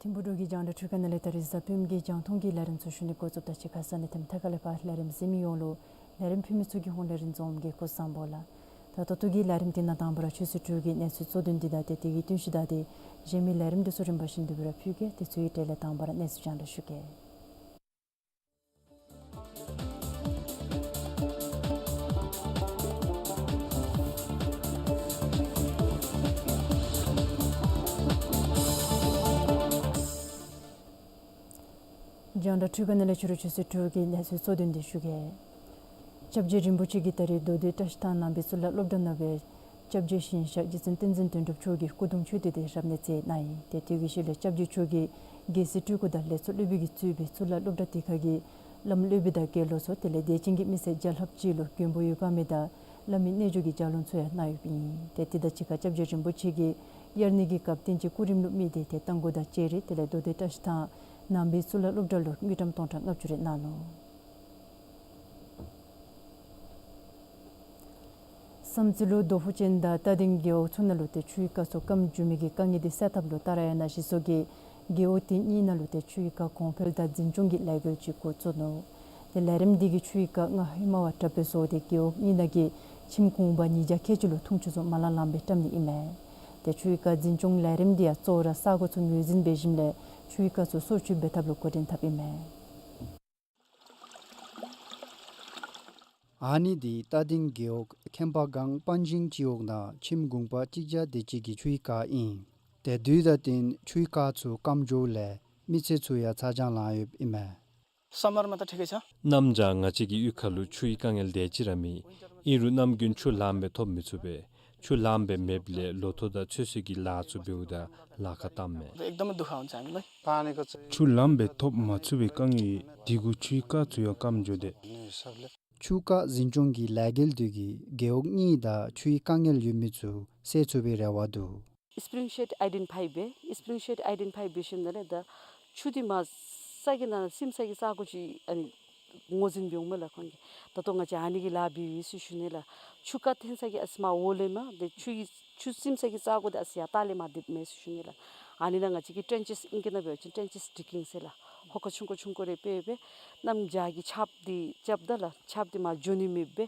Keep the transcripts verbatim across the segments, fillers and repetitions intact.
ཐིམ་ཕུག་འབྲུག་གི་རྒྱང་བསྒྲགས་འཕྲུལ་ཁང་ནང་ལས་ད་རིས་གཟའ་སྤེནམ་གི་རྒྱང་མཐོང་གི་ལས་རིམ་ཚུ་ཞུ་ནི་འགོ་བཙུགསཔ་ད་གཅིག་ཁར་ས་གནས་དང་མཐའ་ཁ་ལས་ཕར་ལས་རིམ་གཟིགས་མི་ཡོངས་ལུ་ལས་རིམ་ཕུལ་མི་ཚུ་གི་ཧོངས་ལས་རིན་འཛོམས་གིས་སྐུ་གཟུགས་བཟང་པོ་ལགས། ད་ད་ལྟོ་གི་ལས་རིམ་འདི་ནང་དང་པ་ར་ཆོས་སྲིད་དྲུག་གི་གནས་ཚུལ་གཙོ་དོན་འདི་དང་ཏེ་དེ་གི་བསྟུན་གཞི་དང་ཏེ་གཞན་མི་ལས་རིམ་འདི་ཚུ་རིམ་པ་བཞིན་དུ་སྦེ་ར་ཕུལ་གེ། དེ་ཚུ་གི་གྲས་ལས་དང་པ་ར་གནས་ཚུལ་རྒྱང་བསྒྲགས་ཞུ་གེ། རྒྱང་བསྒྲགས་འཕྲུལ་ཁང་ནང་ལས་ཕྱི་རུ་ཆོས་སྲིད་དྲུག་གི་གནས་ཚུལ་གཙོ་དོན་འདི་ཞུ་གེ། སྐྱབས་རྗེ་རིན་པོ་ཆེ་གིས་ད་རིས་མདོ་སྟོད་བཀྲ་ཤིས་ཐང་ནང་པའི་གཙུག་ལག་སློབ་གྲྭ་ནང་སྦེ་སྐྱབས་རྗེ་ཞིང་གཤེགས་རྗེ་བཙུན་བསྟན་འཛིན་དོན་གྲུབ་མཆོག་གི་སྐུ་གདུང་མཆོད་རྟེན་འདི་རབ་གནས་མཛད་གནང་ཡི། ཏེ་དེ་གི་ཤུལ་ལས་སྐྱབས་རྗེ་མཆོག་གིས་རྒྱལ་སྲས་སྤྲུལ་སྐུ་དང་ལས་ཚོགས་སློབ་དཔོན་གྱིས་གཙོས་པའི་གཙུག་ལག་སློབ་གྲྭ་དེ་ཁ་གི་བླམ་སློབ་དཔོན་དང་དགེ་སློང་ཚུ་དེ་ལས་དད་ཅན་གྱི་མི་སེར་བརྒྱ་ལྷགཔ་ཅིག་ལུ་མགོན་པོ་འོད་དཀར་མ་དང་བླ་མའི་རྣལ་འབྱོར་གྱི་ལྗགས་ལུང་ཚུ་ཡང་གནང་ཡོདཔ་ཨིན། ཏེ་དེ་དང་གཅིག་ཁར་སྐྱབས་རྗེ་རིན་པོ་ཆེ་གིས་དབྱར་གནས་ཀྱི་སྐབས་བསྟན་སྤྱིའི་སྐུ་རིམ་ལུ་དམིགས་ཏེ་ཏེ་རྟ་མགོ་དང་ལྕགས་རི་དེ་ལས་མདོ་སྟོད་བཀྲ་ཤིས་ཐང་ནང་པའི་གཙུག་ལག་སློབ་གྲྭ་ལུ་དངུལ་ཀྲམ་སྟོང་ཕྲག་ལྔ་བཅུ་རེ་གནང་ནུག། བསམ་རྩེ་ལུ་རྡོ་ཕུག་ཅན་དང་རྟ་སྡིང་རྒེད་འོག་ཚུ་ནང་ལུ་ཏེ་ཆུའི་རྐ་ཚུ་སྐམ་འགྱོ་མི་གི་དཀའ་ངལ་འདི་སེལ་ཐབས་ལུ་ཏཱ་ར་ཡ་ན་གཞི་བཙུགས་ཀྱིས་རྒེད་འོག་དེ་གཉིས་ནང་ལུ་ཏེ་ཆུའི་རྐ་གོང་འཕེལ་དང་འཛིན་སྐྱོང་གི་ལས་འགུལ་ཅིག་འགོ་བཙུགས་ནུག། ཏེ་ལས་རིམ་འདི་གིས་ཆུའི་རྐ་སྔར་ཧེ་མ་བ་དྲགཔ་སྦེ་བཟོ་སྟེ་རྒེད་འོག་གཉིས་ནང་གི་ཁྱིམ་གུང་པ་ཉིས་བརྒྱ་ཁལ་གཅིག་ལུ་འཐུང་ཆུ་ཚུ་མ་ལང་ལངམ་སྦེ་བཀྲམ་ནི་ཨིན་མས། ཏེ་ཆུའི་རྐ་འཛིན་སྐྱོང་ལས་རིམ་འདི་ཡང་གཙོ་བོ་ར་ས་གོ་ཚུ་ངོས་འཛིན་འབད་ཞིནམ་ལས་ཆུའི་རྐ་ཚུ་སོར་ཆུད་འབད་ཐབས་ལུ་འགོ་འདྲེན་འཐབ་ཨིན་མས། ཨ་ནི་འདི་རྟ་སྡིང་རྒེད་འོག་ཁྱེམ་པ་སྒང་པན་ཞིང་སྤྱི་འོག་ནང་ཁྱིམ་གུང་པ་གཅིག་བརྒྱ་དེ་ཅིག་གི་ཆུའི་རྐ་ཨིན། ཏེ་དུས་དང་བསྟུན་ཆུའི་རྐ་ཚུ་སྐམ་འགྱོཝ་ལས་མི་ཚེ་ཚུ་ཡང་ཚ་གྱང་ལང་ཡོདཔ་ཨིན་མས། ས་མར་མ་ད་ཁྲེ་ཁེ་ཆ། གནམ་བྱཱར་ང་བཅས་ཀྱི་གཡུས་ཁ་ལུ་ཆུའི་དཀའ་ངལ་དེ་ཅིག་ར་མེད། ཨིན་རུང་གནམ་དགུན་ཆུ་ལངམ་སྦེ་ཐོབ་མི་ཚུགས་པས། ཆུ་ལངམ་སྦེ་མེདཔ་ལས་ལོ་ཐོག་དང་ཚོད་བསྲེ་གི་ལཱ་ཚུ་འབདཝ་ད་ལཱ་ཁག་བཏངམ་མས། एकदमै दुःख हुन्छ हामीलाई। पानीको चाहिँ ཆུ་ལངམ་སྦེ་ཐོབ་མ་ཚུགས་པའི་དཀའ་ངལ་འདི་གུ་ཆུའི་རྐ་ཚུ་ཡང་སྐམ་འགྱོ་དེས། ཆུ་རྐ་འཛིན་སྐྱོང་གི་ལས་འགུལ་འདི་གིས་རྒེད་འོག་གཉིས་དང་ཆུའི་དཀའ་ངལ་ཡོད་མི་ཚུ་སེལ་ཚུགས་པའི་རེ་བ་འདུག། སི་པི་རིང་ཤེཌ་ཨའི་ཌེན་ཊི་ཕའི་འབད། སི་པི་རིང་ཤེཌ་ཨའི་ཌེན་ཊི་ཕའི་འབད་ཞིནམ་ལས་ད་ཆུ་འདི་མར་ས་གི་ནང་སིམ་ས་གི་ས་གོ་ཅིག་ཨ་ནི་ངོས་འཛིན་འབད་འོང་མས་ལགས་ཁོང་གིས། ད་ལྟོ་ང་བཅས་ཨ་ནི་གི་ལཱ་འབད་ཡི་ཟེར་ཞུ་ནི་ལགས། ཆུ་རྐ་འཐེན་ས་གི་ཨ་ཙི་མར་འོག་ལས་མར་ཏེ་ཆུ་གི་ཆུ་སིམ་ས་གི་ས་གོ་འདི་ཨ་ཙི་ཡར་ལྟག་ལས་མར་འདེབས་མས་ཟེར་ཞུ་ནི་ལགས། ཨ་ནི་ནང་ང་བཅས་ཀྱིས་ཊེན་ཆེསི་ཨིང་སྐད་ནང་འབད་བ་ཅིན་ཊེན་ཆེསི་ཌིག་གིང་ཟེར་ལགས། ཧོ་ཀ་ཆུང་ཀུ་ཆུང་ཀུ་རེ་སྤེལ་སྦེ་གནམ་བྱཱར་གྱི་ཆརཔ་འདི་རྐྱབ་ད་ལགས། ཆརཔ་འདི་མར་འགྱོ་ནི་མེདཔ་སྦེ་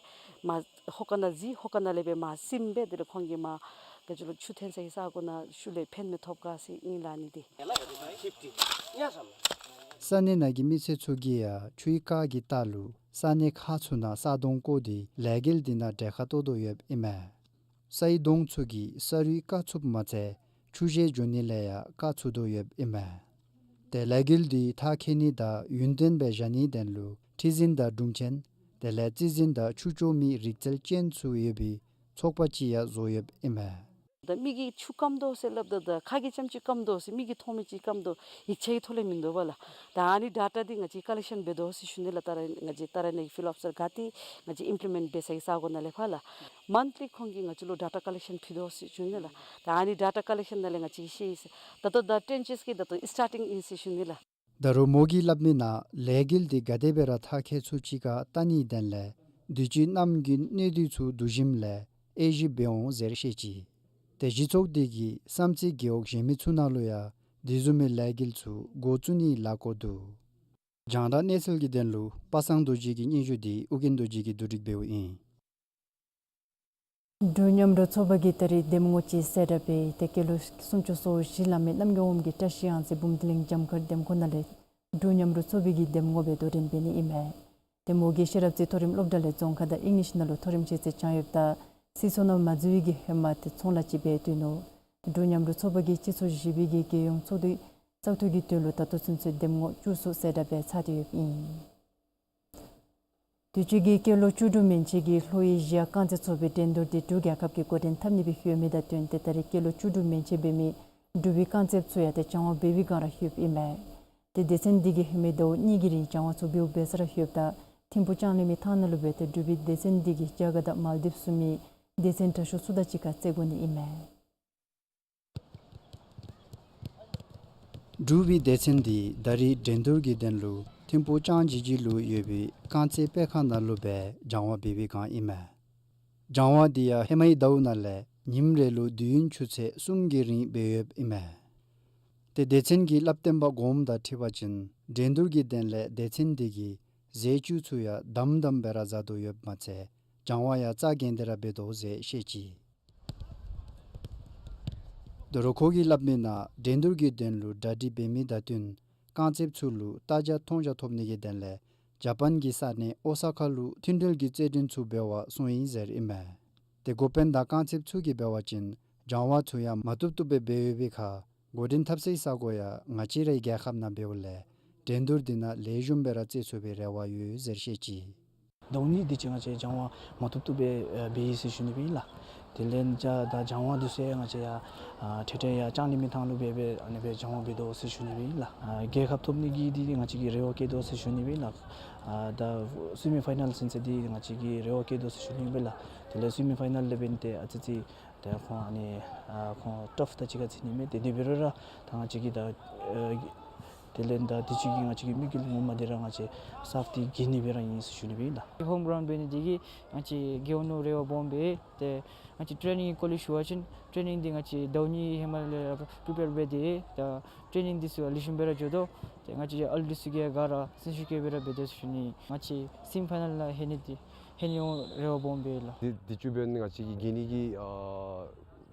མར་ཧོ་ཀ་ནང་གཟིགས། ཧོ་ཀ་ནང་ལས་སྦེ་མར་སིམ་སྦེ་དེ་ལས་ཁོང་གིས་མར་ག་ཅི་ལོ་ཆུ་འཐེན་ས་གི་ས་གོ་ནང་ཤུལ་ལས་ཕན་མི་ཐོགས་ག་ཟེར་ཨིན་ལགས་ཨ་ནི་འདི། ས་གནས་ནང་གི་མི་སེར་ཚུ་གིས་ཡང་ཆུའི་རྐ་གི་རྟགས་ལུ་ས་གནས་ཁག་ཚུ་ནང་ས་དོང་བརྐོ་སྟེ་ལས་འགུལ་འདི་ནང་གྲལ་ཁར་གཏོགས་དོ་ཡོདཔ་ཨིན་མས། སའི་དོང་ཚུ་གིས་ས་རུད་བཀག་ཚུགསཔ་མ་ཚད་ཆུ་བཞུར་འགྱོ་ནི་ལས་ཡང་བཀག་ཚུགས་དོ་ཡོདཔ་ཨིན་མས། ཏེ་ལས་འགུལ་འདི་ཐག་བཅད་ནི་དང་ཡུན་བརྟན་སྦེ་བཞག་ནིའི་དོན་ལུ་ཁྲི་འཛིན་དང་དྲུང་ཆེན་དེ་ལས་རྩིས་འཛིན་དང་ཆུ་སྐྱོར་མི་རིག་རྩལ་ཅན་ཚུ་ཡོད་པའི་ཚོགས་པ་ཅིག་ཡང་བཟོ་ཡོདཔ་ཨིན་མས། ད་མི་གིས་ཆུ་སྐམ་དོ་ཟེར་སླབ་ད་ད་ཁ་གིས་ཙམ་ཅིག་སྐམ་དོ་ཟེར་མིག་གིས་མཐོང་མི་ཅིག་སྐམ་དོ་ཡིག་ཆ་གི་ཐོག་ལས་མིན་འདུག་པ་ལགས། ད་ཨ་ནི་ཌེ་ཊ་འདི་ང་བཅས་ཀླེག་ཤཱན་འབད་དོ་ཟེར་ཞུ་ནི་ལགས། ད་རེས་ང་བཅས་ད་རེས་ནངས་ཀྱི་ཕིལཌ་ཨོ་ཕི་སར་ག་ཏེ་ང་བཅས་ཨིམ་པི་ལི་མེནཊ་འབད་ས་གི་ས་གོ་ནང་ལས་ཕར་ལགས། མཱནཐ་ལི་ཁོང་གིས་ང་བཅས་ལུ་ཌེ་ཊ་ཀླེག་ཤཱན་ཕུལ་དོ་ཟེར་ཞུ་ནི་ལགས། ད་ཨ་ནི་ཌེ་ཊ་ཀླེག་ཤཱན་ནང་ལས་ང་བཅས་ཤེས་ཡི་ཟེར། ད་ལྟོ་ད་ཊེན་ཅེས་ཀྱི་ད་ལྟོ་སི་ཊར་ཊིང་ཨིན་ཟེར་ཞུ་ནི་ལགས། ད་རུང་མོ་གིས་སླབ་མི་ནང་ལས་འགུལ་འདི་ག་དེ་སྦེ་ར་མཐར་འཁྱོལ་ཚུགས་ཅི་ག་བལྟ་ནིའི་དོན་ལས་དུས་ཅི་གནམ་གྱི་གནས་སྟངས་ཚུ་བསྡུ་ཞིནམ་ལས་དབྱེ་ཞིབ་འབད་འོང་ཟེར་བཤད་ཅི། ཏེ་གཞི་ཚོགས་འདི་གིས་བསམ་རྩེ་རྒེད་འོག་གཞན་མི་ཚུ་ནང་ལུ་ཡང་དེ་བཟུམ་མའི་ལས་འགུལ་ཚུ་འགོ་བཙུགས་ནིའི་ལཱ་འགོ་འདུག། རྒྱང་བསྒྲགས་གནས་ཚུལ་གྱི་དོན་ལུ་པ་སངས་རྡོ་རྗེ་གི་སྙན་ཞུ་འདི་ཨོ་རྒྱན་རྡོ་རྗེ་གིས་བསྡུ་སྒྲིག་འབདཝ་ཨིན། འབྲུག་མཉམ་རུབ་ཚོགས་པ་གིས་ད་རིས་འདེམས་ངོ་ཅིག་གསལ་བསྒྲགས་འབད་ཡི། ཏེ་སྐྱེས་ལོ་སུམ་ཅུ་སོ་བཞི་ལང་མི་རྣམ་རྒྱལ་དབང་གིས་བཀྲིས་གཡང་རྩེ་འབུམ་སྡེ་གླིང་འཇམ་མཁར་འདེམས་ཁོངས་ནང་ལས་འབྲུག་མཉམ་རུབ་ཚོགས་པའི་གི་འདེམས་ངོ་སྦེ་དོ་འགྲན་འབད་ནི་ཨིན་མས། ཏེ་མོ་གིས་ཤེས་རབ་རྩེ་མཐོ་རིམ་སློབ་གྲྭ་ལས་རྫོང་ཁ་དང་ཨིང་ལིཤ་ནང་ལུ་མཐོ་རིམ་ཤེས་ཚད་བྱང་ཡོདཔ་ད་སྲིད་ཚོགས་ནང་མ་འཛུལ་བའི་གི་ཧེ་མ་ཏེ་ཚོང་ལཱ་ཅིག་འབད་སྡོད་ནུག། འབྲུག་མཉམ་རུབ་ཚོགས་པ་གིས་སྤྱི་ཚོགས་བཞི་པའི་གི་རྒྱལ་ཡོངས་ཚོགས་འདུ་བཙག་འཐུ་གི་དོན་ལུ་ད་ལྟོ་ཚུན་ཚོད་འདེམས་ངོ་བཅུ་གསུམ་གསལ་བསྒྲགས་འབད་ཚར་ཏེ་ཡོདཔ་ཨིན། དུས་ཅི་གི་སྐྱེས་ལོ་བཅུ་དྲུག་མན་ཆད་ཀྱི་ལྷོ་ཨེ་ཤི་ཡ་རྐང་རྩེད་ཚོགས་པའི་འགྲན་བསྡུར་འདི་འབྲུག་རྒྱལ་ཁབ་ཀྱིས་འགོ་འདྲེན་འཐབ་ནི་སྦེ་ལྷོད་མི་དང་བསྟུན་ཏེ་ད་རིས་སྐྱེས་ལོ་བཅུ་དྲུག་མན་ཆད་འབད་མི་འབྲུག་པའི་རྐང་རྩེདཔ་ཚུ་ཡང་ཏེ་སྦྱང་བ་འབད་བའི་སྒང་ར་ལྷོདཔ་ཨིན་མས། ཏེ་སྡེ་ཚན་འདི་གིས་ཧེ་མའི་ཟླཝ་གཉིས་ཀྱི་རིང་སྦྱང་བ་ཚུ་འབདཝ་འབད་ས་ར་ལྷོདཔ་ད་ཐིམ་ཕུག་ལྕང་གླིང་མའི་ཐང་ནང་ལུ་འབད་དེ་འབྲུག་པའི་སྡེ་ཚན་འདི་གིས་རྒྱ་གར་དང་མཱལ་ཌིབས་བཟུམ་མའི་སྡེ་ཚན་དྲག་ཤོས་ཚུ་དང་གཅིག་ཁར་རྩེད་དགོ་ནི་ཨིན་མས། འབྲུག་པའི་སྡེ་ཚན་འདི་ད་རིས་འགྲན་བསྡུར་གྱི་དོན་ལུ་ཐིམ་ཕུག་ལྕང་ཇི་ཇི་ལུ་ཡོད་པའི་རྐང་རྩེད་དཔེ་ཁང་ནང་ལུ་སྦེ་སྦྱང་བ་འབད་བའི་སྒང་ཨིན་མས། སྦྱང་བ་འདི་ཡང་ཧེ་མའི་ཟླཝ་ནང་ལས་ཉིནམ་རེ་ལུ་དུས་ཡུན་ཆུ་ཚོད་གསུམ་གྱི་རིང་འབད་ཡོདཔ་ཨིན་མས། ཏེ་སྡེ་ཚན་གྱི་བསླབ་སྟོན་པ་གོངམ་དང་འཁྲིལ་བ་ཅིན་འགྲན་བསྡུར་གྱི་དོན་ལས་སྡེ་ཚན་འདི་གིས་རྫས་བཅུད་ཚུ་ཡང་དམ་དམ་སྦེ་ར་བཟའ་དོ་ཡོདཔ་མ་ཚད་སྦྱང་བ་ཡང་རྩ་འགེངས་ཏེ་ར་འབད་དོ་ཟེར་བཤད་ཅི། ད་རུང་ཁོ་གིས་སླབ་མི་ནང་འགྲན་བསྡུར་གྱི་དོན་ལུ་གྲ་སྒྲིག་འབད་མི་དང་བསྟུན་རྐང་རྩེདཔ་ཚུ་ལུ་ལྟ་རྒྱ་མཐོང་རྒྱ་ཐོབ་ནི་གི་དོན་ལས་ཇ་པཱན་གྱི་ས་གནས་ཨོ་ས་ཀ་ལུ་མཐུན་འབྲེལ་གྱི་རྩེད་འགྲན་ཚུ་འབད་བར་སོང་ཡི་ཟེར་ཨིན་མས། ཏེ་འགོ་དཔོན་དང་རྐང་རྩེདཔ་ཚུ་གིས་འབད་བ་ཅིན་སྦྱང་བ་ཚུ་ཡང་མ་བཏུབ་བཏུབ་སྦེ་འབད་ཡོད་པའི་ཁར་འགོ་འདྲེན་འཐབ་སའི་ས་གོ་ཡང་ང་བཅས་རའི་རྒྱལ་ཁབ་ནང་འབདཝ་ལས་འགྲན་བསྡུར་འདི་ནང་ལེགས་ཤོམ་སྦེ་ར་རྩེད་ཚུགས་པའི་རེ་བ་ཡོད་ཟེར་བཤད་ཅི། ཟླཝ་གཉིས་འདི་ཅིག་ང་བཅས་སྦྱང་བ་མ་བཏུབ་བཏུབ་སྦེ་འབད་ཡི་ཟེར་ཞུ་ནི་སྦེ་ཨིན་ལགས། དེ་ལས་ད་སྦྱང་བ་འདི་ཚུ་ཡང་ང་བཅས་ཡང་ཨ་འཕྲལ་འཕྲལ་ཡང་ལྕང་གླིང་མའི་ཐང་ལུ་འབད་སྦེ་ཨ་ནི་སྦེ་སྦྱང་བ་འབད་དོ་ཟེར་ཞུ་ནི་སྦེ་ཨིན་ལགས། ཨ་རྒྱལ་ཁབ་ཐོབ་ནི་གི་འདི་ང་བཅས་ཀྱིས་རེ་བ་བསྐྱེད་དོ་ཟེར་ཞུ་ནི་སྦེ་ཨིན་ལགས། ཨ་ད་སི་མི་ཕའི་ནཱལ་ཟེར་ས་འདི་ང་བཅས་ཀྱིས་རེ་བ་བསྐྱེད་དོ་ཟེར་ཞུ་ནི་སྦེ་ཨིན་ལགས། དེ་ལས་སི་མི་ཕའི་ནཱལ་ལས་འབདན་ཏེ་ཨ་ཙི་ཙི་ཏེ་ཁོང་ཨ་ནི་ཨ་ཁོང་ཊརཕ་དང་གཅིག་ཁར་འཛིང་ནི་མས། ཏེ་དེ་འབད་རུང་ར་ད་ང་བཅས་ཀྱིས་ད་ཨ་དེ་ལས་ད་དུས་ཅི་གི་ང་བཅས་ཀྱི་དམིགས་ཡུལ་ངོ་མ་འདི་ར་ང་བཅས་སཱབ་འདི་རྒྱལ་ནི་སྦེ་ར་ཨིན་ཟེར་ཞུ་ནི་སྦེ་ཨིན་ལགས། ཧོམ་གྲའུནཌ་འབད་ནི་འདི་གིས་ང་བཅས་རྒྱལ་འོང་མནོ་རེ་བ་སྦོམ་སྦེ། ཏེ་ང་བཅས་ཊེ་ནིང་གི་སྐོར་ལས་ཞུ་བ་ཅིན་ཊེ་ནིང་འདི་ང་བཅས་ཟླཝ་གཉིས་ཧེ་མ་ལས་ར་པི་རི་པེར་འབད་དེ་ད་ཊེ་ནིང་འདི་ཚུ་ལེགས་ཤོམ་སྦེ་ར་འགྱོ་དོ། ཏེ་ང་བཅས་ཨ་ལུ་འདི་ཚུ་གིས་ག་ར་སེམས་ཤུགས་བསྐྱེད་སྦེ་ར་འབད་དེ་ཟེར་ཞུ་ནི། ང་བཅས་སི་མི་ཕའི་ནཱལ་ལས་ལྷོད་ནི་འདི་ལྷོད་ནི་འོང་རེ་བ་སྦོམ་སྦེ་ལགས། དུས་དུས་ཅི་འབདན་ང་བཅས་ཀྱིས་རྒྱལ་ནི་གི་ཨ་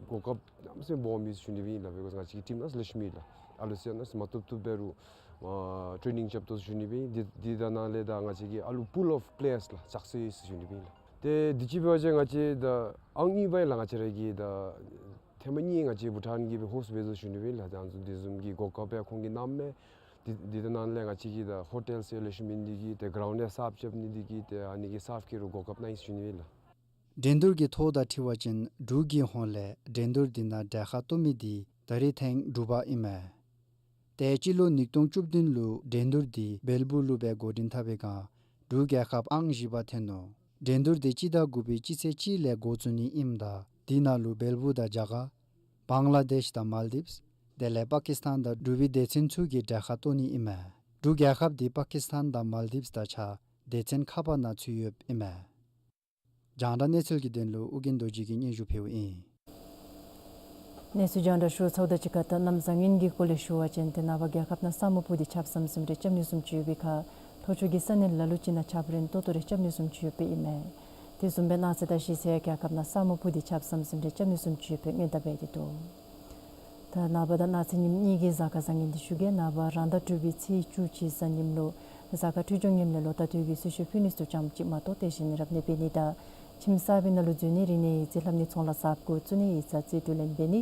གོ་སྐབས་གནམ་མེད་ས་མེད་སྦོམ་ཨིན་ཟེར་ཞུ་ནི་སྦེ་ཨིན་ལགས། བི་ཀོསི་ང་བཅས་ཀྱི་ཊིམ་ནང་ལེགས་ཤོམ་ཨིན་ལགས། ཨ་ལུ་ཚུ་ཡང་གནམ་མེད་ས་མེད་མ་བཏུབ་བཏུབ་འབད་རུང་ཨ་ཊེ་ནིང་རྐྱབ་དོ་ཟེར་ཞུ་ནི་སྦེ་ཨིན། འདི་འདི་དང་ནང་ལས་ད་ང་བཅས་ཀྱི་ཨ་ལུ་པུལ་ཨོཕ་པི་ལེ་ཡརསི་ལགས་ཆགས་སོ་ཡི་ཟེར་ཞུ་ནི་སྦེ་ཨིན་ལགས། ཏེ་དུས་ཅི་འབད་བ་ཅིན་ང་བཅས་ད་ཨང་གཉིས་པ་ཨིན་ལགས། ང་བཅས་ར་གི་ད་ཐེངས་མ་གཉིས་ང་བཅས་བྷུ་ཊཱན་གྱིས་སྦེ་ཧོསཊ་འབད་དོ་ཟེར་ཞུ་ནི་སྦེ་ཨིན་ལགས། ད་ཨ་ནི་ཚུ་དེ་བཟུམ་གྱི་གོ་སྐབས་ཡང་ཁོང་གིས་གནངམ་མས། འདི་འདི་དང་ནང་ལས་ང་བཅས་ཀྱི་ད་ཧོ་ཊེལ་ཚུ་ལེགས་ཤོམ་མེད་ནི་འདི་གིས་ཏེ་གརའུནཌ་ཡང་སཱབ་རྐྱབ་ནི་འདི་གིས་ཏེ་ཨ་ནི་གི་སཱབ་ཀྱིས་ར་གོ་སྐབས་གནང་ཡི་ཟེར་ཞུ་ནི་སྦེ་ཨིན་ལགས། འགྲན་བསྡུར་གྱི་ཐོ་དང་འཁྲིལ་བ་ཅིན་འབྲུག་གི་ཧོངས་ལས་འགྲན་བསྡུར་འདི་ནང་གྲལ་ཁར་གཏོགས་མི་འདི་ད་རིས་ཐེངས་དྲུག་པ་ཨིན་མས། ཏེ་སྤྱི་ལོ་ཉིས་སྟོང་བཅུ་བདུན་ལུ་འགྲན་བསྡུར་འདི་བེལ་པོ་ལུ་སྦེ་འགོ་འདྲེན་འཐབ་པའི་སྒང་འབྲུག་རྒྱལ་ཁབ་ཨང་བཞི་པ་ཐོན་ནུག། འགྲན་བསྡུར་འདི་སྤྱི་ཟླ་དགུ་པའི་སྤྱི་ཚེས་གཅིག་ལས་འགོ་བཙུགས་ནི་ཨིནམ་ད་དེ་ནང་ལུ་བེལ་པོ་དང་རྒྱ་གར་བང་ལ་དེཤ་དང་མཱལ་ཌིབས་དེ་ལས་པ་ཀིསི་ཐན་དང་འབྲུག་པའི་སྡེ་ཚན་ཚུ་གིས་གྲལ་ཁར་གཏོགས་ནི་ཨིན་མས། འབྲུག་རྒྱལ་ཁབ་འདི་པ་ཀིསི་ཐན་དང་མཱལ་ཌིབས་དང་གཅིག་ཁར་སྡེ་ཚན་ཁ་པར་ནང་ཚུད་ཡོདཔ་ཨིན་མས། རྒྱང་བསྒྲགས་གནས་ཚུལ་གྱི་དོན་ལུ་ཨོ་རྒྱན་རྡོ་རྗེ་གིས་སྙན་ཞུ་ཕུལཝ་ཨིན། གནས་ཚུལ་རྒྱང་བསྒྲགས་ཞུ་ཚརཝ་དང་གཅིག་ཁར་ད་གནམ་བཟང་ངན་གྱི་སྐོར་ལས་ཞུ་བ་ཅིན་ཏེ་ནངས་པ་རྒྱལ་ཁབ་ནང་ས་སྨུག་སྤུབས་ཏེ་ཆརཔ་ཟམ་ཟིམ་རེ་རྐྱབ་ནི་བཟུམ་ཅིག་ཡོད་པའི་ཁར་ལྷོ་ཕྱོགས་ཀྱི་ས་གནས་ལ་ལུ་ཅིག་ནང་ཆརཔ་རན་ཏོག་ཏོ་རེ་རྐྱབ་ནི་བཟུམ་ཅིག་ཡོདཔ་ཨིན་མས། དེ་བཟུམ་སྦེ་གནངས་ཚེ་དང་གཞེས་ཚེ་ཡང་རྒྱལ་ཁབ་ནང་ས་སྨུག་སྤུབས་ཏེ་ཆརཔ་ཟམ་ཟིམ་རེ་རྐྱབ་ནི་བཟུམ་ཅིག་ཡོདཔ་སྔོན་བརྡ་འབད་དེ་འདུག། ད་ནངས་པ་དང་གནངས་ཚེ་ཉིནམ་གཉིས་ཀྱི་གཟའ་སྐར་བཟང་ངན་འདི་ཞུ་གེ། ནངས་པ་རང་ཟླ་དྲུག་པའི་ཚེས་བཅུ་གཅིག་གཟའ་ཉིམ་ལུ་གཟའ་སྐར་འཕྲོད་སྦྱོར་ངནམ་ལས་ལོ་རྟགས་དུས་ཀྱི་གསོལ་མཆོད་ཕུལ་ནི་ཚུ་ཙམ་ཅིག་མ་གཏོགས་དེ་བཞིན་རབ་གནས་འབད་ནི་དང་ཁྱིམ་གསར་པའི་ནང་ལུ་འཛུལ་ནི་རིག་གནས་ཡིག་རྩིས་ལྷབ་ནི་ཚོང་ལཱ་གསརཔ་འགོ་བཙུགས་ནི་ཡིག་ཚང་རྩིས་སྤྲོད་ལེན་འབད་ནི་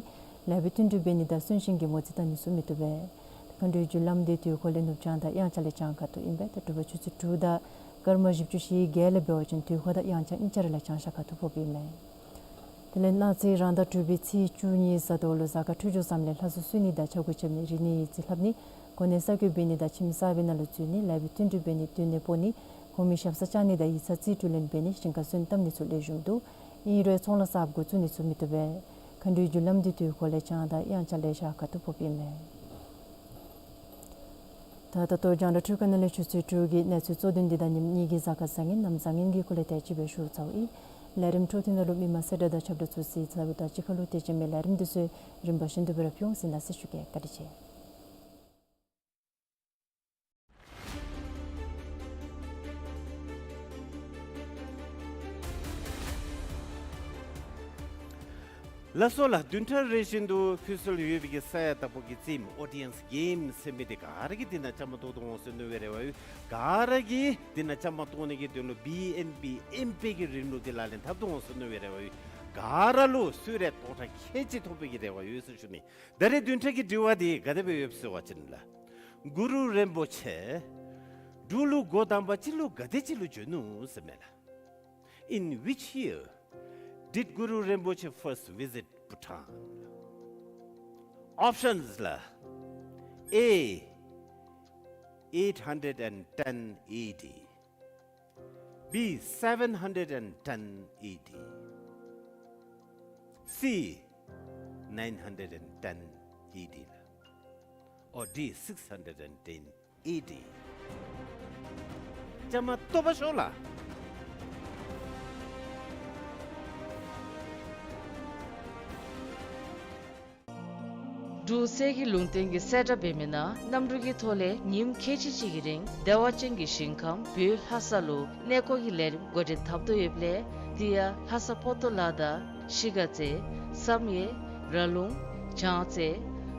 ལཱ་འབད་བསྟུན་གྲོས་འབད་ནི་དང་གསོན་གཤིན་གྱི་མོ་རྩིས་བལྟ་ནི་ཚུ་མི་བཏུབ་པས། མཁའ་འགྲོའི་རྒྱུ་ལམ་འདི་དུས་འཁོར་ལས་ནུབ་བྱང་དང་དབྱངས་འཆར་ལས་བྱང་ཁ་ཐུག་ཨིན་པས། ད་དྲོ་པ་ཆུ་ཚོད་དྲུག་དང་སྐར་མ་བཞི་བཅུ་ཞེ་བརྒྱད་ལས་འབད་བ་ཅིན་དུས་འཁོར་དང་དབྱངས་འཆར་གཉིས་ཆ་ར་ལས་བྱང་ཤར་ཁ་ཐུག་ཕོགཔ་ཨིན་མས། ད་ དེ་ལས་གནངས་ཚེ་རང་ཟླ་དྲུག་པའི་ཚེས་བཅུ་གཉིས་གཟའ་ཐང་ལུ་གཟའ་སྐར་འཕྲོད་སྦྱོར་བཟངམ་ལས་ལྷ་གསོལ་གསོལ་ནི་དང་ཕྱག་གུ་རྐྱབ་ནི་རིག་ནི་ཡི་རྩིས་ལྷབ་ནི་གོ་གནས་གསར་བསྐོ་འབད་ནི་དང་ཁྱིམ་གསར་པའི་ནང་ལུ་འཛུལ་ནི་ལེགས་པའི་དོན་འགྲུབ་འབད་ནི་དོན་གནད་སྤོ་ནི་གོང་མའི་ཞབས་སར་བཅར་ནི་དང་ཡིག་ཚང་རྩིས་སྤྲོད་ལེན་འབད་ནི་ཞིང་ཁར་སོན་བཏབ་ནི་ཚུ་ལེགས་ཤོམ་འདུག། ཨིན་རུང་ཚོང་ལཱ་གསརཔ་འགོ་བཙུགས་ནི་ཚུ་མི་བཏུབ་པས། མཁའ་འགྲོའི་རྒྱུ་ལམ་འདི་དུས་འཁོར་ལས་བྱང་དང་དབྱངས་འཆར་ལེགས་ཤོམ་ཁ་ཐུག་ཕོགཔ་ཨིན་མས། ད་ད་ལྟོ་རྒྱང་བསྒྲགས་འཕྲུལ་ཁང་ནང་ལས་ཆུ་ཚོད་དྲུག་གི་གནས་ཚུལ་གཙོ་དོན་འདི་དང་ཉིནམ་གཉིས་ཀྱི་གཟའ་སྐར་བཟང་ངན་གནམ་བཟང་ངན་གྱི་སྐོར་ལས་དེ་ཅིག་སྦེ་ཞུ་ཚརཝ་ཨིན། ལས་རིམ་འཕྲོ་མཐུད་ནང་ལུ་མི་མང་གསལ་བསྒྲགས་དང་ཁྱབ་བསྒྲགས་ཚུ་གཟིགས་ཚརཝ་དང་གཅིག་ཁར་ལུ་དེ་ཅིག་མའི་ལས་རིམ་འདི་ཚུ་རིམ་པ་བཞིན་དུ་སྦེ་ར་ཕུལ་འོང་ཟེར་གནང་ཟེར་ཞུ་གེ། བཀའ་དྲིན་ཆེ། ལགས་སོ་ལགས། བདུན་ཕྲག་རེ་བཞིན་དུ་ཕུལ་སྲོལ་ཡོད་པའི་གི་ས་ཡ་དང་པོ་གི་རྩེདམོ་ཨོ་ཌི་ཡེནསི་གེམ་ཟེར་མི་འདི་ག་ར་གིས་འདི་ནང་བཅའ་མར་གཏོགས་ཏེ་འོང་ཟེར་མནོ་བའི་རེ་བ་ཡོད། ག་ར་གིས་འདི་ནང་བཅའ་མར་གཏོགས་ནི་གི་དོན་ལུ་བི་ཨེན་བི་ཨེམ་པེ་གི་རིམ་ལུགས་འདི་ལག་ལེན་འཐབ་སྟེ་འོང་ཟེར་མནོ་བའི་རེ་བ་ཡོད། ག་ར་ལུ་གསོལ་རས་རྟོགས་གྲངས་ཁལ་གཅིག་ཐོབ་པའི་གི་རེ་བ་ཡོད་ཟེར་ཞུ་ནི། ད་རེས་བདུན་ཕྲག་གི་དྲི་བ་འདི་ག་དེ་སྦེ་ཡོདཔ་ཟེར་བ་ཅིན་ལགས། གུ་རུ་རིན་པོ་ཆེ་འབྲུག་ལུ་འགོ་དང་པ་ཅིག་ལུ་ག་དེ་ཅིག་ལུ་བྱོན་ནུག་ཟེར་མས་ལགས། In which year did Guru Rinpoche first visit Bhutan? Options ལགས། A, eight hundred and ten A D. B, seven hundred and ten A D. C, nine hundred and ten A D. Or D, six hundred and ten A D. བཅའ་མར་གཏོགས་པར་ཤོག་ལགས། འབྲུག་གསེར་གྱི་ལུང་བསྟན་གྱི་གསལ་བསྒྲགས་འབད་མི་ནང་གནམ་གྲུ་གི་ཐོག་ལས་ཉིནམ་ཁལ་གཅིག་གཅིག་གི་རིང་བདེ་བ་ཅན་གྱི་ཞིང་ཁམས་བོད་ལྷ་ས་ལུ་གནས་སྐོར་གྱི་ལས་རིམ་འགོ་འདྲེན་འཐབ་དོ་ཡོདཔ་ལས་དེ་ཡང་ལྷ་ས་པོ་ཏོ་ལ་དང་གཞིས་ཀ་རྩེ་བསམ་ཡས་ར་ལུང་བྱང་རྩེ་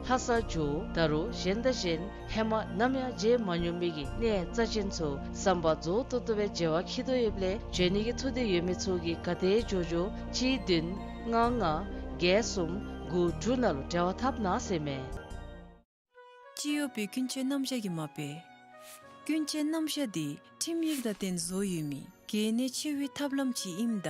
ལྷ་ས་ཇོ་བོ་ད་རུང་གཞན་དང་གཞན་ཧེ་མ་ནམ་ཡང་མཇལ་མ་མྱོང་མི་གི་གནས་རྩ་ཅན་ཚུ་བསམ་པ་རྫོགས་ཏོག་ཏོ་སྦེ་མཇལ་བར་འཁྱིད་དོ་ཡོདཔ་ལས་བྱོན་ནི་གི་ཐུགས་འདོད་ཡོད་མི་ཚུ་གིས་ག་དེ་མགྱོགས་མགྱོགས་གཅིག་བདུན་ལྔ་ལྔ་བརྒྱད་གསུམ་དགུ་དྲུག་ནང་ལུ་འབྲེལ་བ་འཐབ་གནང་ཟེར་མས། སྤྱི་ཡོངས་པའི་ཀུན་སྤྱོད་རྣམ་གཞག་གི་མ་དཔེ། ཀུན་སྤྱོད་རྣམ་གཞག་འདི་ཁྲིམས་ཡིག་དང་བསྟུན་བཟོ་ཡོད་མི་གལ་གནད་ཆེ་བའི་ཐབས་ལམ་ཅིག་ཨིནམ་ད་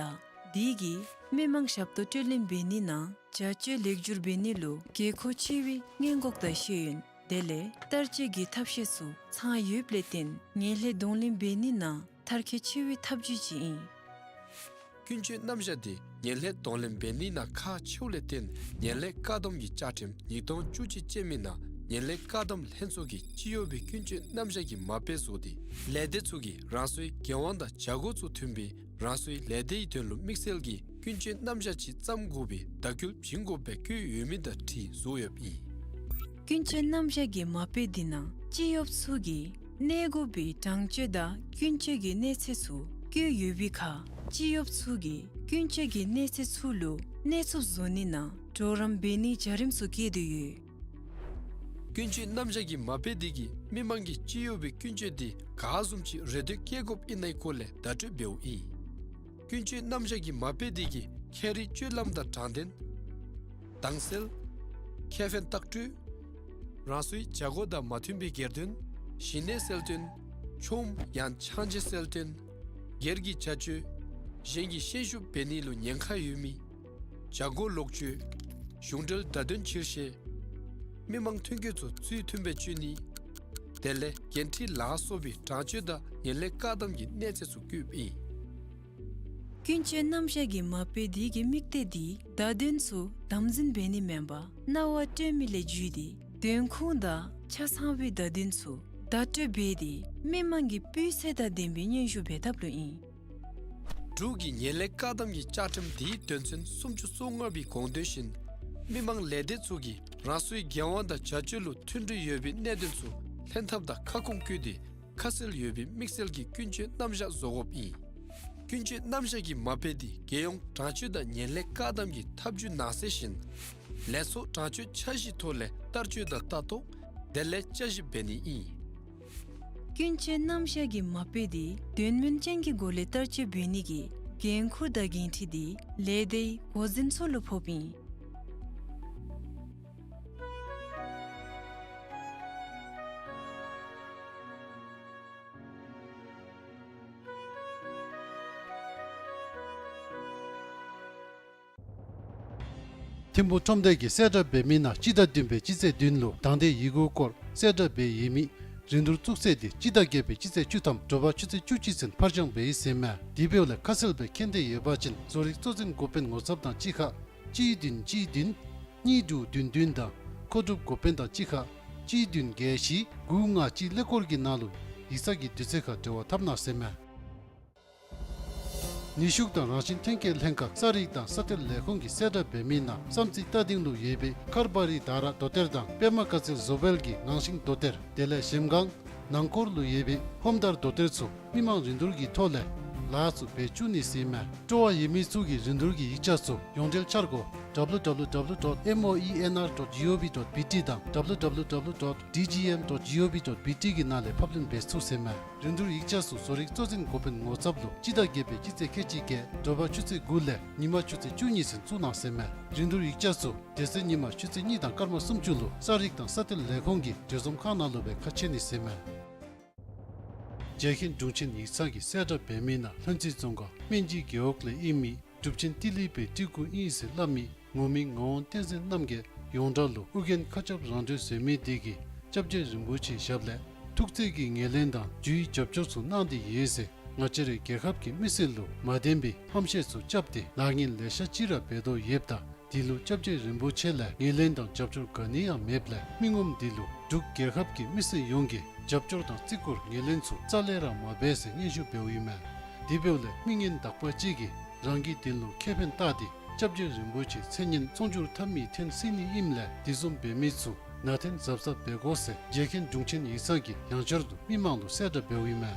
དེ་གིས་མི་མང་ཞབས་ཏོག་སྤྲོད་ལེན་འབད་ནི་ནང་བྱ་སྤྱོད་ལེགས་བསྒྱུར་འབད་ནི་ལུ་དགོས་མཁོ་ཆེ་བའི་སྔོན་འགོག་དང་ཤེས་ཡོན་དེ་ལས་བསྟར་སྤྱོད་ཀྱི་ཐབས་ཤེས་ཚུ་ཚང་ཡོདཔ་ལས་བརྟེན་ངན་ལྷད་གདོང་ལེན་འབད་ནི་ནང་མཐར་འཁྱོལ་ཆེ་བའི་ཐབས་བྱུས་ཅིག་ཨིན། ཀུན་སྤྱོད་རྣམ་གཞག་འདི་ངན་ལྷད་གདོང་ལེན་འབད་ནི་ནང་ཁག་ཆེཝ་ལས་བརྟེན་ངན་ལྷད་བཀག་སྡོམ་གྱི་བཅའ་ཁྲིམས་ཉིས་སྟོང་བཅུ་གཅིག་ཅན་མའི་ནང་ངན་ལྷད་བཀག་སྡོམ་ལྷན་ཚོགས་ཀྱིས་སྤྱི་ཡོངས་པའི་ཀུན་སྤྱོད་རྣམ་གཞག་གི་མ་དཔེ་བཟོ་སྟེ་ལས་སྡེ་ཚུ་གིས་རང་སོའི་འགན་དབང་དང་བྱ་སྒོ་ཚུ་མཐུན་པའི་རང་སོའི་ལས་སྡེའི་དོན་ལུ་དམིགས་བསལ་གྱི་ཀུན་སྤྱོད་རྣམ་གཞག་ཅིག་བརྩམ་དགོ་པའི་བརྡ་བསྐུལ་བྱིན་དགོཔ་སྦེ་བཀོད་ཡོད་མི་དང་འཁྲིལ་བཟོ་ཡོདཔ་ཨིན། ཀུན་སྤྱོད་རྣམ་གཞག་གི་མ་དཔེ་འདི་ནང་སྤྱི་ཡོངས་ཚུ་གིས་གནས་དགོ་པའི་དྲང་སྤྱོད་དང་ཀུན་སྤྱོད་ཀྱི་གནས་ཚད་ཚུ་བཀོད་ཡོད་པའི་ཁར་སྤྱི་ཡོངས་ཚུ་གིས་ཀུན་སྤྱོད་ཀྱི་གནས་ཚད་ཚུ་ལུ་གནས་ཚུགསཔ་བཟོ་ནི་ནང་གྲོགས་རམ་འབད་ནིའི་བྱ་རིམ་ཚུ་བཀོད་དེ་ཡོད། ཀུན་སྤྱོད་རྣམ་གཞག་གི་མ་དཔེ་འདི་གིས་མི་མང་གིས་སྤྱི་ཡོངས་པའི་ཀུན་སྤྱོད་འདི་ག་བཟུམ་ཅིག་རེ་འདོད་བསྐྱེད་དགོཔ་ཨིན་ནའི་སྐོར་ལས་བརྡ་སྤྲོད་འབདཝ་ཨིན། ཀུན་སྤྱོད་རྣམ་གཞག་གི་མ་དཔེ་འདི་གིས་ཁྱད་རིག་སྤྱོད་ལམ་དང་དྲང་བདེན། དྭངས་གསལ། ཁེ་ཕན་ལྟག་སྤྲོད། རང་སོའི་བྱ་སྒོ་དང་མ་མཐུན་པའི་སྒེར་དོན། ཞི་གནས་གསལ་སྟོན། ཆོམ་ཡང་ཆང་བརྗེ་གསལ་སྟོན། སྒེར་གྱི་བྱ་སྤྱོད། གཞན་གྱི་ཤན་ཤུགས་འབད་ནི་ལུ་ཉེན་ཁ་ཡོད་མི། བྱ་སྒོ་ལོག་སྤྱོད། གཞུང་འབྲེལ་བརྡ་དོན་ཕྱིར་བཤེར། མི་མང་ཐོན་སྐྱེད་ཚུ་ཚུལ་མཐུན་སྦེ་སྤྱོད་ནི། དེ་ལས་འགན་འཁྲི་ལ་སོགས་པའི་དྲང་སྤྱོད་དང་ངན་ལྷད་བཀག་སྡོམ་གྱི་གནས་ཚད་ཚུ་བཀོདཔ་ཨིན། ཀུན་སྤྱོད་རྣམ་གཞག་གི་མ་དཔེ་འདི་གི་དམིགས་གཏད་འདི་བརྡ་དོན་ཚུ་དམ་འཛིན་འབད་ནི་མེན་པར་རྣ་བར་སྤྲོད་མི་ལས་བརྒྱུད་དེ་དོན་ཁུངས་དང་ཆ་ཚང་བའི་བརྡ་དོན་ཚུ་བརྡ་སྤྲོད་འབད་དེ་མི་མང་གི་སྤུས་ཚད་དང་ལྡན་པའི་སྙན་ཞུ་འབད་ཐབས་ལུ་ཨིན། འབྲུག་གི་ངན་ལྷད་བཀག་སྡོམ་གྱི་བཅའ་ཁྲིམས་འདིའི་དོན་ཚན་སུམ་ཅུ་སོ་ལྔ་པའི་དགོངས་དོན་བཞིན་མི་མང་ལས་སྡེ་ཚུ་གིས་རང་སོའི་འགན་དབང་དང་བྱ་སྤྱོད་ལུ་མཐུན་སྒྲིལ་ཡོད་པའི་གནད་དོན་ཚུ་ལྷན་ཐབས་དང་ཁ་སྐོང་བཀོད་དེ་ཁ་གསལ་ཡོད་པའི་དམིགས་བསལ་གྱི་ཀུན་སྤྱོད་རྣམ་གཞག་བཟོ་དགོཔ་ཨིན། ཀུན་སྤྱོད་རྣམ་གཞག་གི་མ་དཔེ་འདི་རྒྱལ་ཡོངས་དྲང་སྤྱོད་དང་ངན་ལྷད་བཀག་སྡོམ་གྱི་ཐབས་བྱུས་ནང་གསེས་བཞིན་ལས་ཚོགས་དྲང་སྤྱོད་འཆར་གཞིའི་ཐོག་ལས་བསྟར་སྤྱོད་དང་ལྟ་རྟོག་དེ་ལས་བསྐྱར་ཞིབ་འབད་ནི་ཨིན། ཀུན་སྤྱོད་རྣམ་གཞག་གི་མ་དཔེ་འདི་དོན་སྨིན་ཅན་གྱི་སྒོ་ལས་བསྟར་སྤྱོད་འབད་ནི་གི་འགན་ཁུར་དང་འགན་འཁྲི་འདི་ལས་སྡེའི་འགོ་འཛིན་ཚུ་ལུ་ཕོགཔ་ཨིན། ཐིམ་ཕུག་ཁྲོམ་སྡེ་གིས་གསལ་བསྒྲགས་འབད་མི་ནང་སྤྱི་ཟླ་བདུན་པའི་སྤྱི་ཚེས་བདུན་ལུ་དང་འདོད་ཡི་གུ་སྐོར་གསལ་བསྒྲགས་འབད་ཡོད་མི་རིན་བསྡུར་བཙུགས་ཚེས་འདི་སྤྱི་ཟླ་བརྒྱད་པའི་སྤྱི་ཚེས་བཅུ་ཐམ་དྲོ་པ་ཆུ་ཚོད་བཅུ་གཅིག་ཚུན་ཕར་འགྱངས་འབད་ཡི་ཟེར་མས། དེ་འབདཝ་ལས་ཁ་གསལ་སྦེ་མཁྱེན་འདོད་ཡོད་པ་ཅིན་བཟོ་རིག་གཙོ་འཛིན་འགོ་དཔོན་ངོ་ཚབ་དང་གཅིག་ཁར་གཅིག་བདུན་གཅིག་བདུན་གཉིས་དྲུག་བདུན་བདུན་དང་མཁོ་སྒྲུབ་འགོ་དཔོན་དང་གཅིག་ཁར་གཅིག་བདུན་བརྒྱད་བཞི་དགུ་ལྔ་གཅིག་ཀླད་ཀོར་གྱི་ནང་ལུ་ཡིག་ཚང་གི་དུས་ཚོད་ཁར་འབྲེལ་བ་འཐབ་གནང་ཟེར་མས། ནུས་ཤུགས་དང་རང་བཞིན་ཐོན་སྐྱེད་ལྷན་ཁག་ས་རིག་དང་ས་གཏེར་ལས་ཁུངས་ཀྱིས་གསལ་བསྒྲགས་འབད་མི་ནང་བསམ་རྩེ་རྟ་སྡིང་ལུ་ཡོད་པའི་མཁར་བ་རི་དར་རྡོ་གཏེར་དང་པདྨ་དཀར་རྩེ་བཟོ་བལ་གྱི་ངང་ཤིང་རྡོ་གཏེར་དེ་ལས་གཞལམ་སྒང་ནང་སྐོར་ལུ་ཡོད་པའི་ཧོམ་དར་རྡོ་གཏེར་ཚུ་མི་མང་རིན་བསྡུར་གྱི་ཐོག་ལས་ལཱ་ཚུ་འབད་བཅུག་ནི་ཟེར་མས། སྤྲོ་བ་ཡོད་མི་ཚུ་གིས་རིན་བསྡུར་གྱི་ཡིག་ཆ་ཚུ་ཡོངས་འབྲེལ་འཆར་སྒོ་www dot moenr dot gov dot bt དང་www dot dgm dot gov dot bt གི་ནང་ལས་ཕབ་ལེན་འབད་ཚུགས་ཟེར་མས། རིན་བསྡུར་ཡིག་ཆ་ཚུ་བཟོ་རིག་གཙོ་འཛིན་འགོ་དཔོན་ངོ་ཚབ་ལུ་སྤྱི་ཟླ་བརྒྱད་པའི་སྤྱི་ཚེས་ཁལ་གཅིག་བརྒྱད་དྲོ་པ་ཆུ་ཚོད་དགུ་ལས་ཉིན་མ་ཆུ་ཚོད་བཅུ་གཉིས་ཚུན་བཙུགས་གནང་ཟེར་མས། རིན་བསྡུར་ཡིག་ཆ་ཚུ་དེ་ཚེ་ཉིན་མ་ཆུ་ཚོད་གཉིས་དང་སྐར་མ་སུམ་ཅུ་ལུ་ས་རིག་དང་ས་གཏེར་ལས་ཁུངས་ཀྱི་འབྲེལ་འཛོམས་ཁང་ནང་ལུ་སྦེ་ཁ་ཕྱེ་ནི་ཟེར་མས། རྗེ་མཁན་དྲུང་ཆེན་ཡིག་ཚང་གིས་གསལ་བསྒྲགས་འབད་མི་ནང་ལྷུན་རྩེ་རྫོང་ཁག་སྨན་སྦྱིས་རྒེད་འོག་ལས་ཨིན་མི་གྲུབ་ཆེན་ཏི་ལི་པའི་སྤྲུལ་སྐུ་ཨིན་ཟེར་སླབ་མི་ངོ་མི་ངག་དབང་བསྟན་འཛིན་རྣམ་རྒྱལ་ཡོངས་གྲགས་ལུ་ཨོ་རྒྱན་མཁའ་ཁྱབ་རང་གྲོལ་བཟོད་མི་དེ་གིས་སྐྱབས་རྗེ་རིན་པོ་ཆེའི་ཞབས་ལས་ཐུགས་བརྩེ་གི་ངོས་ལེན་དང་རྒྱུའི་རྒྱབ་སྐྱོར་ཚུ་གནང་སྟེ་ཡོད་ཟེར། ང་བཅས་རའི་རྒྱལ་ཁབ་ཀྱི་མི་སེར་ལུ་མ་བདེན་པའི་ཧམ་བཤད་ཚུ་རྐྱབ་སྟེ་ལཱ་ངན་ལེ་ཤ་ཅིག་ར་འབད་དོ་ཡོདཔ་ད་དེ་ལུ་སྐྱབས་རྗེ་རིན་པོ་ཆེ་ལས་ངོས་ལེན་དང་རྒྱབ་སྐྱོར་ག་ནི་ཡང་མེདཔ་ལས་མི་ངོམ་དེ་ལུ་འབྲུག་རྒྱལ་ཁབ་ཀྱི་མི་སེར་ཡོངས་ཀྱིས་རྒྱབ་སྐྱོར་དང་བརྩི་བཀུར་ངོས་ལེན་ཚུ་རྩ་ལས་ར་མ་འབད་ཟེར་སྙན་ཞུ་འབདཝ་ཨིན་མས། དེ་འབདཝ་ལས་མི་ངན་དག་པ་ཅིག་གིས་རང་གི་དོན་ལུ་ཁེ་ཕན་བལྟ་སྟེ་སྐྱབས་རྗེ་རིན་པོ་ཆེའི་མཚན་སྙན་ཚོང་བསྒྱུར་འཐབ་མི་འཐོན་སྲིད་ནི་ཨིནམ་ལས་དེ་བཟུམ་འབད་མི་ཚུ་ནང་འཐོན་གཟབ་གཟབ་འབད་དགོ་ཟེར་རྗེ་མཁན་དྲུང་ཆེན་ཡིག་ཚང་གིས་ཡང་བསྐྱར་དུ་མི་མང་ལུ་གསལ་བསྒྲགས་འབདཝ་ཨིན་མས།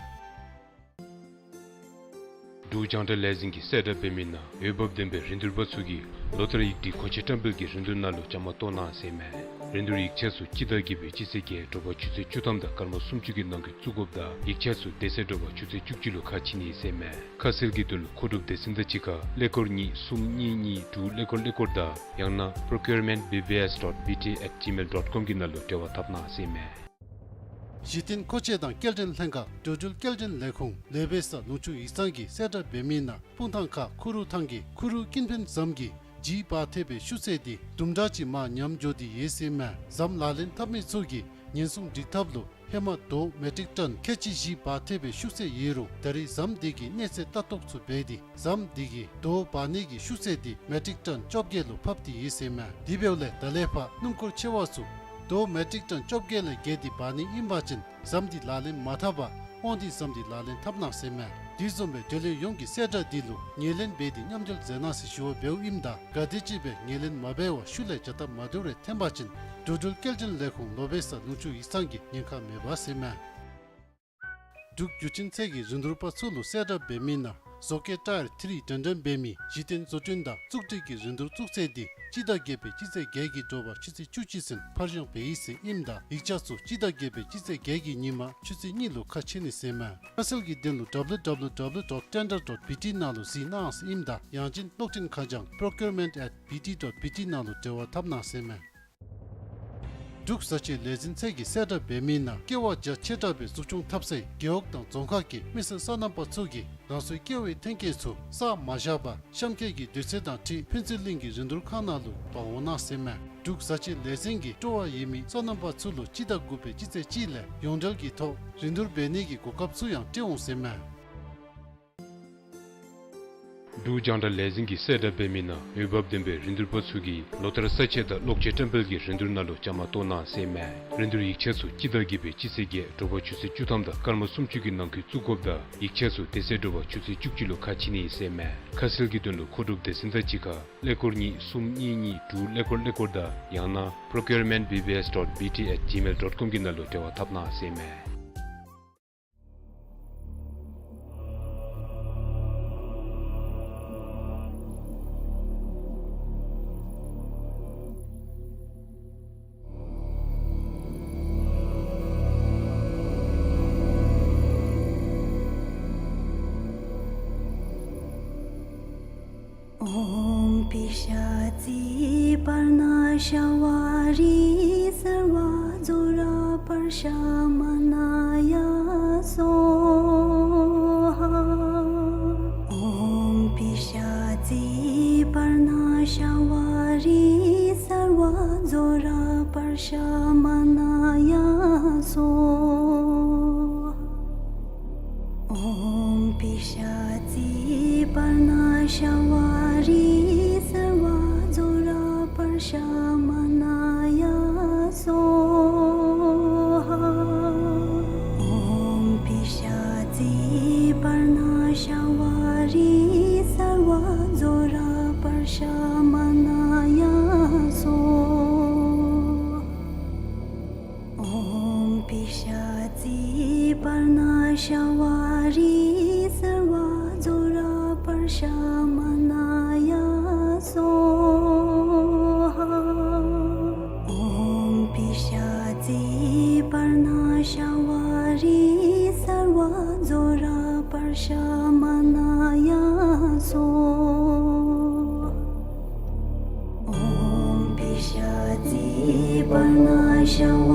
འབྲུག་རྒྱང་བསྒྲགས་ལས་འཛིན་གྱིས་གསལ་བསྒྲགས་འབད་མི་ནང་འོས་འབབ་ལྡན་པའི་རིན་བསྡུར་པ་ཚུ་གིས་ལོ་ལྟར་ཡིག་སྒྲིག་གོང་ཆེ་བཀྲམ་སྤེལ་གྱི་རིན་བསྡུར་ནང་ལུ་བཅའ་མར་གཏོགས་གནང་ཟེར་མས། རིན་བསྡུར་ཡིག་ཆ་ཚུ་སྤྱི་ཟླ་བརྒྱད་པའི་སྤྱི་ཚེས་བརྒྱད་དྲོ་པ་ཆུ་ཚོད་བཅུ་ཐམ་དང་སྐར་མ་སུམ་ཅུ་གི་ནང་འཁོད་བཙུགས་དགོཔ་ད་ཡིག་ཆ་ཚུ་དེ་ཚེ་དྲོ་པ་ཆུ་ཚོད་བཅུ་གཅིག་ལུ་ཁ་ཕྱེ་ནི་ཟེར་མས། ཁ་གསལ་གྱི་དོན་ལུ་མཁོ་སྒྲུབ་སྡེ་ཚན་དང་གཅིག་ཁར་ཀླད་ཀོར་གཉིས་གསུམ་གཉིས་གཉིས་དྲུག་ཀླད་ཀོར་ཀླད་ཀོར་དང་ཡང་ན་procurement B B S dot B T at gmail dot com གི་ནང་ལུ་འབྲེལ་བ་འཐབ་གནང་ཟེར་མས། གཞི་རྟེན་མཁོ་ཆས་དང་སྐྱེལ་འདྲེན་ལྷན་ཁག་འགྲོ་འགྲུལ་སྐྱེལ་འདྲེན་ལས་ཁུངས་ལེ་བེ་ས་ལུང་ཕྱོགས་ཡིག་ཚང་གིས་གསལ་བསྒྲགས་འབད་མི་ནང་སྤུངས་ཐང་ཁ་ཁུ་རུ་ཐང་གི་ཁུ་རུ་ཀུན་ཕན་ཟམ་གྱི་ལྗིད་འབག་ཐེབས་པའི་ཤུགས་ཚད་འདི་དུམ་གྲ་ཅིག་མར་ཉམས་འགྱོ་སྟེ་ཡོད་ཟེར་མས། ཟམ་ལག་ལེན་འཐབ་མི་ཚུ་གིས་ཉེན་སྲུང་སྒྲིག་ཐབས་ལུ་ཧེ་མ་རྡོ་མེ་ཊིག་ཊོན་ཁལ་གཅིག་བཞི་འབག་ཐེབས་པའི་ཤུགས་ཚད་ཡོད་རུང་ད་རེས་ཟམ་འདི་གི་གནས་ཚད་ལྟ་རྟོག་ཚུ་འབད་དེ་ཟམ་འདི་གི་རྡོ་འབག་ནི་གི་ཤུགས་ཚད་འདི་མེ་ཊིག་ཊོན་བཅོ་བརྒྱད་ལུ་ཕབ་སྟེ་ཡོད་ཟེར་མས། དེ་འབདཝ་ལས་ད་ལས་ཕར་སྣུམ་འཁོར་ཆེ་བ་ཚུ་རྡོ་མེ་ཊིག་ཊོན་བཅོ་བརྒྱད་ལས་བརྒལ་ཏེ་འབག་ནི་ཨིན་པ་ཅིན་ཟམ་འདི་ལག་ལེན་མ་འཐབ་པར་དབང་འདུས་ཟམ་འདི་ལག་ལེན་འཐབ་གནང་ཟེར་མས། དེ་བཟུམ་སྦེ་བགྲོ་གླེང་ཡོངས་ཀྱིས་གསལ་བསྒྲགས་འདི་ལུ་ངོས་ལེན་འབད་དེ་མཉམ་འབྲེལ་མཛད་གནང་ཟེར་ཞུ་བ་འབདཝ་ཨིནམ་ད་ག་དེམ་ཅིག་སྦེ་ངོས་ལེན་མ་འབད་བར་ཤུལ་ལས་བྱ་ཐབས་མ་འདུག་རེ་འཐོན་པ་ཅིན་འགྲོ་འགྲུལ་སྐྱེལ་འདྲེན་ལས་ཁུངས་ལོ་བེ་ས་ལུང་ཕྱོགས་ཡིག་ཚང་གིས་ཉེན་ཁ་མེད་པ་ཟེར་མས། འབྲུག་བརྒྱུད་འཕྲིན་ཚད་ཀྱི་རིན་བསྡུར་པ་ཚུ་ལུ་གསལ་བསྒྲགས་འབད་མི་ནང་བཟོ་བཀོད་ཊ་ཡར་ཐི་རི་འདྲེན་འདྲེན་འབད་མི་གཞི་རྟེན་བཟོ་སྐྲུན་དང་བཙུགས་སྒྲིག་གི་རིན་བསྡུར་བཙུགས་ཚེས་འདི་སྤྱི་ཟླ་བརྒྱད་པའི་སྤྱི་ཚེས་བརྒྱད་ཀྱི་དྲོ་པ་ཆུ་ཚོད་བཅུ་གཅིག་ཚུན་ཕར་འགྱངས་འབད་ཡི་ཟེར་ཨིནམ་ད་ཡིག་ཆ་ཚུ་སྤྱི་ཟླ་བརྒྱད་པའི་སྤྱི་ཚེས་བརྒྱད་ཀྱི་ཉིན་མ་ཆུ་ཚོད་གཉིས་ལུ་ཁ་ཕྱེ་ནི་ཟེར་མས། ཁ་གསལ་གྱི་དོན་ལུ་www dot tender dot bt ནང་ལུ་གཟིགས་གནང་ཟེར་ཨིནམ་ད་ཡང་ཅིན་གློག་འཕྲིན་ཁ་བྱང་procurement at bt dot bt ནང་ལུ་འབྲེལ་བ་འཐབ་གནང་ཟེར་མས། འབྲུག་བཟའ་ཆས་ལས་འཛིན་ཚད་ཀྱིས་གསལ་བསྒྲགས་འབད་མི་ནང་ཀེ་བ་རྒྱ་ཆེ་དྲགས་སྦེ་འཛུགས་སྐྱོང་འཐབ་སའི་རྒེད་འོག་དང་རྫོང་ཁག་གི་མི་སེར་སོ་ནམ་པ་ཚུ་གིས་རང་སོའི་ཀེ་བའི་ཐོན་སྐྱེད་ཚུ་ས་མ་བཞག་པར་གཤམ་འཁོད་ཀྱི་དུས་ཚོད་དང་འཁྲིལ་ཕུན་ཚོགས་གླིང་གི་རིན་བསྡུར་ཁང་ནང་ལུ་འབག་འོང་གནང་ཟེར་མས། འབྲུག་བཟའ་ཆས་ལས་འཛིན་གྱིས་སྤྲོ་བ་ཡོད་མི་སོ་ནམ་པ་ཚུ་ལུ་སྤྱི་ཟླ་དགུ་པའི་སྤྱི་ཚེས་གཅིག་ལས་ཡོངས་འབྲེལ་གྱི་ཐོག་རིན་བསྡུར་འབད་ནི་གི་གོ་སྐབས་ཚུ་ཡང་སྤྲོད་འོང་ཟེར་མས། འབྲུག་རྒྱང་བསྒྲགས་ལས་འཛིན་གྱིས་གསལ་བསྒྲགས་འབད་མི་ནང་འོས་འབབ་ལྡན་པའི་རིན་བསྡུར་པ་ཚུ་གིས་ལོ་ལྟར་ས་ཆ་དང་གློག་ཆས་བཀྲམ་སྤེལ་གྱི་རིན་བསྡུར་ནང་ལུ་བཅའ་མར་གཏོགས་གནང་ཟེར་མས། རིན་བསྡུར་ཡིག་ཆ་ཚུ་སྤྱི་ཟླ་བརྒྱད་པའི་སྤྱི་ཚེས་བརྒྱད་དྲོ་པ་ཆུ་ཚོད་བཅུ་ཐམ་དང་སྐར་མ་སུམ་ཅུ་གི་ནང་འཁོད་བཙུགས་དགོཔ་ད་ཡིག་ཆ་ཚུ་དེ་ཚེ་དྲོ་པ་ཆུ་ཚོད་བཅུ་གཅིག་ལུ་ཁ་ཕྱེ་ནི་ཟེར་མས། ཁ་གསལ་གྱི་དོན་ལུ་མཁོ་སྒྲུབ་སྡེ་ཚན་དང་གཅིག་ཁར་ཀླད་ཀོར་གཉིས་གསུམ་གཉིས་གཉིས་དྲུག་ཀླད་ཀོར་ཀླད་ཀོར་དང་ཡང་ན་procurement B B S dot B T at gmail dot com གི་ནང་ལུ་འབྲེལ་བ་འཐབ་གནང་ཟེར་མས། ཨོཾ་པི་ཤཱ་ཙི་པརྞ་ཤ་ཝ་རི་སརྦ་ཛྭ་ར་པརྞ་མ་ན་ཡ་སྭཱ་ཧཱ། ཨོཾ་པི་ཤཱ་ཙི་པརྞ་ཤ་ཝ་རི་ པར་ན་ཤ་བ་རི་སརྦ་ཛོ་ར་པར་ཤ་མ་ན་ཡ་སྭཱ་ཧཱ། ཨོཾ་པི་ཤ་ཙི་པར་ན་ཤ་བ་རི་སརྦ་ཛོ་ར་པར་ཤ་མ་ན་ཡ་སྭཱ་ཧཱ། ཨོཾ་པི་ཤ་ཙི་པར་ན་ཤ་བ་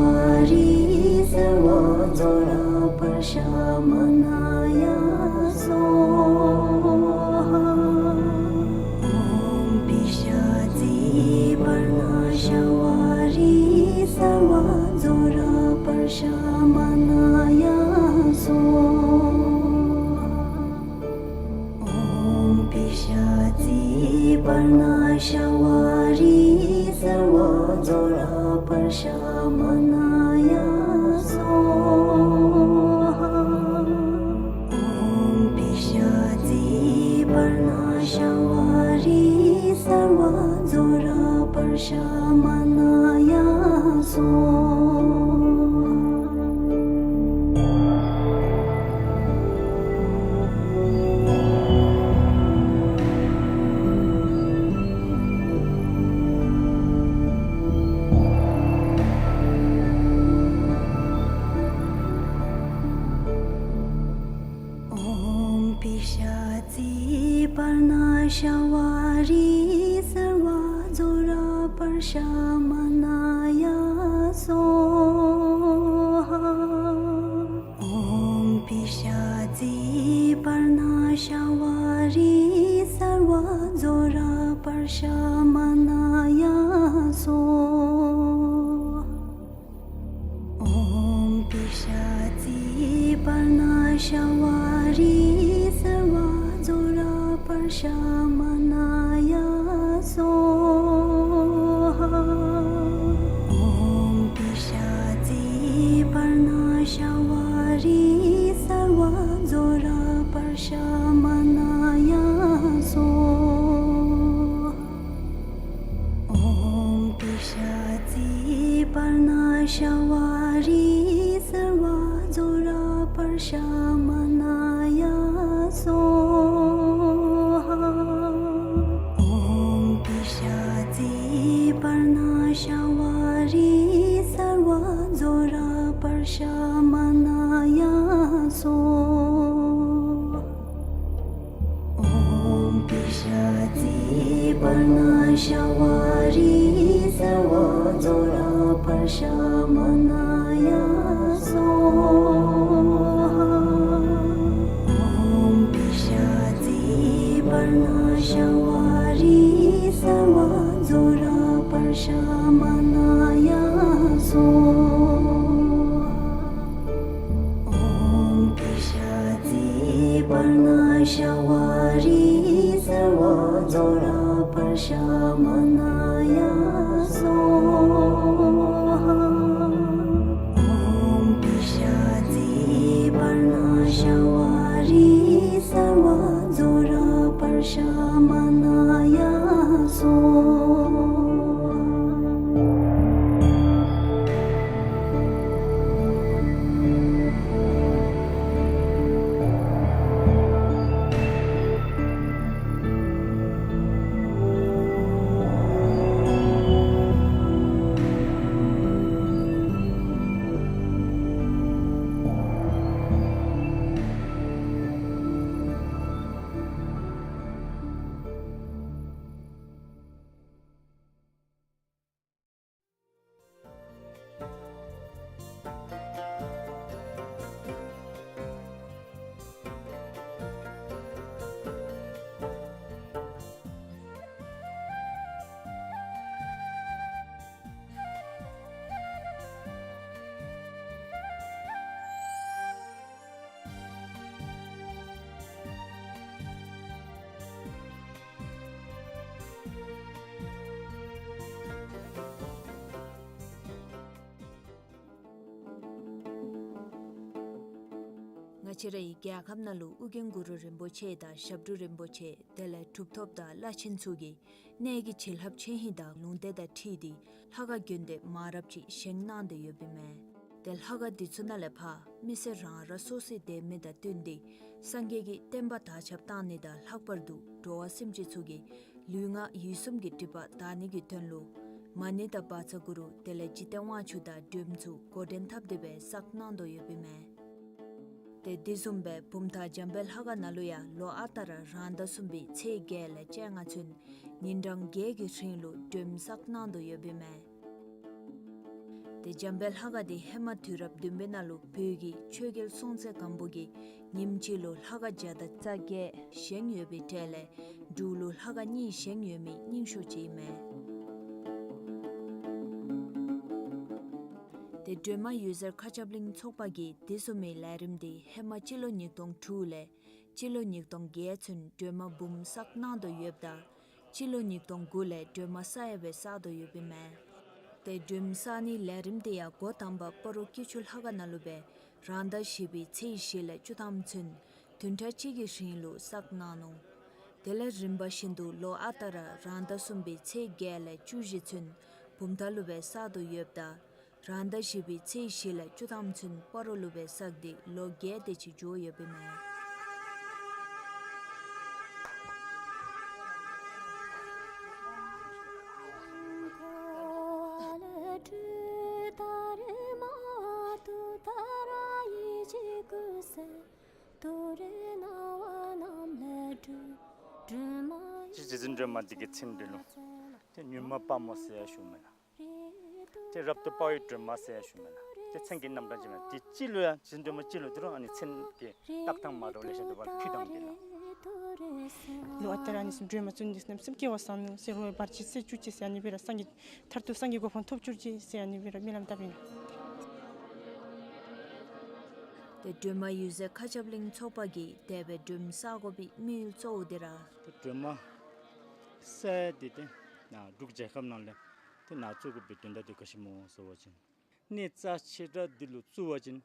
རི་སརྦ་ཛོ་ར་པར་ཤ་མ་ན་ཡ་སྭཱ་ཧཱ། ཨོཾ་པི་ཤ་ཙི་པར་ན་ཤ་བ་རི་སརྦ་ཛོ་ར་པར་ཤ་མ་ན་ཡ་སྭཱ་ཧཱ། ཨོཾ་པི་ཤ་ཙི་པར་ན་ཤ་བ་རི་སརྦ་ཛོ་ར་པར་ཤ་མ་ན་ཡ་སྭཱ་ཧཱ། ཨོཾ་པི་ཤ་ཙི་པར་ན་ཤ་བ་རི་སརྦ་ཛོ་ར་པར་ཤ་མ་ན་ཡ་སྭཱ་ཧཱ། ཨོཾ་པི་ཤ་ཙི་པར་ན་ཤ་བ་རི་སརྦ་ཛོ་ར་པར་ཤ་མ་ན་ཡ་སྭཱ་ཧཱ། ཨོཾ་པི་ཤ་ཙི་པར་ན་ཤ་བ་རི་སརྦ་ཛོ་ར་པར་ཤ་མ་ན་ཡ་སྭཱ་ཧཱ། ཨོཾ་པི་ཤ་ཙི་པར་ན་ཤ་བ་རི་སརྦ་ཛོ་ར་པར་ཤ་མ་ན་ཡ་སྭཱ་ཧཱ། ཨོཾ་པི་ཤ་ཙི་པར་ན་ཤ་བ་རི་སརྦ་ཛོ་ར་པར་ཤ་མ་ན་ཡ་སྭཱ་ཧཱ། ཨོཾ་པི་ཤ་ཙི་པར་ན་ཤ་བ་རི་སརྦ་ཛོ་ར་པར་ཤ་མ་ན་ཡ་སྭཱ་ཧཱ། ཨོཾ་པི་ཤ་ཙི་པར་ན་ཤ་བ་རི་སརྦ་ཛོ་ར་པར་ཤ་མ་ན་ཡ་སྭཱ་ཧཱ། ཨོཾ་པི་ཤ་ཙི་པར་ན་ཤ་བ་རི་སརྦ་ཛོ་ར་པར་ཤ་མ་ན་ཡ་སྭཱ་ཧཱ། ཨོཾ་པི་ཤ་ཙི་པར་ན་ཤ་བ་རི་སརྦ་ཛོ་ར་པར་ཤ་མ་ན་ཡ་སྭཱ་ཧཱ། ཨོཾ་པི་ཤ་ཙི་པར་ན་ཤ་བ་རི་སརྦ་ཛོ་ར་པར་ཤ་མ་ན་ཡ་སྭཱ་ཧཱ། ཨོཾ་པི་ཤ་ཙི་པར་ན་ཤ་བ་རི་སརྦ་ཛོ་ར་པར་ཤ་མ་ན་ཡ་སྭཱ་ཧཱ། ང་བཅས་རའི་རྒྱལ་ཁབ་ནང་ལུ་ཨོ་རྒྱན་གུ་རུ་རིན་པོ་ཆེ་དང་ཞབས་དྲུང་རིན་པོ་ཆེ་དེ་ལས་གྲུབ་ཐོབ་དང་བླ་ཆེན་ཚུ་གིས་གནས་ཀྱི་བྱིན་རླབས་ཆེ་ཧིང་དང་ལུང་བསྟན་དང་འཁྲིལ་ཏེ་ལྷ་ཁང་དགོན་སྡེ་མང་རབས་ཅིག་བཞེངས་གནང་སྟེ་ཡོདཔ་ཨིན་མས། ཏེ་ལྷ་ཁང་འདི་ཚུ་ནང་ལས་ཕར་མི་སེར་རང་ར་སོ་སོའི་སྡོད་མི་དང་བསྟུན་ཏེ་སངས་རྒྱས་ཀྱི་བསྟན་པ་དར་ཁྱབ་གཏང་ནི་དང་ལྷག་པར་དུ་འགྲོ་བ་སེམས་ཅན་ཚུ་གི་ལུས་ངག་ཡིད་གསུམ་གྱི་སྒྲིབ་པ་དག་ནི་གི་དོན་ལུ་མ་ཎི་དང་བཛྲ་གུ་རུ་དེ་ལས་འཇིག་རྟེན་དབང་ཕྱུག་དང་སྒྲོལ་མ་ཚུ་འགོ་འདྲེན་འཐབ་སྟེ་སྦེ་བསགས་གནང་དོ་ཡོདཔ་ཨིན་མས། ཏེ་དེ་བཟུམ་སྦེ་བུམ་ཐང་འཇམ་དཔལ་ལྷ་ཁང་ནང་ལུ་ཡང་ལོ་ཨ་རྟག་ར་རང་ཟླ་གསུམ་པའི་ཚེས་བརྒྱད་ལས་བཅོ་ལྔ་ཚུན་ཉིན་གྲངས་བརྒྱད་ཀྱི་རིང་ལུ་སྒྲོལ་མ་བསགས་གནང་དོ་ཡོདཔ་ཨིན་མས། ཏེ་འཇམ་དཔལ་ལྷ་ཁང་འདི་ཧེ་མ་དུས་རབས་བདུན་པའི་ནང་ལུ་བོད་ཀྱི་ཆོས་རྒྱལ་སྲོང་བཙན་སྒམ་པོ་གིས་ཉིནམ་གཅིག་ལུ་ལྷ་ཁང་བརྒྱ་དང་རྩ་བརྒྱད་བཞེངས་ཡོད་པའི་གྲས་ལས་འབྲུག་ལུ་ལྷ་ཁང་གཉིས་བཞེངས་ཡོད་མི་རྙིང་ཤོས་ཅིག་ཨིན་མས། ཏེ་སྒྲོལ་མ་འོད་ཟེར་མཁའ་ཁྱབ་གླིང་ཚོགས་པ་གིས་དེ་བཟུམ་མའི་ལས་རིམ་འདི་ཧེ་མ་སྤྱི་ལོ་ཉིས་སྟོང་དྲུག་ལས་སྤྱི་ལོ་ཉིས་སྟོང་བརྒྱད་ཚུན་སྒྲོལ་མ་འབུམ་བསགས་གནང་དོ་ཡོདཔ་ད་སྤྱི་ལོ་ཉིས་སྟོང་དགུ་ལས་སྒྲོལ་མ་གསར་ཡང་སྦེ་བསགས་དོ་ཡོདཔ་ཨིན་མས། ཏེ་སྒྲོལ་མ་བསགས་ནིའི་ལས་རིམ་འདི་ཡང་འགོ་དང་པ་སྤ་རོ་སྐྱིད་ཆུ་ལྷ་ཁང་ནང་ལུ་སྦེ་རང་ཟླ་བཞི་པའི་ཚེས་བཞི་ལས་བཅུ་ཐམ་ཚུན་བདུན་ཕྲག་གཅིག་གི་རིང་ལུ་བསགས་གནང་ནུག། དེ་ལས་རིམ་པ་བཞིན་དུ་ལོ་ཨ་རྟག་ར་རང་ཟླ་གསུམ་པའི་ཚེས་བརྒྱད་ལས་བཅུ་བཞི་ཚུན་བུམ་ཐང་ལུ་སྦེ་བསགས་དོ་ཡོདཔ་ད་རང་ཟླ་བཞི་པའི་ཚེས་བཞི་ལས་བཅུ་ཐམ་ཚུན་སྤ་རོ་ལུ་སྦེ་བསགས་ཏེ་ལོ་བརྒྱད་དེ་ཅིག་འགྱོ་ཡོདཔ་ཨིན་མས། སྤྱིར་རྗེ་བཙུན་སྒྲོལ་མ་འདི་གི་མཚན་འདི་ལུ་ཏེ་མྱུར་མ་དཔའ་མོ་ཟེར་ཡང་ཞུཝ་མེན་ན། ཏེ་རབ་ཏུ་དཔའ་བའི་སྒྲོལ་མ་ཟེར་ཡང་ཞུཝ་མེན་ན། ཏེ་མཚན་གྱི་རྣམ་གྲངས་ཅིག་མེན་ན། ཏེ་སྤྱི་ལུ་ཡང་རྗེ་བཙུན་སྒྲོལ་མ་སྤྱི་ལུ་འདི་རུང་ཨ་ནི་མཚན་གྱི་བཏགས་ཐངས་མ་འདྲཝ་ལེ་ཤ་འདུག་པ་ལགས། ཕུད་དང་འདི་ལུ། ལོ་ཨ་རྟག་ར་ཨ་ནི་བཟུམ་སྒྲོལ་མ་བཙུགས་ནི་འདི་བཟུམ་སྐལ་བ་བཟང་ནུག་ཟེར་རོགས་བར་ཆད་སེལ་བཅུག་ཅིག་ཟེར་ཨ་ནི་སྦེ་ར་སངས་རྒྱས་མཐར་ཐུག་སངས་རྒྱས་གོ་འཕང་ཐོབ་བཅུག་ཅིག་ཟེར་ཨ་ནི་སྦེ་ར་སྨོན་ལམ་བཏབ་ཨིན། ཏེ་སྒྲོལ་མ་འོད་ཟེར་མཁའ་ཁྱབ་གླིང་ཚོགས་པ་གིས་དེ་སྦེ་སྒྲོལ་མ་བསགས་དགོ་པའི་དམིགས་ཡུལ་གཙོ་བོ་འདི་ར། ཏེ་སྒྲོལ་མ་བསགས་ཡས་འདི་ཏེ་ནཱ་འབྲུག་རྒྱལ་ཁབ་ནང་ལས་ཏེ་ནཱ་བཙུགས་དགོ་པའི་དོན་དག་འདི་ག་ཅི་སྨོ་ཟེར་བ་ཅིན་གནས་རྩ་ཆེ་དྲགས་འདི་ལུ་བཙུགས་པ་ཅིན་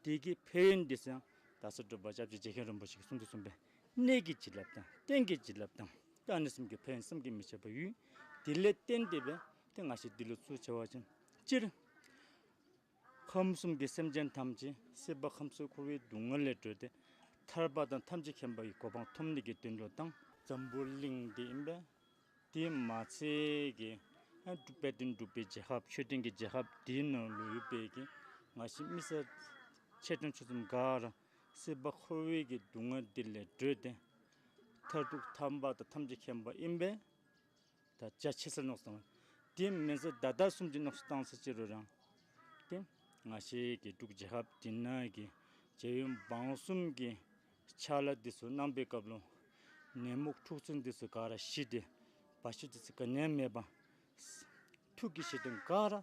དེ་གི་ཕན་ཡོན་འདི་ཚུ་ཡང་ད་ས་འབྲུག་པ་སྐྱབས་རྗེ་རྗེ་མཁན་རིན་པོ་ཆེ་གིས་གསུངས་དོ་བཟུམ་སྦེ་གནས་ཀྱི་བྱིན་རླབས་དང་རྟེན་གྱི་བྱིན་རླབས་དང་ཏེ་ཨ་ནི་བཟུམ་གྱི་ཕན་ཡོན་བསམ་གྱིས་མི་ཁྱབ་པ་ཡོད། དེ་ལས་བརྟེན་ཏེ་སྦེ་ཏེ་ང་བཅས་འདི་ལུ་བཙུགས་ཆེ་བ་ཅིན་སྤྱིར་ཁམས་གསུམ་གྱི་སེམས་ཅན་ཐམས་ཅད་སྲིད་པ་ཁམས་གསུམ་འཁོར་བའི་སྡུག་བསྔལ་ལས་གྲོལ་ཏེ་ཐར་པ་དང་ཐམས་ཅད་མཁྱེན་པ་གི་གོ་འཕང་ཐོབ་ནི་གི་དོན་ལུ་དང་འཛམ་བུ་གླིང་འདི་ཨིན་པས། དེ་མ་ཚད་ཀྱི་ཨ་འབྲུག་དཔལ་ལྡན་འབྲུག་པའི་རྒྱལ་ཁབ་ཆོས་ལྡན་གྱི་རྒྱལ་ཁབ་འདི་ནང་ལུ་ཡོད་པའི་གི་ང་བཅས་མི་སེར་ཆེ་ཆུང་ཆུང་གསུམ་ག་ར་སྲིད་པ་འཁོར་བའི་གི་སྡུག་བསྔལ་འདི་ལས་གྲོལ་ཏེ་མཐར་ཐུག་ཐར་པ་དང་ཐམས་ཅད་མཁྱེན་པ་ཨིན་པས། ད་རྒྱ་ཆེ་སར་མནོ་བསམ་བཏང་། དེ་མེན་ཟེར་ད་ལྟ་བཟུམ་ཅིག་མནོ་བསམ་བཏང་ས་ཅིག་རུང་ར་ཏེ་ང་བཅས་ཀྱི་འབྲུག་རྒྱལ་ཁབ་འདི་ནང་གི་རྒྱལ་ཡོངས་འབངས་གསུམ་གྱི་ཕྱག་ལཱ་འདི་ཚུ་གནང་པའི་སྐབས་ལུ་ནད་མུག་འཁྲུག་རྩོད་འདི་ཚུ་ག་ར་ཞི་སྟེ་བར་ཆད་འདི་ཚུ་ག་ནི་ཡང་མེད་པར་ཐུགས་ཀྱི་བཞེད་དོན་ག་ར་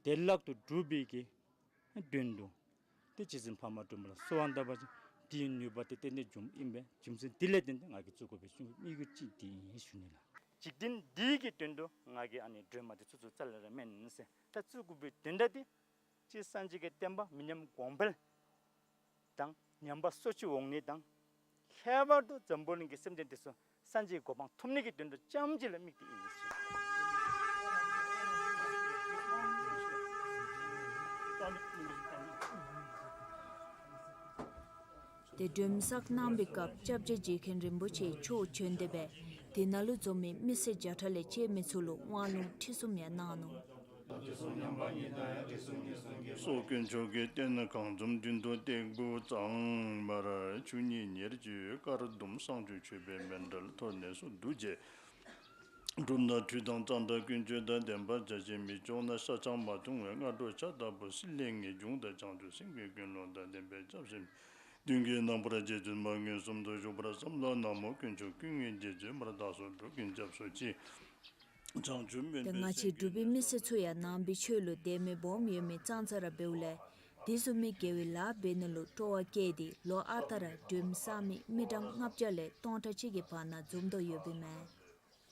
བདེ་བླག་ཏུ་འགྲུབ་པའི་གི་དོན་དུ་ཏེ་རྗེ་བཙུན་འཕགས་མ་སྒྲོལ་མ་ལ་གསོལ་བ་བཏབ་པ་ཅིན་དེའི་ནུས་པ་དེ་ཏན་ཏན་འབྱུངམ་ཨིན་པས། རྒྱུ་མཚན་དེ་ལས་བརྟེན་ཏེ་ང་གིས་བཙུགས་དགོ་པའི་དམིགས་ཡུལ་ཅིག་འདི་ཨིན་ཞུ་ནི་ལགས། འཇིག་རྟེན་འདི་གི་དོན་དུ་ང་གིས་ཨ་ནི་སྒྲོལ་མ་འདི་བཙུགས་བཙུགསཔ་རྩ་ལས་ར་མེན་ཟེར། ད་བཙུགས་དགོ་པའི་དོན་དག་འདི་སྤྱིར་སངས་རྒྱས་ཀྱི་བསྟན་པ་མི་ཉམས་གོང་འཕེལ་དང་ཉམས་པ་སོར་ཆུད་འོང་ནི་དང་ཁྱད་པར་དུ་འཛམ་བུ་གླིང་གི་སེམས་ཅན་འདི་ཚུ་སངས་རྒྱས་གོ་འཕང་ཐོབ་ནི་གི་དོན་དུ་ཙམ་ཅིག་ལུ་དམིགས་ཏེ་ཨིན་ཟེར། ཏེ་སྒྲོལ་མ་བསགས་གནང་པའི་སྐབས་སྐྱབས་རྗེ་རྗེ་མཁན་རིན་པོ་ཆེ་མཆོག་བྱོན་ཏེ་སྦེ་དེ་ནང་ལུ་འཛོམས་མི་མི་སེར་བརྒྱ་ཕྲག་ལས་བཅད་མི་ཚུ་ལུ་དབང་ལུང་ཁྲིད་གསུམ་ཡང་གནང་ནུག། སོགས་དཀོན་མཆོག་གི་རྟེན་གང་འཛོམས་མདུན་དུ་སྟེགས་བུ་གཙང་མར་ཆུ་གཉིས་ཉེར་གཅིག་དཀར་ཟླུམ་བསང་ཆུ་མཆོད་པའི་མཎྜལ་ཐོག་ནས་སུ་འདུ་བྱས། སྒྲུབ་ན་ཁྲུས་དང་གཙང་སྦྲ་ཀུན་སྤྱོད་དང་ལྡན་པར་བྱ་ཞིང་མི་ལྕོགས་ན་ཤ་ཆང་མ་འཐུང་བའི་སྔ་དྲོ་ཇ་ལྟ་བུ་སྲིད་ལས་ངེས་འབྱུང་དང་བྱང་ཆུབ་སེམས་ཀྱི་ཀུན་སློང་དང་ལྡན་པའི་སྐྱབས་སེམས་མདུན་གྱི་ནམ་མཁར་རྗེ་བཙུན་མ་མངོན་སུམ་དུ་བཞུགས་པར་བསམ་ལ་ན་མོ། དཀོན་མཆོག་ཀུན་དངོས་རྗེ་བཙུན་མར་བདག་སོགས་འགྲོ་ཀུན་སྐྱབས་སུ་མཆི། བྱང་ཆུབ་སྨོན་ཏེ་པའི་ང་བཅས་སེམས་འབྲུག་པའི་མི་སེར་ཚུ་ཡང་ནང་པའི་ཆོས་ལུ་དད་མོས་སྦོམ་ཡོད་མི་ཙང་ཙ་ར་འབདཝ་ལས་དེ་བཟུམ་མའི་དགེ་བའི་ལཱ་འབད་ནི་ལུ་སྤྲོ་བ་བསྐྱེད་དེ་ལོ་ཨ་རྟག་ར་སྒྲོལ་མ་བསགས་མི་མི་གྲངས་ལྔ་བརྒྱ་ལས་སྟོང་ཕྲག་གཅིག་གི་བར་ན་འཛོམས་དོ་ཡོདཔ་ཨིན་མས།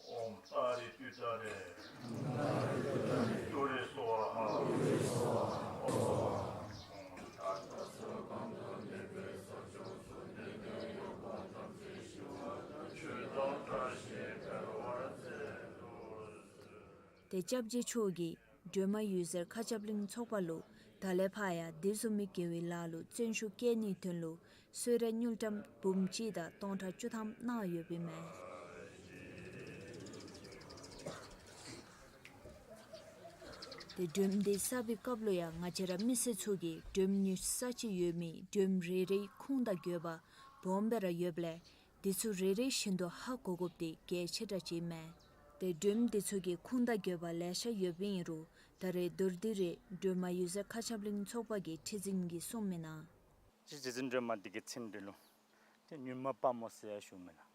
ཨོཾ་ཏཱ་རེ་ཏུཏྟཱ་རེ། ཏུ་རེ་སྭཱ་ཧཱ། ཏེ་སྐྱབས་རྗེ་མཆོག་གིས་སྒྲོལ་མ་འོད་ཟེར་མཁའ་ཁྱབ་གླིང་ཚོགས་པ་ལུ་ ད་ལས་ཕར་ཡང་དེ་བཟུམ་མའི་དགེ་བའི་ལཱ་ལུ་བརྩོན་ཤུགས་བསྐྱེད་ནིའི་དོན་ལུ་གསོལ་རས་དངུལ་ཀྲམ་འབུམ་གཅིག་དང་སྟོང་ཕྲག་བཅུ་ཐམ་གནང་ཡོདཔ་ཨིན་མས། ཏེ་སྒྲོལ་མ་འདི་བསགས་པའི་སྐབས་ལུ་ཡང་ང་བཅས་ར་མི་སེར་ཚུ་གིས་སྒྲོལ་མ་ཉོ་ས་ཅིག་ཡོད་མི་སྒྲོལ་མ་རེ་རེའི་ཁུངས་དང་དགོས་པ་སྦོམ་སྦེ་ར་ཡོདཔ་ལས་དེ་ཚུ་རེ་རེ་བཞིན་དུ་ཧ་གོ་དགོཔ་འདི་གལ་ཆེ་དྲགས་ཅིག་ཨིན་མས། ཏེ་སྒྲོལ་མ་འདི་ཚུ་གི་ཁུངས་དང་དགོས་པ་ལེ་ཤ་ཡོདཔ་ཨིན་རུང་ད་རེས་མདོར་བསྡུས་རེ་སྒྲོལ་མ་ཡོད་ས་མཁའ་ཁྱབ་གླིང་ཚོགས་པ་གི་ཁྲི་འཛིན་གྱིས་གསུངས་མི་ནང་། རྗེ་བཙུན་སྒྲོལ་མ་འདི་གི་མཚན་འདི་ལུ་ཏེ་མྱུར་མ་དཔའ་མོ་ཟེར་ཞུཝ་མས་ལགས།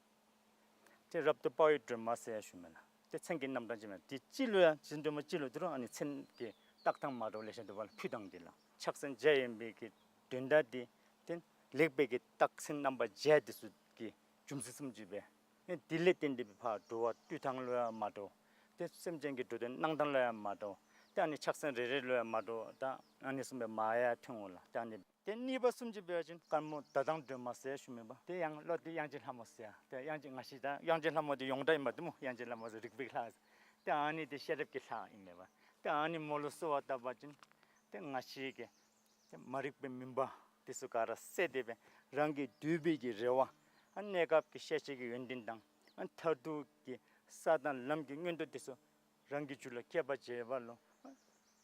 ཏེ་རབ་ཏུ་དཔའ་བའི་སྒྲོལ་མ་ཟེར་ཞུཝ་མས་ལགས། ཏེ་མཚན་གྱི་རྣམ་གྲངས་ཅིག་མས། ཏེ་སྤྱི་ལུ་ཡང་རྗེ་བཙུན་སྒྲོལ་མ་སྤྱི་ལུ་ཏེ་རུང་ཨ་ནི་མཚན་གྱི་བཏགས་ཐངས་མ་འདྲཝ་ལེ་ཤ་འདུག་པ་ལགས། ཕུད་དང་འདི་ལགས། ཕྱག་མཚན་བརྒྱ་ཡིན་པའི་གི་དོན་དག་འདི་ཏེ་ལེགས་པའི་གི་རྟགས་མཚན་རྣམ་པ་བརྒྱད་འདི་ཚུ་གི་རྒྱུ་མཚན་བཟུམ་ཅིག་སྦེ་ཨེ་དེ་ལས་བརྟེན་ཏེ་སྦེ་ཕར་འགྲོ་བ་བཏུལ་ཐངས་ལུ་ཡང་མ་འདྲཝ། ཏེ་སེམས་ཅན་གྱི་འགྲོ་དོན་གནང་ཐངས་ལུ་ཡང་མ་འདྲཝ། ཏེ་ཨ་ནི་ཕྱག་མཚན་རེ་རེ་ལུ་ཡང་མ་འདྲཝ། ད་ཨ་ནི་བཟུམ་སྦེ་མ་ཡང་ཐོན་འོང་ལགས། ཏེ་ཨ་ནི་ཏེ་གཉིས་པ་བཟུམ་ཅིག་འབད་བ་ཅིན་དཀར་མོ་ཟླ་དང་སྒྲོལ་མ་ཟེར་ཞུ་མི་པ། ཏེ་ཡང་ལོ་ཏེ་དབྱངས་ཅན་ལྷ་མོ་ཟེར། ཏེ་དབྱངས་ཅན་ང་བཅས་ད་དབྱངས་ཅན་ལྷ་མོ་འདི་ཡོངས་གྲགས་ཨིན་པ་འདི་སྨོ། དབྱངས་ཅན་ལྷ་མོ་ཟེར་རིག་པའི་ལྷ། ཏེ་ཨ་ནི་འདི་ཤེས་རབ་ཀྱི་ལྷ་ཨིན་མས་པ། ཏེ་ཨ་ནི་མོ་ལུ་གསོལ་བ་བཏབ་པ་ཅིན་ཏེ་ང་བཅས་ཀྱི་ཏེ་མ་རིག་པའི་མུན་པ་འདི་ཚུ་ག་ར་བསལ་ཏེ་སྦེ་རང་གི་འདོད་པའི་གི་རེ་བ་ཨ་གནས་སྐབས་ཀྱི་ཤེས་བྱའི་གི་ཡོན་ཏན་དང་ཨ་མཐར་ཐུག་གི་ས་དང་ལམ་གྱི་མངོན་མཐོ་འདི་ཚུ་རང་གི་རྒྱུད་ལུ་སྐྱེ་བར་བྱེད་པ་ལུ་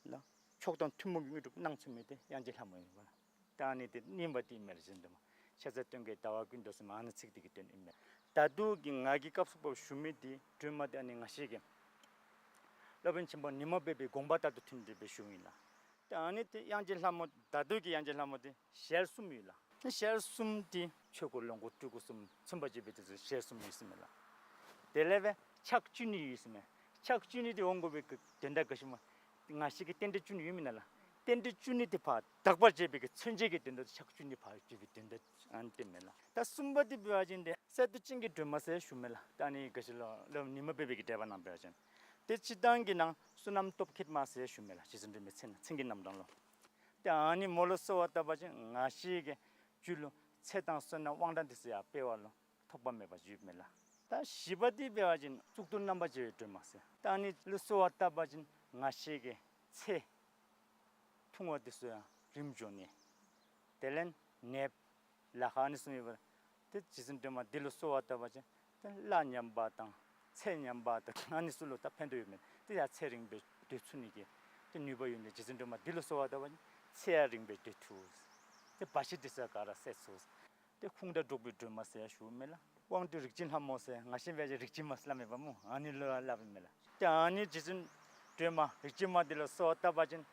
ལགས་མཆོག་དང་ཐུན་མོང་གི་དངོས་གྲུབ་གནང་ཚུགས་མི་འདི་དབྱངས་ཅན་ལྷ་མོ་ཨིན་པ། ད་ཨ་ནི་འདི་གཉིས་པ་འདི་ཨིན་མས་ལགས། རྗེ་བཙུན་སྒྲོལ་མ་ཤ་ཟ་སྟོན་ཀའི་ཟླ་བ་ཀུན་ཏུ་ཟེར་མི་ཨ་ནི་ཚིག་འདི་གི་དོན་ཨིན་མས། ད་ལྟོ་གི་ང་གིས་སྐབས་སུ་བབ་ཞུ་མི་འདི་སྒྲོལ་མ་འདི་ཨ་ནི་ང་བཅས་ཀྱི་སློབ་དཔོན་ཆེན་པོ་ཉི་མ་པའི་གི་དགོངས་པ་ལྟར་དུ་མཐུན་ཏེ་སྦེ་ཞུཝ་ཨིན་ལགས། ད་ཨ་ནི་འདི་དབྱངས་ཅན་ལྷ་མོ་ད་ལྟོ་གི་དབྱངས་ཅན་ལྷ་མོ་འདི་ཞལ་གསུམ་ཡོད་ལགས། ཞལ་གསུམ་འདི་ཆོས་སྐུ་ལོངས་སྐུ་སྤྲུལ་སྐུ་གསུམ་མཚོན་པར་བྱེད་པའི་དེ་ཚུ་ཞལ་གསུམ་ཡོད་ཟེར་མས་ལགས། དེ་ལས་སྦེ་ཕྱག་བཅུ་གཉིས་ཡོད་ཟེར་མས། ཕྱག་བཅུ་གཉིས་འདི་འོང་དགོ་པའི་གི་དོན་དག་ག་ཅི་སྨོ། ང་བཅས་ཀྱི་རྟེན་འབྲེལ་བཅུ་གཉིས་ཡོད་མེན་ན་ལགས། རྟེན་འབྲེལ་བཅུ་གཉིས་འདི་ཕར་དག་པར་བྱེད་པའི་གི་མཚོན་བྱེད་ཀྱི་དོན་དག་ཕྱག་བཅུ་གཉིས་ཕར་བཅུག་པའི་དོན་དག་ཨ་ནི་འདི་མས་ལགས། ད་གསུམ་པ་འདི་འབད་བ་ཅིན་འདི་གསེར་མདོག་ཅན་གྱི་སྒྲོལ་མ་ཟེར་ཞུ་མས་ལགས། ད་ཨ་ནི་ག་ཅི་ལོ་ལོ་ཉི་མ་པའི་གི་འགྲེལ་པ་ནང་འབད་བ་ཅིན་འདི་སྤྱིར་བཏང་གི་ནང་བསོད་ནམས་སྟོབས་བསྐྱེད་མ་ཟེར་ཞུ་མས་ལགས། རྗེ་བཙུན་སྒྲོལ་མའི་མཚན་མཚན་གྱི་རྣམ་གྲངས་ལུ། ཏེ་ཨ་ནི་མོ་ལུ་གསོལ་བ་བཏབ་པ་ཅིན་ང་བཅས་ཀྱི་རྒྱུད་ལུ་ཚེ་དང་བསོད་ནམས་དབང་ཐང་འདི་ཚུ་ཡང་འཕེལ་བ་ལུ་ཐོགས་པ་མེད་པ་ཡོདཔ་མས་ལགས། ད་བཞི་པ་འདི་འབད་བ་ཅིན་གཙུག་ཏོར་རྣམ་པར་རྒྱལ་བའི་སྒྲོལ་མ་ཟེར། ད་ཨ་ནི་ལུ་གསོལ་བ་བཏབ་པ་ཅིན་ང་བཅས་ཀྱི་ཚེ་ཐུང་བ་འདི་ཚུ་ཡང་རིངམ་འགྱོ་ནི། དེ་ལས་ནདཔ་ལཱ་ཁག་ཨ་ནི་ཚུ་མེད་པར་ཏེ་རྗེ་བཙུན་སྒྲོལ་མ་འདི་ལུ་གསོལ་བ་བཏབ་པ་ཅིན་ཏེ་གླ་ཉམས་པ་དང་ཚེ་ཉམས་པ་དང་ཨ་ནི་ཚུ་ལུ་ད་ཕན་ཐོགས་ཡོད་མས། ཏེ་ཡང་ཚེ་རིངམོ་སྦེ་སྡོད་ཚུགས་ནི་གི་ཏེ་ནུས་པ་ཡོད་ནི། རྗེ་བཙུན་སྒྲོལ་མ་འདི་ལུ་གསོལ་བ་བཏབ་པ་ཅིན་ཚེ་ཡང་རིངམོ་སྦེ་སྡོད་ཚུགས། ཏེ་བར་ཆད་འདི་ཚུ་ག་ར་བསལ་ཚུགས། ཏེ་ཁུངས་དག་འགྲུབ་པའི་སྒྲོལ་མ་ཟེར་ཞུཝ་མས་ལགས། དབང་སྡུད་རིག་འཛིན་ལྷ་མོ་ཟེར་ང་བཅས་འབད་བ་ཅིན་རིག་འཛིན་མ་ཟེར་སླབ་མས་པ་སྨོ། ཨ་ནི་ལུ་ཡང་སླབ་ཨིན་མས་ལགས། ཏེ་ཨ་ནི་རྗེ་བཙུན་སྒྲོལ་མ་རིག་འཛིན་མ་འདི་ལུ་གསོལ་བ་བཏབ་པ་ཅིན་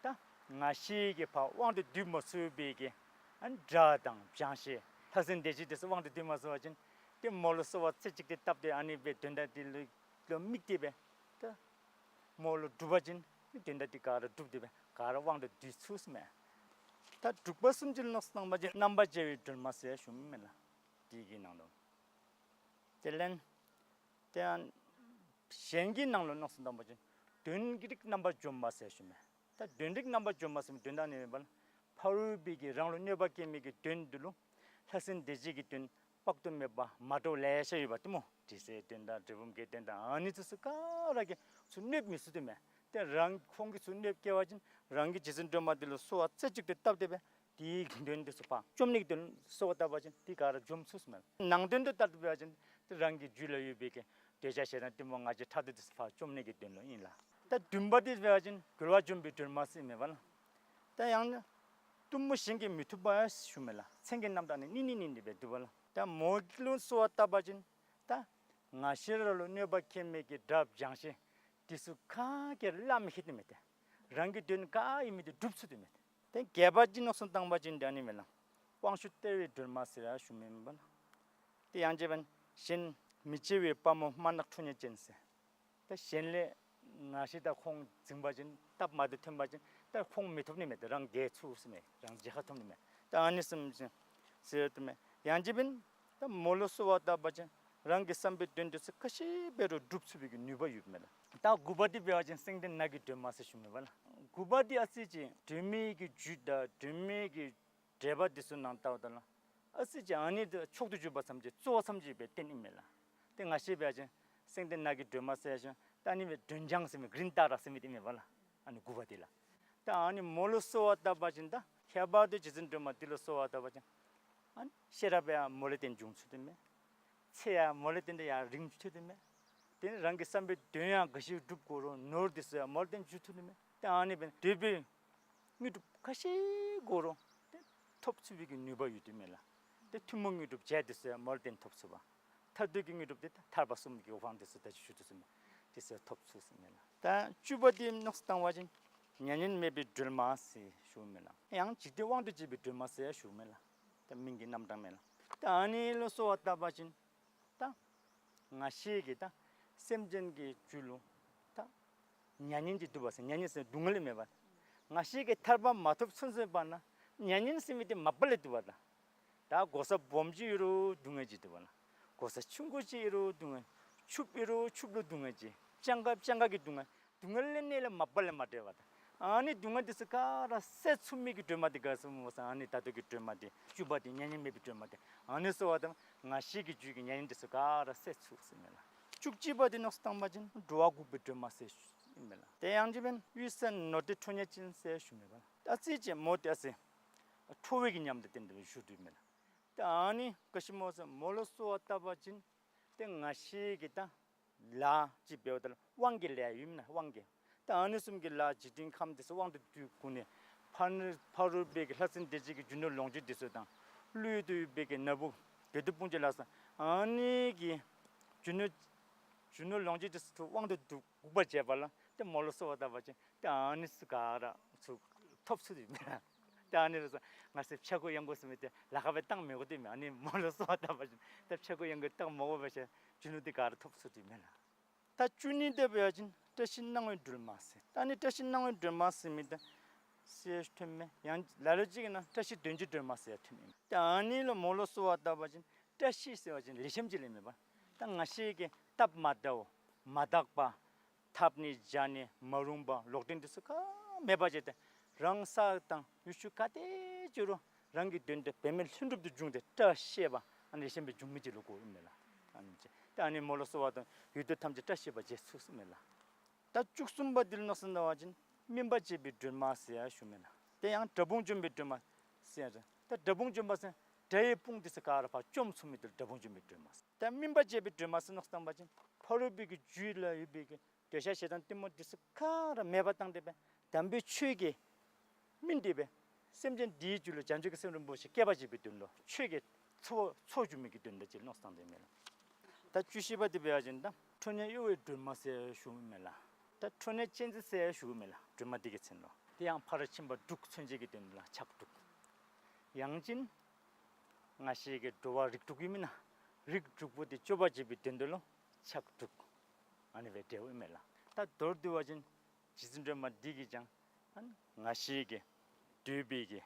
ད་ང་བཅས་ཀྱིས་ཕར་དབང་དུ་བསྡུ་མ་ཚུགས་པའི་གི་ཨ་ནི་དགྲ་དང་བྱང་ཤེས་ལྷ་སྲིན་སྡེ་བརྒྱད་འདི་ཚུ་དབང་དུ་བསྡུ་མ་ཚུགས་པ་ཅིན་ཏེ་མོ་ལུ་གསོལ་བ་རྩེ་གཅིག་ཏུ་བཏབ་སྟེ་ཨ་ནི་སྦེ་དོན་དག་འདི་ལུ་ལུ་དམིགས་ཏེ་སྦེ་ད་མོ་ལུ་སྒྲུབ་པ་ཅིན་དོན་དག་འདི་ག་ར་འགྲུབ་སྟེ་སྦེ་ག་ར་དབང་དུ་བསྡུ་ཚུགས་ཟེར་མས། ད་དྲུག་པ་བཟུམ་ཅིག་ལུ་མནོ་བསམ་བཏང་པ་ཅིན་རྣམ་པར་རྒྱལ་བའི་སྒྲོལ་མ་ཟེར་ཞུཝ་མས་ལགས། དེ་གི་ནང་ལུ་དེ་ལས་ཏེ་གཞན་གྱི་ནང་ལུ་མནོ་བསམ་བཏང་པ་ཅིན་དོན་གྱི་རིགས་རྣམ་པར་འཇོམས་པ་ཟེར་ཞུཝ་མས། ད་དོན་རིགས་རྣམ་པར་འཇོམས་པ་ཟེར་མི་དོན་དག་ནི་མེན་པར་ཕ་རོལ་པོའི་གི་རང་ལུ་གནོད་པ་བསྐྱལ་མི་གི་དོན་འདི་ལུ་ལྷ་སྲིན་སྡེ་བརྒྱད་ཀྱི་དོན་དཔག་ཏུ་མེད་པ་མ་འདྲཝ་ལེ་ཤ་ཡོད་པ་འདི་སྨོ། དྲི་ཟའི་དོན་དང་འབྲས་སྤུངས་ཀྱི་དོན་དང་ཨ་ནི་ཚུ་ཚུ་ག་ར་གིས་ཚུར་གནོདཔ་མི་ཚུགས་དོ་མས། ཏེ་རང་ཁོང་གིས་ཚུར་གནོདཔ་བཀལ་བ་ཅིན་རང་གིས་རྗེ་བཙུན་སྒྲོལ་མ་འདི་ལུ་གསོལ་བ་རྩེ་གཅིག་ཏུ་བཏབ་སྟེ་སྦེ་དེའི་གི་དོན་འདི་ཚུ་ཕར་བཅོམ་ནི་གི་དོན་གསོལ་བ་བཏབ་པ་ཅིན་དེ་ག་ར་འཇོམས་ཚུགས་ཟེར་མས། ནང་དོན་དུ་ལྟར་དུ་འབད་བ་ཅིན་ཏེ་རང་གི་རྒྱུད་ལུ་ཡོད་པའི་གི་འདོད་ཆགས་ཞེ་སྡང་གཏི་མུག་ང་རྒྱལ་ཕྲག་དོག་འདི་ཚུ་ཕར་བཅོམ་ནི་གི་དོན་ལུ་ཨིན་ལགས། ད་བདུན་པ་འདི་འབད་བ་ཅིན་རྒོལ་བ་འཇོམས་པའི་སྒྲོལ་མ་ཟེར་མས་པ་ལགས། ད་ཡང་ན་གཏུམ་མོ་གཞན་གྱིས་མི་ཐུབ་པ་ཞུཝ་མས་ལགས། མཚན་གྱི་རྣམ་གྲངས་ནི་གཉིས་གཉིས་གཉིས་འདི་སྦེ་འདུག་པ་ལགས། ད་མོ་ལུ་གསོལ་བ་བཏབ་པ་ཅིན་ད་ང་བཅས་ར་ལུ་གནོད་པ་བསྐྱལ་མི་གི་དགྲ་བྱང་ཤེས་འདི་ཚུ་ག་གིས་ར་བླ་མི་ཤེས་དོ་མས། ཏེ་རང་གི་དོན་ག་ཨིན་མི་འདི་སྒྲུབ་ཚུགས་དོ་མས། ཏེ་བརྒྱད་པ་འདི་མནོ་བསམ་བཏང་པ་ཅིན་འདི་ཨ་ནི་མས་ལགས། དབང་ཕྱུག་སྟེར་བའི་སྒྲོལ་མ་ཟེར་ཡང་ཞུཝ་མས་པ་ལགས། ཏེ་ཡང་རྗེ་བན་གཞན་མི་བརྗེ་བའི་དཔའ་མོ་དམར་ནག་ཁྲོ་གཉེར་ཅན་ཟེར། ད་གཞན་ལས་ང་བཅས་ད་ཁོང་འཛིང་པ་ཅིན་སྟབས་མ་བདེཝ་ཐོན་པ་ཅིན་ད་ཁོང་མི་ཐོབ་ནི་མས། ད་རང་རྒྱལ་ཚུགས་ཟེར་མས། རང་རྒྱལ་ཁ་ཐོབ་ནི་མས། ད་ཨ་ནི་བཟུམ་ཅིག་ཟེར་དོ་མས། ཡང་རྗེ་བན་ད་མོ་ལུ་གསོལ་བ་བཏབ་པ་ཅིན་རང་གི་བསམ་པའི་དོན་འདི་ཚུ་ག་ཅི་འབད་རུང་འགྲུབ་ཚུགས་པའི་གི་ནུས་པ་ཡོདཔ་མས་ལགས། ད་དགུ་པ་འདི་འབད་བ་ཅིན་སེང་ལྡེང་ནགས་ཀྱི་སྒྲོལ་མ་ཟེར་ཞུཝ་མས་པ་ལགས། དགུ་པ་འདི་ཨ་ཙི་ཅིག་སྒྲོལ་མའི་གི་རྒྱུད་དང་སྒྲོལ་མའི་གི་འགྲེལ་པ་འདི་ཚུ་ནང་ལྟཝ་ད་ལུ་ཨ་ཙི་ཅིག་ཨ་ནི་འདི་མཆོག་ཏུ་གྱུར་པ་ཙམ་ཅིག་གཙོ་བོ་ཙམ་ཅིག་སྦེ་བསྟན་ཨིན་མས་ལགས། ཏེ་ང་བཅས་འབད་བ་ཅིན་སེང་ལྡེང་ནགས་ཀྱི་སྒྲོལ་མ་ཟེར་ཞིནམ་ད་ཨ་ནི་སྦེ་སྒྲོལ་ལྗང་ཟེར་མི་གི་རིན་ཏ་ར་ཟེར་མི་འདི་ཨིན་མས་པ་ལགས། ཨ་ནི་དགུ་པ་འདི་ལགས། ད་ཨ་ནི་མོ་ལུ་གསོལ་བ་བཏབ་པ་ཅིན་ད་ཁྱད་པར་དུ་རྗེ་བཙུན་སྒྲོལ་མ་འདི་ལུ་གསོལ་བ་བཏབ་པ་ཅིན་ཨ་ནི་ཤེས་རབ་ཡང་མོ་ལས་བརྟེན་འབྱུང་ཚུགས་དོ་མས། ཚེ་ཡང་མོ་ལས་བརྟེན་ཏེ་ཡང་རིང་ཚུགས་དོ་མས། དེ་ནི་རང་གི་བསམ་པའི་དོན་ཡང་ག་ཅི་སྒྲུབ་དགོ་རུང་ནོར་འདི་ཚུ་ཡང་མོ་ལས་བརྟེན་འབྱུང་ཚུགས་དོ་མས། ད་ཨ་ནི་འབདན་འདོད་པའི་དངོས་གྲུབ་ག་ཅི་དགོ་རུང་ཏེ་ཐོབ་ཚུགས་པའི་གི་ནུས་པ་ཡོད་དོ་མས་ལགས། ཏེ་ཐུན་མོང་དངོས་གྲུབ་བརྒྱད་འདི་ཚུ་ཡང་མོ་ལས་བརྟེན་ཐོབ་ཚུགས་པས། མཐར་ཐུག་གི་དངོས་གྲུབ་འདི་ད་ཐར་པ་གསུམ་གྱི་དབང་འདི་ཚུ་ད་ཅི་ཞུ་དོ་བཟུམ་འདི་ཚུ་ཐོབ་ཚུགས་ཟེར་མས་ལགས། ད་བཅུ་པ་འདི་མནོ་བསམ་བཏང་བ་ཅིན་མྱ་ངན་མེད་པའི་སྒྲོལ་མ་ཟེར་ཞུཝ་མས་ལགས། ཡང་འཇིག་རྟེན་དབང་དུ་བྱེད་པའི་སྒྲོལ་མ་ཟེར་ཞུཝ་མས་ལགས། ད་མིང་གི་རྣམ་གྲངས་མས་ལགས། ད་ཨ་ནི་ལུ་གསོལ་བ་བཏབ་པ་ཅིན་ད་ང་བཅས་ཀྱི་ད་སེམས་ཅན་གྱི་རྒྱུད་ལུ་ད་མྱ་ངན་གྱིས་འདུལ་བ་ཟེར། མྱ་ངན་ཟེར་སྡུག་བསྔལ་མེད་པ། ང་བཅས་ཀྱིས་ཐར་པ་མ་ཐོབ་ཚུན་ཚོད་བར་ན་མྱ་ངན་ཟེར་མི་འདི་མ་པ་ལས་འདུལ་བ་དང་། ད་གོ་ས་སྦོམ་ཅིག་ཡོད་རུང་སྡུག་བསྔལ་ཅིག་འདུལ་བ་ལགས། གོ་ས་ཆུང་ཀུ་ཅིག་ཡོད་རུང་སྡུག་བསྔལ། ཕྱུགཔོ་ཡོད་རུང་ཕྱུགཔོ་ལུ་སྡུག་བསྔལ་ཅིག། སྤྱང་ཀ་སྤྱང་ཀ་གི་སྡུག་བསྔལ། སྡུག་བསྔལ་ལས་གནས་ལས་མ་པ་ལས་མ་བྲལ་བ་དང་། ཨ་ནི་སྡུག་བསྔལ་འདི་ཚུ་ག་ར་སེལ་ཚུགས་མི་གི་སྒྲོལ་མ་འདི་ག་ཟེར་སྨོ་ཟེར་ན་ཨ་ནི་ད་ལྟོ་གི་སྒྲོལ་མ་འདི། བཅུ་པ་འདི་མྱ་ངན་མེད་པའི་སྒྲོལ་མ་འདི། ཨ་ནི་གསོལ་བ་བཏབ་ང་བཅས་ཀྱི་རྒྱུད་ཀྱི་མྱ་ངན་འདི་ཚུ་ག་ར་སེལ་ཚུགས་ཟེར་མས་ལགས། བཅུ་གཅིག་པ་འདི་མནོ་བསམ་བཏང་བ་ཅིན་འགྲོ་བ་འགུགས་པའི་སྒྲོལ་མ་ཟེར་ཞུཝ་མས་ལགས། དེ་ཡང་ཅིན་འབདན་གཡུལ་ས་ནོར་འདྲེ་ཁྲོ་གཉེར་ཅན་ཟེར་ཞུཝ་མས་ལགས། ད་ཅི་ཅིག་མོ་ཏེ་ཟེར་ཁྲོ་བའི་གི་ཉམས་དང་བསྟུན་ཏེ་ཞུ་དོ་མས་ལགས། ད་ཨ་ནི་ག་ཅི་སྨོ་ཟེར་མོ་ལུ་གསོལ་བ་བཏབ་པ་ཅིན་ཏེ་ང་བཅས་ཀྱི་ད་ལཱ་ཅིག་འབདཝ་ད་ལུ་དབང་གི་ལཱ་ཡོད་མེན་ན། དབང་གི། ད་ཨ་ནི་བཟུམ་གྱི་ལཱ་འཇིག་རྟེན་ཁམས་འདི་ཚུ་དབང་དུ་བསྡུ་བསྒུགས་ནི། ཕ་ནི་ཕ་རོལ་པོའི་གི་ལྷ་སྲིན་སྡེ་བརྒྱད་ཀྱི་རྒྱུ་ནོར་ལོངས་སྤྱོད་འདི་ཚུ་དང་། ཀླུ་ཡུལ་དུ་ཡོད་པའི་གི་ན་བུ་དགེ་འདུན་དཔུང་གི་ལ་སོགས་ཨ་ནི་གི་རྒྱུ་ནོར་རྒྱུ་ནོར་ལོངས་སྤྱོད་འདི་ཚུ་དབང་དུ་བསྡུ་བསྒུགས་པར་བྱེད་པ་ལ་ཏེ་མོ་ལུ་གསོལ་བ་བཏབ་པ་ཅིན་ཏེ་ཨ་ནི་ཚུ་ག་ར་ཚུ་ཐོབ་ཚུགས་དོ་མས། ཏེ་ཨ་ནི་ལུ་ང་བཅས་ཕྱྭ་འགུགས་གཡང་འགུགས་ཟེར་མི་འདི་ལཱ་ཁག་སྦེ་བཏང་མི་དགོ་དོ་མས། ཨ་ནི་མོ་ལུ་གསོལ་བ་བཏབ་པ་ཅིན་ཏེ་ཕྱྭ་འགུགས་གཡང་འགུགས་བཏང་མི་དགོ་པས་ཟེར་རྒྱུ་ནོར་འདི་ག་ར་ཐོབ་ཚུགས་དོ་མས་ལགས། ད་བཅུ་གཉིས་འདི་འབད་བ་ཅིན་བཀྲ་ཤིས་སྣང་བའི་སྒྲོལ་མ་ཟེར། ད་ཨ་ནི་བཀྲ་ཤིས་སྣང་བའི་སྒྲོལ་མ་ཟེར་མི་འདི་ཟེར་ཐོནམ་མས། ཡང་ལ་ལུ་ཅིག་གིས་ན་བཀྲ་ཤིས་དོན་གྱི་སྒྲོལ་མ་ཟེར་ཐོནམ་མས། ད་ཨ་ནི་ལུ་མོ་ལུ་གསོལ་བ་བཏབ་པ་ཅིན་བཀྲ་ཤིས་ཟེར་བ་ཅིན་ལེགས་ཤོམ་ཅིག་ལས་མེན་པ། ད་ང་བཅས་ཀྱི་སྟབས་མ་བདེཝ་མ་དག་པ་འཐབ་ནི་བྱ་ནི་མ་རུངས་པ་ལོག་འདྲེན་འདི་ཚུ་ག་མེད་པ་བྱས་ཏེ་རང་ས་དང་ཡུལ་ཤུལ་ག་ཏེ་འགྱོ་རུང་རང་གི་དོན་དེ་འབད་མེད་ལྷུན་གྲུབ་ཏུ་འབྱུང་སྟེ་བཀྲ་ཤིས་པ་ཨ་ནི་ལེགས་ཤོམ་སྦེ་འབྱུང་མི་ཅིག་ལུ་གོཝ་ཨིན་མས་ལགས། ཨ་ནི་ཅིག་ད་ཨ་ནི་མོ་ལུ་གསོལ་བ་བཏབ་ཡུལ་དུས་ཐམས་ཅད་བཀྲ་ཤིས་པ་བྱེད་ཚུགས་ཟེར་མས་ལགས། ད་བཅུ་གསུམ་པ་འདི་ལུ་མནོ་བསམ་བཏང་བ་ཅིན་སྨིན་པ་འབྱེད་པའི་སྒྲོལ་མ་ཟེར་ཡང་ཞུཝ་མས་ལགས། དེ་ཡང་དགྲ་དཔུང་འཇོམས་པའི་སྒྲོལ་མ་ཟེར་ཡང་ཞུ། ད་དགྲ་དཔུང་འཇོམས་པ་ཟེར་དགྲ་ཡི་དཔུང་འདི་ཚུ་ག་ར་ཕར་བཅོམ་ཚུགས་མི་འདི་ལུ་དགྲ་དཔུང་འཇོམས་པའི་སྒྲོལ་མ་ཟེར། ད་སྨིན་པ་འབྱེད་པའི་སྒྲོལ་མ་ཟེར་མནོ་བསམ་བཏང་བ་ཅིན་ཕ་རོལ་པོའི་གི་རྒྱུད་ལུ་ཡོད་པའི་གི་འདོད་ཆགས་ཞེ་སྡང་གཏི་མུག་འདི་ཚུ་ག་ར་མེདཔ་བཏང་སྟེ་སྦེ་དམ་པའི་ཆོས་ཀྱི་སྨིན་ཏེ་སྦེ་སེམས་ཅན་འདིའི་རྒྱུད་ལུ་བྱང་ཆུབ་ཀྱི་སེམས་རིན་པོ་ཆེ་སྐྱེ་བར་བྱེད་པའི་དོན་ལུ་ཆོས་ཀྱི་མཚོ་མཚོ་འཇུག་མི་གི་དོན་དག་ཅིག་མནོ་བསམ་བཏང་སྟེ་མས་ལགས། ད་བཅུ་བཞི་པ་འདི་འབད་བ་ཅིན་ད་ཁྲོ་གཉེར་གཡོ་བའི་སྒྲོལ་མ་ཟེར་ཞུཝ་མས་ལགས། ད་ཁྲོ་གཉེར་ཅན་ཟེར་ཞུཝ་མས་ལགས། སྒྲོལ་མ་འདི་གི་མཚན་ལུ། དེ་ཡང་ཕ་རོལ་ཕྱིན་པ་དྲུག་མཚོན་བྱེད་ཀྱི་དོན་ལུ་ཕྱག་དྲུག། ཡང་ཅིན་ང་བཅས་ཀྱི་འགྲོ་བ་རིགས་དྲུག་ཡོད་མེན་ན། རིགས་དྲུག་པོ་འདི་སྐྱོབ་པར་བྱེད་པའི་དོན་དུ་ལུ་ཕྱག་དྲུག། ཨ་ནི་སྦེ་འབྲེལཝ་ཨིན་མས་ལགས། ད་མདོར་བསྡུ་བ་ཅིན་རྗེ་བཙུན་སྒྲོལ་མ་འདི་གིས་ཀྱང་ཨ་ནི་ང་བཅས་ཀྱི་འདོད་པའི་གི་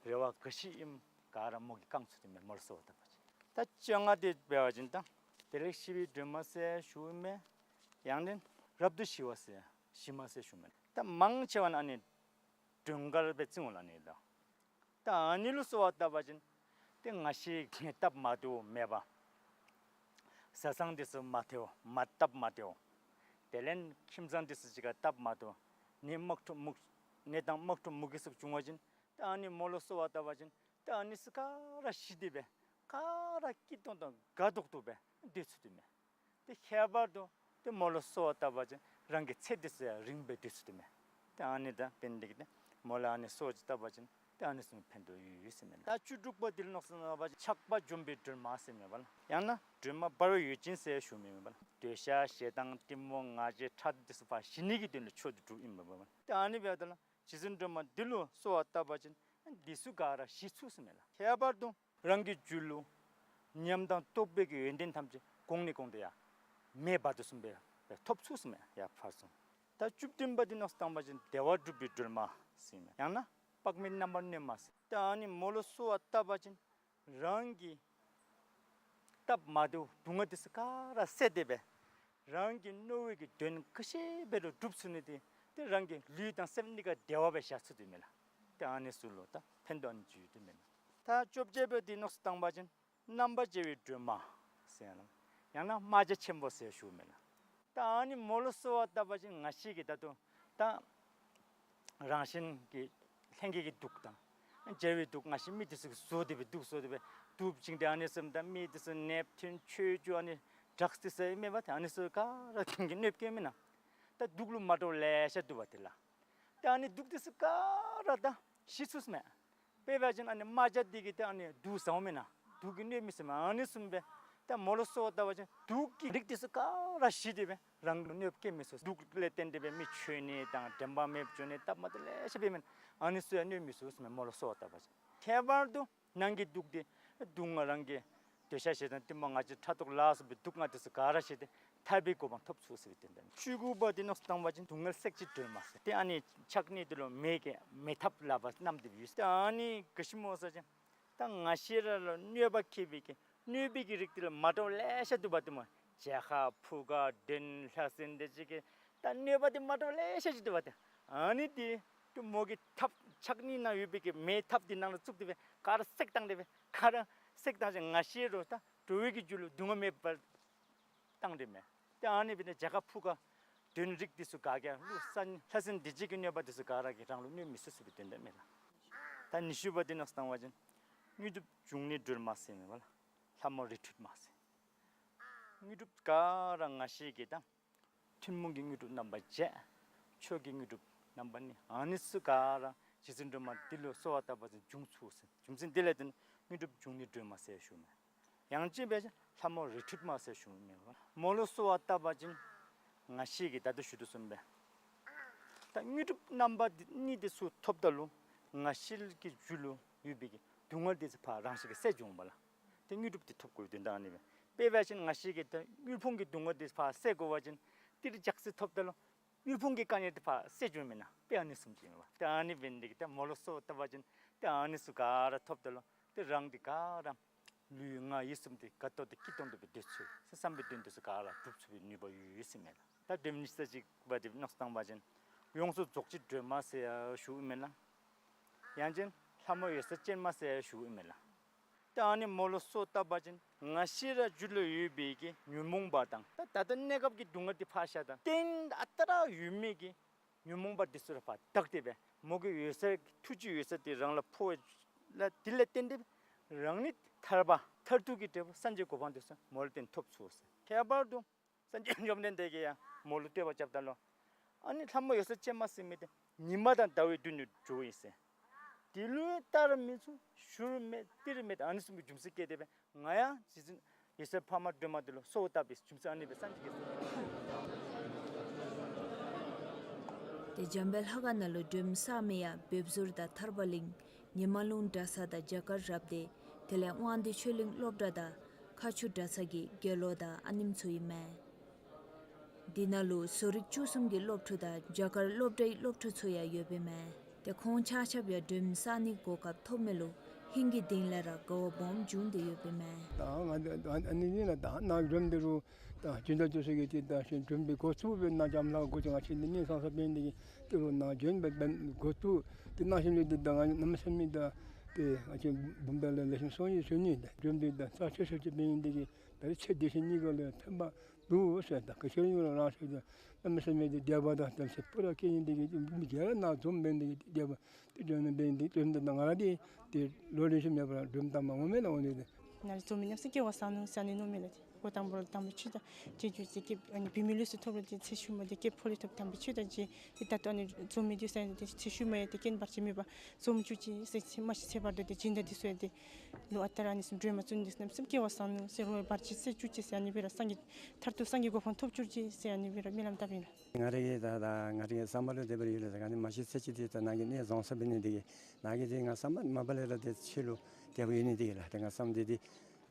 རེ་བ་ག་ཅི་ཨིནམ་ག་ར་མོ་གིས་བསྐང་ཚུགས་ཏེ་མས། མོ་ལུ་གསོལ་བ་བཏབ་པ་ཅིན། ད་བཅོ་ལྔ་འདི་འབད་བ་ཅིན་ད་བདེ་ལེགས་ཞི་བའི་སྒྲོལ་མ་ཟེར་ཞུཝ་མས། ཡང་ན་རབ་ཏུ་ཞི་བ་ཟེར་ཞི་མ་ཟེར་ཞུཝ་མས། ད་མང་ཆེ་བ་ནི་ཨ་ནི་སྒྲོལ་དཀར་སྦེ་བརྩི་འོང་ལགས་ཨ་ནི་ལུ། ད་ཨ་ནི་ལུ་གསོལ་བ་བཏབ་པ་ཅིན་ཏེ་ང་བཅས་ཀྱི་སྟབས་མ་བདེཝ་མེད་པ། བཟའ་ཚང་འདི་ཚུ་མ་བདེཝ་མ་སྟབས་མ་བདེཝ། དེ་ལས་ཁྱིམ་ཚང་འདི་ཚུ་གཅིག་ཁར་སྟབས་མ་བདེཝ། ནད་དམག་འཁྲུག་མུ་ནད་དང་དམག་འཁྲུག་མུ་གེ་སོགས་བྱུང་བ་ཅིན་ད་ཨ་ནི་མོ་ལུ་གསོལ་བ་བཏབ་པ་ཅིན་ད་ཨ་ནི་ཚུ་ག་ར་ཞི་སྟེ་སྦེ་ག་ར་སྐྱིད་ཏོང་ཏོ་དགའ་ཏོག་ཏོ་སྦེ་སྡོད་ཚུགས་དོ་མས། ཏེ་ཁྱད་པར་དུ་ཏེ་མོ་ལུ་གསོལ་བ་བཏབ་པ་ཅིན་རང་གི་ཚེ་འདི་ཚུ་ཡང་རིངམ་སྦེ་སྡོད་ཚུགས་དོ་མས། ཏེ་ཨ་ནི་དང་འབད་ནི་འདི་གིས་ཏེ་མོ་ལུ་ཨ་ནི་གསོལ་བ་ཅིག་བཏབ་པ་ཅིན་ཏེ་ཨ་ནི་ཚུ་ཕན་ཐོགས་ཡོད་ཡོད་ཟེར་མས་ལགས། ད་བཅུ་དྲུག་པ་འདི་ལུ་མནོ་བསམ་བཏང་བ་ཅིན་ཆགས་པ་འཇོམས་པའི་སྒྲོལ་མ་ཟེར་མས་པ་ལགས། ཡང་ན་སྒྲོལ་མ་འབར་བའི་འོད་ཅན་ཟེར་ཞུཝ་མས་པ་ལགས། འདོད་ཆགས་ཞེ་སྡང་གཏི་མུག་ང་རྒྱལ་ཕྲག་དོག་འདི་ཚུ་ཕར་ཞི་ནི་གི་དོན་ལུ་མཆོག་ཏུ་གྲུབ་ཨིན་མས་པ་ལགས། ཏེ་ཨ་ནི་འབདཝ་ད་ལུ་རྗེ་བཙུན་སྒྲོལ་མ་འདི་ལུ་གསོལ་བ་བཏབ་པ་ཅིན་འདི་ཚུ་ག་ར་ཞི་ཚུགས་ཟེར་མས་ལགས། ཁྱད་པར་དུ་རང་གི་རྒྱུད་ལུ་ཉམས་དང་རྟོགས་པའི་གི་ཡོན་ཏན་ཐམས་ཅད་གོང་ནས་གོང་དུ་ཡར་མེ་འབར་དོ་བཟུམ་སྦེ་ཐོབ་ཚུགས་ཟེར་མས། ཡར་འཕར་ཚུགས། ད་བཅུ་བདུན་པ་འདི་མནོ་བསམ་བཏང་བ་ཅིན་བདེ་བ་སྒྲུབ་པའི་སྒྲོལ་མ་ཟེར་མས། ཡང་ན་དཔག་མེད་རྣམ་པར་གནོན་མ་ཟེར། ད་ཨ་ནི་མོ་ལུ་གསོལ་བ་བཏབ་པ་ཅིན་རང་གི་སྟབས་མ་བདེཝ་སྡུག་བསྔལ་འདི་ཚུ་ག་ར་བསལ་ཏེ་སྦེ་རང་གི་མནོ་བའི་གི་དོན་ག་ཅི་འབད་རུང་འགྲུབ་ཚུགས་ནི་འདི་ཏེ་རང་གི་ལུས་དང་སེམས་གཉིས་ཀ་བདེ་བ་སྦེ་བཞག་ཚུགས་དོ་མས་ལགས། ཏེ་ཨ་ནི་ཚུ་ལུ་ད་ཕན་ཐོགས་ཨ་ནི་ཅིག་ཡོད་དོ་མས་ལགས། ད་བཅོ་བརྒྱད་པ་འདི་མནོ་བསམ་བཏང་བ་ཅིན་རྣམ་པར་རྒྱལ་བའི་སྒྲོལ་མ་ཟེར་ཡང་ན་ཡང་ན་རྨ་བྱ་ཆེན་པོ་ཟེར་ཞུཝ་མས་ལགས། ད་ཨ་ནི་མོ་ལུ་གསོལ་བ་བཏབ་པ་ཅིན་ང་བཅས་ཀྱིས་ད་ལྟོ་ད་ རང་བཞིན་གྱི་ལྷན་སྐྱེས་ཀྱི་དུག་དང་། འཇའ་བའི་དུག་ང་བཅས་མི་འདི་ཚུ་གིས་བཟོ་སྟེ་སྦེ་དུག་བཟོ་སྟེ་སྦེ་དུག་བྱིན་ཏེ་ཨ་ནི་བཟུམ་དང་མི་འདི་ཚུ་ནདཔ་ཐོན་ཆོས་རྒྱུ་ཨ་ནི་ཌགས་འདི་ཚུ་ཨིན་མས་པ། ཏེ་ཨ་ནི་ཚུ་ག་ར་གིས་གནོདཔ་བཀལཝ་མེན་ན། ད་དུག་ལུ་མ་འདྲཝ་ལེ་ཤ་འདུག་པ་ཏེ་ལགས། ད་ཨ་ནི་དུག་འདི་ཚུ་ག་ར་ད་ཞི་ཚུགས་མས། དཔེ་འབད་བ་ཅིན་ཨ་ནི་རྨ་བྱ་འདི་གིས་ད་ཨ་ནི་དུག་ཟཝ་མེན་ན། དུག་གིས་གནོད་མི་ཚུགས་མས། ཨ་ནི་བཟུམ་སྦེ་ད་མོ་ལུ་གསོལཝ་བཏབ་པ་ཅིན་དུག་གི་རིགས་འདི་ཚུ་ག་ར་ཞི་སྟེ་སྦེ་རང་ལུ་གནོདཔ་བཀལ་མི་ཚུགས། དུག་ལས་བརྟེན་ཏེ་སྦེ་མི་འཆོལ་ནི་དང་དྲན་པ་མེདཔ་འགྱོ་ནི་སྟབས་མ་བདེཝ་ལེ་ཤ་འབད་མི་ཨ་ནི་ཚུ་ཡང་གནོད་མི་ཚུགས་ཟེར་མས་མོ་ལུ་གསོལཝ་བཏབ་པ་ཅིན། ཁྱད་པར་དུ་ནང་གི་དུག་འདི་སྡུག་བསྔལ་རང་གི་འདོད་ཆགས་ཞེ་སྡང་གཏི་མུག་ང་རྒྱལ་ཕྲག་དོག་ལ་སོགས་པའི་སྡུག་བསྔལ་འདི་ཚུ་ག་ར་ཞི་སྟེ་ཐར་པའི་གོ་འཕང་ཐོབ་ཚུགས་ཟེར་བའི་དོན་དག། བཅུ་དགུ་པ་འདི་མནོ་བསམ་བཏང་པ་ཅིན་སྡུག་བསྔལ་སྲེག་བྱེད་སྒྲོལ་མ་ཟེར། ཏེ་ཨ་ནི་ཕྱག་གཉིས་འདི་ལུ་མེ་གི་མེ་ཐབ་ལག་པར་བསྣམས་ཏེ་ཡོད། ཏེ་ཨ་ནི་ག་ཅི་སྨོ་ཟེར་བ་ཅིན་ད་ང་བཅས་ར་ལུ་གནོད་པ་བཀལ་བའི་གི་གནོད་པའི་གི་རིགས་འདི་ལུ་མ་འདྲཝ་ལེ་ཤ་འདུག་པ་ཏེ་སྨོ། བྱད་ཁ་ཕུ་ཁ་གདོན་ལྷ་སྲིན་འདི་ཅིག་གི་ད་གནོད་པ་འདི་མ་འདྲཝ་ལེ་ཤ་ཅིག་འདུག་པ་ཏེ། ཨ་ནི་འདི་ཏེ་མོ་གི་ཐབ་ཕྱག་གཉིས་ནང་ཡོད་པའི་གི་མེ་ཐབ་འདི་ནང་ལུ་བཙུགས་ཏེ་སྦེ་ག་ར་བསྲེགས་བཏང་སྟེ་སྦེ་ག་ར་བསྲེགས་བཏང་ཞིནམ་ང་བཅས་ར་ད་འགྲོ་བའི་གི་རྒྱུད་ལུ་སྡུག་བསྔལ་མེདཔ་བཏང་སྟེ་མས། ཏེ་ཨ་ནི་འབད་ནི་བྱད་ཁ་ཕུ་ཁ་གདོན་རིགས་འདི་ཚུ་ག་གིས་ཀླུ་ས་ལྷ་སྲིན་སྡིག་བྱེད་ཀྱི་གནོད་པ་འདི་ཚུ་ག་ར་གིས་རང་ལུ་གནོད་མི་ཚུགས་ཟེར་བའི་དོན་དག་མས་ལགས། ད་ཉི་ཤུ་པ་འདི་མནོ་བསམ་བཏང་པ་ཅིན་དངོས་གྲུབ་འབྱུང་གནས་སྒྲོལ་མ་ཟེར་མས་པ་ལགས། ལྷ་མོ་རི་ཁྲོད་མ་ཟེར། དངོས་གྲུབ་ག་ར་ང་བཅས་ཀྱི་ད་ཐུན་མོང་གི་དངོས་གྲུབ་རྣམ་པ་བརྒྱད། མཆོག་གི་དངོས་གྲུབ་རྣམ་པ་གཉིས། ཨ་ནི་ཚུ་ག་ར་རྗེ་བཙུན་སྒྲོལ་མ་འདི་ལུ་གསོལ་བ་བཏབ་པ་ཅིན་འབྱུང་ཚུགས་ཟེར། རྒྱུ་མཚན་འདི་ལས་བརྟེན་དངོས་གྲུབ་འབྱུང་གནས་སྒྲོལ་མ་ཟེར་ཞུཝ་མས། ཡང་ཅིན་འབད་བ་ཅིན་ལྷ་མོ་རི་ཁྲོད་མ་ཟེར་ཞུཝ་མས། མོ་ལུ་གསོལ་བ་བཏབ་པ་ཅིན་ང་བཅས་ཀྱིས་ད་ལྟོ་ཞུ་དོ་བཟུམ་སྦེ་ད་དངོས་གྲུབ་རྣམ་པ་འདི་གཉིས་འདི་ཚུ་ཐོབ་ད་ལུ་ང་བཅས་ཀྱི་རྒྱུད་ལུ་ཡོད་པའི་གི་སྡུག་བསྔལ་འདི་ཚུ་ཕར་རང་བཞིན་གྱིས་བསལ་འགྱོཝ་མས་པ་ལགས། ཏེ་དངོས་གྲུབ་འདི་ཐོབ་དགོ་པའི་དོན་དག་ཨ་ནི་མས། དཔེ་འབད་བ་ཅིན་ང་བཅས་ཀྱི་ད་དངུལ་ཕུང་གི་སྡུག་བསྔལ་འདི་ཕར་བསལ་དགོ་པ་ཅིན་ཏེ་རི་ཇག་སི་ཐོབ་ད་ལུ་དངུལ་ཕུང་གི་དཀའ་ངལ་འདི་ཕར་བསལ་འགྱོཝ་མེན་ན། དཔེ་ཨ་ནི་བཟུམ་ཅིག་ཨིན་པས། ཏེ་ཨ་ནི་འབད་ནི་འདི་གིས་ཏེ་མོ་ལུ་གསོལ་བ་བཏབ་པ་ཅིན་ཏེ་ཨ་ནི་ཚུ་ག་ར་ཐོབ་ད་ལུ་ཏེ་རང་འདི་ག་ར་ལུས་ངག་ཡིད་གསུམ་འདི་དགའ་ཏོག་ཏོ་སྐྱིད་ཏོང་ཏོ་སྦེ་སྡོད་ཚུགས་ཟེར་བསམ་པའི་དོན་འདི་ཚུ་ག་ར་འགྲུབ་ཚུགས་པའི་ནུས་པ་ཡོད་ཡོད་ཟེར་མས་ལགས། ད་དེམ་ཉི་ཤུ་རྩ་གཅིག་པ་འདི་མནོ་བསམ་བཏང་པ་ཅིན་ཡོངས་སུ་རྫོགས་བྱེད་སྒྲོལ་མ་ཟེར་ཡང་ཞུཝ་ཨིན་མས་ལགས། ཡང་ཅིན་ལྷ་མོ་འོད་གསལ་ཅན་མ་ཟེར་ཡང་ཞུཝ་ཨིན་མས་ལགས། ཏེ་ཨ་ནི་མོ་ལུ་གསོལ་བཏབ་པ་ཅིན་ང་བཅས་ར་རྒྱུད་ལུ་ཡོད་པའི་གི་ཉོན་མོངས་པ་དང་ད་ད་ལྟོ་གནས་སྐབས་ཀྱི་སྡུག་བསྔལ་འདི་ཕར་བཞག་ད་གཏན་ཨ་རྟག་ར་ཡོད་མི་གི་ཉོན་མོངས་པ་འདི་ཚུ་ར་ཕར་དག་སྟེ་སྦེ་མོ་གི་འོད་གསལ་ཐུགས་རྗེའི་འོད་གསལ་འདི་རང་ལུ་འཕོ་བ་ལས་འདི་ལས་བརྟེན་ཏེ་རང་ནི་ཐར་པ་མཐར་ཐུག་གི་འབྲས་བུ་སངས་རྒྱས་གོ་འཕང་འདི་ཚུ་མོ་ལུ་བརྟེན་ཐོབ་ཚུགས་ཟེར། ཁྱད་པར་དུ་སངས་རྒྱས་བཅོམ་ལྡན་འདས་ཀྱིས་ཡང་མོ་ལུ་བསྟོད་པ་རྐྱབ་ད་ལུ་ཨ་ནི་ལྷ་མོ་འོད་གསལ་ཅན་མ་ཟེར་མི་འདི་ཉི་མ་དང་ཟླ་བའི་མདུན་དུ་འགྱོཝ་ཨིན་ཟེར། དེ་ལུ་ལྟར་མི་ཚུགས་ཞུར་མེད་ཏིར་མེད་ཨ་ནི་བཟུམ་གྱི་རྒྱུ་མཚན་བཀལ་ཏེ་སྦེ་ང་ཡང་རྗེ་བཙུན་འོད་གསལ་འཕགས་མ་སྒྲོལ་མ་འདི་ལུ་གསོལ་བ་བཏབ་པའི་རྒྱུ་མཚན་ཨ་ནི་སྦེ་སངས་རྒྱས་ཀྱིས་གསུངས། ཏེ་འཇམ་དཔལ་ལྷ་ཁང་ནང་ལུ་སྒྲོལ་མ་གསར་མའི་ཡང་བེབ་ཟུར་དང་ཐར་པ་གླིང་ཉི་མ་ལུང་གྲྭ་ཚང་དང་རྒྱ་གར་རབ་སྡེ་དེ་ལས་དབང་འདུས་ཆོས་གླིང་སློབ་གྲྭ་དང་མཁར་ཆུ་གྲྭ་ཚང་གི་དགེ་སློང་དང་ཨ་ནེམ་ཚུ་ཨིན་མས། འདི་ནང་ལུ་བཟོ་རིག་བཅུ་གསུམ་གྱི་སློབ་ཕྲུག་དང་རྒྱ་གར་སློབ་གྲྭའི་སློབ་ཕྲུག་ཚུ་ཡང་ཡོདཔ་ཨིན་མས། ཏེ་ཁོང་ཆ་ཁྱབ་ཡང་སྒྲོལ་མ་གསར་ནི་གོ་སྐབས་ཐོབ་མི་ལུ་ཧིང་གི་གཏིང་ལས་ར་དགའ་བ་སྦོམ་བྱུང་སྟེ་ཡོདཔ་ཨིན་མས། ད་ང་ད་ཨ་ནི་ཨ་ནི་ཨ་ནི་ཨ་ནི་ད་ནཱ་སྒྲོལ་མ་འདི་རུང་ད་སྦྱིན་བདག་ཚུ་གིས་ཏེ་ད་ཅིག་སྒྲོལ་མ་འདི་འགོ་བཙུགས་སྦེ་ནཱ་འཇམ་ལྷ་འགོ་ཅིག་ང་བཅས་འདི་གཉེན་ཚང་ཚང་འབད་ནི་འདི་གིས་ཏེ་རུང་ནཱ་སྒྲོལ་མ་འབད་འགོ་བཙུགས་ཏེ་གནང་ཞིནམ་ལས་ཏེ་ད་ང་གནམ་མེད་ས་མེད་ད་ཏེ་ང་བཅས་བུམ་ཐང་ལས་ལེགས་ཤོམ་སོང་ཡི་ཞུ་ནི། ད་སྒྲོལ་མ་འདི་ད་རྩ་ཆེ་ཤོས་ཅིག་འབད་ནི་འདི་གིས་ད་རེས་ཚེ་འདི་ཕྱི་གཉིས་ཀ་ལུ་ཕན་པ་འདུག་ཟེར། ད་ག་ཅི་ར་ཡོད་རུང་རང་སོ་ད་གནམ་མེད་ས་མེད་ཏེ་དད་པ་དང་དམ་ཚིག་སྤུ་ར་བསྐྱེད་ནི་འདི་གིས་མི་སྒེར་ནཱ་འཛོམས་འབད་ནི་འདི་གིས་དད་པ་ཏེ་སྒྲོལ་མ་འབད་ནི་འདི་སྒྲོལ་མ་འདི་ད་ང་ར་འདི་ཏེ་ལོ་རེ་བཞིན་མེད་པར་སྒྲོལ་མ་བཏང་མ་འོང་མེན་ན་འོང་ནི་ཏེ། ནཱ་ར་འཛོམས་མི་རྣམས་ཀྱིས་སྐལ་བ་བཟང་ནུག་ཟེར་ཨ་ནི་མནོཝ་མས་ལགས། འགོ་དང་པོ་ར་དམ་པའི་ཆོས་དང་དེ་རྒྱུ་མཚན་གྱིས་ཨ་ནི་བུད་མེད་ལུས་སུ་ཐོབ་རུང་ཏེ་ཚེ་ཤུལ་མ་འདི་སྐྱེས་ཕོ་ལུས་ཐོབ། དམ་པའི་ཆོས་དང་རྗེས་ཏེ་ད་ལྟོ་ཨ་ནི་འཛོམས་མི་འདི་ཟེར་ཨ་ནི་ཏེ་ཚེ་ཤུལ་མ་ཡང་ཏེ་རྐྱེན་བར་ཆད་མེད་པར་འཛོམས་བཅུག་ཅིག་ཟེར། ཚེ་མ་ཤི་ཚེ་བར་དུ་ཏེ་སྦྱིན་བདག་འདི་ཚུ་ཡང་ཏེ་ལུ་ཨ་རྟག་ར་ཨ་ནི་བཟུམ་སྒྲོལ་མ་བཙུགས་ནི་འདི་ཚུ་རྣམ་གསུམ་སྐལ་བ་བཟང་ནུག་ཟེར། རོགས་བར་ཆད་སེལ་བཅུག་ཅིག་ཟེར་ཨ་ནི་སྦེ་ར་སངས་རྒྱས་མཐར་ཐུག་སངས་རྒྱས་གོ་འཕང་ཐོབ་བཅུག་ཅིག་ཟེར་ཨ་ནི་སྦེ་ར་སྨོན་ལམ་བཏབ་ཨིན་ལགས། ང་རའི་གི་ད་ད་ང་རའི་གི་བསམ་པ་ལུ་དེ་སྦེ་ར་ཡོད་ལགས། ད་ང་ནི་མ་ཤི་ཚེ་གཅིག་འདི་ད་ནཱ་གི་གནས་བཟང་ས་འབད་ནི་འདི་གིས་ནཱ་གིས་ཏེ་ང་བསམ་པ་མ་པ་ལས་ར་ཏེ་ཆོས་ལུ་དད་པ་ཡོད་ནི་འདི་གིས་ལགས། ཏེ་ང་བསམ་འདི་འདི་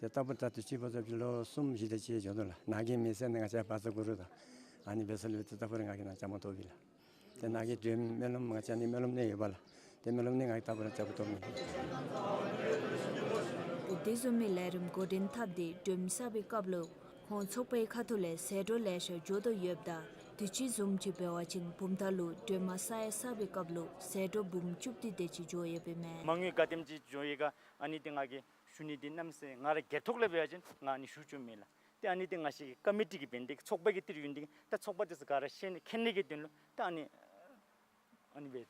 ཏེ་རྟག་བུ་རྟག་ཏུ་ཅིག་འབད་ས་ཅིག་ལོ་གསུམ་བཞི་དེ་ཅིག་འགྱོ་དོ་ལགས། ནཱ་གི་མི་ཚེ་ནང་ང་བཅས་བཛྲ་གུ་རུ་དང་ཨ་ནི་འབད་ས་ལུ་ཏེ་རྟག་བུ་ར་ང་གིས་ནཱ་བཅའ་མར་གཏོགསཔ་ཨིན་ལགས། ཏེ་ནཱ་གི་སྒྲོལ་མ་སྨོན་ལམ་ང་བཅའ་ནི་སྨོན་ལམ་གནས་ཡོད་པ་ལགས། ཏེ་སྨོན་ལམ་ནི་ང་གིས་རྟག་བུ་ར་བཅའ་བར་གཏོགསཔ་ཨིན། ཏེ་དེ་བཟུམ་མའི་ལས་རིམ་འགོ་འདྲེན་འཐབ་སྟེ་སྒྲོལ་མ་གསར་པའི་སྐབས་ལུ་ཁོང་ཚོགས་པའི་ཁ་ཐུག་ལས་ཟད་འགྲོ་ལེ་ཤ་འགྱོ་དོ་ཡོདཔ་ད་དུས་ཅི་བཟུམ་ཅིག་འབད་བ་ཅིན་བུམ་ཐང་ལུ་སྒྲོལ་མ་ས་ཡ་གསར་པའི་སྐབས་ལུ་ཟད་འགྲོ་འབུམ་བཅུ་བདུན་དེ་ཅིག་འགྱོ་ཡོདཔ་ཨིན་མས། མ་དངུལ་ག་དེམ་ཅིག་འགྱོ་ཡི་ག་ཨ་ནི་འདི་ང་གིས་ཞུ་ནི་འདི་གནམ་མེད་ས་མེད་ང་ར་སྒེར་ཐོག་ལས་འབད་བ་ཅིན་ང་ཨ་ནི་ཞུ་བཅུགཔ་མེན་ལགས། ཏེ་ཨ་ནི་འདི་ང་བཅས་ཀྱི་ཀོ་མི་ཊི་གི་འབད་ནི་འདི་གིས་ཚོགས་པ་གི་ཏིར་ཡོད་ནི་འདི་གིས་ད་ཚོགས་པ་འདི་ཚུ་ག་ར་ཤེས་ནི་མཁྱེན་ནི་གི་དོན་ལུ་ད་ཨ་ནི་ཨ་ནི་སྦེ་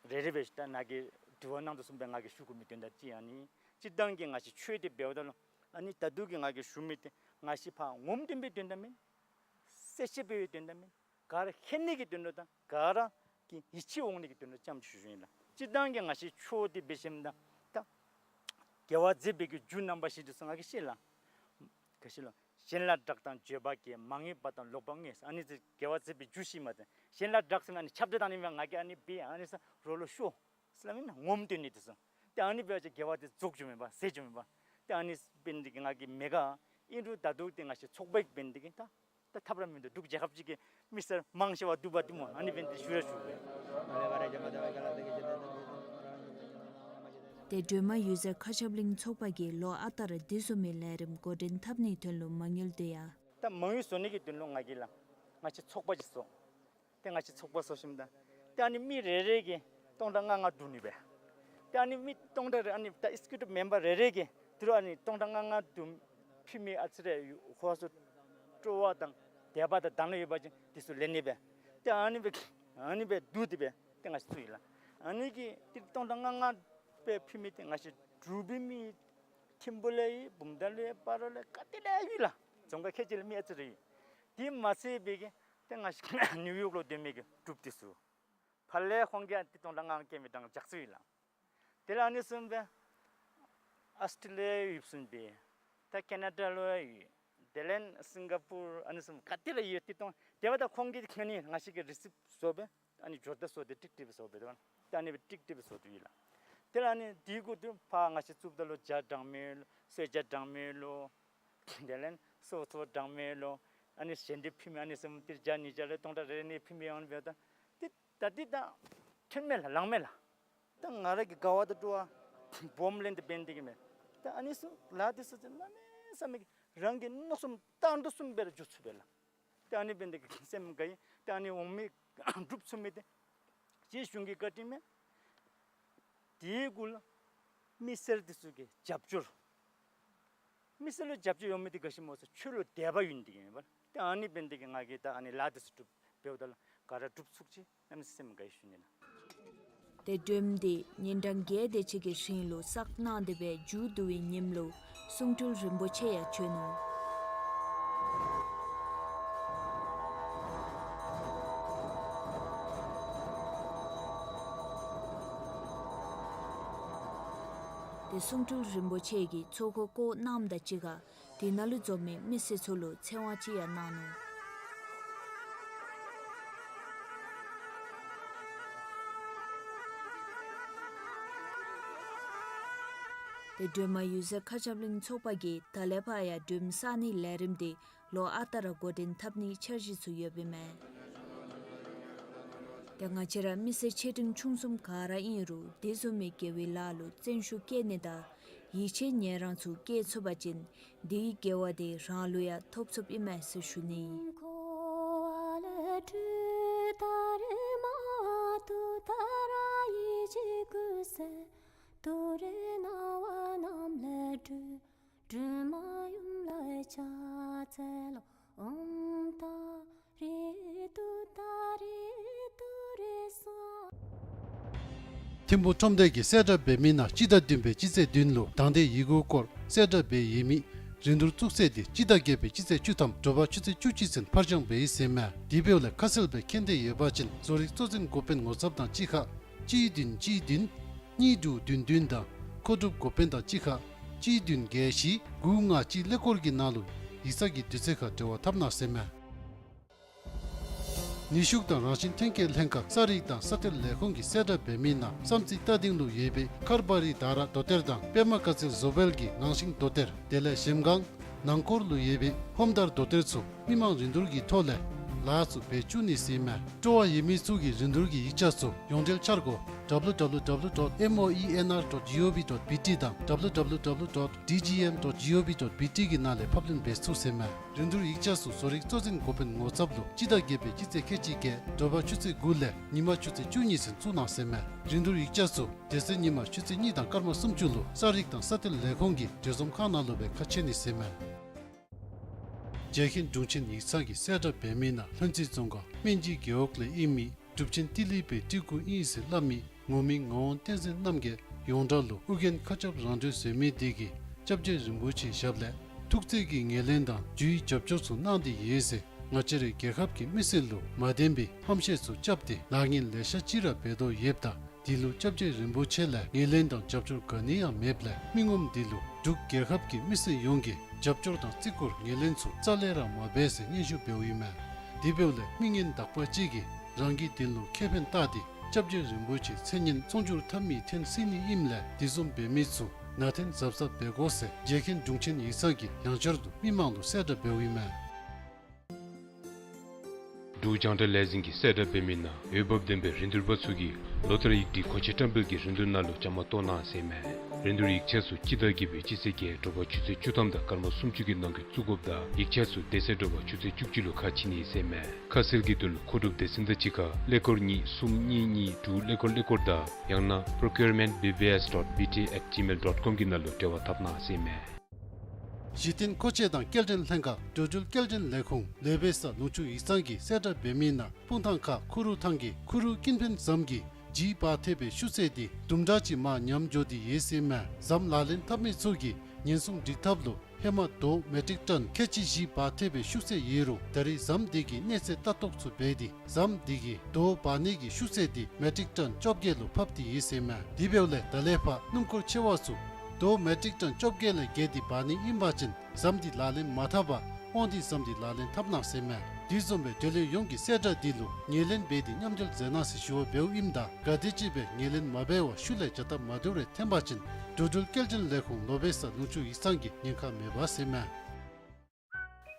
རེ་རེ་སྦེ་ད་ནཱ་གིས་དྲི་བ་གནང་དོ་བཟུམ་སྦེ་ང་གིས་ཞུ་དགོ་མི་དོན་དག་ཅིག་ཨ་ནི་སྤྱིར་བཏང་གི་ང་བཅས་ཆོས་འདི་འབདཝ་ད་ལུ་ཨ་ནི་ད་ལྟོ་གི་ང་གིས་ཞུ་མི་འདི་ང་བཅས་ཕར་ངོམ་སྟོན་པའི་དོན་དག་མེན། གསལ་བཤད་འབད་བའི་དོན་དག་མེན། ག་ར་ཧེ་ནི་གི་དོན་དག་དང་ག་ར་གི་ཡིད་ཆེས་འོང་ནི་གི་དོན་དག་ཙམ་ཞུ་ཞུཝ་ཨིན་ལགས། སྤྱིར་བཏང་གི་ང་བཅས་ཆོས་འདི་འབད་ཞིནམ་ད་ད་དགེ་བ་མཛད་པའི་གི་རྒྱུ་རྣམ་པ་བཞི་འདི་ཚུ་ང་གིས་ཤེས་ལགས། ག་ཅི་ལོ། གཞན་ལ་བདག་དང་བརྗོད་པ་སྐྱེ། མ་ངེས་པ་དང་ལོག་པ་ངེས། ཨ་ནི་ཚུ་དགེ་བ་མཛད་པའི་རྒྱུ་ཤེས་མ་ཚད་གཞན་ལ་བདག་ཟེར་ན་ཨ་ནི་ཁྱབ་བརྡལ་བཏང་ནི་མས། ང་གིས་ཨ་ནི་འབད་ཨ་ནི་ཟེར་རོགས་ལུ་ཤོ་ཟེར་སླབ་མེན་ན། ངོམ་སྟོན་ནི་འདི་ཚུ། ཏེ་ཨ་ནི་འབད་བ་ཅིན་དགེ་བ་འདི་རྫོགས་འགྱོཝ་མས་པ། ཟད་འགྱོཝ་མས་པ། ཏེ་ཨ་ནི་འབད་ནི་འདི་གིས་ང་གིས་མེད་ག། ཨིན་རུང་ད་ལྟོ་འདི་ང་བཅས་ཚོགས་པ་འབད་ནི་འདི་གིས་ད་ད་ཐབས་ར་མིན་འདུག། འབྲུག་རྒྱལ་ཁབ་ཅིག་གི་མི་སེར་མང་ཆེ་བ་འདུག་པ་འདུག་སྨོ། ཨ་ནི་འབད་ནི་འདི་ཞུ་ར་ཞུ་གེ། ཏེ་སྒྲོལ་མ་འོད་ཟེར་མཁའ་ཁྱབ་གླིང་ཚོགས་པ་གིས་ལོ་ཨ་རྟག་ར་འདི་བཟུམ་མའི་ལས་རིམ་འགོ་འདྲེན་འཐབ་ནིའི་དོན་ལུ་མ་དངུལ་བསྡུ་ཡ། ད་མ་དངུལ་བཟོ་ནི་གི་དོན་ལུ་ང་གིས་ལགས་ང་བཅས་ཚོགས་པ་ཅིག་བཟོ། ཏེ་ང་བཅས་ཚོགས་པ་བཟོ་ཞིནམ་ད་ཏེ་ཨ་ནི་མི་རེ་རེ་གིས་སྟོང་ཕྲག་ལྔ་ལྔ་བསྡུ་ནི་སྦེ། ཏེ་ཨ་ནི་མི་སྟོང་ཕྲག་རེ་ཨ་ནི་ད་ཨེག་ཛི་ཀིའུ་ཊིབ་མེམ་བར་རེ་རེ་གིས་དེ་རུ་ཨ་ནི་སྟོང་ཕྲག་ལྔ་ལྔ་བསྡུ་ཕུལ་མི་ཨ་ཙི་རེ་ཡོད། ཁོ་ཚུ་སྤྲོ་བ་དང་དད་པ་དང་དག་སྣང་ཡོད་པ་ཅིན་དེ་ཚུ་ལེན་ནི་སྦེ། ཏེ་ཨ་ནི་སྦེ་ཨ་ནི་སྦེ་བསྡུ་སྟེ་སྦེ་ཏེ་ང་བཅས་ཚུ་ཡོད་ལགས། ཨ་ནི་གིས་ཏེ་སྟོང་ཕྲག་ལྔ་ལྔ་སྦེ་ཕུལ་མི་འདི་ང་བཅས་འབྲུག་པའི་མི་ཐིམ་ཕུ་ལས་ཡོད། བུམ་ཐང་ལས་ཡོད། སྤ་རོ་ལས་ག་ཏེ་ལས་ཡོད་ལགས། རྫོང་ཁག་ཁལ་གཅིག་ལས་མི་ཨ་ཙི་རེ་ཡོད། དེ་མ་ཚད་པའི་གི་ཏེ་ང་བཅས་ནིའུ་ཡོག་ལུ་སྡོད་མི་གི་འབྲུགཔ་འདི་ཚུ་ཕར་ལས་ཁོང་གིས་ཨ་ཏེ་སྟོང་ཕྲག་ལྔ་ལྔ་བསྐྱལ་མི་དང་ལྗགས་རྩིས་ཡོད་ལགས། དེ་ལས་ཨ་ནི་བཟུམ་སྦེ་ཨཱོས་ཊྲེ་ལི་ཡ་ཡོདཔ་བཟུམ་སྦེ་ད་ཀེ་ན་ཌ་ལུ་ཡོད། དེ་ལས་སིང་ག་པུར་ཨ་ནི་བཟུམ་ག་ཏེ་ལས་ཡོད། ཏེ་སྟོང་དེ་འབདཝ་ད་ཁོང་གིས་ཨ་ནི་ང་བཅས་ཀྱི་རི་སིབཊ་བཟོ་སྦེ་ཨ་ནི་འབྱོར་ད་བཟོ་སྟེ་ཀྲིག་ཀྲི་སྦེ་བཟོ་སྦེ་དོ། ཏེ་ཨ་ནི་སྦེ་ཀྲིག་ཀྲི་སྦེ་བཟོ་དོ་ཡོད་ལགས། དེ་ལས་ཨ་ནི་དེ་གུ་ཏེ་ཕར་ང་བཅས་བཙུགསཔ་ད་ལུ་ཇ་དྲང་མི་ལོ། སོས་ཇ་དྲང་མི་ལོ། དེ་ལས་སོ་སོ་དྲང་མི་ལོ། ཨ་ནི་ཞལ་འདེབས་ཕུལ་མི་ཨ་ནི་བཟུམ་ཏེ་ཇ་ཉིས་ཇ་ལས་སྟོང་ཕྲག་རེ་རེ་ནི་ཕུལ་མི་ཨ་ནི་འབདཝ་ད་ཏེ་ད་འདི་ད་ཐོན་མས་ལགས། ལང་མས་ལགས། ད་ང་ར་གི་དགའ་བ་དང་སྤྲོ་བ་སྦོམ་ལས་ཏེ་འབད་ནི་འདི་གིས་མས། ད་ཨ་ནི་ཚུ་ལཱ་འདི་ཚུ་ཏེ་གནམ་མེད་ས་མེད་ཀྱི་རང་གི་མནོ་བསམ་བཏང་དོ་བཟུམ་སྦེ་ར་འགྱོ་ཚུགས་པས་ལགས། ཏེ་ཨ་ནི་འབད་ནི་འདི་གིས་སེམས་དགའ་ཡི། ཏེ་ཨ་ནི་འོང་མི་འབྲུགཔ་ཚུ་མི་འདི་རྗེ་གཞུང་གི་བཀའ་དྲིན་མས། དེ་གུ་ལུ་མི་སེར་འདི་ཚུ་གི་རྒྱབ་སྐྱོར། མི་སེར་ལུ་རྒྱབ་སྐྱོར་ཡོད་མི་འདི་ག་ཅི་སྨོ་ཟེར་ཆོས་ལུ་དད་པ་ཡོད་ནི་འདི་གིས་མས་པ། ཏེ་ཨ་ནི་འབད་ནི་འདི་གིས་ང་གིས་ད་ཨ་ནི་ལཱ་འདི་ཚུ་སྒྲུབ་འབདཝ་ད་ལུ་ག་ར་འགྲུབ་ཚུགས་ཅི་གནམ་མེད་ས་མེད་སེམས་དགའ་ཡི་ཞུ་ནི་ལགས། ཏེ་སྒྲོལ་མ་འདི་ཉིན་གྲངས་བརྒྱད་དེ་ཅིག་གི་རིང་ལུ་བསགས་གནང་སྟེ་སྦེ་མཇུག་བསྡུ་བའི་ཉིནམ་ལུ་གསུང་སྤྲུལ་རིན་པོ་ཆེ་ཡང་བྱོན་ནུག། ཏེ་གསུང་སྤྲུལ་རིན་པོ་ཆེ་གིས་ཚོགས་འཁོར་བསྐོར་གནངམ་དང་གཅིག་ཁར་དེ་ནང་ལུ་འཛོམས་མི་མི་སེར་ཚུ་ལུ་ཚེ་དབང་ཅིག་ཡང་གནང་ནུག། ཏེ་སྒྲོལ་མ་འོད་ཟེར་མཁའ་ཁྱབ་གླིང་ཚོགས་པ་གིས་ད་ལས་ཕར་ཡང་སྒྲོལ་མ་བསགས་ནིའི་ལས་རིམ་འདི་ལོ་ཨ་རྟག་ར་འགོ་འདྲེན་འཐབ་ནིའི་འཆར་གཞི་ཚུ་ཡོདཔ་ཨིན་མས། ཏེ་ང་བཅས་ར་མི་སེར་ཆེ་འབྲིང་ཆུང་གསུམ་ག་ར་ཨིན་རུང་དེ་བཟུམ་མའི་དགེ་བའི་ལཱ་ལུ་བརྩོན་ཤུགས་བསྐྱེད་ནི་དང་ཡིད་ཆེས་ཉེ་རང་ཚུ་བསྐྱེད་ཚུགས་པ་ཅིན་དེའི་དགེ་བ་དེ་རང་ལུ་ཡང་ཐོབ་ཚུགསཔ་ཨིན་མས་ཟེར་ཞུ་ནི། ཐིམ་ཕུ་ཁྲོམ་སྡེ་གི་གསལ་བསྒྲགས་འབད་མི་ནང་སྤྱི་ཟླ་བདུན་པའི་སྤྱི་ཚེས་བདུན་ལུ་དང་འདོད་ཡི་གུ་སྐོར་གསལ་བསྒྲགས་འབད་ཡོད་མི་རིན་བསྡུར་བཙུགས་ཚེས་འདི་སྤྱི་ཟླ་བརྒྱད་པའི་སྤྱི་ཚེས་བཅུ་ཐམ་དྲོ་པ་ཆུ་ཚོད་བཅུ་གཅིག་ཚུན་ཕར་འགྱངས་འབད་ཡི་ཟེར་མས། དེ་འབདཝ་ལས་ཁ་གསལ་སྦེ་མཁྱེན་འདོད་ཡོད་པ་ཅིན་བཟོ་རིག་གཙོ་འཛིན་འགོ་དཔོན་ངོ་ཚབ་དང་གཅིག་ཁར་གཅིག་བདུན་གཅིག་བདུན་གཉིས་དྲུག་བདུན་བདུན་དང་མཁོ་སྒྲུབ་འགོ་དཔོན་དང་གཅིག་ཁར་གཅིག་བདུན་བརྒྱད་བཞི་དགུ་ལྔ་གཅིག་ཀླད་ཀོར་གྱི་ནང་ལུ་ཡིག་ཚང་གི་དུས་ཚོད་ཁར་འབྲེལ་བ་འཐབ་གནང་ཟེར་མས། ནུས་ཤུགས་དང་རང་བཞིན་ཐོན་སྐྱེད་ལྷན་ཁག་ས་རིག་དང་ས་གཏེར་ལས་ཁུངས་ཀྱིས་གསལ་བསྒྲགས་འབད་མི་ནང་བསམ་རྩེ་རྟ་སྡིང་ལུ་ཡོད་པའི་མཁར་བ་རི་དར་རྡོ་གཏེར་དང་པདྨ་དཀར་རྩེ་བཟོ་བལ་གྱི་ངང་ཤིང་རྡོ་གཏེར། དེ་ལས་གཞལམ་སྒང་ནང་འཁོར་ལུ་ཡོད་པའི་ཧོམ་དར་རྡོ་གཏེར་ཚུ་མི་མང་རིན་བསྡུར་གྱི་ཐོག་ལས་ལཱ་ཚུ་འབད་བཅུག་ནི་ཟེར་མས། སྤྲོ་བ་ཡོད་མི་ཚུ་གིས་རིན་བསྡུར་གྱི་ཡིག་ཆ་ཚུ་ཡོངས་འབྲེལ་འཆར་སྒོ་W W W dot moenr dot gov dot B T དང་W W W dot D G M dot gov dot B T གི་ནང་ལས་ཕབ་ལེན་འབད་ཚུགས་ཟེར་མས། རིན་བསྡུར་ཡིག་ཆ་ཚུ་བཟོ་རིག་གཙོ་འཛིན་འགོ་དཔོན་ངོ་ཚབ་ལུ་སྤྱི་ཟླ་བརྒྱད་པའི་སྤྱི་ཚེས་ཁལ་གཅིག་བརྒྱད་དྲོ་པ་ཆུ་ཚོད་དགུ་ལས་ཉིན་མ་ཆུ་ཚོད་བཅུ་གཉིས་ཚུན་བཙུགས་གནང་ཟེར་མས། རིན་བསྡུར་ཡིག་ཆ་ཚུ་དེ་ཚེ་ཉིན་མ་ཆུ་ཚོད་གཉིས་དང་སྐར་མ་སུམ་ཅུ་ལུ་ས་རིག་དང་ས་གཏེར་ལས་ཁུངས་ཀྱི་འབྲེལ་འཛོམས་ཁང་ནང་ལུ་སྦེ་ཁ་ཕྱེ་ནི་ཟེར་མས། རྒྱལ་མཁན་དྲུང་ཆེན་ཡིག་ཚང་གིས་གསལ་བསྒྲགས་འབད་མི་ནང་ལྷུན་རྩེ་རྫོང་ཁག་སྨན་སྦྱིས་རྒེད་འོག་ལས་ཨིན་མི་གྲུབ་ཆེན་ཏི་ལི་པའི་སྤྲུལ་སྐུ་ཨིན་ཟེར་སླབ་མི་ ངོ་མི་ངག་དབང་བསྟན་འཛིན་རྣམ་རྒྱལ་ཡོངས་གྲགས་ལུ་ཨོ་རྒྱན་མཁའ་ཁྱབ་རང་གྲོལ་ཟེར་མི་དེ་གིས་སྐྱབས་རྗེ་རིན་པོ་ཆེའི་ཞབས་ལས་ཐུགས་བརྩེ་གི་ངོས་ལེན་དང་ཇུས་རྒྱབ་སྐྱོར་ཚུ་གནང་སྟེ་ཡོད་ཟེར། ང་བཅས་རའི་རྒྱལ་ཁབ་ཀྱི་མི་སེར་ལུ་མ་བདེན་པའི་ཧམ་བཤད་ཚུ་རྐྱབ་སྟེ་ལཱ་ངན་ལེ་ཤ་ཅིག་ར་འབད་དོ་ཡོདཔ་ད། དེ་ལུ་སྐྱབས་རྗེ་རིན་པོ་ཆེ་ལས་ངོས་ལེན་དང་རྒྱབ་སྐྱོར་ག་ནི་ཡང་མེདཔ་ལས་མི་ངོམ་དེ་ལུ་འབྲུག་རྒྱལ་ཁབ་ཀྱི་མི་སེར་ཡོངས་ཀྱིས་རྒྱབ་སྐྱོར་དང་བརྩི་བཀུར་ངོས་ལེན་ཚུ་རྩ་ལས་ར་མ་འབད་ཟེར་སྙན་ཞུ་འབདཝ་ཨིན་མས། དེ་འབདཝ་ལས་མི་ངན་དག་པ་ཅིག་གིས་རང་གི་དོན་ལུ་ཁེ་ཕན་བལྟ་སྟེ་སྐྱབས་རྗེ་རིན་པོ་ཆེའི་མཚན་སྙན་ཚོང་བསྒྱུར་འཐབ་མི་འཐེན་སྲིད་ནི་ཨིནམ་ལས་དེ་བཟུམ་འབད་མི་ཚུ་ནང་འཐེན་གཟབ་གཟབ་འབད་དགོ་ཟེར་རྗེ་མཁན་དྲུང་ཆེན་ཡིག་ཚང་གིས་ཡང་བསྐྱར་དུ་མི་མང་ལུ་གསལ་བསྒྲགས་འབདཝ་ཨིན་མས། འབྲུག་རྒྱང་བསྒྲགས་ལས་འཛིན་གྱིས་གསལ་བསྒྲགས་འབད་མི་ནང་འོས་འབབ་ལྡན་པའི་རིན་བསྡུར་པ་ཚུ་གིས་ལོ་ལྟར་ཡིག་བྲིས་གོ་ཆ་བཀྲམ་སྤེལ་གྱི་རིན་བསྡུར་ནང་ལུ་བཅའ་མར་གཏོགས་གནང་ཟེར་མས། རིན་བསྡུར་ཡིག་ཆ་ཚུ་སྤྱི་ཟླ་བརྒྱད་པའི་སྤྱི་ཚེས་བརྒྱད་དྲོ་པ་ཆུ་ཚོད་བཅུ་ཐམ་དང་སྐར་མ་སུམ་ཅུ་གི་ནང་འཁོད་བཙུགས་དགོཔ་དང་ཡིག་ཆ་ཚུ་དེ་ཚེ་དྲོ་པ་ཆུ་ཚོད་བཅུ་གཅིག་ལུ་ཁ་ཕྱེ་ནི་ཟེར་མས། ཁ་གསལ་གྱི་དོན་ལུ་མཁོ་སྒྲུབ་སྡེ་ཚན་དང་གཅིག་ཁར་ཀླད་ཀོར་གཉིས་གསུམ་གཉིས་གཉིས་དྲུག་ཀླད་ཀོར་ཀླད་ཀོར་དང་ཡང་ན་procurement B B S dot B T at gmail dot com གི་ནང་ལུ་འབྲེལ་བ་འཐབ་གནང་ཟེར་མས། གཞི་རྟེན་མཁོ་ཆས་དང་སྐྱེལ་འདྲེན་ལྷན་ཁག་འགྲོ་འགྲུལ་སྐྱེལ་འདྲེན་ལས་ཁུངས་ལོ་པེ་ས་ལུང་ཕྱོགས་ཡིག་ཚང་གིས་གསལ་བསྒྲགས་འབད་མི་ནང་སྤུངས་ཐང་ཁ་ཁུ་རུ་ཐང་གི་ཁུ་རུ་ཀུན་ཕན་ཟམ་གྱི་ལྗིད་འབག་ཐེབས་པའི་ཤུགས་ཚད་དེ་དུམ་གྲ་ཅིག་མར་ཉམས་འགྱོ་སྟེ་ཡོད་ཟེར་མས། ཟམ་ལག་ལེན་འཐབ་མི་ཚུ་གིས་ཉེན་སྲུང་སྒྲིག་ཐབས་ལུ་ཧེ་མ་རྡོ་མེ་ཊིག་ཊོན་ཁལ་གཅིག་བཞི་འབག་ཐེབས་པའི་ཤུགས་ཚད་ཡོད་རུང་ད་རེས་ཟམ་དེ་གི་གནས་ཚད་ལྟ་རྟོག་ཚུ་འབད་དེ་ཟམ་དེ་གི་རྡོ་འབག་ནི་གི་ཤུགས་ཚད་དེ་མེ་ཊིག་ཊོན་བཅོ་བརྒྱད་ལུ་ཕབ་སྟེ་ཡོད་ཟེར་མས། དེ་འབདཝ་ལས་ད་ལས་ཕར་སྣུམ་འཁོར་ཆེ་བ་ཚུ་རྡོ་མེ་ཊིག་ཊོན་བཅོ་བརྒྱད་ལས་བརྒལ་ཏེ་འབག་ནི་ཨིན་པ་ཅིན་ཟམ་དེ་ལག་ལེན་མ་འཐབ་པར་དབང་འདུས་ཟམ་དེ་ལག་ལེན་འཐབ་གནང་ཟེར་མས། དེ་བཟུམ་སྦེ་འབྲེལ་ཡོད་ཡོངས་ཀྱིས་གསལ་བསྒྲགས་འདི་ལུ་ངོས་ལེན་འབད་དེ་མཉམ་འབྲེལ་མཛད་གནང་ཟེར་ཞུ་བ་འབདཝ་ཨིནམ་ད་ག་དེམ་ཅིག་སྦེ་ངོས་ལེན་མ་འབད་བར་ཤུལ་ལས་བྱ་སྟབས་མ་བདེཝ་རེ་འཐོན་པ་ཅིན་འགྲོ་འགྲུལ་སྐྱེལ་འདྲེན་ལས་ཁུངས་ལོ་པེ་ས་ལུང་ཕྱོགས་ཡིག་ཚང་གིས་ཉེན་ཁ་མེད་པ་ཟེར་མས།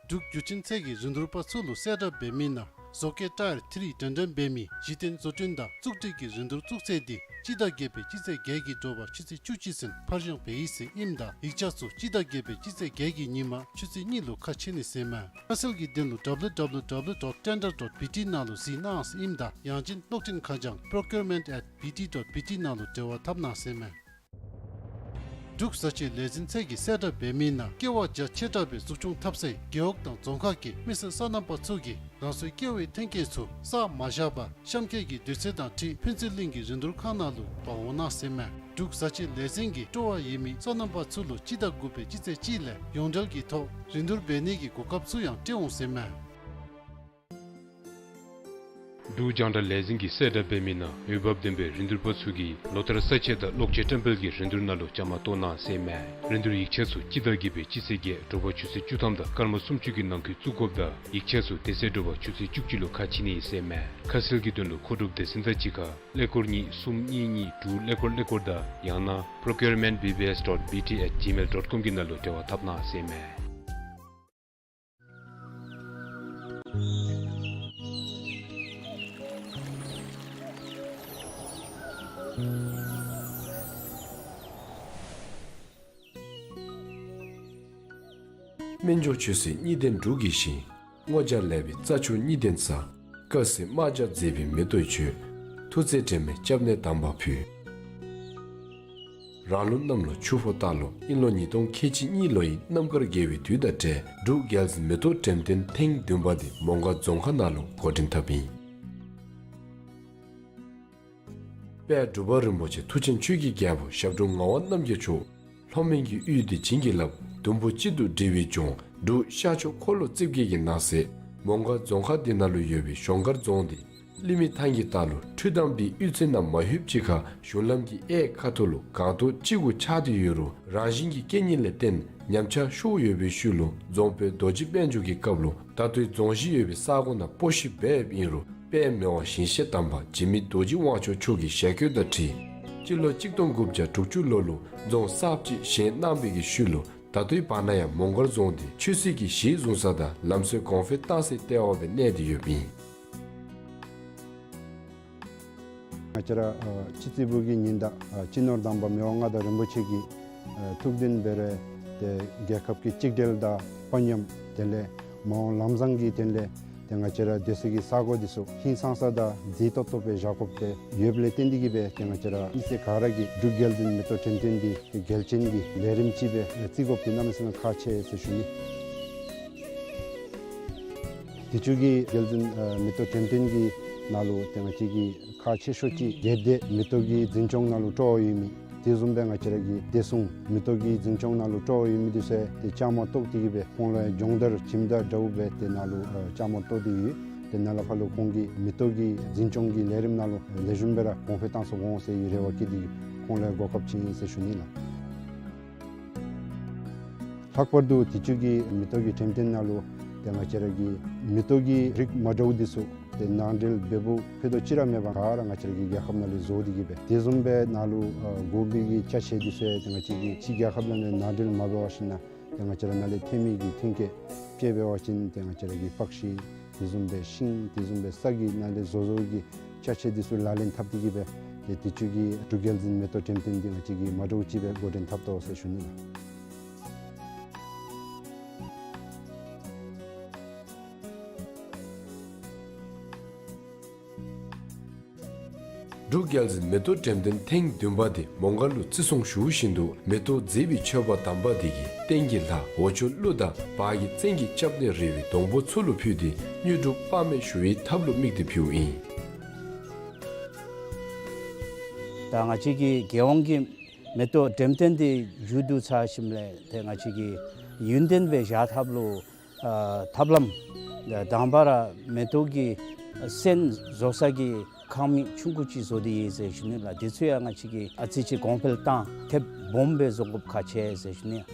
འབྲུག་རྒྱུ་ཆེན་ཚད་ཀྱི་རིན་བསྡུར་པ་ཚུ་ལུ་གསལ་བསྒྲགས་འབད་མི་ནང་བཟོ་བཀོད་ཊ་ཡར་ཐིར་འདྲེན་འདྲེན་འབད་མི་གཞི་རྟེན་བཟོ་སྐྲུན་དང་བཙུགས་སྒྲིག་གི་རིན་བསྡུར་བཙུགས་ཚད་དེ་སྤྱི་ཟླ་བརྒྱད་པའི་སྤྱི་ཚེས་བརྒྱད་ཀྱི་དྲོ་པ་ཆུ་ཚོད་བཅུ་གཅིག་ཚུན་ཕར་འགྱངས་འབད་ཡི་ཟེར་ཨིནམ་ད་ཡིག་ཆ་ཚུ་སྤྱི་ཟླ་བརྒྱད་པའི་སྤྱི་ཚེས་བརྒྱད་ཀྱི་ཉིན་མ་ཆུ་ཚོད་གཉིས་ལུ་ཁ་ཕྱེ་ནི་ཟེར་མས། ཁ་གསལ་གྱི་དོན་ལུ་www dot tender dot bt ནང་ལུ་གཟིགས་གནང་ཟེར་ཨིནམ་ད་ཡང་ཅིན་གློག་འཕྲིན་ཁ་བྱང་procurement at bt dot bt ནང་ལུ་འབྲེལ་བ་འཐབ་གནང་ཟེར་མས། འབྲུག་བཟའ་ཆས་ལས་འཛིན་ཚད་ཀྱིས་གསལ་བསྒྲགས་འབད་མི་ནང་ཀེ་བ་རྒྱ་ཆེ་དྲགས་སྦེ་འཛུགས་སྐྱོང་འཐབ་སའི་རྒེད་འོག་དང་རྫོང་ཁག་གི་མི་སེར་སོ་ནམ་པ་ཚུ་གིས་རང་སོའི་ཀེ་བའི་ཐོན་སྐྱེད་ཚུ་བསགས་མ་བཞག་པར་གཤམ་འཁོད་ཀྱི་དུས་ཚོད་དང་འཁྲིལ་ཕུན་ཚོགས་གླིང་གི་རིན་བསྡུར་ཁང་ནང་ལུ་འབག་འོང་གནང་ཟེར་མས། འབྲུག་བཟའ་ཆས་ལས་འཛིན་གྱིས་སྤྲོ་བ་ཡོད་མི་སོ་ནམ་པ་ཚུ་ལུ་སྤྱི་ཟླ་དགུ་པའི་སྤྱི་ཚེས་གཅིག་ལས་ཡོངས་འབྲེལ་གྱི་ཐོག་རིན་བསྡུར་འབད་ནི་གི་གོ་སྐབས་ཚུ་ཡང་སྤྲོད་འོང་ཟེར་མས། འབྲུག་རྒྱང་བསྒྲགས་ལས་འཛིན་གྱིས་གསལ་བསྒྲགས་འབད་མི་ནང་འོས་འབབ་ལྡན་པའི་རིན་བསྡུར་པ་ཚུ་གིས་ལོ་ལྟར་ས་ཆ་དང་གློག་ཆས་བཀྲམ་སྤེལ་གྱི་རིན་བསྡུར་ནང་ལུ་བཅའ་མར་གཏོགས་གནང་ཟེར་མས། རིན་བསྡུར་ཡིག་ཆ་ཚུ་སྤྱི་ཟླ་བརྒྱད་པའི་སྤྱི་ཚེས་བརྒྱད་དྲོ་པ་ཆུ་ཚོད་བཅུ་ཐམ་དང་སྐར་མ་སུམ་ཅུ་གི་ནང་འཁོད་བཙུགས་དགོཔ་དང་ཡིག་ཆ་ཚུ་དེ་ཚེ་དྲོ་པ་ཆུ་ཚོད་བཅུ་གཅིག་ལུ་ཁ་ཕྱེ་ནི་ཨིན་ཟེར་མས། ཁ་གསལ་གྱི་དོན་ལུ་མཁོ་སྒྲུབ་སྡེ་ཚན་དང་གཅིག་ཁར་ཀླད་ཀོར་གཉིས་གསུམ་གཉིས་གཉིས་དྲུག་ཀླད་ཀོར་ཀླད་ཀོར་དང་ཡང་ན་procurement B B S dot B T at gmail dot com གི་ནང་ལུ་འབྲེལ་བ་འཐབ་གནང་ཟེར་མས། སྨན་མཆོག་ཆོས་སྲིད་གཉིས་ལྡན་འབྲུག་གི་ཞིང་། སྔོ་སྦྱར་ལེགས་པའི་རྩྭ་མཆོག་གཉིས་ལྡན་ས། དཀར་སེར་དམར་སྦྱར་མཛེས་པའི་མེ་ཏོག་ཆུ། མཐུ་རྩལ་དྲི་མེད་སྐྱབས་གནས་དམ་པ་ཕུལ། རང་ལུགས་གནམ་ལོ་ཆུ་ཕོ་སྟག་ལོ་དབྱིན་ལོ་ཉིས་སྟོང་ཁལ་གཅིག་གཉིས་ལོ་ཡི་རྣམ་དཀར་དགེ་བའི་དུས་དང་འབྲེལ་འབྲུག་རྒྱལ་འཛིན་མེ་ཏོག་འགྲེམས་སྟོན་ཐེངས་བདུན་པ་འདི་མོང་སྒར་རྫོང་ཁག་ནང་ལུ་འགོ་འདྲེན་འཐབ་ཨིན། དཔལ་འབྲུག་པ་རིན་པོ་ཆེ་མཐུ་ཆེན་ཆོས་ཀྱི་རྒྱལ་པོ་ཞབས་དྲུང་ངག་དབང་རྣམ་རྒྱལ་མཆོག་ལྷོ་མོན་གྱི་དབུས་འདི་བྱིན་གྱིས་བརླབས་དུམ་བུ་གཅིག་ཏུ་སྒྲིལ་བའི་ལྗོངས་འབྲུག་ཤར་ཕྱོགས་འཁོར་ལོ་རྩིབས་བརྒྱད་ཀྱི་ནང་གསེས་མོང་སྒར་རྫོང་ཁག་འདི་ནང་ལུ་ཡོད་པའི་གཞོང་སྒར་རྫོང་འདི་གླིང་མི་ཐང་གི་ལྟག་ལུ་འཕྲུལ་གདམས་པའི་གཡུས་ཚན་ནང་མ་ལྷོདཔ་ཅིག་ཁར་གཞུང་ལམ་གྱི་གཡས་ཁ་ཐུག་ལུ་སྒང་ཏོག་གཅིག་གུ་ཆགས་ཏེ་ཡོད་རུང་རང་བཞིན་གྱི་སྐད་གཉིས་ལས་བརྟེན་ཉམས་ཆག་ཤོར་ཡོད་པའི་ཤུལ་ལུ་རྫོང་དཔོན་རྡོ་རྗེ་དཔལ་འབྱོར་གྱི་སྐབས་ལུ་ད་ལྟོའི་རྫོང་གཞི་ཡོད་པའི་ས་གོ་ནང་སྤོ་བཤུད་འབད་ཡོདཔ་ཨིན་རུང་དཔལ་མི་དབང་ཞིང་གཤེགས་དམ་པ་འཇིགས་མེད་རྡོ་རྗེ་དབང་ཕྱུག་མཆོག་གི་ཞལ་བཀོད་དང་འཁྲིལ་སྤྱི་ལོ་གཅིག་སྟོང་དགུ་བརྒྱ་དྲུག་ཅུ་ལོ་ལུ་རྫོང་གསརཔ་ཅིག་བཞེངས་གནང་བའི་གི་ཤུལ་ལུ་ད་ལྟོའི་བར་ན་ཡང་མོང་སྒར་རྫོང་འདི་ཆོས་སྲིད་ཀྱི་གཞི་བཟུང་ས་དང་ལམ་སྲོལ་གོང་འཕེལ་བཏང་སའི་ལྟེ་བ་སྦེ་གནས་ཏེ་ཡོདཔ་ཨིན། ང་བཅས་ར་ཨ་སྤྱི་རྩིས་པུའི་ཉིན་དང་ཨ་སྤྱི་ནོར་དམ་པ་མི་དབང་མངའ་བདག་རིན་པོ་ཆེ་གི་ཨ་ཐུགས་འདུན་འབད་རུང་ཏེ་རྒྱལ་ཁབ་ཀྱི་གཅིག་སྒྲིལ་དང་དཔོན་ཉམས་དེ་ལས་མ་འོངས་ལམ་བཟང་གི་དོན་ལས་ཏེ་ང་བཅས་ར་སྡོད་སའི་གི་ས་གོ་འདི་ཚུ་ཧིང་སངས་ས་དང་མཛེས་ཏོག་ཏོ་སྦེ་བཞག་དགོཔ་དེ་ཡོདཔ་ལས་བརྟེན་ཏེ་གིས་སྦེ་ཏེ་ང་བཅས་ར་མི་སེར་ག་ར་གིས་འབྲུག་རྒྱལ་འཛིན་མེ་ཏོག་འགྲེམས་སྟོན་འདི་ཏེ་གལ་ཆེན་གྱི་ལས་རིམ་ཅིག་སྦེ་བརྩི་དགོཔ་འདི་གནམ་མེད་ས་མེད་ཁག་ཆེ་ཟེར་ཞུ་ནི། དུས་ཅི་གི་རྒྱལ་འཛིན་ཨ་མེ་ཏོག་འགྲེམས་སྟོན་གྱི་ ནང་ལུ་ཏེ་ང་བཅས་ཀྱི་ཁག་ཆེ་ཤོས་ཅིག་སྒེར་སྡེ་མེ་ཏོག་གི་འཛིན་སྐྱོང་ནང་ལུ་སྤྲོ་བ་ཡོད་མི་དེ་བཟུམ་སྦེ་ང་བཅས་ར་གི་བདེ་སྲུང་མེ་ཏོག་གི་འཛིན་སྐྱོང་ནང་ལུ་སྤྲོ་བ་ཡོད་མི་འདི་ཚུ་ཏེ་བཅའ་མར་གཏོགས་ཏེ་གི་སྦེ་ཁོང་ལུ་སྦྱོང་བརྡར་ཁྱིམ་བདག་འདྲཝ་སྦེ་ཏེ་ནང་ལུ་ཨ་བཅའ་མར་གཏོགས་ཏེ་ཡོད། ཏེ་ནཱ་ལས་ཕར་ལུ་ཁོང་གིས་མེ་ཏོག་གི་འཛིན་སྐྱོང་གི་ལས་རིམ་ནང་ལུ་ལེགས་ཤོམ་སྦེ་ར་གོང་འཕེལ་བཏང་ཚུགས་འོང་ཟེར་བའི་རེ་བ་བསྐྱེད་དེ་ཁོང་ལུ་གོ་སྐབས་ཅིག་ཨིན་ཟེར་ཞུ་ནི་ལགས། ལྷག་པར་དུ་དུས་ཅི་གི་མེ་ཏོག་གི་འགྲེམས་སྟོན་ནང་ལུ་ཏེ་ང་བཅས་ར་གི་མེ་ཏོག་གི་རིགས་མ་འདྲཝ་འདི་ཚུ་ཏེ་ནང་འདྲེན་འབདཝ་ཕུད་རྡོག་ཅིག་ར་མེད་པར་ག་ར་ང་བཅས་ར་གི་རྒྱལ་ཁབ་ནང་ལས་བཟོ་སྟེ་གི་སྦེ་དེ་བཟུམ་སྦེ་ནཱ་ལུ་ཨ་དགོ་པའི་གི་ཅ་ཆས་འདི་ཚུ་ཡང་ཏེ་ང་བཅས་ཀྱི་ཕྱི་རྒྱལ་ཁབ་ནང་ལས་ནང་འདྲེན་མ་འབད་བ་ཅིན་ཏེ་ང་བཅས་ར་ནཱ་ལས་ཐོན་མི་གི་ཐོན་སྐྱེད་དཔེ་འབད་བ་ཅིན་ཏེ་ང་བཅས་ར་གི་པགས་ཤིང་དེ་བཟུམ་སྦེ་ཤིང་དེ་བཟུམ་སྦེ་ས་གི་ནང་ལས་བཟོ་བཟོཝ་གི་ཅ་ཆས་འདི་ཚུ་ལག་ལེན་འཐབ་སྟེ་གི་སྦེ་ཏེ་དུས་ཅི་གི་འབྲུག་རྒྱལ་འཛིན་མེ་ཏོག་འགྲེམས་སྟོན་འདི་ང་བཅས་ཀྱིས་མ་འདྲཝ་ཅིག་སྦེ་འགོ་འདྲེན་འཐབ་དོ་ཟེར་ཞུ་ནི་ལགས། འབྲུག་རྒྱལ་འཛིན་མེ་ཏོག་འགྲེམས་སྟོན་ཐེངས་བདུན་པ་འདི་མོང་སྒར་ལུ་བརྩི་སྲུང་ཞུ་བཞིན་དུ་མེ་ཏོག་མཛེས་པའི་མཆོད་པ་དམ་པ་འདི་གིས་སྟེང་གི་ལྷ་འོག་ཆུ་ཀླུ་དང་བར་གྱི་བཙན་གྱི་སྐྱབས་གནས་རི་བོའི་སྡོང་པོ་ཚུ་ལུ་ཕུལ་ཏེ་དངོས་གྲུབ་དཔག་མེད་ཞུ་བའི་ཐབས་ལུ་དམིགས་ཏེ་ཕུལཝ་ཨིན། ད་ང་བཅས་ཀྱི་རྒྱལ་ཡོངས་ཀྱི་མེ་ཏོག་འགྲེམས་སྟོན་འདི་མཇུག་བསྡུ་ཚར་ཞིནམ་ལས་ཏེ་ང་བཅས་ཀྱི་ཡུན་བརྟན་སྦེ་བཞག་ཐབས་ལུ་ཨ་ཐབས་ལམ་དང་པ་ར་མེ་ཏོག་གི་སོན་བཟོ་ས་གི་ཁང་མིག་ཆུང་ཀུ་ཅིག་བཟོ་སྟེ་ཡོད་ཟེར་ཞུ་ནི་ལགས། འདི་ཚུ་ཡང་ང་བཅས་ཀྱིས་ཨ་ཙི་ཅིག་གོང་འཕེལ་བཏང་ཐེབས་སྦོམ་སྦེ་བཟོ་དགོཔ་ཁག་ཆེ་ཟེར་ཞུ་ནི།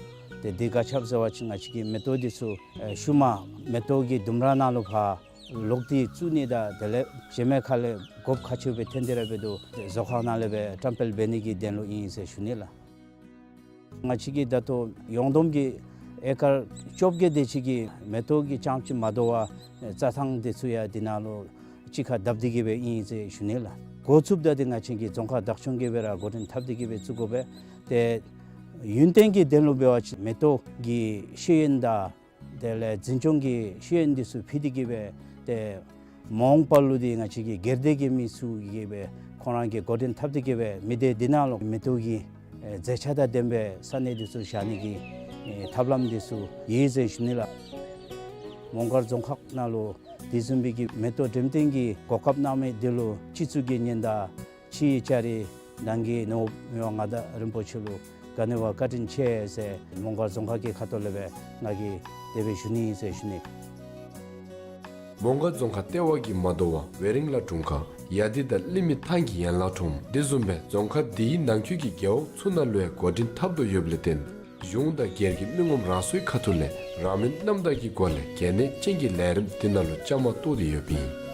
ཏེ་འདི་ག་ཅི་སྦེ་ཟེར་བ་ཅིན་ང་བཅས་ཀྱི་མེ་ཏོག་འདི་ཚུ་ཨེ་ཤུལ་མ་མེ་ཏོག་གི་ལྡུམ་ར་ནང་ལུ་ཕར་ལོག་སྟེ་བཙུགས་ནི་དང་དེ་ལས་གཞན་མི་ཁ་ལས་དགོཔ་ཁག་ཆེ་སྦེ་ཐོན་ཏེ་ར་འབད་དོ། ཏེ་བཟོ་ཁང་ནང་ལས་སྦེ་བཀྲམ་སྤེལ་འབད་ནི་གི་དོན་ལུ་ཨིན་ཟེར་ཞུ་ནི་ལགས། ང་བཅས་ཀྱིས་ད་ལྟོ་ཡོངས་བསྡོམས་ཀྱི་ཨེ་ཀར་བཅོ་བརྒྱད་དེ་ཅིག་གི་མེ་ཏོག་གི་རྐྱངམ་ཅིག་མ་དོ་བར་རྩྭ་ཐང་དེ་ཚུ་ཡང་འདི་ནང་ལུ་གཅིག་ཁར་བཏབ་སྟེ་གི་སྦེ་ཨིན་ཟེར་ཞུ་ནི་ལགས། འགོ་བཙུགསཔ་ད་འདི་ང་བཅས་ཀྱི་རྫོང་ཁག་བདག་སྐྱོང་གིས་སྦེ་ར་འགོ་འདྲེན་འཐབ་སྟེ་གི་སྦེ་བཙུགས་དགོ་པས། ཏེ་ཡུན་བརྟན་གྱི་དོན་ལུ་འབད་བ་ཅིན་མེ་ཏོག་གི་ཤེས་ཡོན་དང་དེ་ལས་འཛིན་སྐྱོང་གི་ཤེས་ཡོན་འདི་ཚུ་ཕུལ་ཏེ་གི་སྦེ་ཏེ་མ་འོངས་པ་ལུ་འདི་ང་བཅས་ཀྱི་སྒེར་སྡེ་གི་མི་ཚུ་གིས་སྦེ་ཁོང་ར་གིས་འགོ་འདྲེན་འཐབ་སྟེ་གི་སྦེ་མི་སྡེ་འདི་ནང་ལུ་མེ་ཏོག་གི་ཨེ་མཛེས་ཆ་དང་ལྡན་པའི་ས་གནས་འདི་ཚུ་བཞག་ནི་གི་ཨེ་ཐབས་ལམ་འདི་ཚུ་ཡོད་ཟེར་ཞུ་ནི་ལགས། མོང་སྒར་རྫོང་ཁག་ནང་ལུ་དེ་བཟུམ་སྦེ་གི་མེ་ཏོག་འགྲེམས་སྟོན་གྱི་གོ་སྐབས་གནང་མི་འདི་ལུ་སྤྱི་གཙུག་གི་ཉེ་འདབས་ཕྱིའི་ལྕགས་རི་ནང་གི་ནོར་བུ་མི་དབང་མངའ་བདག་རིན་པོ་ཆེ་ལུ་ག་ནི་བ་བཀའ་དྲིན་ཆེ་ཟེར་མོང་སྒར་རྫོང་ཁག་གི་ཁ་ཐུག་ལས་སྦེ་ང་གིས་དེ་སྦེ་ཞུ་ནི་ཨིན་ཟེར་ཞུ་ནི། མོང་སྒར་རྫོང་ཁག་ལྟེ་བ་གི་མ་དོ་བར་ཝེ་རིང་ལ་དྲུང་ཁག་ཡ་དི་དང་གླིང་མི་ཐང་གི་ཡན་ལག་ཁྲོམ་དེ་བཟུམ་སྦེ་རྫོང་ཁག་འདི་གི་ནང་འཁོད་ཀྱི་རྒེད་འོག་ཚུ་ནང་ལུ་ཡང་འགོ་འདྲེན་འཐབ་དོ་ཡོདཔ་ལས་བརྟེན་གཞུང་དང་སྒེར་གྱི་མི་ངོམ་རང་སོའི་ཁ་ཐུག་ལས་རང་མོས་རྣམ་དག་གི་སྒོ་ལས་གལ་གནད་ཅན་གྱི་ལས་རིམ་འདི་ནང་ལུ་བཅའ་མར་གཏོགས་ཏེ་ཡོདཔ་ཨིན།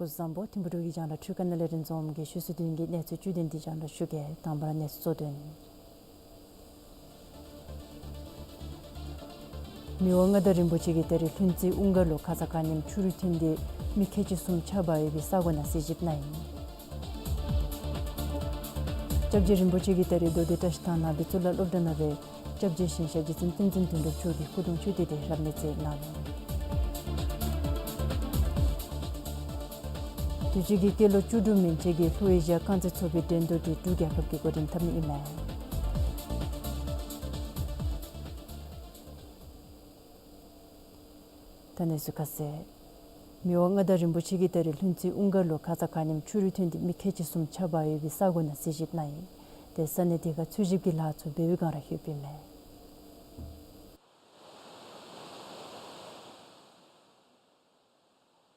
སྐུ་གཟུགས་བཟང་པོ། ཐིམ་ཕུ་འབྲུག་གི་རྒྱང་བསྒྲགས་འཕྲུལ་ཁང་ནང་ལས་རིན་འཛོམས་ཀྱིས་ཆུ་ཚོད་བདུན་གྱི་གནས་ཚུལ་བཅུད་དོན་འདི་རྒྱང་བསྒྲགས་ཞུ་གེ། དང་པ་ར་གནས་ཚུལ་གཙོ་དོན། མི་དབང་མངའ་བདག་རིན་པོ་ཆེ་གིས་ད་རིས་ལྷུན་རྩེ་དབུ་མགར་ལུ་ཁ་ཙ་ཁ་ཉིནམ་ཆུ་རུད་ཐོན་ཏེ་མི་ཁལ་གཅིག་གསུམ་ཆགས་པ་ཡོད་པའི་ས་གོ་ནང་གཟིགས་ཞིབ་གནང་ཡི། སྐྱབས་རྗེ་རིན་པོ་ཆེ་གིས་ད་རིས་མདོ་སྟོད་བཀྲ་ཤིས་ཐང་ནང་འབད་གཙུག་ལག་སློབ་གྲྭ་ནང་སྦེ་སྐྱབས་རྗེ་ཞིང་གཤེགས་རྗེ་བཙུན་བསྟན་འཛིན་དོན་གྲུབ་མཆོག་གི་སྐུ་གདུང་མཆོད་རྟེན་དེ་རབ་གནས་མཛད་གནང་ནུག། དུས་ཅི་གི་སྐྱེས་ལོ་བཅུ་དྲུག་མན་ཆད་ཀྱི་ལྷོ་ཨེ་ཤི་ཡ་རྐང་རྩེད་ཚོགས་པའི་འགྲན་བསྡུར་དེ་འབྲུག་རྒྱལ་ཁབ་ཀྱིས་འགོ་འདྲེན་འཐབ་ནི་ཨིན་མས། ད་གནས་ཚུལ་ཁ་གསལ། མི་དབང་མངའ་བདག་རིན་པོ་ཆེ་གིས་ད་རིས་ལྷུན་རྩེ་དབུ་མགར་ལུ་ཁ་ཙ་ཁ་ཉིནམ་ཆུ་རུད་ཐོན་ཏེ་མི་ཁལ་གཅིག་གསུམ་ཆགས་པ་ཡོད་པའི་ས་གོ་ནང་གཟིགས་ཞིབ་གནང་ཡི། ཏེ་ས་གནས་དེ་ཁར་འཚོལ་ཞིབ་ཀྱི་ལཱ་ཚུ་འབད་བའི་སྒང་ར་ལྷོདཔ་ཨིན་མས།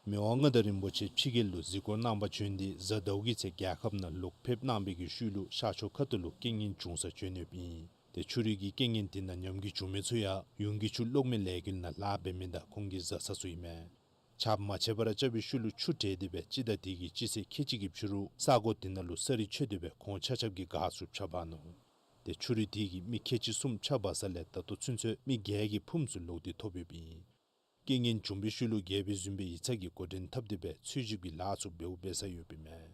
མི་དབང་མངའ་བདག་རིན་པོ་ཆེ་ཕྱི་རྒྱལ་ལུ་གཟིགས་སྐོར་གནང་པར་བྱོན་ཏེ་གཟའ་ཟླཝ་གི་ཚེ་རྒྱལ་ཁབ་ནང་ལོག་ཕེབས་གནང་བའི་གི་ཤུལ་ལུ་ཤར་ཕྱོགས་ཁ་ཐུག་ལུ་རྐྱེན་ངན་བྱུང་སར་བྱོན་ཡོདཔ་ཨིན། ཏེ་ཆུ་རུད་ཀྱི་རྐྱེན་ངན་དེ་ནང་ཉམས་རྒུད་བྱུང་མི་ཚུ་ཡང་ཡུན་གྱི་ཆུ་གློག་མེ་ལས་འགུལ་ནང་ལཱ་འབད་མི་དང་ཁོང་གི་བཟའ་ཚང་ཚུ་ཨིན་མས། ཆརཔ་མ་ཆད་པར་རྐྱབ་པའི་ཤུལ་ལུ་ཆུ་བྲལ་ཏེ་སྦེ་སྤྱི་ཟླ་དེ་གི་སྤྱི་ཚེས་ཁལ་གཅིག་གི་ཕྱི་རུ་ས་གོ་དེ་ནང་ལུ་ས་རུད་ཆད་དེ་སྦེ་ཁོང་ཆ་ཁྱབ་ཀྱི་སྒར་ཚུ་ཕྱགས་འབག་ནུག། ཏེ་ཆུ་རུད་དེ་གིས་མི་ཁལ་གཅིག་གསུམ་ཕྱགས་འབག་ས་ལས་ད་ལྟོ་ཚུན་ཚོད་མི་བརྒྱད་ཀྱི་ཕུངམ་ཚུ་ལོག་སྟེ་ཐོབ་ཡོདཔ་ཨིན། རྐྱེན་ངན་བྱུང་བའི་ཤུལ་ལུ་རྒྱལ་པོའི་གཟིམ་དཔོན་ཡིག་ཚང་གིས་འགོ་འདྲེན་འཐབ་སྟེ་སྦེ་འཚོལ་ཞིབ་ཀྱི་ལཱ་ཚུ་འབདཝ་འབད་ས་ཡོདཔ་ཨིན་མས།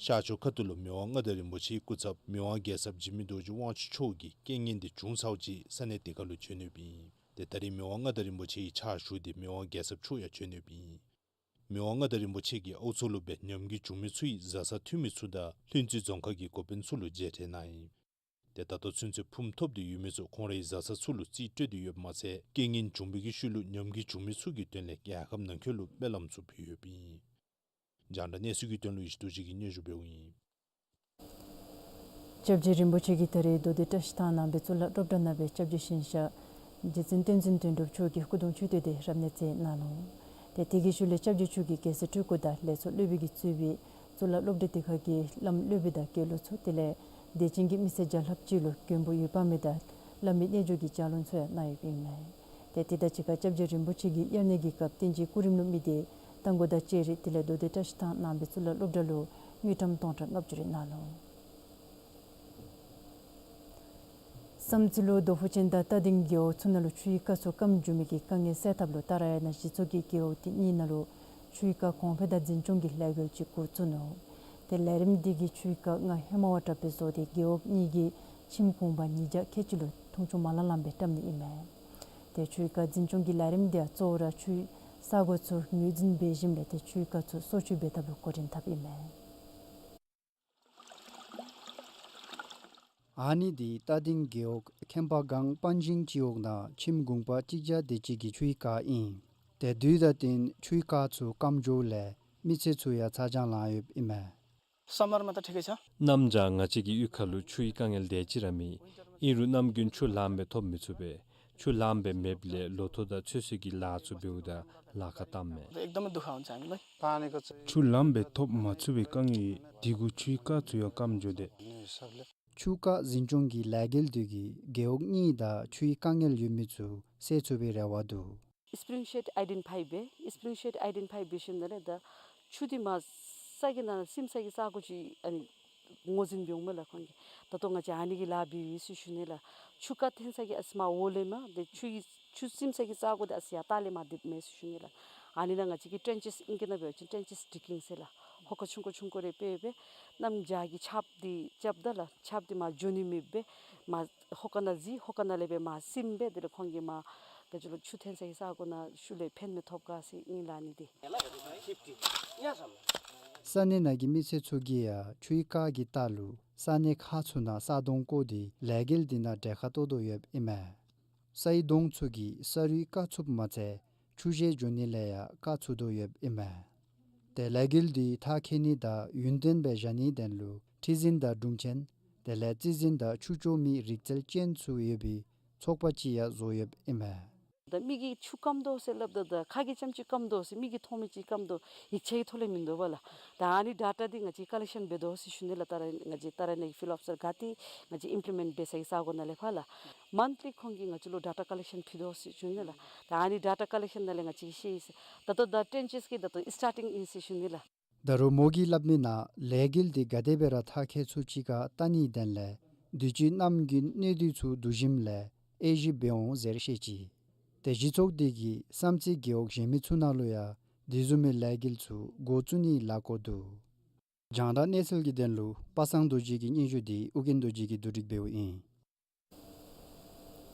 ཤར་ཕྱོགས་ཁ་ཐུག་ལུ་མི་དབང་མངའ་བདག་རིན་པོ་ཆེའི་སྐུ་ཚབ་མི་དབང་རྒྱལ་ཚབ་འཇིགས་མེད་རྡོ་རྗེ་དབང་ཕྱུག་མཆོག་གིས་རྐྱེན་ངན་དེ་བྱུང་ཚརཝ་ཅིག་ས་གནས་དེ་ཁར་ལུ་བྱོན་ཡོདཔ་ཨིན། ཏེ་ད་རེས་མི་དབང་མངའ་བདག་རིན་པོ་ཆེ་གི་ཕྱག་ཞུ་སྟེ་མི་དབང་རྒྱལ་ཚབ་མཆོག་ཡང་བྱོན་ཡོདཔ་ཨིན། མི་དབང་མངའ་བདག་རིན་པོ་ཆེ་གིས་ཨའུ་ཚོ་ལུ་སྦེ་ཉམས་རྒུད་བྱུང་མི་ཚུ་ཡི་བཟའ་ཚང་འཐུས་མི་ཚུ་དང་ལྷུན་རྩེ་རྫོང་ཁག་གི་འགོ་དཔོན་ཚུ་ལུ་མཇལ་འཕྲད་གནང་ཡི། ཏེ་ད་ལྟོ་ཚུན་ཚོད་ཕུངམ་ཐོབ་སྟེ་ཡོད་མི་ཚུ་ཁོང་རའི་བཟའ་ཚང་ཚུ་ལུ་རྩིས་སྤྲོད་དེ་ཡོདཔ་མ་ཚད་རྐྱེན་ངན་བྱུང་བའི་གི་ཤུལ་ལུ་ཉམས་རྒུད་བྱུང་མི་ཚུ་གི་དོན་ལས་རྒྱལ་ཁབ་ནང་འཁོད་ལུ་སྨོན་ལམ་ཚུ་ཕུལ་ཡོདཔ་ཨིན། རྒྱང་བསྒྲགས་གནས་ཚུལ་གྱི་དོན་ལུ་ཡེ་ཤེས་རྡོ་རྗེ་གིས་སྙན་ཞུ་འབདཝ་ཨིན། སྐྱབས་རྗེ་རིན་པོ་ཆེ་གིས་ད་རེས་མདོ་སྟོད་བཀྲ་ཤིས་ཐང་ནང་པའི་གཙུག་ལག་སློབ་གྲྭ་ནང་སྦེ་སྐྱབས་རྗེ་ཞིང་གཤེགས་རྗེ་བཙུན་བསྟན་འཛིན་དོན་གྲུབ་མཆོག་གི་སྐུ་གདུང་མཆོད་རྟེན་དེ་རབ་གནས་མཛད་གནང་ནུག། ཏེ་དེ་གི་ཤུལ་ལས་སྐྱབས་རྗེ་མཆོག་གིས་རྒྱལ་སྲས་སྤྲུལ་སྐུ་དང་ལས་ཚོགས་སློབ་དཔོན་གྱིས་གཙོས་པའི་གཙུག་ལག་སློབ་གྲྭ་དེ་ཁ་གི་བླམ་སློབ་དཔོན་དང་དགེ་སློང་ཚུ་དེ་ལས་དད་ཅན་གྱི་མི་སེར་བརྒྱ་ལྷགཔ་ཅིག་ལུ་མགོན་པོ་འོད་དཔག་མེད་དང་བླ་མའི་རྣལ་འབྱོར་གྱི་ལྗགས་ལུང་ཚུ་ཡང་གནང་ཡོདཔ་ཨིན་མས། ཏེ་དེ་དང་གཅིག་ཁར་སྐྱབས་རྗེ་རིན་པོ་ཆེ་གིས་དབྱར་གནས་ཀྱི་སྐབས་བསྟན་སྤྱིའི་སྐུ་རིམ་ལུ་དམིགས་ཏེ་རྟ་མགོ་དང་ལྕགས་རི་དེ་ལས་མདོ་སྟོད་བཀྲ་ཤིས་ཐང་ནང་པའི་གཙུག་ལག་སློབ་གྲྭ་ལུ་དངུལ་ཀྲམ་སྟོང་ཕྲག་ལྔ་བཅུ་རེ་གནང་ནུག། བསམ་རྩེ་ལུ་རྡོ་ཕུ་ཅན་དང་རྟ་སྡིང་རྒེད་འོག་ཚུ་ནང་ལུ་ཆུའི་རྐ་ཚུ་སྐམ་འགྱོ་མི་གི་དཀའ་ངལ་སེལ་ཐབས་ལུ་ཏཱ་ར་ཡ་ན་གཞི་ཚོགས་ཀྱིས་རྒེད་འོག་དེ་གཉིས་ནང་ལུ་ཆུའི་རྐ་གོང་འཕེལ་དང་འཛིན་སྐྱོང་གི་ལས་འགུལ་ཅིག་འགོ་བཙུགས་ནུག། ཏེ་ལས་རིམ་དེ་གིས་ཆུའི་རྐ་སྔར་ཧེ་མ་བ་དྲགཔ་སྦེ་བཟོ་སྟེ་རྒེད་འོག་གཉིས་ཀྱི་ཁྱིམ་གུང་པ་ཉིས་བརྒྱ་ཁལ་གཅིག་ལུ་མཐོང་ཆུང་མ་ལང་ལངམ་སྦེ་བཀྲམ་ནི་ཨིན་མས། ཏེ་ཆུའི་རྐ་འཛིན་སྐྱོང་གི་ལས་རིམ་དེ་ཡང་གཙོ་བོ་ར་ཆུའི་ས་གོ་ཚུ་ངོས་འཛིན་འབད་ཞིནམ་ལས་ཏེ་ཆུའི་རྐ་ཚུ་སོར་ཆུད་འབད་ཐབས་ལུ་འགོ་འདྲེན་འཐབ་ཨིན་མས། ཨ་ནི་དེ་རྟ་སྡིང་རྒེད་འོག་ཁྱེམ་པ་སྒང་པན་ཤིང་སྤྱི་འོག་ནང་ཁྱིམ་གུང་པ་གཅིག་བརྒྱ་དེ་ཅིག་གི་ཆུའི་རྐ་ཨིན། ཏེ་དུས་དང་བསྟུན་ཆུའི་རྐ་ཚུ་སྐམ་འགྱོཝ་ལས་མི་ཚེ་ཚུ་ཡང་ཚ་གྱང་ལང་ཡོདཔ་ཨིན་མས། समरमा त ठिकै छ। གནམ་བྱཱར་ང་བཅས་ཀྱི་གཡུས་ཁ་ལུ་ཆུའི་དཀའ་ངལ་དེ་ཅིག་ར་མེད། ཨིན་རུང་གནམ་དགུན་ཆུ་ལངམ་སྦེ་ཐོབ་མི་ཚུགས་པས། ཆུ་ལངམ་སྦེ་མེདཔ་ལས་ལོ་ཐོག་དང་ཚོད་བསྲེ་གི་ལཱ་ཚུ་འབདཝ་ད་ལཱ་ཁག་བཏངམ་མས། एकदमै दुःख हुन्छ हामीलाई। पानीको चाहिँ ཆུ་ལངམ་སྦེ་ཐོབ་མ་ཚུགས་པའི་དཀའ་ངལ་དེ་གུ་ཆུའི་རྐ་ཚུ་ཡང་སྐམ་འགྱོ་དེས། ཆུ་རྐ་འཛིན་སྐྱོང་གི་ལས་འགུལ་དེ་གིས་རྒེད་འོག་གཉིས་དང་ཆུའི་དཀའ་ངལ་ཡོད་མི་ཚུ་སེལ་ཚུགས་པའི་རེ་བ་འདུག། སྤྲིན་ཤེཌ་ཨའི་ཌེན་ཊི་ཕའི་འབད། སྤྲིན་ཤེཌ་ཨའི་ཌེན་ཊི་ཕའི་འབད་ཞིནམ་ལས་ད་ཆུ་དེ་མར་ས་གི་ནང་སིམ་ས་གི་ས་གོ་ཅིག་ཨ་ནི་ངོས་འཛིན་འབད་འོང་མས་ལགས་ཁོང་གིས། ད་ལྟོ་ང་བཅས་ཨ་ནི་གི་ལཱ་འབད་ཡི་ཟེར་ཞུ་ནི་ལགས། ཆུ་རྐ་འཐེན་ས་གི་ཨ་ཙི་མར་འོག་ལས་མར་ཏེ་ཆུ་གི་ཆུ་སིམ་ས་གི་ས་གོ་དེ་ཨ་ཙི་ཡར་ལྟག་ལས་མར་འདེབས་མས་ཟེར་ཞུ་ནི་ལགས། ཨ་ནི་ནང་ང་བཅས་ཀྱིས་ཊེན་ཆེསི་ཨིང་སྐད་ནང་འབད་བ་ཅིན་ཊེན་ཆེསི་ཌིག་གིང་ཟེར་ལགས། ཧོ་ཀ་ཆུང་ཀུ་ཆུང་ཀུ་རེ་སྤེལ་སྦེ་གནམ་བྱཱར་གྱི་ཆརཔ་དེ་རྐྱབ་ད་ལགས། ཆརཔ་དེ་མར་འགྱོ་ནི་མེདཔ་སྦེ་མར་ཧོ་ཀ་ནང་གཟིགས། ཧོ་ཀ་ནང་ལས་སྦེ་མར་སིམ་སྦེ་དེ་ལས་ཁོང་གིས་མར་ག་ཅི་ལོ་ཆུ་འཐེན་ས་གི་ས་གོ་ནང་ཤུལ་ལས་ཕན་མི་ཐོགས་ག་ཟེར་ཨིན་ལགས་ཨ་ནི་དེ། ས་གནས་ནང་གི་མི་སེར་ཚུ་གིས་ཡང་ཆུའི་རྐ་གི་རྟགས་ལུ་ས་གནས་ཁག་ཚུ་ནང་ས་དོང་བརྐོ་སྟེ་ལས་འགུལ་དེ་ནང་གྲལ་ཁར་གཏོགས་དོ་ཡོདཔ་ཨིན་མས། སའི་དོང་ཚུ་གིས་ས་རུད་བཀག་ཚུགསཔ་མ་ཚད་ཆུ་བཞུར་འགྱོ་ནི་ལས་ཡང་བཀག་ཚུགས་དོ་ཡོདཔ་ཨིན་མས། ཏེ་ལས་འགུལ་དེ་མཐར་འཁྱོལ་ནི་དང་ཡུན་བརྟན་སྦེ་བཞག་ནིའི་དོན་ལུ་ཁྲི་འཛིན་དང་དྲུང་ཆེན་དེ་ལས་རྩིས་འཛིན་དང་ཆུ་སྐྱོར་མི་རིག་རྩལ་ཅན་ཚུ་ཡོད་པའི་ཚོགས་པ་ཅིག་ཡང་བཟོ་ཡོདཔ་ཨིན་མས། ད་མི་གིས་ཆུ་སྐམ་དོ་ཟེར་སླབ་ད་ད་ཁ་གིས་རྐྱངམ་ཅིག་སྐམ་དོ་ཟེར་མིག་གིས་མཐོང་མི་ཅིག་སྐམ་དོ་ཡིག་ཆ་གི་ཐོག་ལས་མིན་འདུག་པ་ལགས། ད་ཨ་ནི་ཌེ་ཊ་འདི་ང་བཅས་ཀླད་ཤིང་འབད་དོ་ཟེར་ཞུ་ནི་ལགས། ད་ར་ང་བཅས་ད་ར་ནི་ཕི་ལཌ་ཨོ་ཕི་སར་ག་ཏེ་ང་བཅས་ཨིམ་པི་ལི་མེནཊ་འབད་ས་གི་ས་གོ་ནང་ལས་ཕར་ལགས། མཱནཐ་ལི་ཁོང་གིས་ང་བཅས་ལུ་ཌེ་ཊ་ཀླད་ཤིང་ཕུལ་དོ་ཟེར་ཞུ་ནི་ལགས། ད་ཨ་ནི་ཌེ་ཊ་ཀླད་ཤིང་ནང་ལས་ང་བཅས་ཤེས་ཡི་ཟེར། ད་ལྟོ་ད་ཊེན་ཆེསི་གི་ད་ལྟོ་སི་ཊར་ཊིང་ཨིན་ཟེར་ཞུ་ནི་ལགས། ད་རུང་མོ་གིས་སླབ་མི་ནང་ལས་འགུལ་འདི་ག་དེ་སྦེ་ར་མཐར་འཁྱོལ་ཚུགས་ཅི་ག་བལྟ་ནིའི་དོན་ལས་དུས་ཅི་གནམ་དགུན་གནོད་འདུག་ཚུ་བསྡུ་ཞིནམ་ལས་དབྱེ་ཞིབ་འབད་འོང་ཟེར་བཤད་ཅི། ཏེ་གཞི་ཚོགས་འདི་གིས་བསམ་རྩེ་རྒེད་འོག་གཞན་མི་ཚུ་ནང་ལུ་ཡང་དེ་བཟུམ་མའི་ལས་འགུལ་ཚུ་འགོ་བཙུགས་ནིའི་ལཱ་བཀོད་འདུག། རྒྱང་བསྒྲགས་གནས་ཚུལ་གྱི་དོན་ལུ་པ་སངས་རྡོ་རྗེ་གི་སྙན་ཞུ་འདི་ཨོ་རྒྱན་རྡོ་རྗེ་གིས་བསྡུ་སྒྲིག་འབདཝ་ཨིན།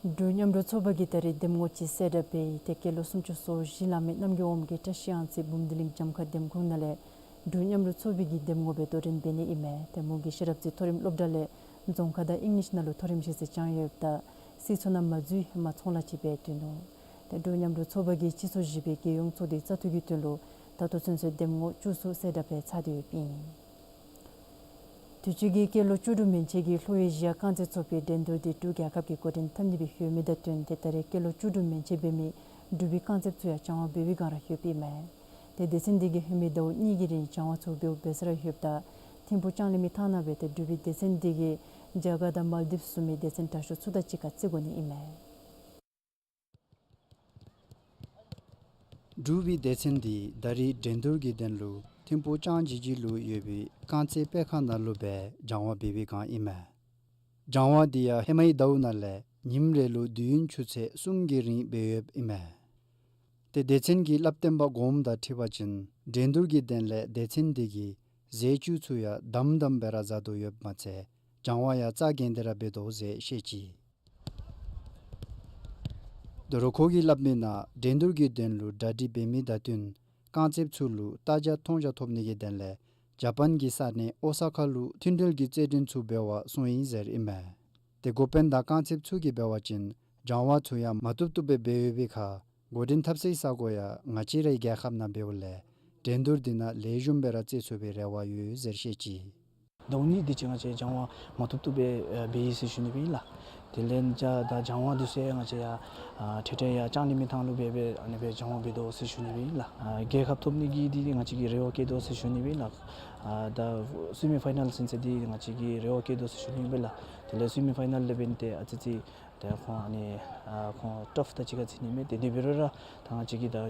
འབྲུག་མཉམ་རུབ་ཚོགས་པ་གིས་ད་རེས་འདེམས་ངོ་ཅིག་གསལ་བསྒྲགས་འབད་ཡི། ཏེ་སྐྱེས་ལོ་སུམ་ཅུ་སོ་བཞི་ལང་མི་རྣམ་རྒྱལ་དབང་གིས་བཀྲ་ཤིས་གཡང་རྩེ་འབུམ་སྡེ་གླིང་གྱངས་ཁ་འདེམས་ཁོངས་ནང་ལས་འབྲུག་མཉམ་རུབ་ཚོགས་པའི་གི་འདེམས་ངོ་སྦེ་དོ་འགྲན་འབད་ནི་ཨིན་མས། ཏེ་མོ་གིས་ཤེས་རབ་རྩེ་མཐོ་རིམ་སློབ་གྲྭ་ལས་རྫོང་ཁ་དང་ཨིང་ལིཤ་ནང་ལུ་མཐོ་རིམ་ཤེས་ཚད་བསྐྱངས་ཡོདཔ་ད་སྲིད་ཚོགས་ནང་མ་འཛུལ་ཧེ་མ་ཚོང་ལཱ་ཅིག་འབད་སྡོད་ནུག། ཏེ་འབྲུག་མཉམ་རུབ་ཚོགས་པ་གིས་སྤྱི་ཚོགས་བཞི་པའི་རྒྱལ་ཡོངས་ཚོགས་སྡེའི་བཙག་འཐུ་གི་དོན་ལུ་ད་ལྟོ་ཚུན་ཚོད་འདེམས་ངོ་བཅུ་གསུམ་གསལ་བསྒྲགས་འབད་ཚར་ཏེ་ཡོདཔ་ཨིན། དུས་ཅི་གི་སྐྱེས་ལོ་བཅུ་དྲུག་མན་ཆད་ཀྱི་ལྷོ་ཨེ་ཤི་ཡ་རྐང་རྩེད་ཚོགས་པའི་འགྲན་བསྡུར་འདི་འབྲུག་རྒྱལ་ཁབ་ཀྱི་འགོ་འདྲེན་འཐབ་ནི་སྦེ་ཡོད་མི་དང་བསྟུན་ཏེ་ད་རེས་སྐྱེས་ལོ་བཅུ་དྲུག་མན་ཆད་འབད་མི་འབྲུག་པའི་རྐང་རྩེདཔ་ཚུ་ཡང་སྦྱང་བ་འབད་བའི་སྒང་ར་ཡོདཔ་ཨིན་མས། ཏེ་སྡེ་ཚན་འདི་གིས་ཧེ་མའི་ཟླཝ་གཉིས་ཀྱི་རིང་སྦྱང་བ་ཚུ་འབདཝ་འབད་ས་ར་ཡོདཔ་ད་ཐིམ་ཕུག་ལྕང་གླིང་མའི་ཐང་ནང་སྦེ་ཏེ་འབྲུག་པའི་སྡེ་ཚན་འདི་གིས་རྒྱ་གར་དང་མཱལ་ཌིབས་བཟུམ་མའི་སྡེ་ཚན་དྲག་ཤོས་ཚུ་དང་གཅིག་ཁར་རྩེད་དགོ་ནི་ཨིན་མས། འབྲུག་པའི་སྡེ་ཚན་འདི་ད་རེས་འགྲན་བསྡུར་གྱི་དོན་ལུ་ཐིམ་ཕུག་ལྕང་ཇི་ཇི་ལུ་ཡོད་པའི་རྐང་རྩེད་སྤེལ་ཁང་ནང་ལུ་སྦེ་སྦྱང་བ་འབད་བའི་སྒང་ཨིན་མས། སྦྱང་བ་འདི་ཡང་ཧེ་མའི་ཟླཝ་ནང་ལས་ཉིནམ་རེ་ལུ་དུས་ཡུན་ཆུ་ཚོད་གསུམ་གྱི་རིང་འབད་ཡོདཔ་ཨིན་མས། ཏེ་སྡེ་ཚན་གྱི་སླབ་སྟོན་པ་གོངམ་དང་འཁྲིལ་བ་ཅིན་འགྲན་བསྡུར་གྱི་དོན་ལས་སྡེ་ཚན་འདི་གིས་རྫས་བཅུད་ཚུ་ཡང་དམ་དམ་སྦེ་ར་བཟའ་དོ་ཡོདཔ་མ་ཚད་སྦྱང་བ་ཡང་རྩ་འགེངས་ཏེ་ར་འབད་དོ་ཟེར་བཤད་ཅི། ད་རུང་ཁོ་གིས་སླབ་མི་ནང་འགྲན་བསྡུར་གྱི་དོན་ལུ་གྲ་སྒྲིག་འབད་མི་དང་བསྟུན་རྐང་རྩེདཔ་ཚུ་ལུ་ལྟ་རྒྱ་མཐོང་རྒྱ་ཐོབ་ནི་གི་དོན་ལས་ཇ་པཱན་གྱི་ས་གནས་ཨོ་ས་ཀ་ལུ་མཐུན་འབྲེལ་གྱི་རྩེད་འགྲན་ཚུ་འབད་བར་སོང་ཡི་ཟེར་ཨིན་མས། ཏེ་འགོ་དཔོན་དང་རྐང་རྩེདཔ་ཚུ་གིས་འབད་བ་ཅིན་སྦྱང་བ་ཚུ་ཡང་མ་བཏུབ་བཏུབ་སྦེ་འབད་ཡོད་པའི་ཁར་འགོ་འདྲེན་འཐབ་སའི་ས་གོ་ཡང་ང་བཅས་རའི་རྒྱལ་ཁབ་ནང་འབདཝ་ལས་འགྲན་བསྡུར་འདི་ནང་ལེགས་ཤོམ་སྦེ་ར་རྩེད་ཚུགས་པའི་རེ་བ་ཡོད་ཟེར་བཤད་ཅི། ཟླཝ་གཉིས་འདི་ཅིག་ང་བཅས་སྦྱང་བ་མ་བཏུབ་བཏུབ་སྦེ་འབད་ཡི་ཟེར་ཞུ་ནི་སྦེ་ཨིན་ལགས། དེ་ལས་ད་སྦྱང་བ་འདི་ཚུ་ཡང་ང་བཅས་ཡང་ཨ་འཕྲལ་འཕྲལ་ཡང་ལྕང་གླིང་མའི་ཐང་ལུ་སྦེ་སྦེ་ཨ་ནི་སྦེ་སྦྱང་བ་འབད་དོ་ཟེར་ཞུ་ནི་སྦེ་ཨིན་ལགས། ཨ་རྒྱལ་ཁབ་ཐོབ་ནི་གི་འདི་ང་བཅས་ཀྱིས་རེ་བ་བསྐྱེད་དོ་ཟེར་ཞུ་ནི་སྦེ་ཨིན་ལགས། ཨ་ད་སེ་མི་ཕའི་ནཱལ་ཟེར་ཚད་འདི་ང་བཅས་ཀྱིས་རེ་བ་བསྐྱེད་དོ་ཟེར་ཞུ་ནི་སྦེ་ཨིན་ལགས། དེ་ལས་སེ་མི་ཕའི་ནཱལ་ལས་འབདན་ཏེ་ཨ་ཙི་ཙི་ད་ཁོང་ཨ་ནི་ཨ་ཁོང་ཊརཕ་དང་གཅིག་ཁར་འཛིང་ནི་མས། ཏེ་དེ་འབད་རུང་ར་ད་ང་བཅས་ཀྱིས་ད་ཨ་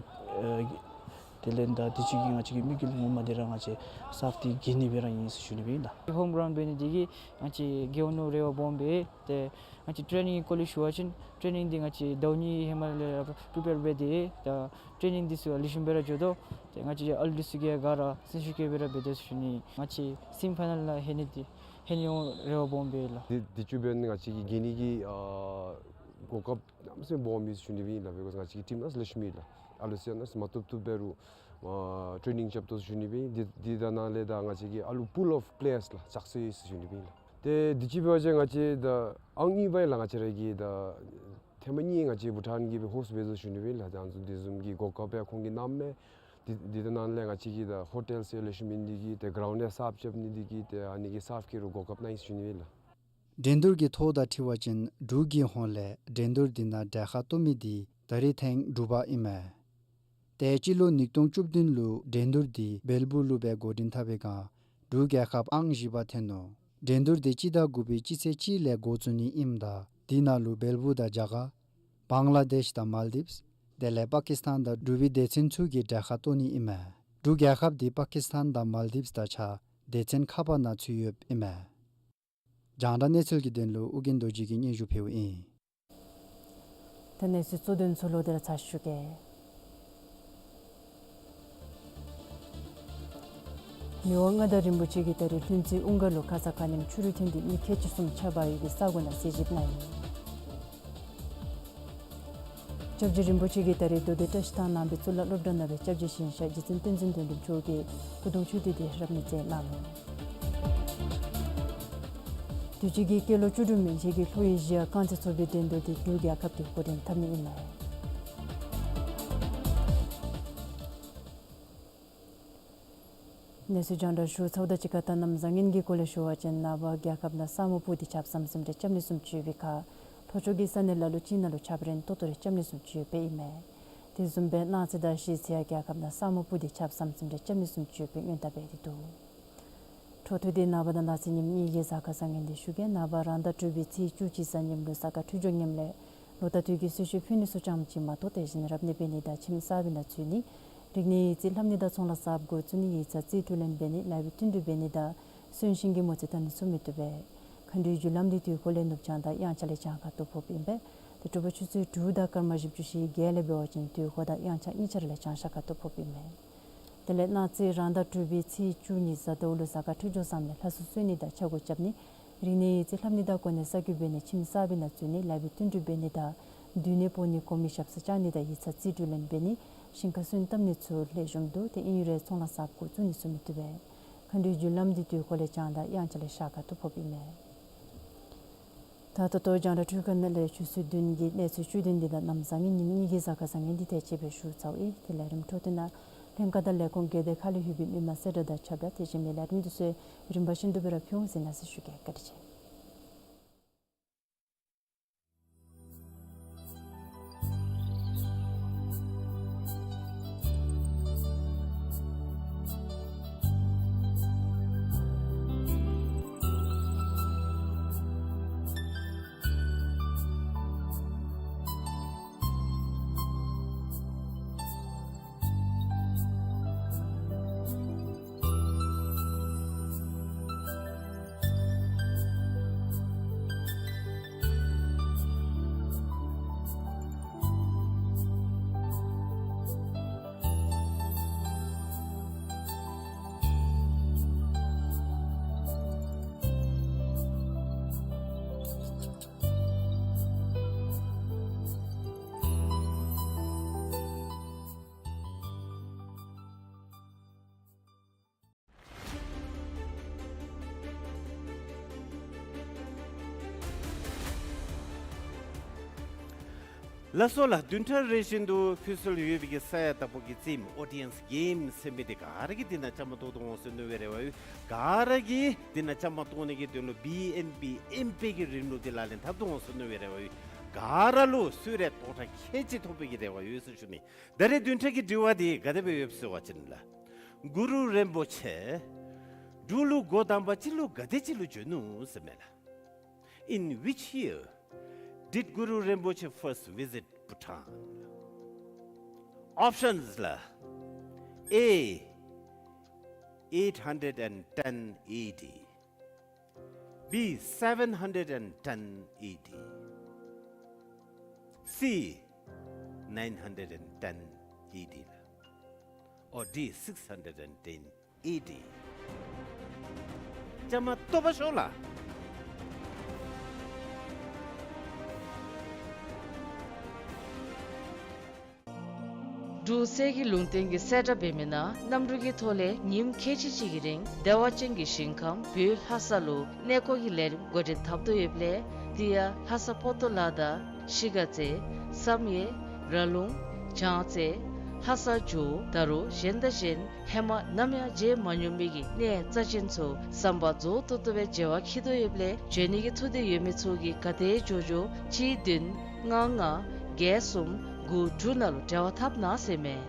དེ་ལས་ད་དུས་ཅི་གི་ང་བཅས་ཀྱི་དམིགས་ཡུལ་ངོ་མ་འདི་ར་ང་བཅས་སཱབ་འདི་རྒྱལ་ནི་སྦེ་ར་ཨིན་ཟེར་ཞུ་ནི་སྦེ་ཨིན་ལགས། ཧོམ་གྲའུནཌ་འབད་ནི་འདི་གིས་ང་བཅས་རྒྱལ་འོང་མནོ་རེ་བ་སྦོམ་སྦེ། ཏེ་ང་བཅས་ཊེ་ནིང་གི་སྐོར་ལས་ཞུ་བ་ཅིན་ཊེ་ནིང་འདི་ང་བཅས་ཟླཝ་གཉིས་ཧེ་མ་ལས་ར་པི་རི་པེར་འབད་དེ་ད་ཊེ་ནིང་འདི་ཚུ་ལེགས་ཤོམ་སྦེ་ར་འགྱོ་དོ། ཏེ་ང་བཅས་ཀྱི་ཨ་ལུ་འདི་ཚུ་གིས་ག་ར་སེམས་ཤུགས་བསྐྱེད་སྦེ་ར་འབད་དོ་ཟེར་ཞུ་ནི། ང་བཅས་སེ་མི་ཕའི་ནཱལ་ལུ་ལྷོད་ནི་འདི་ལྷོད་ནི་འོང་རེ་བ་སྦོམ་སྦེ་ཨིན་ལགས། འདི་འདི་ཚུ་འབད་ནི་ང་བཅས་ཀྱིས་རྒྱལ་ནི་གི་ཨ་གོ་སྐབས་གནམ་མེད་ས་མེད་སྦོམ་ཨིན་ཟེར་ཞུ་ནི་སྦེ་ཨིན་ལགས། བི་ཀོསི་ང་བཅས་ཀྱི་ཊིམ་ནང་ལེགས་ཤོམ་ཨིན་ལགས། ཨ་ལུ་ཚུ་ཡང་གནམ་མེད་ས་མེད་མ་བཏུབ་བཏུབ་འབད་རུང་ཨ་ཊེ་ནིང་རྐྱབ་དོ་ཟེར་ཞུ་ནི་སྦེ་ཨིན། འདི་འདི་དང་ནང་ལས་ད་ང་བཅས་ཀྱི་ཨ་ལུ་པུལ་ཨོཕ་པི་ལེ་ཡརསི་ལགས་ཙག་སུ་ཡོད་ཟེར་ཞུ་ནི་སྦེ་ཨིན་ལགས། ཏེ་འདི་ཅིག་འབད་བ་ཅིན་ང་བཅས་ད་ཨང་གཉིས་པ་ཨིན་ལགས། ང་བཅས་ར་གི་ད་ཐེངས་མ་གཉིས་ང་བཅས་བྷུ་ཊཱན་གྱིས་སྦེ་ཧོསཊ་འབད་དོ་ཟེར་ཞུ་ནི་སྦེ་ཨིན་ལགས། ད་ཨ་ནི་ཚུ་འདི་བཟུམ་གྱི་གོ་སྐབས་ཡང་ཁོང་གིས་གནངམ་མས། འདི་འདི་དང་ནང་ལས་ང་བཅས་ཀྱི་ད་ཧོ་ཊེལ་ཚུ་ལེགས་ཤོམ་ཨིན་ནི་འདི་གིས་ཏེ་གྲའུནཌ་ཡང་སཱབ་རྐྱབ་ནི་འདི་གིས་ཏེ་ཨ་ནི་གི་སཱབ་ཀྱི་རུང་གོ་སྐབས་གནང་ཡི་ཟེར་ཞུ་ནི་སྦེ་ཨིན་ལགས། འགྲན་བསྡུར་གྱི་ཐོ་དང་འཁྲིལ་བ་ཅིན་འབྲུག་གི་ཧོངས་ལས་འགྲན་བསྡུར་འདི་ནང་གྲལ་ཁར་གཏོགས་མི་འདི་ད་རེས་ཐེངས་དྲུག་པ་ཨིན་མས། ཏེ་སྤྱི་ལོ་ཉིས་སྟོང་བཅུ་བདུན་ལུ་འགྲན་བསྡུར་འདི་བེལ་པོ་ལུ་སྦེ་འགོ་འདྲེན་འཐབ་པའི་སྒང་འབྲུག་རྒྱལ་ཁབ་ཨང་བཞི་པ་ཐོན་ནུག། འགྲན་བསྡུར་འདི་སྤྱི་ཟླ་དགུ་པའི་སྤྱི་ཚེས་གཅིག་ལས་འགོ་བཙུགས་ནི་ཨིནམ་ད་དེ་ནང་ལུ་བེལ་པོ་དང་རྒྱ་གར་བང་ལ་དེཤ་དང་མཱལ་ཌིབས་དེ་ལས་པ་ཀིས་ཐཱན་དང་འབྲུག་པའི་སྡེ་ཚན་ཚུ་གིས་གྲལ་ཁར་གཏོགས་ནི་ཨིན་མས། འབྲུག་རྒྱལ་ཁབ་འདི་པ་ཀིས་ཐཱན་དང་མཱལ་ཌིབས་དང་གཅིག་ཁར་སྡེ་ཚན་ཁ་པར་ནང་ཚུད་ཡོདཔ་ཨིན་མས། རྒྱང་བསྒྲགས་གནས་ཚུལ་གྱི་དོན་ལུ་ཨོ་རྒྱན་རྡོ་རྗེ་གིས་སྙན་ཞུ་ཕུལཝ་ཨིན། ད་གནས་ཚུལ་གཙོ་དོན་ཚུ་ལོག་སྟེ་ར་ཚར་ཞུ་གེ། མི་དབང་མངའ་བདག་རིན་པོ་ཆེ་གིས་ད་རེས་ལྷུན་རྩེ་ཨུང་དཀར་ལུ་ཁ་ཙ་ཁ་ཉིནམ་ཆུ་རུད་འཐེན་ཏེ་མི་ཁལ་གཅིག་གསུམ་ཆགས་པ་ཡོད་པའི་ས་གོ་ནང་གསལ་བསྒྲགས་གནང་ཡི། སྐྱབས་རྗེ་རིན་པོ་ཆེ་གིས་ད་རེས་མདོ་སྟོད་བཀྲ་ཤིས་ཐང་ནང་པའི་གཙུག་ལག་སློབ་གྲྭ་ནང་སྦེ་སྐྱབས་རྗེ་ཞིང་གཤེགས་རྗེ་བཙུན་བསྟན་འཛིན་དོན་གྲུབ་མཆོག་གི་སྐུ་གདུང་མཆོད་རྟེན་འདི་རབ་གནས་མཛད་གནང་ནུག། དུས་ཅི་གི་སྐྱེས་ལོ་བཅུ་དྲུག་མན་ཆད་ཀྱི་ལྷོ་ཡུལ་གཞི་ཡང་རྐང་རྩེད་ཚོགས་པའི་འགྲན་བསྡུར་འདི་འབྲུག་རྒྱལ་ཁབ་ཀྱིས་འགོ་འདྲེན་འཐབ་ནི་ཨིན་མས། གནས་ཚུལ་རྒྱང་བསྒྲགས་ཞུ་ཚརཝ་དང་གཅིག་ཁར་ད་གནམ་བཟང་ངན་གྱི་སྐོར་ལས་ཞུ་བ་ཅིན་ནངས་པ་རྒྱལ་ཁབ་ནང་ས་སྨུག་སྤུབས་ཏེ་ཆརཔ་ཟམ་ཟིམ་རེ་རྐྱབ་ནི་བཟུམ་ཅིག་ཡོད་པའི་ཁར་ལྷོ་ཕྱོགས་ཀྱི་ས་གནས་ལ་ལུ་ཅིག་ནང་ལུ་ཆརཔ་རན་ཏོག་ཏོ་རེ་རྐྱབ་ནི་བཟུམ་ཅིག་ཡོདཔ་ཨིན་མས། དེ་བཟུམ་སྦེ་གནངས་ཚེ་དང་གཞེས་ཚེ་ཡང་རྒྱལ་ཁབ་ནང་ས་སྨུག་སྤུབས་ཏེ་ཆརཔ་ཟམ་ཟིམ་རེ་རྐྱབ་ནི་བཟུམ་ཅིག་ཡོད་པའི་སྔོན་བརྡ་འབད་དེ་འདུག། འཕྲོ་མཐུད་དེ་ནངས་པ་དང་གནངས་ཚེ་ཉིནམ་གཉིས་ཀྱི་གཟའ་སྐར་བཟང་ངན་འདི་ཞུ་གེ། ནངས་པ་རང་ཟླ་དྲུག་པའི་ཚེས་བཅུ་གཅིག་གཟའ་ཉིམ་ལུ་གཟའ་སྐར་འཕྲོད་སྦྱོར་ངནམ་ལས་ལོ་ཟླ་དུས་ཀྱི་གསོལ་མཆོད་ཕུལ་ནི་ཚུ་ཙམ་ཅིག་མ་གཏོགས་དེ་བཞིན་རབ་གནས་འབད་ནི་དང་ཁྱིམ་གསར་པའི་ནང་འཛུལ་ནི་རིག་གནས་ཡིག་རྩིས་ལྷབ་ནི་དང་ཚོང་ལཱ་གསརཔ་འགོ་བཙུགས་ནི་ཡིག་ཚང་རྩིས་སྤྲོད་ལེན་འབད་ནི་ལཱ་བའི་བསྟུན་གྲོས་འབད་ནི་དང་གསོན་གཤིན་གྱི་མོ་རྩིས་བཏབ་ནི་ཚུ་མི་བཏུབ་པས། མཁའ་འགྲོའི་རྒྱུ་ལམ་འདི་དུས་འཁོར་ལས་ནུབ་བྱང་དང་དབྱངས་འཆར་ལས་བྱང་ཁར་གཏོགས་ཕོགཔ་ཨིན་པས། ཏེ་དྲོ་པ་ཆུ་ཚོད་དྲུག་དང་སྐར་མ་བཞི་བཅུ་ཞེ་བརྒྱད་ལས་འབད་བ་ཅིན་དུས་འཁོར་དང་དབྱངས་འཆར་གཉིས་ཆ་ར་ལས་བྱང་ཤར་ཁར་གཏོགས་ཕོགཔ་ཨིན་མས། དེ་ལས་གནངས་ཚེ་རང་ཟླ་དྲུག་པའི་ཚེས་བཅུ་གཉིས་གཟའ་ཟླཝ་ལུ་གཟའ་སྐར་འཕྲོད་སྦྱོར་བཟངམ་ལས་ལྷ་སྲུང་གསོལ་ནི་དང་ཕྱག་འགོ་རྐྱབ་ནི་རིག་གནས་ཡིག་རྩིས་ལྷབ་ནི་དང་གོ་གནས་གསར་བསྐོ་འབད་ནི་ཁྱིམ་གསར་པའི་ནང་འཛུལ་ནི་ལཱ་བའི་བསྟུན་གྲོས་འབད་ནི་དང་འདུལ་ནི་ཕོག་ནི་གོ་མི་ཞབས་སར་བཅར་ནི་དང་ཡིག་ཚང་རྩིས་སྤྲོད་ལེན་འབད་ནི་ཞིང་ཁར་སོན་བཏབ་ནི་ཚུ་ལེགས་ཤོམ་འདུག། ཏེ་ཨིན་རུང་ཚོང་ལཱ་གསརཔ་འགོ་བཙུགས་ནི་ཚུ་མི་བཏུབ་པས། མཁའ་འགྲོའི་རྒྱུ་ལམ་འདི་དུས་འཁོར་ལས་བྱང་དང་དབྱངས་འཆར་ལས་ཤར་ཁར་གཏོགས་ཕོགཔ་ཨིན་མས། ད་ད་ལྟོ་རྒྱང་བསྒྲགས་འཕྲུལ་ཁང་ནང་ལས་ཆུ་ཚོད་བདུན་གྱི་གནས་ཚུལ་བཅུད་དོན་འདི་དང་གནམ་བཟང་ངན་ཉིནམ་གཉིས་ཀྱི་གཟའ་སྐར་བཟང་ངན་འདི་དེ་ཅིག་སྦེ་ཞུ་ཚརཝ་ཨིན། དེ་ལས་རིམ་འཕྲོ་མཐུད་ནང་ལྷན་ཁག་དང་ལས་ཁུངས་སྒེར་སྡེ་ཁག་ལས་ཡོད་པའི་མི་མང་གསལ་བསྒྲགས་དང་ཁྱབ་བསྒྲགས་དེ་བཞིན་མི་ལས་རིམ་འདི་ཚུ་རིམ་པ་བཞིན་དུ་སྦེ་ར་ཕུལ་འོང་ཟེར་གནང་ཟེར་ཞུ་གེ། བཀའ་དྲིན་ཆེ། ལགས་སོ་ལགས། བདུན་ཕྲག་རེ་བཞིན་དུ་ཕུལ་སྲོལ་ཡོད་པའི་གི་ས་ཡ་དང་པོ་གི་རྩེདམོ་ཨོ་ཌི་ཡེནསི་གེམ་ཟེར་མི་འདི་ག་ར་གིས་འདི་ནང་བཅའ་མར་གཏོགས་གཏོགས་འོང་ཟེར་མནོ་བའི་རེ་བ་ཡོད། ག་ར་གིས་འདི་ནང་བཅའ་མར་གཏོགས་ནི་གི་དོན་ལུ་བི་ཨེན་བི་ཨེམ་པེ་གི་རིམ་ལུགས་འདི་ལག་ལེན་འཐབ་གཏོགས་འོང་ཟེར་མནོ་བའི་རེ་བ་ཡོད། ག་ར་ལུ་གསོལ་རས་རྡོག་ཁྲ་ཁལ་གཅིག་ཐོབ་པའི་གི་རེ་བ་ཡོད་ཟེར་ཞུ་ནི། ད་རེས་བདུན་ཕྲག་གི་དྲི་བ་འདི་ག་དེ་སྦེ་ཡོདཔ་ཟེར་བ་ཅིན་ལགས། གུ་རུ་རིན་པོ་ཆེ་འབྲུག་ལུ་འགོ་དང་པ་ཅིག་ལུ་ག་དེ་ཅིག་ལུ་བྱོན་ནུག་ཟེར་མས་ལགས། In which year did Guru Rinpoche first visit Bhutan? Options ལགས། A, eight hundred and ten A D. B, seven hundred and ten A D. C, nine hundred and ten A D. Or D, six hundred and ten A D. བཅའ་མར་གཏོགས་པར་ཤོག་ལགས། འབྲུག་གསེར་གྱི་ལུང་བསྟན་གྱི་གསལ་བསྒྲགས་འབད་མི་ནང་གནམ་གྲུ་གི་ཐོག་ལས་ཉིནམ་ཁལ་གཅིག་ཅིག་གི་རིང་བདེ་བ་ཅན་གྱི་ཞིང་ཁམས་བོད་ལྷ་ས་ལུ་གནས་སྐོར་གྱི་ལས་རིམ་འགོ་འདྲེན་འཐབ་དོ་ཡོདཔ་ལས་དེ་ཡང་ལྷ་ས་པོ་ཏོ་ལ་དང་ཤི་ག་རྩེ་བསམ་ཡས་ར་ལུང་བྱང་རྩེ་ལྷ་ས་ཇོ་བོ་ད་རུང་གཞན་དང་གཞན་ཧེ་མ་ནམ་ཡང་མཇལ་མ་མྱོང་མི་གི་གནས་རྩ་ཅན་ཚུ་ཟམ་པ་རྫོགས་ཏོག་ཏོ་སྦེ་མཇལ་བར་འཁྱིད་དོ་ཡོདཔ་ལས་བྱོན་ནི་གི་ཐུགས་འདོད་ཡོད་མི་ཚུ་གིས་ག་དེ་མགྱོགས་མགྱོགས་གཅིག་བདུན་ལྔ་ལྔ་བརྒྱད་གསུམ་དགུ་དྲུག་ནང་ལུ་འབྲེལ་བ་འཐབ་གནང་ཟེར་མས།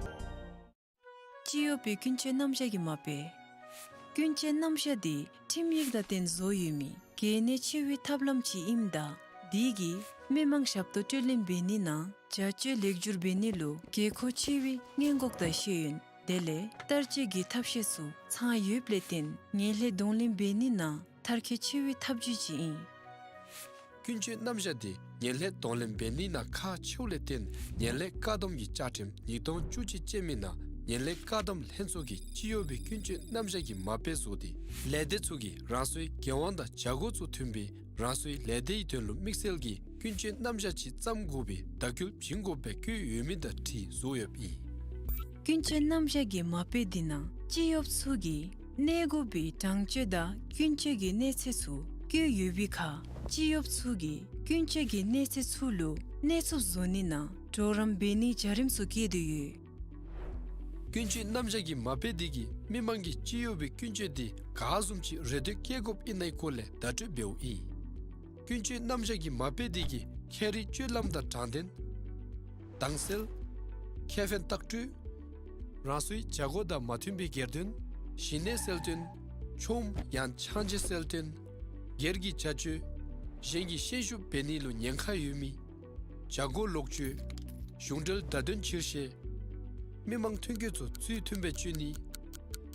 སྤྱི་ཡོངས་པའི་ཀུན་སྤྱོད་རྣམ་གཞག་གི་མ་དཔེ། ཀུན་སྤྱོད་རྣམ་གཞག་འདི་ཁྲིམས་ཡིག་དང་བསྟུན་བཟོ་ཡོད་མི་གལ་གནད་ཆེ་བའི་ཐབས་ལམ་ཅིག་ཨིནམ་ད་འདི་གིས་མི་མང་ཞབས་ཏོག་སྤྲོད་ལེན་འབད་ནི་ནང་བྱ་སྤྱོད་ལེགས་བསྒྱུར་འབད་ནི་ལུ་དགོས་མཁོ་ཆེ་བའི་སྔོན་འགོག་དང་ཤེས་ཡོན་དེ་ལས་བསྟར་སྤྱོད་ཀྱི་ཐབས་ཤེས་ཚུ་ཚང་ཡོདཔ་ལས་བརྟེན་ངན་ལྷད་གདོང་ལེན་འབད་ནི་ནང་མཐར་འཁྱོལ་ཆེ་བའི་ཐབས་བྱུས་ཅིག་ཨིན། ཀུན་སྤྱོད་རྣམ་གཞག་འདི་ངན་ལྷད་གདོང་ལེན་འབད་ནི་ནང་ཁག་ཆེཝ་ལས་བརྟེན་ངན་ལྷད་བཀག་སྡོམ་གྱི་བཅའ་ཁྲིམས་ཉིས་སྟོང་བཅུ་གཅིག་ཅན་མི་ནང་ངན་ལྷད་བཀག་སྡོམ་ལྷན་ཚོགས་ཀྱིས་སྤྱི་ཡོངས་པའི་ཀུན་སྤྱོད་རྣམ་གཞག་གི་མ་དཔེ་བཟོ་སྟེ་ལས་སྡེ་ཚུ་གིས་རང་སོའི་འགན་དབང་དང་བྱ་སྒོ་ཚུ་མཐུན་པའི་རང་སོའི་ལས་སྡེའི་དོན་ལུ་དམིགས་བསལ་གྱི་ཀུན་སྤྱོད་རྣམ་གཞག་ཅིག་བརྩམ་དགོ་པའི་བརྡ་བསྐུལ་བྱིན་དགོཔ་སྦེ་བཀོད་ཡོད་མི་དང་འཁྲིལ་བཟོ་ཡོདཔ་ཨིན། ཀུན་སྤྱོད་རྣམ་གཞག་གི་མ་དཔེ་འདི་ནང་སྤྱི་གཡོགཔ་ཚུ་གིས་གནས་དགོ་པའི་དྲང་སྤྱོད་དང་ཀུན་སྤྱོད་ཀྱི་གནས་ཚད་ཚུ་བཀོད་ཡོད་པའི་ཁར་སྤྱི་གཡོགཔ་ཚུ་གིས་ཀུན་སྤྱོད་ཀྱི་གནས་ཚད་ཚུ་ལུ་གནས་ཚུགསཔ་བཟོ་ནི་ནང་གྲོགས་རམ་འབད་ནིའི་བྱ་རིམ་ཚུ་བཀོད་དེ་ཡོད། ཀུན་སྤྱོད་རྣམ་གཞག་གི་མ་དཔེ་འདི་གིས་མི་མང་གིས་སྤྱི་གཡོག་པའི་ཀུན་སྤྱོད་འདི་ག་བཟུམ་ཅིག་རེ་འདོད་བསྐྱེད་དགོཔ་ཨིན་ནའི་སྐོར་ལས་བརྡ་སྤྲོད་འབདཝ་ཨིན། ཀུན་སྤྱོད་རྣམ་གཞག་གི་མ་དཔེ་འདི་གིས་ཁྱད་རིག་སྤྱོད་ལམ་དང་དྲང་བདེན། དྭངས་གསལ། ཁེ་ཕན་ལྟག་སྤྲོད། རང་སོའི་བྱ་སྒོ་དང་མ་མཐུན་པའི་སྒེར་དོན། ཞི་གནས་གསལ་སྟོན། ཆོམ་ཡང་ཆང་བྱེད་གསལ་སྟོན། སྒེར་གྱི་བྱ་སྤྱོད། གཞན་གྱི་ཤན་ཤུགས་འབད་ནི་ལུ་ཉེན་ཁ་ཡོད་མི། བྱ་སྒོ་ལོག་སྤྱོད། གཞུང་འབྲེལ་བརྡ་དོན་ཕྱིར་བཤད། མི་མང་ཐོན་སྐྱེད་ཚུ་ཚུལ་མཐུན་སྦེ་སྤྱོད་ནི།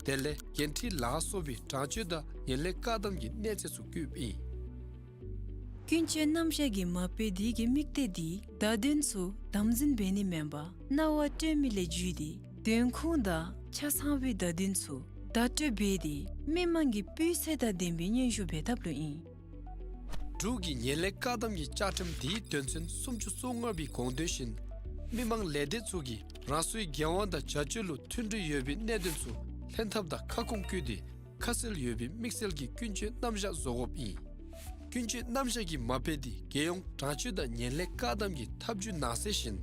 དེ་ལས་འགན་འཁྲི་ལ་སོགས་པའི་དྲང་སྤྱོད་དང་ངན་ལྷད་བཀག་སྡོམ་གྱི་གནས་ཚད་ཚུ་བཀོདཔ་ཨིན། ཀུན་སྤྱོད་རྣམ་གཞག་གི་མ་དཔེ་འདི་གི་དམིགས་གཏད་འདི་བརྡ་དོན་ཚུ་དམ་འཛིན་འབད་ནི་མེན་པར་རྣ་བར་སྤྲོད་མི་ལས་བརྒྱུད་དེ་དོན་ཁུངས་དང་ཆ་ཚང་བའི་བརྡ་དོན་ཚུ་བརྡ་སྤྲོད་འབད་དེ་མི་མང་གི་སྤུས་ཚད་དང་ལྡན་པའི་སྙན་ཞུ་འབད་ཐབས་ལུ་ཨིན། འབྲུག་གི་ངན་ལྷད་བཀག་སྡོམ་གྱི་བཅའ་ཁྲིམས་འདིའི་དོན་ཚན་སུམ་ཅུ་སོ་ལྔ་པའི་དགོངས་དོན་བཞིན་མི་མང་ལས་སྡེ་ཚུ་གིས་རང་སོའི་འགན་དབང་དང་བྱ་སྤྱོད་ལུ་མཐུན་སྒྲིལ་ཡོད་པའི་གནད་དོན་ཚུ་ལྷན་ཐབས་དང་ཁ་སྐོང་བཀོད་དེ་ཁ་གསལ་ཡོད་པའི་དམིགས་བསལ་གྱི་ཀུན་སྤྱོད་རྣམ་གཞག་བཟོ་དགོཔ་ཨིན། ཀུན་སྤྱོད་རྣམ་གཞག་གི་མ་དཔེ་འདི་རྒྱལ་ཡོངས་དྲང་སྤྱོད་དང་ངན་ལྷད་བཀག་སྡོམ་གྱི་ཐབས་བྱུས་ནང་གསེས་བཞིན་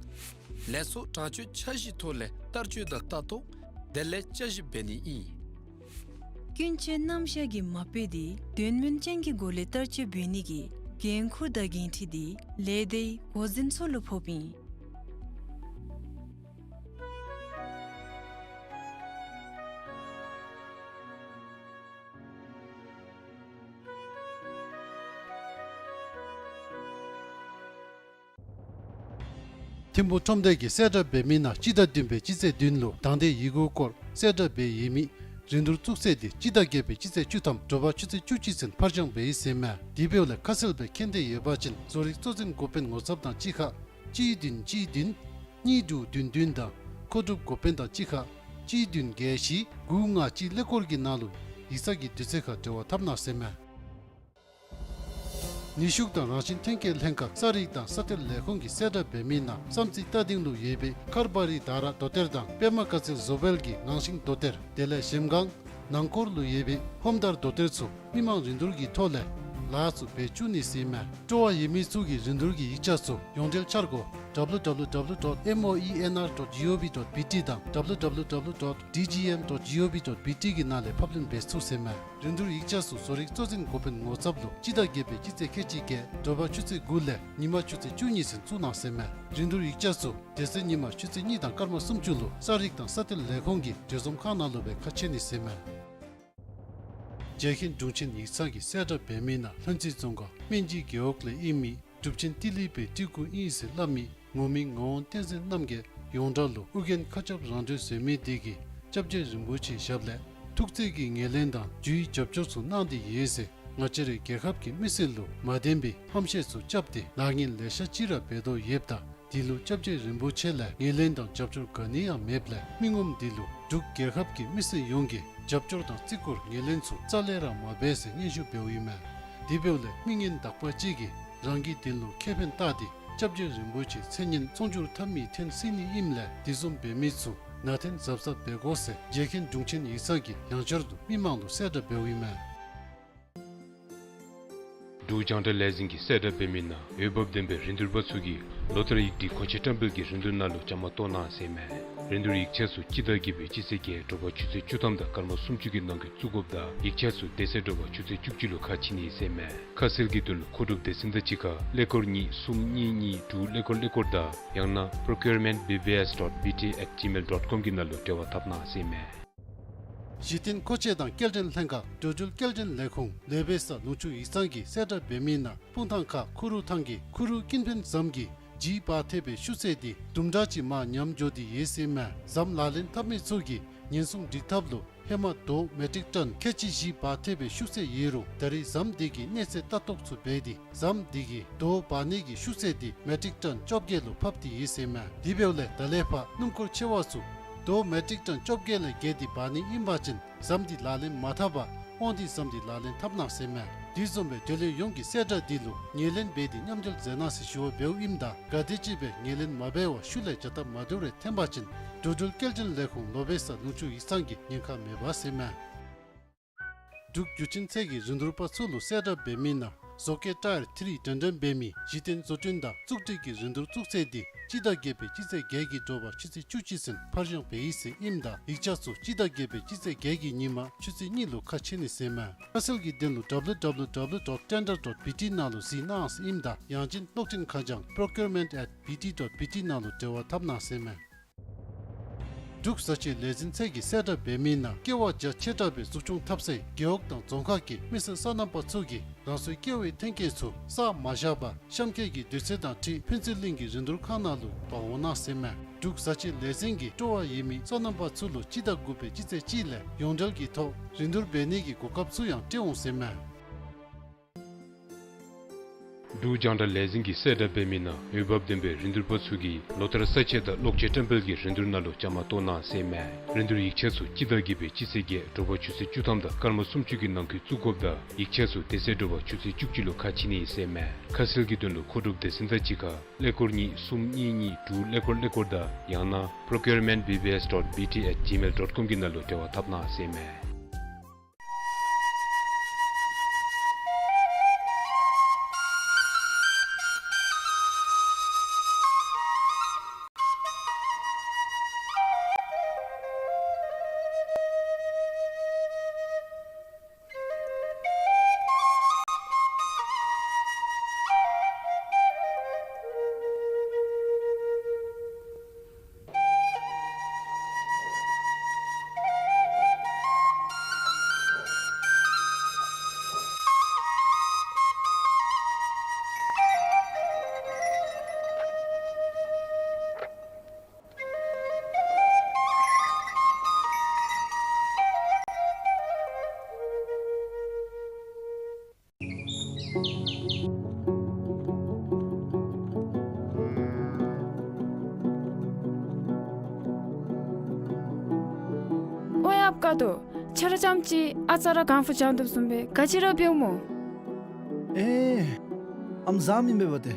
ལས་ཚོགས་དྲང་སྤྱོད་འཆར་གཞིའི་ཐོག་ལས་བསྟར་སྤྱོད་དང་ལྟ་རྟོག་དེ་ལས་བསྐྱར་ཞིབ་འབད་ནི་ཨིན། ཀུན་སྤྱོད་རྣམ་གཞག་གི་མ་དཔེ་འདི་དོན་སྨིན་ཅན་གྱི་སྒོ་ལས་བསྟར་སྤྱོད་འབད་ནི་གི་འགན་ཁུར་དང་འགན་འཁྲི་འདི་ལས་སྡེའི་འགོ་འཛིན་ཚུ་ལུ་ཕོགཔ་ཨིན། ཐིམ་ཕུག་ཁྲོམ་སྡེ་གིས་གསལ་བསྒྲགས་འབད་མི་ནང་སྤྱི་ཟླ་བདུན་པའི་སྤྱི་ཚེས་བདུན་ལུ་དང་འདོད་ཡི་གུ་སྐོར་གསལ་བསྒྲགས་འབད་ཡོད་མི་རིན་བསྡུར་བཙུགས་ཚེས་འདི་སྤྱི་ཟླ་བརྒྱད་པའི་སྤྱི་ཚེས་བཅུ་ཐམ་དྲོ་པ་ཆུ་ཚོད་བཅུ་གཅིག་ཚུན་ཕར་འགྱངས་འབད་ཡི་ཟེར་མས། དེ་འབདཝ་ལས་ཁ་གསལ་སྦེ་མཁྱེན་འདོད་ཡོད་པ་ཅིན་བཟོ་རིག་གཙོ་འཛིན་འགོ་དཔོན་ངོ་ཚབ་དང་གཅིག་ཁར་གཅིག་བདུན་གཅིག་བདུན་གཉིས་དྲུག་བདུན་བདུན་དང་མཁོ་སྒྲུབ་འགོ་དཔོན་དང་གཅིག་ཁར་གཅིག་བདུན་བརྒྱད་བཞི་དགུ་ལྔ་གཅིག་ཀླད་ཀོར་གྱི་ནང་ལུ་ཡིག་ཚང་གི་དུས་ཚོད་ཁར་འབྲེལ་བ་འཐབ་གནང་ཟེར་མས། ནུས་ཤུགས་དང་རང་བཞིན་ཐོན་སྐྱེད་ལྷན་ཁག་ས་རིག་དང་ས་གཏེར་ལས་ཁུངས་ཀྱིས་གསལ་བསྒྲགས་འབད་མི་ནང་བསམ་རྩེ་རྟ་སྡིང་ལུ་ཡོད་པའི་མཁར་པ་རི་དྷ་ར་རྡོ་གཏེར་དང་པདྨ་དཀར་རྩེ་བཟོ་བལ་གྱི་ངང་ཤིང་རྡོ་གཏེར་དེ་ལས་གཞལམ་སྒང་ནང་འཁོར་ལུ་ཡོད་པའི་ཧོམ་དར་རྡོ་གཏེར་ཚུ་མི་མང་རིན་བསྡུར་གྱི་ཐོག་ལས་ ལཱ་ཚུ་འབད་བཅུག་ནི་ཟེར་མས། སྤྲོ་བ་ཡོད་མི་ཚུ་གིས་རིན་བསྡུར་གྱི་ཡིག་ཆ་ཚུ་ཡོངས་འབྲེལ་འཆར་སྒོ་W W W dot moenr dot gov dot B T དང་W W W dot D G M dot gov dot B T གི་ནང་ལས་ཕབ་ལེན་འབད་ཚུགས་ཟེར་མས། རིན་བསྡུར་ཡིག་ཆ་ཚུ་བཟོ་རིག་གཙོ་འཛིན་འགོ་དཔོན་ངོ་ཚབ་ལུ་སྤྱི་ཟླ་བརྒྱད་པའི་སྤྱི་ཚེས་ཁལ་གཅིག་བརྒྱད་དྲོ་པ་ཆུ་ཚོད་དགུ་ལས་ཉིན་མ་ཆུ་ཚོད་བཅུ་གཉིས་ཚུན་བཙུགས་གནང་ཟེར་མས། རིན་བསྡུར་ཡིག་ཆ་ཚུ་དེ་ཚེ་ཉིན་མ་ཆུ་ཚོད་གཉིས་དང་སྐར་མ་སུམ་ཅུ་ལུ་གསར་ཡིག་དང་གསར་གཏོད་ལས་ཁུངས་ཀྱི་འབྲེལ་འཛོམས་ཁང་ནང་ལུ་སྦེ་ཁ་ཕྱེ་ནི་ཟེར་མས། རྒྱལ་མཁན་དྲུང་ཆེན་ཡིག་ཚང་གིས་གསལ་བསྒྲགས་འབད་མི་ནང་ལྷུན་རྩེ་རྫོང་ཁག་སྨན་སྦྱིས་རྒེད་འོག་ལས་ཨིན་མི་གྲུབ་ཆེན་ཏི་ལི་པའི་སྤྲུལ་སྐུ་ཨིན་ཟེར་སླབ་མི་ངོ་མི་ངག་དབང་བསྟན་འཛིན་རྣམ་རྒྱལ་ཡོངས་གྲགས་ལུ་ཨོ་རྒྱན་མཁའ་ཁྱབ་རང་གྲོལ་བཟོད་མི་དེ་གིས་སྐྱབས་རྗེ་རིན་པོ་ཆེའི་ཞབས་ལས་ཐུགས་བརྩེ་གི་ངོས་ལེན་དང་རྒྱུའི་རྒྱབ་སྐྱོར་ཚུ་གནང་སྟེ་ཡོད་ཟེར། ང་བཅས་རའི་རྒྱལ་ཁབ་ཀྱི་མི་སེར་ལུ་མ་བདེན་པའི་ཧམ་བཤད་ཚུ་རྐྱབ་སྟེ་ལཱ་ངན་ལེ་ཤ་ཅིག་ར་འབད་དོ་ཡོདཔ་ད་དེ་ལུ་སྐྱབས་རྗེ་རིན་པོ་ཆེ་ལས་ངོས་ལེན་དང་རྒྱབ་སྐྱོར་ག་ནི་ཡང་མེདཔ་ལས་མི་ངོམ་དེ་ལུ་འབྲུག་རྒྱལ་ཁབ་ཀྱི་མི་སེར་ཡོངས་ཀྱིས་རྒྱབ་སྐྱོར་དང་བརྩི་བཀུར་ངོས་ལེན་ཚུ་རྩ་ལས་ར་མ་འབད་ཟེར་སྙན་ཞུ་འབདཝ་ཨིན་མས། དེ་འབདཝ་ལས་མི་ངན་དག་པ་ཅིག་གིས་རང་གི་དོན་ལུ་ཁེ་ཕན་བལྟ་སྟེ་སྐྱབས་རྗེ་རིན་པོ་ཆེའི་མཚན་སྙན་ཚོང་བསྒྱུར་འཐབ་མི་འཐེན་སྲིད་ནི་ཨིནམ་ལས་དེ་བཟུམ་འབད་མི་ཚུ་ནང་འཐེན་གཟབ་གཟབ་འབད་དགོ་ཟེར་རྒྱལ་མཁན་དྲུང་ཆེན་ཡིག་ཚང་གིས་ཡང་བསྐྱར་དུ་མི་མང་ལུ་གསལ་བསྒྲགས་འབདཝ་ཨིན་མས། འབྲུག་རྒྱང་བསྒྲགས་ལས་འཛིན་གྱིས་གསལ་བསྒྲགས་འབད་མི་ནང་འོས་འབབ་ལྡན་པའི་རིན་བསྡུར་པ་ཚུ་གིས་ལོ་ལྟར་ཡིག་སྒྲིག་གོང་ཆེན་བཀྲམ་སྤེལ་གྱི་རིན་བསྡུར་ནང་ལུ་བཅའ་མར་གཏོགས་གནང་ཟེར་མས། རིན་བསྡུར་ཡིག་ཆ་ཚུ་སྤྱི་ཟླ་བརྒྱད་པའི་སྤྱི་ཚེས་བརྒྱད་དྲོ་པ་ཆུ་ཚོད་བཅུ་ཐམ་དང་སྐར་མ་སུམ་ཅུ་གི་ནང་འཁོད་བཙུགས་དགོཔ་ད་ཡིག་ཆ་ཚུ་དེ་ཚེ་དྲོ་པ་ཆུ་ཚོད་བཅུ་གཅིག་ལུ་ཁ་ཕྱེ་ནི་ཟེར་མས། ཁ་གསལ་གྱི་དོན་ལུ་མཁོ་སྒྲུབ་སྡེ་ཚན་དང་གཅིག་ཁར་ཀླད་ཀོར་གཉིས་གསུམ་གཉིས་གཉིས་དྲུག་ཀླད་ཀོར་ཀླད་ཀོར་དང་ཡང་ན་procurement B B S dot B T at gmail dot com གི་ནང་ལུ་འབྲེལ་བ་འཐབ་གནང་ཟེར་མས། གཞི་རྟེན་མཁོ་ཆས་དང་སྐྱེལ་འདྲེན་ལྷན་ཁག་འགྲོ་འགྲུལ་སྐྱེལ་འདྲེན་ལས་ཁུངས་ལེ་བེ་ས་ལུང་ཕྱོགས་ཡིག་ཚང་གིས་གསལ་བསྒྲགས་འབད་མི་ནང་སྤུངས་ཐང་ཁ་ཁུ་རུ་ཐང་གི་ཁུ་རུ་ཀུན་ཕན་ཟམ་གྱི་ལྗིད་འབག་ཐེབས་པའི་ཤུགས་ཚད་དེ་དུམ་གྲ་ཅིག་མར་ཉམས་འགྱོ་སྟེ་ཡོད་ཟེར་མས། ཟམ་ལག་ལེན་འཐབ་མི་ཚུ་གིས་ཉེན་སྲུང་སྒྲིག་ཐབས་ལུ་ཧེ་མ་རྡོ་མེ་ཊིག་ཊོན་ཁལ་གཅིག་བཞི་འབག་ཐེབས་པའི་ཤུགས་ཚད་ཡོད་རུང་ད་རེས་ཟམ་དེ་གིས་གནས་ཚད་ལྟ་རྟོག་ཚུ་འབད་དེ་ཟམ་དེ་གི་རྡོ་འབག་ནི་གི་ཤུགས་ཚད་དེ་མེ་ཊིག་ཊོན་བཅོ་བརྒྱད་ལུ་ཕབ་སྟེ་ཡོད་ཟེར་མས། དེ་འབདཝ་ལས་ད་ལས་ཕར་སྣུམ་འཁོར་ཆེ་བ་ཚུ་རྡོ་མེ་ཊིག་ཊོན་བཅོ་བརྒྱད་ལས་བརྒལ་ཏེ་འབག་ནི་ཨིན་པ་ཅིན་ཟམ་དེ་ལག་ལེན་མ་འཐབ་པར་དབང་འདུས་ཟམ་དེ་ལག་ལེན་འཐབ་གནང་ཟེར་མས། དེ་བཟུམ་སྦེ་འབྲེལ་ཡོད་ཡོངས་ཀྱིས་གསལ་བསྒྲགས་དེ་ལུ་ངོས་ལེན་འབད་དེ་མཉམ་འབྲེལ་མཛད་གནང་ཟེར་ཞུ་བ་འབདཝ་ཨིནམ་ད་ག་དེམ་ཅིག་སྦེ་ངོས་ལེན་མ་འབད་བར་ཤུལ་ལས་བྱ་སྟབས་མ་བདེཝ་རེ་འཐོན་པ་ཅིན་འགྲོ་འགྲུལ་སྐྱེལ་འདྲེན་ལས་ཁུངས་ལོ་བེ་ས་ལུང་ཕྱོགས་ཡིག་ཚང་གིས་ཉེན་ཁ་མེད་པ་ཟེར་མས། འབྲུག་བརྒྱུད་འཕྲིན་ཚད་ཀྱི་རིན་བསྡུར་པ་ཚུ་ལུ་གསལ་བསྒྲགས་འབད་མི་ནང་བཟོ་བཀོད་ཊ་ཡར་ཐི་རི་འདྲེན་འདྲེན་འབད་མི་གཞི་རྟེན་བཟོ་སྐྲུན་དང་བཙུགས་སྒྲིག་གི་རིན་བསྡུར་བཙུགས་ཚད་དེ་སྤྱི་ཟླ་བརྒྱད་པའི་སྤྱི་ཚེས་བརྒྱད་ཀྱི་དྲོ་པ་ཆུ་ཚོད་བཅུ་གཅིག་ཚུན་ཕར་འགྱངས་འབད་ཡི་ཟེར་ཨིནམ་ད་ཡིག་ཆ་ཚུ་སྤྱི་ཟླ་བརྒྱད་པའི་སྤྱི་ཚེས་བརྒྱད་ཀྱི་ཉིན་མ་ཆུ་ཚོད་གཉིས་ལུ་ཁ་ཕྱེ་ནི་ཟེར་མས། ཁ་གསལ་གྱི་དོན་ལུ་W W W dot tender dot B T ནང་ལུ་གཟིགས་གནང་ཟེར་ཨིནམ་ད་ཡང་ཅིན་གློག་འཕྲིན་ཁ་བྱང་procurement at B T dot B T ནང་ལུ་འབྲེལ་བ་འཐབ་གནང་ཟེར་མས། འབྲུག་བཟའ་ཆས་ལས་འཛིན་ཚད་ཀྱིས་གསལ་བསྒྲགས་འབད་མི་ནང་ཀེ་བ་རྒྱ་ཆེ་དྲགས་སྦེ་འཛུགས་སྐྱོང་འཐབ་སའི་རྒེད་འོག་དང་རྫོང་ཁག་གི་མི་སེར་སོ་ནམ་པ་ཚུ་གིས་རང་སོའི་ཀེ་བའི་ཐོན་སྐྱེད་ཚུ་ས་མ་བཞག་པར་གཤམ་འཁོད་ཀྱི་དུས་ཚོད་དང་འཁྲིལ་ཕུན་ཚོགས་གླིང་གི་རིན་བསྡུར་ཁང་ནང་ལུ་འབག་འོང་གནང་ཟེར་མས། འབྲུག་བཟའ་ཆས་ལས་འཛིན་གྱིས་སྤྲོ་བ་ཡོད་མི་སོ་ནམ་པ་ཚུ་ལུ་སྤྱི་ཟླ་དགུ་པའི་སྤྱི་ཚེས་གཅིག་ལས་ཡོངས་འབྲེལ་གྱི་ཐོག་རིན་བསྡུར་འབད་ནི་གི་གོ་སྐབས་ཚུ་ཡང་སྤྲོད་འོང་ཟེར་མས། འབྲུག་རྒྱང་བསྒྲགས་ལས་འཛིན་གྱིས་གསལ་བསྒྲགས་འབད་མི་ནང་འོས་འབབ་ལྡན་པའི་རིན་བསྡུར་པ་ཚུ་གིས་ལོ་ལྟར་ས་ཆ་དང་གློག་ཆས་བཀྲམ་སྤེལ་གྱི་རིན་བསྡུར་ནང་ལུ་བཅའ་མར་གཏོགས་གནང་ཟེར་མས། རིན་བསྡུར་ཡིག་ཆ་ཚུ་སྤྱི་ཟླ་བརྒྱད་པའི་སྤྱི་ཚེས་བརྒྱད་དྲོ་པ་ཆུ་ཚོད་བཅུ་ཐམ་དང་སྐར་མ་སུམ་ཅུ་གི་ནང་འཁོད་བཙུགས་དགོཔ་ད་ཡིག་ཆ་ཚུ་དེ་ཚེ་དྲོ་པ་ཆུ་ཚོད་བཅུ་གཅིག་ལུ་ཁ་ཕྱེ་ནི་ཟེར་མས། ཁ་གསལ་གྱི་དོན་ལུ་མཁོ་སྒྲུབ་སྡེ་ཚན་དང་གཅིག་ཁར་ཀླད་ཀོར་གཉིས་གསུམ་གཉིས་གཉིས་དྲུག་ཀླད་ཀོར་ཀླད་ཀོར་དང་ཡང་ན་procurement B B S dot B T at gmail dot com གི་ནང་ལུ་འབྲེལ་བ་འཐབ་གནང་ཟེར་མས། ཨོ་ཡབ་ཀ་ཏོ། ཁྱོད་ར་རྐྱངམ་གཅིག་ཨ་ཙ་ར་གང་ཕུ་བྱང་འདུག་བཟུམ་སྦེ་ག་ཅི་ར་འབདཝ་སྨོ། ཨེ། ཨམ་བཟའ་མི་འབད་བ་ཏེ།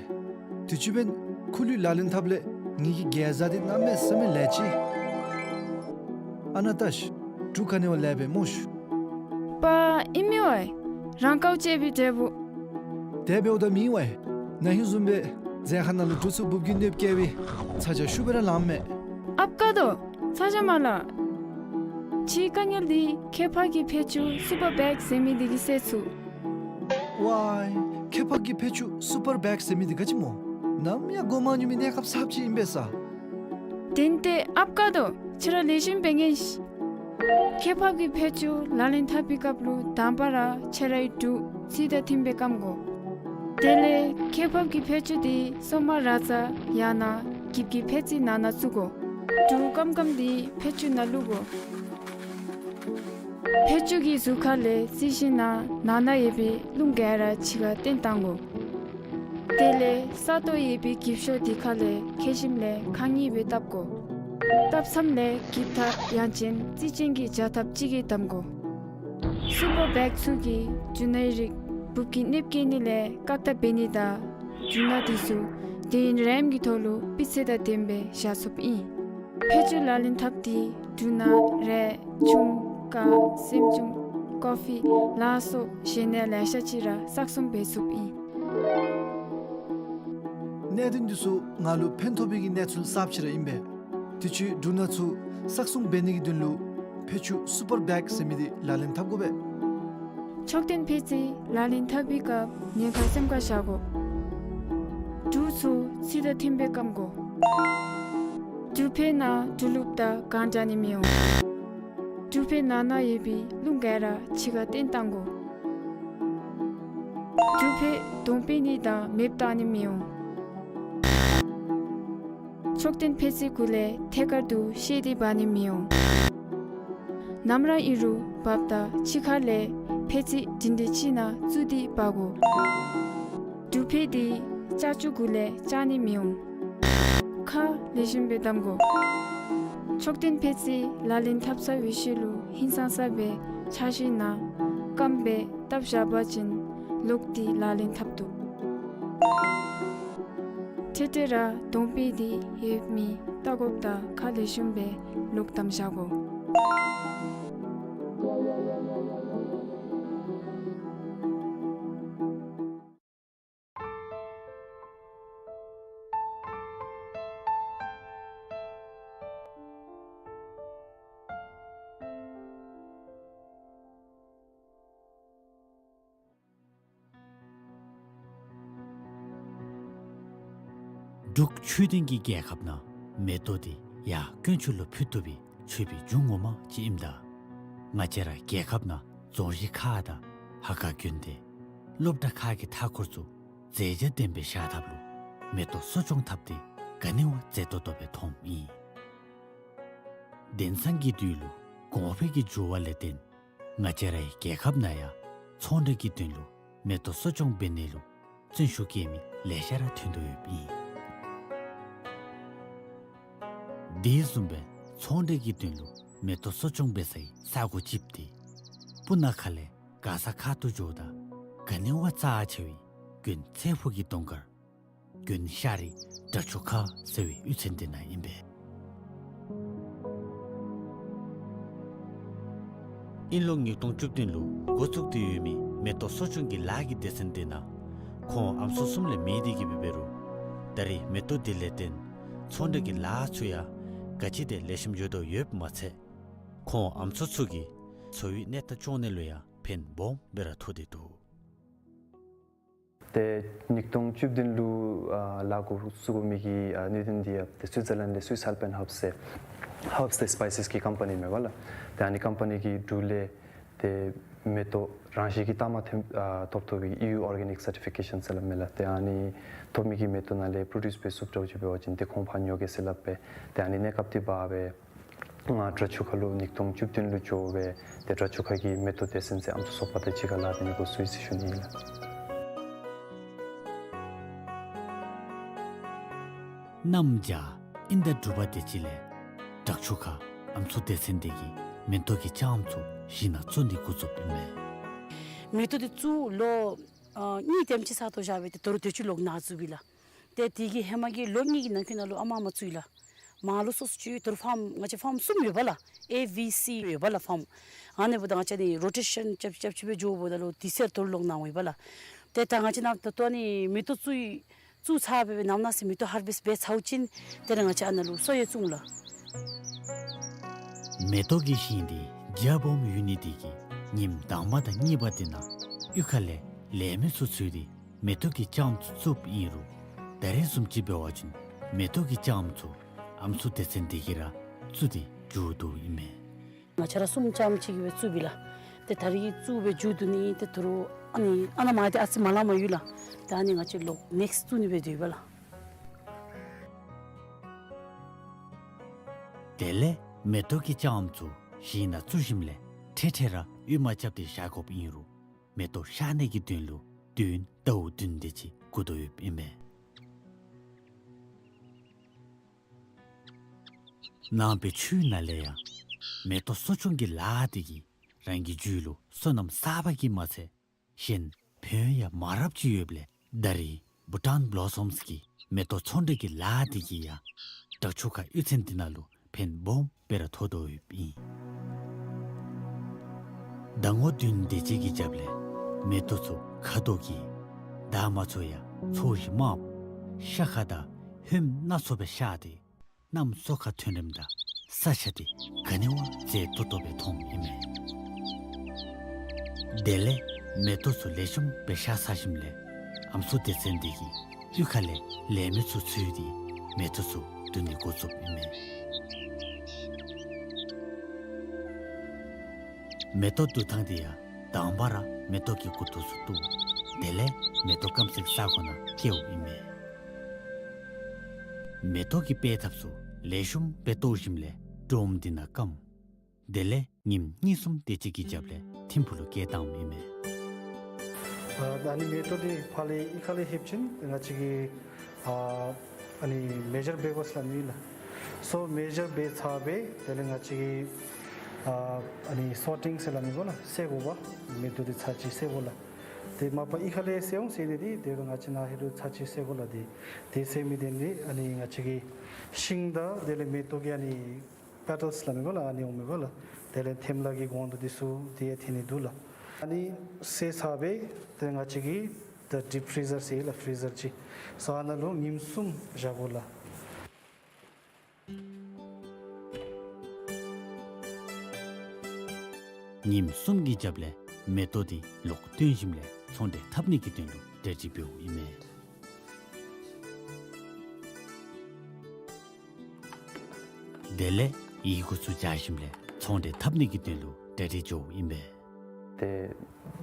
དུས་ཅི་འབདན་ཁུ་ལུ་ལག་ལེན་འཐབ་ལས་ངེ་གི་རྒྱལ་བཟའ་འདི་གནམ་མེད་ས་མེད་ལེགས་ཅི། ཨ་ནཱ་བལྟ་ཤིག། འབྲུག་ག་ནི་བ་ལེགས་པས་སྨོ་ཤིག། པ་ཨིན་མི་ཝའི། རང་དཀའཝ་སྤྱད་པའི་འབྲས་བུ། དེ་འབདཝ་ད་མི་ཝའི་ན་ཧིང་བཟུམ་སྦེ་རྫས་ཁ་ནང་ལུ་འབྲུ་ཚུ་འབུབ་ཀྱི་གནོདཔ་བཀལ་བའི་ཚ་གྱང་ཤུགས་སྦེ་ར་ལངམ་མས། ཨཔ་ཀ་དོ་ཚ་གྱང་མ་ལང་། ཕྱིའི་དཀའ་ངལ་འདི་ཁྱད་འཕགས་ཀྱི་ཕད་ཅུང་སུ་པར་བེག་ཟེར་མི་འདི་གིས་སེལ་ཚུགས། ཝའི། ཁྱད་འཕགས་ཀྱི་ཕད་ཅུང་སུ་པར་བེག་ཟེར་མི་འདི་ག་ཅི་སྨོ། ནམ་ཡང་གོ་མ་མྱོང་མི་གནས་སྐབས་གསརཔ་ཅིག་ཨིན་པས་ས། དེ་ལས་ཏེ་ཨཔ་ཀ་དོ་ཁྱོད་ར་ལེགས་ཤོམ་འབད་ངེས། ཁྱད་འཕགས་ཀྱི་ཕད་ཅུང་ལག་ལེན་འཐབ་པའི་སྐབས་ལུ་དང་པ་ར་ཁྱོད་རའི་འབྲུ་ཚད་དང་མཐུན་པའི་སྐམ་དགོ། དེ་ལས་ཁྱད་འཕགས་ཀྱི་ཕད་ཅུང་འདི་སོ་མ་ར་ཙ་ཡང་ན་འགྱིབ་ཀྱི་ཕད་ཙི་ནང་ན་བཙུགས་དགོ། འབྲུ་སྐམ་སྐམ་འདི་ཕད་ཅུང་ནང་བླུགས་དགོ། ཕད་ཅུང་གི་ཟུར་ཁ་ལས་རྩི་ཤིང་ནང་ནང་ན་ཡོད་པའི་རླུང་ག་ར་ཕྱི་ཁར་བཏོན་བཏང་དགོ། དེ་ལས་ས་སྟོང་ཡོད་པའི་འགྱིབ་ཤོག་དེ་ཁ་ལས་ཁ་ཞིམ་ལས་ཁ་ངེས་སྦེ་བཏབ་དགོ། བཏབ་མཚམས་ལས་འགྱིབ་ཐག་ཡང་ཅིན་རྩི་ཅན་གྱི་སྦྱར་ཐགཔ་ཅིག་གིས་བསྡམ་དགོ། སུ་པར་བེག་ཚུ་གིས་འབྲུ་སྣའི་རིགས་འབུབ་ཀྱི་གནོདཔ་བཀལ་ནི་ལས་བཀག་ཐབས་འབད་ནི་དང་འབྲུ་སྣ་དེ་ཚུ་དུས་ཡུན་རིངམོ་གི་ཐོག་ལུ་སྤུས་ཚད་དང་ལྡནམ་སྦེ་བཞག་ཚུགསཔ་ཨིན། ཕད་ཅུང་ལག་ལེན་འཐབ་སྟེ་འབྲུ་སྣ་རས་ཆུང་ཀ་སྲནམ་ཆུང་ཀོ་ཕི་ལ་སོགས་གཞན་ཡང་ལེ་ཤ་ཅིག་ར་བསགས་གསུམ་འབད་ཚུགསཔ་ཨིན། གནད་དོན་འདི་ཚུ་ང་ལུ་ཕན་ཐོགས་པའི་གི་གནས་ཚུལ་གསརཔ་ཅིག་ར་ཨིན་པས། དུས་ཅི་འབྲུ་སྣ་ཚུ་བསགས་གསུམ་འབད་ནི་གི་དོན་ལུ་ཕད་ཅུང་སུ་པར་བེག་ཟེར་མི་འདི་ལག་ལེན་འཐབ་དགོ་པས། མཆོག་ལྡན་ཕད་ཙི་ལག་ལེན་འཐབ་པའི་སྐབས་ཉེན་ཁ་སེམས་ཁར་བཞག་དགོ། འབྲུ་ཚུ་ཚད་དང་མཐུན་པའི་སྐམ་དགོ། འབྲུ་ཕད་ནང་འབྲུ་བླུགསཔ་ད་གང་དྲག་ནི་མི་འོང་། འབྲུ་ཕད་ནང་ན་ཡོད་པའི་རླུང་ག་ར་ཕྱི་ཁར་བཏོན་བཏང་དགོ། འབྲུ་ཕད་དོང་སྤོ་ནི་དང་མེདཔ་བཏང་ནི་མི་འོང་། མཆོག་ལྡན་ཕད་ཙི་གུ་ལས་ཐད་ཀར་དུ་བཤལ་ཏེ་འབག་ནི་མི་འོང་། ནམ་ར་ཨིན་རུང་འབགཔ་ད་ཕྱི་ཁ་ལས་ཕད་ཙི་སྒྲིང་སྒྲི་ཅིག་ནང་བཙུགས་ཏེ་འབག་དགོ། འབྲུ་ཕད་འདི་ལྕགས་ཀྱུ་གུ་ལས་བཅག་ནི་མི་འོང་། ཁ་ལེགས་ཤོམ་སྦེ་བསྡམ་དགོ། མཆོག་ལྡན་ཕད་ཙི་ལག་ལེན་འཐབ་ཚར་བའི་ཤུལ་ལུ་ཧིང་སངས་ས་སྦེ་འཕྱར་ཞིནམ་སྐམ་སྦེ་བཏབ་བཞག་པ་ཅིན་ལོག་སྟེ་ལག་ལེན་འཐབ་བཏུབ། འཕྲལ་འཕྲལ་ར་དོང་སྤོ་སྟེ་ཡོད་མི་བལྟ་དགོཔ་ད་ཁ་ལེགས་ཤོམ་སྦེ་ལོག་བསྡམ་བཞག་དགོ། འབྲུག་ཆོས་ལྡན་གྱི་རྒྱལ་ཁབ་ནང་མེ་ཏོག་འདི་ཡར་དཀོན་མཆོག་ལུ་ཕུལ་བཏུབ་པའི་མཆོད་པའི་རྒྱུ་ངོ་མ་ཅིག་ཨིནམ་ད། ང་བཅས་ར་རྒྱལ་ཁབ་ནང་རྫོང་གཞི་ཁག་དང་ཧ་ག་དགོན་སྡེ་སློབ་གྲྭ་ཁག་གི་མཐའ་འཁོར་ཚུ་མཛེས་རྒྱན་ལྡན་པའི་བཞག་ཐབས་ལུ་མེ་ཏོག་གསོ་སྐྱོང་འཐབ་སྟེ་ག་ནི་བ་མཛེས་ཏོག་ཏོ་སྦེ་མཐོངམ་ཨིན། དེང་སང་གི་དུས་ལུ་གོང་འཕེལ་གྱི་འགྱུར་བ་ལས་བརྟེན་ང་བཅས་རའི་རྒྱལ་ཁབ་ནང་ཡང་ཚོང་འབྲེལ་གྱི་དོན་ལུ་མེ་ཏོག་གསོ་སྐྱོང་འབད་ནི་ལུ་བརྩོན་ཤུགས་བསྐྱེད་མི་ལེ་ཤ་ར་ཐོན་དོ་ཡོདཔ་ཨིན། དེ་བཟུམ་སྦེ་ཚོང་འབྲེལ་གྱི་དོན་ལུ་མེ་ཏོག་གསོ་སྐྱོང་འབད་སའི་ས་གོ་ཅིག་འདི་སྤུ་ན་ཁ་ལས་མགར་ས་ཁ་ཐུག་འགྱོཝ་ད་ག་ནི་བ་རྩ་ཆེ་བའི་དགོན་ཚེ་ཕུག་གི་གདོང་དཀར་དགོན་ཤ་རི་དགྲ་ཕྱུག་ཁ་ཟེར་བའི་གཡུས་ཚན་འདི་ནང་ཨིན་པས། དབྱིན་ལོ་ཉིས་སྟོང་བཅུ་བདུན་ལུ་འགོ་བཙུགས་ཏེ་ཡོད་མི་མེ་ཏོག་གསོ་སྐྱོང་གི་ལཱ་གི་སྡེ་ཚན་འདི་ནང་ཁོང་ཨམ་སྲུ་གསུམ་ལས་མེད་དེ་གིས་འབད་རུང་ད་རེས་མེ་ཏོག་འདི་ལས་བརྟེན་ཚོང་འབྲེལ་གྱི་ལཱ་ཚུ་ཡང་ག་ཅི་དེ་ལེགས་ཤོམ་འགྱོ་དོ་ཡོདཔ་མ་ཚད་ཁོང་ཨམ་སྲུ་ཚུ་གི་འཚོ་བའི་གནས་སྟངས་སྐྱོང་ནི་ལུ་ཡང་ཕན་སྦོམ་སྦེ་ར་ཐོགས་ཏེ་འདུག། ཏེ་ཉིས་སྟོང་བཅུ་བདུན་ལུ་ཨ་ལཱ་འགོ་བཙུགས་མི་གི་ཨ་གནད་དོན་འདི་ཡང་ཏེ་སུའིཊ་ཛར་ལེནཌ་ལས་སུའིཊ་ཨལ་པའིན་ཧརབསི་ཟེར་ཧརབསི་ཏེ་སི་པའི་སིས་ཀྱི་ཀམ་པ་ནི་མས་པ་ལགས། ཏེ་ཨ་ནི་ཀམ་པ་ནི་གི་འབྲུ་ལས་ཏེ་མེ་ཏོག་རང་བཞིན་གྱི་ལྟག་མ་ཐོན་ཨ་ཐོབ་ཐོབ་པའི་ཨི་ཡུ་ཨོར་གེ་ནིཀ་སར་ཊི་ཕི་ཀེ་ཤཱན་ཟེར་སླབ་མས་ལགས། ཏེ་ཨ་ནི་ཐོབ་མི་གི་མེ་ཏོག་ནང་ལས་པྲོ་ཌིའུསི་འབད་ཚུགསཔ་འདྲཝ་ཅིག་འབད་བ་ཅིན་ཏེ་ཁོང་ཕར་ཉོ་གེ་ཟེར་སླབ་སྦེ་ཏེ་ཨ་ནི་གནས་སྐབས་འདི་འབད་སྦེ་ང་དགྲ་ཕྱུག་ཁ་ལུ་ཉིས་སྟོང་བཅུ་བདུན་ལུ་འགྱོ་སྦེ་ཏེ་དགྲ་ཕྱུག་ཁ་གི་མེ་ཏོག་སྡེ་ཚན་ཟེར་ཨམ་སྲུ་ཚོགས་པ་དང་གཅིག་ཁར་ལཱ་འབད་ནི་འགོ་བཙུགས་ཡི་ཟེར་ཞུ་ནི་ཨིན་ལགས། གནམ་བྱཱར་དབྱིན་ཟླ་དྲུག་པ་དེ་ཅིག་ལས་དགྲ་ཕྱུག་ཁ་ཨམ་སྲུ་སྡེ་ཚན་དེ་གིས་མེ་ཏོག་གི་ལྕངམ་ཚུ་གཞི་ནང་བཙུགས་ནི་འགོ་བཙུགསཔ་ཨིན་མས། མེ་ཏོག་དེ་བཙུགས་ལོ་ཨ་གཉིས་དེམ་ཅིག་ཚར་དོ་བཞག་སྦེ་ཏེ་དོ་རུང་དུས་ཅི་ལོག་ནཱ་བཙུགས་པས་ལགས། ཏེ་དེ་གི་ཧེ་མ་གི་ལོ་གཉིས་ཀྱི་ནང་འཁོད་ནང་ལུ་ཨ་མ་མ་བཙུགས་ལགས། མར་ལུ་སོ་སོ་ཅིག་དོ་རུང་ཕཱརམ་ང་བཅས་ཕཱརམ་གསུམ་ཡོད་པ་ལགས། ཨེ་བི་སི་ཡོད་པ་ལགས་ཕཱརམ། ཨ་ནི་འབདཝ་ད་ང་བཅས་ནི་རོ་ཊེ་ཤཱན་རྐྱབ་རྐྱབ་ཅིག་སྦེ་འགྱོཝ་ད་ལུ་དུས་ཚོད་དོ་རུང་ལོག་ནཱ་འོང་ཡི་པ་ལགས། ཏེ་ད་ང་བཅས་ནཱ་ད་ལྟོ་ཨ་ནི་མེ་ཏོག་བཙུགས་བཙུགས་ཚར་བའི་ནམ་ནང་ཟེར་མེ་ཏོག་ཧར་བེསཊ་འབད་ཚརཝ་ཅིག་དེ་ལས་ང་བཅས་ཨ་ནཱ་ལུ་གསོ་ཡང་བཙུགས་ལགས། མེ་ཏོག་གི་ཞིང་འདི་རྒྱ་སྦོམ་ཡོད་ནི་དེ་གིས་ཉིནམ་དང་པ་དང་གཉིས་པ་དེ་ནང་གཡུས་ཁ་ལས་ལས་མི་ཚུ་འཚོལ་ཏེ་མེ་ཏོག་གི་ལྕངམ་ཚུ་བཙུགསཔ་ཨིན་རུང་ད་རེས་བཟུམ་ཅིག་འབད་བ་ཅིན་མེ་ཏོག་གི་ལྕངམ་ཚུ་ཨམ་སྲུ་སྡེ་ཚན་འདི་གིས་ར་བཙུགས་ཏེ་འགྱོ་དོ་ཨིན་མས། ང་བཅས་ར་གསུམ་ཙམ་ཅིག་གིས་སྦེ་བཙུགས་པས་ལགས། ཏེ་ད་རིས་བཙུགས་སྦེ་མཇུག་བསྡུ་ནི་ཨིན། ཏེ་ད་རུང་ཨ་ནི་ཨ་ནཱ་མར་འདི་ཨ་ཙི་མ་ལངམ་ཡོད་ལགས། ད་ཨ་ནི་ང་བཅས་ལོག་ནེགསཊ་བཙུགས་ནི་སྦེ་སྡོདཔ་ལགས། དེ་ལས་མེ་ཏོག་གི་ལྕངམ་ཚུ་ཞིང་ནང་བཙུགས་ཞིནམ་ལས་འཕྲལ་འཕྲལ་ར་གཡུས་མ་རྐྱབ་སྟེ་བཞག་དགོཔ་ཨིན་རུང་མེ་ཏོག་ཤར་ནི་གི་དོན་ལུ་དུས་ཡུན་ཟླཝ་བདུན་དེ་ཅིག་འགོར་དོ་ཡོདཔ་ཨིན་མས། ནང་པའི་ཆོས་ནང་ལས་ཡང་མེ་ཏོག་གསོ་སྐྱོང་གི་ལཱ་འདི་གིས་རང་གི་རྒྱུད་ལུ་བསོད་ནམས་བསགས་པ་གིས་མ་ཚད་གཞན་ཕན་ཡང་མང་རབས་ཅིག་ཡོདཔ་ལས་ད་རིས་བྷུ་ཊཱན་བློ་སམསི་གི་མེ་ཏོག་ཚོང་འབྲེལ་གྱི་ལཱ་འདི་གིས་ཡང་དྲག་ཆུ་ཁ་གཡུས་ཚན་འདི་ནང་ལུ་ཕན་སྦོམ་སྦེ་ར་ཐོགས་དོ་ཡོདཔ་ཨིན། ཟླ་ངོ་བདུན་དེ་ཅིག་གི་རྒྱབ་ལས་མེ་ཏོག་ཚུ་ཁ་དོག་གིས་ད་མ་ཚུ་ཡང་ཚོས་གཞི་དམརཔོ་ཤ་ཁ་དང་ཧོནམ་སྣ་ཚོགས་སྦེ་ཤར་ཏེ་གནམ་སོ་ཁ་ཐོན་རནམ་ད་ས་ཆ་འདི་ག་ནི་བ་མཛེས་ཏོག་ཏོ་སྦེ་མཐོངམ་ཨིན་མས། དེ་ལས་མེ་ཏོག་ཚུ་ལེགས་ཤོམ་སྦེ་ཤར་ཚར་ཞིནམ་ལས་ཨམ་སྲུ་སྡེ་ཚན་འདི་གིས་གཡུས་ཁ་ལས་ལས་མི་ཚུ་འཚོལ་ཏེ་མེ་ཏོག་ཚུ་བསྡུ་ནི་འགོ་བཙུགསཔ་ཨིན་མས། མེ་ཏོག་བསྡུ་ཐངས་འདི་ཡང་དང་པ་ར་མེ་ཏོག་གི་མགུ་ཏོ་ཚུ་བཏོག། དེ་ལས་མེ་ཏོག་སྐམ་སའི་ས་གོ་ནང་བཀལཝ་ཨིན་མས། མེ་ཏོག་གི་པད་ཐབ་ཚུ་ལེགས་ཤོམ་སྦེ་བཏོག་ཞིནམ་ལས་ཌོམ་འདི་ནང་བསྐམ། དེ་ལས་ཉིནམ་གཉིས་གསུམ་དེ་ཅིག་གི་རྒྱབ་ལས་ཐིམ་ཕུག་ལུ་བསྐྱལ་བཏངམ་ཨིན་མས། ཨ་ད་ཨ་ནི་མེ་ཏོག་འདི་ཕར་ལས་གཡུས་ཁ་ལས་ལྷོདཔ་ཅིག་ང་བཅས་ཀྱིས་ཨ་ཨ་ནི་མེ་ཞར་འབད་དགོ་ཟེར་སླབ་ནི་ལགས། སོ་མེ་ཞར་འབད་ཚར་སྦེ་དེ་ལས་ང་བཅས་ཀྱིས་ཨ་ཨ་ནི་སོར་ཊིང་ཟེར་སླབ་ནི་གོ་ལགས། བསལ་དགོ་པས། མེ་ཏོག་འདི་ཚར་གཅིག་བསལ་དགོ་ལགས། དེ་མ་པ་གཡུས་ཁ་ལས་བསལ་འོང་ཟེར་ནི་འདི་དེ་རུང་ང་བཅས་ནཱ་ཧེ་རུ་ཚར་གཅིག་བསལ་དགོ་ལགས། དེ་དེ་བསལ་མི་དེ་ནི་ཨ་ནི་ང་བཅས་ཀྱི་ཤིང་དང་དེ་ལས་མེ་ཏོག་གི་ཨ་ནི་པེ་ཊལསི་སླབ་མི་གོ་ལགས། ཨ་ནི་འོང་མི་གོ་ལགས། དེ་ལས་ཐེམ་ལ་གི་གོང་དུ་འདི་ཚུ་དེ་ཡང་ཐོན་ནི་འདུག་ལགས། ཨ་ནི་བསལ་ཚར་སྦེ་དེ་ང་བཅས་ཀྱིས་ད་ཌིབ་ཕི་རི་ཟར་ཟེར་ལགས། ཕི་རི་ཟར་ཅིག་སོ་ཨ་ནཱ་ལུ་ཉིནམ་གསུམ་བཞག་དགོ་ལགས། ཉིནམ་གསུམ་གྱི་རྒྱབ་ལས་མེ་ཏོག་འདི་ལོག་བཏོན་ཞིནམ་ལས་ཚོང་འབྲེལ་འཐབ་ནི་གི་དོན་ལུ་གྲ་སྒྲིག་འབདཝ་ཨིན་མས། དེ་ལས་ཡི་གུ་ཚུ་སྦྱར་ཞིནམ་ལས་ཚོང་འབྲེལ་འཐབ་ནི་གི་དོན་ལུ་གྲ་སྒྲིག་འགྱོཝ་ཨིན་པས། ཏེ་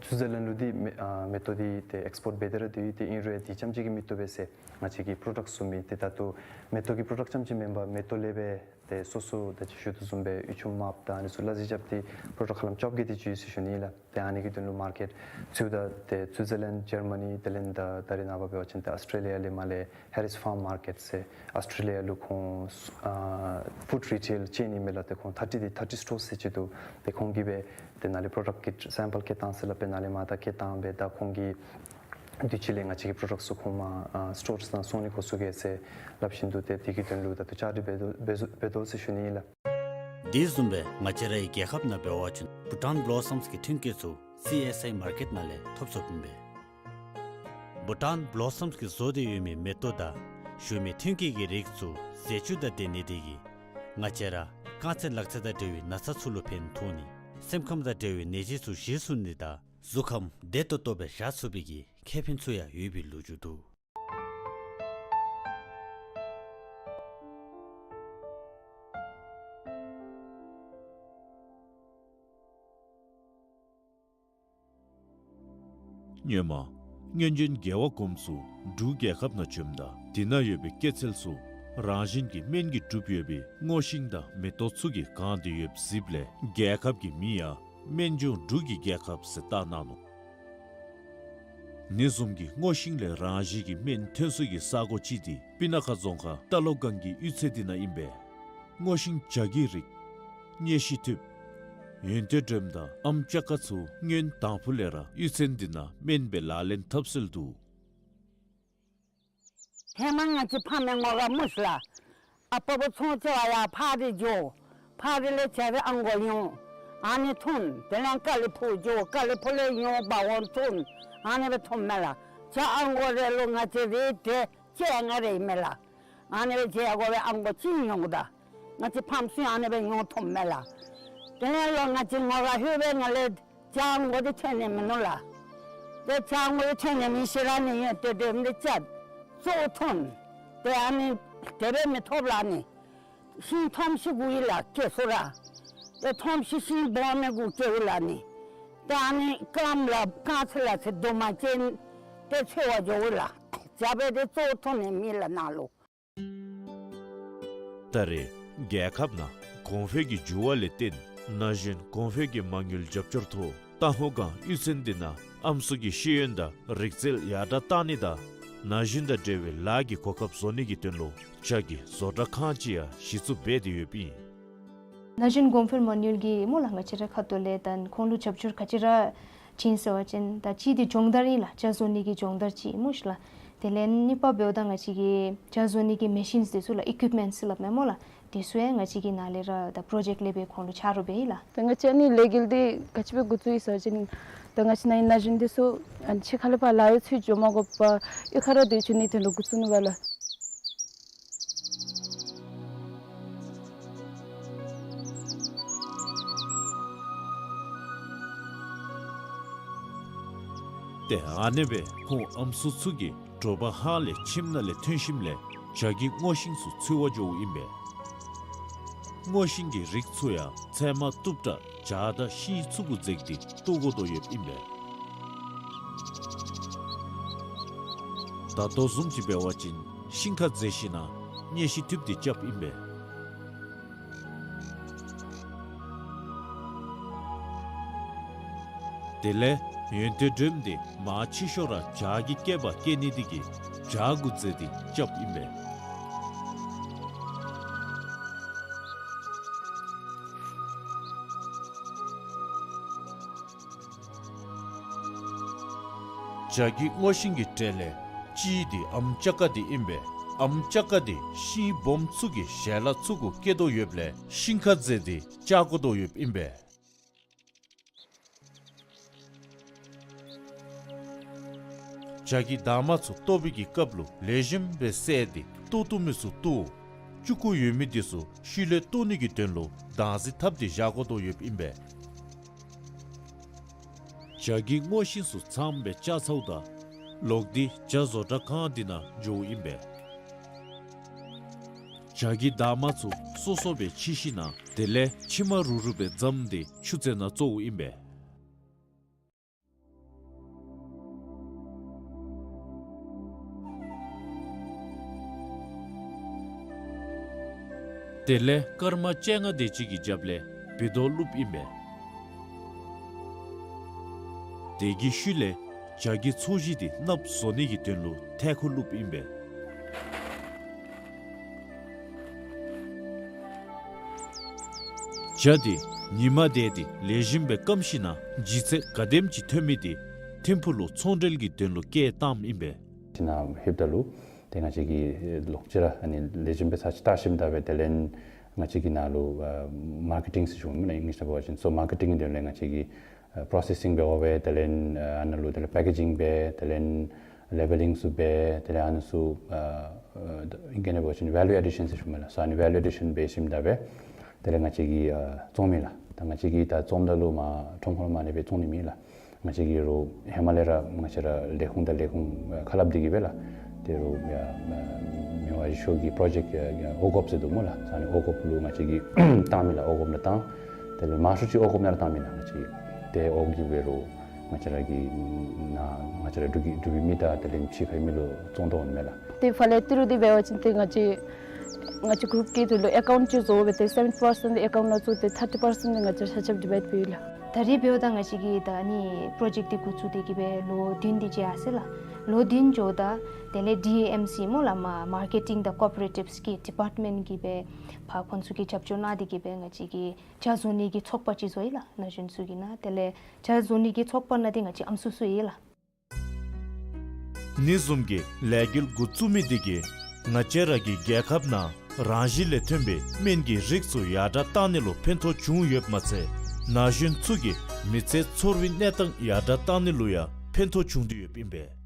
སུའི་ཛར་ལེནཌ་ལུ་འདི་མེ་ཨ་མེ་ཏོག་འདི་ཏེ་ཨེགསི་པོརཊ་འབད་དེ་ར་སྡོད་ཡི། ཏེ་ཨིན་རུང་ཡང་འདི་རྐྱངམ་ཅིག་གིས་མི་བཏུབ་པས་ཟེར་ང་བཅས་ཀྱི་པྲོ་ཌག་ཚུ་མེད། ཏེ་ད་ལྟོ་མེ་ཏོག་གི་པྲོ་ཌག་རྐྱངམ་ཅིག་མེན་པར་མེ་ཏོག་ལས་སྦེ་ཏེ་སོ་སོ་ད་ཅི་ཞུ་དོ་བཟུམ་སྦེ་གཡུ་ཆུམ་དམརཔོ་དང་ཨ་ནི་ཚུ་ལག་རྗེས་རྐྱབ་སྟེ་པྲོ་ཌག་ཧ་ལམ་བཅོ་བརྒྱད་དེ་ཅིག་ཡོད་ཟེར་ཞུ་ནི་ལགས། ཏེ་ཨ་ནི་གི་དོན་ལུ་མར་ཀེཊ་ཚུ་ད་ཏེ་སུའི་ཛར་ལེནཌ་ཇར་མ་ནི་དེ་ལས་ད་ད་རེས་ནངས་པ་འབད་བ་ཅིན་ཏེ་ཨོསི་ཊྲེ་ལི་ཡ་ལས་མར་ལས་ཧེ་རིསི་ཕཱརམ་མར་ཀེཊ་ཟེར་ཨོསི་ཊྲེ་ལི་ཡ་ལུ་ཁོང་ཨ་ཕུཌ་རི་ཊེལ་ཅེན་ཨིན་མས་ལགས། ཏེ་ཁོང་ཐར་ཊི་ཏེ་ཐར་ཊི་སི་ཊོརསི་ཟེར་ཅིག་འདུག། ཏེ་ཁོང་གིས་སྦེ་ཏེ་ནཱ་ལས་པྲོ་ཌག་གི་སེམ་པཱལ་བསྐྱལ་བཏང་ཟེར་སླབ་སྦེ་ནཱ་ལས་མར་ད་བསྐྱལ་བཏང་སྦེ་ད་ཁོང་གིས་དུས་ཅི་ལས་ང་བཅས་ཀྱི་པྲོ་ཌག་ཚུ་ཁོང་མར་ཨ་སི་ཊོརསི་ནང་སོང་ནི་འགོ་བཙུགས་གེ་ཟེར་སླབ་བཞིན་འདུག། ཏེ་དེ་གི་དོན་ལུ་ད་ལྟོ་བཅའ་སྒྲིག་འབད་དོ་འབད་དོ་འབད་དོ་ཟེར་ཞུ་ནི་ཨིན་ལགས། དེ་བཟུམ་སྦེ་ང་བཅས་རའི་རྒྱལ་ཁབ་ནང་འབད་བ་ཅིན་བྷུ་ཊཱན་བློ་སམསི་གི་ཐོན་སྐྱེད་ཚུ་སི་ཨེསི་ཨའི་མར་ཀེཊ་ནང་ལས་ཐོབ་ཚུགསཔ་ཨིན་པས། བྷུ་ཊཱན་བློ་སམསི་གིས་བཟོ་སྟེ་ཡོད་མི་མེ་ཏོག་དང་ཞུ་མི་ཐོན་སྐྱེད་ཀྱི་རིགས་ཚུ་ཟས་བཅུད་དང་ལྡན་ནི་དེ་གིས་ང་བཅས་ར་རྐང་ཚེ་ལག་ཚེ་དང་འབྲེལ་བའི་ན་ཚ་ཚུ་ལུ་ཕན་ཐོགས་ནི། སེམས་ཁམས་དང་འབྲེལ་བའི་ནད་གཞི་ཚུ་ཞི་ཚུགས་ནི་དང་གཟུགས་ཁམས་བདེ་ཏོག་ཏོ་སྦེ་བཞག་ཚུགས་པའི་གི་ཁེ་ཕན་ཚུ་ཡང་ཡོད་པའི་ལོ་རྒྱུས་འདུག། སྔོན་མ་སྔོན་བྱོན་རྒྱལ་བ་གོངམ་ཚུ་འབྲུག་རྒྱལ་ཁབ་ནང་བྱོནམ་ད་དེ་ནང་ཡོད་པའི་སྐྱེད་ཚལ་ཚུ་རང་བཞིན་གྱི་སྨན་གྱིས་གྲུབ་ཡོད་པའི་སྔོ་ཤིང་དང་མེ་ཏོག་ཚུ་གིས་གང་སྟེ་ཡོདཔ་གཟིགསཔ་ལས་རྒྱལ་ཁབ་ཀྱི་མིང་ཡང་སྨན་ལྗོངས་འབྲུག་གི་རྒྱལ་ཁབ་ཟེར་བཏགས་གནང་ནུག། ཨ་ནི་བཟུམ་གྱི་སྔོ་ཤིང་ལས་རང་བཞིན་གྱི་སྨན་ཐོན་ས་གི་ས་གོ་ཅིག་འདི་སྤུ་ན་ཁ་རྫོང་ཁག་རྟ་ལོག་སྒང་གི་གཡུས་ཚན་འདི་ནང་ཨིན་པས། སྔོ་ཤིང་བྱ་རྒོད་རིགས་གནས་གཤིས་འཐུས་ཡོན་ཏན་འགྲེམས་དང་ཨམ་ཅ་ཀ་ཚུ་སྔོན་དང་ཕུ་ལས་ར་གཡུས་ཚན་འདི་ནང་སྨན་སྦེ་ལག་ལེན་འཐབ་སྲོལ་འདུག། ཧེ་མ་ང་བཅས་ཕ་མའི་ངོ་ག་མུ་ཤི་ལ། ཨ་པ་བུ་ཚོང་ཆེ་བ་ཡར་ཕར་རེ་འགྱོ། ཕར་རེ་ལས་བྱ་རེ་ཨ་མགོ་ཡོང་། ཨ་ནི་འཐུང་། དེ་ལས་ཀ་ལི་ཕུག་འགྱོ། ཀ་ལི་ཕུག་ལས་ཡོང་འབག་འོང་འཐུང་། ཨ་ནི་སྦེ་འཐུངམ་མས་ལགས། ཇ་ཨ་ནི་གུ་རེ་ལུ་ང་བཅས་རེ་དེ་ཅིག་ཡང་རེ་མེད་ལགས། ཨ་ནི་སྦེ་ཇ་གུ་སྦེ་ཨ་ནི་གུ་ཅིག་ཉོ་དོ། ང་བཅས་ཕམ་ཚུ་ཨ་ནི་སྦེ་ཉོ་འཐུངམ་མས་ལགས། དེ་ལས་ལོག་ང་བཅས་ངོ་ར་ལྷོད་པའི་ངང་ལས་ཇ་ཨ་ནི་གུ་འདི་ཐོན་ནི་མིན་ནུག་ལགས། ཏེ་ཇ་ཨ་ནི་གུ་འདི་ཐོན་ནི་མེད་ཤེས་ར་ནི་ཡོད། ཏེ་དེ་འདི་ཅིག་བཙོ་འཐུང་། ཏེ་ཨ་ནི་དེ་སྦེ་མི་ཐོབ་ལགས་ནི། ཤིང་ཐོམ་ཤིང་དགོ་ཡི་ལགས་སྐྱེ་སོང་ར། ཏེ་ཐོམ་ཤིང་ཤིང་སྦོམ་མི་དགོ་སྐྱེཝ་ལགས་ནི། ཏེ་ཨ་ནི་སྐམ་ལགས་སྐམ་ཚེ་ལགས་ཚེ་དུ་མ་ཅིན་ཏེ་ཚོས་པར་འགྱོཝ་ལགས། ཇ་སྦེ་ཏེ་བཙོ་འཐུང་ནི་མེད་ལགས་ནཱ་ལུ། ད་རེས་རྒྱལ་ཁབ་ནང་གོང་འཕེལ་གྱི་འགྱུར་བ་ལས་བརྟེན་ན་གཞོན་གོང་འཕེལ་གྱི་མ་དངུལ་རྒྱབ་སྐྱོར་ཐོག་རྟ་སྔོ་སྒང་གཡུས་ཚན་འདི་ནང་ཨམ་སྲུ་གི་ཤེས་ཡོན་དང་རིག་རྩལ་ཡར་དྲག་གཏང་ནི་དང་ན་གཞོན་དང་འབྲེལ་བའི་ལཱ་གི་གོ་སྐབས་བཟོ་ནི་གི་དོན་ལུ་ཇ་གི་བཟོ་གྲྭ་ཁང་ཅིག་ཡང་གཞི་བཙུགས་འབད་དེ་ཡོདཔ་ཨིན། ན་གཞོན་གོང་འཕེལ་མ་དངུལ་གྱིས་སྨོ་ལགས་ང་བཅས་རའི་ཁ་ཐུག་ལས་ད་ཁོང་ལུ་རྒྱབ་སྐྱོར་ག་ཅི་ར་བྱིན་ཟེར་བ་ཅིན་ད་གཅིག་འདི་སྦྱོང་བརྡར་ཨིན་ལགས། ཇ་བཟོ་ནི་གི་སྦྱོང་བརྡར་ཅིག་སྨོ་ཤིག་ལགས། དེ་ལས་གཉིས་པ་འབདཝ་ད་ང་བཅས་ཀྱི་ཇ་བཟོ་ནི་གི་མེ་ཤིནསི་འདི་ཚུ་ལགས། ཨི་ཀུའིཔ་མེནཊསི་སླབ་མས་སྨོ་ལགས། དེ་ཚུ་ཡང་ང་བཅས་ཀྱི་ནཱ་ལས་ར་ད་པྲོ་ཇེཀཊ་ལས་སྦེ་ཁོང་ལུ་ཆ་རོགས་འབད་ཡི་ལགས། ད་ང་བཅས་ཨ་ནི་ལས་འགུལ་འདི་ག་ཅི་སྦེ་འགོ་བཙུགས་ཡི་ཟེར་བ་ཅིན་ད་ང་བཅས་ནཱ་ཨིན་ན་གཞོན་འདི་ཚུ་ཨ་ནི་ཕྱི་ཁ་ལས་ཕར་ལཱ་གཡོག་འཚོལ་འགྱོ་མ་དགོ་པར་གཡུས་ཁར་ར་སྡོད་བཅུག་ནིའི་དོན་ལུ་འགོ་བཙུགས་ནུག་པ་ལགས། ཏེ་ཨ་ནེ་སྦེ་ཁོང་ཨམ་སྲུ་ཚུ་གིས་དྲོ་པ་ཧཱ་ལས་ཁྱིམ་ནང་ལས་ཐོན་ཞིནམ་ལས་ཇ་གི་སྔོ་ཤིང་ཚུ་འཚོལ་བར་འགྱོཝ་ཨིན་པས། སྔོ་ཤིང་གི་རིགས་ཚུ་ཡང་ཚལ་མ་གཏུབ་དྲགས་ཇ་དང་ཤིང་ཚུ་གུ་འཛེགས་ཏེ་བཏོག་དགོ་དོ་ཡོདཔ་ཨིན་པས། ད་ལྟོ་བཟུམ་ཅིག་འབད་བ་ཅིན་ཤིང་ཁར་འཛེགས་ཞིན་ན་མཉེ་ཤིང་འཐུཔ་སྟེ་རྐྱབ་ཨིན་པས། དེ་ལས་ཡོན་ཏན་སྒྲོམ་སྟེ་མར་ཕྱི་ཤོག་ར་ཇ་གི་སྐེདཔ་སྐྱེ་ནི་དེ་གིས་ཇ་གུ་འཛེགས་ཏེ་རྐྱབ་ཨིན་པས། ཇ་གི་སྔོ་ཤིང་གི་གྲས་ལས་གཅིག་འདི་ཨམ་ལྕགས་ཀ་འདི་ཨིན་པས། ཨམ་ལྕགས་ཀ་འདི་ཤིང་སྦོམ་ཚུ་གི་ཞལ་ལག་ཚུ་གུ་སྐྱེ་དོ་ཡོདཔ་ལས་ཤིང་ཁར་འཛེགས་ཏེ་བཅག་དགོ་དོ་ཡོདཔ་ཨིན་པས། ཇ་གི་འདབ་མ་ཚུ་བཏོག་པའི་གི་སྐབས་ལུ་ལེགས་ཤོམ་སྦེ་བསལ་ཏེ་བཏོག་བཏུབ་མི་ཚུ་བཏོག། ལྕུག་གུ་ཡོད་མི་འདི་ཚུ་ཤུལ་ལས་བཏོག་ནི་གི་དོན་ལུ་དྭངས་ཟེར་འཐབ་སྟེ་བཞག་དགོ་དོ་ཡོདཔ་ཨིན་པས། ཇ་གི་སྔོ་ཤིང་ཚུ་ཚངམ་སྦེ་བཅག་ཚརཝ་ད་ལོག་སྟེ་ཇ་བཟོ་གྲྭ་ཁང་འདི་ནང་འགྱོཝ་ཨིན་པས། ཇ་གི་འདབ་མ་ཚུ་སོ་སོ་སྦེ་ཕྱི་ཞིན་ན་དེ་ལས་ཕྱེ་མ་རུབ་རུབ་སྦེ་བརྫམས་ཏེ་ཆུ་ཚན་ནང་བཙོཝ་ཨིན་པས། དེ་ལས་སྐར་མ་བཅོ་ལྔ་དེ་ཅིག་གི་རྒྱབ་ལས་བི་དོ་བླུགསཔ་ཨིན་པས། དེ་གི་ཤུལ་ལས་ཇ་གི་ཚོས་གཞི་དེ་གནགཔོ་བཟོ་ནི་གི་དོན་ལུ་ཐལ་ཁུ་བླུགསཔ་ཨིན་པས། ཇ་དེ་ཉིན་མ་དེ་དེ་ལེགས་ཤོམ་སྦེ་སྐམ་ཞིན་ན་ལྗིད་ཚད་ག་དེམ་ཅིག་ཐོན་མི་དེ་ཐིམ་ཕུག་ལུ་ཚོང་འབྲེལ་གྱི་དོན་ལུ་སྐྱེལ་བཏངམ་ཨིན་པས། ཅིག་ནང་ལྷོདཔ་ད་ལུ་ཏེ་ང་བཅས་ཀྱིས་ལོག་ཅི་ར་ཨ་ནི་ལེགས་ཤོམ་སྦེ་ཚར་ཅིག་བལྟ་ཞིནམ་ད་སྦེ་དེ་ལས་ང་བཅས་ཀྱིས་ནཱ་ལུ་ཨ་མར་ཀེ་ཊིང་ཟེར་ཞུཝ་མས་ལགས་ཨིང་ལིཤ་ནང་འབད་བ་ཅིན། སོ་མར་ཀེ་ཊིང་དེ་ལས་ང་བཅས་ཀྱིས་ཨ་པྲོ་སེ་སིང་འབད་བ་སྦེ་དེ་ལས་ཨ་ནཱ་ལུ་དེ་ལས་པེ་ཀེ་ཇིང་འབད་དེ་ལས་ལེ་བེ་ལིང་ཚུ་འབད་དེ་ལས་ཨ་ནི་ཚུ་ཨ་ཨ་ཨིང་སྐད་ནང་འབད་བ་ཅིན་ཝེ་ལུ་ཨེ་ཌི་ཤཱན་ཟེར་ཞུཝ་མས་ལགས། སོ་ཨ་ནི་ཝེ་ལུ་ཨེ་ཌི་ཤཱན་འབད་ཞིནམ་ད་སྦེ་དེ་ལས་ང་བཅས་ཀྱིས་ཨ་བཙོང་མི་ལགས། ད་ང་བཅས་ཀྱིས་ད་བཙོངམ་ད་ལུ་མར་ཁྲོམ་ཁར་མ་ལས་སྦེ་བཙོང་ནི་མེད་ལགས། ང་བཅས་ཀྱིས་རོགས་ཧེ་མ་ལས་ར་ང་བཅས་ར་ལས་ཁུངས་དང་ལས་ཁུངས་ཁ་སླབ་སྟེ་གིས་སྦེ་ལགས། ཏེ་རོགས་ཡ་མི་དབང་ཡེ་ཤེས་མཆོག་གི་པྲོ་ཇེཀཊ་ཨོ་གོབ་ཟེར་འདུག་སྨོ་ལགས། ཨ་ནི་ཨོ་གོབ་ལུ་ང་བཅས་ཀྱིས་བཏང་མི་ལགས། ཨོ་གོབ་ནང་བཏང་། དེ་ལས་མང་ཤོས་ཅིག་ཨོ་གོབ་ནང་ར་བཏང་མི་ལགས། ང་བཅས་ཏེ་ཨོ་གོབ་ཀྱི་སྦེ་རོགས་ང་བཅས་ར་གི་ནཱ་ང་བཅས་ར་འབྲུག་གི་འབྲུག་པའི་མི་དང་དེ་ལས་ཕྱི་ཁའི་མི་ལུ་བཙོང་དོ་འོང་མས་ལགས། ཏེ་ཕར་ལས་ཏི་རུ་འདི་འབད་བ་ཅིན་ཏེ་ང་བཅས་ང་བཅས་གུ་རུབ་ཀྱི་དོན་ལུ་ཨེ་ཀའུནཊ་ཅིག་བཟོ་སྦེ་ཏེ་སེ་བེན་ཊི་པར་སེནཊ་ཨེ་ཀའུནཊ་ནང་བཙུགས་ཏེ་ཐར་ཊི་པར་སེནཊ་འདི་ང་བཅས་ཆ་ཁྱབ་ཌི་བའིཌ་འབད་ཡི་ལགས། ད་རེས་འབདཝ་ད་ང་བཅས་ཀྱིས་ད་ཨ་ནི་པྲོ་ཇེཀཊ་འདི་འགོ་བཙུགས་ཏེ་གིས་སྦེ་ལོ་བདུན་དེ་ཅིག་ཡར་སོ་ཡི་ལགས། ལོ་བདུན་འགྱོཝ་ད་དེ་ལས་ཌི་ཨེ་ཨེམ་སི་སྨོ་ལགས་མ་མར་ཀེ་ཊིང་དང་ཀོ་པ་རེ་ཊིབསི་གི་ཌི་པརཊ་མེནཊ་གིས་སྦེ་ཕར་ཁོང་ཚུ་གིས་རྒྱབ་སྐྱོར་གནང་སྟེ་གིས་སྦེ་ང་བཅས་ཀྱིས་ཇ་བཟོ་ནི་གི་ཚོགས་པ་ཅིག་བཟོ་ཡི་ལགས། ན་གཞོན་ཚུ་གི་ནང་དེ་ལས་ཇ་བཟོ་ནི་གི་ཚོགས་པ་ནང་འདི་ང་བཅས་ཨམ་སྲུ་ཚུ་ཡོད་ལགས། ཨ་ནི་བཟུམ་གྱི་ལས་འགུལ་འགོ་བཙུགས་མི་འདི་གིས་ང་བཅས་ར་གི་རྒྱལ་ཁབ་ནང་རང་བཞིན་ལས་ཐོན་པའི་སྨན་གྱི་རིགས་ཚུ་ཡར་དྲག་བཏང་ནི་ལུ་ཕན་ཐོགས་བྱུང་ཡོདཔ་མ་ཚད་ ན་གཞོན་ཚུ་གིས་མི་ཚེ་འཚོ་བའི་གནས་སྟངས་ཡར་དྲག་བཏང་ནི་ལུ་ཡང་ཕན་ཐོགས་བྱུང་དོ་ཡོདཔ་ཨིན་པས།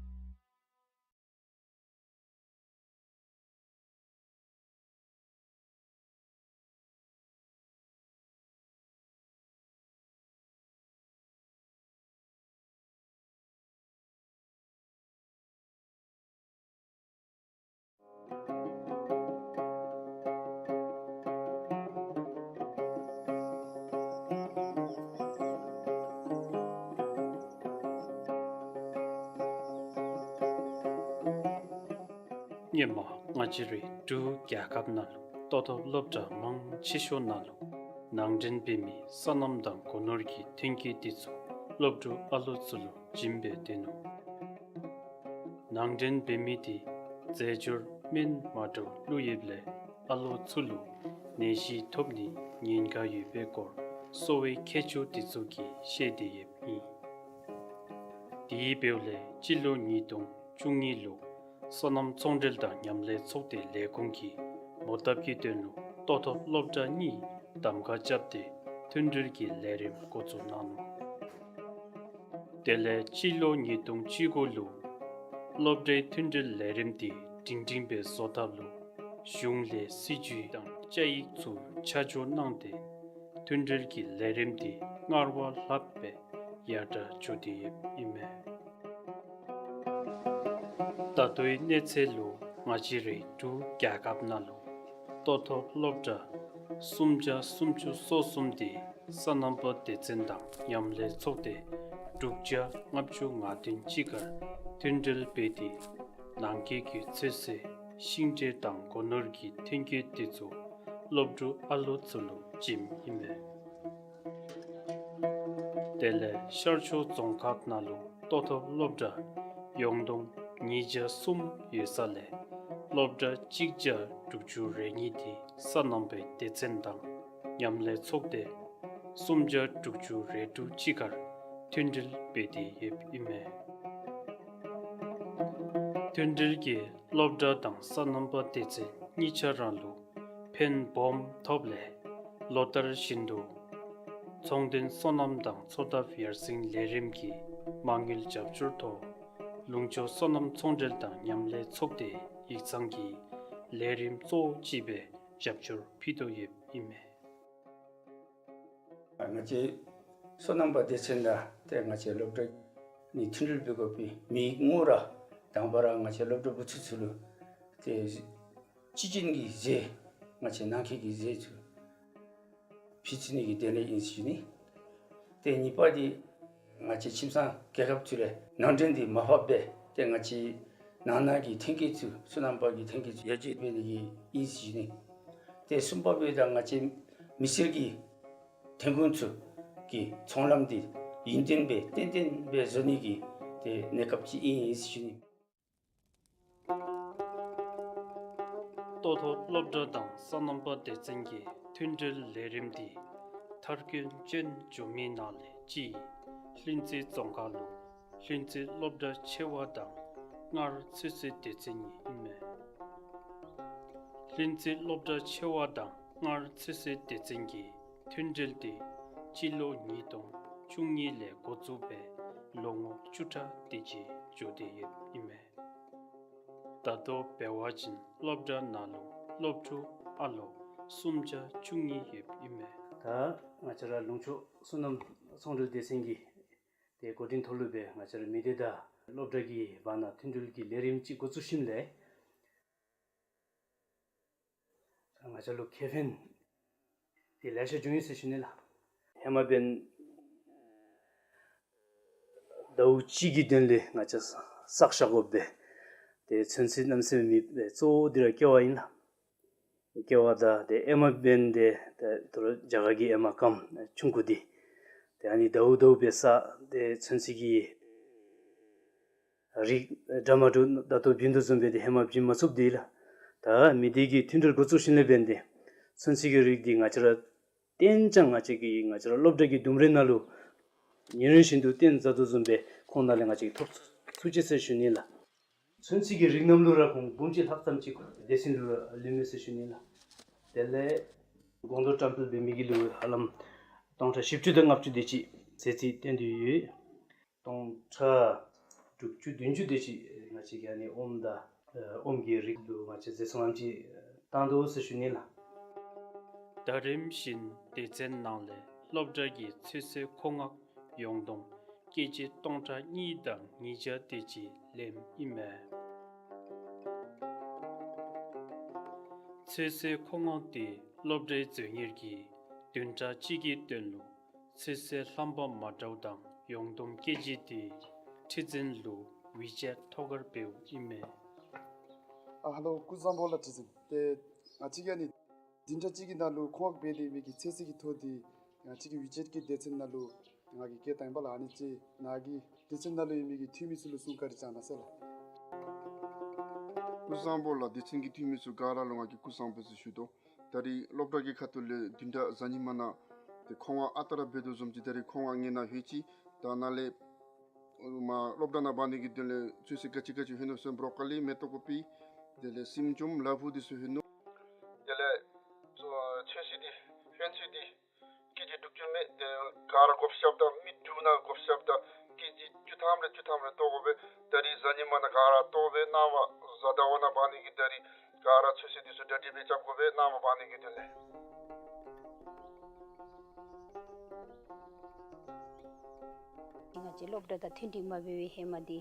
སྔོན་མ་ང་བཅས་རའི་འབྲུག་རྒྱལ་ཁབ་ནང་ལུ་ལྟོ་ཐོབ་སློབ་གྲྭ་མང་ཆེ་ཤོས་ནང་ལུ་ནང་འདྲེན་འབད་མི་སོ་ནམ་དང་སྒོ་ནོར་གྱི་ཐོན་སྐྱེད་འདི་ཚུ་སློབ་ཕྲུག་ཨ་ལོ་ཚུ་ལུ་བྱིན་སྦེ་སྡོད་ནུག། ནང་འདྲེན་འབད་མི་འདི་རྫས་སྦྱོར་སྨན་མ་འདྲཝ་བླུགས་ཡོདཔ་ལས་ཨ་ལོ་ཚུ་ལུ་ནད་གཞི་ཐོབ་ནིའི་ཉེན་ཁ་ཡོད་པའི་སྐོར་གསོ་བའི་མཁས་མཆོག་འདི་ཚུ་གིས་བཤད་དེ་ཡོདཔ་ཨིན། དེ་འབདཝ་ལས་སྤྱི་ལོ་ཉིས་སྟོང་བཅུ་གཉིས་ལུ་སོ་ནམ་ཚོང་འབྲེལ་དང་མཉམ་ལས་ཚོགས་སྡེ་ལས་ཁུངས་ཀྱིས་མོ་བཏབ་ཀྱི་དོན་ལུ་ལྟོ་ཐོབ་སློབ་གྲྭ་གཉིས་གདམ་ཁ་རྐྱབ་སྟེ་མཐུན་སྒྲིལ་གྱི་ལས་རིམ་འགོ་བཙུགས་གནང་ནུག། དེ་ལས་སྤྱི་ལོ་ཉིས་སྟོང་བཅུ་དགུ་ལུ་སློབ་གྲྭའི་མཐུན་སྒྲིལ་ལས་རིམ་འདི་སྒྲིང་སྒྲིང་སྦེ་བཟོ་ཐབས་ལུ་གཞུང་ལས་སྲིད་བྱུས་དང་བཅའ་ཡིག་ཚུ་ཆ་འཇོག་གནང་སྟེ་མཐུན་སྒྲིལ་གྱི་ལས་རིམ་འདི་སྔར་བ་ལྷག་སྦེ་ཡར་དྲག་འགྱོ་སྟེ་ཡོདཔ་ཨིན་མས། ད་ལྟོའི་གནས་ཚད་ལུ་ང་བཅས་རའི་འབྲུག་རྒྱལ་ཁབ་ནང་ལུ་ལྟོ་ཐོབ་སློབ་གྲྭ་སུམ་བརྒྱ་སུམ་ཅུ་སོ་གསུམ་འདི་སོ་ནམ་པ་སྡེ་ཚན་དང་མཉམ་ལས་ཚོགས་སྡེ་དྲུག་བརྒྱ་ལྔ་བཅུ་ང་བདུན་གཅིག་ཁར་མཐུན་སྒྲིལ་འབད་དེ་ནང་འཁོད་ཀྱི་ཚོད་བསྲེ་ཤིང་འབྲས་དང་སྒོ་ནོར་གྱི་ཐོན་སྐྱེད་འདི་ཚུ་སློབ་ཕྲུག་ཨ་ལོ་ཚུ་ལུ་བྱིནམ་ཨིན་མས། དེ་ལས་ཤར་ཕྱོགས་རྫོང་ཁག་ནང་ལུ་ལྟོ་ཐོབ་སློབ་གྲྭ་ཡོངས་བསྡོམས་ཉིས་བརྒྱ་གསུམ་ཡོད་ས་ལས་སློབ་གྲྭ་གཅིག་བརྒྱ་དྲུག་ཅུ་རེ་གཉིས་འདི་སོ་ནམ་པའི་སྡེ་ཚན་དང་མཉམ་ལས་ཚོགས་སྡེ་སུམ་བརྒྱ་དྲུག་ཅུ་རེ་དྲུག་གཅིག་ཁར་མཐུན་སྒྲིལ་འབད་དེ་ཡོདཔ་ཨིན་མས། མཐུན་སྒྲིལ་གྱིས་སློབ་གྲྭ་དང་སོ་ནམ་པ་སྡེ་ཚན་གཉིས་ཆ་ར་ལུ་ཕན་སྦོམ་ཐོབ་ལས་ལོ་ལྟར་བཞིན་དུ་ཚོང་དོན་སོ་ནམ་དང་འཚོ་ཐབས་ཡར་སེང་ལས་རིམ་གྱི་མ་དངུལ་རྒྱབ་སྐྱོར་ཐོག་ལུང་ཕྱོགས་སོ་ནམ་ཚོང་འབྲེལ་དང་མཉམ་ལས་ཚོགས་སྡེ་ཡིག་ཚང་གི་ལས་རིམ་གཙོ་བོ་ཅིག་སྦེ་རྒྱབ་སྐྱོར་ཕུལ་དོ་ཡོདཔ་ཨིན་མས། ང་བཅས་སོ་ནམ་པ་སྡེ་ཚན་དང་ཏེ་ང་བཅས་སློབ་གྲྭ་གཉིས་མཐུན་སྒྲིལ་འབད་དགོ་པའི་དམིགས་ཡུལ་ར་དང་པ་ར་ང་བཅས་སློབ་གྲྭ་བུ་ཚ་ཚུ་ལུ་ཏེ་སྤྱི་བྱིན་གྱི་ཟས་ང་བཅས་ནང་འཁོད་ཀྱི་ཟས་ཚུ་ཕུལ་ཚུགས་ནི་གི་དོན་ལས་ཨིན་ཟེར་ཞུ་ནི། ཏེ་གཉིས་པ་འདི་ང་བཅས་ཁྱིམ་ཚང་རྒྱལ་ཁབ་ཚུ་ལས་ནང་འདྲེན་འདི་མར་ཕབ་སྦེ་ཏེ་ང་བཅས་ནང་ན་གི་ཐོན་སྐྱེད་ཚུ་སོ་ནམ་པ་གི་ཐོན་སྐྱེད་ཚུ་ཡར་རྒྱས་འབད་ནི་གི་ཨིན་ཟེར་ཞུ་ནི། ཏེ་གསུམ་པ་འབདཝ་ད་ང་བཅས་མི་སེར་གྱི་ཐོན་ཁུངས་ཚུ་གི་ཚོང་ལམ་འདི་ཡུན་བརྟན་སྦེ་ཏན་ཏན་སྦེ་བཟོ་ནི་གི་ཏེ་གནས་སྐབས་ཅིག་ཨིན་ཟེར་ཞུ་ནི། ལྟོ་ཐོབ་སློབ་གྲྭ་དང་སོ་ནམ་པ་སྡེ་ཚན་གྱི་མཐུན་སྒྲིལ་ལས་རིམ་འདི་མཐར་འཁྱོལ་ཅན་འགྱོ་མི་ནང་ལས་གཅིག་ལྷུན་རྩེ་རྫོང་ཁག་ལུ་ལྷུན་རྩེ་སློབ་གྲྭ་ཆེ་བ་དང་སྔར་ཚོད་བསྲེ་སྡེ་ཚན་གཉིས་ཨིན་མས། ལྷུན་རྩེ་སློབ་གྲྭ་ཆེ་བ་དང་སྔར་ཚོད་བསྲེ་སྡེ་ཚན་གྱི་མཐུན་སྒྲིལ་འདི་སྤྱི་ལོ་ཉིས་སྟོང་བཅུ་གཉིས་ལས་འགོ་བཙུགས་སྦེ་ལོ་ངོ་བཅུ་ཕྲག་དེ་ཅིག་འགྱོ་སྟེ་ཡོདཔ་ཨིན་མས། ད་ལྟོ་འབད་བ་ཅིན་སློབ་གྲྭ་ནང་ལུ་སློབ་ཕྲུག་ཨ་ལོ་སུམ་བརྒྱ་བཅུ་གཉིས་ཡོདཔ་ཨིན་མས། ད་ང་བཅས་ར་ལུང་ཕྱོགས་སོ་ནམ་ཚོང་འབྲེལ་སྡེ་ཚན་གྱི་ཏེ་འགོ་འདྲེན་ཐོག་ལུ་སྦེ་ང་བཅས་ར་མི་སྡེ་དང་སློབ་གྲྭ་གི་བར་ན་མཐུན་སྒྲིལ་གྱི་ལས་རིམ་ཅིག་འགོ་བཙུགས་ཞིནམ་ལས་ང་བཅས་ལུ་ཁེ་ཕན་ཏེ་ལེ་ཤ་བྱུང་ཡི་ཟེར་ཞུ་ནི་ལགས། ཧེ་མ་འབདན་ཟླཝ་གཅིག་གི་དོན་ལས་ང་བཅས་བསག་བཞག་དགོ་པས། ཏེ་ཚོད་བསྲེ་གནམ་མེད་ས་མེད་མེད་པས། གཙོ་བོ་འདི་ར་ཀེ་བ་ཨིན་ལགས། ཀེ་བ་དང་ཏེ་ཨེ་མ་འབདན་ཏེ་ད་ལྟོ་རྒྱ་གར་གྱི་ཨེ་མ་སྐམ་ཆུང་ཀུ་འདི་ཏེ་ཨ་ནི་ཟླཝ་ཟླཝ་སྦེ་བསག། ཏེ་ཚོད་བསྲེ་གི་རིགས་འདྲ་མ་འདྲཝ་ད་ལྟོ་བྱིན་དོ་བཟུམ་སྦེ་ཏེ་ཧེ་མ་བྱིན་མ་ཚུགསཔ་འདི་ལགས། ད་མི་སྡེ་གི་མཐུན་སྒྲིལ་འགོ་བཙུགས་ཞིནམ་ལས་འབདན་ཏེ་ཚོད་བསྲེ་གི་རིགས་འདི་ང་བཅས་ར་བརྟན་ཅང་ང་བཅས་ཀྱི་ང་བཅས་ར་སློབ་གྲྭ་གི་ལྡུམ་རའི་ནང་ལུ་ཉིན་རེ་བཞིན་དུ་བརྟན་བཟའ་དོ་བཟུམ་སྦེ་ཁོང་ནང་ལས་ང་བཅས་ཀྱིས་ཐོབ་ཚུགས་ཅི་ཟེར་ཞུ་ནི་ལགས། ཚོད་བསྲེ་གི་རིགས་རྣམས་ལུ་ར་ཁོང་འབུམ་གཅིག་ལྷག་ཙམ་ཅིག་སྡེ་ཚན་ལུ་ར་ལུས་མས་ཟེར་ཞུ་ནི་ལགས། དེ་ལས་སྒོང་རྡོག་བཀྲམ་སྤེལ་འབད་མི་གི་ལུ་ཧ་ལམ་ སྟོང་ཕྲག་བཞི་བཅུ་དང་ལྔ་བཅུ་དེ་ཅིག་ཚེ་ཚད་བཏོན་ཏེ་ཡོད། སྟོང་ཕྲག་དྲུག་ཅུ་བདུན་ཅུ་དེ་ཅིག་ང་བཅས་ཀྱིས་ཨ་ནི་ཨོམ་དང་ཨོམ་གྱི་རིགས་ལུ་ང་བཅས་རྗེས་སུ་ལམ་ཅིག་བཏང་དོ་ཟེར་ཞུ་ནི་ལགས། ད་རིམ་བཞིན་སྡེ་ཚན་ནང་ལས་སློབ་གྲྭ་གི་ཚོད་བསྲེ་མཁོ་མངགས་ཡོངས་བསྡོམས་ཀེ་ཇི་སྟོང་ཕྲག་གཉིས་དང་ཉིས་བརྒྱ་དེ་ཅིག་ལེནམ་ཨིན་མས། ཚོད་བསྲེ་མཁོ་མངགས་དེ་སློབ་གྲྭའི་མཛོད་གཉེར་གྱིས་བདུན་ཕྲག་གཅིག་གི་དོན་ལུ་ཚོད་བསྲེ་རྣམ་པ་མ་འདྲཝ་དང་ཡོངས་བསྡོམས་ཀེ་ཇི་དེ་ཁྲི་འཛིན་ལུ་ཝི་ཅེཊ་ཐོག་ཁར་འབདཝ་ཨིན་མས། ཨ་ཧེ་ལོ། སྐུ་གཟུགས་བཟང་པོ་ལགས་ཁྲི་འཛིན། ཏེ་ང་བཅས་ཀྱིས་ཨ་ནི་བདུན་ཕྲག་གཅིག་གི་ནང་ལུ་མཁོ་མངགས་འབད་དེ་མི་གི་ཚོད་བསྲེ་གི་ཐོ་དེ་ང་བཅས་ཀྱི་ཝི་ཅེཊ་གི་སྡེ་ཚན་ནང་ལུ་ང་གིས་བསྐྱལ་བཏང་ཡི་པ་ལགས། ཨ་ནི་ཅིག་ནཱ་གི་སྡེ་ཚན་ནང་ལུ་ཡོད་མི་གི་འཐུས་མི་ཚུ་ལུ་གསུང་བཀའ་དྲིན་བསྐྱང་གནང་ཟེར་ལགས། སྐུ་གཟུགས་བཟང་པོ་ལགས། སྡེ་ཚན་གྱི་འཐུས་མི་ཚུ་ག་ར་ལུ་ང་གིས་སྐུ་གཟུགས་བཟང་པོ་ཟེར་ཞུ་དོ། ད་རིས་སློབ་གྲྭ་གི་ཁ་ཐུག་ལས་བདུན་ཕྲག་གཟའ་ཉི་མ་ནང་ཏེ་མཁོ་མངགས་ཨ་རྟག་ར་འབད་དོ་བཟུམ་ཅིག་ད་རིས་མཁོ་མངགས་ངེ་ནཱ་ལྷོད་ཅི། ད་ནཱ་ལས་མ་སློབ་གྲྭ་ནང་འབག་ནི་གི་དོན་ལས་ཚོད་བསྲེ་ག་ཅི་ག་ཅི་ལྷོད་ནུག་ཟེར་བྲོ་ཀོ་ལི་མེ་ཏོག་ཀོ་པི་དེ་ལས་སྲིངམོ་ཅུམ་ལ་ཕུག་འདི་ཚུ་ལྷོད་ནུག། དེ་ལས་ཚོད་བསྲེ་འདི་ལྷོད་ཚད་འདི་ཀེ་ཇི་དྲུག་ཅུ་མས། ཏེ་ག་ར་བགོ་བཤའ་དང་མི་དྲུག་ནང་བགོ་བཤའ་དང་ཀེ་ཇི་བཅུ་ཐམ་རེ་བཅུ་ཐམ་རེ་བཏོག་དགོ་པས། ད་རིས་གཟའ་ཉི་མ་ནང་ག་ར་བཏོག་སྦེ་གནངམ་གཟའ་ཟླ་བ་ནང་འབག་ནི་གི་ད་རིས་ག་ར་ཚོད་བསྲེ་འདི་ཚུ་གྲ་སྒྲིག་སྦེ་རྐྱབ་དགོ་པས། གནངམ་འབག་ནི་གི་དོན་ལས། ང་བཅས་སློབ་གྲྭ་དང་མཐུན་འགྲིག་མ་འབད་བའི་ཧེ་མ་འདི་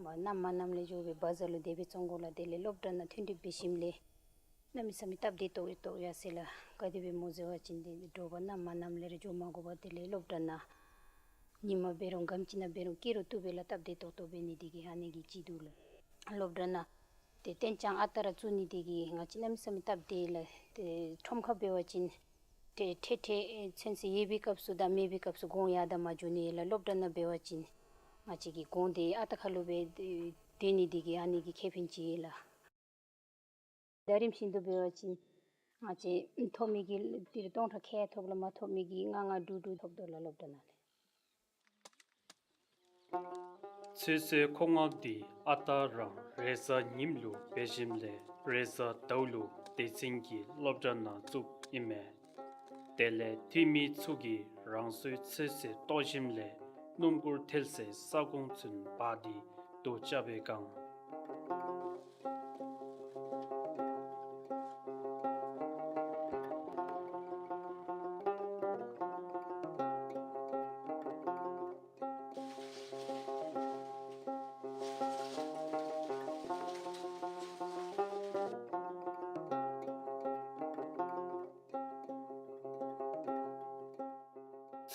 མ་གནམ་མ་གནམ་ལས་འགྱོ་སྦེ་བ་ཛར་ལུ་དེ་སྦེ་བཙོང་དགོ་ལགས། དེ་ལས་སློབ་གྲྭ་ནང་མཐུན་འགྲིག་འབད་ཞིནམ་ལས་གནམ་མེད་ས་མེད་སྟབས་བདེ་ཏོག་ཏོ་ཡར་སོ་ཡི་ལགས། ག་དེ་སྦེ་སྨོ་ཟེར་བ་ཅིན་ཏེ་དྲོ་པ་གནམ་མ་གནམ་ལས་ར་འགྱོ་མ་དགོ་པར་དེ་ལས་སློབ་གྲྭ་ནང་ཉིན་མ་འབད་རུང་ག་དེམ་ཅིག་ནང་འབད་རུང་སྐྱིད་རུང་སྟུག་པས་ལགས། སྟབས་བདེ་ཏོག་ཏོ་འབད་ནི་དེ་གིས་ཨ་ནི་གིས་ཅིག་འདུག་ལགས། སློབ་གྲྭ་ནང་ཏེ་གཏན་འཇགས་ཨ་རྟག་ར་བཙུགས་ནི་དེ་གིས་ང་བཅས་གནམ་མེད་ས་མེད་སྟབས་བདེ་ལགས། ཏེ་ཁྲོམ་ཁར་འབད་བ་ཅིན་ཏེ་འཕྲལ་འཕྲལ་ཚོད་བསྲེ་ཡོད་པའི་སྐབས་སུ་དང་མེད་པའི་སྐབས་སུ་གོང་ཡར་དང་མར་འགྱོ་ནི་ལགས། སློབ་གྲྭ་ནང་འབད་བ་ཅིན་ང་བཅས་ཀྱི་གོང་དེ་ཨ་རྟག་ཁར་ལུ་སྦེ་སྡོད་ནི་དེ་གིས་ཨ་ནི་གིས་ཁེ་ཕན་ཅིག་ལགས། ཟླ་རིམ་བཞིན་དུ་འབད་བ་ཅིན་ང་བཅས་ཐོབ་མི་གི་ཏི་རུ་སྟོང་ཕྲག་ཁལ་ཐོབ་ལགས། མ་ཐོབ་མི་གི་ལྔ་ལྔ་དྲུག་དྲུག་ཐོབ་དོ་ལགས་སློབ་གྲྭ་ནང་ལས། ཚོད་བསྲེ་མཁོ་མངགས་འདི་ཨ་རྟག་རང་རེས་གཟའ་ཉིམ་ལུ་འབད་ཞིནམ་ལས་རེས་གཟའ་ཟླཝ་ལུ་སྡེ་ཚན་གྱི་སློབ་གྲྭ་ནང་བཙུགསཔ་ཨིན་མས། དེ་ལས་འཐུས་མི་ཚུ་གིས་རང་སོའི་ཚོད་བསྲེ་བཏོག་ཞིནམ་ལས་སྣུམ་འཁོར་ཐལ་སའི་ས་ཁོངས་ཚུན་འབག་སྟེ་དོ་རྐྱབ་པའི་སྒང་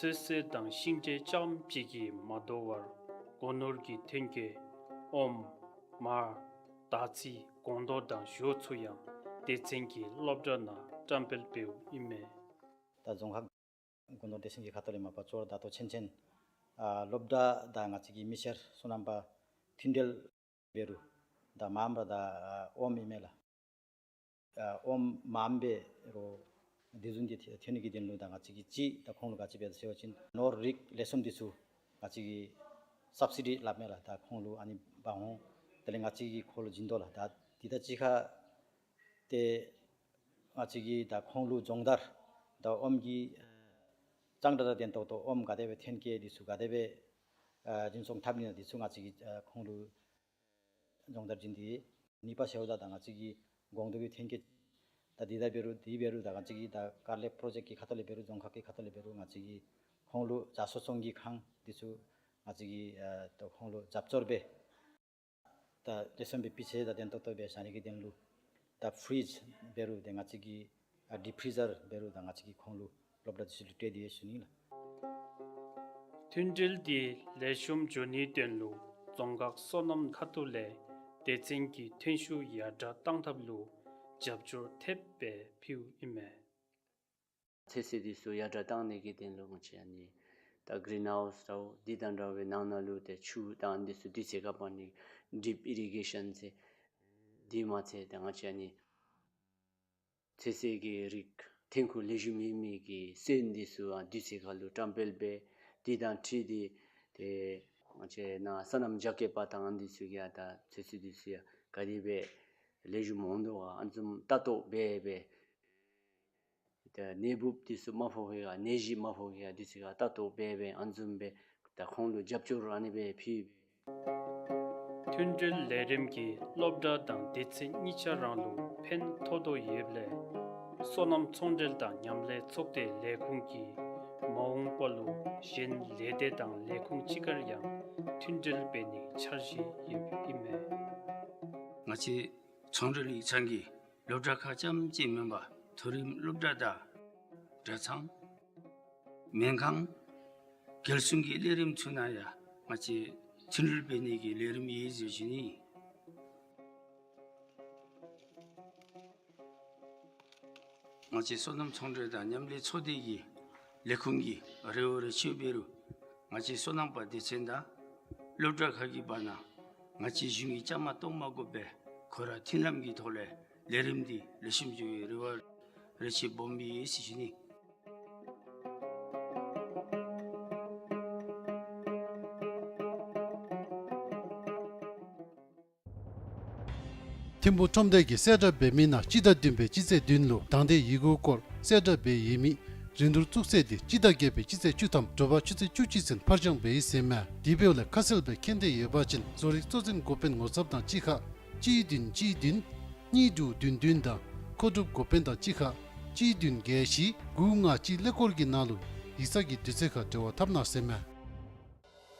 ཚོད་བསྲེ་དང་ཤིང་འབྲས་རྐྱངམ་གཅིག་གིས་མ་དོ་བར་སྒོ་ནོར་གྱི་ཐོན་སྐྱེད་ཨོམ་མར་དར་ཚི་སྒོང་རྡོག་དང་ཞོ་ཚུ་ཡང་སྡེ་ཚན་གྱི་སློབ་གྲྭ་ནང་བཀྲམ་སྤེལ་འབདཝ་ཨིན་མས། ད་རྫོང་ཁག་སྒོ་ནོར་སྡེ་ཚན་གྱི་ཁ་ཐུག་ལས་མ་པ་ཅོག་ར་ད་ལྟོ་ཆེན་ཆེན་ཨ་སློབ་གྲྭ་དང་ང་བཅས་ཀྱི་མི་སེར་སོ་ནམ་པ་མཐུན་འབྲེལ་འབད་རུང་ད་མངམ་ར་ད་ཨ་ཨོམ་ཨིན་མས་ལགས། ཨ་ཨོམ་མངམ་འབད་རུང་དེ་བཟུམ་ཅིག་ཐོན་ནི་གི་དོན་ལུ་ད་ང་བཅས་ཀྱིས་ཅིག་ད་ཁོང་ལུ་ག་ཅི་འབད་ཟེར་བ་ཅིན་ནོར་རིགས་ལེགས་ཤོམ་འདི་ཚུ་ང་བཅས་ཀྱིས་སབ་སི་ཌི་སླབ་མས་ལགས། ད་ཁོང་ལུ་ཨ་ནི་འབག་འོང་། དེ་ལས་ང་བཅས་ཀྱིས་ཁོང་ལུ་བྱིན་དོ་ལགས། ད་དེ་དང་གཅིག་ཁར་ཏེ་ང་བཅས་ཀྱིས་ད་ཁོང་ལུ་སྦྱོང་བརྡར་ད་ཨོམ་གྱི་ཨ་གཙང་སྦྲ་དང་ལྡན་ཏོག་ཏོ་ཨོམ་ག་དེ་སྦེ་ཐོན་སྐྱེད་འདི་ཚུ་ག་དེ་སྦེ་ཨ་འཛིན་སྐྱོང་འཐབ་ནི་ན་འདི་ཚུ་ང་བཅས་ཀྱིས་ཨ་ཁོང་ལུ་སྦྱོང་བརྡར་བྱིན་ཏེ་ནུས་པ་ཟེརཝ་ད་ད་ང་བཅས་ཀྱི་སྒོང་རྡོག་གི་ཐོན་སྐྱེད་ད་འདི་ད་འབད་རུང་འདི་འབད་རུང་ད་ང་བཅས་ཀྱི་ད་ཀར་ལེབ་པྲོ་ཇེཀཊ་གི་ཁ་ཐུག་ལས་འབད་རུང་རྫོང་ཁག་གི་ཁ་ཐུག་ལས་འབད་རུང་ང་བཅས་ཀྱིས་ཁོང་ལུ་བྱ་གསོ་ཚོང་གི་ཁང་འདི་ཚུ་ང་བཅས་ཀྱིས་ཨ་ད་ཁོང་ལུ་རྒྱབ་སྐྱོར་འབད་ད་ལེགས་ཤོམ་སྦེ་སྤུས་ཚད་དང་ལྡན་ཏོག་ཏོ་སྦེ་བཞག་ནི་གི་དོན་ལུ་ད་ཕི་རིཇ་འབད་རུང་ཏེ་ང་བཅས་ཀྱི་ཨ་ཌིབ་ཕི་རི་ཛར་འབད་རུང་ད་ང་བཅས་ཀྱིས་ཁོང་ལུ་སློབ་གྲྭ་འདི་ཚུ་ལུ་སྤྲོད་དེ་ཡོད་ཟེར་ཞུ་ནི་ལགས། མཐུན་འབྲེལ་འདི་ལེགས་ཤོམ་འགྱོ་ནིའི་དོན་ལུ་རྫོང་ཁག་སོ་ནམ་ཁ་ཐུག་ལས་སྡེ་ཚན་གྱི་ཐོན་ཤུགས་ཡར་དྲག་གཏང་ཐབས་ལུ་རྒྱབ་སྐྱོར་ཐེབས་སྦེ་ཕུལཝ་ཨིན་མས། ཚོད་བསྲེ་འདི་ཚུ་ཡར་དྲག་གཏང་ནི་གི་དོན་ལུ་ང་བཅས་ཨ་ནི་ད་གི་རིན་ཧའུསི་འདྲཝ་འདི་དང་འདྲ་བའི་ནང་ན་ལུ་ཏེ་ཆུ་དང་འདི་ཚུ་དུས་ཚོད་ཁར་འབག་ནི་ཌིབ་ཨི་རི་གེ་ཤཱན་ཟེར། དེ་མ་ཚད་ད་ང་བཅས་ཨ་ནི་ཚོད་བསྲེ་གི་རིགས་ཐོན་ཁུངས་ལེགས་ཤོམ་ཡོད་མི་གི་སོན་འདི་ཚུ་ཡང་དུས་ཚོད་ཁར་ལུ་བཀྲམ་སྤེལ་འབད། དེ་དང་འཁྲིལ་ཏེ་ཏེ་ང་བཅས་ནཱ་སོ་ནམ་རྒྱ་སྐྱེད་པ་དང་འདི་ཚུ་གིས་ཡང་ད་ཚོད་བསྲེ་འདི་ཚུ་ཡང་ག་དེ་སྦེ་ལེགས་ཤོམ་འོང་དོ་ག་ཨ་ནི་བཟུམ་ལྟ་རྟོག་འབད་འབད་ ད་ནད་འབུཔ་འདི་ཚུ་མ་ཕོག་པའི་ཁར་ནད་གཞི་མ་ཕོག་པའི་ཁར་འདི་ཚུ་ག་ལྟ་རྟོག་འབད་འབད་ཨ་ནི་བཟུམ་སྦེ་ད་ཁོང་ལུ་རྒྱབ་སྐྱོར་ཨ་ནི་སྦེ་ཕུལ། མཐུན་སྒྲིལ་ལས་རིམ་གྱི་སློབ་གྲྭ་དང་སྡེ་ཚན་གཉིས་ཆ་ར་ལུ་ཕན་ཐོགས་དོ་ཡོདཔ་ལས་སོ་ནམ་ཚོང་འབྲེལ་དང་མཉམ་ལས་ཚོགས་སྡེ་ལས་ཁུངས་ཀྱིས་མ་འོངས་པ་ལུ་གཞན་ལས་སྡེ་དང་ལས་ཁུངས་ཅིག་ཁར་ཡང་མཐུན་སྒྲིལ་འབད་ནིའི་འཆར་གཞི་ཡོདཔ་ཨིན་མས། ང་བཅས་ཚོང་འབྲེལ་ཡིག་ཚང་གིས་སློབ་གྲྭ་ཁག་རྐྱངམ་ཅིག་མེན་པར་མཐོ་རིམ་སློབ་གྲྭ་དང་གྲྭ་ཚང་སྨན་ཁང་རྒྱལ་སྲུང་གི་ལས་རིམ་ཚུ་ནང་ཡང་ང་བཅས་མཐུན་སྒྲིལ་འབད་ནི་གི་ལས་རིམ་ཡོད་ཟེར་ཞུ་ནི། ང་བཅས་སོ་ནམ་ཚོང་འབྲེལ་དང་མཉམ་ལས་ཚོགས་སྡེ་གི་ལས་ཁུངས་ཀྱི་རེ་བ་རེ་ཆེ་འབད་རུང་ང་བཅས་སོ་ནམ་པ་སྡེ་ཚན་དང་སློབ་གྲྭ་ཁག་གི་བར་ན་ང་བཅས་གཞུང་གི་བཅའ་མར་གཏོགས་མ་དགོ་པར་ཁོ་ར་མཐུན་ལམ་གྱི་ཐོག་ལས་ལས་རིམ་འདི་ལེགས་ཤོམ་འགྱོ་བའི་རེ་བ་རེ་ཆེ་སྦོམ་སྦེ་ཡོད་ཟེར་ཞུ་ནི། ཐིམ་ཕུག་ཁྲོམ་སྡེ་གིས་གསལ་བསྒྲགས་འབད་མི་ནང་སྤྱི་ཟླ་བདུན་པའི་སྤྱི་ཚེས་བདུན་ལུ་དང་འདོད་ཡི་གུ་སྐོར་གསལ་བསྒྲགས་འབད་ཡོད་མི་རིན་བསྡུར་བཙུགས་ཚེས་འདི་སྤྱི་ཟླ་བརྒྱད་པའི་སྤྱི་ཚེས་བཅུ་ཐམ་དྲོ་པ་ཆུ་ཚོད་བཅུ་གཅིག་ཚུན་ཕར་འགྱངས་འབད་ཡི་ཟེར་མས། དེ་འབདཝ་ལས་ཁ་གསལ་སྦེ་མཁྱེན་འདོད་ཡོད་པ་ཅིན་བཟོ་རིག་གཙོ་འཛིན་འགོ་དཔོན་ངོ་ཚབ་དང་གཅིག་ཁར་གཅིག་བདུན་གཅིག་བདུན་གཉིས་དྲུག་བདུན་བདུན་དང་མཁོ་སྒྲུབ་འགོ་དཔོན་དང་གཅིག་ཁར་གཅིག་བདུན་བརྒྱད་བཞི་དགུ་ལྔ་གཅིག་ཀླད་ཀོར་གྱི་ནང་ལུ་ཡིག་ཚང་གི་དུས་ཚོད་ཁར་འབྲེལ་བ་འཐབ་གནང་ཟེར་མས།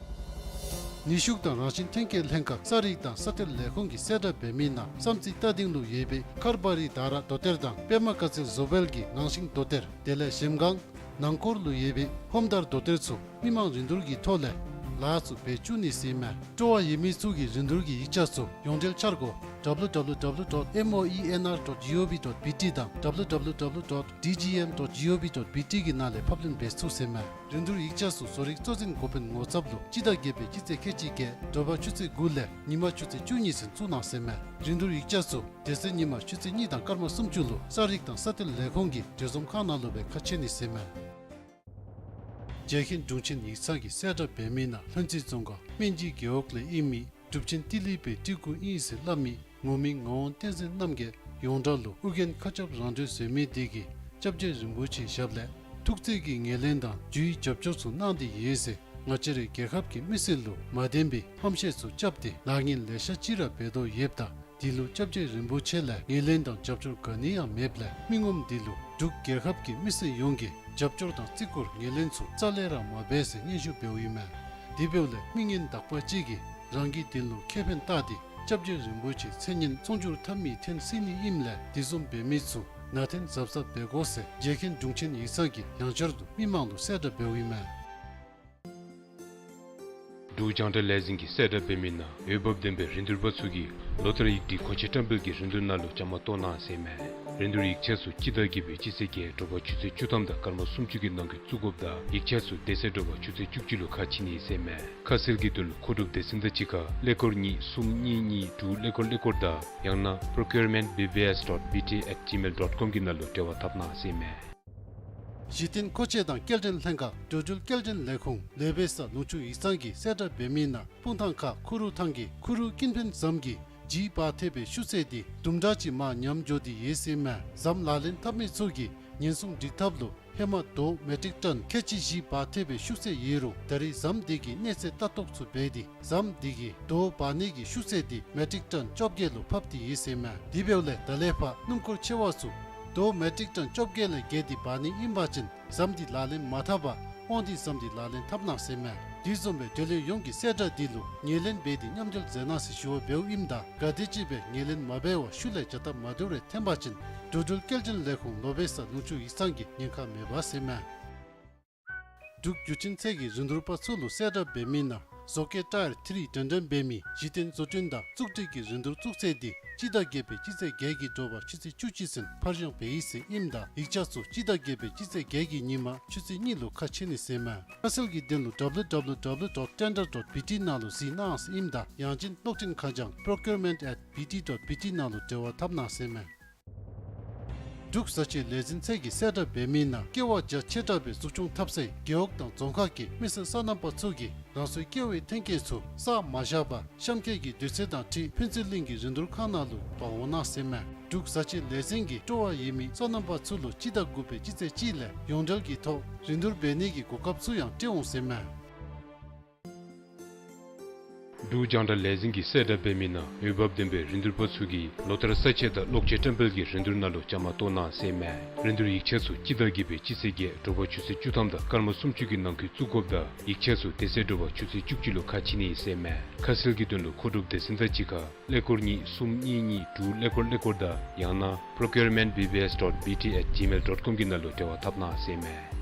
ནུས་ཤུགས་དང་རང་བཞིན་ཐོན་སྐྱེད་ལྷན་ཁག་ས་རིག་དང་ས་ཐོན་ལས་ཁུངས་ཀྱིས་གསལ་བསྒྲགས་འབད་མི་ནང་བསམ་རྩེ་རྟ་སྡིང་ལུ་ཡོད་པའི་མཁར་བ་རི་དྷ་ར་རྡོ་གཏེར་དང་པདྨ་དཀར་རྩེ་བཟོ་བལ་གྱི་ངང་ཤིང་རྡོ་གཏེར་དེ་ལས་གཞལམ་སྒང་ནང་འཁོར་ལུ་ཡོད་པའི་ཧོམ་དར་རྡོ་གཏེར་ཚུ་མི་མང་རིན་བསྡུར་གྱི་ཐོག་ལས་ལཱ་ཚུ་འབད་བཅུག་ནི་ཟེར་མས། སྤྲོ་བ་ཡོད་མི་ཚུ་གིས་རིན་བསྡུར་གྱི་ཡིག་ཆ་ཚུ་ཡོངས་འབྲེལ་འཆར་སྒོ་W W W dot moenr dot gov dot B T དང་W W W dot D G M dot gov dot B T གི་ནང་ལས་ཕབ་ལེན་འབད་ཚུགས་ཟེར་མས། རིན་བསྡུར་ཡིག་ཆ་ཚུ་བཟོ་རིག་གཙོ་འཛིན་འགོ་དཔོན་ངོ་ཚབ་ལུ་སྤྱི་ཟླ་བརྒྱད་པའི་སྤྱི་ཚེས་ཁལ་གཅིག་བརྒྱད་དྲོ་པ་ཆུ་ཚོད་དགུ་ལས་ཉིན་མ་ཆུ་ཚོད་བཅུ་གཉིས་ཚུན་བཙུགས་གནང་ཟེར་མས། རིན་བསྡུར་ཡིག་ཆ་ཚུ་དེ་ཚེ་ཉིན་མ་ཆུ་ཚོད་གཉིས་དང་སྐར་མ་སུམ་ཅུ་ལུ་ས་རིག་དང་ས་ཐོན་ལས་ཁུངས་ཀྱི་གྲོས་འཛོམས་ཁང་ནང་ལུ་སྦེ་ཁ་ཕྱེ་ནི་ཟེར་མས། རྒྱལ་མཁན་དྲུང་ཆེན་ཡིག་ཚང་གིས་གསལ་བསྒྲགས་འབད་མི་ནང་ལྷུན་རྩེ་རྫོང་ཁག་སྨན་སྦྱིས་རྒེད་འོག་ལས་ཨིན་མི་གྲུབ་ཆེན་ཏི་ལི་པའི་སྤྲུལ་སྐུ་ཨིན་ཟེར་སླབ་མི་ངོ་མི་ངག་དབང་བསྟན་འཛིན་རྣམ་རྒྱལ་ཡོངས་གྲགས་ལུ་ཨོ་རྒྱན་མཁའ་ཁྱབ་རང་གྲོལ་ཟེར་མི་དེ་གིས་སྐྱབས་རྗེ་རིན་པོ་ཆེའི་ཞབས་ལས་ཐུགས་བརྩེ་གི་ངོས་ལེན་དང་རྒྱུའི་རྒྱབ་སྐྱོར་ཚུ་གནང་སྟེ་ཡོད་ཟེར། ང་བཅས་རའི་རྒྱལ་ཁབ་ཀྱི་མི་སེར་ལུ་མ་བདེན་པའི་ཧམ་བཤད་ཚུ་རྐྱབ་སྟེ་ལཱ་ངན་ལེ་ཤ་ཅིག་ར་འབད་དོ་ཡོདཔ་ད་དེ་ལུ་སྐྱབས་རྗེ་རིན་པོ་ཆེ་ལས་ངོས་ལེན་དང་རྒྱབ་སྐྱོར་ག་ནི་ཡང་མེདཔ་ལས་མི་ངོམ་དེ་ལུ་འབྲུག་རྒྱལ་ཁབ་ཀྱི་མི་སེར་ཡོངས་ཀྱིས་རྒྱབ་སྐྱོར་དང་བརྩི་བཀུར་ངོས་ལེན་ཚུ་རྩ་ལས་ར་མ་འབད་ཟེར་སྙན་ཞུ་འབདཝ་ཨིན་མས། དེ་འབདཝ་ལས་མི་ངན་དག་པ་ཅིག་གིས་རང་གི་དོན་ལུ་ཁེ་ཕན་བལྟ་སྟེ་སྐྱབས་རྗེ་རིན་པོ་ཆེའི་མཚན་སྙན་མཚུངས་འགྱུར་འཐབ་མི་འཐོན་སྲིད་ནི་ཨིནམ་ལས་དེ་བཟུམ་འབད་མི་ཚུ་ནང་འཐེན་གཟབ་གཟབ་འབད་དགོ་ཟེར་རྒྱལ་མཁན་དྲུང་ཆེན་ཡིག་ཚང་གིས་ཡང་བསྐྱར་དུ་མི་མང་ལུ་གསལ་བསྒྲགས་འབདཝ་ཨིན་མས། འབྲུག་རྒྱང་བསྒྲགས་ལས་འཛིན་གྱིས་གསལ་བསྒྲགས་འབད་མི་ནང་འོས་འབབ་ལྡན་པའི་རིན་བསྡུར་པ་ཚུ་གིས་ལོ་ལྟར་ཡིག་སྒྲིག་མཁོ་ཆས་བཀྲམ་སྤེལ་གྱི་རིན་བསྡུར་ནང་ལུ་བཅའ་མར་གཏོགས་གནང་ཟེར་མས། རིན་བསྡུར་ཡིག་ཆ་ཚུ་སྤྱི་ཟླ་བརྒྱད་པའི་སྤྱི་ཚེས་བརྒྱད་དྲོ་པ་ཆུ་ཚོད་བཅུ་ཐམ་དང་སྐར་མ་སུམ་ཅུ་གི་ནང་འཁོད་བཙུགས་དགོཔ་དང་ཡིག་ཆ་ཚུ་དེ་ཚེ་དྲོ་པ་ཆུ་ཚོད་བཅུ་གཅིག་ལུ་ཁ་ཕྱེ་ནི་ཟེར་མས། ཁ་གསལ་གྱི་དོན་ལུ་མཁོ་སྒྲུབ་སྡེ་ཚན་དང་གཅིག་ཁར་ཀླད་ཀོར་གཉིས་གསུམ་གཉིས་གཉིས་དྲུག་ཀླད་ཀོར་ཀླད་ཀོར་དང་ཡང་ན་procurement B B S dot B T at gmail dot com གི་ནང་ལུ་འབྲེལ་བ་འཐབ་གནང་ཟེར་མས། གཞི་རྟེན་མཁོ་ཆས་དང་སྐྱེལ་འདྲེན་ལྷན་ཁག་འགྲོ་འགྲུལ་སྐྱེལ་འདྲེན་ལས་ཁུངས་ལོ་པེ་ས་ལུང་ཕྱོགས་ཡིག་ཚང་གིས་གསལ་བསྒྲགས་འབད་མི་ནང་སྤུངས་ཐང་ཁ་ཁུ་རུ་ཐང་གི་ཁུ་རུ་ཀུན་ཕན་ཟམ་གྱི་ལྗིད་བག་ཐེབས་པའི་ཤུགས་ཚད་འདི་དུམ་གྲ་ཅིག་མར་ཉམས་འགྱོ་སྟེ་ཡོད་ཟེར་མས། ཟམ་ལག་ལེན་འཐབ་མི་ཚུ་གིས་ཉེན་སྲུང་སྒྲིག་ཐབས་ལུ་ཧེ་མ་རྡོ་མེ་ཊིག་ཊོན་ཁལ་གཅིག་བཞི་བག་ཐེབས་པའི་ཤུགས་ཚད་ཡོད་རུང་ད་རེས་ཟམ་འདི་གི་གནས་ཚད་ལྟ་རྟོག་ཚུ་འབད་དེ་ཟམ་འདི་གི་རྡོ་འབག་ནི་གི་ཤུགས་ཚད་འདི་མེ་ཊིག་ཊོན་བཅོ་བརྒྱད་ལུ་ཕབ་སྟེ་ཡོད་ཟེར་མས། དེ་འབདཝ་ལས་ད་ལས་ཕར་སྣུམ་འཁོར་ཆེ་བ་ཚུ་རྡོ་མེ་ཊིག་ཊོན་བཅོ་བརྒྱད་ལས་བརྒལ་ཏེ་འབག་ནི་ཨིན་པ་ཅིན་ཟམ་འདི་ལག་ལེན་མ་འཐབ་པར་དབང་འདུས་ཟམ་འདི་ལག་ལེན་འཐབ་གནང་ཟེར་མས། དེ་བཟུམ་སྦེ་འབྲེལ་ཡོད་ཡོངས་ཀྱིས་གསལ་བསྒྲགས་འདི་ལུ་ངོས་ལེན་འབད་དེ་མཉམ་འབྲེལ་མཛད་གནང་ཟེར་ཞུ་བ་འབདཝ་ཨིནམ་ད་ག་དེམ་ཅིག་སྦེ་ངོས་ལེན་མ་འབད་བར་ཤུལ་ལས་བྱ་སྟབས་མ་བདེཝ་རེ་འཐོན་པ་ཅིན་འགྲོ་འགྲུལ་སྐྱེལ་འདྲེན་ལས་ཁུངས་ལོ་པེ་ས་ལུང་ཕྱོགས་ཡིག་ཚང་གིས་ཉེན་ཁ་མེད་པ་ཟེར་མས། འབྲུག་བརྒྱུད་འཕྲིན་ཚད་ཀྱིས་རིན་བསྡུར་པ་ཚུ་ལུ་གསལ་བསྒྲགས་འབད་མི་ནང་བཟོ་བཀོད་ཊ་ཡར་ཐི་རི་འདྲེན་འདྲེན་འབད་མི་གཞི་རྟེན་བཟོ་སྐྲུན་དང་བཙུགས་སྒྲིག་གི་རིན་བསྡུར་བཙུགས་ཚེས་འདི་སྤྱི་ཟླ་བརྒྱད་པའི་སྤྱི་ཚེས་བརྒྱད་ཀྱི་དྲོ་པ་ཆུ་ཚོད་བཅུ་གཅིག་ཚུན་ཕར་འགྱངས་འབད་ཡི་ཟེར་ཨིནམ་ད་ཡིག་ཆ་ཚུ་སྤྱི་ཟླ་བརྒྱད་པའི་སྤྱི་ཚེས་བརྒྱད་ཀྱི་ཉིན་མ་ཆུ་ཚོད་གཉིས་ལུ་ཁ་ཕྱེ་ནི་ཟེར་མས། ཁ་གསལ་གྱི་དོན་ལུ་W W W dot tender dot B T ནང་ལུ་གཟིགས་གནང་ཟེར་ཨིནམ་ད་ཡང་ཅིན་གློག་འཕྲིན་ཁ་བྱང་procurement at B T dot B T ནང་ལུ་འབྲེལ་བ་འཐབ་གནང་ཟེར་མས། འབྲུག་བཟའ་བཅའི་ལས་འཛིན་ཚད་ཀྱིས་གསལ་བསྒྲགས་འབད་མི་ནང་ཀེ་བ་རྒྱ་ཆེ་དྲགས་སྦེ་འཛུགས་སྐྱོང་འཐབ་སའི་རྒེད་འོག་དང་རྫོང་ཁག་གི་མི་སེར་སོ་ནམ་པ་ཚུ་གིས་རང་སོའི་ཀེ་བའི་ཐོན་སྐྱེད་ཚུ་བསགས་མ་བཞག་པར་གཤམ་འཁོད་ཀྱི་དུས་ཚོད་དང་འཁྲིལ་ཕུན་ཚོགས་གླིང་གི་རིན་བསྡུར་ཁང་ནང་ལུ་འབག་འོང་གནང་ཟེར་མས། འབྲུག་བཟའ་ཆས་ལས་འཛིན་གྱིས་སྤྲོ་བ་ཡོད་མི་སོ་ནམ་པ་ཚུ་ལུ་སྤྱི་ཟླ་དགུ་པའི་སྤྱི་ཚེས་གཅིག་ལས་ཡོངས་འབྲེལ་གྱི་ཐོག་རིན་བསྡུར་འབད་ནི་གི་གོ་སྐབས་ཚུ་ཡང་སྤྲོད་འོང་ཟེར་མས། འབྲུག་རྒྱང་བསྒྲགས་ལས་འཛིན་གྱིས་གསལ་བསྒྲགས་འབད་མི་ནང་འོས་འབབ་ལྡན་པའི་རིན་བསྡུར་པ་ཚུ་གིས་ལོ་ལྟར་ས་ཆ་དང་གློག་ཆས་བཀྲམ་སྤེལ་གྱི་རིན་བསྡུར་ནང་ལུ་བཅའ་མར་གཏོགས་གནང་ཟེར་མས། རིན་བསྡུར་ཡིག་ཆ་ཚུ་སྤྱི་ཟླ་བརྒྱད་པའི་སྤྱི་ཚེས་བརྒྱད་དྲོ་པ་ཆུ་ཚོད་བཅུ་ཐམ་དང་སྐར་མ་སུམ་ཅུ་གི་ནང་འཁོད་བཙུགས་དགོཔ་དང་ཡིག་ཆ་ཚུ་དེ་ཚེ་དྲོ་པ་ཆུ་ཚོད་བཅུ་གཅིག་ལུ་ཁ་ཕྱེ་ནི་ཨིན་ཟེར་མས། ཁ་གསལ་གྱི་དོན་ལུ་མཁོ་སྒྲུབ་སྡེ་ཚན་དང་གཅིག་ཁར་ཀླད་ཀོར་གཉིས་གསུམ་གཉིས་གཉིས་དྲུག་ཀླད་ཀོར་ཀླད་ཀོར་དང་ཡང་ན་procurement B B S dot B T at gmail dot com གི་ནང་ལུ་འབྲེལ་བ་འཐབ་གནང་ཟེར་མས།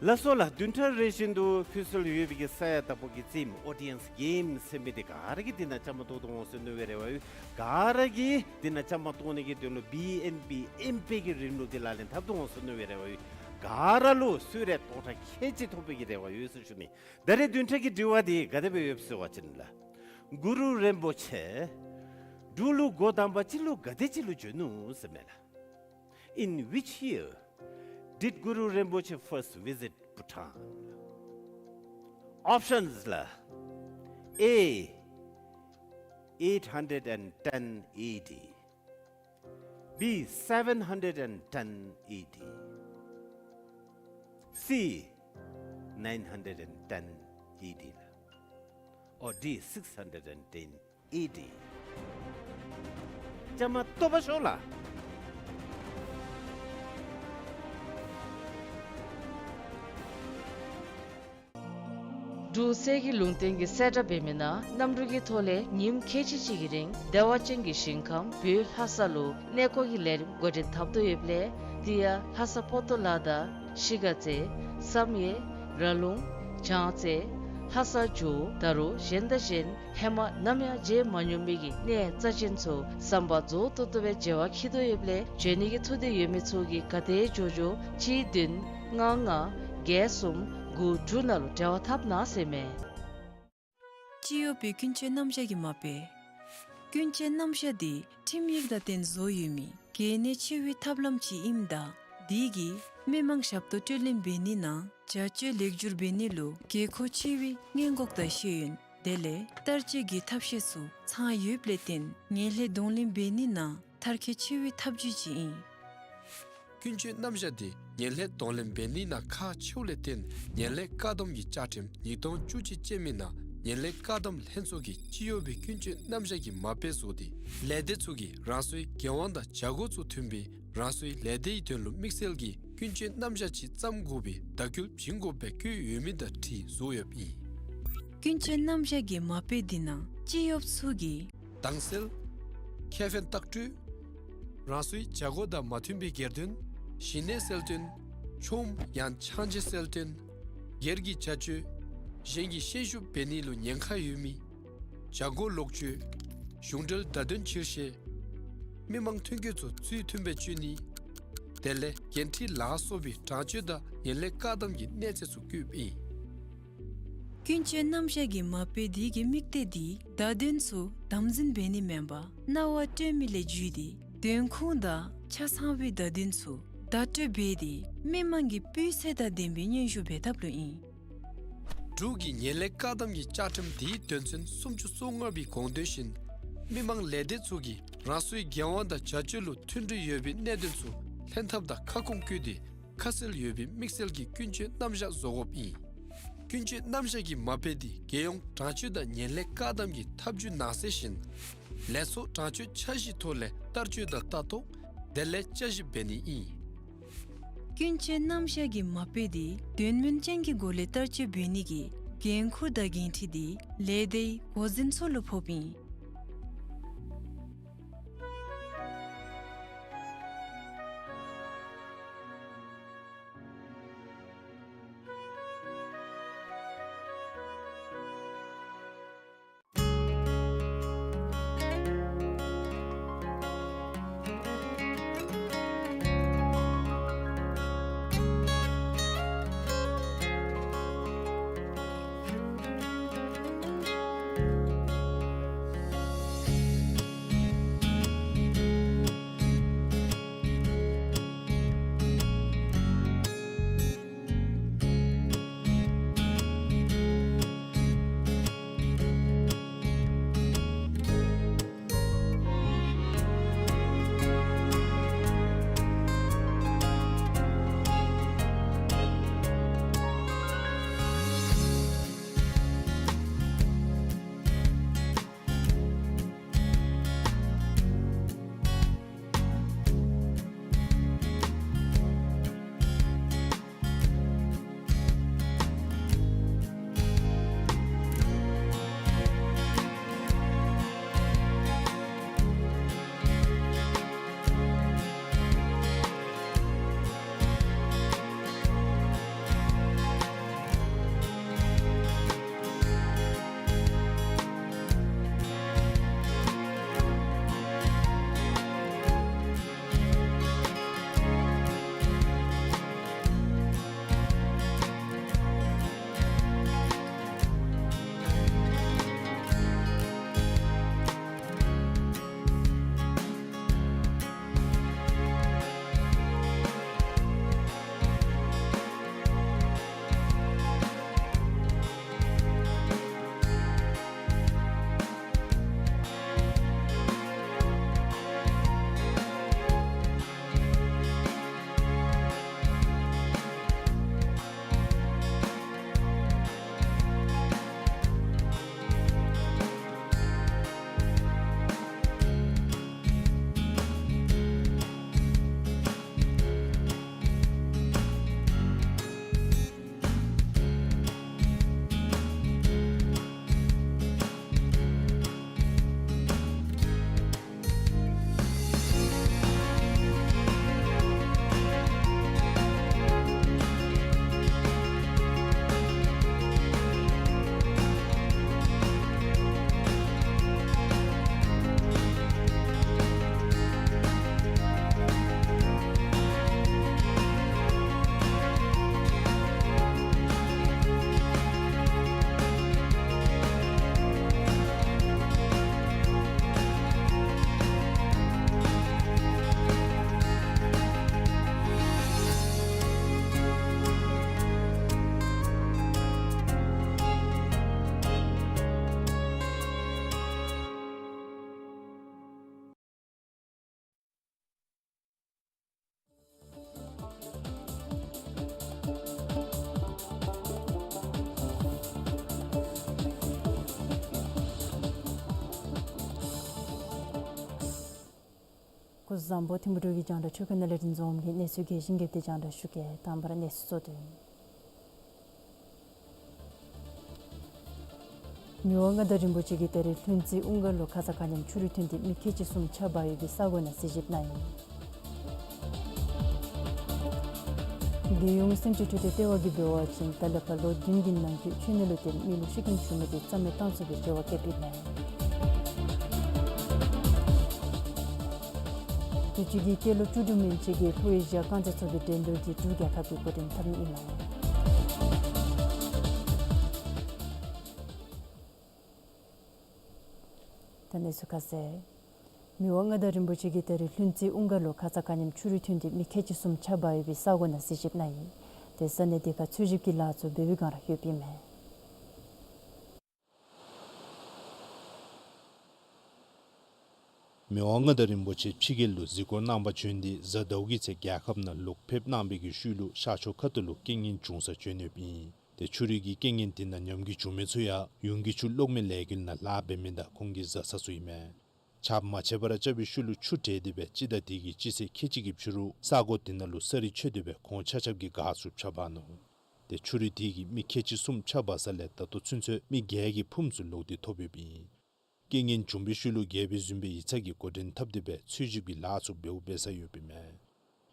ལགས་སོ་ལགས། བདུན་ཕྲག་རེ་བཞིན་དུ་ཕུལ་སྲོལ་ཡོད་པའི་གི་ས་ཡ་དང་པོ་གི་རྩེདམོ་audience game ཟེར་མི་འདི་ག་ར་གིས་འདི་ནང་བཅའ་མར་གཏོགས་ཏེ་འོང་ཟེར་མནོ་བའི་རེ་བ་ཡོད། ག་ར་གིས་འདི་ནང་བཅའ་མར་གཏོགས་ནི་གི་དོན་ལུ་B N B M Pay གི་རིམ་ལུགས་འདི་ལག་ལེན་འཐབ་སྟེ་འོང་ཟེར་མནོ་བའི་རེ་བ་ཡོད། ག་ར་ལུ་གསོལ་རས་ཐོག་ཁྲ་ཁལ་གཅིག་ཐོབ་པའི་གི་རེ་བ་ཡོད་ཟེར་ཞུ་ནི། ད་རེས་བདུན་ཕྲག་གི་དྲི་བ་འདི་ག་དེ་སྦེ་ཡོདཔ་ཟེར་བ་ཅིན་ལགས། གུ་རུ་རིན་པོ་ཆེ་འབྲུག་ལུ་འགོ་དང་པ་ཅིག་ལུ་ག་ཏེ་ཅིག་ལུ་བྱོན་ནུག་ཟེར་མས་ལགས། In which year did Guru Rinpoche first visit Bhutan? Options ལགས། A, eight hundred and ten A D. B, seven hundred and ten A D. C, nine hundred and ten A D. Or D, six hundred and ten A D. བཅའ་མར་གཏོགས་པར་ཤོག་ལགས། འབྲུག་གསེར་གྱི་ལུང་བསྟན་གྱིས་གསལ་བསྒྲགས་འབད་མི་ནང་གནམ་གྲུ་གི་ཐོག་ལས་ཉིནམ་ཁལ་གཅིག་གཅིག་གི་རིང་བདེ་བ་ཅན་གྱི་ཞིང་ཁམས་བོད་ལྷ་ས་ལུ་གནས་སྐོར་གྱི་ལས་རིམ་འགོ་འདྲེན་འཐབ་དོ་ཡོདཔ་ལས་དེ་ཡང་ལྷ་ས་ཕོ་ཏོ་ལ་དང་གཞིས་ཀ་རྩེ་བསམ་ཡས་ར་ལུང་བྱང་རྩེ་ལྷ་ས་ཇོ་བོ་ད་རུང་གཞན་དང་གཞན་ཧེ་མ་ནམ་ཡང་མཇལ་མ་མྱོང་མི་གི་གནས་རྩ་ཅན་ཚུ་བསམ་པ་རྫོགས་ཏོག་ཏོ་སྦེ་མཇལ་བར་འཁྱིད་དོ་ཡོདཔ་ལས་བྱོན་ནི་གི་ཐུགས་འདོད་ཡོད་མི་ཚུ་གིས་ག་དེ་མགྱོགས་མགྱོགས་གཅིག་བདུན་ལྔ་ལྔ་བརྒྱད་གསུམ་དགུ་དྲུག་ནང་ལུ་འབྲེལ་བ་འཐབ་གནང་ཟེར་མས། སྤྱི་གཡོགཔ་ཀུན་སྤྱོད་རྣམ་གཞག་གི་མ་དཔེ། ཀུན་སྤྱོད་རྣམ་གཞག་འདི་ཁྲིམས་ཡིག་དང་བསྟུན་བཟོ་ཡོད་མི་གལ་གནད་ཆེ་བའི་ཐབས་ལམ་ཅིག་ཨིནམ་ད་དེ་གིས་མི་མང་ཞབས་ཏོག་སྤྲོད་ལེན་འབད་ནི་ནང་བྱ་སྤྱོད་ལེགས་བསྒྱུར་འབད་ནི་ལུ་དགོས་མཁོ་ཆེ་བའི་སྔོན་འགོག་དང་ཤེས་ཡོན་དེ་ལས་བསྟར་སྤྱོད་ཀྱི་ཐབས་ཤེས་ཚུ་ཚང་ཡོདཔ་ལས་བརྟེན་ངན་ལྷད་གདོང་ལེན་འབད་ནི་ནང་མཐར་འཁྱོལ་ཆེ་བའི་ཐབས་བྱུས་ཅིག་ཨིན། ཀུན་སྤྱོད་རྣམ་གཞག་འདི་ངན་ལྷད་གདོང་ལེན་འབད་ནི་ནང་ཁག་ཆེཝ་ལས་བརྟེན་ངན་ལྷད་བཀག་སྡོམ་གྱི་བཅའ་ཁྲིམས་ཉིས་སྟོང་བཅུ་གཅིག་ཅན་མའི་ནང་ངན་ལྷད་བཀག་སྡོམ་ལྷན་ཚོགས་ཀྱིས་སྤྱི་གཡོགཔ་ཀུན་སྤྱོད་རྣམ་གཞག་གི་མ་དཔེ་བཟོ་སྟེ་ལས་སྡེ་ཚུ་གིས་རང་སོའི་འགན་དབང་དང་བྱ་སྒོ་ཚུ་མཐུན་པའི་རང་སོའི་ལས་སྡེའི་དོན་ལུ་དམིགས་བསལ་གྱི་ཀུན་སྤྱོད་རྣམ་གཞག་ཅིག་བརྩམ་དགོ་པའི་བརྡ་སྐུལ་བྱིན་དགོཔ་སྦེ་བཀོད་ཡོད་མི་དང་འཁྲིལ་བཟོ་ཡོདཔ་ཨིན། ཀུན་སྤྱོད་རྣམ་གཞག་གི་མ་དཔེ་འདི་ནང་སྤྱི་གཡོགཔ་ཚུ་གིས་དྭངས་གསལ། ཁེ་ཕན་ལྟག་སྤྲོད། རང་སོའི་བྱ་སྒོ་དང་མ་མཐུན་པའི་སྒེར་དོན། ཞི་གནས་གསལ་སྟོན། ཆོམ་ཡང་ཆང་བརྗེ་གསལ་སྟོན། སྒེར་གྱི་བྱ་སྤྱོད། གཞན་གྱི་ཤན་ཤུགས་འབད་ནི་ལུ་ཉེན་ཁ་ཡོད་མི། བྱ་སྒོ་ལོག་སྤྱོད། གཞུང་འབྲེལ་བརྡ་དོན་ཆེར་བཤད། མི་མང་ཐོན་སྐྱེད་ཚུ་ཚུལ་མཐུན་སྦེ་སྤྱོད་ནི། དེ་ལས་འགན་འཁྲི་ལ་སོགས་པའི་དྲག་སྤྱོད་དང་ངན་ལྷད་བཀག་སྡོམ་གྱི་གནས་ཚད་ཚུ་བཀོདཔ་ཨིན། ཀུན་སྤྱོད་རྣམ་གཞག་གི་མ་དཔེ་འདི་གི་དམིགས་གཏད་འདི་བརྡ་དོན་ཚུ་དམ་འཛིན་འབད་ནི་མེན་པར་རྣ་བར་སྤྲོད་མི་ལས་བརྒྱུད་དེ་དོན་ཁུངས་དང་ཆ་ཚང་བའི་བརྡ་དོན་ཚུ་བརྡ་སྤྲོད་འབད་དེ་མི་མང་གི་སྤུས་ཚད་དང་ལྡན་པའི་སྙན་ཞུ་འབད་ཐབས་ལུ་ཨིན། འབྲུག་གི་ངན་ལྷད་བཀག་སྡོམ་གྱི་བཅའ་ཁྲིམས་འདིའི་དོན་ཚན་སུམ་ཅུ་སོ་ལྔ་པའི་དགོངས་དོན་བཞིན་མི་མང་ལས་སྡེ་ཚུ་གིས་རང་སོའི་འགན་དབང་དང་བྱ་སྤྱོད་ལུ་མཐུན་སྒྲིལ་ཡོད་པའི་གནད་དོན་ཚུ་ལྷན་ཐབས་དང་ཁ་སྐོང་བཀོད་དེ་ཁ་གསལ་ཡོད་པའི་དམིགས་བསལ་གྱི་ཀུན་སྤྱོད་རྣམ་གཞག་བཟོ་དགོཔ་ཨིན། ཀུན་སྤྱོད་རྣམ་གཞག་གི་མ་དཔེ་འདི་རྒྱལ་ཡོངས་དྲག་སྤྱོད་དང་ངན་ལྷད་བཀག་སྡོམ་གྱི་ཐབས་བྱུས་ནང་གསེས་བཞིན་ལས་ཚོགས་དྲག་སྤྱོད་འཆར་གཞིའི་ཐོག་ལས་བསྟར་སྤྱོད་དང་ལྟ་རྟོག་དེ་ལས་བསྐྱར་ཞིབ་འབད་ནི་ཨིན། ཀུན་སྤྱོད་རྣམ་གཞག་གི་མ་དཔེ་འདི་དོན་སྨིན་ཅན་གྱི་སྒོ་ལས་བསྟར་སྤྱོད་འབད་ནི་གི་འགན་ཁུར་དང་འགན་འཁྲི་འདི་ལས་སྡེའི་འགོ་འཛིན་ཚུ་ལུ་ཕོགཔ་ཨིན། བཟང་པོ་ཐིམ་ཕུ་གྲུ་གི་རྒྱང་བསྒྲགས་ཆུ་ཁ་ནང་ལས་རིན་འཛོམས་ཀྱིས་གནས་ཚུལ་རྒྱས་ཤིང་རྒྱས་པ་དེ་རྒྱང་བསྒྲགས་ཞུ་གེ། དང་པ་ར་གནས་ཚུལ་གཙོ་དོན། མི་དབང་མངའ་བདག་རིན་པོ་ཆེ་གིས་ད་རིས་ལྷུན་རྩེ་ཨུན་དཀར་ལུ་ཁ་ཙ་ཁ་ཉིནམ་ཆུ་རུད་ཐོན་ཏེ་མི་ཁལ་གཅིག་གསུམ་ཆག་འབག་ཡོད་པའི་ས་གོ་ནང་གཟིགས་ཞིབ་གནང་ཡི། རྒྱལ་ཡོངས་སེམས་ཅན་འཕྲོད་བསྟེན་ལྟེ་བ་གིས་འབད་བ་ཅིན་ད་ལས་ཕར་ལོ་བདུན་གྱི་ནང་འཁོད་ཆོས་ནད་ལུ་བརྟེན་མི་ལུ་ཤི་རྐྱེན་བྱུང་མི་དེ་རྩ་མེད་བཏང་ཚུགས་པའི་རེ་བ་བསྐྱེདཔ་ཨིན་མས། དུས་ཅི་གི་སྐྱེས་ལོ་བཅུ་དྲུག་མན་ཆད་ཀྱི་ལྷོ་ཨེ་ཤི་ཡ་རྐང་རྩེད་ཚོགས་པའི་འགྲན་བསྡུར་དེ་འབྲུག་རྒྱལ་ཁབ་ཀྱིས་འགོ་འདྲེན་འཐབ་ནི་ཨིན་མས། ད་གནས་ཚུལ་ཁ་གསལ། མི་དབང་མངའ་བདག་རིན་པོ་ཆེ་གིས་ད་རིས་ལྷུན་རྩེ་ཨུན་དཀར་ལུ་ཁ་ཙ་ཁ་ཉིནམ་ཆུ་རུད་ཐོན་ཏེ་མི་ཁལ་གཅིག་གསུམ་ཆག་འབག་ཡོད་པའི་ས་གོ་ནང་གཟིགས་ཞིབ་གནང་ཡི། དེ་ས་གནས་དེ་ཁར་འཚོལ་ཞིབ་ཀྱི་ལཱ་ཚུ་འབད་བའི་བསྒང་ར་ཡོདཔ་ཨིན་མས། མི་དབང་མངའ་བདག་རིན་པོ་ཆེ་ཕྱི་རྒྱལ་ལུ་གཟིགས་སྐོར་གནང་པར་བྱོན་ཏེ་གཟའ་ཟླཝ་གི་ཚེ་རྒྱལ་ཁབ་ནང་ལོག་ཕེབས་གནང་པའི་གི་ཤུལ་ལུ་ཤར་ཕྱོགས་ཁ་ཐུག་ལུ་རྐྱེན་ངན་བྱུང་སར་བྱོན་ཡོདཔ་ཨིན། ཏེ་ཆུ་རུད་ཀྱི་རྐྱེན་ངན་དེ་ནང་ཉམས་རྒུད་བྱུང་མི་ཚུ་ཡང་ཡུན་གྱི་ཆུ་གློག་མེའི་ལས་འགུལ་ནང་ལཱ་འབད་མི་དང་ཁོང་གི་བཟའ་ཚང་ཚུ་ཨིན་མས། ཆརཔ་མ་ཆད་པར་རྐྱབ་པའི་ཤུལ་ལུ་ཆུ་བྲལ་ཏེ་སྦེ་སྤྱི་ཟླ་འདི་གི་སྤྱི་ཚེས་ཁལ་གཅིག་གི་ཕྱི་རུ་ས་གོ་དེ་ནང་ལུ་ས་རི་ཆད་དེ་སྦེ་ཁོང་ཆ་ཁྱབ་ཀྱིས་ག་ཚུདཔ་ཆ་འབག་ནུག། ཏེ་ཆུ་རུད་དེ་གིས་མི་ཁལ་གཅིག་གསུམ་ཆག་འབག་ས་ལས་ད་ལྟོ་ཚུན་ཚོད་མི་བརྒྱད་ཀྱི་ཕུངམ་ཚུ་ལོག་སྟེ་ཐོབ་ཡོདཔ་ཨིན། རྐྱེན་ངན་བྱུང་པའི་ཤུལ་ལུ་རྒྱལ་པོའི་གཟིམ་དཔོན་ཡིག་ཚང་གིས་འགོ་འདྲེན་འཐབ་སྟེ་སྦེ་འཚོལ་ཞིབ་ཀྱི་ལཱ་ཚུ་འབདཝ་འབད་ས་ཡོདཔ་ཨིན་མས།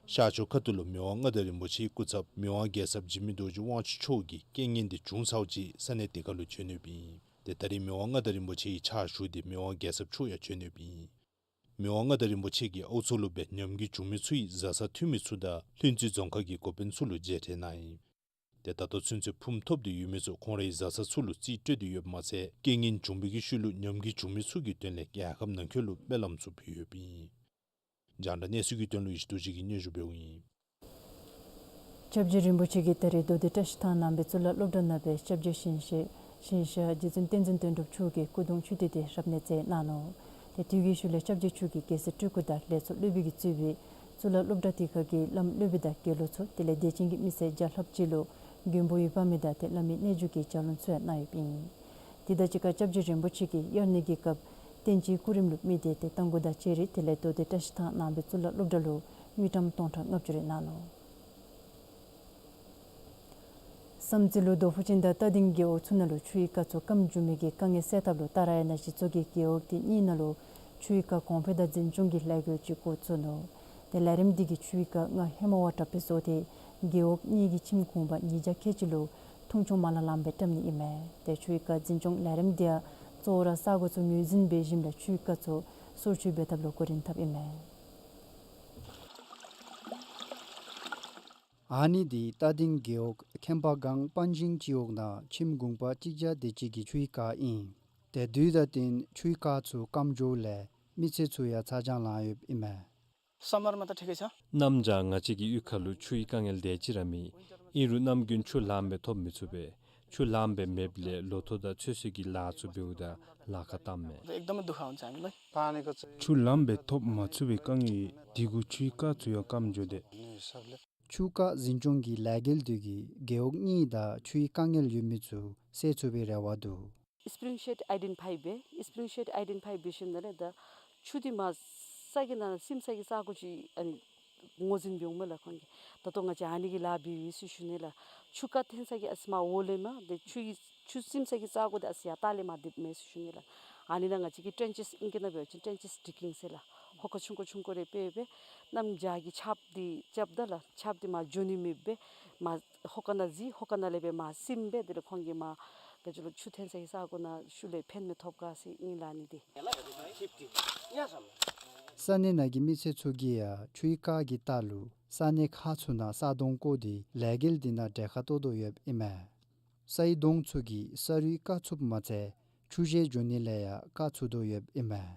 ཤར་ཕྱོགས་ཁ་ཐུག་ལུ་མི་དབང་མངའ་བདག་རིན་པོ་ཆེའི་སྐུ་ཚབ་མི་དབང་རྒྱལ་ཚབ་འཇིགས་མེད་རྡོ་རྗེ་དབང་ཕྱུག་མཆོག་གིས་རྐྱེན་ངན་དེ་བྱུང་ཚརཝ་ཅིག་ས་གནས་དེ་ཁར་ལུ་བྱོན་ཡོདཔ་ཨིན། ཏེ་ད་རིས་མི་དབང་མངའ་བདག་རིན་པོ་ཆེའི་ཕྱག་ཞུ་སྟེ་མི་དབང་རྒྱལ་ཚབ་མཆོག་ཡང་བྱོན་ཡོདཔ་ཨིན། མི་དབང་མངའ་བདག་རིན་པོ་ཆེ་གིས་ཨའུ་མཚོ་ལུ་སྦེ་ཉམས་རྒུད་བྱུང་མི་ཚུ་ཡི་བཟའ་ཚང་འཐུས་མི་ཚུ་དང་ལྷུན་རྩེ་རྫོང་ཁག་གི་འགོ་དཔོན་ཚུ་ལུ་མཇལ་འཕྲད་གནང་ཡི། ཏེ་ད་ལྟོ་ཚུན་ཚོད་ཕུངམ་ཐོབ་སྟེ་ཡོད་མི་ཚུ་ཁོང་རའི་བཟའ་ཚང་ཚུ་ལུ་རྩིས་སྤྲོད་དེ་ཡོདཔ་མ་ཚད་རྐྱེན་ངན་བྱུང་པའི་གི་ཤུལ་ལུ་ཉམས་རྒུད་བྱུང་མི་ཚུ་གི་དོན་ལས་རྒྱལ་ཁབ་ནང་འཁོད་ལུ་སྨོན་ལམ་ཚུ་ཕུལ་ཡོདཔ་ཨིན། རྒྱང་བསྒྲགས་གནས་ཚུལ་གྱི་དོན་ལུ་ཡེ་ཤེས་རྡོ་རྗེ་གིས་སྙན་ཞུ་འབདཝ་ཨིན། སྐྱབས་རྗེ་རིན་པོ་ཆེ་གིས་ད་རིས་མདོ་སྟོད་བཀྲ་ཤིས་ཐང་ནང་པའི་གཙུག་ལག་སློབ་གྲྭ་ནང་སྦེ་སྐྱབས་རྗེ་ཞིང་གཤེགས་ཞིང་གཤེགས་རྗེ་བཙུན་བསྟན་འཛིན་དོན་གྲུབ་མཆོག་གི་སྐུ་གདུང་མཆོད་རྟེན་དེ་རབ་གནས་མཛད་གནང་ནུག། ཏེ་དུས་ཀྱི་ཤུལ་ལས་སྐྱབས་རྗེ་མཆོག་གིས་རྒྱལ་སྲས་སྤྲུལ་སྐུ་དང་ལས་ཚོགས་སློབ་དཔོན་གྱིས་གཙོས་པའི་གཙུག་ལག་སློབ་གྲྭ་དེ་ཁ་གི་བླམ་སློབ་དཔོན་དང་དགེ་སློབ་ཚུ་དེ་ལས་དད་ཅན་གྱི་མི་སེར་བརྒྱ་ལྷགཔ་ཅིག་ལུ་མགོན་པོའི་དབང་བསྔོ་དང་ཏེ་བླ་མའི་རྣལ་འབྱོར་གྱི་ཞལ་ལུང་ཚུ་ཡང་གནང་ཡོདཔ་ཨིན། དེ་དང་གཅིག་ཁར་སྐྱབས་རྗེ་རིན་པོ་ཆེ་གིས་དབྱར་གནས་ཀྱི་སྐབས་བསྟན་སྤྱིའི་སྐུ་རིམ་ལུ་དམིགས་ཏེ་ཏེ་རྟ་མགོ་དང་ལྕགས་རི་དེ་ལས་མདོ་སྟོད་བཀྲ་ཤིས་ཐང་ནང་པའི་གཙུག་ལག་སློབ་གྲྭ་ལུ་དངུལ་ཀྲམ་སྟོང་ཕྲག་ལྔ་བཅུ་རེ་གནང་ནུག། བསམ་རྩེ་ལུ་རྡོ་ཕུ་ཅན་དང་རྟ་སྡིང་རྒེད་འོག་ཚུ་ནང་ལུ་ཆུའི་རྐ་ཚུ་སྐམ་འགྱོ་མི་གི་དཀའ་ངལ་སེལ་ཐབས་ལུ་ཏཱ་ར་ཡ་ན་གཞི་བཙུགས་ཀྱིས་རྒེད་འོག་དེ་གཉིས་ནང་ལུ་ཆུའི་རྐ་གོང་འཕེལ་དང་འཛིན་སྐྱོང་གི་ལས་འགུལ་ཅིག་འགོ་བཙུགས་ནུག། ཏེ་ལས་རིམ་འདི་གིས་ཆུའི་རྐ་སྔར་ཧེ་མ་བ་དྲགཔ་སྦེ་བཟོ་སྟེ་རྒེད་འོག་གཉིས་ཀྱི་ཁྱིམ་གུང་པ་ཉིས་བརྒྱ་ཁལ་གཅིག་ལུ་འཐུང་ཆུ་མ་ལང་ལངམ་སྦེ་བཀྲམ་ནི་ཨིན་མས། ཏེ་ཆུའི་རྐ་འཛིན་སྐྱོང་ལས་རིམ་འདི་ཡང་གཙོ་བོ་ར་ས་གོ་ཚུ་ངོས་འཛིན་འབད་ཞིནམ་ལས་ཆུའི་རྐ་ཚུ་སོར་ཆུད་འབད་ཐབས་ལུ་འགོ་འདྲེན་འཐབ་ཨིན་མས། ཨ་ནི་འདི་རྟ་སྡིང་རྒེད་འོག་ཁྱེམ་པ་སྒང་པན་ཤིང་སྤྱི་འོག་ནང་ཁྱིམ་གུང་པ་གཅིག་བརྒྱ་དེ་ཅིག་གི་ཆུའི་རྐ་ཨིན། ཏེ་དུས་དང་བསྟུན་ཆུའི་རྐ་ཚུ་སྐམ་འགྱོཝ་ལས་མི་ཚེ་ཚུ་ཡང་ཚ་གྱང་ལང་ཡོདཔ་ཨིན་མས། समरमा त ठिकै छ। གནམ་བྱཱར་ང་བཅས་ཀྱི་གཡུས་ཁ་ལུ་ཆུའི་དཀའ་ངལ་དེ་ཅིག་ར་མེད། ཨིན་རུང་ནམ་རྒྱུན་ཆུ་ལངམ་སྦེ་ཐོབ་མི་ཚུགས་པས། ཆུ་ལངམ་སྦེ་མེདཔ་ལས་ལོ་ཐོག་དང་ཚོད་བསྲེ་གི་ལཱ་ཚུ་འབདཝ་ད་ལཱ་ཁག་བཏངམ་མས། एकदमै दुःख हुन्छ हामीलाई। पानीको चाहिँ ཆུ་ལངམ་སྦེ་ཐོབ་མ་ཚུགས་པའི་དཀའ་ངལ་འདི་གུ་ཆུའི་རྐ་ཚུ་ཡང་སྐམ་འགྱོ་དེས། ཆུ་རྐ་འཛིན་སྐྱོང་གི་ལས་འགུལ་འདི་གིས་རྒེད་འོག་གཉིས་དང་ཆུའི་དཀའ་ངལ་ཡོད་མི་ཚུ་སེལ་ཚུགས་པའི་རེ་བ་འདུག། སྤྲིན་ཤེད་ཨའི་ཌེན་ཊི་ཕའི་འབད། སྤྲིན་ཤེད་ཨའི་ཌེན་ཊི་ཕའི་འབད་ཞིནམ་ལས་ད་ཆུ་འདི་མར་ས་གི་ནང་སིམ་ས་གི་ས་གོ་ཅིག་ཨ་ནི་ངོས་འཛིན་འབདཝ་མས་ལགས་ཁོང་གིས། ད་ལྟོ་ང་བཅས་ཨ་ནི་གི་ལཱ་འབད་ཡི་ཟེར་ཞུ་ནི་ལགས། ཆུ་རྐ་འཐེན་ས་གི་ཨ་ཙི་མར་འོག་ལས་མར་ཏེ་ཆུ་ཡི་ཆུ་སིམ་ས་གི་ས་གོ་འདི་ཨ་ཙི་ཡར་ལྟག་ལས་མར་འདེབས་མས་ཟེར་ཞུ་ནི་ལགས། ཨ་ནི་ནང་ང་བཅས་ཀྱིས་ཊེན་ཅེས་ཨིང་སྐད་ནང་འབད་བ་ཅིན་ཊེན་ཅེས་ཌིག་གིང་ཟེར་ལགས། ཧོ་ཀ་ཆུང་ཀུ་ཆུང་ཀུ་རེ་སྤེལ་སྦེ་གནམ་བྱཱར་གྱི་ཆརཔ་འདི་རྐྱབ་ད་ལགས། ཆརཔ་འདི་མར་འགྱོ་ནི་མེདཔ་སྦེ་མར་ཧོ་ཀ་ནང་གཟིགས། ཧོ་ཀ་ནང་ལས་སྦེ་མར་སིམ་སྦེ་དེ་ལས་ཁོང་གིས་མར་ག་ཅི་ལོ་ཆུ་འཐེན་ས་གི་ས་གོ་ནང་ཤུལ་ལས་ཕན་མི་ཐོགས་ག་ཟེར་ཨིན་ལགས་ཨ་ནི་འདི། ས་གནས་ནང་གི་མི་སེར་ཚུ་གིས་ཡང་ཆུའི་རྐ་གི་རྟགས་ལུ་ས་གནས་ཁག་ཚུ་ནང་ས་དོང་བརྐོ་སྟེ་ལས་འགུལ་འདི་ནང་གྲལ་ཁར་གཏོགས་དོ་ཡོདཔ་ཨིན་མས། སའི་དོང་ཚུ་གིས་ས་རུད་རྐ་ཚུགསཔ་མ་ཚད་ཆུ་བཞུར་འགྱོ་ནི་ལས་ཡང་རྐ་ཚུགས་དོ་ཡོདཔ་ཨིན་མས།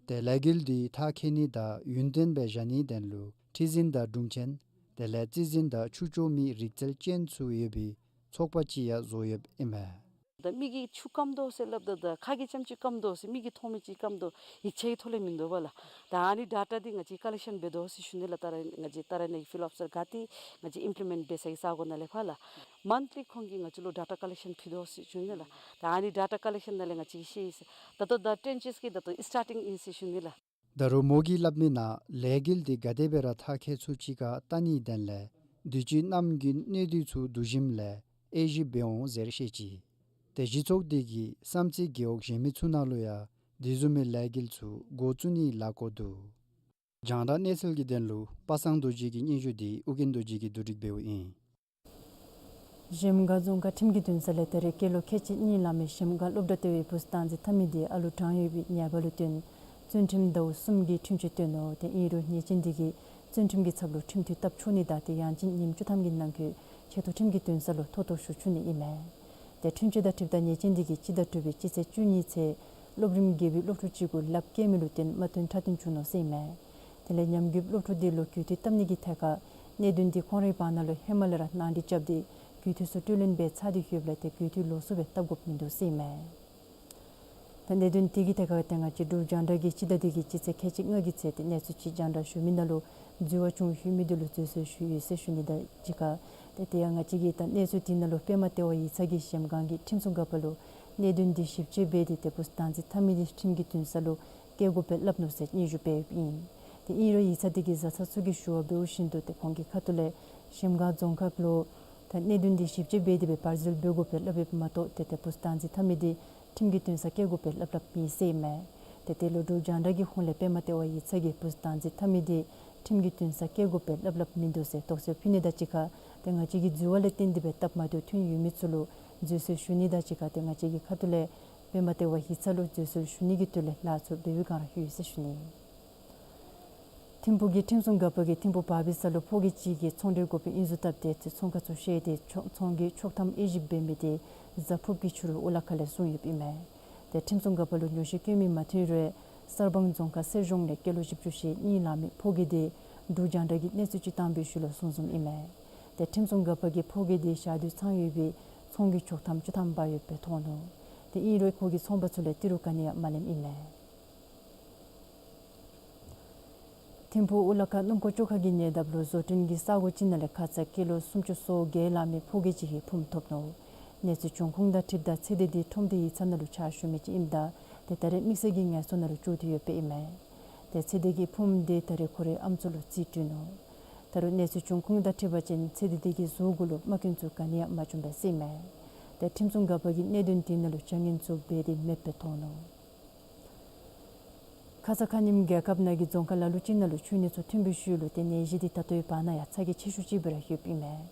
ཏེ་ལས་འགུལ་འདི་མཐར་འཁྱོལ་ནི་དང་ཡུན་བརྟན་སྦེ་བཞག་ནིའི་དོན་ལུ་ཁྲི་འཛིན་དང་དྲུང་ཆེན་དེ་ལས་རྩིས་འཛིན་དང་ཆུ་སྐྱོར་མི་རིག་རྩལ་ཅན་ཚུ་ཡོད་པའི་ཚོགས་པ་ཅིག་ཡང་བཟོ་ཡོདཔ་ཨིན་མས། ད་མི་གིས་ཆུ་སྐམ་དོ་ཟེར་སླབ་ད་ད་ཁ་གིས་ཙམ་ཅིག་སྐམ་དོ་ཟེར་མི་གིས་མཐོང་མི་ཅིག་སྐམ་དོ་ཡིག་ཆ་གི་ཐོག་ལས་མིན་འདུག་པ་ལགས། ད་ཨ་ནི་ཌེ་ཊ་འདི་ང་བཅས་ཀོ་ལེག་ཤཱན་འབད་དོ་ཟེར་ཞུ་ནི་ལགས། ད་ར་ང་བཅས་ད་ར་ནི་ཕི་ལཌ་ཨོ་ཕི་སར་ག་ཏེ་ང་བཅས་ཨིམ་པི་ལི་མེནཊ་འབད་ས་གི་ས་གོ་ནང་ལས་ཕར་ལགས། མཱནཐ་ལི་ཁོང་གིས་ང་བཅས་ལུ་ཌེ་ཊ་ཀོ་ལེག་ཤཱན་ཕུལ་དོ་ཟེར་ཞུ་ནི་ལགས། ད་ཨ་ནི་ཌེ་ཊ་ཀོ་ལེག་ཤཱན་ནང་ལས་ང་བཅས་ཀྱིས་ཤེས་ཡི་ཟེར། ད་ལྟོ་ད་ཊེན་ཅེས་ཀྱི་ད་ལྟོ་སི་ཊར་ཊིང་ཨིན་ཟེར་ཞུ་ནི་ལགས། ད་རུང་མོ་གིས་སླབ་མི་ནང་ལས་འགུལ་འདི་ག་དེ་སྦེ་ར་མཐར་འཁྱོལ་ཚུགས་ཅི་ག་བལྟ་ནིའི་དོན་ལས་དུས་ཅི་གནམ་གྱི་གནོད་འདུག་ཚུ་འདུ་ཞིནམ་ལས་དབྱེ་ཞིབ་འབད་འོང་ཟེར་བཤད་ཅི། ཏེ་སྤྱི་ཚོགས་འདི་གི་བསམ་རྩེ་རྒེད་འོག་གཞན་མི་ཚུ་ནང་ལུ་ཡང་དེ་བཟུམ་མའི་ལས་འགུལ་ཚུ་འགོ་བཙུགས་ནིའི་ལཱ་བཀོད་འདུག། རྒྱང་བསྒྲགས་གནས་ཚུལ་གྱི་དོན་ལུ་པ་སངས་རྡོ་རྗེ་གི་སྙན་ཞུ་འདི་ཨོ་རྒྱན་རྡོ་རྗེ་གིས་བསྡུ་སྒྲིག་འབདཝ་ཨིན། གཞལམ་སྒང་རྫོང་ཁག་ཁྲིམས་ཀྱི་འདུན་ས་ལས་ད་རེས་སྐྱེས་ལོ་ཁལ་གཅིག་གཉིས་ལང་མི་གཞལམ་སྒང་སློབ་གྲྭ་ལྟེ་བའི་བུ་སྟག་འཛིན་ཐ་མི་འདི་ཨ་ལུ་གྲངས་ཡོད་པའི་ཉེས་པ་ལུ་བརྟེན་བཙོན་ཁྲིམས་ཟླཝ་གསུམ་གྱི་ཁྲིམས་གཅོད་བཏོན་ནུག། ཏེ་ཨིན་རུང་ཉེས་ཅན་འདི་གིས་བཙོན་ཁྲིམས་ཀྱི་ཚབ་ལུ་ཁྲིམས་མཐུན་བཏབ་ཆོག་ནི་དང་ཏེ་ཡང་ཅིན་ཉིནམ་བཅུ་ཐམ་གྱི་ནང་འཁོད་ཆེ་མཐོ་ཁྲིམས་ཀྱི་འདུན་ས་ལུ་མཐོ་གཏུགས་ཞུ་ཚུགས་ནི་ཨིན་མས། ཏེ་ཁྲིམས་གཅོད་དང་འཁྲིལཝ་ད་ཉེས་ཅན་འདི་གིས་སྤྱི་ཟླ་དྲུག་པའི་སྤྱི་ཚེས་བཅུ་གཉིས་ཚེ་སློབ་རིམ་བརྒྱད་པའི་སློབ་ཕྲུག་གཅིག་གུ་ལགཔ་བཀལ་མི་ལུ་བརྟེན་དམར་གདོན་ཁྲག་གདོན་བྱུང་ནུག་ཟེར་ཨིན་མས། དེ་ལས་ཉམས་རྒུདཔ་སློབ་ཕྲུག་འདི་ལུ་གུས་བཏུད་བཏབ་ནི་གི་ཐད་ཁར་གནད་དོན་འདི་ཁོང་རའི་བར་ན་ལུ་ཧེ་མ་ལས་ར་ནང་འགྲིག་རྐྱབ་སྟེ་གུས་བཏུད་ཚུ་སྤྲོད་ལེན་འབད་ཚར་ཏེ་ཡོདཔ་ལས་ཏེ་གུས་བཏུད་ལོགས་སུ་སྦེ་བཏབ་དགོཔ་མིན་འདུག་ཟེར་ཨིན་མས། ད་གནད་དོན་འདི་གི་ཐད་ཁར་ཏེ་ང་བཅས་འབྲུག་རྒྱང་བསྒྲགས་ཀྱིས་སྤྱི་ཟླ་འདི་གི་སྤྱི་ཚེས་ཁལ་གཅིག་ལྔ་གི་ཚེ་ཏེ་གནས་ཚུལ་ཅིག་རྒྱང་བསྒྲགས་ཞུ་མི་ནང་ལུ་འཛོལ་བ་བྱུང་ཡོད་མི་འདི་ལུ་འཛོལ་གསོལ་ཞུ་ཡི་ཟེར་ཞུ་ནི་དང་གཅིག་ཁར་ཏེ་ཏེ་ཡང་ང་བཅས་ཀྱིས་ད་གནས་ཚུལ་འདི་ནང་ལུ་པདྨ་ལྟེ་བ་ཡིག་ཚང་གིས་གཞལམ་སྒང་གི་ཁྲིམས་སྲུང་འགག་པ་ལུ་གནད་དོན་འདི་ཞིབ་དཔྱད་འབད་དེ་ཏེ་བུ་སྟག་འཛིན་ཐ་མི་འདི་ཁྲིམས་ཀྱི་འདུན་ས་ལུ་བསྐྱལ་དགོ་པའི་སླབ་ནུག་ཟེར་སྙན་ཞུ་འབད་ཡོདཔ་ཨིན། ཏེ་ཨིན་རུང་ཡིག་ཚང་འདི་གི་བཟའ་ཚང་ཚུ་གིས་ཞུ་བ་འབདཝ་བཞིན་དུ་ཏེ་ཁོང་གི་ཁ་ཐུག་ལས་གཞལམ་སྒང་རྫོང་ཁག་ལུ་ད་གནད་དོན་འདི་ཞིབ་དཔྱད་འབད་དེ་སྦེ་བར་འཛུལ་འབད་དགོ་པའི་སླབ་ཡོདཔ་མ་གཏོགས་ཏེ་ཏེ་བུ་སྟག་འཛིན་ཐ་མི་འདི་ཁྲིམས་ཀྱི་འདུན་ས་བསྐྱལ་དགོ་པའི་སླབ་སླབ་མེད་ཟེར་ཨིན་མས། ཏེ་དེ་ལུ་འབྲུག་རྒྱང་བསྒྲགས་ཀྱི་ཧོངས་ལས་པདྨ་ལྟེ་བ་ཡིག་ཚང་གིས་བུ་སྟག་འཛིན་ཐ་མི་འདི་ཁྲིམས་ཀྱི་འདུན་ས་བསྐྱལ་དགོ་པའི་སླབ་སླབ་མིན་འདུག་ཟེར་དོགས་སེལ་ཕུལ་ནི་དང་གཅིག་ཁར་ཏེ་ང་བཅས་ཀྱིས་འཛོལ་བ་ལས་བརྟེན་ཏེ་སྦེ་བཏབ་མ་བཏུབ་ཐོན་ཡོད་མི་ཚུ་ལུ་འཛོལ་གསོལ་ཞུ་ནི་དང་གཅིག་ཁར་ཏེ་ང་བཅས་ཀྱི་ཁ་ཐུག་ལས་པདྨ་ལྟེ་བ་ཡིག་ཚང་ལུ་འཛོལ་གསོལ་ཞུ་ནི་གི་དོན་ལས་ལཱ་ཚུ་འབད་བའི་བསྒང་ར་ཡོད་ཟེར་ཞུ་ནི། ཐིམ་ཕུག་གི་ཁྲིམས་སྲུང་འགག་པ་གིས་ཐིམ་ཕུག་བར་པའི་ས་ལུ་ཕོ་སྐྱེས་གཅིག་གིས་ཚོང་འབྲེལ་དགོ་པའི་དབྱིན་ཟུར་བཏབ་སྟེ་ཚོང་ཁང་ཚུ་བཤལ་ཏེ་ཚོང་ཚོང་གི་ཆོག་ཐམ་དབྱེ་ཞིབ་འབད་མི་དེ་གཟའ་ཕུརཔ་གི་ཕྱི་རུ་ཨོ་ལ་ཁ་ལས་བཟུང་ཡོདཔ་ཨིན་མས། ཏེ་ཁྲིམས་སྲུང་འགག་པ་ལུ་ཉོགས་བཤད་བཀོད་མི་མ་ཐོན་རུང་གསར་སྤང་རྫོང་ཁག་གསེར་གཞོང་ལས་སྐྱེས་ལོ་བཞི་བཅུ་ཞེ་གཉིས་ལང་མི་ཕོ་སྐྱེས་དེ་འབྲུག་རྒྱང་བསྒྲགས་ཀྱིས་གནས་ཚུལ་ཅིག་བཏང་བའི་ཤུལ་ལུ་བཟུང་བཟུངམ་ཨིན་མས། ཏེ་ཁྲིམས་སྲུང་འགག་པ་གིས་ཕོ་སྐྱེས་དེ་ཞག་དུས་ཚང་ཡོད་པའི་ཚོང་གི་ཆོག་ཐམ་བཅུ་ཐམ་འབག་ཡོདཔ་སྦེ་མཐོང་ནུག། ཏེ་ཨིན་རུང་ཁོ་གིས་ཚོང་པ་ཚུ་ལས་ཏི་རུ་ག་ནི་ཡང་མ་ལེནམ་ཨིན་མས། ཐིམ་ཕུག་ཨུ་ལ་ཁ་སྣུམ་འཁོར་བཅོ་ཁ་གི་ཉེ་འདབས་ལུ་བཟོ་སྐྲུན་གྱི་ས་གོ་ཅིག་ནང་ལས་ཁ་ཙ་སྐྱེས་ལོ་སུམ་ཅུ་སོ་བརྒྱད་ལང་མི་ཕོ་སྐྱེས་ཅིག་གི་ཕུངམ་ཐོབ་ནུག། གནས་ཚུལ་བྱུང་ཁུངས་དང་འཁྲིལཝ་ད་ཚེ་འདི་འདི་ཁྲོམ་སྡེ་ཡིག་ཚང་ནང་ལུ་ཕྱག་ཞུ་མི་ཅིག་ཨིནམ་ད་ཏེ་ད་རེས་དམིགས་བསལ་གྱི་ངལ་གསོ་ནང་ལུ་བཅུག་སྟེ་ཡོདཔ་ཨིན་མས། ཏེ་ཚེ་འདི་གི་ཕུངམ་འདི་ད་རེས་ཁོ་རའི་ཨམ་སྲུ་ལུ་རྩིས་སྤྲོད་ནུག། ད་རུང་གནས་ཚུལ་བྱུང་ཁུངས་དང་འཁྲིལ་བ་ཅིན་ཚེ་འདི་འདི་གི་གཟུགས་གུ་ལུ་རྨ་སྐྱོན་ཚུ་ག་ནི་ཡང་མ་བྱུང་པས་ཟེར་ཨིན་མས། ཏེ་ཁྲིམས་སྲུང་འགག་པ་གིས་གནད་དོན་འདི་ནང་ལུ་བྱ་ངན་ཚུ་འབད་དེ་མེདཔ་སྦེ་མཐོང་ནུག། ཁ་ཙ་ཁ་ཉིནམ་རྒྱལ་ཁབ་ནང་གི་རྫོང་ཁག་ལ་ལུ་ཅིག་ནང་ལུ་འཁྱུ་ནད་ཚུ་ཐོན་པའི་ཤུལ་ལུ་ཏེ་ནད་གཞི་འདི་ད་ལྟོའི་བར་ན་ཡང་ཚ་གྱང་ཆེ་ཤོས་ཅིག་སྦེ་ར་ཡོདཔ་ཨིན་མས།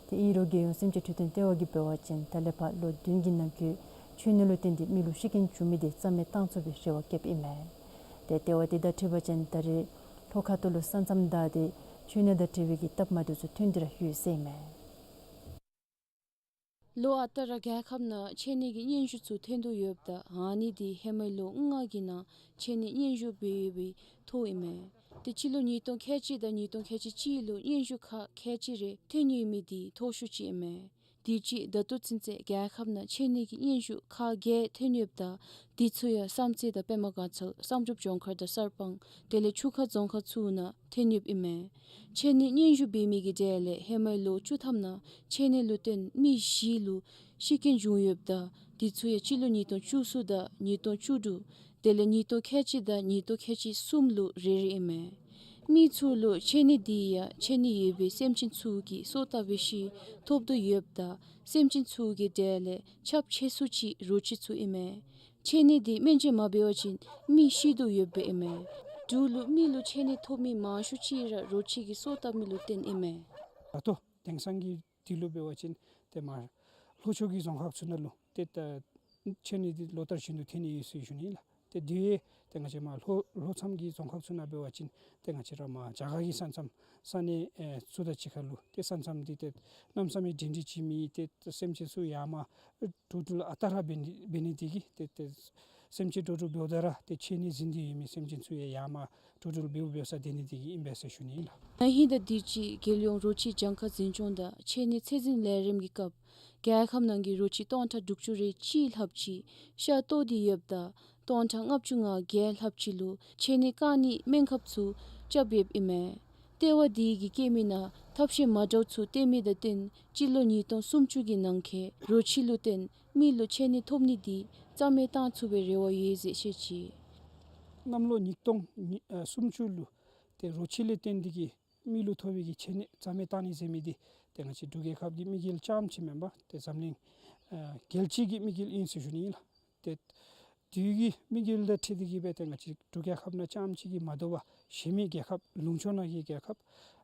ཏེ་ཨིན་རུང་རྒྱལ་ཡོངས་སེམས་ཅན་འཕྲོད་བསྟེན་ལྟེ་བ་གིས་འབད་བ་ཅིན་ད་ལས་ཕར་ལོ་བདུན་གྱི་ནང་འཁོད་འཁྱུ་ནད་ལུ་བརྟེན་ཏེ་མི་ལུ་ཤི་རྐྱེན་བྱུང་མི་འདི་རྩ་མེད་བཏང་ཚུགས་པའི་རེ་བ་བསྐྱེདཔ་ཨིན་མས། ཏེ་ལྟེ་བ་འདི་དང་འཁྲིལ་བ་ཅིན་ད་རེས་ལྷོ་ཁ་ཐུག་ལུ་ས་མཚམས་བདའ་སྟེ་འཁྱུ་ནད་དང་འབྲེལ་བའི་གི་སྟབས་མ་བདེཝ་ཚུ་ཐོན་ཏེ་ར་ཡོད་ཟེར་ཨིན་མས། ལོ་ཨ་རྟག་ར་རྒྱལ་ཁབ་ནང་འཕྱད་ནད་ཀྱི་སྙན་ཞུ་ཚུ་ཐོན་དོ་ཡོདཔ་ད་ཨ་ནི་འདི་ཧེ་མའི་ལོ་ལྔ་གི་ནང་འཕྱད་ནད་སྙན་ཞུ་འབད་ཡོད་པའི་ཐོ་ཨིན་མས། ཏེ་སྤྱི་ལོ་ཉིས་སྟོང་ཁལ་གཅིག་དང་ཉིས་སྟོང་ཁལ་གཅིག་གཅིག་ལུ་སྙན་ཞུ་ཁག་ཁལ་གཅིག་རེ་ཐོན་ཡོད་མི་འདི་མཐོ་ཤོས་ཅིག་ཨིན་མས། དུས་ཅི་ད་ལྟོ་ཚུན་ཚོད་རྒྱལ་ཁབ་ནང་འཕྱད་ནད་ཀྱི་སྙན་ཞུ་ཁག་བརྒྱད་ཐོན་ཡོདཔ་ད་འདི་ཚུ་ཡང་བསམ་རྩེ་དང་པདྨ་དགའ་ཚལ་བསམ་གྲུབ་ལྗོངས་མཁར་དང་གསར་སྤང་དེ་ལས་ཆུ་ཁ་རྫོང་ཁག་ཚུ་ནང་ཐོན་ཡོདཔ་ཨིན་མས། འཕྱད་ནད་སྙན་ཞུ་འབད་མི་གི་གྲས་ལས་ཧེ་མའི་ལོ་བཅུ་ཐམ་ནང་འཕྱད་ནད་ལུ་བརྟེན་མི་བཞི་ལུ་ཤི་རྐྱེན་བྱུང་ཡོདཔ་ད་འདི་ཚུ་ཡང་སྤྱི་ལོ་ཉིས་སྟོང་བཅུ་གསུམ་དང་ཉིས་སྟོང་བཅུ་དྲུག་དེ་ལས་ཉིས་སྟོང་ཁལ་གཅིག་དང་ཉིས་སྟོང་ཁལ་གཅིག་གསུམ་ལུ་རེ་རེ་ཨིན་མས། མི་ཚུ་ལུ་འཕྱད་ནད་འདི་ཡང་འཕྱད་ནད་ཡོད་པའི་སེམས་ཅན་ཚུ་གིས་སོ་བཏབ་པའི་ཤུལ་ཐོབ་དོ་ཡོདཔ་ད་སེམས་ཅན་ཚུ་གི་གྲས་ལས་ཁྱབ་ཆེ་སུ་ཅིག་རོ་ཁྱི་ཚུ་ཨིན་མས། འཕྱད་ནད་འདི་སྨན་བཅོས་མ་འབད་བ་ཅིན་མི་ཤི་དོ་ཡོདཔ་ཨིན་མས། འབྲུག་ལུ་མི་ལུ་འཕྱད་ནད་ཐོབ་མི་མང་ཤོས་ཅིག་ར་རོ་ཁྱི་གིས་སོ་བཏབ་མི་ལུ་བརྟེན་ཨིན་མས། ད་ལྟོ་དེང་སང་གི་དུས་ལུ་འབད་བ་ཅིན་ཏེ་མར་ལྷོ་ཕྱོགས་ཀྱི་རྫོང་ཁག་ཚུ་ནང་ལུ་ཏེ་ད་འཕྱད་ནད་འདི་ལོ་ལྟར་བཞིན་དུ་ཐོན་ནི་ཡོད་ཟེར་ཞུ་ནི་ལགས། ཏེ་དེ་ཡང་ཏེ་ང་བཅས་མར་ལྷོ་ལྷོ་མཚམས་ཀྱི་རྫོང་ཁག་ཚུ་ནང་འབད་བ་ཅིན་ཏེ་ང་བཅས་ར་མར་རྒྱ་གར་གྱི་ས་མཚམས་ས་གནས་ཨེ་ཚུ་དང་གཅིག་ཁར་ལུ་ཏེ་ས་མཚམས་འདི་ཏེ་གནམ་ས་མེད་འདྲན་འདྲ་ཅིག་མེད། ཏེ་སེམས་ཅན་ཚུ་ཡར་མར་འགྲོ་འགྲུལ་ཨ་རྟག་ར་འབད་ནི་འབད་ནི་དེ་གིས་ཏེ་ཏེ་སེམས་ཅན་འགྲོ་འགྲུལ་འབདཝ་ད་ར་ཏེ་འཕྱད་ནད་ཟིན་ཏེ་ཡོད་མི་སེམས་ཅན་ཚུ་ཡང་ཡར་མར་འགྲོ་འགྲུལ་འབདཝ་འབདཝ་ས་སྡོད་ནི་དེ་གིས་ཨིན་པས་ཟེར་ཞུ་ནི་ཨིན་ལགས། ན་ཧིང་དང་དུས་ཅི་རྒྱལ་ཡོངས་རོ་ཁྱི་གྱངས་ཁ་འཛིན་སྐྱོང་དང་འཕྱད་ནད་ཚད་འཛིན་ལས་རིམ་གྱི་སྐབས་རྒྱལ་ཁབ་ནང་གི་རོ་ཁྱི་སྟོང་ཕྲག་དྲུག་ཅུ་རེ་གཅིག་ལྷགཔ་ཅིག་ཤ་བཏོག་སྟེ་ཡོདཔ་ད་སྟོང་ཕྲག་ལྔ་བཅུ་ང་བརྒྱད་ལྷགཔ་ཅིག་ལུ་འཕྱད་ནད་བཀག་ནིའི་སྨན་ཁབ་ཚུ་རྐྱབ་ཡོདཔ་ཨིན་མས། ལྟེ་བ་འདི་གིས་སྐྱེས་མི་ནང་ཐབས་ཤེས་མ་འདྲཝ་ཚུ་བཏོན་མི་དང་བསྟུན་སྤྱི་ལོ་ཉིས་སྟོང་སུམ་ཅུ་གི་ནང་འཁོད་རོ་ཁྱི་ལུ་བརྟེན་མི་ལུ་འཕྱད་ནད་ཐོབ་ནི་འདི་རྩ་མེད་བཏང་ཚུགས་པའི་རེ་བ་ཡོད་ཟེར་བཤད་ཅི། གནམ་ལོ་ཉིས་སྟོང་ཉི་ཨ་སུམ་ཅུ་ལུ་ཏེ་རོ་ཁྱི་ལས་བརྟེན་ཏེ་གིས་མི་ལུ་ཐོབ་པའི་གི་ཆེ་ནད་རྩ་མེད་བཏང་ནི་ཟེར་མི་འདི་ཏེ་ང་བཅས་འབྲུག་རྒྱལ་ཁབ་ཀྱི་དམིགས་ཡུལ་རྐྱངམ་ཅིག་མེན་པར་ཏེ་འཛམ་གླིང་ཨ་རྒྱལ་སྤྱི་གི་དམིགས་ཡུལ་ཨིན་ཟེར་ཞུ་ནི་ཨིན་ལགས། ཏེ་དེ་གི་དམིགས་ཡུལ་དང་འཁྲིལ་ཏེ་གིས་སྦེ་ཏེ་ང་བཅས་འབྲུག་རྒྱལ་ཁབ་ནང་རྐྱངམ་ཅིག་གིས་མ་དོ་བར་གཞན་མི་རྒྱལ་ཁབ་ལུང་ཕྱོགས་ནང་གི་རྒྱལ་ཁབ་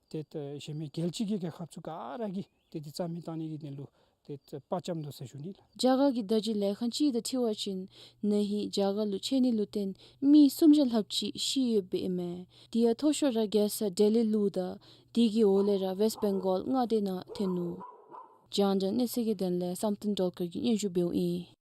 ཏེ་ཏེ་གཞན་མི་རྒྱལ་སྤྱི་གི་རྒྱལ་ཁབ་ཚུ་ག་ར་གིས་ཏེ་འདི་རྩ་མེད་བཏང་ནི་གི་དོན་ལུ་ཏེ་དཔའ་བཅམ་དོ་ཟེར་ཞུ་ནི་ལགས། རྒྱ་གར་གྱི་བརྡ་བརྒྱུད་ལས་ཁང་ཅིག་དང་འཁྲིལ་བ་ཅིན་ན་ཧིང་རྒྱ་གར་ལུ་ཆེ་ནད་ལུ་བརྟེན་མི་སུམ་བརྒྱ་ལྷགཔ་ཅིག་ཤི་ཡོདཔ་ཨིན་མས། དེ་ཡང་མཐོ་ཤོས་ར་རྒྱལ་ས་ལྡི་ལི་ལུ་དང་དེ་གི་འོག་ལས་ར་ཝེསཊ་བེང་གཱོལ་མངའ་སྡེ་ནང་ཐོན་ནུག། རྒྱང་བསྒྲགས་གནས་ཚུལ་གྱི་དོན་ལས་བསམ་གཏན་སྒྲོལ་དཀར་གྱིས་སྙན་ཞུ་འབདཝ་ཨིན།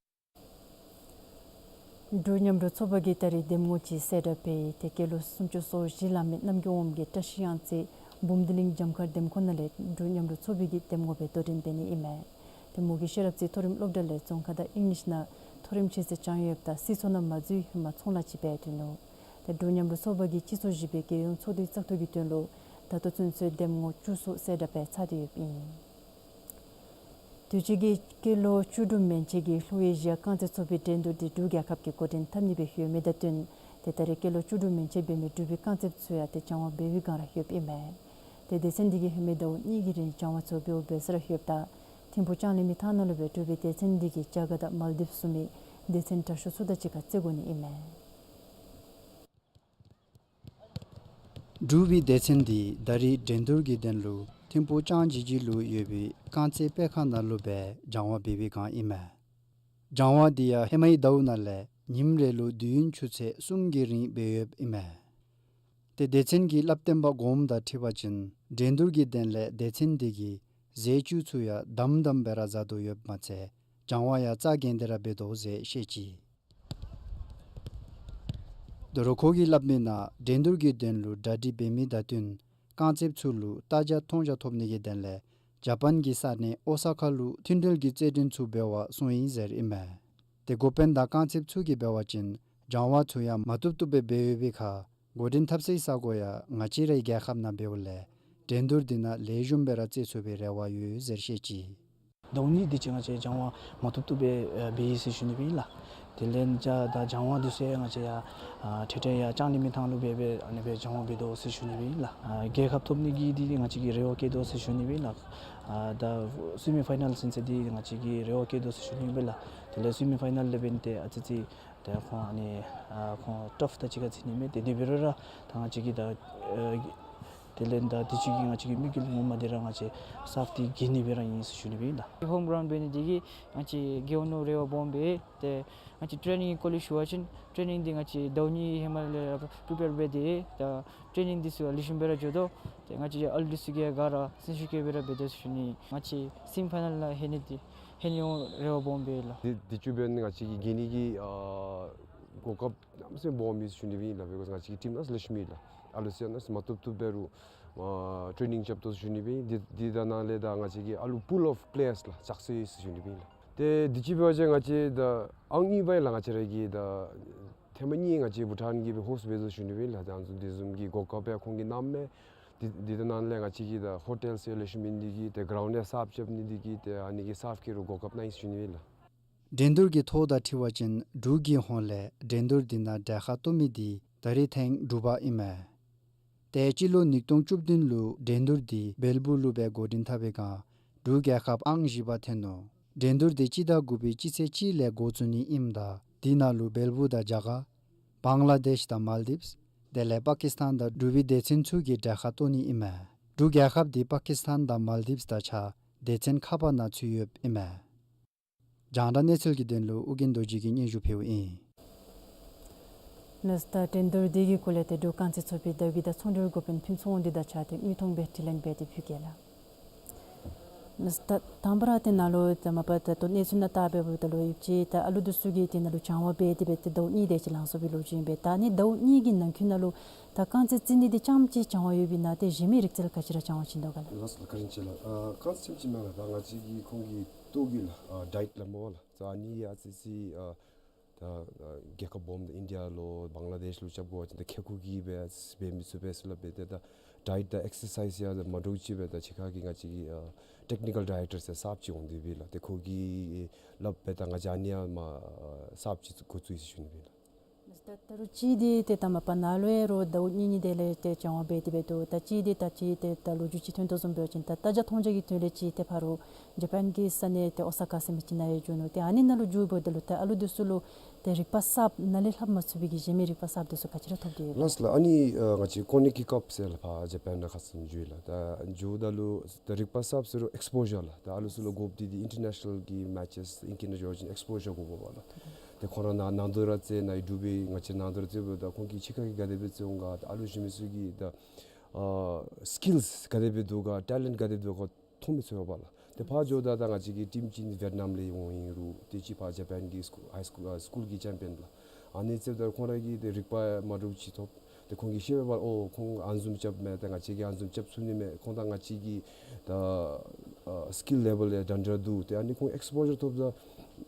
འབྲུག་མཉམ་རུབ་ཚོགས་པ་གིས་ད་རིས་འདེམས་ངོ་ཅིག་གསལ་བསྒྲགས་འབད་ཡི། ཏེ་སྐྱེས་ལོ་སུམ་ཅུ་སོ་བཞི་ལང་མི་རྣམ་རྒྱལ་དབངམོ་གིས་བཀྲིས་གཡང་རྩེ་འབུམ་སྡེ་གླིང་གྱངས་དཀར་འདེམས་ཁོངས་ནང་ལས་འབྲུག་མཉམ་རུབ་ཚོགས་པའི་གི་འདེམས་ངོ་སྦེ་དོ་འགྲན་འབད་ནི་ཨིན་མས། ཏེ་མོ་གིས་ཤེས་རབ་རྩེ་མཐོ་རིམ་སློབ་གྲྭ་ལས་རྫོང་ཁ་དང་ཨིང་ལིཤ་ནང་མཐོ་རིམ་ཆོས་ཚད་བྱང་ཡོདཔ་ད་སྲིད་ཚོགས་ནང་མ་འཛུལ་ཧེ་མ་ཚོང་ལཱ་ཅིག་འབད་སྡོད་ནུག། ཏེ་འབྲུག་མཉམ་རུབ་ཚོགས་པ་གིས་སྤྱི་ཚོགས་བཞི་པའི་རྒྱལ་ཡོངས་ཚོགས་འདུའི་བཙག་འཐུ་གི་དོན་ལུ་ད་ལྟོ་ཚུན་ཚོད་འདེམས་ངོ་བཅུ་གསུམ་གསལ་བསྒྲགས་འབད་ཚར་ཏེ་ཡོདཔ་ཨིན། དུས་ཅི་གི་སྐྱེས་ལོ་བཅུ་དྲུག་མན་ཆད་ཀྱི་ལྷོ་ཨེ་ཤི་ཡ་རྐང་རྩེད་ཚོགས་པའི་འགྲན་བསྡུར་འདི་འབྲུག་རྒྱལ་ཁབ་ཀྱིས་འགོ་འདྲེན་འཐབ་ནི་སྦེ་ཡོད་མི་དང་བསྟུན་ཏེ་ད་རེས་སྐྱེས་ལོ་བཅུ་དྲུག་མན་ཆད་འབད་མི་འབྲུག་པའི་རྐང་རྩེདཔ་ཚུ་ཡང་ཏེ་སྦྱང་བ་འབད་བའི་སྒང་ར་ཡོདཔ་ཨིན་མས། ཏེ་སྡེ་ཚན་འདི་གིས་ཧེ་མའི་ཟླཝ་གཉིས་ཀྱི་རིང་སྦྱང་བ་ཚུ་འབདཝ་འབད་ས་ར་ཡོདཔ་ད་ཐིམ་ཕུག་ལྕང་གླིང་མི་ཐང་ནང་ལུ་སྦེ་འབྲུག་པའི་སྡེ་ཚན་འདི་གིས་རྒྱ་གར་དང་མཱལ་ཌིབས་བཟུམ་མའི་སྡེ་ཚན་དྲག་ཤོས་ཚུ་དང་གཅིག་ཁར་རྩེད་དགོ་ནི་ཨིན་མས། འབྲུག་པའི་སྡེ་ཚན་འདི་ད་རིས་འགྲན་བསྡུར་གྱི་དོན་ལུ་ཐིམ་ཕུག་ལྕང་ཇི་ཇི་ལུ་ཡོད་པའི་རྐང་རྩེད་དཔེ་ཁང་ནང་ལུ་སྦེ་སྦྱང་བ་འབད་བའི་སྒང་ཨིན་མས། སྦྱང་བ་འདི་ཡང་ཧེ་མའི་ཟླཝ་ནང་ལས་ཉིནམ་རེ་ལུ་དུས་ཡུན་ཆུ་ཚོད་གསུམ་གྱི་རིང་འབད་ཡོདཔ་ཨིན་མས། ཏེ་སྡེ་ཚན་གྱི་བསླབ་སྟོན་པ་གོངམ་དང་འཁྲིལ་བ་ཅིན་འགྲན་བསྡུར་གྱི་དོན་ལས་སྡེ་ཚན་འདི་གིས་རྫས་བཅུད་ཚུ་ཡང་དམ་དམ་སྦེ་ར་བཟའ་དོ་ཡོདཔ་མ་ཚད་སྦྱང་བ་ཡང་རྩ་འགེངས་ཏེ་ར་འབད་དོ་ཟེར་བཤད་ཅི། དོ་རུང་ཁོ་གིས་སླབ་མི་ནང་འགྲན་བསྡུར་གྱི་དོན་ལུ་གྲ་སྒྲིག་འབད་མི་དང་བསྟུན་རྐང་རྩེདཔ་ཚུ་ལུ་རྟ་བརྒྱ་མཐོང་རྒྱ་ཐོབ་ནི་གི་དོན་ལས་ཇ་པཱན་གྱི་ས་གནས་ཨོ་ས་ཀ་ལུ་མཐུན་སྒྲིལ་གྱི་རྩེད་འགྲན་ཚུ་འབད་བར་སོང་ཡི་ཟེར་ཨིན་མས། ཏེ་འགོ་དཔོན་དང་རྐང་རྩེདཔ་ཚུ་གིས་འབད་བ་ཅིན་སྦྱང་བ་ཚུ་ཡང་མ་བཏུབ་བཏུབ་སྦེ་འབད་ཡོད་པའི་ཁར་འགོ་འདྲེན་འཐབ་སའི་ས་གོ་ཡང་ང་བཅས་རའི་རྒྱལ་ཁབ་ནང་འབདཝ་ལས་འགྲན་བསྡུར་འདི་ནང་ལེགས་ཤོམ་སྦེ་ར་རྩེད་ཚུགས་པའི་རེ་བ་ཡོད་ཟེར་བཤད་ཅི། ཟླཝ་གཉིས་འདི་ཅིག་ང་བཅས་སྦྱང་བ་མ་བཏུབ་བཏུབ་སྦེ་ཨ་འབད་ཡི་ཟེར་ཞུ་ནི་སྦེ་ཨིན་ལགས། དེ་ལས་ད་ད་སྦྱང་བ་འདི་ཚུ་ཡང་ང་བཅས་ཡང་ཨ་འཕྲལ་འཕྲལ་ཡང་ལྕང་གླིང་མི་ཐང་ལུ་སྦེ་སྦེ་ཨ་ནི་སྦེ་སྦྱང་བ་འབད་དོ་ཟེར་ཞུ་ནི་སྦེ་ཨིན་ལགས། ཨ་རྒྱལ་ཁབ་ཐོབ་ནི་གི་འདི་ང་བཅས་ཀྱི་རེ་བ་བསྐྱེད་དོ་ཟེར་ཞུ་ནི་སྦེ་ཨིན་ལགས། ཨ་ད་སི་མི་ཕའི་ནཱལ་ཟེར་ཚད་འདི་ང་བཅས་ཀྱིས་རེ་བ་བསྐྱེད་དོ་ཟེར་ཞུ་ནི་སྦེ་ཨིན་ལགས། དེ་ལས་སི་མི་ཕའི་ནཱལ་ལས་འབདན་ཏེ་ཨ་ཙི་ཙི་ད་ཁོང་ཨ་ནི་ཨ་ཁོང་ཊརཕ་དང་གཅིག་ཁར་འཛིང་ནི་མས། ཏེ་དེ་འབད་རུང་ར་ད་ང་བཅས་ཀྱིས་ད་ཨ་དེ་ལས་ད་དུས་ཅི་གི་ང་བཅས་ཀྱི་དམིགས་ཡུལ་ངོ་མ་འདི་ར་ང་བཅས་སཱབ་འདི་རྒྱལ་ནི་སྦེ་ར་ཨིན་ཟེར་ཞུ་ནི་སྦེ་ཨིན་ལགས། ཧོམ་གྲའུནཌ་འབད་ནི་འདི་གིས་ང་བཅས་རྒྱལ་འོང་མནོ་རེ་བ་སྦོམ་སྦེ། ཏེ་ང་བཅས་ཊེ་ནིང་གི་སྐོར་ལས་ཞུ་བ་ཅིན་ཊེ་ནིང་འདི་ང་བཅས་ཟླཝ་གཉིས་ཧེ་མ་ལས་ར་པི་རི་པེར་འབད་དེ་ད་ཊེ་ནིང་འདི་ཚུ་ལེགས་ཤོམ་སྦེ་ར་འགྱོ་དོ། ཏེ་ང་བཅས་ཨ་ལུ་འདི་ཚུ་གིས་ག་ར་སེམས་ཤུགས་བསྐྱེད་སྦེ་ར་འབད་དེ་ཟེར་ཞུ་ནི། ང་བཅས་སི་མི་ཕའི་ནཱལ་ནང་ལྷོད་ནི་འདི་ལྷོད་ནི་འོང་རེ་བ་སྦོམ་སྦེ་ལགས། དུས་དུས་ཅི་འབད་ང་བཅས་ཀྱིས་རྒྱལ་ནི་གི་ཨ་གོ་སྐབས་གནམ་མེད་ས་མེད་སྦོམ་ཨིན་ཟེར་ཞུ་ནི་སྦེ་ཨིན་ལགས། བི་ཀོསི་ང་བཅས་ཀྱི་ཊིམ་ནང་ལེགས་ཤོམ་ཨིན་ལགས། ཨ་ལུ་ཚུ་ཡང་གནམ་མེད་ས་མེད་མ་བཏུབ་བཏུབ་འབད་རུང་ཨ་ཊེ་ནིང་རྐྱབ་དོ་ཟེར་ཞུ་ནི་སྦེ་ཨིན། འདི་འདི་དང་ནང་ལས་ད་ང་བཅས་ཀྱི་ཨ་ལུ་པུལ་ཨོཕ་པི་ལེ་ཡརསི་ལགས་ལྕགས་སྲེག་ཟེར་ཞུ་ནི་སྦེ་ཨིན་ལགས། ཏེ་དུས་ཅི་འབད་བ་ཅིན་ང་བཅས་ད་ཨང་གཉིས་པ་ཨིན་ལགས། ང་བཅས་ར་གི་ད་ཐེངས་མ་གཉིས་ང་བཅས་བྷུ་ཊཱན་གྱིས་སྦེ་ཧོསཊ་འབད་དོ་ཟེར་ཞུ་ནི་སྦེ་ཨིན་ལགས། ཏེ་ཨ་ནི་ཚུ་དེ་བཟུམ་གྱི་གོ་སྐབས་ཡང་ཁོང་གིས་གནངམ་མས། འདི་འདི་དང་ནང་ལས་ང་བཅས་ཀྱི་ད་ཧོ་ཊེལ་ཚུ་ལེགས་ཤོམ་ཨིན་ནི་འདི་གིས་ཏེ་གྲའུནཌ་ཡང་གསརཔ་རྐྱབ་ནི་འདི་གིས་ཏེ་ཨ་ནི་གི་སཱབ་ཀྱི་ར་གོ་སྐབས་གནང་ཡི་ཟེར་ཞུ་ནི་སྦེ་ཨིན་ལགས། འགྲན་བསྡུར་གྱི་ཐོ་དང་འཁྲིལ་བ་ཅིན་འབྲུག་གི་ཧོངས་ལས་འགྲན་བསྡུར་འདི་ནང་གྲལ་ཁར་གཏོགས་མི་འདི་ད་རིས་ཐེངས་དྲུག་པ་ཨིན་མས། ཏེ་སྤྱི་ལོ་ཉིས་སྟོང་བཅུ་བདུན་ལུ་འགྲན་བསྡུར་འདི་བེལ་པུ་ལུ་སྦེ་འགོ་འདྲེན་འཐབ་པའི་སྒང་འབྲུག་རྒྱལ་ཁབ་ཨང་བཞི་པ་ཐོན་ནུག། འགྲན་བསྡུར་འདི་སྤྱི་ཟླ་དགུ་པའི་སྤྱི་ཚེས་གཅིག་ལས་འགོ་བཙུགས་ནི་ཨིནམ་ད་འདི་ནང་ལུ་བེལ་པུ་དང་རྒྱ་གར་བང་ལ་དེཤ་དང་མཱལ་ཌིབས་དེ་ལས་པ་ཀིས་ཐཱན་དང་འབྲུག་པའི་སྡེ་ཚན་ཚུ་གིས་གྲལ་ཁར་གཏོགས་ནི་ཨིན་མས། འབྲུག་རྒྱལ་ཁབ་འདི་པ་ཀིས་ཐཱན་དང་མཱལ་ཌིབས་དང་གཅིག་ཁར་སྡེ་ཚན་ཁ་པར་ནང་ཚུད་ཡོདཔ་ཨིན་མས། རྒྱང་བསྒྲགས་གནས་ཚུལ་གྱི་དོན་ལུ་ཨོ་རྒྱན་རྡོ་རྗེ་གིས་སྙན་ཞུ་ཕུལཝ་ཨིན། ལགས་སོ། ད་འགྲན་བསྡུར་འདི་གི་སྐོར་ལས་ཏེ་འབྲུག་རྐང་རྩེད་ཚོགས་པའི་བརྡ་བརྒྱུད་དང་ཚོང་འབྲེལ་འགོ་དཔོན་ཕུན་ཚོགས་དབང་འདུས་དང་གཅིག་ཁར་ཏེ་དངོས་མཐོང་སྦེ་དྲི་ལན་འབད་དེ་ཕུལ་གེ་ལགས། ལགས་སོ། ད་དང་པ་ར་ཏེ་ནཱ་ལུ་ད་མ་པ་ད་ལྟོ་གནས་ཚུལ་ནང་བལྟ་འབདཝ་ད་ལུ་ཡོདཔ་ཅིག་ད་ཨ་ལུ་འདི་ཚུ་གིས་ཏེ་ནཱ་ལུ་སྦྱང་བ་འབད་དེ་སྦེ་ཏེ་ཟླཝ་གཉིས་དེ་ཅིག་ལང་སོང་བའི་ལོ་རྒྱུས་ཨིན་པས། ད་ཨ་ནི་ཟླཝ་གཉིས་ཀྱི་ནང་འཁོད་ནང་ལུ་ད་རྐང་རྩེད་རྩེད་ནི་འདི་རྐྱངམ་ཅིག་སྦྱང་བ་ཡོད་པའི་ནང་ཏེ་གཞན་མི་རིག་རྩལ་ག་ཅི་ར་སྦྱང་བ་བྱིན་དོ་ག་ལགས། ལགས་སོ་ལགས། བཀའ་དྲིན་ཆེ་ལགས། ཨ་རྐང་རྩེད་ཅིག་མེན་ལགས། ད་ང་བཅས་ཀྱི་ཁོང་གི་ལྟོ་གོས་ལགས། ཨ་ཌའེཊ་ལགས་སྨོ་ལགས། ད་ཨ་ནི་ཡང་ཨ་ཙི་ཙི་ཨ་ད་ཨ་རྒྱལ་ཁབ་སྦོམ་ད་ཨིན་ཌི་ཡ་ལོ་བང་ལ་དེཤ་ལུ་རྐྱབ་དགོ་པ་ཅིན་ད་ཁེ་ཁུ་གིས་སྦེ་འབད་མི་ཚུགས་པས་ཟེར་སླབ་སྦེ་ཏེ་ད་ཌའེཊ་དང་ཨེག་སར་སའིཛ་ཡང་མ་འདྲཝ་ཅིག་སྦེ་ད་ཕྱི་ཁ་གི་ང་བཅས་ཀྱི་ཨ་ཊེག་ནི་ཀལ་ཌའི་རེག་ཊར་ཟེར་གསརཔ་ཅིག་འོང་དོ་སྦེ་ལགས། ཏེ་ཁོ་གིས་སླབ་སྦེ་ད་ང་བཅས་ཨ་ནི་ཡང་མ་གསརཔ་ཅིག་འགོ་བཙུགས་ཡི་ཟེར་ཞུ་ནི་སྦེ་ལགས། ད་ད་རུང་གཅིག་འདི་ཏེ་ད་མ་པ་ནཱ་ལུ་ཡང་རོགས་ཟླཝ་གཉིས་གཉིས་དེ་ལས་ཏེ་སྦྱང་བ་འབད་དེ་འབད་དོ། ད་གཅིག་འདི་ད་ཅི་ཏེ་ད་ལོ་རྒྱུས་ཅིག་ཐོན་དོ་བཟུམ་འབད་བ་ཅིན་ད་ལྟ་རྒྱ་མཐོང་རྒྱ་གི་དོན་ལས་ཅིག་ཏེ་ཕ་རོལ་ཇ་པཱན་གྱི་ས་གནས་ཏེ་ཨོ་ས་ཀ་ཟེར་མི་ཅིག་ནང་ཡང་འགྱོ་ནུག། ཏེ་ཨ་ནི་ནང་ལུ་འགྱོ་འབདཝ་ད་ལུ་ཏེ་ཨ་ལུ་འདི་ཚུ་ལུ་ཏེ་རིག་པ་གསརཔ་ནཱ་ལས་ལྷབ་མ་ཚུགས་པའི་གི་གཞན་མི་རིག་པ་གསརཔ་འདི་ཚུ་ག་ཅི་ར་ཐོབ་སྟེ་ཡོད་ལགས། ལགས་ལགས། ཨ་ནི་ཨ་ང་བཅས་ཀོ་ནེ་ཀི་ཀབ་ཟེར་ལགས། ཕར་ཇ་པཱན་ནང་ཁ་ཙ་འགྱོ་ཡི་ལགས། ད་འགྱོཝ་ད་ལུ་ད་རིག་པ་གསརཔ་ཟེར་རུང་ཨེགསི་པོ་ཞར་ལགས། ད་ཨ་ལུ་ཚུ་ལུ་དགོཔ་འདི་འདི་ཨིན་ཊར་ནེ་ཤ་ནཱལ་གྱི་མེ་ཅེསི་ཨིང་སྐད་ནང་འགྱོ་བ་ཅིན་ཨེགསི་པོ་ཞར་དགོཔ་འབད་བ་ལགས། ཏེ་ཁོང་ར་ནང་ནང་དོ་ར་རྩེད་ནང་འབྲུག་པའི་ང་བཅས་ནང་དོ་ར་རྩེདཔ་འབདཝ་ད་ཁོང་གིས་ཕྱི་ཁ་གི་ག་དེ་སྦེ་རྩེད་འོང་ག། ད་ཨ་ལུ་གཞན་མི་ཚུ་གི་ད་ཨ་སི་ཀིལསི་ག་དེ་སྦེ་འདུག་ག། ཊེ་ལེནཊ་ག་དེ་འདུག་ག་མཐོང་མི་ཚུགས་པས་ལགས། ཏེ་ཕར་འགྱོཝ་ད་ད་ང་བཅས་ཀྱི་ཊིམ་ཅིག་ཝེཊ་ནམ་ལས་འོང་ཡི་རུང་ཏེ་ཅིག་ཕར་ཇ་པཱན་གྱི་སི་ཀུ་ཧའི་སི་ཀུལ་ཨ་སི་ཀུལ་གྱི་ཅེམ་པི་ཡཱན་ལགས། ཨ་ནི་རྩེདཔ་ད་ཁོང་ར་གིས་ཏེ་རིག་པ་མ་འདྲཝ་ཅིག་ཐོབ། ཏེ་ཁོང་གིས་ཤེས་པས་པ་ལགས། ཨོ་ཁོང་ཨ་ནི་བཟུམ་རྐྱབ་མས། ཏེ་ང་བཅས་ཀྱིས་ཨ་ནི་བཟུམ་རྐྱབ་ཚུགས་ནི་མས། ཁོང་དང་ང་བཅས་ཀྱི་ད་ཨ་སི་ཀིལ་ལེ་བཱལ་ཡང་འདྲན་འདྲ་འདུག། ཏེ་ཨ་ནི་ཁོང་ཨེགསི་པོ་ཞར་ཐོབ་ད་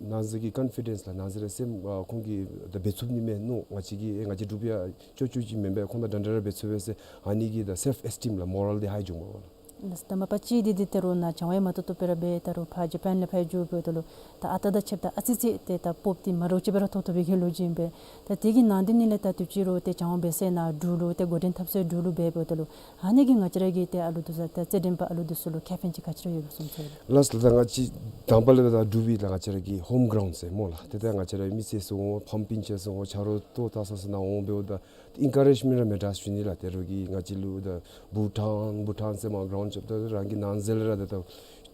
ནང་གསེས་ཀྱི་ཀོན་ཕི་ཌེནསི་ལགས། ནང་གསེས་ར་སེམས་ཨ་ཁོང་གིས་ད་འབད་ཚུགས་ནི་མས་མནོ། ང་བཅས་ཀྱིས་ཨེ་ང་བཅས་འབྲུག་པ་ཡང་ཅོག་ཅོག་ཅིག་མེན་པས། ཁོང་དང་འདྲན་འདྲ་ར་འབད་ཚུགས་པས་ཟེར་ཨ་ནི་གིས་ད་སེལཕ་ཨེསི་ཊིམ་ལགས། མོ་རཱལ་འདི་ཧའི་འགྱོཝ་མས་པ་ལགས། ལགས་སོ། ད་མ་པ་གཅིག་འདི་འདི་ད་རུང་ནཱ་སྦྱང་བ་མ་ཐོབ་ཐོབ་སྦེ་ར་འབད། ད་རུང་ཕར་ཇ་པཱན་ལས་ཕར་འགྱོ་འབདཝ་ད་ལུ་ད་ཨ་རྟག་དང་ཕྱདཔ་ད་ཨ་ཙི་ཅིག་ཏེ་ད་སྤོབས་འདི་མ་འདྲཝ་ཅིག་སྦེ་ར་ཐོབ་ཐོབ་པའི་གི་ལོ་རྒྱུས་ཨིན་པས། ད་དེ་གི་ནང་དོན་ནི་ལས་ད་དུས་ཅི་རུང་ཏེ་སྦྱང་བ་འབད་སའི་ནང་འབྲུག་ལུ་ཏེ་འགོ་འདྲེན་འཐབ་སའི་འབྲུག་ལུ་འབད་འབདཝ་ད་ལུ་ཨ་ནི་གིས་ང་བཅས་ར་གི་ཏེ་ཨ་ལུ་འདི་ཚུ་ད་རྩེད་འགྲན་པ་ཨ་ལུ་འདི་ཚུ་ལུ་ཁེ་ཕན་ཅིག་ག་ཅི་ར་ཡོད་ག་བསམ་ཚུལ། ལགས་སོ། ད་ང་བཅས་དང་པ་ལས་ད་འབྲུག་པའི་ད་ང་བཅས་ར་གི་ཧོམ་གྲའུནཌ་ཟེར་སྨོ་ལགས། ཏེ་ད་ང་བཅས་ར་མི་སེར་ཚུ་འོང་ཕམ་སྤུན་ཆ་ཚུ་འོང་ཆ་རོགས་ལྟོ་ལྟ་ས་ས་ནང་འོང་འབདཝ་ད་ཏེ་ཨེན་ཀ་རེཇ་མེནཊ་ར་མེད་དྲགས་ཞུ་ནི་ལགས། ད་རུང་གི་ང་བཅས་ལུ་ད་བྷུ་ཊཱན་བྷུ་ཊཱན་ཟེར་མར་གྲའུནཌ་རྐྱབ་ད་རང་གི་ནང་གསེས་ལས་ར་ད་ད་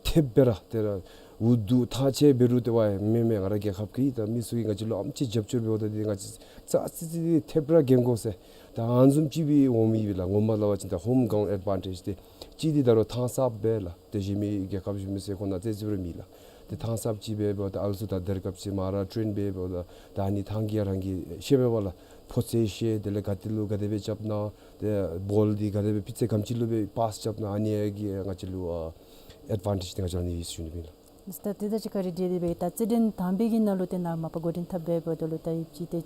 ཐེབས་སྦེ་ར་ཏེ་ར་འུ་སྡུག་ཐང་ཆད་འབད་རུང་ཏེ་ཝའི་མེན་མེན་ང་ར་རྒྱལ་ཁབ་ཀྱི་ད་མི་ཚུ་གིས་ང་བཅས་ལུ་ཨམ་ཅིག་རྒྱབ་སྐྱོར་འབདཝ་ད་ཏེ་ང་བཅས་ཙ་ཙི་ཙི་ཐེབས་ར་གྱོན་དགོ་ཟེར་ད་ཨ་ནི་བཟུམ་ཅིག་སྦེ་འོང་མི་ཨིན་པས་ལགས། ངོ་མ་སླབ་པ་ཅིན་ད་ཧོམ་གྲའུནཌ་ཨེཌ་ཝན་ཊེཇ་འདི་གཅིག་འདི་ད་རུང་ཐང་གསརཔ་སྦེ་ལགས། ཏེ་གཞན་མི་རྒྱལ་ཁབ་གཞན་མི་ཚུ་ཁོང་ནང་རྩེད་རྩེདཔ་ར་མེད་ལགས། ཏེ་ཐང་གསརཔ་ཅིག་སྦེ་འབདཝ་ད་ཨ་ལུ་ཚུ་ད་དེ་སྐབས་ཅིག་མར་ར་ཊེན་འབད་འབདཝ་ད་ད་ཨ་ནི་ཐང་གིས་ཡང་རང་གིས་ཤེས་པས་པ་ལགས། ཕོ་རྩལ་ཤེས། དེ་ལས་ག་ཏེ་ལུ་ག་དེ་སྦེ་རྐྱབ་ན་ཏེ་བཱོལ་འདི་ག་དེ་སྦེ་སྤུས་ཚད་ག་དེམ་ཅིག་ལུ་སྦེ་པཱསི་རྐྱབ་ན་ཨ་ནི་གིས་ང་བཅས་ལུ་ཨ་ཨེཌ་ཝན་ཊེཇ་འདི་ང་བཅས་ལུ་ཨ་ནི་ཨིན་ཟེར་ཞུ་ནི་ཨིན་ལགས། ད་ཏེ་ད་ཅི་ག་ར་འདི་འདི་སྦེ་ད་རྩེད་འགྲན་དང་པའི་གི་ནང་ལུ་ཏེ་ནཱ་མ་པ་འགོ་འདྲེན་འཐབ་འབད་འབདཝ་ད་ལུ་ད་ཡིབ་ཅི་ཏེ་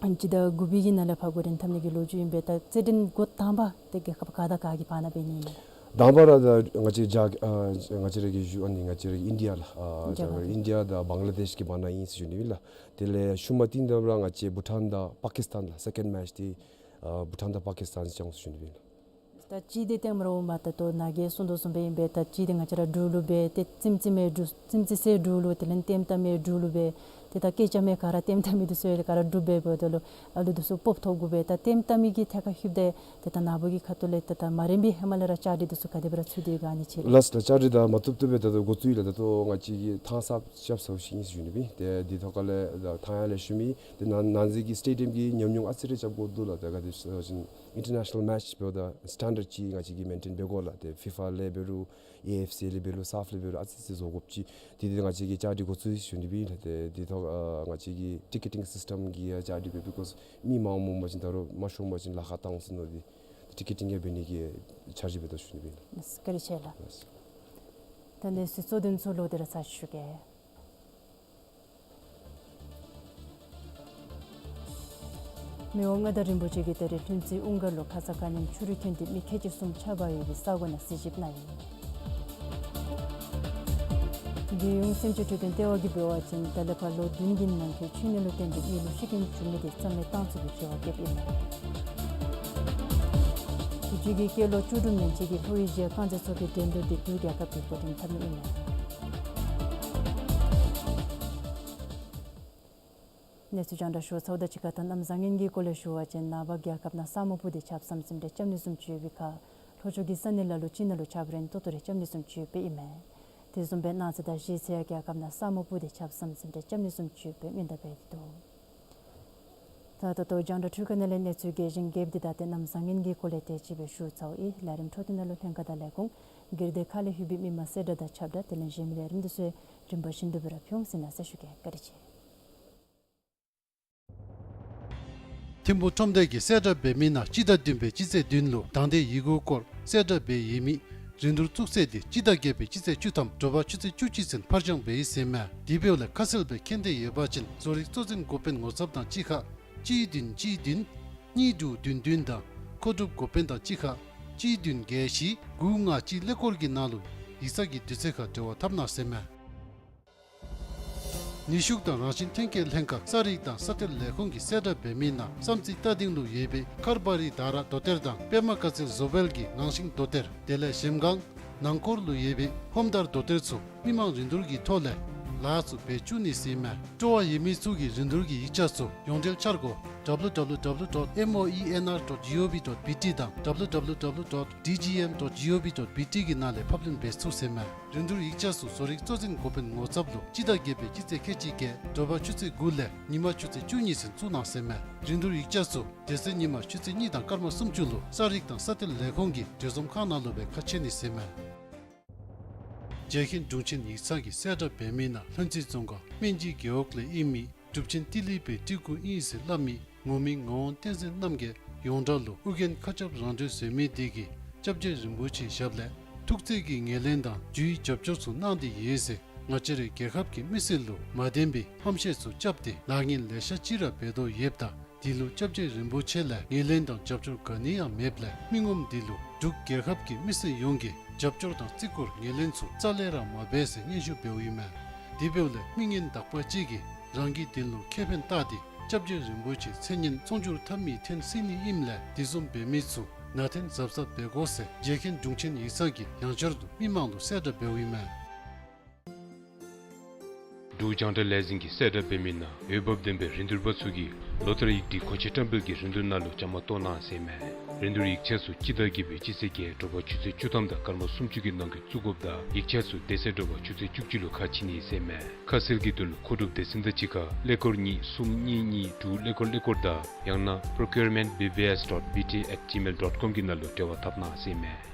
ཨ་ནི་ཅིག་ད་དགུ་པའི་གི་ནང་ལས་ཕར་འགོ་འདྲེན་འཐབ་ནི་གི་ལོ་རྒྱུས་ཨིན་པས། ད་རྩེད་འགྲན་འགོ་དང་པ་ཏེ་རྒྱལ་ཁབ་ག་དང་ག་གི་བར་ན་འབད་ནི་ཨིན་ན། དང་པ་ར་ད་ང་བཅས་རྒྱ་ཨ་ང་བཅས་ར་གི་ཞུ་ཨ་ནི་ང་བཅས་ར་གི་ཨིན་ཌི་ཡ་ལགས། ཨ་རྒྱ་གར་ཨིན་ཌི་ཡ་དང་བང་ལ་དེཤ་གི་བར་ན་ཨིན་ཟེར་ཞུ་ནི་ཨིན་ལགས། དེ་ལས་ཤུལ་མ་རྟིང་རྟིང་ར་ང་བཅས་བྷུ་ཊཱན་དང་པ་ཀིསི་ཐཱན་ལགས། སེ་ཀེནཌ་མེཆ་འདི་ཨ་བྷུ་ཊཱན་དང་པ་ཀིསི་ཐཱན་བཅའ་འོང་ཟེར་ཞུ་ནི་ཨིན་ལགས། ད་གཅིག་འདི་ཏེ་མ་ར་འོ་མ་ད་ལྟོ་ནཱ་གིས་གསུངས་དོ་བཟུམ་སྦེ་ཨིན་པས། ད་གཅིག་འདི་ང་བཅས་ར་འབྲུག་ལུ་འབད་ཏེ་རྩེདམོ་རྩེ་མི་འབྲུག་རྩེདམོ་རྩེ་སའི་འབྲུག་ལུ་དེ་ལས་ལྟདམོ་བལྟ་མི་འབྲུག་ལུ་འབད་ཏེ་ད་སྐད་རྐྱབ་མི་ག་ར་ལྟདམོ་བལྟ་མི་འདི་ཚུ་ཡང་ག་ར་འབྲུག་འབད་འབདཝ་ད་ལུ་ཨ་ལུ་འདི་ཚུ་སྤོབས་ཐོབ་དགོ་པས། ད་ལྟདམོ་བལྟ་མི་གི་ཐད་ཁར་ལྷོདཔ་ད་ཏེ་ད་ནཱ་བུ་གི་ཁ་ཐུག་ལས་ད་ད་མ་རན་པའི་ཧེ་མ་ལས་ར་བཅའ་སྒྲིག་འདི་ཚུ་ག་དེ་སྦེ་ར་ཚུད་དེ་ཡོད་ག་ཨ་ནི་ཅིག་ལགས། ལགས་ལགས། བཅའ་སྒྲིག་ད་མ་བཏུབ་བཏུབ་སྦེ་ད་ལྟོ་འགོ་བཙུགས་ཡི་ལགས། ད་ལྟོ་ང་བཅས་ཀྱིས་ཐང་གསརཔ་རྐྱབ་ཚརཝ་ཅིག་ཨིན་ཟེར་ཞུ་ནི་ཨིན། ཏེ་འདི་ཐོག་ཁ་ལས་ད་ཐང་ཡང་ལེགས་ཤོམ་ཨིན། ཏེ་ནང་ནང་འཛིང་གི་སི་ཊེ་ཌི་ཡམ་གྱི་ཉམས་མྱོང་ཨ་ཙི་རེ་རྐྱབ་དགོཔ་འདུག་ལགས། ད་ག་དེ་ཟེར་བ་ཅིན་ཨིན་ཊར་ནེ་ཤ་ནཱལ་མེཆ་འབདཝ་ད་སི་ཊེན་ཌརཌ་ཅིག་ང་བཅས་ཀྱིས་མེན་ཊེན་འབད་དགོ་ལགས། ཏེ་ཕི་ཕ་ལས་འབད་རུང་ཨེ་ཨེཕ་སི་ལས་འབད་རུང་སཱཕ་ལས་འབད་རུང་ཨ་ཙི་ཙི་བཟོ་དགོཔ་ཅིག་དེ་འདི་ང་བཅས་ཀྱིས་བཅའ་སྒྲིག་འགོ་བཙུགས་ཡི་ཟེར་ཞུ་ནི་ཨིན་ལགས། ཏེ་འདི་ཐོག་ཨ་ང་བཅས་ཀྱིས་ཊི་ཀེ་ཊིང་སིསི་ཊེམ་གྱི་ཡང་བཅའ་སྒྲིག་འབད། བི་ཀོསི་མི་མང་མང་འབད་བ་ཅིན་ད་རུང་མ་ཤོང་པ་ཅིན་ལཱ་ཁག་བཏང་འོང་ཟེར་མནོ་སྟེ་ཊི་ཀེ་ཊིང་ཡང་འབད་ནི་གི་འཆར་གཞི་འབད་དོ་ཟེར་ཞུ་ནི་ཨིན་ལགས། བཀའ་དྲིན་ཆེ་ལགས། ལགས། ད་གནས་ཚུལ་གཙོ་དོན་ཚུ་ལོག་སྟེ་ར་ཚར་ཞུ་གེ། མི་དབང་མངའ་བདག་རིན་པོ་ཆེ་གིས་ད་རེས་ལྷུན་རྩེ་དབུང་དཀར་ལུ་ཁ་ཙ་ཁ་ཉིནམ་ཆུ་རུད་ཐོན་ཏེ་མི་ཁལ་གཅིག་གསུམ་ཆརཔ་ཡོད་པའི་ས་གོ་ནང་གཟིགས་ཞིབ་གནང་ཡི། རྒྱལ་ཡོངས་སེམས་ཅན་འཕྲོད་བསྟེན་ལྟེ་བ་གིས་འབད་བ་ཅིན་ད་ལས་ཕར་ལོ་བདུན་གྱི་ནང་འཁོད་ཆུ་ནད་ལུ་བརྟེན་ཏེ་མི་ལུ་ཤི་རྐྱེན་བྱུང་མི་དེ་རྩ་མེད་བཏང་ཚུགས་པའི་འགྱུར་བ་བསྐྱེདཔ་ཨིན་མས། དུས་ཅི་གི་སྐྱེས་ལོ་བཅུ་དྲུག་མན་ཆད་ཀྱི་ལྷོ་ཨེ་ཤི་ཡ་རྐང་རྩེད་ཚོགས་པའི་འགྲན་བསྡུར་དེ་འབྲུག་རྒྱལ་ཁབ་ཀྱིས་འགོ་འདྲེན་འཐབ་ནི་ཨིན་མས། གནས་ཚུལ་རྒྱང་བསྒྲགས་ཞུ་ཚརཝ་ད་གཅིག་ཁར་ད་གནམ་བཟང་ངན་གྱི་སྐོར་ལས་ཞུ་བ་ཅིན་ནངས་པ་རྒྱལ་ཁབ་ནང་ས་སྨུག་སྤུབས་ཏེ་ཆརཔ་ཟམ་ཟིམ་རེ་རྐྱབ་ནི་བཟུམ་ཅིག་ཡོད་པའི་ཁར་ལྷོ་ཕྱོགས་ཀྱི་ས་གནས་ལ་ལུ་གཅིག་ནང་ལུ་ཆརཔ་རན་ཏོག་ཏོ་རེ་རྐྱབ་ནི་བཟུམ་ཅིག་ཡོདཔ་ཨིན་མས། དེ་བཟུམ་སྦེ་གནངས་ཚེ་དང་གཞེས་ཚེ་ཡང་རྒྱལ་ཁབ་ནང་ས་སྨུག་སྤུབས་ཏེ་ཆརཔ་ཟམ་ཟིམ་རེ་རྐྱབ་ནི་བཟུམ་ཅིག་ཡོདཔ་སྦེ་སྔོན་བརྡ་འབད་དེ་འདུག། ད་ད་ལྟོ་རྒྱང་བསྒྲགས་འཕྲུལ་ཁང་ནང་ལས་གནས་ཚུལ་རྒྱས་ཤིང་རྒྱསཔ་འདི་ད་ཏེ་གནམ་བཟང་ངན་གྱི་སྐོར་ལས་དེ་ཅིག་སྦེ་ཞུ་ཚརཝ་ཨིན། ལས་རིམ་འཕྲོ་མཐུད་ནང་ལུ་ལྷན་ཁག་དང་ལས་ཁུངས་སྒེར་སྡེ་ཁག་ལས་ལྷོད་པའི་མི་མང་གསལ་བསྒྲགས་དང་ཁྱབ་བསྒྲགས་དེ་ལས་གཞན་མི་ལས་རིམ་འདི་ཚུ་རིམ་པ་བཞིན་དུ་སྦེ་ར་ཕུལ་འོང་ཟེར་གནང་ཟེར་ཞུ་གེ། བཀའ་དྲིན་ཆེ། ཐིམ་ཕུག་ཁྲོམ་སྡེ་གིས་གསལ་བསྒྲགས་འབད་མི་ནང་སྤྱི་ཟླ་བདུན་པའི་སྤྱི་ཚེས་བདུན་ལུ་དང་འདོད་ཡི་གུ་སྐོར་གསལ་བསྒྲགས་འབད་ཡོད་མི་རིན་བསྡུར་བཙུགས་ཚེས་འདི་སྤྱི་ཟླ་བརྒྱད་པའི་སྤྱི་ཚེས་བཅུ་ཐམ་དྲོ་པ་ཆུ་ཚོད་བཅུ་གཅིག་ཚུན་ཕར་འགྱངས་འབད་ཡི་ཟེར་མས། དེ་འབདཝ་ལས་ཁ་གསལ་སྦེ་མཁྱེན་འདོད་ཡོད་པ་ཅིན་བཟོ་རིག་གཙོ་འཛིན་འགོ་དཔོན་ངོ་ཚབ་དང་གཅིག་ཁར་གཅིག་བདུན་གཅིག་བདུན་གཉིས་དྲུག་བདུན་བདུན་དང་མཁོ་སྒྲུབ་འགོ་དཔོན་དང་གཅིག་ཁར་གཅིག་བདུན་བརྒྱད་བཞི་དགུ་ལྔ་གཅིག་ཀླད་ཀོར་གྱི་ནང་ལུ་ཡིག་ཚང་གི་དུས་ཚོད་ཁར་འབྲེལ་བ་འཐབ་གནང་ཟེར་མས། ནུས་ཤུགས་དང་རང་བཞིན་ཐོན་སྐྱེད་ལྷན་ཁག་ས་རིག་དང་ས་གཏེར་ལས་ཁུངས་ཀྱིས་གསལ་བསྒྲགས་འབད་མི་ནང་བསམ་རྩེ་རྟ་སྡིང་ལུ་ཡོད་པའི་ཁར་བ་རི་དྷ་ར་རྡོ་གཏེར་དང་པདྨ་དཀར་རྩེ་བཟོ་བལ་གྱི་ངང་ཤིང་རྡོ་གཏེར་དེ་ལས་གཞལམ་སྒང་ནང་འཁོར་ལུ་ཡོད་པའི་ཧོམ་དར་རྡོ་གཏེར་ཚུ་མི་མང་རིན་བསྡུར་གྱི་ཐོག་ལས་ལཱ་ཚུ་འབད་བཅུག་ནི་ཟེར་མས། སྤྲོ་བ་ཡོད་མི་ཚུ་གིས་རིན་བསྡུར་གྱི་ཡིག་ཆ་ཚུ་ཡོངས་འབྲེལ་འཆར་སྒོ་W W W dot M O E N R dot G O V dot B T དང་W W W dot D G M dot G O V dot B T གི་ནང་ལས་ཕབ་ལེན་འབད་ཚུགས་ཟེར་མས། རིན་བསྡུར་ཡིག་ཆ་ཚུ་བཟོ་རིག་གཙོ་འཛིན་འགོ་དཔོན་ངོ་ཚབ་ལུ་སྤྱི་ཟླ་བརྒྱད་པའི་སྤྱི་ཚེས་ཁལ་གཅིག་བརྒྱད་དྲོ་པ་ཆུ་ཚོད་དགུ་ལས་ཉིན་མ་ཆུ་ཚོད་བཅུ་གཉིས་ཚུན་བཙུགས་གནང་ཟེར་མས། རིན་བསྡུར་ཡིག་ཆ་ཚུ་དེ་ཚེ་ཉིན་མ་ཆུ་ཚོད་གཉིས་དང་སྐར་མ་སུམ་ཅུ་ལུ་ས་རིག་དང་ས་གཏེར་ལས་ཁུངས་ཀྱི་གྲོས་འཛོམས་ཁང་ནང་ལུ་སྦེ་ཁ་ཕྱེ་ནི་ཟེར་མས། རྗེ་མཁན་དྲུང་ཆེན་ཡིག་ཚང་གིས་གསལ་བསྒྲགས་འབད་མི་ནང་ལྷུན་རྩེ་རྫོང་ཁག་སྨན་སྦྱིས་རྒེད་འོག་ལས་ཨིན་མི་གྲུབ་ཆེན་ཏི་ལི་པའི་སྤྲུལ་སྐུ་ཨིན་ཟེར་སླབ་མི་ངོ་མི་ངག་དབང་བསྟན་འཛིན་རྣམ་རྒྱལ་ཡོངས་གྲགས་ལུ་ཨོ་རྒྱན་མཁའ་ཁྱབ་རང་གྲོལ་ཟེར་མི་དེ་གིས་སྐྱབས་རྗེ་རིན་པོ་ཆེའི་ཞབས་ལས་ཐུགས་བརྩེ་གི་ངོས་ལེན་དང་ཇུས་རྒྱབ་སྐྱོར་ཚུ་གནང་སྟེ་ཡོད་ཟེར། ང་བཅས་རའི་རྒྱལ་ཁབ་ཀྱི་མི་སེར་ལུ་མ་བདེན་པའི་ཧམ་བཤད་ཚུ་རྐྱབ་སྟེ་ལཱ་ངན་ལེ་ཤ་ཅིག་ར་འབད་དོ་ཡོདཔ་ད་དེ་ལུ་སྐྱབས་རྗེ་རིན་པོ་ཆེ་ལས་ངོས་ལེན་དང་རྒྱབ་སྐྱོར་ག་ནི་ཡང་མེདཔ་ལས་མི་ངོམ་དེ་ལུ་འབྲུག་རྒྱལ་ཁབ་ཀྱི་མི་སེར་ཡོངས་ཀྱིས་རྒྱབ་སྐྱོར་དང་བརྩི་བཀུར་ངོས་ལེན་ཚུ་རྩ་ལས་ར་མ་འབད་ཟེར་སྙན་ཞུ་འབདཝ་ཨིན་མས། དེ་འབདཝ་ལས་མི་ངན་དག་པ་ཅིག་གིས་རང་གི་དོན་ལུ་ཁེ་ཕན་བལྟ་སྟེ་སྐྱབས་རྗེ་རིན་པོ་ཆེའི་མཚན་སྙན་ཚོང་བསྒྱུར་འཐབ་མི་འཐོན་སྲིད་ནི་ཨིནམ་ལས་དེ་བཟུམ་འབད་མི་ཚུ་ནང་འཐེན་གཟབ་གཟབ་འབད་དགོ་ཟེར་རྗེ་མཁན་དྲུང་ཆེན་ཡིག་ཚང་གིས་ཡང་བསྐྱར་དུ་མི་མང་ལུ་གསལ་བསྒྲགས་འབདཝ་ཨིན་མས། འབྲུག་རྒྱང་བསྒྲགས་ལས་འཛིན་གྱིས་གསལ་བསྒྲགས་འབད་མི་ནང་འོས་འབབ་ལྡན་པའི་རིན་བསྡུར་པ་ཚུ་གིས་ལོ་ལྟར་ཡིག་སྒྲིག་མཁོ་ཆས་བཀྲམ་སྤེལ་གྱི་རིན་བསྡུར་ནང་ལུ་བཅའ་མར་གཏོགས་གནང་ཟེར་མས། རིན་བསྡུར་ཡིག་ཆ་ཚུ་སྤྱི་ཟླ་བརྒྱད་པའི་སྤྱི་ཚེས་བརྒྱད་དྲོ་པ་ཆུ་ཚོད་བཅུ་ཐམ་དང་སྐར་མ་སུམ་ཅུ་གི་ནང་འཁོད་བཙུགས་དགོཔ་དང་ཡིག་ཆ་ཚུ་དེ་ཚེ་དྲོ་པ་ཆུ་ཚོད་བཅུ་གཅིག་ལུ་ཁ་ཕྱེ་ནི་ཟེར་མས། ཁ་གསལ་གྱི་དོན་ལུ་མཁོ་སྒྲུབ་སྡེ་ཚན་དང་གཅིག་ཁར་ཀླད་ཀོར་གཉིས་གསུམ་གཉིས་གཉིས་དྲུག་ཀླད་ཀོར་ཀླད་ཀོར་དང་ཡང་ན་procurement B B S dot B T at gmail dot com གི་ནང་ལུ་འབྲེལ་བ་འཐབ་གནང་ཟེར་མས།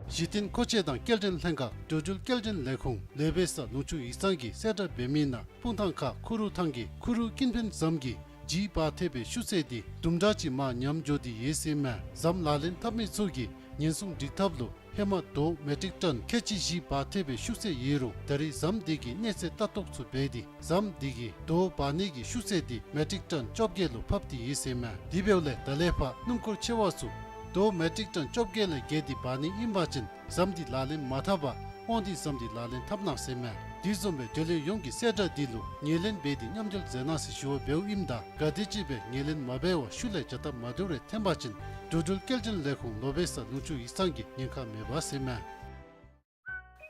གཞི་རྟེན་མཁོ་ཆས་དང་སྐྱེལ་འདྲེན་ལྷན་ཁག་འགྲོ་འགྲུལ་སྐྱེལ་འདྲེན་ལས་ཁུངས་ལོ་པེ་ས་ལུང་ཕྱོགས་ཡིག་ཚང་གིས་གསལ་བསྒྲགས་འབད་མི་ནང་སྤུངས་ཐང་ཁ་ཁུ་རུ་ཐང་གི་ཁུ་རུ་ཀུན་ཕན་ཟམ་གྱི་ལྗིད་འབག་ཐེབས་པའི་ཤུགས་ཚད་དེ་དུམ་གྲ་ཅིག་མར་ཉམས་འགྱོ་སྟེ་ཡོད་ཟེར་མས། ཟམ་ལག་ལེན་འཐབ་མི་ཚུ་གིས་ཉེན་སྲུང་སྒྲིག་ཐབས་ལུ་ཧེ་མ་རྡོ་མེ་ཊིག་ཊོན་ཁལ་གཅིག་བཞི་འབག་ཐེབས་པའི་ཤུགས་ཚད་ཡོད་རུང་ད་རེས་ཟམ་དེ་གིས་གནས་ཚད་ལྟ་རྟོག་ཚུ་འབད་དེ་ཟམ་དེ་གིས་རྡོ་འབག་ནི་གི་ཤུགས་ཚད་དེ་མེ་ཊིག་ཊོན་བཅོ་བརྒྱད་ལུ་ཕབ་སྟེ་ཡོད་ཟེར་མས། དེ་འབདཝ་ལས་ད་ལས་ཕར་སྣུམ་འཁོར་ཆེ་བ་ཚུ་རྡོ་མེ་ཊིག་ཊོན་བཅོ་བརྒྱད་ལས་བརྒལ་ཏེ་འབག་ནི་ཨིན་པ་ཅིན་ཟམ་དེ་ལག་ལེན་མ་འཐབ་པར་དབང་འདུས་ཟམ་དེ་ལག་ལེན་འཐབ་གནང་ཟེར་མས། དེ་བཟུམ་སྦེ་འབྲེལ་ཡོད་ཡོངས་ཀྱིས་གསལ་བསྒྲགས་དེ་ལུ་ངོས་ལེན་འབད་དེ་མཉམ་འབྲེལ་མཛད་གནང་ཟེར་ཞུ་བ་འབདཝ་ཨིནམ་ད་ག་དེམ་ཅིག་སྦེ་ངོས་ལེན་མ་འབད་བར་ཤུལ་ལས་བྱ་སྟབས་མ་བདེཝ་རེ་འཐོན་པ་ཅིན་འགྲོ་འགྲུལ་སྐྱེལ་འདྲེན་ལས་ཁུངས་ལོ་པེ་ས་ལུང་ཕྱོགས་ཡིག་ཚང་གིས་ཉེན་ཁ་མེད་པ་ཟེར་མས།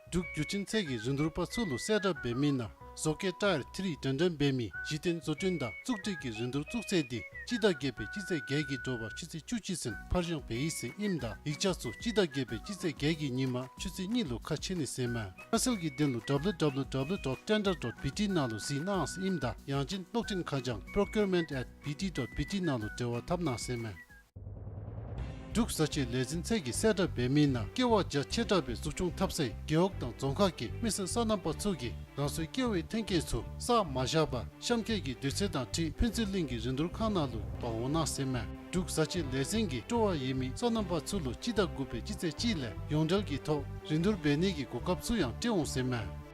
འབྲུག་རྒྱུ་ཆེན་ཚལ་གྱི་རིན་བསྡུར་པ་ཚུ་ལུ་གསལ་བསྒྲགས་འབད་མི་ནང་བཟོ་བཀོད་ཊ་ཡར་ཐི་རི་འགྲན་འགྲན་འབད་མི་གཞི་རྟེན་བཟོ་སྐྲུན་དང་བཙུགས་སྒྲིག་གི་རིན་བསྡུར་བཙུགས་ཚེས་དེ་སྤྱི་ཟླ་བརྒྱད་པའི་སྤྱི་ཚེས་བརྒྱད་ཀྱི་དྲོ་པ་ཆུ་ཚོད་བཅུ་གཅིག་ཚུན་ཕར་འགྱངས་འབད་ཡི་ཟེར་ཨིནམ་ད་ཡིག་ཆ་ཚུ་སྤྱི་ཟླ་བརྒྱད་པའི་སྤྱི་ཚེས་བརྒྱད་ཀྱི་ཉིན་མ་ཆུ་ཚོད་གཉིས་ལུ་ཁ་ཕྱེ་ནི་ཟེར་མས། ཁ་གསལ་གྱི་དོན་ལུ་W W W dot tender dot B T ནང་ལུ་གཟིགས་གནང་ཟེར་ཨིནམ་ད་ཡང་ཅིན་གློག་འཕྲིན་ཁ་བྱང་procurement at B T dot B T ནང་ལུ་འབྲེལ་བ་འཐབ་གནང་ཟེར་མས། འབྲུག་བཟའ་ཆས་ལས་འཛིན་ཚད་ཀྱིས་གསལ་བསྒྲགས་འབད་མི་ནང་ཀེ་བ་རྒྱ་ཆེ་དྲགས་སྦེ་འཛུགས་སྐྱོང་འཐབ་སའི་རྒེད་འོག་དང་རྫོང་ཁག་གི་མི་སེར་སོ་ནམ་པ་ཚུ་གིས་རང་སོའི་ཀེ་བའི་ཐོན་སྐྱེད་ཚུ་བསགས་མ་བཞག་པར་གཤམ་འཁོད་ཀྱི་དུས་ཚོད་དང་འཁྲིལ་ཕུན་ཚོགས་གླིང་གི་རིན་བསྡུར་ཁང་ནང་ལུ་འབག་འོང་གནང་ཟེར་མས། འབྲུག་བཟའ་ཆས་ལས་འཛིན་གྱིས་སྤྲོ་བ་ཡོད་མི་སོ་ནམ་པ་ཚུ་ལུ་སྤྱི་ཟླ་དགུ་པའི་སྤྱི་ཚེས་གཅིག་ལས་ཡོངས་འབྲེལ་གྱི་ཐོག་རིན་བསྡུར་འབད་ནི་གི་གོ་སྐབས་ཚུ་ཡང་སྤྲོད་འོང་ཟེར་མས།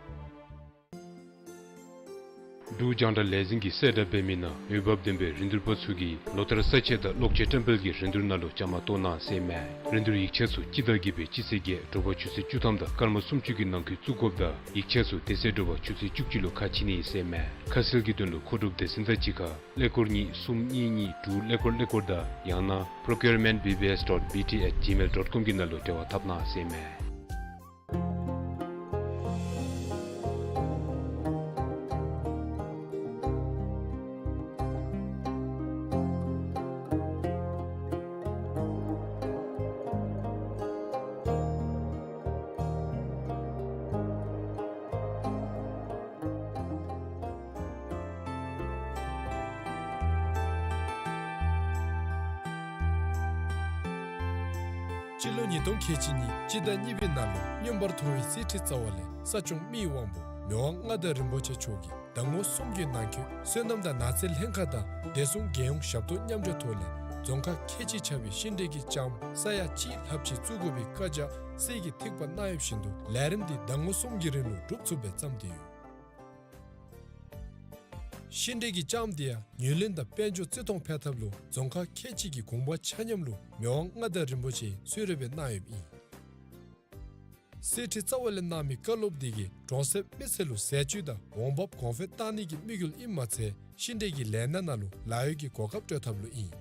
འབྲུག་རྒྱང་བསྒྲགས་ལས་འཛིན་གྱིས་གསལ་བསྒྲགས་འབད་མི་ནང་འོས་འབབ་ལྡན་པའི་རིན་བསྡུར་པ་ཚུ་གིས་ལོ་ལྟར་ས་ཆ་དང་གློག་ཆས་བཀྲམ་སྤེལ་གྱི་རིན་བསྡུར་ནང་ལུ་བཅའ་མར་གཏོགས་གནང་ཟེར་མས། རིན་བསྡུར་ཡིག་ཆ་ཚུ་སྤྱི་ཟླ་བརྒྱད་པའི་སྤྱི་ཚེས་བརྒྱད་དྲོ་པ་ཆུ་ཚོད་བཅུ་ཐམ་དང་སྐར་མ་སུམ་ཅུ་གི་ནང་འཁོད་བཙུགས་དགོཔ་དང་ཡིག་ཆ་ཚུ་དེ་ཚེ་དྲོ་པ་ཆུ་ཚོད་བཅུ་གཅིག་ལུ་ཁ་ཕྱེ་ནི་ཨིན་ཟེར་མས། ཁ་གསལ་གྱི་དོན་ལུ་མཁོ་སྒྲུབ་སྡེ་ཚན་དང་གཅིག་ཁར་ཀླད་ཀོར་གཉིས་གསུམ་གཉིས་གཉིས་དྲུག་ཀླད་ཀོར་ཀླད་ཀོར་དང་ཡང་ན་procurement B B S dot B T at gmail dot com གི་ནང་ལུ་འབྲེལ་བ་འཐབ་གནང་ཟེར་མས། སྤྱི་ལོ་ཉིས་སྟོང་ཁལ་གཅིག་གཉིས་སྤྱི་ཟླ་གཉིས་པའི་ནང་ལུ་མངོན་པར་མཐོ་བའི་གསེར་ཁྲི་རྩ་བ་ལས་ས་སྐྱོང་མི་ཡི་དབང་པོ་མི་དབང་མངའ་བདག་རིན་པོ་ཆེ་མཆོག་གིས་ཟླ་ངོ་གསུམ་གྱི་ནང་འཁོད་སོ་ནམ་དང་ནགས་ཚལ་ལྷན་ཁག་དང་བདེ་སྲུང་རྒྱལ་ཡོངས་ཞབས་ཏོག་མཉམ་འབྲེལ་ཐོག་ལས་རྫོང་ཁག་ཁལ་གཅིག་ཆགས་པའི་ཤིང་འབྲས་ཀྱི་ལྕངམ་ས་ཡ་གཅིག་ལྷགཔ་ཅིག་བཙུགས་དགོ་པའི་བཀའ་རྒྱ་གསེར་གྱི་ཐིགས་པ་གནང་ཡོད་བཞིན་དུ་ལས་རིམ་འདི་ཟླ་ངོ་གསུམ་གྱི་རིང་ལུ་འགྲུབ་ཚུགསཔ་སྦེ་བརྩམས་ཏེ་ཡོད། ཤིང་འབྲས་ཀྱི་ལྕངམ་འདི་ཡང་ཉོ་ལེན་དང་དཔལ་འབྱོར་བརྩི་མཐོང་འཕེལ་ཐབས་ལུ་རྫོང་ཁག་ཁལ་གཅིག་གི་དགོངས་པ་ཆ་མཉམ་ལུ་མི་དབང་མངའ་བདག་རིན་པོ་ཆེ་གསོལ་རས་སྦེ་གནང་ཡོདཔ་ཨིན། གསེར་ཁྲི་རྩ་བ་ལས་གནང་མི་བཀའ་སློབ་འདི་གིས་གྲོང་གསེབ་མི་སེར་ལུ་ཟས་བཅུད་དང་འོང་འབབ་གོང་འཕེལ་གཏང་ནི་གི་དམིགས་ཡུལ་ཨིནམ་མ་ཚད་ཤིང་འབྲས་ཀྱི་ལས་སྣ་ནང་ལུ་ལཱ་གཡོག་གི་གོ་སྐབས་སྤྲོད་ཐབས་ལུ་ཨིན།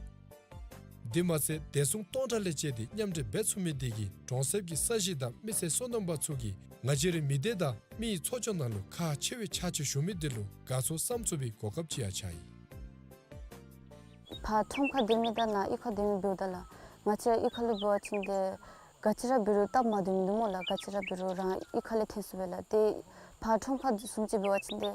དེ་མ་ཚད་བདེ་སྲུང་སྟོང་ཕྲག་ལས་བཅད་དེ་མཉམ་འབྲེལ་འབད་ཚུགས་མི་འདི་གིས་གྲོང་གསེབ་ཀྱི་ས་གཞི་དང་མི་སེར་སོ་ནམ་པ་ཚུ་གིས་ང་བཅས་རའི་མི་སྡེ་དང་མི་ཡི་འཚོ་སྐྱོང་ནང་ལུ་ཁག་ཆེ་བའི་ཕྱག་ཕྱིད་ཞུ་མི་འདི་ལུ་དགའ་ཚོར་བསམ་ཚུགས་པའི་གོ་སྐབས་ཅིག་ཡང་ཆགས་ཡི། ཕར་ཁྲོམ་ཁར་སྡོད་མི་དང་ནཱ་གཡུས་ཁར་སྡོད་མི་འབདཝ་ད་ལགས། ང་བཅས་ར་གཡུས་ཁ་ལུ་འབད་བ་ཅིན་ཏེ་ག་ཅི་ར་འབད་རུང་སྟབས་མ་བདེཝ་མིན་འདུག་སྨོ་ལགས། ག་ཅི་ར་འབད་རུང་རང་གཡུས་ཁ་ལས་ཐོན་ཚུགས་པས་ལགས། ཏེ་ཕར་ཁྲོམ་ཁར་བཟུམ་ཅིག་འབད་བ་ཅིན་ཏེ་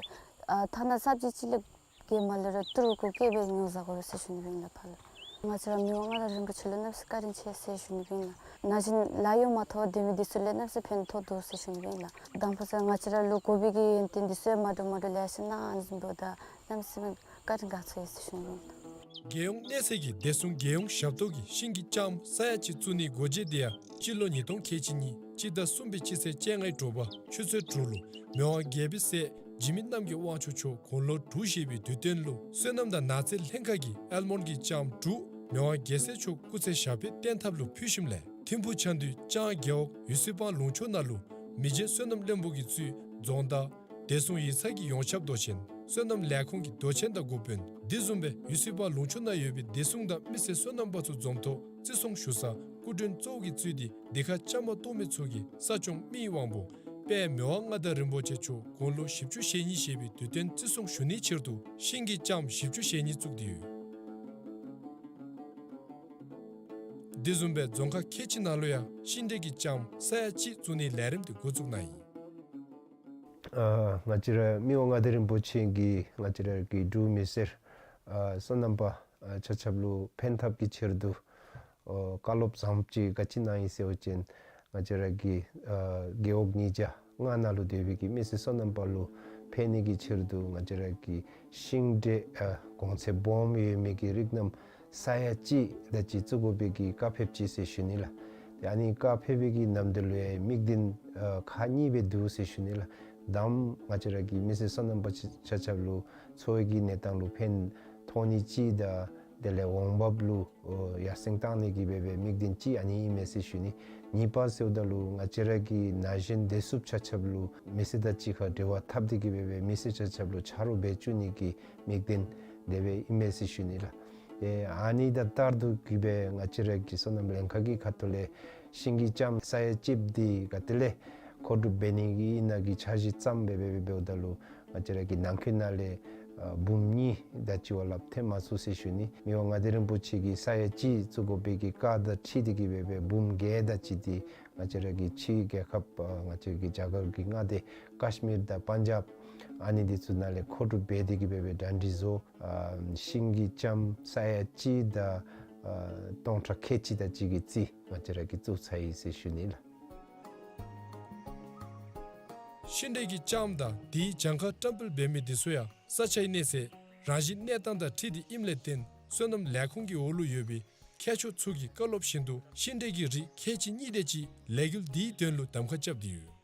ཨ་ཐ་ན་སབ་ཇི་ཅིག་ལས་བརྒལ་མ་ལས་ར་ཏི་རུ་གུ་བཀལ་སྦེ་ཉོ་བཟའ་དགོ་པས་ཟེར་ཞུ་ནི་ཨིན་ལགས་ཕར་ལུ། ང་བཅས་ར་མི་དབང་མངའ་བདག་རིན་པོ་ཆེ་ལུ་གནམ་མེད་ས་མེད་བཀའ་དྲིན་ཆེ་ཟེར་ཞུ་ནི་ཨིན་ལགས། ན་གཞོན་ལཱ་གཡོག་མ་ཐོབ་སྡོད་མི་འདི་ཚུ་ལུ་གནམ་མེད་ས་མེད་ཕན་ཐོགས་འདུག་ཟེར་ཞུ་ནི་ཨིན་ལགས། དང་ཕུ་ས་ང་བཅས་ར་ལུ་དགོ་པའི་གི་ཡོན་ཏན་འདི་ཚུ་ཡང་མ་འདྲཝ་མ་འདྲཝ་ལེ་ཤ་གནང་། ཨ་ནི་བཟུམ་འབདཝ་ད་གནམ་མེད་ས་མེད་བཀའ་དྲིན་དགའ་ཚོར་ཡོད་ཟེར་ཞུ་ནི་ཨིན་ལགས། རྒྱལ་ཡོངས་གནས་ཚད་ཀྱི་བདེ་སྲུང་རྒྱལ་ཡོངས་ཞབས་ཏོག་གིས་ཤིང་གི་ལྕངམ་ས་ཡ་གཅིག་བཙུགས་ནིའི་སྒོ་འབྱེད་འདི་ཡང་སྤྱི་ལོ་ཉིས་སྟོང་ཁལ་གཅིག་གཉིས་སྤྱི་ཟླ་གསུམ་པའི་སྤྱི་ཚེས་བཅོ་ལྔའི་དྲོ་པ་ཆུ་ཚོད་དྲུག་ལུ་མི་དབང་རྒྱལ་པོའི་སྲས་འཇིགས་མེད་རྣམ་རྒྱལ་དབང་ཕྱུག་མཆོག་དགུང་ལོ་དྲུག་བཞེས་པའི་དུས་སྟོན་ལུ་སོ་ནམ་དང་ནགས་ཚལ་ལྷན་ཁག་གིས་ཨལ་མོན་གྱི་ལྕངམ་དྲུག་མི་དབང་རྒྱལ་སྲས་མཆོག་སྐུ་ཚེ་ཞབས་པད་བརྟན་ཐབས་ལུ་ཕུལ་ཞིནམ་ལས་ཐིམ་ཕུག་ཆ་འདུས་ལྕང་རྒེད་འོག་ཡུ་སི་པང་ལུང་ཕྱོགས་ནང་ལུ་མི་རྗེ་སོ་ནམ་བློན་པོ་གིས་གཙོས་རྫོང་བདག་བདེ་སྲུང་ཡིག་ཚང་གི་ཡོངས་ཁྱབ་མདོ་ཆེན་སོ་ནམ་ལས་ཁུངས་ཀྱི་མདོ་ཆེན་དང་འགོ་དཔོན་དེ་བཟུམ་སྦེ་ཡུ་སི་པང་ལུང་ཕྱོགས་ནང་ཡོད་པའི་བདེ་སྲུང་དང་མི་སེར་སོ་ནམ་པ་ཚུ་འཛོམས་ཐོག་བརྩི་སྲུང་ཞུ་སར་སྐུ་མགྲོན་གཙོ་བོ་གིས་གཙོས་ཏེ་འདི་ཁར་ལྕངམ་བཏོག་མི་ཚུ་གིས་ས་སྐྱོང་མི་ཡི་དབང་པོ་དཔལ་མི་དབང་མངའ་བདག་རིན་པོ་ཆེ་མཆོག་དགུང་ལོ་བཞི་བཅུ་ཞེ་གཉིས་བཞེས་པའི་དུས་སྟོན་བརྩི་སྲུང་ཞུ་ནིའི་ཕྱིར་དུ་ཤིང་གི་ལྕངམ་བཞི་བཅུ་ཞེ་གཉིས་བཙུགས་ཏེ་ཡོད། དེ་བཟུམ་སྦེ་རྫོང་ཁག་ཁལ་གཅིག་ནང་ལུ་ཡང་ཤིང་འབྲས་ཀྱི་ལྕངམ་ས་ཡ་གཅིག་བཙུགས་ནིའི་ལས་རིམ་དེ་འགོ་བཙུགས་གནང་ཡི། ཨ་ང་བཅས་ར་མི་དབང་མངའ་བདག་རིན་པོ་ཆེ་གིས་ང་བཅས་ར་གི་འབྲུག་མི་སེར་ཨ་སོ་ནམ་པ་ཨ་ཆ་ཁྱབ་ལུ་ཕན་ཐབས་ཀྱི་ཕྱིར་དུ་ཨོ་བཀའ་སློབ་བཟངམ་ཅིག་ག་ཅི་གནང་ཡི་ཟེར་བ་ཅིན་ང་བཅས་ར་གི་ཨ་རྒེད་འོག་ཉིས་བརྒྱ་ལྔ་ནང་ལུ་སྡོད་པའི་གི་མི་སེར་སོ་ནམ་པ་ལུ་ཕན་ནི་གི་ཕྱིར་དུ་ང་བཅས་ར་གི་ཤིང་འབྲས་ཨ་གོང་ཚད་སྦོམ་ཡོད་མི་གི་རིགས་རྣམས་ས་ཡ་གཅིག་དེ་ཅིག་བཙུགས་དགོ་པའི་གི་བཀའ་ཕེབས་ཅི་ཟེར་ཞུ་ནི་ལགས། ཏེ་ཨ་ནི་བཀའ་ཕེབས་པའི་གི་ནམ་དུས་ལུ་ཡང་དམིགས་འདུན་ཨ་ཁག་གཉིས་སྦེ་འདུག་ཟེར་ཞུ་ནི་ལགས། དང་པ་ང་བཅས་ར་གི་མི་སེར་སོ་ནམ་པ་ཆ་ཆ་ཁྱབ་ལུ་འཚོ་བའི་གི་གནས་སྟངས་ལུ་ཕན་ཐོགས་ནི་ཅིག་དང་དེ་ལས་འོང་འབབ་ལུ་ཨོ་ཡར་སེང་བཏང་ནི་གི་སྦེ་སྦེ་དམིགས་འདུན་ཅིག་ཨ་ནི་ཨིན་མས་ཟེར་ཞུ་ནི། གཉིས་པ་ཟེརཝ་ད་ལུ་ང་བཅས་ར་གི་ན་གཞོན་བདེ་སྲུངཔ་ཆ་ཁྱབ་ལུ་མི་སེར་དང་གཅིག་ཁར་འབྲེལ་བ་འཐབ་སྟེ་གི་སྦེ་སྦེ་མི་སེར་ཆ་ཁྱབ་ལུ་ཆ་རོགས་འབད་བཅུག་ནི་གི་དམིགས་འདུན་དེ་སྦེ་ཨིན་མས་ཟེར་ཞུ་ནི་ལགས། ཏེ་ཨ་ནི་དང་ལྟར་དུ་གི་སྦེ་ང་བཅས་ར་གི་སོ་ནམ་ལྷན་ཁག་གི་ཁ་ཐུག་ལས་ཤིང་གི་ལྕངམ་ས་ཡ་གཅིག་འདི་ག་ཏེ་ལས་མཁོ་སྒྲུབ་འབད་ནི་གི་ཨིན་ན་གི་འཆར་གཞི་བརྩམས་སྦེ་སྦེ་སྦེ་འབདཝ་ད་ལུ་ང་བཅས་ར་གི་ནང་འཁོད་ནང་ལས་ཨ་འབུམ་གཉིས་དེ་ཅིག་བ་ལྷགཔ་ཐོན་མ་ཚུགས་ཟེར་ཞུ་ནི། མི་དབང་མངའ་བདག་རིན་པོ་ཆེ་གིས་ས་ཡ་གཅིག་བཙུགས་དགོ་པའི་གི་བཀའ་དང་འཁྲིལ་ཏེ་གི་སྦེ་སྦེ་འབུམ་བརྒྱད་དེ་ཅིག་འདི་ང་བཅས་ར་གི་ཕྱི་རྒྱལ་ཁབ་ཨ་ང་བཅས་ཀྱི་རྒྱ་གར་གྱི་མངའ་སྡེ་ཀཱཤ་མིར་དང་པན་ཇབ་ཨ་ནི་འདི་ཚུ་ནང་ལས་མཁོ་སྒྲུབ་འབད་དེ་གི་སྦེ་སྦེ་གྲ་སྒྲིག་བཟོ། ཨ་ཤིང་གི་ལྕངམ་ས་ཡ་གཅིག་དང་ཨ་སྟོང་ཕྲག་ཁལ་གཅིག་དེ་ཅིག་གི་རྩིས་ང་བཅས་ར་གིས་བཙུགས་ཚར་ཡི་ཟེར་ཞུ་ནི་ལགས། ཤིང་འབྲས་ཀྱི་ལྕངམ་དང་དེའི་གྱངས་ཁ་བཀྲམ་སྤེལ་འབད་མི་འདི་ཚུ་ཡང་ས་ཆའི་གནས་ཚད་རང་བཞིན་གནས་སྟངས་དང་འཁྲིལ་ཏེ་ཨིནམ་ལས་བརྟེན་སོ་ནམ་ལས་ཁུངས་ཀྱི་འོག་ལུ་ཡོད་པའི་མཁས་མཆོག་ཚུ་གི་བཀའ་སློབ་བཞིན་དུ་ཤིང་འབྲས་ཀྱི་རིགས་ཁལ་གཅིག་གཉིས་དེ་ཅིག་ལས་འགུལ་འདིའི་དོན་ལུ་གདམ་ཁ་རྐྱབ་སྟེ་ཡོད།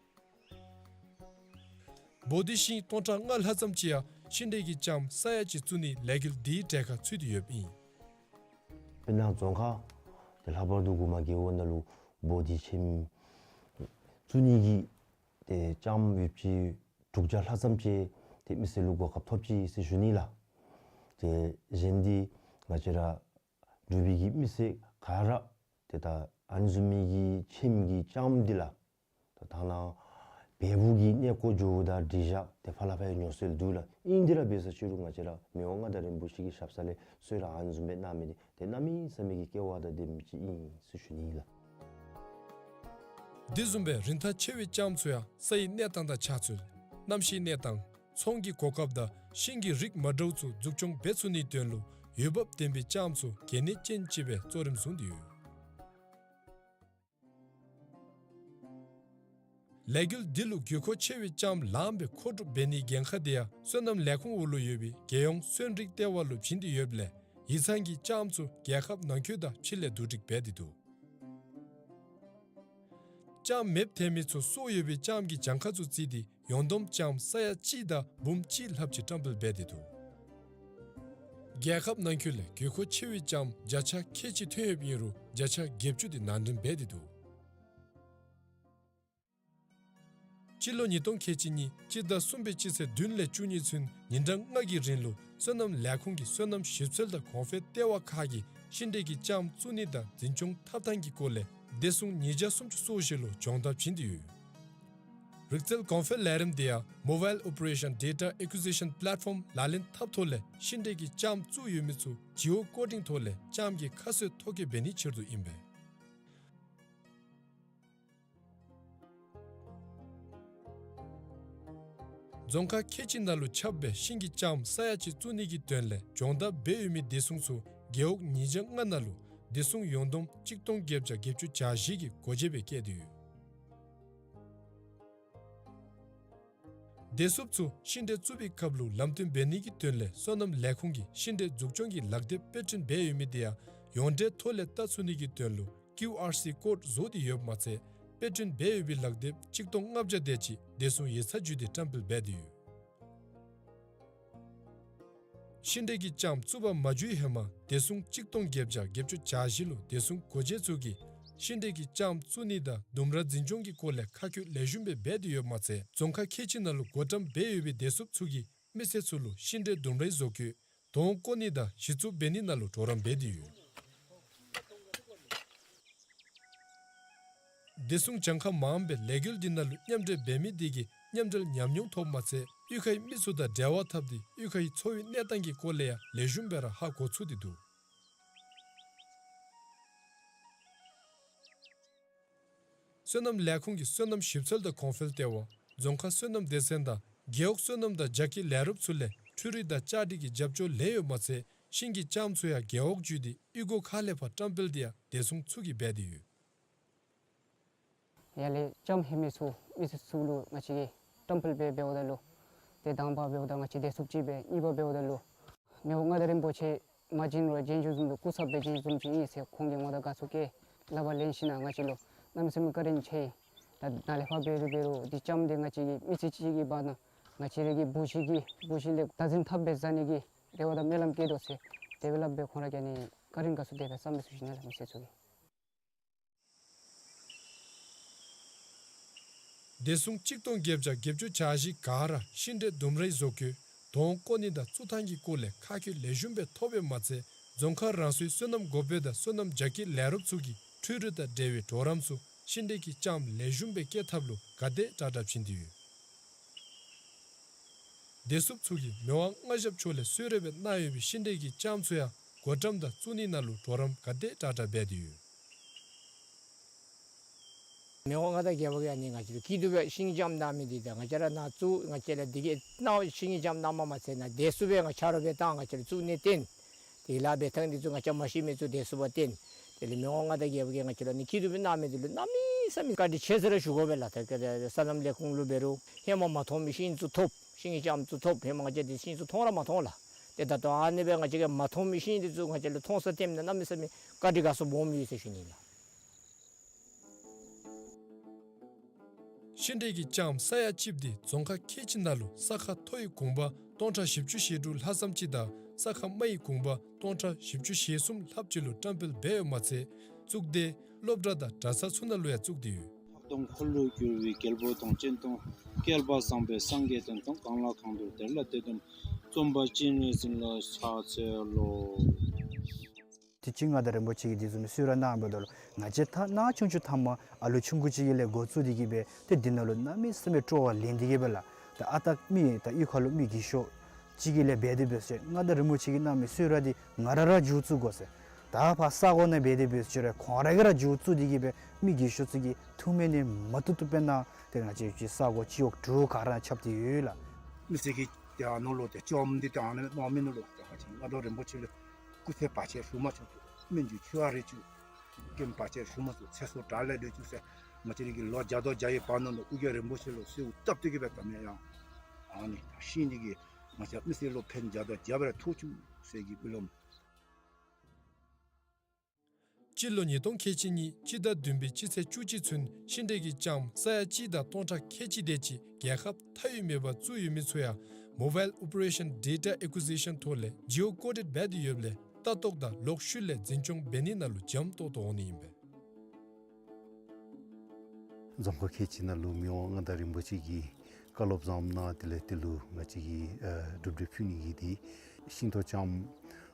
བོ་དྷི་ཤིང་སྟོང་ཕྲག་ལྔ་ལྷག་ཙམ་ཅིག་ཡང་ཤིང་འབྲས་ཀྱི་ལྕངམ་ས་ཡ་གཅིག་བཙུགས་ནིའི་ལས་འགུལ་འདིའི་གྲལ་ཁར་ཚུད་དེ་ཡོདཔ་ཨིན། དཔེར་ན་རྫོང་ཁག་ཏེ་ལྷག་པར་དུ་གུ་མ་རྒེད་འོག་ནང་ལུ་བོ་དྷི་ཆེམ་བཙུགས་ནི་གི་ཏེ་ལྕངམ་ཡོདཔ་ཅིག་དྲུག་བརྒྱ་ལྷག་ཙམ་ཅིག་ཏེ་མི་སེར་ལུ་གོ་སྐབས་ཐོབ་ཅི་ཟེར་ཞུ་ནི་ལགས། ཏེ་གཞན་འདི་ང་བཅས་ར་འབྲུག་པའི་གི་མི་སེར་ག་ར་ཏེ་ད་ཨ་ནི་བཟུམ་མའི་གི་ཆེམ་གྱི་ལྕངམ་འདི་ལགས། ད་ཐ་ན་བལ་པོ་གི་གནས་སྐོར་འགྱོཝ་ད་འགྲིག་བཞག་ཏེ་ཕར་ལས་ཕར་ཡང་ཉོ་སྲོལ་འདུག་ལགས། ཨིན་དེ་ར་འབད་ས་ཅིག་རུང་ང་བཅས་ར་མི་དབང་མངའ་བདག་རིན་པོ་ཆེ་གི་ཞབས་ས་ལས་གསོལ་རས་ཨ་ནི་བཟུམ་སྦེ་གནང་མི་འདི་ཏེ་གནམ་མེད་ས་མེད་ཀྱི་སྐལ་བ་དང་ལྡན་མི་ཅིག་ཨིན་ཟེར་ཞུ་ནི་ཨིན་ལགས། དེ་བཟུམ་སྦེ་རིན་ཐང་ཆེ་བའི་ལྕངམ་ཚུ་ཡང་ས་ཡི་གནས་སྟངས་དང་ཆགས་ཚུལ་གནམ་གཤིས་གནས་སྟངས་ཚོང་གི་གོ་སྐབས་དང་ཤིང་གི་རིགས་མ་འདྲཝ་ཚུ་འཛུགས་སྐྱོང་འབད་ཚུགས་ནིའི་དོན་ལུ་འོས་འབབ་ལྡན་པའི་ལྕངམ་ཚུ་གལ་གནད་ཅན་ཅིག་སྦེ་གཙོ་རིམ་བཟུང་སྟེ་ཡོད། ལས་འགུལ་འདི་ལུ་དགོས་མཁོ་ཆེ་བའི་ལྕངམ་ལངམ་སྦེ་མཁོ་སྒྲུབ་འབད་ནིའི་འགན་ཁག་འདི་ཡང་སོ་ནམ་ལས་ཁུངས་འོག་ལུ་ཡོད་པའི་རྒྱལ་ཡོངས་སོན་རིགས་ལྟེ་བ་ལུ་བྱིན་ཏེ་ཡོདཔ་ལས་ཡིག་ཚང་གིས་ལྕངམ་ཚུ་རྒྱལ་ཁབ་ནང་འཁོད་དང་ཕྱི་ལས་བསྡུ་སྒྲིག་འབད་དེ་འདུག། ལྕངམ་མེདཔ་ཐལ་མི་ཚུ་སྲོག་ཡོད་པའི་ལྕངམ་གྱི་གྱངས་ཁ་ཚུ་བརྩིས་ཏེ་ཡོངས་བསྡོམས་ལྕངམ་ས་ཡ་གཅིག་དང་འབུམ་གཅིག་ལྷགཔ་ཅིག་བཀྲམ་སྤེལ་འབད་དེ་འདུག། རྒྱལ་ཁབ་ནང་འཁོད་ལས་དགོས་མཁོ་ཆེ་བའི་ལྕངམ་བརྒྱ་ཆ་ཁལ་གཅིག་ཐོན་ཡོདཔ་ཨིན་རུང་བརྒྱ་ཆ་བརྒྱད་ཅུ་དེ་ནང་འདྲེན་འབད་དེ་འདུག། སྤྱི་ལོ་ཉིས་སྟོང་ཁལ་གཅིག་གཉིས་སྤྱི་ཟླ་གསུམ་པའི་སྤྱི་ཚེས་བདུན་ལས་བཅུ་གཉིས་ཚུན་ཉིན་གྲངས་ལྔ་གི་རིང་ལུ་སོ་ནམ་ལས་ཁུངས་ཀྱི་སོ་ནམ་ཞིབ་འཚོལ་དང་གོང་འཕེལ་ལྟེ་བ་ཁག་གིས་ཤིང་འབྲས་ཀྱི་ལྕངམ་བཙུགས་ནི་དང་འཛིན་སྐྱོང་འཐབ་ཐངས་ཀྱི་སྐོར་ལས་བདེ་སྲུང་ཉིས་བརྒྱ་སུམ་ཅུ་སོ་བཞི་ལུ་སྦྱོང་བརྡར་བྱིན་ཏེ་ཡོད། རིག་རྩལ་གོང་འཕེལ་ལས་རིམ་དེ་ཡང་Mobile Operation Data Acquisition Platform ལག་ལེན་འཐབ་ཐོག་ལས་ཤིང་འབྲས་ཀྱི་ལྕངམ་བཙུགས་ཡོད་མི་ཚུ་Geo Coding ཐོག་ལས་ལྕངམ་གྱི་ཁ་གསོའི་ཐོ་བཀོད་འབད་ནིའི་ཕྱིར་དུ་ཨིན་པས། རྫོང་ཁག་ཁལ་གཅིག་ནང་ལུ་ཁྱབ་པའི་ཤིང་གི་ལྕངམ་ས་ཡ་གཅིག་བཙུགས་ནི་གི་དོན་ལས་སྦྱོང་བརྡར་འབད་ཡོད་མི་བདེ་སྲུང་ཚུ་རྒེད་འོག་ཉིས་བརྒྱ་ལྔ་ནང་ལུ་བདེ་སྲུང་ཡོངས་བསྡོམས་གཅིག་སྟོང་བརྒྱད་བརྒྱ་བརྒྱད་ཅུ་གྱ་བཞི་གི་སྒོ་འབྱེད་སྦེ་བསྐྱལ་ཏེ་ཡོད། བདེ་སྲུངཔ་ཚུ་ཤིང་འབྲས་བཙུགས་པའི་སྐབས་ལུ་ལམ་སྟོན་འབད་ནི་གི་དོན་ལས་སོ་ནམ་ལས་ཁུངས་ཀྱིས་ཤིང་འབྲས་འཛུགས་སྐྱོང་གི་ལག་དེབ་དཔེ་སྐྲུན་འབད་ཡོད་མི་དེ་ཡང་ཡོངས་འབྲེལ་ཐོག་ལས་བལྟ་ཚུགས་ནི་གི་དོན་ལུ་ཀིའུ་ཨར་སི་ཀོཌ་བཟོ་སྟེ་ཡོདཔ་མ་ཚད་དཔེ་སྐྲུན་འབད་ཡོད་པའི་ལག་དེབ་གཅིག་སྟོང་ལྔ་བརྒྱ་དེ་ཅིག་བདེ་སྲུང་ཡིག་ཚང་བརྒྱུད་དེ་བཀྲམ་སྤེལ་འབད་དེ་ཡོད། ཤིང་འབྲས་ཀྱི་ལྕངམ་བཙུགས་པ་མ་འཇུག་ཧེ་མ་བདེ་སྲུང་གཅིག་སྟོང་བརྒྱད་བརྒྱ་བརྒྱད་ཅུ་གྱ་བཞི་ལུ་བདེ་སྲུང་སྒོ་འབྱེད་ཚུ་གིས་ཤིང་འབྲས་ཀྱི་ལྕངམ་བཙུགས་ནི་དང་ལྡུམ་ར་འཛིན་སྐྱོང་གི་སྐོར་ལས་ཁག་བཀོད་ལེགས་ཤོམ་སྦེ་འབད་དེ་ཡོདཔ་མ་ཚད་རྫོང་ཁག་ཁལ་གཅིག་ནང་ལུ་བགོ་བཀྲམ་འབད་ཡོད་པའི་བདེ་སྲུངཔ་ཚུ་གིས་མི་སེར་ཚུ་ལུ་ཤིང་འབྲས་ལྡུམ་རའི་བཟོ་བཀོད་དོང་བརྐོ་ནི་དང་གཞི་བཙུགས་འབད་ནི་ནང་ལུ་གྲོགས་རམ་འབད་དེ་ཡོད། བདེ་སྲུང་གྱངས་ཁ་མངམ་སྦེ་ལས་འགུལ་འདི་ནང་ལུ་མཉམ་འབྲེལ་འབད་མི་དེ་གིས་མཉམ་འབྲེལ་ཉམས་མྱོང་ཐོབ་མ་ཚད་གཡུས་ཁའི་མི་ཚུ་དང་འབྲེལ་བ་འཐབ་སྟེ་གཡུས་ཁའི་འཚོ་བའི་གནས་སྟངས་ཀྱི་སྐོར་ལས་ཡང་ལེགས་ཤོམ་སྦེ་ར་ཧ་གོ་ཚུགས་ཏེ་འདུག། སོ་ནམ་ལས་ཁུངས་ཀྱི་སོ་ནམ་ཞིབ་འཚོལ་དང་གོང་འཕེལ་ལྟེ་བ་རྫོང་ཁག་སོ་ནམ་སྡེ་ཚན་དང་རྒེད་འོག་སོ་ནམ་དང་རྒྱ་སྐྱེད་ལས་རོགསཔ་ཚུ་ལས་འཕྲུལ་རིག་དང་གཅའ་སྒྲིག་གི་རྒྱབ་སྐྱོར་ལེན་ཡོདཔ་མ་ཚད་ཤིང་གི་ལྕངམ་ཚུ་ཡང་རྒེད་འོག་བརྒྱུད་དེ་གཡུས་སྒོ་ཁག་ལས་ཕར་བཀྲམ་སྤེལ་དེ་ཡང་བདེ་སྲུངཔ་ཚུ་གིས་འབད་དེ་ཡོད། ཡར་ལས་ལྕངམ་ཧེ་མའི་ཚུ་མི་སེར་ཚུ་ལུ་ང་བཅས་ཀྱིས་བཀྲམ་སྤེལ་འབད་འབདཝ་ད་ལུ་ཏེ་དང་པ་འབདཝ་ད་ང་བཅས་བདེ་སྲུངཔ་ཅིག་སྦེ་གཉིས་པ་འབདཝ་ད་ལུ་མི་དབང་མངའ་བདག་རིན་པོ་ཆེ་མ་བྱོན་རུང་བྱོན་བྱོནམ་བཟུམ་ལུ་སྐུ་ཚབ་སྦེ་བྱོནམ་བཟུམ་ཅིག་ཨིན་ཟེར་ཁོང་གིས་ང་དང་དགའ་ཚོར་བསྐྱེད་སླབ་པ་ལེན་ཞིནམ་ང་བཅས་ལུ་གནམ་མེད་ས་མེད་བཀའ་དྲིན་ཆེ། ད་ནཱ་ལས་ཕར་འབད་རུང་འབད་རུང་འདི་ལྕངམ་འདི་ང་བཅས་ཀྱི་མི་ཚེ་གཅིག་གི་བར་ན་ང་བཅས་ར་གི་བུ་གཞི་གི་བུ་གཞི་ལས་བདག་འཛིན་འཐབ་སྦེ་བཟའ་ནི་གི་རེ་བ་དང་སྨོན་ལམ་བསྐྱེད་དོ་ཟེར་དེ་སྦེ་སླབ་སྦེ་ཁོང་ར་གིས་ཨ་ནི་བཀའ་དྲིན་དགའ་ཚོར་དེ་སྦེ་བསམ་སྦེ་ཞུ་ཞུ་ནི་ལགས། མི་སེར་ཚུ་གིས། བདེ་སྲུང་གཅིག་སྟོང་བརྒྱད་བརྒྱ་བརྒྱད་ཅུ་གྱ་བཞི་ག་ར་ཤིང་འབྲས་ལྡུམ་རའི་བཟོ་བཀོད་དོང་བརྐོ་ནི་དང་བཙུགས་ཐངས་ཀྱི་སྐོར་ལས་ཁག་བཀོད་ལེགས་ཤོམ་སྦེ་ཐོབ་པའི་མ་ཚད་རྫོང་ཁག་རང་སོའི་སོ་ནམ་འགོ་དཔོན་དང་སོ་ནམ་རྒྱ་སྐྱེད་ལས་རོགསཔ་ཚུ་གིས་འཕྲུལ་རིག་དང་འབྲེལ་བའི་གྲོགས་རམ་ཚུ་ཤིང་འབྲས་ཀྱི་ལྕངམ་ལེགས་ཤོམ་སྦེ་སྐྱེ་ཐབས་ལུ་ག་དེ་དྲག་དྲག་བྱིན་ཏེ་ཡོད། བདེ་སྲུངཔ་ཚུ་གིས་མི་དབང་མངའ་ཞབས་མཆོག་ལས་གསོལ་རས་སྦེ་གནང་ཡོད་པའི་ཤིང་འབྲས་ཀྱི་ལྕངམ་ཚུ་ཡང་བགོ་བཀྲམ་དང་བཙུགས་ནི་ནང་ལུ་གྲོགས་རམ་ག་དེ་དྲག་དྲག་འབད་དེ་ཡོད། མི་དབང་མངའ་བདག་རྒྱལ་པོ་གིས་ཨ་ནི་ང་བཅས་ལུ་སྐྱིད་སྡུག་སྦེ་ཤིང་ལྕངམ་གནང་མི་འདི་ད་ང་བཅས་ར་ནཱ་བཙུགས་ང་བཅས་ལུ་འདི་གི་གནང་ཤིང་ལྕངམ་གནངམ་མ་ཚད་ནཱ་བདེ་སྲུངཔ་སྦེ་ང་ཆ་རོགས་སྦེ་བཏང་ང་བཅས་ལུ་བཙུགས་ནི་བརྟེན། དེ་ལཱ་འབད་ཐངས་འདི་ཚུ་ང་བཅས་མ་ཤེས་མི་ཚུ་བདེ་སྲུངཔ་བརྟེན། དེ་ལས་མི་དབང་མངའ་བདག་རྒྱལ་པོ་གིས་ང་བཅས་ལུ་ཨ་ནི་སྐྱིད་སྡུག་སྦེ་གནང་མི་འདི་ལུ་གནམ་མེད་ས་མེད་བཀའ་དྲིན་ཆེ་ཟེར་ར་ཞུ་དགོ་པས་ལགས། ད་ག་དེ་སོ་ནམ་ལས་ཁུངས་ལུ་འབད་རུང་ཧེ་མ་མ་མཐོང་མི་ཤིང་ཚུ་ཐོབ། ཤིང་ལྕངམ་ཚུ་ཐོབ། ཧེ་མ་ང་བཅས་འདི་ཤིང་ཚུ་མཐོང་ར་མ་མཐོང་ལགས། ཏེ་ད་ལྟོ་ཨ་ནི་སྦེ་ང་བཅས་ཀྱིས་མ་མཐོང་མི་ཤིང་འདི་ཚུ་ང་བཅས་ལུ་མཐོང་ས་ཐོནམ་ད་གནམ་མེད་ས་མེད་བཀའ་དྲིན་དགའ་ཚོར་སྦོམ་ཡོད་ཟེར་ཞུ་ནི་ལགས། ཤིང་འབྲས་ཀྱི་ལྕངམ་ས་ཡ་གཅིགཔ་འདི་རྫོང་ཁག་ཁལ་གཅིག་ནང་ལུ་ས་ཁ་མཐོ་བའི་གུང་པ་སྟོང་ཕྲག་བཞི་བཅུ་ཞེ་དྲུག་ལྷག་ཙམ་ཅིག་དང་ས་ཁ་དམའ་བའི་གུང་པ་སྟོང་ཕྲག་བཞི་བཅུ་ཞེ་གསུམ་ལྷགཔ་ཅིག་ལུ་བཀྲམ་སྤེལ་འབད་ཡོདཔ་མ་ཚད་གཙུག་སྡེ་སློབ་གྲྭ་དང་གྲྭ་ཚང་ཚུ་ནང་ལུ་ཡང་བཙུགས་ཏེ་ཡོད། འཕགས་གདོང་འཁོར་ལོས་སྒྱུར་བའི་རྒྱལ་པོ་དང་། སྤྱན་སྟོང་བསྐལ་པ་བཟང་པོའི་སངས་རྒྱས་དང་། གང་ལ་གང་འདུལ་དེ་ལ་དེ་སྟོན་པ། རྩོམ་པ་སྤྱན་རས་གཟིགས་ལ་ཕྱག་འཚལ་ལོ། དུས་ཅི་མངའ་བདག་རིན་པོ་ཆེ་གིས་དེ་བཟུམ་གསོལ་རས་གནངམ་ད་ལུ་ང་བཅས་ད་ནང་ཆུང་ཆུང་ཐ་མ་ཨ་ལུ་ཆུང་ཀུ་ཅིག་གི་ལས་འགོ་བཙུགས་ཏེ་གི་སྦེ་ཏེ་འདི་ནང་ལུ་གནམ་མེད་ས་མེད་སྤྲོ་བ་ལེན་ཏེ་གི་སྦེ་ལགས། ད་ཨ་རྟག་མི་ད་གཡུས་ཁ་ལུ་མི་རྒས་ཤོས་ཅིག་གི་ལས་འབད་དེ་འབད་ཟེར་མངའ་བདག་རིན་པོ་ཆེ་གིས་གནང་མི་གསོལ་རས་འདི་ང་ར་ར་མཇུག་བཙུགས་དགོ་ཟེར། ད་ཕར་ས་གོ་ནང་འབད་དེ་འབད་ཟེར་ཁོང་ར་གིས་ར་མཇུག་བཙུགས་ཏེ་གི་སྦེ་མི་རྒས་ཤོས་ཚུ་གི་ཐུགས་སྨོན་ནི་མ་བཏུབ་བཏུབ་སྦེ་གནང་། ཏེ་ང་བཅས་ཀྱི་ས་གོ་སྤྱི་འོག་དྲུག་ག་ར་ཁྱབ་སྟེ་ཡོད་ལགས། མི་སེར་གྱིས་ཏེ་ཨ་ནཱ་ལུ་ཏེ་ལྕངམ་འདི་ཏེ་ཨ་ནཱ་གནང་མི་ནང་ལུ་ཏེ་ང་བཅས་མངའ་བདག་རིན་པོ་ཆེ་ལུ་སྐུ་ཚེ་བར་ཆད་ཞུ་མ་ཆོག་ཅིག། སྨན་གྱི་མཆོད་པ་རེ་ཅིག། རྐྱེན་བར་ཆད་ཞུ་མ་ཆོག། ཚེ་སྲོག་དགྲ་ལས་སྒྲོལ་ཅིག་ཟེར་ང་བཅས་ར་གི་ལོ་བརྒྱ་དང་བརྒྱ་ཡི་བར་ན་ལུ་ཨོ་རྒྱན་རིན་པོ་ཆེ་ལུ་གསོལཝ་བཏབ་སྟེ་གི་སྦེ་ད་མེན་ཡང་ཨ་ནི་ད་ཤིང་འདི་གིས་ང་བཅས་མི་སེར་ལུ་ཕན་བརྒྱ་དང་བརྒྱ་སྦེ་ར་ཐོགས་བཅུག་ཟེར་གྱི་སྨོན་ལམ། སྤྱི་ལོ་ཉིས་སྟོང་ཁལ་གཅིག་གཉིས་སྤྱི་ཟླ་བདུན་པའི་སྤྱི་ཚེས་བཅུ་གཅིག་ཚུན་ཤིང་འབྲས་ཀྱི་ལྕངམ་ས་ཡ་གཅིག་དང་སྟོང་ཕྲག་ཁལ་གཅིག་དེ་ཅིག་རྒྱལ་ཁབ་མཐའ་དབུས་མེད་པར་བཙུགས་ཡོད་མི་ཚུ་ཡང་Mobile Operation Data Acquisition ཐོག་ལས་Geo Coded འབད་དེ་ཡོདཔ་ལས་ལྟ་རྟོག་དང་ལོག་ཤུལ་ལས་འཛིན་སྐྱོང་འབད་ནི་ནང་ལུ་འཇམ་ཏོག་ཏོ་འོང་ནི་ཨིན་པས། རྫོང་ཁག་ཁལ་གཅིག་ནང་ལུ་མི་དབང་མངའ་བདག་རིན་པོ་ཆེ་གིས་བཀའ་སློབ་བཟངམ་གནང་། དེ་ལས་དེ་ལུ་ང་བཅས་ཀྱིས་ཨ་གྲུབ་འབྲས་ཕུལ་ནི་གི་དེ་ཤིང་ཏོག་ལྕངམ་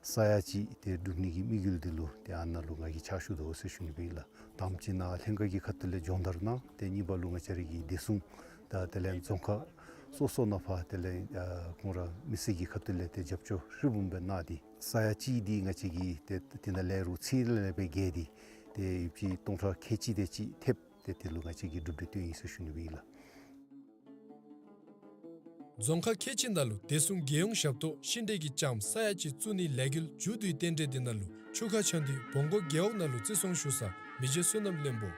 ས་ཡ་གཅིག་དེ་སྒྲུབ་ནི་གི་དམིགས་ཡུལ་འདི་ལུ་ཏེ་ཨ་ནཱ་ལུ་ང་གིས་ཕྱག་ཞུ་དོ་ཟེར་ཞུ་ནི་སྦེ་ཨིན་ལགས། དང་པ་ཅིག་ནཱ་ལྷན་ཁག་གི་ཁ་ཐུག་ལས་སྦྱོང་བརྡར་གནང་། ཏེ་གཉིས་པ་ལུ་ང་བཅས་ར་གི་བདེ་སྲུང་དང་དེ་ལས་རྫོང་ཁག་སོ་སོ་ནང་ཕར་དེ་ལས་ཨ་ཁོང་ར་མི་སེར་གྱི་ཁ་ཐུག་ལས་ཏེ་རྒྱབ་སྐྱོར་ཧྲིལ་བུམ་སྦེ་གནང་སྟེ་ས་ཡ་གཅིག་འདི་ང་བཅས་ཀྱིས་ཏེ་དེ་ནང་ལས་རོགས་ཚད་ལས་སྦེ་བརྒལ་ཏེ་ཏེ་ཡོདཔ་ཅིག་སྟོང་ཕྲག་ཁལ་གཅིག་དེ་ཅིག་ཐེབས། ཏེ་དེ་ལུ་ང་བཅས་ཀྱིས་གྲུབ་འབྲས་བཏོན་ཡི་ཟེར་ཞུ་ནི་སྦེ་ཨིན་ལགས། རྫོང་ཁག་ཁལ་གཅིག་ནང་ལུ་བདེ་སྲུང་རྒྱལ་ཡོངས་ཞབས་ཏོག་ཤིང་འབྲས་ཀྱི་ལྕངམ་ས་ཡ་གཅིག་བཙུགས་ནིའི་ལས་འགུལ་མཇུག་བསྡུའི་རྟེན་འབྲེལ་འདི་ནང་ལུ་ཆུ་ཁ་ཆང་འདུས་བོང་གོ་རྒེད་འོག་ནང་ལུ་བརྩི་སྲུང་ཞུ་ས་མི་རྗེ་བསོད་ནམས་བློན་པོ་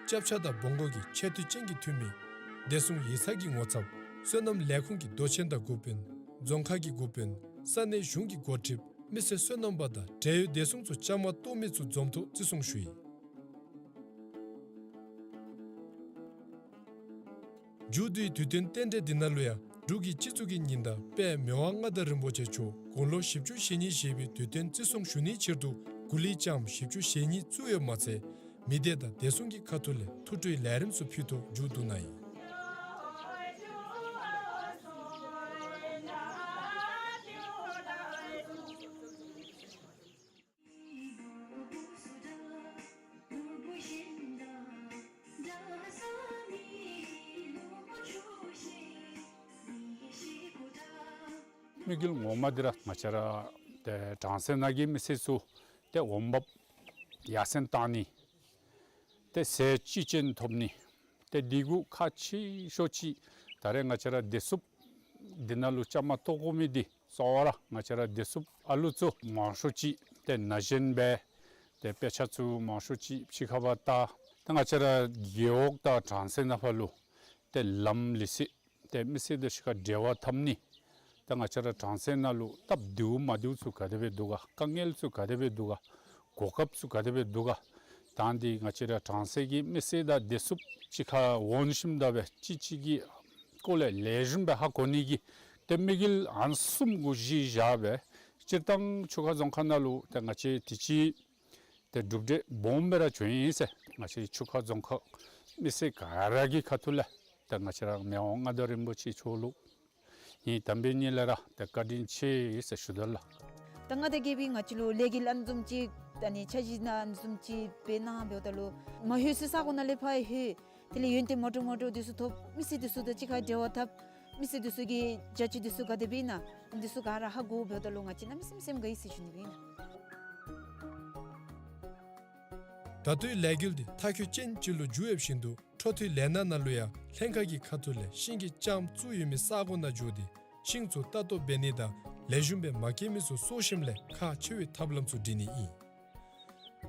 སྐྱབས་ཆ་དང་བོང་གོ་གི་ཆེ་བསྟོད་ཅན་གྱི་འཐུས་མི་བདེ་སྲུང་ཡིག་ཚང་གི་ངོ་ཚབ་བསོད་ནམས་ལས་ཁུངས་ཀྱི་མདོ་ཆེན་དང་འགོ་དཔོན་རྫོང་ཁག་གི་འགོ་དཔོན་ས་གནས་གཞུང་གི་འགོ་ཁྲིདཔ་མི་སེར་སོ་ནམ་པ་དང་འབྲེལ་ཡོད་བདེ་སྲུང་ཚུ་བཅའ་མར་གཏོགས་མི་ཚུ་འཛོམས་ཐོག་བརྩི་སྲུང་ཞུ་ཡི། མཇུག་བསྡུའི་དུས་སྟོན་རྟེན་འབྲེལ་འདི་ནང་ལུ་ཡང་འབྲུག་གི་སྤྱི་གཙུག་གི་ཉི་ཟླ་དཔལ་མི་དབང་མངའ་བདག་རིན་པོ་ཆེ་མཆོག་དགུང་ལོ་བཞི་བཅུ་ཞེ་གཉིས་བཞེས་པའི་དུས་སྟོན་བརྩི་སྲུང་ཞུ་ནིའི་ཕྱིར་དུ་གོ་ལའི་ལྕངམ་བཞི་བཅུ་ཞེ་གཉིས་བཙུགས་ཡོདཔ་མ་ཚད་མི་སྡེ་དང་བདེ་སྲུང་གི་ཁ་ཐུག་ལས་ཐུགས་སྤྲོའི་ལས་རིམ་ཚུ་ཕུལ་ཐོག་མཇུག་བསྡུ་གནང་ཡི། དམིགས་ཡུལ་ངོ་མ་འདི་ར་ང་བཅས་ར་ཏེ་གྲངས་སུ་ནང་གི་མི་སེར་ཚུ་ཏེ་འོང་འབབ་ཡར་སེང་བཏང་ནི། ཏེ་ཟས་ཅི་ཅན་ཐོབ་ནི། ཏེ་འདི་གུ་ཁག་ཆེ་ཤོས་ཅིག་ད་རེས་ང་བཅས་ར་བདེ་སྲུངཔ་འདི་ནང་ལུ་བཅའ་མར་གཏོགས་དགོ་མི་འདི་གཙོ་བོ་ར་ང་བཅས་ར་བདེ་སྲུངཔ་ཨ་ལུ་ཚུ་མང་ཤོས་ཅིག་ཏེ་ན་གཞོན་སྦེ་ཏེ་དཔེ་ཆ་ཚུ་མང་ཤོས་ཅིག་ཕྱི་ཁར་བལྟ། ཏེ་ང་བཅས་ར་རྒེད་འོག་དང་གྲངས་སུ་ནང་ཕར་ལུ་ཏེ་ལམ་ལི་སི་ཏེ་མི་སེར་དང་གཅིག་ཁར་འབྲེལ་བ་འཐབ་ནི། ད་ང་བཅས་ར་གྲངས་སུ་ནང་ལུ་སྟབས་བདེཝ་མ་བདེཝ་ཚུ་ག་དེ་སྦེ་འདུག་ག། དཀའ་ངལ་ཚུ་ག་དེ་སྦེ་འདུག་ག། གོ་སྐབས་ཚུ་ག་དེ་སྦེ་འདུག་ག། ད་འདི་ང་བཅས་ར་གྲངས་སུ་གི་མི་སེར་དང་བདེ་སྲུངཔ་གཅིག་ཁར་འོང་ཞིནམ་ད་སྦེ་གཅིག་གཅིག་གི་སྐོར་ལས་ལེགས་ཤོམ་སྦེ་ཧ་གོ་ནི་གི་ཏེ་དམིགས་ཡུལ་ཨ་ནི་གསུམ་གུ་གཞི་བཞག་སྦེ་སྤྱིར་བཏང་ཆུ་ཁ་རྫོང་ཁག་ནང་ལུ་ཏེ་ང་བཅས་དུས་ཅི་ཏེ་གྲུབ་འབྲས་སྦོམ་སྦེ་ར་བྱུང་ཡི་ཟེར་ང་བཅས་ཆུ་ཁ་རྫོང་ཁག་མི་སེར་ག་ར་གི་ཁ་ཐུག་ལས་ཏེ་ང་བཅས་ར་མི་དབང་མངའ་བདག་རིན་པོ་ཆེ་མཆོག་ལུ་ངེའི་དམ་པའི་ཉིད་ལས་ར་ཏེ་བཀའ་དྲིན་ཆེ་ཟེར་ཞུ་དོ་ལགས། ད་མངའ་བདག་རྒྱལ་པོའི་ང་བཅས་ལུ་ལས་འགུལ་ཨ་ནི་བཟུམ་ཅིག་ད་ནི་འཆར་གཞི་ནང་ཨ་ནི་བཟུམ་ཅིག་སྦེ་གནང་འབདཝ་ད་ལུ་མ་ལྷོད་སའི་ས་གོ་ནང་ལས་ཕར་ལྷོད། དེ་ལས་ཡོན་ཏན་མ་འདྲཝ་མ་འདྲཝ་འདི་ཚུ་ཐོབ། མི་སེར་འདི་ཚུ་དང་གཅིག་ཁར་འབྲེལ་བ་འཐབ། མི་སེར་འདི་ཚུ་གི་བྱ་སྤྱོད་འདི་ཚུ་ག་དེ་སྦེ་ཨིན་ན་འདི་ཚུ་ག་ར་ཧ་གོ་འབདཝ་ད་ལུ་ང་བཅས་གནམ་མེད་ས་མེད་སེམས་དགའ་ཡི་ཟེར་ཞུ་ནི་སྦེ་ཨིན། ད་ལྟོའི་ལས་འགུལ་འདི་མཐའ་འཁྱོལ་ཅན་ཅིག་ལུ་འགྱུར་ཡོད་བཞིན་དུ་འཕྲོ་མཐུད་ལས་སྣ་ནང་ལུ་ཡང་ལྷན་ཁག་གི་ཁ་ཐུག་ལས་ཤིང་གི་ལྕངམ་བཙུགས་ཡོད་མི་ས་གོ་ནང་འགྱོ་སྟེ་ཤིང་ཚུ་ལྟ་རྟོག་འབད་ནི་དང་ལེགས་ཤོམ་སྦེ་མ་སྐྱེས་མི་ཚུ་གསོ་ཞིནམ་ལས་ཁག་ཆེ་བའི་ཐབས་ལམ་ཚུ་སྒྲིག་ནི་ཨིན།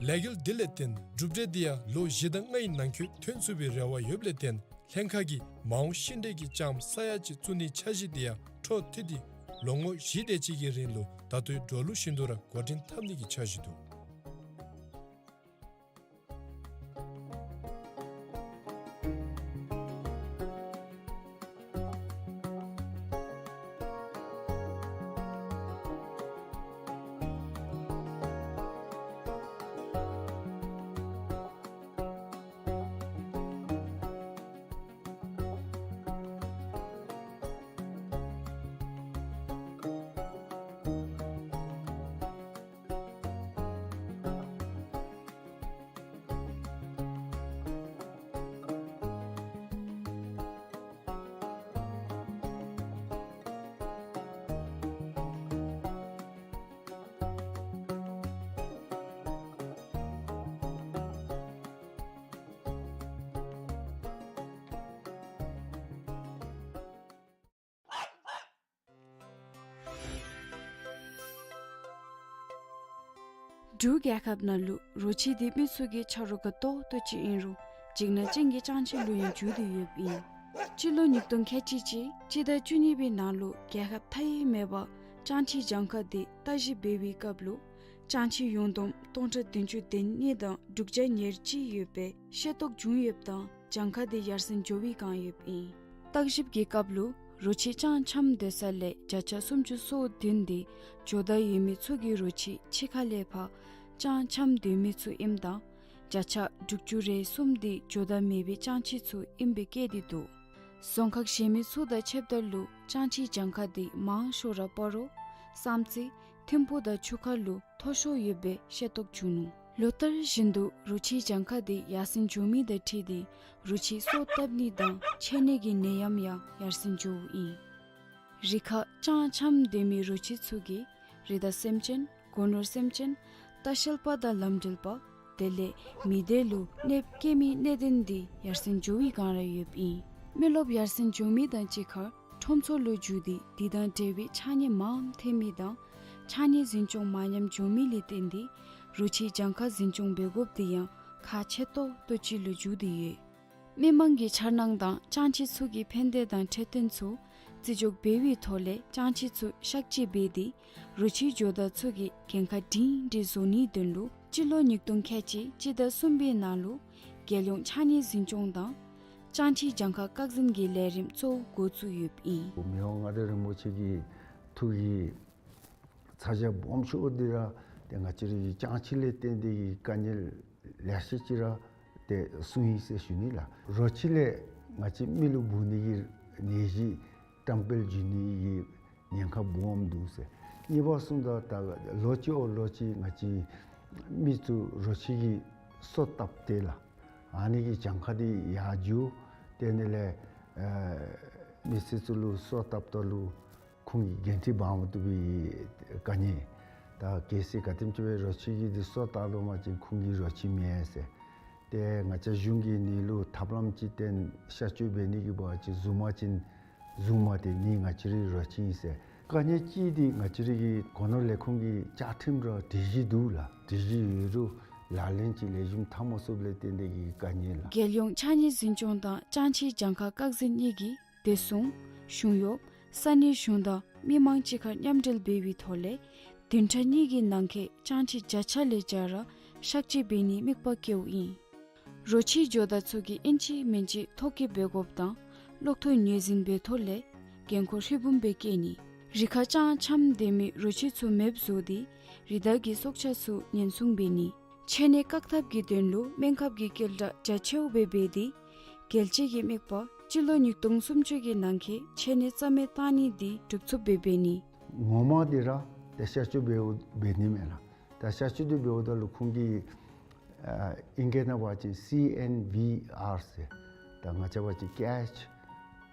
ལས་འགུལ་འདི་ལས་བརྟེན་གྲུབ་འབྲས་འདི་ཡང་ལོ་བཞི་དང་ལྔའི་ནང་འཁོད་ཐོན་ཚུགས་པའི་རེ་བ་ཡོདཔ་ལས་བརྟེན་ལྷན་ཁག་གིས་མ་འོངས་ཤིང་འབྲས་ཀྱི་ལྕངམ་ས་ཡ་གཅིག་བཙུགས་ནིའི་འཆར་གཞི་འདི་ཡང་འཕྲོ་མཐུད་དེ་ལོ་ངོ་བཞི་དེ་ཅིག་གི་རིང་ལུ་ད་ལྟོའི་འགྲོ་ལུགས་བཞིན་དུ་ར་འགོ་འདྲེན་འཐབ་ནི་གི་འཆར་གཞི་འདུག། འབྲུག་རྒྱལ་ཁབ་ནང་ལུ་རོ་ཁྱི་འདི་མི་ཚུ་གི་ཆ་རོགས་ཁག་ཏོག་ཏོ་ཅིག་ཨིན་རུང་འཇིགས་སྣང་ཅན་གྱི་སྤྱང་ཁྱི་ལུ་ཡང་འགྱུར་ཏེ་ཡོདཔ་ཨིན། སྤྱི་ལོ་ཉིས་སྟོང་ཁལ་གཅིག་གཅིག་སྤྱི་ཟླ་བཅུ་གཉིས་པའི་ནང་ལུ་རྒྱལ་ཁབ་མཐའ་ཡས་མེད་པར་སྤྱང་ཁྱི་གྱངས་ཁ་འདི་བརྟག་ཞིབ་འབད་བའི་སྐབས་ལུ་སྤྱང་ཁྱི་ཡུངས་བསྡོམས་སྟོང་ཕྲག་བདུན་ཅུ་དོན་གཉིས་དང་དྲུག་བརྒྱ་ཉེར་གཅིག་ཡོད་པའི་ཤེས་རྟོགས་བྱུང་ཡོདཔ་དང་གྱངས་ཁ་འདི་ཡར་སེང་འགྱོ་བའི་བསྒང་ཡོདཔ་ཨིན། བརྟག་ཞིབ་ཀྱི་སྐབས་ལུ་རོ་ཁྱི་སྤྱང་འཁྱམས་སྡོད་ས་ལས་བརྒྱ་ཆ་སུམ་ཅུ་སོ་བདུན་འདི་ཇོ་བདག་ཡོད་མི་ཚུ་གི་རོ་ཁྱི་ཕྱི་ཁ་ལས་ཕར་སྤྱང་འཁྱམས་སྡོད་མི་ཚུ་ཨིནམ་དང་ བརྒྱ་ཆ་དྲུག་ཅུ་རེ་གསུམ་འདི་འགྱོ་ད་མེད་པའི་ཅང་ཆི་ཚུ་ཨིན་པའི་སྐད་འདི་འདུག། རྫོང་ཁག་གཞན་མི་ཚུ་དང་ཕྱདཔ་ད་ལུ་ཅང་ཆིའི་གྱངས་ཁ་འདི་མང་ཤོས་ར་སྤ་རོ་བསམ་རྩེ་ཐིམ་ཕུག་དང་ཆུ་ཁ་ལུ་མཐོ་ཤོས་ཡོད་པའི་ཤེས་རྟོགས་བྱུང་ནུག། ལོ་ལྟར་བཞིན་དུ་རོ་ཁྱིའི་གྱངས་ཁ་འདི་ཡར་སེང་འགྱོ་མི་དང་འཁྲིལ་ཏེ་རོ་ཁྱི་སོ་བཏབ་ནི་དང་ཕྱད་ནི་གི་ནད་ཡམས་ཡང་ཡར་སེང་འགྱོཝ་ཨིན། རི་ཁར་ཅང་འཁྱམས་སྡོད་མི་རོ་ཁྱི་ཚུ་གིས་རི་དྭགས་སེམས་ཅན་སྒོ་ནོར་སེམས་ཅན་ལྟ་བཤལ་པ་དང་ལམ་འགྲུལ་པ་དེ་ལས་མི་སྡེ་ལུ་གནོདཔ་བཀལ་མི་གནད་དོན་འདི་ཡར་སེང་འགྱོ་བའི་བསྒང་ར་ཡོདཔ་ཨིན། མི་རློབས་ཡར་སེང་འགྱོ་མི་དང་གཅིག་ཁར་ཁྲོམ་ཚོགས་ལུ་འགྱོ་སྟེ་དེ་དང་འབྲེལ་བའི་ཆ་གཉིས་མངམ་འཐེན་མི་དང་ཆ་གཉིས་འཛིན་སྐྱོང་མ་ཉམས་འགྱོ་མི་ལས་བརྟེན་ཏེ་རོ་ཁྱིའི་གྱངས་ཁ་འཛིན་སྐྱོང་འབད་དགོཔ་འདི་ཡང་ཁག་ཆེ་ཏོག་ཏོ་ཅིག་ལུ་འགྱུར་ཏེ་ཡོད། མི་མང་གི་འཆར་སྣང་དང་ཅང་ཆི་ཚུ་གི་ཕན་བདེ་དང་འཕྲོད་བསྟེན་ཚུ་བརྩི་འཇོག་འབད་བའི་ཐོག་ལས་ཅང་ཆི་ཚུ་གཤག་བཅོས་འབད་དེ་རོ་ཁྱིའི་ཇོ་བདག་ཚུ་གི་འགན་ཁག་སྒྲིང་སྒྲིང་བཟོ་ནིའི་དོན་ལུ་སྤྱི་ལོ་ཉིས་སྟོང་ཁལ་གཅིག་གཅིག་དང་གསུམ་པའི་ནང་ལུ་རྒྱལ་ཡོངས་ཕྱགས་སྙིགས་འཛིན་སྐྱོང་དང་ཅང་ཆིའི་གྱངས་ཁ་བཀག་འཛིན་གྱི་ལས་རིམ་གཙོ་བོ་འགོ་བཙུགས་ཡོདཔ་ཨིན། མི་དབང་མངའ་བདག་རིན་པོ་ཆེ་གི་ཐུགས་ཀྱི་ཚ་གྱང་སྦོམ་ཤོས་འདི་ར་ཏེ་ང་བཅས་རའི་ཅང་ཆི་ལས་བརྟེན་ཏེ་གི་དཀའ་ངལ་ལེ་ཤ་ཅིག་ར་ཏེ་གསུངས་ཡི་ཟེར་ཞུ་ནི་ལགས། རོ་ཁྱི་ལས་ང་བཅས་མི་ལུ་འབུ་ནི་གི་ནད་གཞི་བཀྲམ་སྤེལ་འགྱོ་ནི་གི་ཉེན་ཁ་སྦོམ་འདུག་ཟེར། གཉིས་པ་གསུངམ་ད་ད་ལོ་གཅིག་འོག་ལོ་གཅིག་ང་བཅས་མི་ཚུ་རོ་ཁྱི་གི་སོ་བཏབ་སྟེ་ལགས། ཨ་ནི་གི་གྱངས་ཁ་འདི་ཡར་འགྱོ། དེ་ནི་ལས་ཨ་མི་སེར་ཚུ་ལུ་སོ་བཏབ་ད་ལུ་ཁོང་གིས་འགན་འཁྲི་འབག་མ་བཏུབ་པའི་དཀའ་ངལ། ད་གལ་སྲིད་ག་དེམ་ཅིག་སྦེ་རོ་ཁྱི་གིས་འདི་སོ་བཏབ་ལོ་མ་ཅིན་ཁོང་གིས་རོ་ཁྱི་མེན་ཟེར། ཏེ་ང་བཅས་གཞུང་གིས་ཨ་ནི་ལུ་ཐབས་ལམ་ཅིག་བཏོན་གཤག་བཅོས་འབད་ནི་གི་འབད་བ་ཅིན་བཟུང་མ་ཅིན་བཟུང་མ་སྟེར་ནི་ང་བཅས་རའི་རོ་ཁྱི་ཨིན་ཟེར། དཀའ་ངལ་ཅིག་འདི་ང་བཅས་རའི་གི་སྒོ་ནོར་ལས་ཁུངས་ཀྱི་བཅའ་ཁྲིམས་ར་སྒྲིག་གཞི་འདུག་ལགས། སྒྲིག་གཞི་ཡོད་རུང་ལག་ལེན་ཅིག་ལེགས་ཤོམ་འཐབ་མ་ཚུགསཔ་ལས་བརྟེན་ཏེ་གི་དཀའ་ངལ་ལགས། རྒྱལ་ཡོངས་ཕྱགས་སྙིགས་འཛིན་སྐྱོང་དང་ཅང་ཆིའི་གྱངས་ཁ་བཀག་འཛིན་གཉིས་ཀྱིས་བདེ་སྲུང་གཞུང་གཡོགཔ་ས་གནས་གཞུང་དང་མི་མང་གཅིག་ཁར་མཉམ་འབྲེལ་འབད་བའི་ཐོག་ལས་བདུན་ཕྲག་གཉིས་ཀྱི་ནང་འཁོད་ཅང་ཆི་བརྒྱ་ཆ་ལས་བརྒྱ་ར་གཤག་བཅོས་འབད་ནིའི་དམིགས་པ་བསྐྱེདཔ་ཨིན། རོ་ཁྱིའི་ཇོ་བདག་ཚུ་གིས་ཨིན་ཅི་མིན་ཅི་ཐོ་བཀོད་འབད་དགོཔ་དང་གློག་ཐོག་ངོས་འཛིན་འབད་ཐོག་ལས་འགན་ཁུར་ཧྲིལ་བུམ་སྦེ་བཀལ་ནི། རི་ཁར་ཅང་འཁྱམས་སྡོད་མི་རོ་ཁྱི་ཚུ་མེདཔ་བཟོ་སྟེ་རི་དྭགས་ཀྱི་སྲོག་ཆགས་ཚུ་ཉེན་སྲུང་འབད་ནི། འཆོལ་ནད་བཀག་ཐབས་ཀྱི་དོན་ལུ་སྨན་ཁབ་ཀྱི་སྐྱེལ་གྲགས་རྒྱ་ཆེཝ་སྦེ་འབད་དེ་རྒྱལ་སྤྱི་གི་དམིགས་པ་སྤྱི་ལོ་ཉིས་སྟོང་སུམ་ཅུ་གི་ནང་འཁོད་འཆོལ་ནད་རྩ་མེད་བཏང་ནི་འདི་འགྲུབ་ཚུགསཔ་སྦེ་འབད་ནི། ངོ་མ་འདི་ར་ཏེ་གཤག་བཅོས་འབདཝ་འབད་ནི་མས་ལགས། ད་གཤག་བཅོས་འདི་འབདཝ་ད་ལུ་ཁོང་གིས་ཨ་ཨིང་སྐད་ནང་འབད་བ་ཅིན་སི་ཨེན་ཝི་ཨར་ཟེར། ད་ང་བཅས་འབད་བ་ཅིན་catch,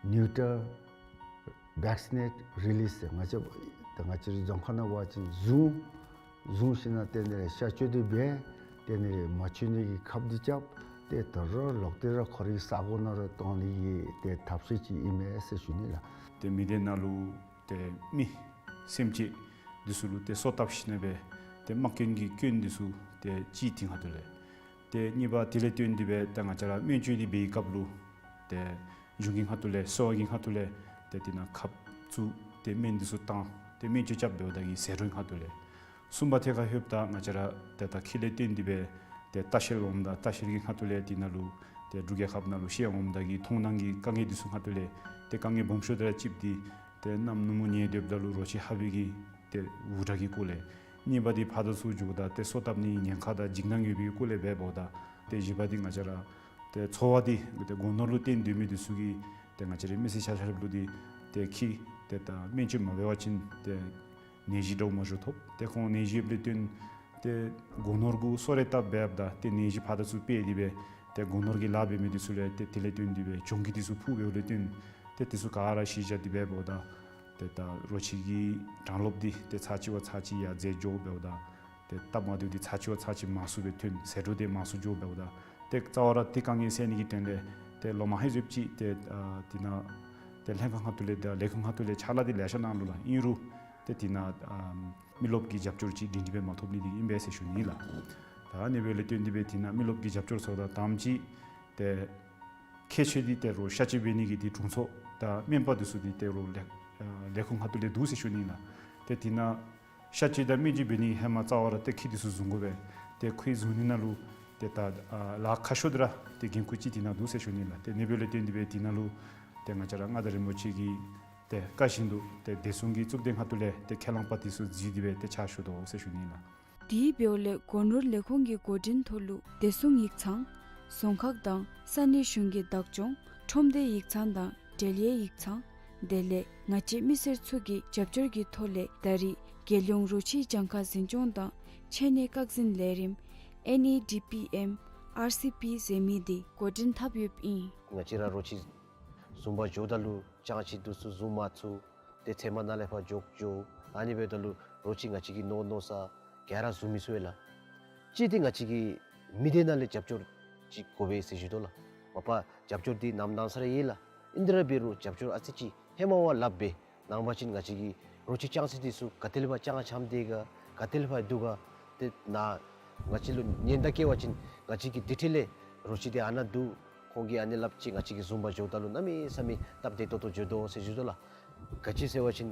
neuter, vaccinate, release ཟེར། ང་བཅས་ད་ང་བཅས་རའི་རྫོང་ཁ་ནང་འབད་བ་ཅིན་བཟུང་བཟུང་ཞིནམ་ལས་དེ་ནི་གཤག་བཅོས་འདི་འབད། དེ་ནི་མ་འཆོལ་ནི་གི་ཁབ་འདི་རྐྱབ། ཏེ་ད་རུང་ལོག་སྟེ་ར་ཁོ་རའི་ས་གོ་ནང་ར་གཏང་ནི་གི་ཏེ་ཐབས་ཤེས་ཅིག་ཨིན་མས་ཟེར་ཞུ་ནི་ལགས། ཏེ་མི་སྡེ་ནང་ལུ་ཏེ་མི་སེམས་ཅན་འདི་ཚུ་ལུ་ཏེ་སོ་བཏབ་ཞིནམ་ལས་ཏེ་དམག་སྐྱོན་གྱི་སྐྱོན་འདི་ཚུ་ཏེ་ཅིག་དེ་ཁ་ཐུག་ལས། ཏེ་གཉིས་པ་དེ་ལས་བརྟེན་ཏེ་སྦེ་ཏེ་ང་བཅས་ར་སྨན་བཅོས་འདི་འབད་བའི་སྐབས་ལུ་ཏེ་གཞུང་གི་ཁ་ཐུག་ལས་གསོ་བ་གི་ཁ་ཐུག་ལས་ཏེ་དེ་ནང་ཁབ་བཙུགས་ཏེ་སྨན་འདི་ཚུ་བཏང་ཏེ་སྨན་བཅོས་རྐྱབ་འབདཝ་ད་གི་ཟད་འགྲོ་གི་ཁ་ཐུག་ལས། གསུམ་པ་ཐད་ཁར་ལྷོདཔ་ད་ང་བཅས་ར་ཏེ་ད་ཁྱི་ལས་བརྟེན་ཏེ་སྦེ་ཏེ་ལྟ་བཤལ་འོངམ་ད་ལྟ་བཤལ་གྱི་ཁ་ཐུག་ལས་དེ་ནང་ལུ་ཏེ་འབྲུག་རྒྱལ་ཁབ་ནང་ལུ་བཤལ་འོངམ་ད་གི་མཐོང་སྣང་གི་དཀའ་ངལ་འདི་ཚུ་ཁ་ཐུག་ལས་ཏེ་དཀའ་ངལ་སྦོམ་ཤོས་འདི་ར་གཅིག་འདི་ཏེ་གནམ་ནུབ་མོ་ཉལ་སྡོདཔ་ད་ལུ་རོ་ཁྱི་ཧ་བི་གིས་ཏེ་འུར་སྒྲ་གི་སྐོར་ལས། གཉིས་པ་འདི་ཕར་དང་ཚུར་འགྱོཝ་ད་ཏེ་སོ་བཏབ་ནི་ཉེན་ཁ་དང་འཇིགས་སྣང་ཡོད་པའི་སྐོར་ལས་འབད་འབདཝ་ད། ཏེ་བཞི་པ་འདི་ང་བཅས་ར་ཏེ་འཚོ་བ་འདི་ཏེ་སྒོ་ནོར་ལུ་བརྟེན་སྡོད་མི་འདི་ཚུ་གིས་ཏེ་ང་བཅས་རའི་མི་སེར་ཆ་ཁྱབ་ལུ་འདི་ཏེ་ཁྱི་ཏེ་ད་སྨན་བཅོས་མ་འབད་བ་ཅིན་ཏེ་ནད་གཞི་འདྲཝ་མ་འགྱོ་ཐོབ། ཏེ་ཁོང་ནད་གཞི་ཡོདཔ་ལས་བརྟེན་ཏེ་སྒོ་ནོར་གུ་སོ་རེ་བཏབ་འབདཝ་ད་ཏེ་ནད་གཞི་ཕར་དང་ཚུར་སྤེལ་ཏེ་སྦེ་ཏེ་སྒོ་ནོར་གྱི་ལཱ་འབད་མི་འདི་ཚུ་ལུ་ཏེ་དེ་ལས་བརྟེན་ཏེ་སྦེ་གྱོང་གུད་འདི་ཚུ་ཕོག་འབདཝ་ལས་བརྟེན་ཏེ་འདི་ཚུ་ག་ར་གཞི་བཞག་སྟེ་འབད་འབདཝ་ད་ཏེ་ད་རོ་ཁྱི་གི་གྲངས་ལོབ་འདི་ཏེ་ཚར་གཅིག་བ་ཚར་གཅིག་ཡར་འཛེགས་འགྱོ་འབདཝ་ད་ཏེ་སྟབས་མ་བདེཝ་འདི་ཚར་གཅིག་བ་ཚར་གཅིག་མང་སུ་སྦེ་ཐོན། ཟད་འགྲོ་འདི་མང་སུ་འགྱོ་འབདཝ་ད་ཏེ་རྩ་བ་ར་ཏེ་དཀའ་ངལ་སེལ་ནི་གི་དོན་ལས་ཏེ་ལོ་མ་ཧེ་ཟེབ་ཅིག་ཏེ་ཨ་དེ་ནང་ཏེ་ལྷན་ཁག་ཁ་ཐུག་ལས་དང་ལས་ཁུངས་ཁ་ཐུག་ལས་ཕྱག་ལཱ་འདི་ལེ་ཤ་གནང་ནུག་ལགས། ཨིན་རུང་ཏེ་དེ་ནང་ཨ་མི་རློབས་ཀྱི་རྒྱབ་སྐྱོར་ཅིག་སྒྲིང་སྒྲི་སྦེ་མ་ཐོབ་ནི་འདི་ཨིན་པས་ཟེར་ཞུ་ནི་ལགས། ད་ཨ་ནི་འབདཝ་ལས་བརྟེན་ཏེ་སྦེ་དེ་ནང་མི་རློབས་ཀྱི་རྒྱབ་སྐྱོར་ཚུ་དང་དང་པ་ཅིག་ཏེ་ཁྱད་ཆོས་འདི་ཏེ་རོ་གཤག་བཅོས་འབད་ནི་གི་འདི་དྲུང་འཚོ་དང་སྨན་པ་འདི་ཚུ་འདི་ཏེ་རོ་ལས་ཨ་ལས་ཁུངས་ཁ་ཐུག་ལས་འདུག་ཟེར་ཞུ་ནི་ལགས། ཏེ་དེ་ནང་གཤག་བཅོས་དང་སྨན་བཅོས་འབད་ནི་ཧེ་མ་རྩ་བ་ར་ཏེ་ཁྱི་འདི་ཚུ་བཟུང་དགོ་པས། ཏེ་ཁྱི་བཟུང་ནི་ནང་ལུ་ཏེ་ད་ཨ་ལཱ་ཁག་ཤོས་འདི་ར་ཏེ་འགན་ཁུར་ཅིག་དེ་ནང་འདུག་ཟེར་ཞུ་ནི་ལགས། ཏེ་ཨ་ནི་འབདཝ་ལས་བརྟེན་ཏེ་སྦེ་དེ་ནང་ལུ་ཏེ་ང་བཅས་ར་མངའ་བདག་རིན་པོ་ཆེ་གི་ཏེ་བཀའ་བཞིན་དུ་ཏེ་བདེ་སྲུང་གི་གཙུག་སྡེ་ཁ་ཐུག་ལས་ཏེ་ཁས་བླངས་པ་འདི་ཚུ་བརྩིས་ཏེ་སྦེ་ཏེ་ཕྱག་ཞུ་དོ་ཟེར་ཞུ་ནི་ལགས། དེ་འབདཝ་ལས་སྒོ་ནོར་ལས་ཁུངས་ཀྱི་འགོ་འདྲེན་ཐོག་ལུ་བདེ་སྲུང་ཡིག་ཚང་། རྫོང་ཁག་དང་ས་གནས་གཞུང་གི་བདག་སྐྱོང་ཁྲོམ་སྡེ་ཡིག་ཚང་དང་འབྲེལ་ཡོད་ཡིག་ཚང་། དེ་ལས་ང་བཅས་མི་སེར་ཚུ་གི་རྒྱབ་སྐྱོར་གྱི་ཐོག་ལས་ད་རེས་རྒྱལ་ཡོངས་རོ་ཁྱི་གྱངས་ཁ་འཛིན་སྐྱོང་དང་ཆེ་གནས་བཀག་འཛིན་ལས་རིམ་ཨེན་ཨི་ཌི་པི་ཨེམ་ཨར་སི་པི་ཟེར་མི་འདི་འགོ་འདྲེན་འཐབ་ཡོདཔ་ཨིན། ང་བཅས་ར་རོ་ཁྱི་བཟུང་པར་འགྱོཝ་ད་ལུ་ཅང་ཅིག་འདི་ཚུ་བཟུང་མ་ཚུགས། ཏེ་ཚལ་མ་ནང་ལས་ཕར་འགྱོ་འགྱོ། ཨ་ནི་འབདཝ་ད་ལུ་རོ་ཁྱི་ང་བཅས་ཀྱི་ནོར་ནོར་ས་ག་ར་བཟུང་མི་ཚུགས་པས་ལགས། གཅིག་འདི་ང་བཅས་ཀྱི་མི་སྡེ་ནང་ལས་རྒྱབ་སྐྱོར་ཅིག་དགོ་པས་ཟེར་ཞུ་དོ་ལགས། མ་པ་རྒྱབ་སྐྱོར་འདི་ནམ་ནམ་ས་ར་ཡོད་ལགས། ཨིན་ཏེ་ར་འབད་རུང་རྒྱབ་སྐྱོར་ཨ་ཙི་ཅིག་ཧེ་མ་བ་ལྷགཔ་སྦེ་གནང་བ་ཅིན་ང་བཅས་ཀྱི་རོ་ཁྱི་ཅང་ཅིག་འདི་ཚུ་ག་ཏེ་ལས་ཕར་ཅང་ཅང་འདི་ག་ག་ཏེ་ལས་ཕར་འདུག་ག། ཏེ་ནཱ་ང་བཅས་ལུ་ཉེན་བརྡ་བཀལ་བ་ཅིན་ང་བཅས་ཀྱིས་དེ་འཕྲལ་ལས་རོ་ཁྱི་འདི་ཨ་ནཱ་འདུག། ཁོང་གིས་ཨ་ནི་སླབ་ཅི། ང་བཅས་ཀྱིས་བཟུང་པར་འགྱོཝ་ད་ལུ་གནམ་མེད་ས་མེད་སྟབས་བདེ་ཏོག་ཏོ་འགྱོ་དོ་ཟེར་ཞུ་དོ་ལགས། ག་ཅི་ཟེར་བ་ཅིན་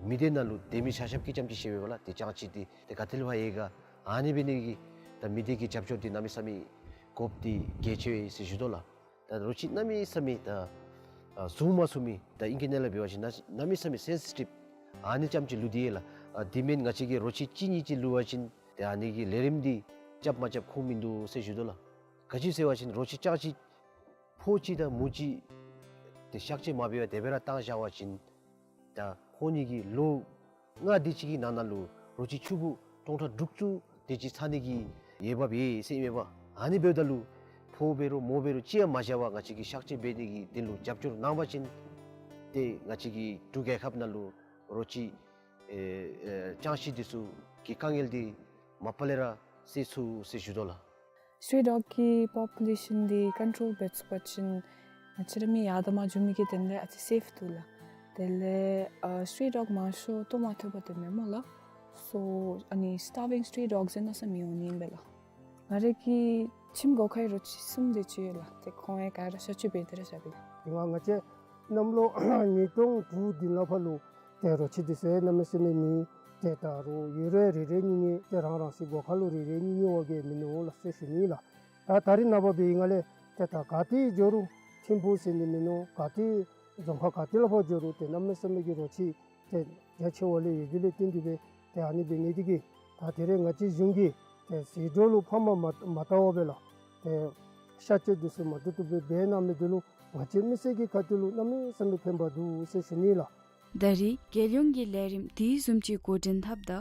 མི་སྡེ་ནང་ལུ་སྡོད་མི་ཆ་ཁྱབ་ཀྱིས་རྐྱངམ་ཅིག་ཤེས་པས་ལགས། ཏེ་ཅང་ཅིག་འདི་ཏེ་ག་ཏེ་ལས་ཕར་ཡོད་ག། ཨ་ནི་འབད་ནི་གིས་ད་མི་སྡེ་གི་རྒྱབ་སྐྱོར་འདི་གནམ་མེད་ས་མེད་དགོཔ་འདི་གལ་ཆེ་བས་ཟེར་ཞུ་དོ་ལགས། ད་རོ་ཁྱི་གནམ་མེད་ས་མེད་ད་ཨ་བཟུང་མ་ཚུགས་མི་ད་ཨིང་སྐད་ནང་ལས་འབད་བ་ཅིན་གནམ་མེད་ས་མེད་སེན་སི་ཊིབ་ཨ་ནི་རྐྱངམ་ཅིག་ལུས་ཏེ་ཡོད་ལགས། ཨ་དེ་མེན་ང་བཅས་ཀྱིས་རོ་ཁྱི་གཅིག་གཉིས་ཅིག་ལུས་པ་ཅིན་ཏེ་ཨ་ནི་གི་ལས་རིམ་འདི་རྐྱབ་མ་རྐྱབ་ཁུངས་མིན་འདུག་ཟེར་ཞུ་དོ་ལགས། ག་ཅི་ཟེར་བ་ཅིན་རོ་ཁྱི་ཅང་ཅིག་ཕོ་ཅིག་དང་མོ་ཅིག་ཏེ་གཤག་བཅོས་མ་འབད་བར་དེ་སྦེ་ར་བཏང་བཞག་པ་ཅིན་ད་ཁོང་གཉིས་ཀྱི་ལོ་ལྔ་དེ་ཅིག་གི་ནང་ན་ལུ་རོ་ཁྱི་ཕྱུག་པོ་སྟོང་ཕྲག་དྲུག་ཅུ་དེ་ཅིག་ཚང་ནི་གི་འོས་འབབ་ཡོད་ཟེར་ཨིན་མས་པ། ཨ་ནི་འབདཝ་ད་ལུ་ཕོ་འབད་རུང་མོ་འབད་རུང་ཅི་ཡང་མ་བཞག་པར་ང་བཅས་ཀྱིས་གཤག་བཅོས་འབད་ནི་གི་དོན་ལུ་རྒྱབ་སྐྱོར་གནང་བ་ཅིན་ཏེ་ང་བཅས་ཀྱི་འབྲུག་རྒྱལ་ཁབ་ནང་ལུ་རོ་ཁྱི་ཨེ་ཨེ་ཅང་ཅིག་འདི་ཚུ་གི་དཀའ་ངལ་འདི་མ་པ་ལས་ར་སེལ་ཚུགས་ཟེར་ཞུ་དོ་ལགས། སི་ཊི་རི་ཌོག་གི་པོ་པུ་ལེ་ཤཱན་འདི་ཀོན་ཊོལ་འབད་ཚུགས་པ་ཅིན་ང་བཅས་ར་མི་ཡར་དང་མར་འགྱོ་མི་གི་དོན་ལས་ཨ་ཙི་སེཕ་འདུག་ལགས། དེ་ལས་ཨ་སི་ཊི་རི་ཌོག་མང་ཤོས་ལྟོ་མ་ཐོབ་པར་སྡོདཔ་མས་སྨོ་ལགས། སོ་ཨ་ནི་སི་ཊར་ཝིང་སི་ཊི་རི་ཌོག་ཟེར་མནོ་བསམ་མི་འོང་ནི་ཨིན་པས་ལགས། ང་རའི་གི་ཁྱིམ་སྒོ་ཁའི་རོ་ཁྱི་གསུམ་དེ་ཅིག་ཡོད་ལགས། ཏེ་ཁོང་ཡང་ག་ར་གཤག་བཅོས་འབད་དེ་ར་བཞག་པས་ལགས། དེ་སྔ་ང་བཅས་གནམ་ལོ་ཉིས་སྟོང་དྲུག་འདི་ནང་ཕར་ལུ་ཏེ་རོ་ཁྱི་འདི་ཚུ་གནམ་མེད་ས་མེད་མེད། ཏེ་ད་རུང་ཡོད་རུང་རེ་རེ་གཉིས་གཉིས་ཏེ་རང་རང་སོའི་སྒོ་ཁ་ལུ་རེ་རེ་གཉིས་གཉིས་བ་གིས་མིན་ནུག་ལགས་ཟེར་ཞུ་ནི་ལགས། ད་ད་རིས་ནངས་པ་འབད་བའི་སྒང་ལས་ཏེ་ད་ག་ཏེ་འགྱོ་རུང་ཐིམ་ཕུག་ཟེར་ནི་མིན་ནུག། ག་ཏེ་རྫོང་ཁག་ག་ཏེ་ལུ་ཕར་འགྱོ་རུང་ཏེ་གནམ་མེད་ས་མེད་ཀྱི་རོ་ཁྱི་ཏེ་རྒྱ་ཆེ་བ་ལས་ཡོད་དེ་ལས་བརྟེན་ཏེ་སྦེ་ཏེ་ཨ་ནི་འབད་ནི་དེ་གིས་ད་དེ་རིང་ང་བཅས་གཞུང་གིས་ཏེ་ཟད་འགྲོ་ལུ་ཕམ་མ་མ་བཏང་བར་སྦེ་ལགས་ཏེ་གཤག་བཅོས་འདི་ཚུ་མ་བཏུབ་བཏུབ་སྦེ་འབད་གནང་མི་འདི་ལུ་ང་བཅས་མི་སེར་གྱི་ཁ་ཐུག་ལུ་གནམ་མེད་ས་མེད་ཕན་པ་འདུག་ཟེར་ཞུ་ནི་ལགས། ད་རེས་རྒྱལ་ཡོངས་ཀྱི་ལས་རིམ་དེ་བཟུམ་ཅིག་འགོ་འདྲེན་འཐབ་ད་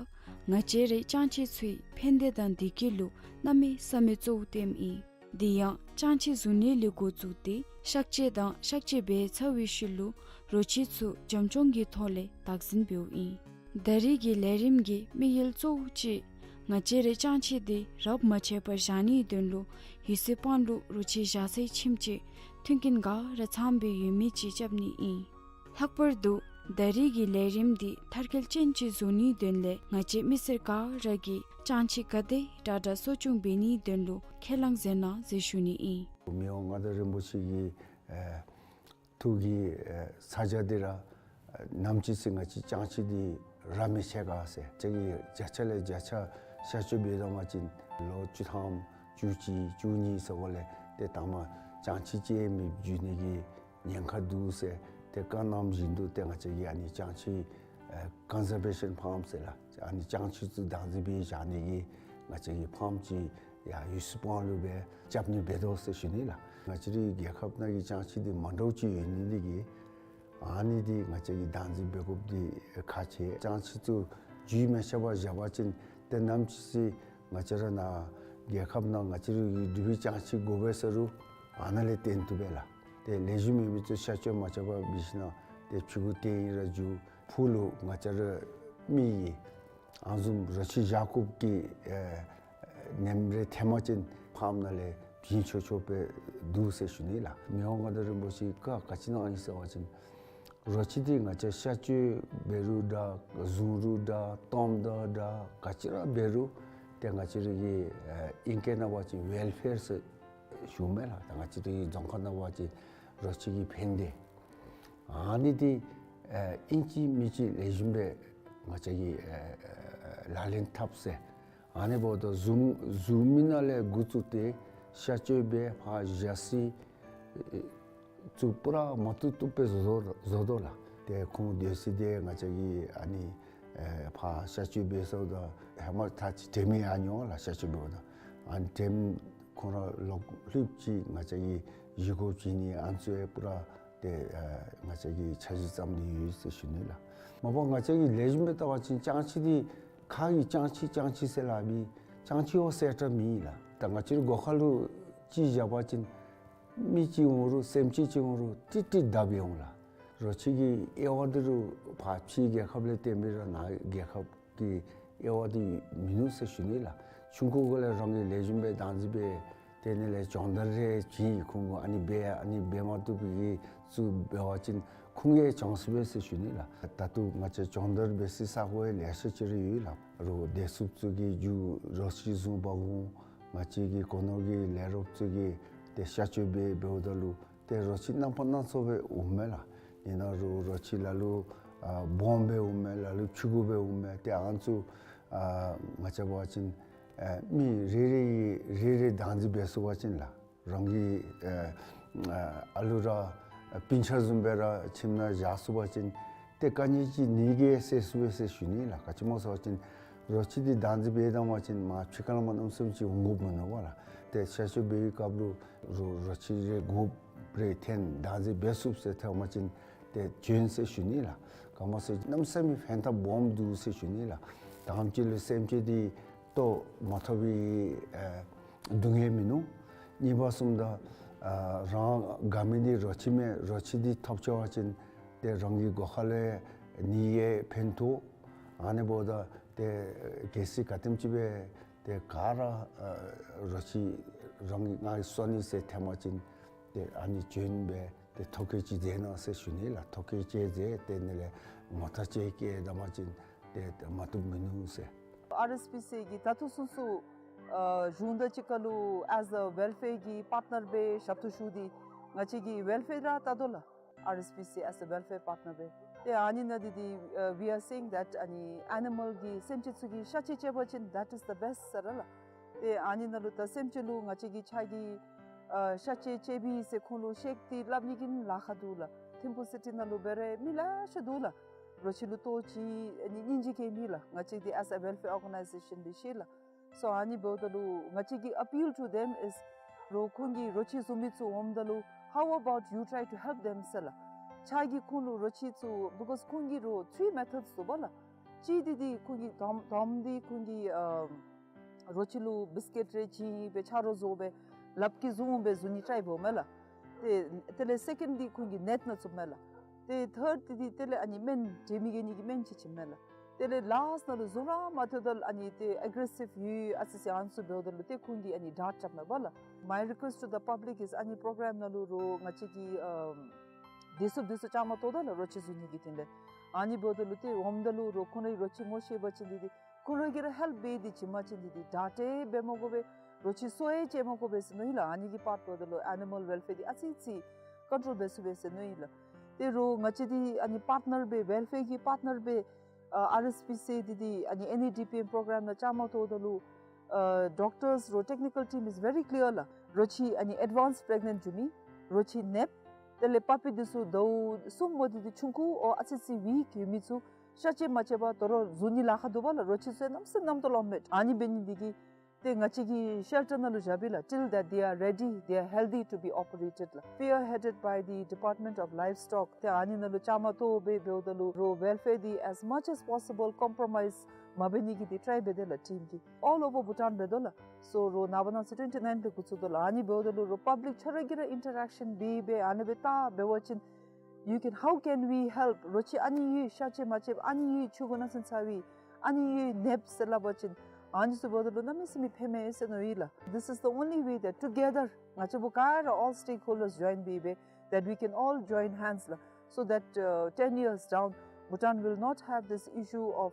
ང་བཅས་རའི་ཅང་ཅིག་ཚུའི་ཕན་བདེ་དང་བདེ་སྐྱིད་ལུ་གནམ་མེད་ས་མེད་གཙོ་བོ་བསྟནམ་ཨིན། དེ་ཡང་ཅང་ཅིག་བཟུང་ནི་ལས་འགོ་བཙུགས་ཏེ་གཤག་བཅོས་དང་གཤག་བཅོས་འབད་ཚར་བའི་ཤུལ་ལུ་རོ་ཁྱི་ཚུ་བྱམས་སྐྱོང་གི་ཐོག་ལས་བདག་འཛིན་འབདཝ་ཨིན། ད་རེས་ཀྱི་ལས་རིམ་གྱི་དམིགས་ཡུལ་གཙོ་བོ་ཅིག་ང་བཅས་རའི་ཅང་ཅིག་འདི་རབ་མ་ཆད་པར་བཞག་ནིའི་དོན་ལུ་ཡུལ་སྲོལ་སྤང་ལུགས་རོ་ཁྱི་བཞག་སའི་ཁྱིམ་ཅིག་མཐུན་རྐྱེན་ག་ར་ཚངམ་སྦེ་ཡོད་མི་ཅིག་རྐྱབ་ནི་ཨིན། ལྷག་པར་དུ་ད་རེས་ཀྱི་ལས་རིམ་འདི་མཐར་འཁྱོལ་ཅན་ཅིག་བཟོ་ནིའི་དོན་ལས་ང་བཅས་མི་སེར་ག་ར་གིས་ཅང་ཅིག་ག་དེ་དྲག་དྲག་གསོ་སྐྱོང་འབད་ནིའི་དོན་ལུ་ཁས་བླངས་མཛད་གནང་ཟེར་ཞུ་ནི་ཨིན། མི་དབང་མངའ་བདག་རིན་པོ་ཆེ་གི་ཨེ་ཐུགས་ཀྱི་ཨེ་ཚ་གྱང་འདི་ར་ཨེ་ནམ་ཅིག་ཚེ་ང་བཅས་ཅང་ཅིག་འདི་རབ་མི་ཆད་ག་ཟེར་ཅིག་གིས་བརྒྱ་ཆ་ལས་བརྒྱ་ཆ་གཤག་བཅོས་འབད་བཏང་པ་ཅིན་ལོ་བཅུ་ཐམ་བཅུ་གཅིག་བཅུ་གཉིས་ཟེརཝ་ལས་ཏེ་ད་མ་ཅང་ཅིག་ཅིག་མེདཔ་འགྱོ་ནི་གི་ཉེན་ཁ་འདུག་ཟེར་ཏེ་བཀའ་གནངམ་བཞིན་དུ་ཏེ་ང་བཅས་ཀྱིས་ཨ་ནི་ཅང་ཅིག་ཨེ་ཀོན་ཟར་བེ་ཤཱན་ཕཱརམ་ཟེར་ལགས། ཨ་ནི་ཅང་ཅིག་ཚུ་བདག་འཛིན་འབད་བཞག་ནི་གི་ང་བཅས་ཀྱིས་ཕཱརམ་ཅིག་ཡར་ཡུལ་སྲོལ་སྤང་ལུགས་སྦེ་རྐྱབ་ནི་འབད་དོ་ཟེར་ཞུ་ནི་ལགས། ང་བཅས་རའི་རྒྱལ་ཁབ་ནང་གི་ཅང་ཅིག་འདི་མ་འདྲཝ་ཅིག་ཡོད་ནི་འདི་གིས་ཨ་ནི་འདི་ང་བཅས་ཀྱིས་བདག་འཛིན་འབད་དགོཔ་འདི་ཁག་ཆེ། ཅང་ཅིག་ཚུ་རྒྱུས་མ་ཆད་པར་བཞག་པ་ཅིན་ཏེ་ནམ་ཅིག་ཚེ་ང་བཅས་ར་ནཱ་རྒྱལ་ཁབ་ནང་ང་བཅས་རའི་འབྲུག་པའི་ཅང་ཅིག་དགོ་པས་ཟེར་རུང་ཨ་ནཱ་ལས་བཏོན་བཏུབ་པས་ལགས། ཏེ་ལེགས་ཤོམ་མེད་མི་ཚུ་གཤག་བཅོས་མ་རྐྱབ་པར་འབད་ཞིན་ན་ཏེ་ཕྱི་གུ་བཏོན་ཡི་ར་འགྱོ། ཕུགས་ལུ་ང་བཅས་ར་མི་གིས་ཨ་ནི་བཟུམ་རོ་ཁྱི་བཞག་དགོཔ་གི་ཨེ་ནེམ་རེ་ཐོན་པ་ཅིན་ཕཱརམ་ནང་ལས་བྱིན་ཆོག་ཆོག་སྦེ་འདུག་ཟེར་ཞུ་ནི་ལགས། མི་དབང་མངའ་བདག་རིན་པོ་ཆེ་བཀའ་ག་ཅི་གནང་ཡི་ཟེར་བ་ཅིན་རོ་ཁྱི་འདི་ང་བཅས་གཤག་བཅོས་འབད་རུང་འདྲ་བཟུང་རུང་འདྲ་བཏངམ་ད་འདྲ་ག་ཅི་ར་འབད་རུང་ཏེ་ང་བཅས་ར་གི་ཨེ་ཨིང་སྐད་ནང་འབད་བ་ཅིན་ཝེལ་ཕེར་ཟེར་ཞུཝ་མས་ལགས། ད་ང་བཅས་རའི་རྫོང་ཁག་ནང་འབད་བ་ཅིན་རོ་ཁྱི་གི་ཕན་བདེ་ཨ་ནི་འདི་ཨེ་ཨིན་ཅི་མིན་ཅི་ལེགས་ཤོམ་སྦེ་ང་བཅས་ཀྱིས་ཨེ་ལག་ལེན་འཐབ་ཟེར། ཨ་ནི་འབདཝ་ད་བཟུང་བཟུང་མི་ནང་ལས་འགོ་བཙུགས་ཏེ་གཤག་བཅོས་འབད་ཕར་བཞག་ས་ཚུ་པུ་ར་མ་བཏུབ་བཏུབ་སྦེ་བཟོ་བཟོ་བཟོ་དོ་ལགས། ཏེ་ཁོང་སྡོད་ས་འདི་ང་བཅས་ཀྱི་ཨ་ནི་ ཨེ་ཕར་གཤག་བཅོས་འབད་སོངམ་ད་ཧེ་མ་ད་ཅི་དྲནམ་ཡང་མྱོང་ལགས། གཤག་བཅོས་འབདཝ་ད་ཨ་ནི་དྲནམ་ཁོང་ར་ལོག་ལྷོདཔ་ཅིག་ང་བཅས་ཀྱིས་ཡིད་དགོཔ་ཅིག་ནི་ཨ་ནི་ཚུ་ཡང་པུ་ར་ཏེ་ཨེ་ང་བཅས་ཀྱིས་འཆར་གཞི་བརྩམས་ཏེ་ཡོད་ཟེར་ཞུ་ནི་ལགས། མ་པ་ང་བཅས་ཀྱིས་ལེགས་ཤོམ་སྦེ་བལྟ་བ་ཅིན་ཅང་ཅི་འདི་ཁ་གིས་ཅང་ཅི་ཅང་ཅི་ཟེར་སླབ་མི་ཅང་ཅི་བ་ཟེར་བཏང་མེད་ལགས། ད་ང་བཅས་རའི་སྒོ་ཁ་ལུ་ཅིག་བཞག་པ་ཅིན་མི་ཅིག་འོང་རུང་སེམས་ཅན་ཅིག་འོང་རུང་ཏིག་ཏིག་བརྡབ་འོང་ལགས། རོ་ཁྱི་གི་དབྱེ་བ་འདི་རུང་ཕར་ཕྱི་རྒྱལ་ཁབ་ལས་བརྟེན་པའི་ར་ནཱ་རྒྱལ་ཁབ་ཀྱི་དབྱེ་བ་འདི་མིན་ནུག་ཟེར་ཞུ་ནི་ལགས། ཆུང་ཀུ་གུ་ལས་རང་གིས་ལེགས་ཤོམ་སྦེ་བདག་འཛིན་འབད་དེ་ནི་ལས་སྦྱོང་བརྡར་རེ་བྱིན། ཁོང་གུ་ཨ་ནི་འབད་ཨ་ནི་འབད་མ་བཏུབ་པའི་གི་ཚུ་འབད་བ་ཅིན་ཁོང་གིས་སྦྱང་ཚུགས་པས་ཟེར་ཞུ་ནི་ལགས། ད་ལྟོ་ང་བཅས་སྦྱོང་བརྡར་འབད་སའི་ས་གོ་ཡང་ལེ་ཤ་ཅིག་ར་ཡོད་ལགས། རོགས་བདེ་སྲུངཔ་ཚུ་གིས་མཇུག་རོ་ཁྱི་བཟུང་འབག་འོང་། ང་བཅས་ཀྱི་སྒོ་ནོར་གྱི་ལས་རོགསཔ་ཚུ་གིས་ཏེ་གཤག་བཅོས་འབད་འབདཝ་ད་ལུ་ཏེ་རོ་ཁྱི་རྣམ་པ་སྣ་ཚོགས་སྦེ་འོངམ་མས་ལགས། ཨིན་ན་རུང་རོ་ཁྱི་ལ་ལུ་ཨ་སྦོམ་སྦེ་འོངམ་མས། ལ་ལུ་ཕྱུ་གུ་སྦེ་འོངམ་མས། ཏེ་ཨ་ནི་ཚུ་ཨ་ང་བཅས་འབད་བ་ཅིན་ཨ་མི་རེ་རེ་གིས་རེ་རེ་བདག་འཛིན་འབད་ཚུགས་པ་ཅིན་ལགས། རང་གི་ཨ་ཨ་ལུ་ར་སྤུན་ཆ་བཟུམ་སྦེ་ར་ཁྱིམ་ནང་བཞག་ཚུགས་པ་ཅིན་ཏེ་ག་ནི་ཅིག་ནི་གིས་སེལ་ཚུགས་པས་ཟེར་ཞུ་ནི་ལགས། ག་ཅི་སྨོ་ཟེར་བ་ཅིན་རོ་ཁྱི་འདི་བདག་འཛིན་འབད་བཏང་པ་ཅིན་མར་ཕྱི་ཁ་ལས་མར་གནམ་མེད་ས་མེད་ཅིག་འོང་དགོཔ་མིན་ནུག་པ་ལགས། ཏེ་གཤག་བཅོས་འབད་བའི་སྐབས་ལུ་རོ་རོ་ཁྱི་རེ་དགུ་རེ་འཐོན་བདག་འཛིན་འབད་ཚུགས་ཟེར་ཐོན་པ་ཅིན་ཏེ་བྱོན་ཟེར་ཞུ་ནི་ལགས། ག་སྨོ་ཟེར་གནམ་མེད་ས་མེད་ཕན་ཐབས་སྦོམ་འདུག་ཟེར་ཞུ་ནི་ལགས། དང་པ་ཅིག་ལུ་སེམས་ཅན་འདི་ལྟོ་མ་ཐོབ་པའི་ཨ་སྡུག་བསྔལ་མིན་ནུག། གཉིས་པ་བཟུམ་ད་ཨ་རང་དགའ་མི་འདི་རོ་ཁྱི་མས། རོ་ཁྱི་འདི་ཐོབ་ཆི་བ་ཅིན་ཏེ་རང་གི་སྒོ་ཁ་ལས་ནི་ཡང་ཕན་ཐོགས། ཨ་ནི་འབདཝ་ད་ཏེ་གལ་སྲིད་ག་དེམ་ཅིག་སྦེ་ཏེ་ག་ར་ཨ་རོ་ཁྱི་རང་གི་ང་གིས་གསོ་ནི་ཟེར་ཐོན་པ་ཅིན་ཏེ་ཨ་ནི་བྱོན་སྦེ་ཏེ་ཐོ་བཀོད་ཅིག་མཛད་གནང་ཟེར་ཞུ་ནི་ལགས། ཐོ་བཀོད་ཅིག་མཛད་དེ་ནི་ལས་ངོ་རྟགས་ཅིག་བཀོད་ད་པ་ཅིན་ཏེ་མ་བཏུབ་མིན་ནུག་ཟེར། ཨར་ཨེསི་པི་སི་གི་ད་ལྟོ་ཚུན་ཚོད་ཨ་གཞུང་དང་གཅིག་ཁར་ལུ་as a welfare གི་པཱརཊ་ནར་སྦེ་ཞབས་ཏོག་ཞུ་སྟེ་ང་བཅས་ཀྱི་ཝེལ་ཕེར་ར་བལྟ་དོ་ལགས། ཨར་ཨེསི་པི་སི as a welfare partner སྦེ། ཏེ་ཨ་ནི་ནང་འདི་འདི་ཨ་we are saying that ཨ་ནི་ཨེ་ནི་མཱལ་གྱི་སེམས་ཅན་ཚུ་གི་གཤག་བཅོས་རྐྱབ་པ་ཅིན་that is the best ཟེར་ར་ལགས། ཏེ་ཨ་ནི་ནང་ལུ་ད་སེམས་ཅན་ལུ་ང་བཅས་ཀྱིས་ཕྱག་གི་ཨ་གཤག་བཅོས་རྐྱབ་པས་ཟེར་ཁོང་ལུ་བཤད་དེ་སླབ་ནི་གི་ལཱ་ཁག་འདུག་ལགས། ཐིམ་ཕུག་སི་ཊི་ནང་ལུ་འབད་རུང་མི་ལེ་ཤ་འདུག་ལགས། རོ་ཁྱི་ལུ་ལྟོ་ཅིག་ཨ་ནི་སྙིང་རྗེ་སྐྱེ་མི་ལགས། ང་བཅས་འདི་as a welfare organization སྦེ་ཤེས་ལགས། So ཨ་ནི་འབདཝ་ད་ལུ་ང་བཅས་ཀྱི་appeal to them is རོགས་ཁོང་གིས་རོ་ཁྱི་བཟུང་མི་ཚུ་འོངམ་ད་ལུ་how about you try to help them ཟེར་ལགས། ཕྱག་གི་ཁོང་ལུ་རོ་ཁྱི་ཚུ་because ཁོང་གིས་རོ་three methods འདུག་པ་ལགས། གཅིག་འདི་འདི་ཁོང་གིས་དང་དང་པ་འདི་ཁོང་གིས་ཨ་རོ་ཁྱི་ལུ་བིསི་ཀིཊ་རེ་བྱིན་སྦེ་ཆ་རོགས་བཟོ་སྦེ་ལགཔ་གིས་བཟུང་སྦེ་བཟུང་ནི་ཊའིཔ་འབདཝ་མས་ལགས། ཏེ་དེ་ལས་སེ་ཀེནཌ་འདི་ཁོང་གིས་ནེཊ་ནང་བཙུགསཔ་མས་ལགས། ཏེ་ཐརཌ་འདི་འདི་དེ་ལས་ཨ་ནི་སྨན་འདྲེ་མི་རྒྱལ་ནི་གི་སྨན་ཅིག་བྱིནམ་མས་ལགས། དེ་ལས་ལཱསཊ་ནང་ལུ་བཟུང་ར་མ་ཐོབ་ད་ལུ་ཨ་ནི་ཏེ་ཨེག་རེ་སིབ་ཡོད་ཨ་ཙི་ཅིག་ཨ་ནི་ཚུ་འབདཝ་ད་ལུ་ཏེ་ཁོང་གིས་ཨ་ནི་ཌཱརཊ་རྐྱབ་མས་པ་ལགས། My request to the public is ཨ་ནི་པོརོ་གརམ་ནང་ལུ་རོགས་ང་བཅས་ཀྱི་ཨམ་བདེ་སྲུངཔ་འདི་ཚུ་བཅའ་མར་གཏོགས་ད་ལགས་རོ་ཁྱི་བཟུང་ནི་གི་དོན་ལས། ཨ་ནི་འབདཝ་ད་ལུ་ཏེ་འོངམ་ད་ལུ་རོགས་ཁོང་རའི་རོ་ཁྱི་ངོ་ཤེས་པ་ཅིན་འདི་འདི་ཁོང་ར་གིས་ར་ཧེལཔ་འབད་དེ་བྱིན་པ་ཅིན་འདི་འདི་ཌཱརཊ་འབད་མ་དགོ་པར་རོ་ཁྱི་གསོ་ཡང་བྱིན་མ་དགོ་པས་ཟེར་མནོ་ཡི་ལགས། ཨ་ནི་གི་པཱརཊ་འབདཝ་ད་ལུ་ཨེ་ནི་མཱལ་ཝེལ་ཕེར་འདི་ཨ་ཙི་ཅིག་ཀོན་ཊོལ་འབད་ཚུགས་པས་ཟེར་མནོ་ཡི་ལགས། ཏེ་རོགས་ང་བཅས་འདི་ཨ་ནི་པཱརཊ་ནར་སྦེ་ཝེལ་ཕེར་གྱི་པཱརཊ་ནར་སྦེ་ཨ་ཨར་ཨེསི་པི་སི་འདི་འདི་ཨ་ནི་ཨེན་ཨེ་ཌི་པི་ཨེམ་པོརོ་གརམ་ནང་བཅའ་མར་གཏོགས་ད་ལུ་ཨ་ཌོག་ཊརསི་རོགས་ཊེཀ་ནི་ཀལ་ཊིམ་is very clear ལགས། རོ་ཁྱི་ཨ་ནི་ཨེཌ་ཝཱནསཌ་པི་རེག་ནེནཊ་འགྱོ་མི་རོ་ཁྱི་ནདཔ་དེ་ལས་པ་པི་འདི་ཚུ་ཟླཝ་གསུམ་འབདཝ་འདི་འདི་ཆུང་ཀུ་ཨོ་ཨ་ཙི་ཅིག་ཝིཀ་ཡོད་མི་ཚུ་གཤག་བཅོས་མ་རྐྱབ་པར་དོ་རུང་བཟུང་ནི་ལཱ་ཁག་འདུག་པ་ལགས། རོ་ཁྱི་ཚུ་གནམ་མེད་ས་མེད་གནམ་སྟོང་ལོག་མས། ཨ་ནི་འབད་ནི་འདི་གིས་ཏེ་ང་བཅས་ཀྱིས་ཤེལ་ཊར་ནང་ལུ་བཞགཔ་ཨིན་ལགས། Till that they are ready, they are healthy to be operated ལགས། Spearheaded by the Department of Livestock ཏེ་ཨ་ནི་ནང་ལུ་བཅའ་མར་གཏོགས་སྦེ་འབདཝ་ད་ལུ་རོགས་ཝེལ་ཕེར་འདི་as much as possible ཀོམ་པོརོ་མའིཛ་མ་འབད་ནི་གི་འདི་ཊའི་འབད་དེ་ལགས་ཊིམ་གྱིས། All over Bhutan འབད་དོ་ལགས། སོ་རོགས་ནངས་པ་གནངས་ཚེ་ཊུ་ཝེན་ཊི་ནའིན་ལས་འགོ་བཙུགས་དོ་ལགས། ཨ་ནི་འབདཝ་ད་ལུ་རོགས་པབ་ལིཀ་ཆ་ར་གིས་ར་ཨིན་ཊ་རེག་ཤཱན་འབད་སྦེ་ཨ་ནི་སྦེ་བལྟ་འབད་བ་ཅིན you can, how can we help? རོ་ཁྱི་ཨ་ནི་ཡོད་གཤག་བཅོས་མ་རྐྱབ། ཨ་ནི་ཡོད་ཕྱུ་གུ་ནང་སེམས་ཚ་བའི། ཨ་ནི་ཡོད་ནདཔ་ཟེར་སླབ་པ་ཅིན་ཨ་ནི་ཚུ་འབདཝ་ད་ལུ་གནམ་མེད་ས་མེད་ཕན་མས་ཟེར་མནོ་ཡི་ལགས། This is the only way that together ང་བཅས་བོད་ག་ར་all stakeholders join འབད་སྦེ་that we can all join hands ལགས། So that uh, ten years down, Bhutan will not have this issue of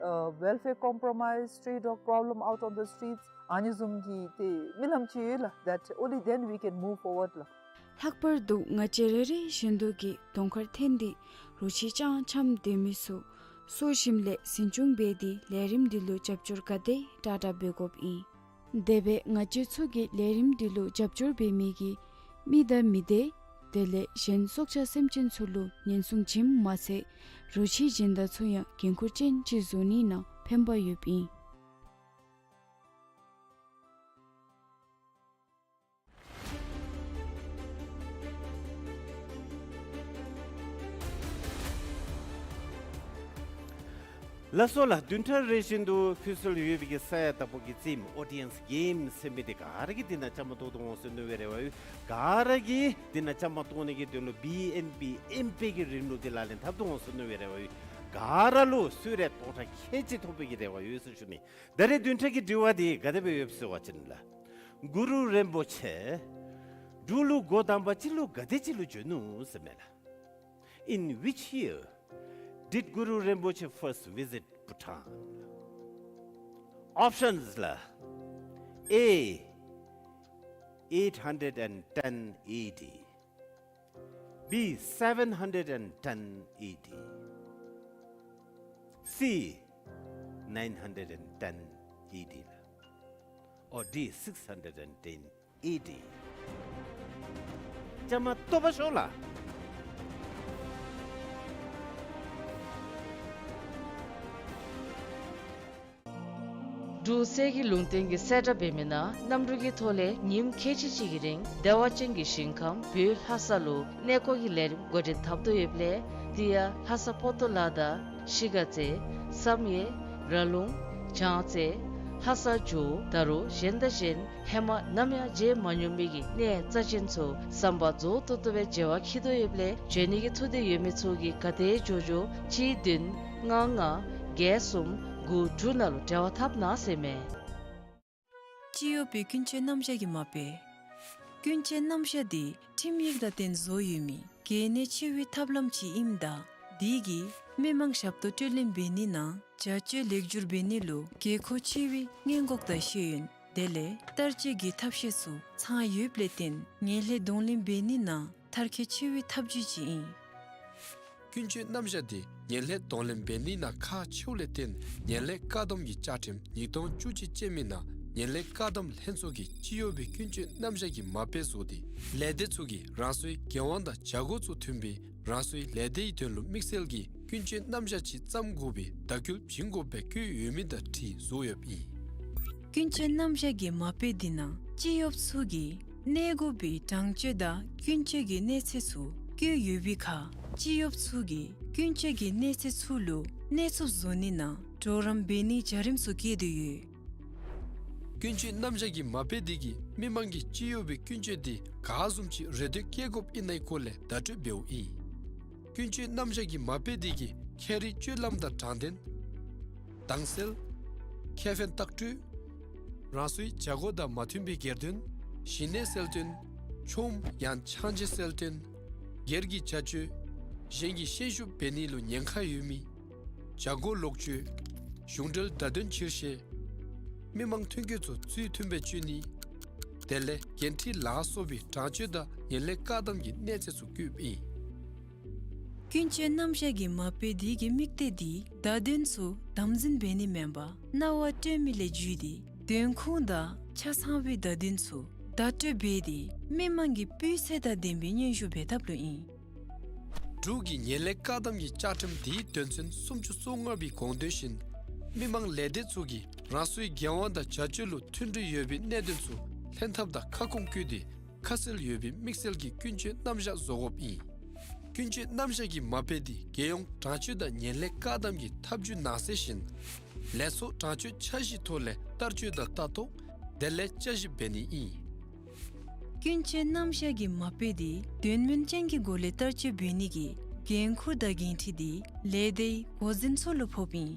uh, welfare compromise, stray dog problem out on the streets. ཨ་ནི་བཟུམ་གྱི་ཏེ་རྨི་ལམ་ཅིག་ཡོད་ལགས། That only then we can move forward ལགས། ལྷག་པར་དུ་ང་བཅས་རེ་རེ་བཞིན་དུ་གིས་གདོང་ཁར་འཐོན་ཏེ་རོ་ཁྱི་རྐྱངམ་འཐེན་མི་ཚུ་གསོ་ཞིནམ་ལས་འཛིན་སྐྱོང་འབད་དེ་ལས་རིམ་འདི་ལུ་རྒྱབ་སྐྱོར་ག་དེ་དྲག་དྲག་འབད་དགོཔ་ཨིན། དེ་སྦེ་ང་བཅས་ཚུ་གི་ལས་རིམ་འདི་ལུ་རྒྱབ་སྐྱོར་འབད་མི་གི་མི་དང་མི་སྡེ་ དེ་ལས་གཞན་སྲོག་ཆགས་སེམས་ཅན་ཚུ་ལུ་ཉེན་སྲུང་བྱིནམ་མ་ཚད་རོ་ཁྱི་སྦྱིན་བདག་ཚུ་ཡང་འགན་ཁུར་ཅན་ཅིག་བཟོ་ནི་ནང་ཕན་པ་ཡོདཔ་ཨིན། ལགས་སོ་ལགས། བདུན་ཕྲག་རེ་བཞིན་དུ་ཕུལ་སྲོལ་ཡོད་པའི་གི་ས་ཡ་དང་པོ་གི་རྩེདམོ་ཨོ་ཌི་ཡེནསི་གེམ་ཟེར་མི་འདི་ག་ར་གིས་འདི་ནང་བཅའ་མར་གཏོགས་ཏེ་འོང་ཟེར་མནོ་བའི་རེ་བ་ཡོད། ག་ར་གིས་འདི་ནང་བཅའ་མར་གཏོགས་ནི་གི་དོན་ལུ་བི་ཨེན་བི་ཨེམ་པེ་གི་རིན་ལུགས་འདི་ལག་ལེན་འཐབ་སྟེ་འོང་ཟེར་མནོ་བའི་རེ་བ་ཡོད། ག་ར་ལུ་གསོལ་རས་རྟོགས་གྲངས་ཁལ་གཅིག་ཐོབ་པའི་གི་རེ་བ་ཡོད་ཟེར་ཞུ་ནི། ད་རེས་བདུན་ཕྲག་གི་དྲི་བ་འདི་ག་དེ་སྦེ་ཡོདཔ་ཟེར་བ་ཅིན་ལགས། གུ་རུ་རིན་པོ་ཆེ་འབྲུག་ལུ་འགོ་དང་པ་ཅིག་ལུ་ག་དེ་ཅིག་ལུ་བྱོན་ནུག་ཟེར་མས་ལགས། In which year did Guru Rinpoche first visit Bhutan? Options ལགས། A, eight hundred and ten A D. B, seven hundred and ten A D. C, nine hundred and ten A D. Or D, six hundred and ten A D. བཅའ་མར་གཏོགས་པར་ཤོག་ལགས། འབྲུག་གསེར་གྱི་ལུང་བསྟན་གྱི་གསལ་བསྒྲགས་འབད་མི་ནང་གནམ་གྲུ་གི་ཐོག་ལས་ཉིནམ་ཁལ་གཅིག་གཅིག་གི་རིང་བདེ་བ་ཅན་གྱི་ཞིང་ཁམས་བོད་ལྷ་ས་ལུ་གནས་སྐོར་གྱི་ལས་རིམ་འགོ་འདྲེན་འཐབ་དོ་ཡོདཔ་ལས་དེ་ཡང་ལྷ་ས་པོ་ཏོ་ལ་དང་ཤི་ག་རྩེ་བསམ་ཡས་ར་ལུང་བྱང་རྩེ་ལྷ་ས་ཇོ་བོ་ད་རུང་གཞན་དང་གཞན་ཧེ་མ་ནམ་ཡང་མཇལ་མ་མྱོང་མི་གི་གནས་རྩ་ཅན་ཚུ་ཟམ་པ་རྫོགས་ཏོག་ཏོ་སྦེ་མཇལ་བར་འཁྱིད་དོ་ཡོདཔ་ལས་བྱོན་ནི་གི་ཐུགས་འདོད་ཡོད་མི་ཚུ་གིས་ག་དེ་མགྱོགས་མགྱོགས་གཅིག་བདུན་ལྔ་ལྔ་བརྒྱད་གསུམ་དགུ་དྲུག་ནང་ལུ་འབྲེལ་བ་འཐབ་གནང་ཟེར་མས། སྤྱི་གཡོགཔ་སྦེ་ཀུན་སྤྱོད་རྣམ་གཞག་གི་མ་དཔེ། ཀུན་སྤྱོད་རྣམ་གཞག་འདི་ཁྲིམས་ཡིག་དང་ལྡན་བཟོ་ཡོད་མི་གལ་གནད་ཆེ་བའི་ཐབས་ལམ་ཅིག་ཨིནམ་ད་དེ་གིས་མི་མང་ཞབས་ཏོག་སྤྲོད་ལེན་འབད་ནི་ནང་བྱ་སྤྱོད་ལེགས་བསྒྱུར་འབད་ནི་ལུ་དགོས་མཁོ་ཆེ་བའི་སྔོན་འགོག་དང་ཤེས་ཡོན་དེ་ལས་བསྟར་སྤྱོད་ཀྱི་ཐབས་ཤེས་ཚུ་ཚང་ཡོདཔ་ལས་བརྟེན་ངན་ལྷད་གདོང་ལེན་འབད་ནི་ནང་མཐར་འཁྱོལ་ཆེ་བའི་ཐབས་བྱུས་ཅིག་ཨིན། ཀུན་སྤྱོད་རྣམ་གཞག་འདི་ངན་ལྷད་གདོང་ལེན་འབད་ནི་ནང་ཁག་ཆེཝ་ལས་བརྟེན་ངན་ལྷད་བཀག་སྡོམ་གྱི་བཅའ་ཁྲིམས་ཉིས་སྟོང་བཅུ་གཅིག་ཅན་མི་ནང་ངན་ལྷད་བཀག་སྡོམ་ལྷན་ཚོགས་ཀྱིས་སྤྱི་གཡོགཔ་སྦེ་ཀུན་སྤྱོད་རྣམ་གཞག་གི་མ་དཔེ་བཟོ་སྟེ་ལས་སྡེ་ཚུ་གིས་རང་སོའི་འགན་དབང་དང་བྱ་སྒོ་ཚུ་མཐུན་པའི་རང་སོའི་ལས་སྡེའི་དོན་ལུ་དམིགས་བསལ་གྱི་ཀུན་སྤྱོད་རྣམ་གཞག་ཅིག་བརྩམ་དགོ་པའི་བརྡ་སྐུལ་བྱིན་དགོཔ་སྦེ་བཀོད་ཡོད་མི་དང་འཁྲིལ་བཟོ་ཡོདཔ་ཨིན། ཀུན་སྤྱོད་རྣམ་གཞག་གི་མ་དཔེ་འདི་ནང་སྤྱི་གཡོགཔ་ཚུ་གིས་གནས་དགོ་པའི་དྲང་སྤྱོད་དང་ཀུན་སྤྱོད་ཀྱི་གནས་ཚད་ཚུ་བཀོད་ཡོད་པའི་ཁར་སྤྱི་གཡོགཔ་ཚུ་གིས་ཀུན་སྤྱོད་ཀྱི་གནས་ཚད་ཚུ་ལུ་གནས་ཚུགསཔ་བཟོ་ནི་ནང་གྲོགས་རམ་འབད་ནིའི་བྱ་རིམ་ཚུ་བཀོད་དེ་ཡོད། ཀུན་སྤྱོད་རྣམ་གཞག་གི་མ་དཔེ་འདི་གིས་མི་མང་གིས་སྤྱི་གཡོགཔ་སྦེ་ཀུན་སྤྱོད་འདི་ག་བཟུམ་ཅིག་རེ་འདོད་བསྐྱེད་དགོཔ་ཨིན་ནའི་སྐོར་ལས་བརྡ་སྤྲོད་འབདཝ་ཨིན། ཀུན་སྤྱོད་རྣམ་གཞག་གི་མ་དཔེ་འདི་གིས་ཁྱད་རིག་སྤྱོད་ལམ་དང་དྲང་བདེན། དྭངས་གསལ། ཁེ་ཕན་བཏགས་གྲོས། རང་སོའི་བྱ་སྒོ་དང་མ་མཐུན་པའི་སྒེར་དོན། ཞི་གནས་གསལ་སྟོན། ཆོམ་ཡང་ཆང་བརྗེ་གསལ་སྟོན། སྒེར་གྱི་བྱ་སྤྱོད། གཞན་གྱི་ཤན་ཤུགས་འབད་ནི་ལུ་ཉེན་ཁ་ཡོད་མི། བྱ་སྒོ་ལོག་སྤྱོད། གཞུང་འབྲེལ་བརྡ་དོན་ཕྱིར་བཤད། མི་མང་ཐོན་སྐྱེད་ཚུ་ཚུལ་མཐུན་སྦེ་སྤྱོད་ནི། དེ་ལས་འགན་འཁྲི་ལ་སོགས་པའི་དྲང་སྤྱོད་དང་ངན་ལྷད་བཀག་སྡོམ་གྱི་གནས་ཚད་ཚུ་བཀོདཔ་ཨིན། ཀུན་སྤྱོད་རྣམ་གཞག་གི་མ་དཔེ་འདི་གི་དམིགས་གཏད་འདི་བརྡ་དོན་ཚུ་དམ་འཛིན་འབད་ནི་མེན་པར་རྣ་བར་སྤྲོད་མི་ལས་བརྒྱུད་དེ་དོན་ཁུངས་དང་ཆ་ཚང་བའི་བརྡ་དོན་ཚུ་བརྡ་སྤྲོད་འབད་དེ་མི་མང་གི་སྤུས་ཚད་དང་ལྡན་པའི་སྙན་ཞུ་འབད་ཐབས་ལུ་ཨིན། འབྲུག་གི་ངན་ལྷད་བཀག་སྡོམ་གྱི་བཅའ་ཁྲིམས་འདིའི་དོན་ཚན་སུམ་ཅུ་སོ་ལྔ་པའི་དགོངས་དོན་བཞིན་མི་མང་ལས་སྡེ་ཚུ་གིས་རང་སོའི་འགན་དབང་དང་བྱ་སྤྱོད་ལུ་མཐུན་སྒྲིལ་ཡོད་པའི་གནད་དོན་ཚུ་ལྷན་ཐབས་དང་ཁ་སྐོང་བཀོད་དེ་ཁ་གསལ་ཡོད་པའི་དམིགས་བསལ་གྱི་ཀུན་སྤྱོད་རྣམ་གཞག་བཟོ་དགོཔ་ཨིན། ཀུན་སྤྱོད་རྣམ་གཞག་གི་མ་དཔེ་འདི་རྒྱལ་ཡོངས་དྲང་སྤྱོད་དང་ངན་ལྷད་བཀག་སྡོམ་གྱི་ཐབས་བྱུས་ནང་གསལ་བཞིན་ལས་ཚོགས་དྲང་སྤྱོད་འཆར་གཞིའི་ཐོག་ལས་བསྟར་སྤྱོད་དང་ལྟ་རྟོག་དེ་ལས་བསྐྱར་ཞིབ་འབད་ནི་ཨིན། ཀུན་སྤྱོད་རྣམ་གཞག་གི་མ་དཔེ་འདི་དོན་སྨིན་ཅན་གྱི་སྒོ་ལས་བསྟར་སྤྱོད་འབད་ནི་གི་འགན་ཁུར་དང་འགན་འཁྲི་འདི་ལས་སྡེའི་འགོ་འཛིན་ཚུ་ལུ་ཕོགཔ་ཨིན།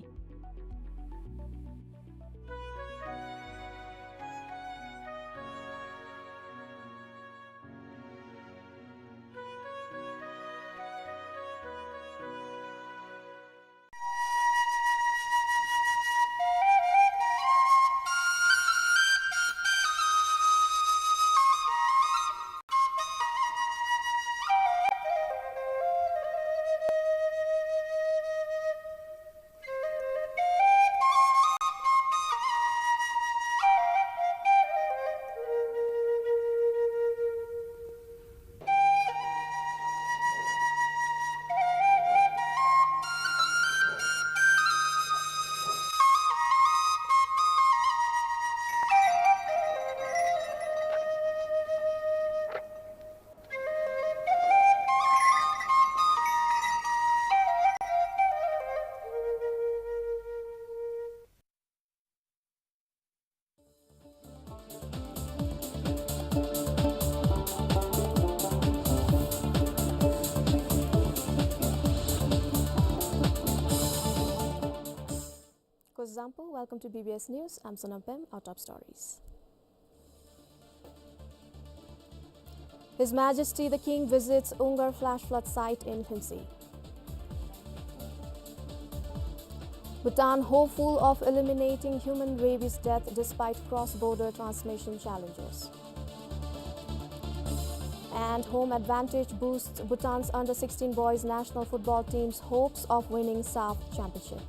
Tampu, welcome to B B S News. I'm Sonam Pem. Our top stories. His Majesty the King visits Ungar flash flood site in Lhuentse. Bhutan hopeful of eliminating human rabies death despite cross-border transmission challenges. And home advantage boosts Bhutan's under sixteen boys national football team's hopes of winning SAFF championship.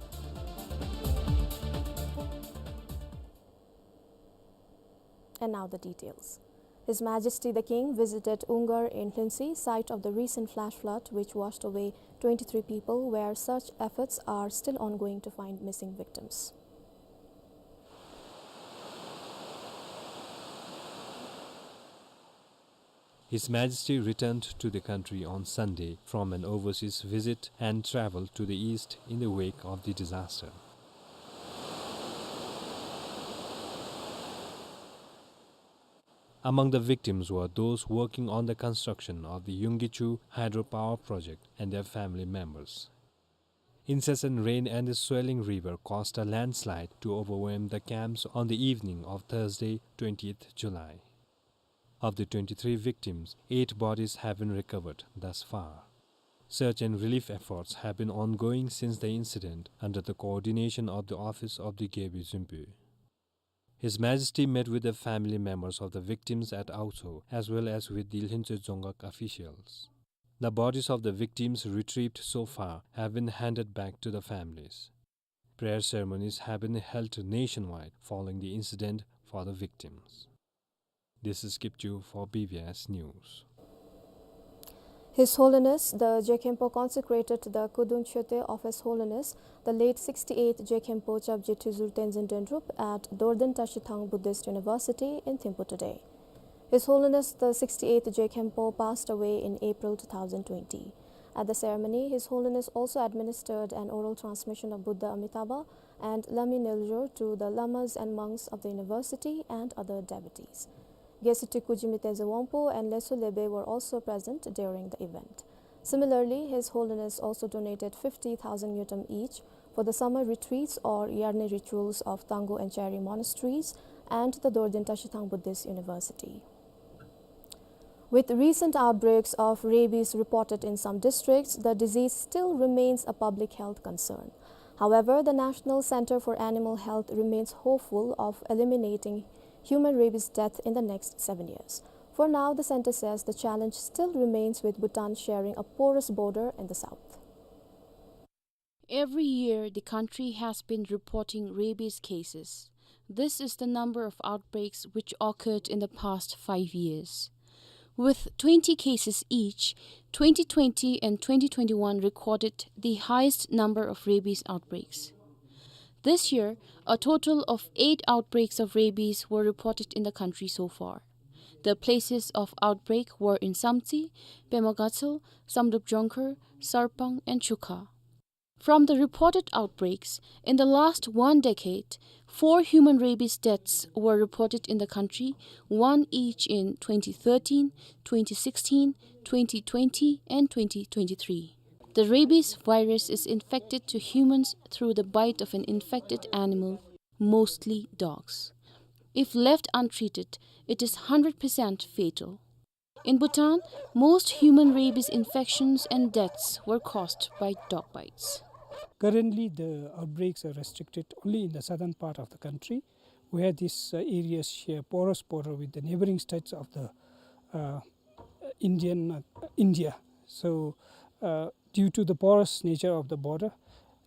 And now the details. His Majesty the King visited Ungar in Lhuentse, site of the recent flash flood which washed away twenty-three people, where search efforts are still ongoing to find missing victims. His Majesty returned to the country on Sunday from an overseas visit and travelled to the east in the wake of the disaster. Among the victims were those working on the construction of the Yunggichu hydropower project and their family members. Incessant rain and the swelling river caused a landslide to overwhelm the camps on the evening of Thursday, twentieth July. Of the twenty-three victims, eight bodies have been recovered thus far. Search and relief efforts have been ongoing since the incident under the coordination of the office of the Gebyi Zunpu. His Majesty met with the family members of the victims at Aotho as well as with the Lhuentse Dzongkhag officials. The bodies of the victims retrieved so far have been handed back to the families. Prayer ceremonies have been held nationwide following the incident for the victims. This is Kipchu for B B S News. His Holiness the Je Khenpo consecrated the Kudung Chote of His Holiness the late sixty-eighth Je Khenpo Chapje Thizur Tenzin Dendrup at Dorden Tashithang Buddhist University in Thimphu today. His Holiness the sixty-eighth Je Khenpo passed away in April two thousand twenty. At the ceremony, His Holiness also administered an oral transmission of Buddha Amitabha and Lami Nelzor to the lamas and monks of the university and other devotees. Geshe Teku Jigme Tenzin Wangpo and Lesu Lebe were also present during the event. Similarly, His Holiness also donated fifty thousand ngultrum each for the summer retreats or Yarney rituals of Tanggu and Chari monasteries and the Dorden Tashithang Buddhist University. With recent outbreaks of rabies reported in some districts, the disease still remains a public health concern. However, the National Center for Animal Health remains hopeful of eliminating human rabies death in the next seven years. For now, the center says the challenge still remains with Bhutan sharing a porous border in the south. Every year, the country has been reporting rabies cases. This is the number of outbreaks which occurred in the past five years. With twenty cases each, twenty twenty and twenty twenty-one recorded the highest number of rabies outbreaks. This year, a total of eight outbreaks of rabies were reported in the country so far. The places of outbreak were in Samtse, Pema Gatshel, Samdrup Jongkhar, Sarpang, and Chukha. From the reported outbreaks, in the last one decade, four human rabies deaths were reported in the country, one each in twenty thirteen, twenty sixteen, twenty twenty, and twenty twenty-three. The rabies virus is infected to humans through the bite of an infected animal, mostly dogs. If left untreated, it is hundred percent fatal. In Bhutan, most human rabies infections and deaths were caused by dog bites. Currently, the outbreaks are restricted only in the southern part of the country, where these, uh, areas share porous border with the neighboring states of the, uh, Indian, uh, India. So, uh, due to the porous nature of the border,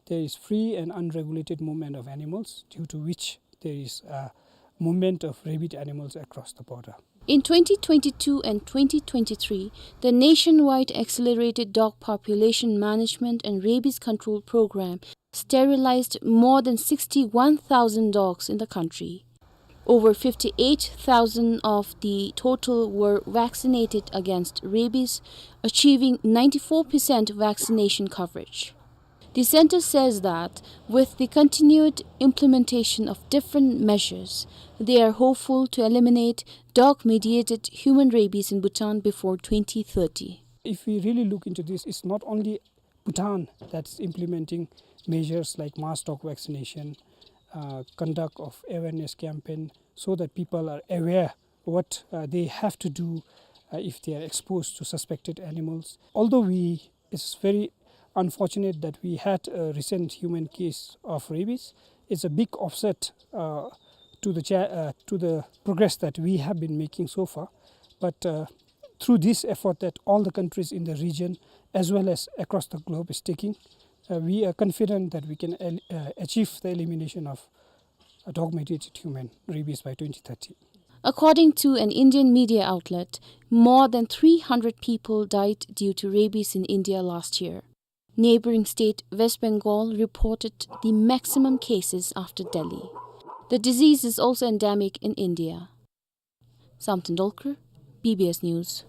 there is free and unregulated movement of animals, due to which there is a movement of rabid animals across the border. In twenty twenty-two and twenty twenty-three, the nationwide Accelerated Dog Population Management and Rabies Control Program sterilized more than sixty-one thousand dogs in the country. Over fifty-eight thousand of the total were vaccinated against rabies, achieving ninety-four percent vaccination coverage. The center says that with the continued implementation of different measures, they are hopeful to eliminate dog-mediated human rabies in Bhutan before twenty thirty. If we really look into this, it's not only Bhutan that's implementing measures like mass dog vaccination, uh, conduct of awareness campaign so that people are aware what, uh, they have to do, uh, if they are exposed to suspected animals. Although we, it's very unfortunate that we had a recent human case of rabies, it's a big offset, uh, to the cha-, uh, to the progress that we have been making so far. But, uh, through this effort that all the countries in the region as well as across the globe is taking, uh, we are confident that we can el-, uh, achieve the elimination of, uh, dog-mediated human rabies by twenty thirty. According to an Indian media outlet, more than three hundred people died due to rabies in India last year. Neighboring state West Bengal reported the maximum cases after Delhi. The disease is also endemic in India. Samten Dolkar, B B S News.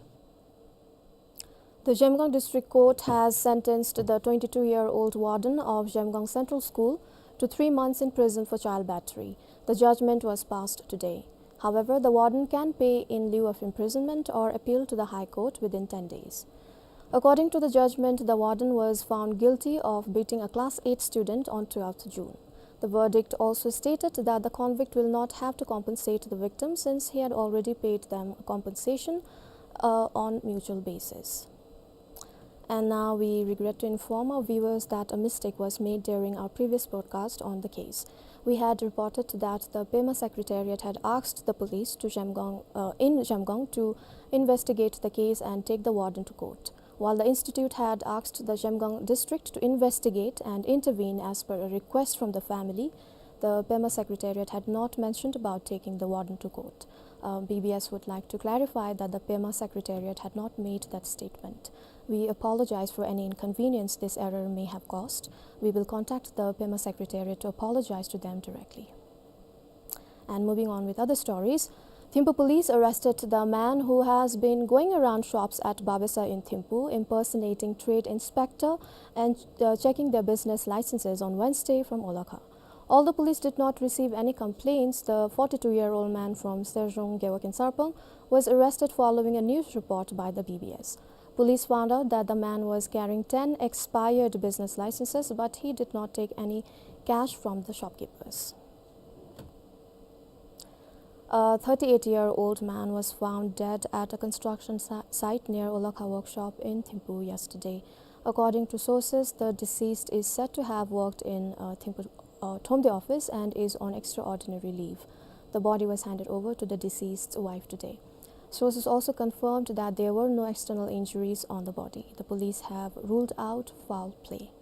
The Zhemgang District Court has sentenced the twenty-two-year-old warden of Zhemgang Central School to three months in prison for child battery. The judgment was passed today. However, the warden can pay in lieu of imprisonment or appeal to the High Court within ten days. According to the judgment, the warden was found guilty of beating a class eight student on twelfth June. The verdict also stated that the convict will not have to compensate the victim since he had already paid them compensation, uh, on mutual basis. And now we regret to inform our viewers that a mistake was made during our previous broadcast on the case. We had reported that the Pema Secretariat had asked the police to Zhemgang, uh, in Zhemgang to investigate the case and take the warden to court, while the institute had asked the Zhemgang district to investigate and intervene as per a request from the family. The Pema Secretariat had not mentioned about taking the warden to court. Uh, B B S would like to clarify that the Pema Secretariat had not made that statement. We apologize for any inconvenience this error may have caused. We will contact the Pema Secretariat to apologize to them directly. And moving on with other stories, Thimphu police arrested the man who has been going around shops at Babesa in Thimphu, impersonating trade inspector and, uh, checking their business licenses on Wednesday from Olakha. Although police did not receive any complaints, the forty-two-year-old man from Serjong Gewog in Sarpang was arrested following a news report by the B B S. Police found out that the man was carrying ten expired business licenses, but he did not take any cash from the shopkeepers. A thirty-eight-year-old man was found dead at a construction si-, site near Olakha workshop in Thimphu yesterday. According to sources, the deceased is said to have worked in, uh, Thimphu, uh, Thromde office and is on extraordinary leave. The body was handed over to the deceased's wife today. Sources also confirmed that there were no external injuries on the body. The police have ruled out foul play.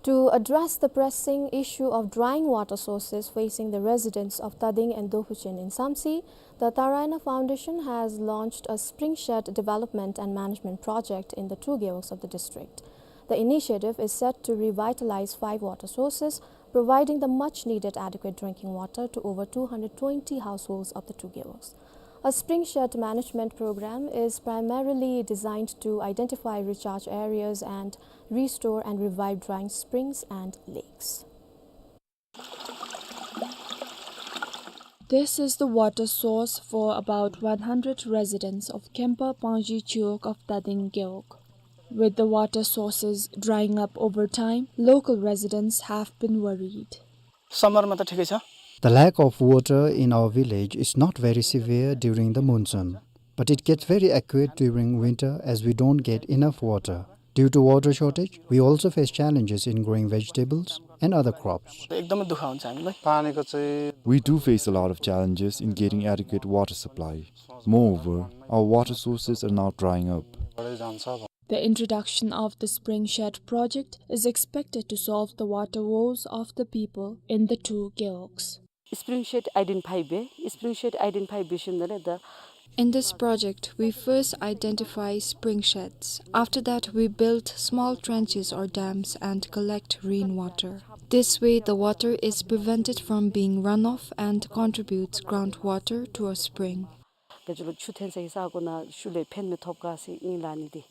To address the pressing issue of drying water sources facing the residents of Tading and Dohuchen in Samtse, the Taraina Foundation has launched a spring shed development and management project in the two gewogs of the district. The initiative is set to revitalize five water sources, providing the much needed adequate drinking water to over two hundred twenty households of the two gewogs. A spring shed management program is primarily designed to identify recharge areas and restore and revive drying springs and lakes. This is the water source for about one hundred residents of Khenpa Pangzhi Chiwog of Tading Gewog. With the water sources drying up over time, local residents have been worried. Summer मा त ठिकै छ। The lack of water in our village is not very severe during the monsoon, but it gets very acute during winter as we don't get enough water. Due to water shortage, we also face challenges in growing vegetables and other crops. एकदमै दुःख हुन्छ हामीलाई। पानीको चाहिँ We do face a lot of challenges in getting adequate water supply. Moreover, our water sources are now drying up. बढ्दै जान्छ। The introduction of the spring shed project is expected to solve the water woes of the people in the two gewogs. Spring shed identify bay, spring shed identify बे सिन्दले the In this project, we first identify spring sheds. After that, we build small trenches or dams and collect rainwater. This way, the water is prevented from being runoff and contributes groundwater to a spring. ཁྱེད་ཚུ་ལུ་ཆུ་འཐེན་སའི་ས་གོ་ནང་ཤུལ་ལས་ཕན་མི་ཐོབ་ག་ཟེར་ཨིན་ལགས་ནི་དེ།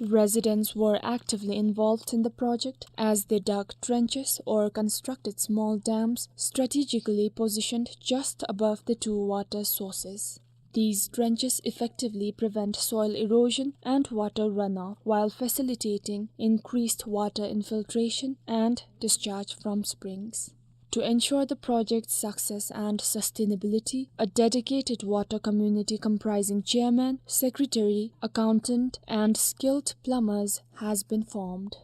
Residents were actively involved in the project as they dug trenches or constructed small dams strategically positioned just above the two water sources. These trenches effectively prevent soil erosion and water runoff while facilitating increased water infiltration and discharge from springs. To ensure the project's success and sustainability, a dedicated water community comprising chairman, secretary, accountant, and skilled plumbers has been formed.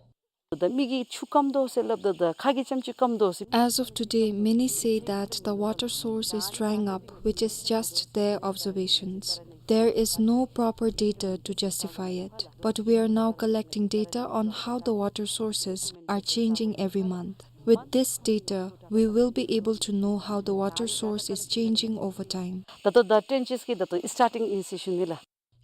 ད་མི་གིས་ཆུ་སྐམ་དོ་ཟེར་སླབ་ད་ད་ཁ་གིས་ཙམ་ཅིག་སྐམ་དོ་ཟེར། As of today, many say that the water source is drying up, which is just their observations. There is no proper data to justify it, but we are now collecting data on how the water sources are changing every month. With this data, we will be able to know how the water source is changing over time. ད་ལྟོ་ད་ཊེན་ཅེས་ཀྱི་ད་ལྟོ་སི་ཊར་ཊིང་ཨིན་ཟེར་ཞུ་ནི་ལགས།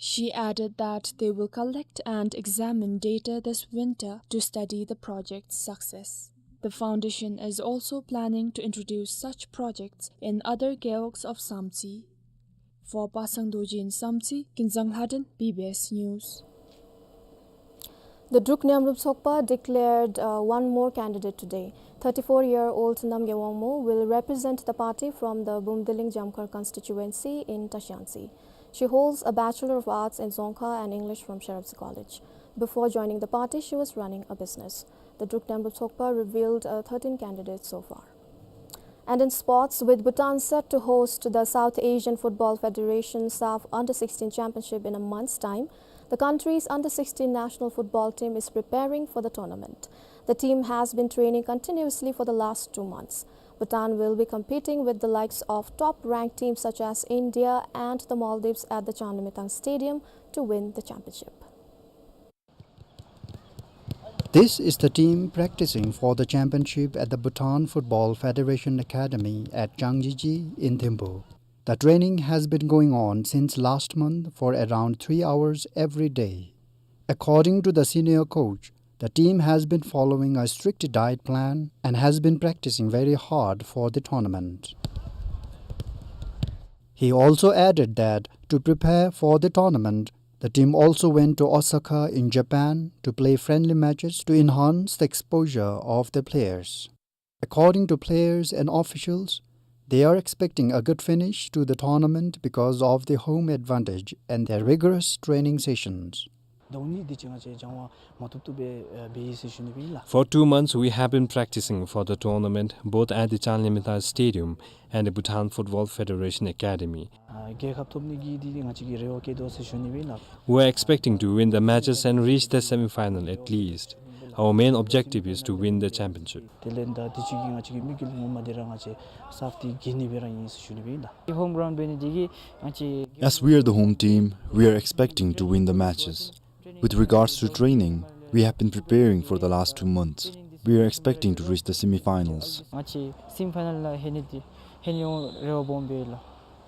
She added that they will collect and examine data this winter to study the project's success. The foundation is also planning to introduce such projects in other gewogs of Samtse. For Pasang Dorji in Samtse, Kinzang Lhaden, B B S News. The Druk Niyamrup Sokpa declared, uh, one more candidate today. Thirty-four-year-old Namgay Wangmo will represent the party from the Bumdiling Jamkhar constituency in Tashiantse. She holds a Bachelor of Arts in Dzongkha and English from Sherabzi College. Before joining the party, she was running a business. The Druk Niyamrup Sokpa revealed, uh, thirteen candidates so far. And in sports, with Bhutan set to host the South Asian Football Federation SAFF Under sixteen Championship in a month's time, the country's under sixteen national football team is preparing for the tournament. The team has been training continuously for the last two months. Bhutan will be competing with the likes of top-ranked teams such as India and the Maldives at the Changlimithang Stadium to win the championship. This is the team practicing for the championship at the Bhutan Football Federation Academy at Changjiji in Thimphu. The training has been going on since last month for around three hours every day. According to the senior coach, the team has been following a strict diet plan and has been practicing very hard for the tournament. He also added that to prepare for the tournament, the team also went to Osaka in Japan to play friendly matches to enhance the exposure of the players. According to players and officials, they are expecting a good finish to the tournament because of the home advantage and their rigorous training sessions. ཟླཝ་གཉིས་དེ་ཅིག་ང་བཅས་སྦྱང་བ་མ་བཏུབ་བཏུབ་སྦེ་འབད་ཡི་ཟེར་ཞུ་ནི་སྦེ་ཨིན་ལགས། For two months, we have been practicing for the tournament, both at the Changlimithang Stadium and the Bhutan Football Federation Academy. ཨ་རྒྱལ་ཁ་ཐོབ་ནི་གི་འདི་ང་བཅས་ཀྱིས་རེ་བ་བསྐྱེད་དོ་ཟེར་ཞུ་ནི་སྦེ་ཨིན་ལགས། We are expecting to win the matches and reach the semi-final at least. Our main objective is to win the championship. དེ་ལས་ད་དེ་ཅིག་གིས་ང་བཅས་ཀྱི་དམིགས་ཡུལ་ངོ་མ་འདི་ར་ང་བཅས་སཱཕ་འདི་རྒྱལ་ནི་སྦེ་ར་ཨིན་ཟེར་ཞུ་ནི་སྦེ་ཨིན་ལགས། ཧོམ་གྲའུནཌ་འབད་ནི་འདི་གིས་ང་བཅས། As we are the home team, we are expecting to win the matches. With regards to training, we have been preparing for the last two months. We are expecting to reach the semi-finals. ང་བཅས་སེ་མི་ཕའི་ནཱལ་ལུ་ལྷོད་ནི་འདི་ལྷོད་ནི་ཡོད་རེ་བ་སྦོམ་སྦེ་ཡོད་ལགས།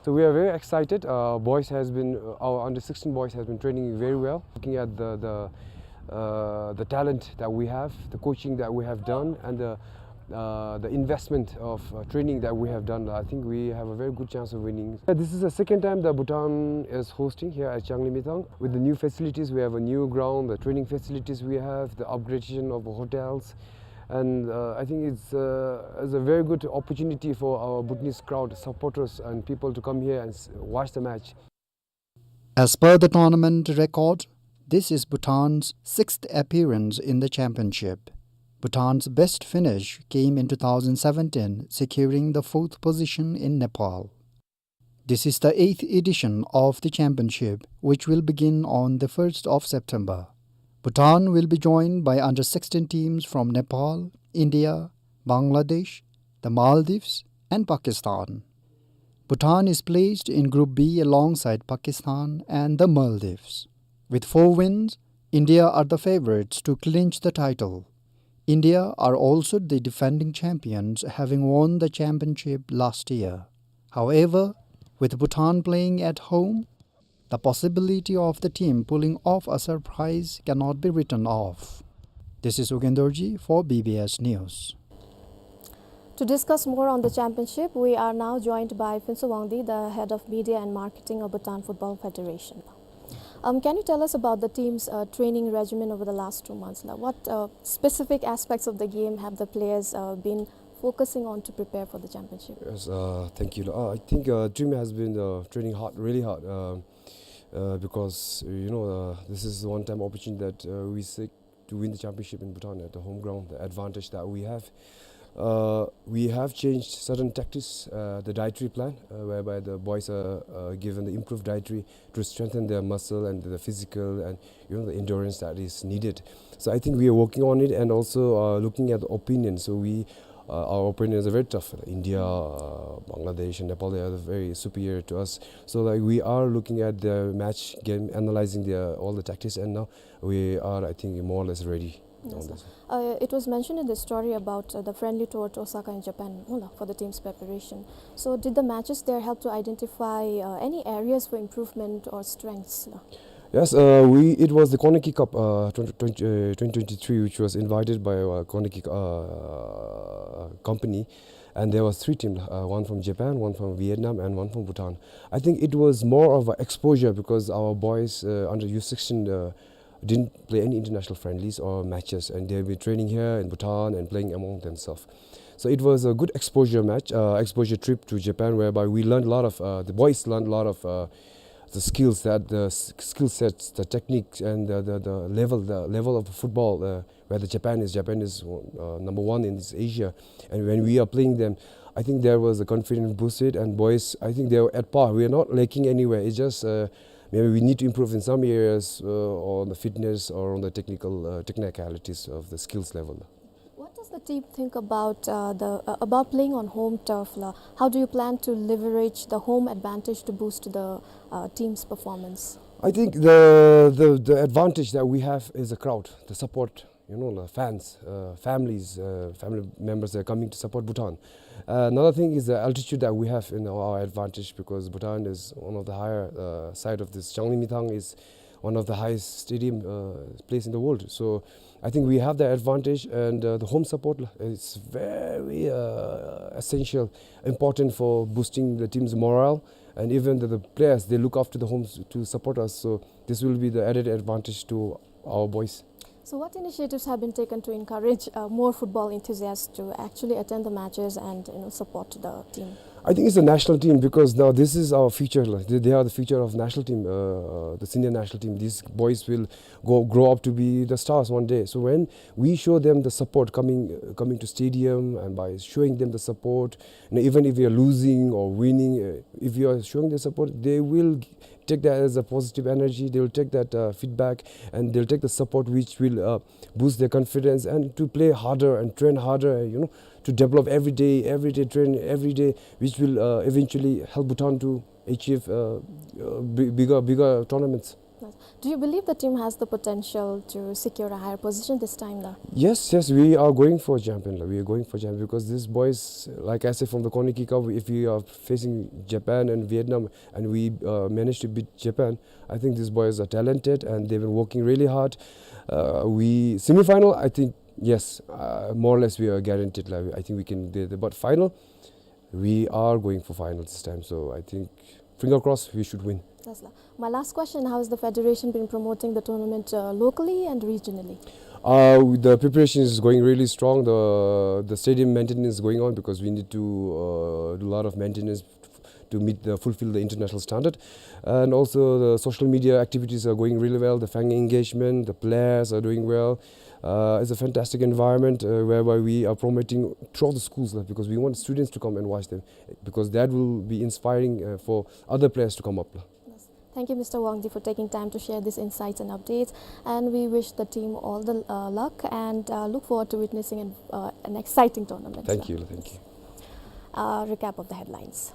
So we are very excited. Uh, boys has been, uh, our under sixteen boys has been training very well. Looking at the, the, uh, the talent that we have, the coaching that we have done, and the, uh, the investment of, uh, training that we have done, I think we have a very good chance of winning. Uh, this is the second time that Bhutan is hosting here at Changlimithang. With the new facilities, we have a new ground, the training facilities we have, the upgradation of hotels, and, uh, I think it's, uh, it's a very good opportunity for our Bhutanese crowd, supporters, and people to come here and s-, watch the match. As per the tournament record, this is Bhutan's sixth appearance in the championship. Bhutan's best finish came in two thousand seventeen, securing the fourth position in Nepal. This is the eighth edition of the championship, which will begin on the first of September. Bhutan will be joined by under sixteen teams from Nepal, India, Bangladesh, the Maldives, and Pakistan. Bhutan is placed in Group B alongside Pakistan and the Maldives. With four wins, India are the favourites to clinch the title. India are also the defending champions, having won the championship last year. However, with Bhutan playing at home, the possibility of the team pulling off a surprise cannot be written off. This is Ugen Dorji for B B S News. To discuss more on the championship, we are now joined by Phuntsho Wangdi, the head of media and marketing of Bhutan Football Federation. Um, can you tell us about the team's, uh, training regimen over the last two months? Like, what, uh, specific aspects of the game have the players, uh, been focusing on to prepare for the championship? Yes, uh, thank you. Uh, I think, uh, team has been, uh, training hard, really hard, uh, uh, because, you know, uh, this is one time opportunity that, uh, we seek to win the championship in Bhutan at the home ground, the advantage that we have. Uh, we have changed certain tactics, uh, the dietary plan, uh, whereby the boys are, uh, given the improved dietary to strengthen their muscle and the physical and, you know, the endurance that is needed. So I think we are working on it and also, uh, looking at the opinion. So we, uh, our opinion is very tough. India, uh, Bangladesh, and Nepal, they are very superior to us. So, like, we are looking at the match game, analyzing their, all the tactics, and now we are, I think, more or less ready on this. Uh, it was mentioned in the story about, uh, the friendly tour to Osaka in Japan, no, for the team's preparation. So, did the matches there help to identify, uh, any areas for improvement or strengths, no? Yes, uh, we, it was the Koniki Cup, uh, twenty, twenty, uh, twenty twenty-three, which was invited by our Koniki, uh, company, and there was three teams, uh, one from Japan, one from Vietnam, and one from Bhutan. I think it was more of a exposure because our boys, uh, under U sixteen, uh, didn't play any international friendlies or matches, and they've been training here in Bhutan and playing among themselves. So it was a good exposure match, uh, exposure trip to Japan, whereby we learned a lot of, uh, the boys learned a lot of, uh, the skills that the s-, skill sets, the techniques, and the, the, the level, the level of the football, uh, where the Japan is, Japan is, uh, number one in this Asia. And when we are playing them, I think there was a confidence boosted, and boys, I think they were at par. We are not lacking anywhere. It's just, uh, maybe we need to improve in some areas, uh, on the fitness or on the technical, uh, technicalities of the skills level. What does the team think about, uh, the, uh, about playing on home turf, la? How do you plan to leverage the home advantage to boost the, uh, team's performance? I think the, the, the advantage that we have is the crowd, the support, you know, the fans, uh, families, uh, family members that are coming to support Bhutan. Uh, another thing is the altitude that we have in our advantage, because Bhutan is one of the higher, uh, side of this. Changlimithang is one of the highest stadium, uh, place in the world. So I think we have the advantage, and, uh, the home support, la, is very, uh, essential, important for boosting the team's morale, and even the, the players, they look after the homes to support us. So this will be the added advantage to our boys. So what initiatives have been taken to encourage, uh, more football enthusiasts to actually attend the matches and, you know, support the team? I think it's a national team, because now this is our future, like, they, they are the future of national team, uh, the senior national team. These boys will go, grow up to be the stars one day. So when we show them the support, coming, uh, coming to stadium, and by showing them the support, you know, even if we are losing or winning, uh, if you are showing the support, they will take that as a positive energy. They will take that, uh, feedback, and they'll take the support which will, uh, boost their confidence and to play harder and train harder, you know, to develop every day, every day train every day, which will, uh, eventually help Bhutan to achieve, uh, uh, bi-, bigger, bigger tournaments. Nice. Do you believe the team has the potential to secure a higher position this time, though? Yes, yes, we are going for champion, la. We are going for champion because these boys, like I said, from the Koniki Cup, if we are facing Japan and Vietnam, and we, uh, managed to beat Japan. I think these boys are talented and they've been working really hard. Uh, we semi-final, I think, yes, uh, more or less we are guaranteed. Like, I think we can. They, they, but final, we are going for final this time. So I think, finger crossed, we should win. Yes, la. My last question: how has the federation been promoting the tournament, uh, locally and regionally? Uh, the preparation is going really strong. The, the stadium maintenance is going on because we need to, uh, do a lot of maintenance to meet the, fulfill the international standard. And also the social media activities are going really well. The fan engagement, the players are doing well. Uh, it's a fantastic environment, uh, whereby we are promoting throughout the schools, la, because we want students to come and watch them, because that will be inspiring, uh, for other players to come up, la. Yes. Thank you, Mister Wangdi, for taking time to share these insights and updates. And we wish the team all the, uh, luck and, uh, look forward to witnessing an, uh, an exciting tournament, sir. Thank you, thank you. Uh, recap of the headlines.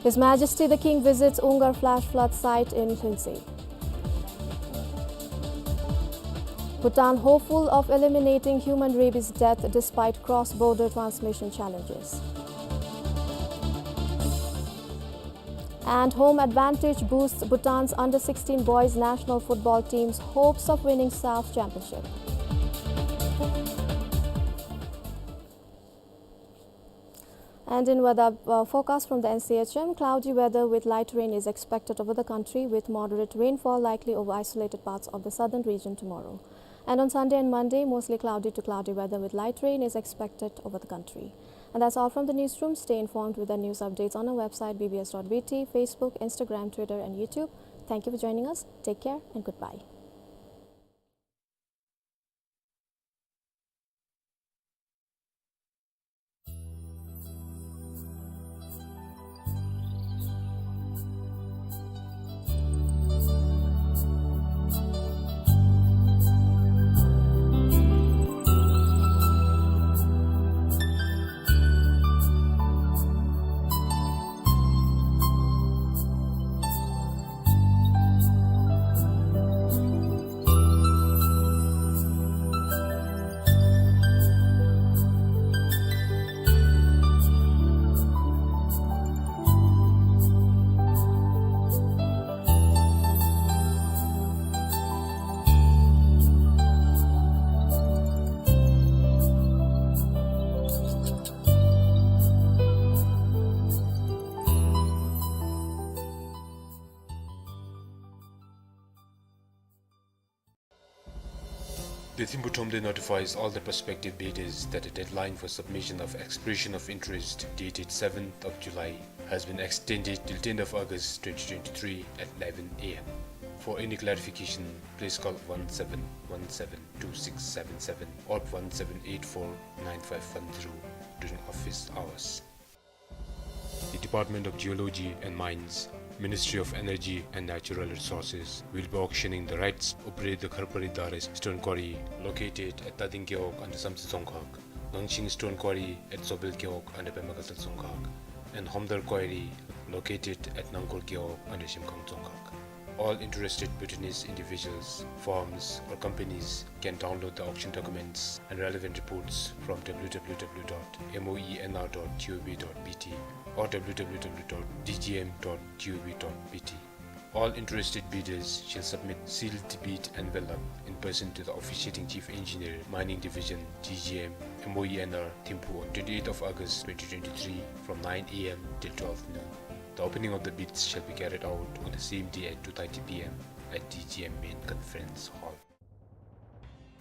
His Majesty the King visits Ungar flash flood site in Lhuentse. Bhutan hopeful of eliminating human rabies death despite cross-border transmission challenges. And home advantage boosts Bhutan's under sixteen boys national football team's hopes of winning SAFF Championship. And in weather, uh, forecast from the N C H M, cloudy weather with light rain is expected over the country, with moderate rainfall likely over isolated parts of the southern region tomorrow. And on Sunday and Monday, mostly cloudy to cloudy weather with light rain is expected over the country. And that's all from the newsroom. Stay informed with the news updates on our website, B B S dot B T, Facebook, Instagram, Twitter, and YouTube. Thank you for joining us. Take care and goodbye. The Thimphu Thromde notifies all the prospective bidders that the deadline for submission of expression of interest, dated seventh of July, has been extended till tenth of August twenty twenty-three at eleven A M. For any clarification, please call one seven one seven two six seven seven or one seven eight four nine five one zero during office hours. The Department of Geology and Mines, Ministry of Energy and Natural Resources, will be auctioning the rights of the Kharpari Dare Stone Quarry, located at Tading Gewog under Samtse Dzongkhag, Ngangching Stone Quarry at Zobel Gewog under Pema Gatshel Dzongkhag, and Homdar Quarry, located at Nangkor Gewog under Shemkhang Dzongkhag. All interested Bhutanese individuals, firms, or companies can download the auction documents and relevant reports from W W W dot M O E N R dot G O V dot B T or W W W dot D G M dot G O V dot B T. All interested bidders shall submit sealed bid envelope in person to the officiating Chief Engineer, Mining Division, D G M, M O E N R, Thimphu on twenty-eighth of August twenty twenty-three from nine A M till twelve noon. The opening of the bids shall be carried out on the same day at two thirty P M at D G M Main Conference Hall.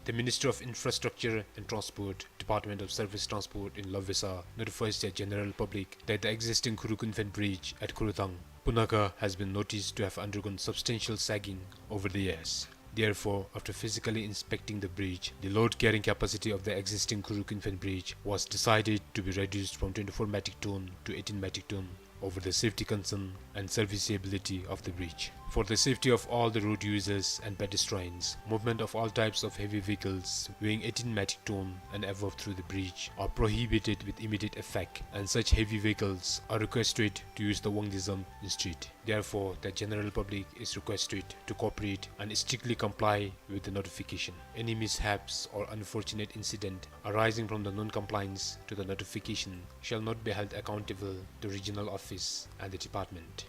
The Ministry of Infrastructure and Transport, Department of Surface Transport in Lobvesa, notifies the general public that the existing Khuruk Infant Bridge at Khurthang, Punakha, has been noticed to have undergone substantial sagging over the years. Therefore, after physically inspecting the bridge, the load carrying capacity of the existing Khuruk Infant Bridge was decided to be reduced from twenty-four metric ton to eighteen metric ton over the safety concern and serviceability of the bridge. For the safety of all the road users and pedestrians, movement of all types of heavy vehicles weighing eighteen metric ton and above through the bridge are prohibited with immediate effect, and such heavy vehicles are requested to use the Wangdue Zam instead. Therefore, the general public is requested to cooperate and strictly comply with the notification. Any mishaps or unfortunate incident arising from the non-compliance to the notification shall not be held accountable to regional office and the department.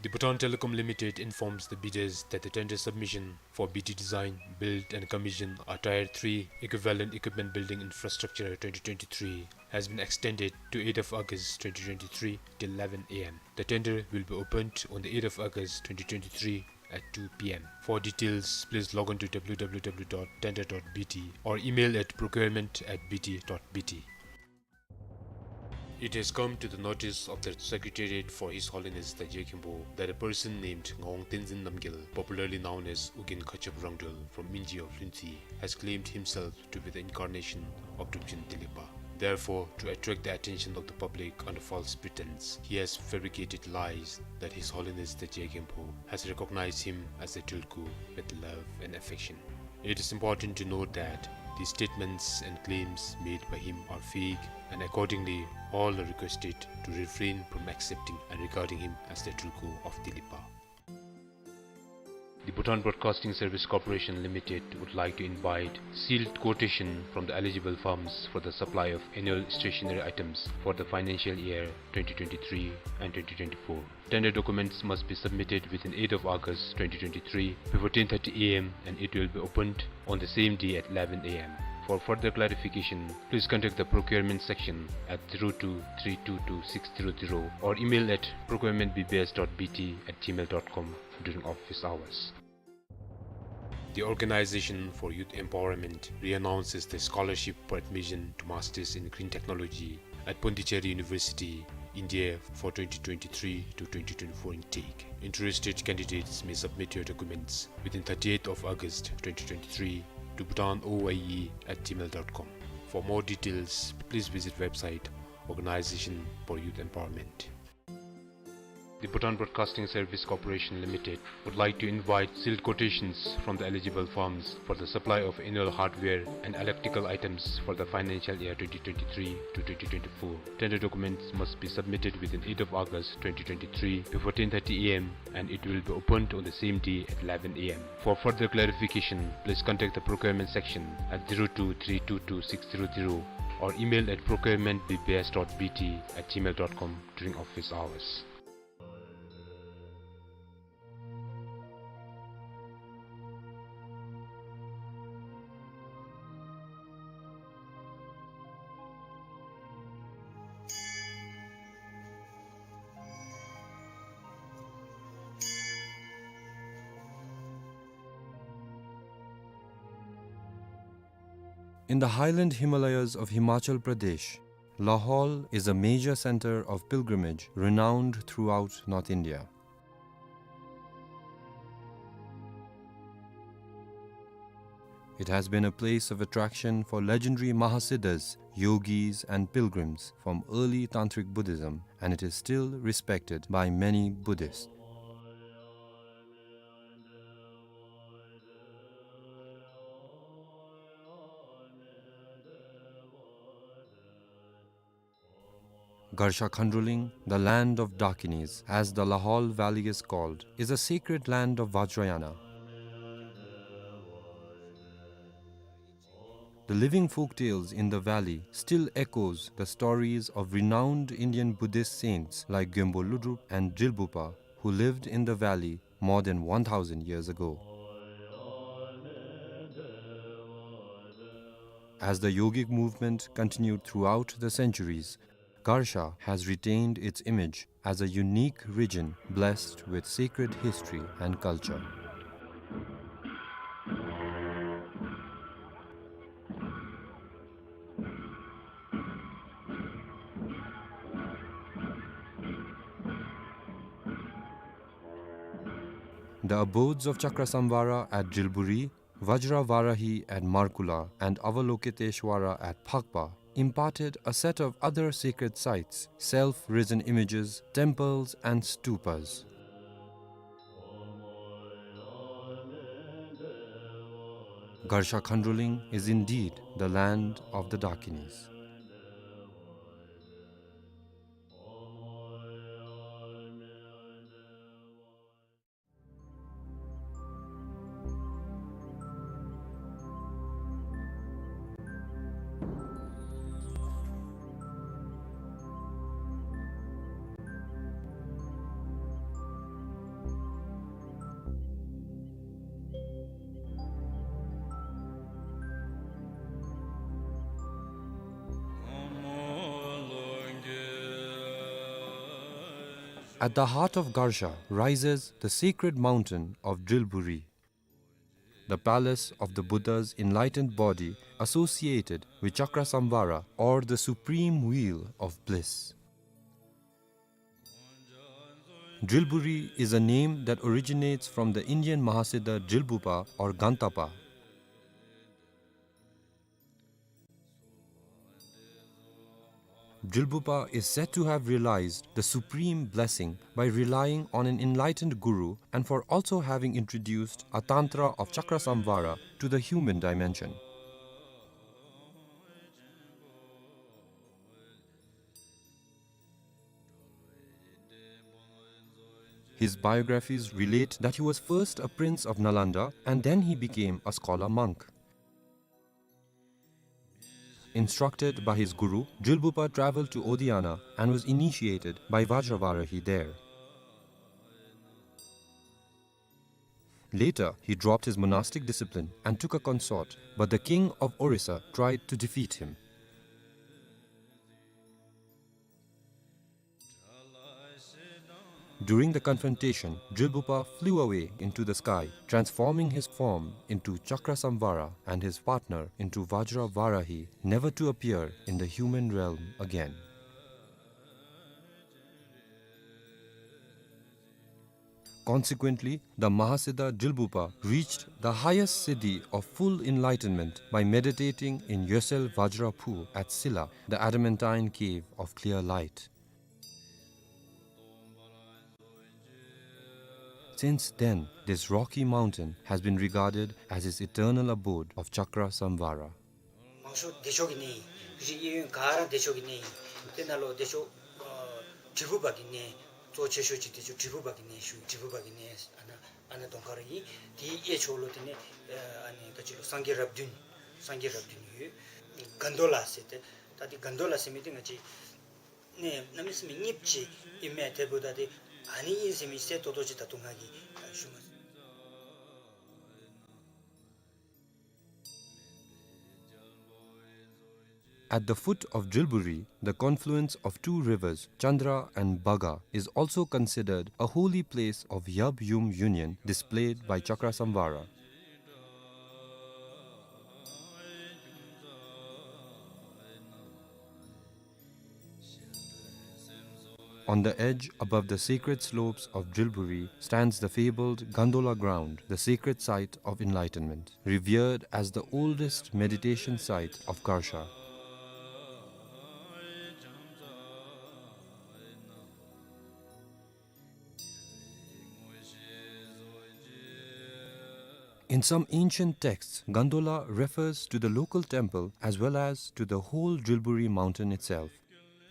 The Bhutan Telecom Limited informs the bidders that the tender submission for B T Design, Build and Commission a Tier three Equivalent Equipment Building Infrastructure twenty twenty-three has been extended to eighth of August twenty twenty-three till eleven A M. The tender will be opened on the eighth of August twenty twenty-three at two P M. For details, please log on to W W W dot tender dot B T or email at procurement at B T dot B T. It has come to the notice of the Secretariat for His Holiness the Je Khenpo that a person named Ngawang Tenzin Namgyal, popularly known as Ugyen Khachab Rangdrol from Minji of Lhuentse, has claimed himself to be the incarnation of Drukjin Delekpa. Therefore, to attract the attention of the public under false pretense, he has fabricated lies that His Holiness the Je Khenpo has recognized him as the Tulku with love and affection. It is important to note that the statements and claims made by him are fake, and accordingly, all are requested to refrain from accepting and regarding him as the Tulku of Delekpa. The Bhutan Broadcasting Service Corporation Limited would like to invite sealed quotation from the eligible firms for the supply of annual stationery items for the financial year twenty twenty-three and twenty twenty-four. Tender documents must be submitted within eighth of August twenty twenty-three before ten thirty A M, and it will be opened on the same day at eleven A M. For further clarification, please contact the procurement section at zero two three two two six zero zero or email at procurement B B S dot B T at gmail dot com during office hours. The Organization for Youth Empowerment re-announces the scholarship for admission to Masters in Green Technology at Pondicherry University, India for twenty twenty-three to twenty twenty-four intake. Interested candidates may submit your documents within thirtieth of August twenty twenty-three to bhutan O Y E at gmail dot com. For more details, please visit website Organization for Youth Empowerment. The Bhutan Broadcasting Service Corporation Limited would like to invite sealed quotations from the eligible firms for the supply of annual hardware and electrical items for the financial year twenty twenty-three to twenty twenty-four. Tender documents must be submitted within eighth of August twenty twenty-three before ten thirty A M, and it will be opened on the same day at eleven A M. For further clarification, please contact the procurement section at zero two three two two six zero zero or email at procurement B B S dot B T at gmail dot com during office hours. In the highland Himalayas of Himachal Pradesh, Lahaul is a major center of pilgrimage renowned throughout North India. It has been a place of attraction for legendary Mahasiddhas, yogis, and pilgrims from early Tantric Buddhism, and it is still respected by many Buddhists. Garsha Khandroling, the land of Dakinis, as the Lahaul Valley is called, is a sacred land of Vajrayana. The living folk tales in the valley still echoes the stories of renowned Indian Buddhist saints like Gyalpo Lodrop and Drilbugpa, who lived in the valley more than one thousand years ago. As the yogic movement continued throughout the centuries, Garsha has retained its image as a unique region blessed with sacred history and culture. The abodes of Chakrasamvara at Drilburi, Vajra Varahi at Markula, and Avalokiteshvara at Phakpa imparted a set of other sacred sites, self-risen images, temples, and stupas. Garsha Khandroling is indeed the land of the Dakinis. At the heart of Garsha rises the sacred mountain of Drilburi, the palace of the Buddha's enlightened body associated with Chakrasamvara, or the supreme wheel of bliss. Drilburi is a name that originates from the Indian Mahasiddha Drilbugpa or Gantapa. Drilbugpa is said to have realized the supreme blessing by relying on an enlightened guru and for also having introduced a tantra of Chakrasamvara to the human dimension. His biographies relate that he was first a prince of Nalanda and then he became a scholar monk. Instructed by his guru, Drilbugpa traveled to Odiyana and was initiated by Vajravarahi there. Later, he dropped his monastic discipline and took a consort, but the king of Orissa tried to defeat him. During the confrontation, Drilbupa flew away into the sky, transforming his form into Chakrasamvara and his partner into Vajra Varahi, never to appear in the human realm again. Consequently, the Mahasiddha Drilbupa reached the highest siddhi of full enlightenment by meditating in Yosel Vajra Phu at Silla, the adamantine cave of clear light. Since then, this rocky mountain has been regarded as his eternal abode of Chakra Samvara. མང་ཤོས་བདེ་མཆོག་གི་གནས། རིགས་གཡས་གཡོན་ག་ར་བདེ་མཆོག་གི་གནས་ཨིན། དེ་ནང་ལུ་བདེ་མཆོག་ཨ་དྲིལ་བུ་པ་གི་གནས། གཙོ་ཆེ་ཤོས་ཅིག་བདེ་མཆོག་དྲིལ་བུ་པ་གི་གནས་ཞུ། དྲིལ་བུ་པ་གི་གནས་ཨ་ནཱ་ཨ་ནཱ་གདོང་ཁར་ཨིན། དེའི་གཡས་ཕྱོགས་ལུ་དེ་ནི་ཨ་ནི་ག་ཅི་ལོ་སངས་རྒྱས་རབས་བདུན། སངས་རྒྱས་རབས་བདུན་ཡོད། གན་དྷོ་ལ་ཟེར་ཏེ། ད་དེ་གན་དྷོ་ལ་ཟེར་མི་དེ་ང་བཅས་གནས་གནམ་མེད་ས་མེད་རྙིངམ་ཅིག་ཨིན་མས། དེ་འབདཝ་ད་དེ་ཨ་ནི་ཨིན་ཟེར་མི་གསལ་ཏོག་ཏོ་ཅིག་ད་ལྟོ་ང་གིས་ཞུ་མ་ཚུགས། At the foot of Drilburi, the confluence of two rivers, Chandra and Bhaga, is also considered a holy place of Yab-Yum union displayed by Chakrasamvara. On the edge, above the sacred slopes of Drilburi, stands the fabled Gandola ground, the sacred site of enlightenment, revered as the oldest meditation site of Garsha. In some ancient texts, Gandola refers to the local temple as well as to the whole Drilburi mountain itself,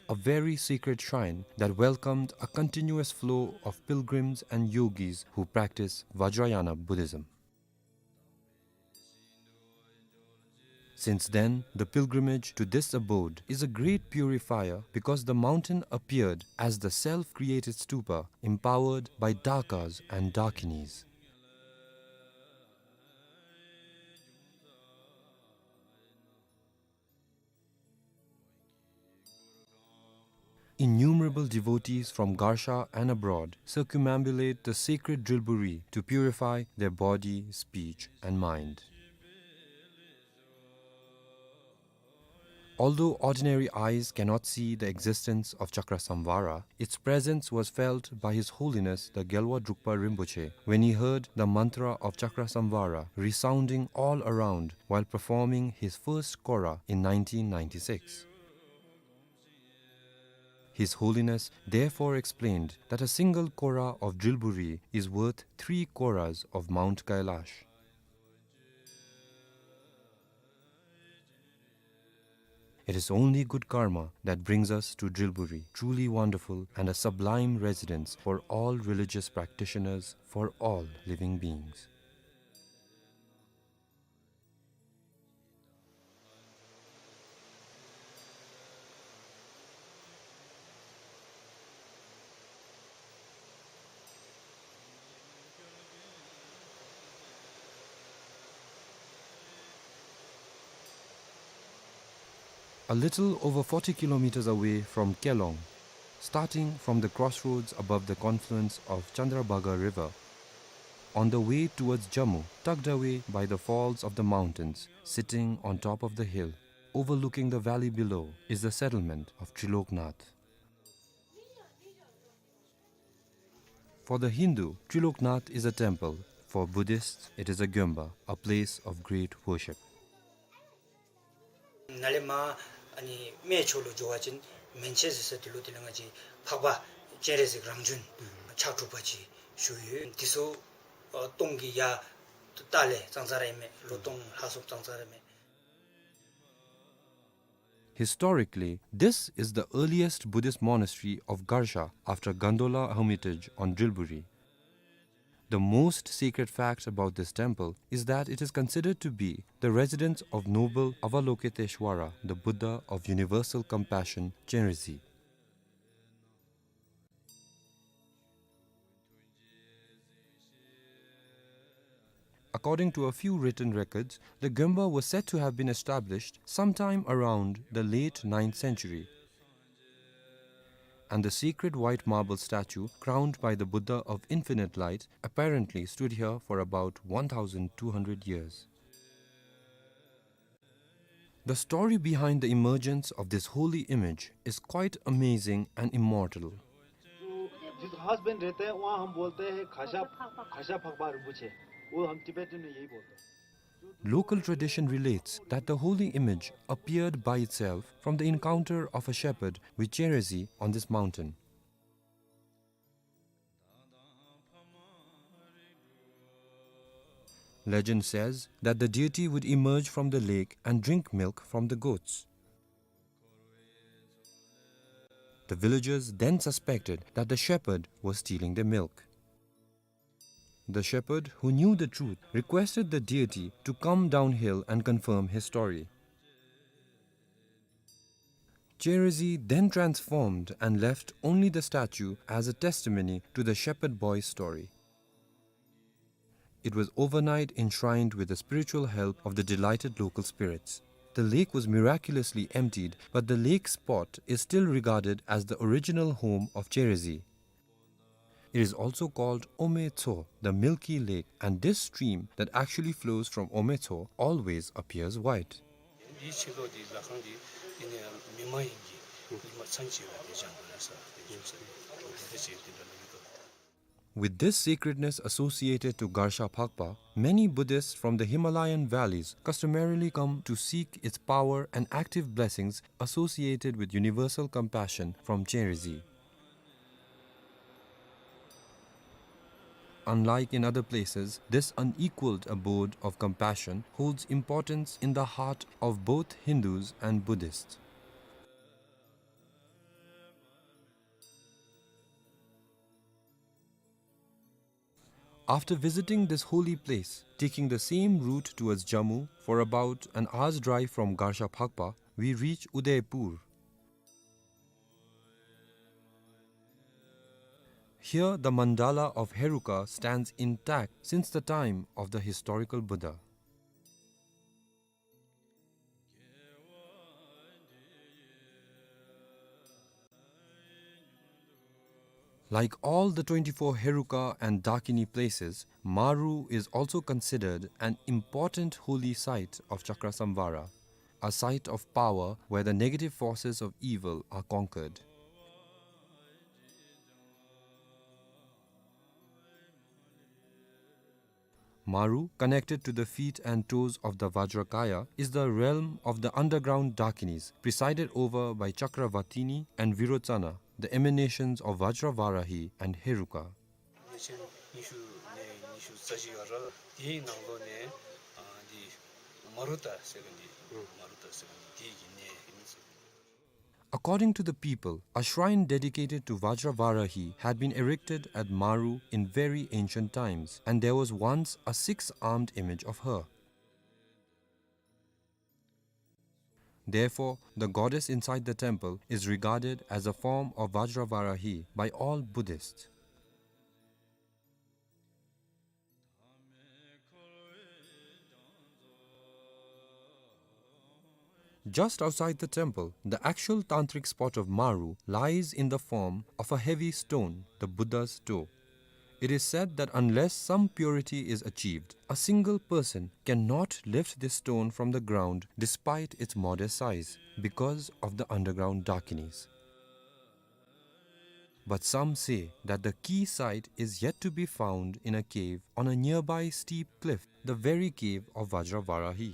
a very sacred shrine that welcomed a continuous flow of pilgrims and yogis who practice Vajrayana Buddhism. Since then, the pilgrimage to this abode is a great purifier because the mountain appeared as the self-created stupa empowered by dakas and dakinis. Innumerable devotees from Garsha and abroad circumambulate the sacred Drilburi to purify their body, speech, and mind. Although ordinary eyes cannot see the existence of Chakrasamvara, its presence was felt by His Holiness the Gyalwa Drukpa Rinpoche when he heard the mantra of Chakrasamvara resounding all around while performing his first kora in nineteen ninety-six. His Holiness therefore explained that a single kora of Drilburi is worth three koras of Mount Kailash. It is only good karma that brings us to Drilburi, truly wonderful and a sublime residence for all religious practitioners, for all living beings. A little over forty kilometers away from Kelong, starting from the crossroads above the confluence of Chandrabhaga River, on the way towards Jammu, tucked away by the falls of the mountains, sitting on top of the hill, overlooking the valley below, is the settlement of Triloknath. For the Hindu, Triloknath is a temple. For Buddhists, it is a gyomba, a place of great worship. ནཱ་ལས་མར་ཨ་ནི་སྨད་ཕྱོགས་ལུ་འགྱོ་བ་ཅིན་མན་ཆད་ཟེར་ས་དེ་ལུ་དེ་ལས་ང་བཅས་འཕགས་པ་སྤྱན་རས་གཟིགས་རང་བྱོན་ཕྱག་དྲུག་པ་ཅིག་བཞུགས་ཡོད། དེ་ཚུ་ཨ་སྟོང་གི་ཡ་ཏ་ལས་ཙང་ཙང་ར་ཨིན་མས། ལོ་སྟོང་ལྷག་སུ་ཙང་ཙང་ར་ཨིན་མས། Historically, this is the earliest Buddhist monastery of Garsha after Gandola Hermitage on Drilburi. The most sacred fact about this temple is that it is considered to be the residence of noble Avalokiteshvara, the Buddha of universal compassion, Chenrezig. According to a few written records, the gyomba was said to have been established sometime around the late ninth century. and the sacred white marble statue crowned by the Buddha of Infinite Light apparently stood here for about one thousand two hundred years. The story behind the emergence of this holy image is quite amazing and immortal. जो जिस घास बन रहता है, वहाँ हम बोलते हैं खाशा, खाशा फकबा रिम्पोछे। वो हम टिबेटन में यही बोलते हैं। Local tradition relates that the holy image appeared by itself from the encounter of a shepherd with Cherezi on this mountain. Legend says that the deity would emerge from the lake and drink milk from the goats. The villagers then suspected that the shepherd was stealing their milk. The shepherd, who knew the truth, requested the deity to come downhill and confirm his story. Cherezi then transformed and left only the statue as a testimony to the shepherd boy's story. It was overnight enshrined with the spiritual help of the delighted local spirits. The lake was miraculously emptied, but the lake spot is still regarded as the original home of Cherezi. It is also called Ometso, the milky lake, and this stream that actually flows from Ometso always appears white. འདིའི་ཕྱི་ལོགས་འདི་ལྷ་ཁང་འདི་དེ་ནས་མི་མ་ཡིན་གྱི་ཉི་མ་མཚན་ཆེ་བ་དེ་སྦྱང་དགོས་རེད་ས་དེ་བཞུགས་ས་དེ་འདི་འདྲ་ཅིག་དེ་འདྲ་ལ་ཡོད་དོ། With this sacredness associated to Garsha Phakpa, many Buddhists from the Himalayan valleys customarily come to seek its power and active blessings associated with universal compassion from Cherezi. Unlike in other places, this unequaled abode of compassion holds importance in the heart of both Hindus and Buddhists. After visiting this holy place, taking the same route towards Jammu for about an hour's drive from Garsha Phakpa, we reach Udaipur. Here, the mandala of Heruka stands intact since the time of the historical Buddha. Like all the twenty-four Heruka and Dakini places, Maru is also considered an important holy site of Chakrasamvara, a site of power where the negative forces of evil are conquered. Maru, connected to the feet and toes of the Vajrakaya, is the realm of the underground Dakinis, presided over by Chakravatini and Virochana, the emanations of Vajravarahi and Heruka. གནས་ཆེན་ཉི་ཤུ་ནས་ཉི་ཤུ་རྩ་བཞི་བར་དེའི་ནང་ལོགས་ནས་ཨ་འདི་མ་རུ་ཏ་ཟེར་གི་འདི་མ་རུ་ཏ་ཟེར་གི་འདི་དེའི་གི་གནས་ཨིན་ཟེར། According to the people, a shrine dedicated to Vajravarahi had been erected at Maru in very ancient times, and there was once a six-armed image of her. Therefore, the goddess inside the temple is regarded as a form of Vajravarahi by all Buddhists. Just outside the temple, the actual tantric spot of Maru lies in the form of a heavy stone, the Buddha's toe. It is said that unless some purity is achieved, a single person cannot lift this stone from the ground despite its modest size, because of the underground Dakinis. But some say that the key site is yet to be found in a cave on a nearby steep cliff, the very cave of Vajravarahi.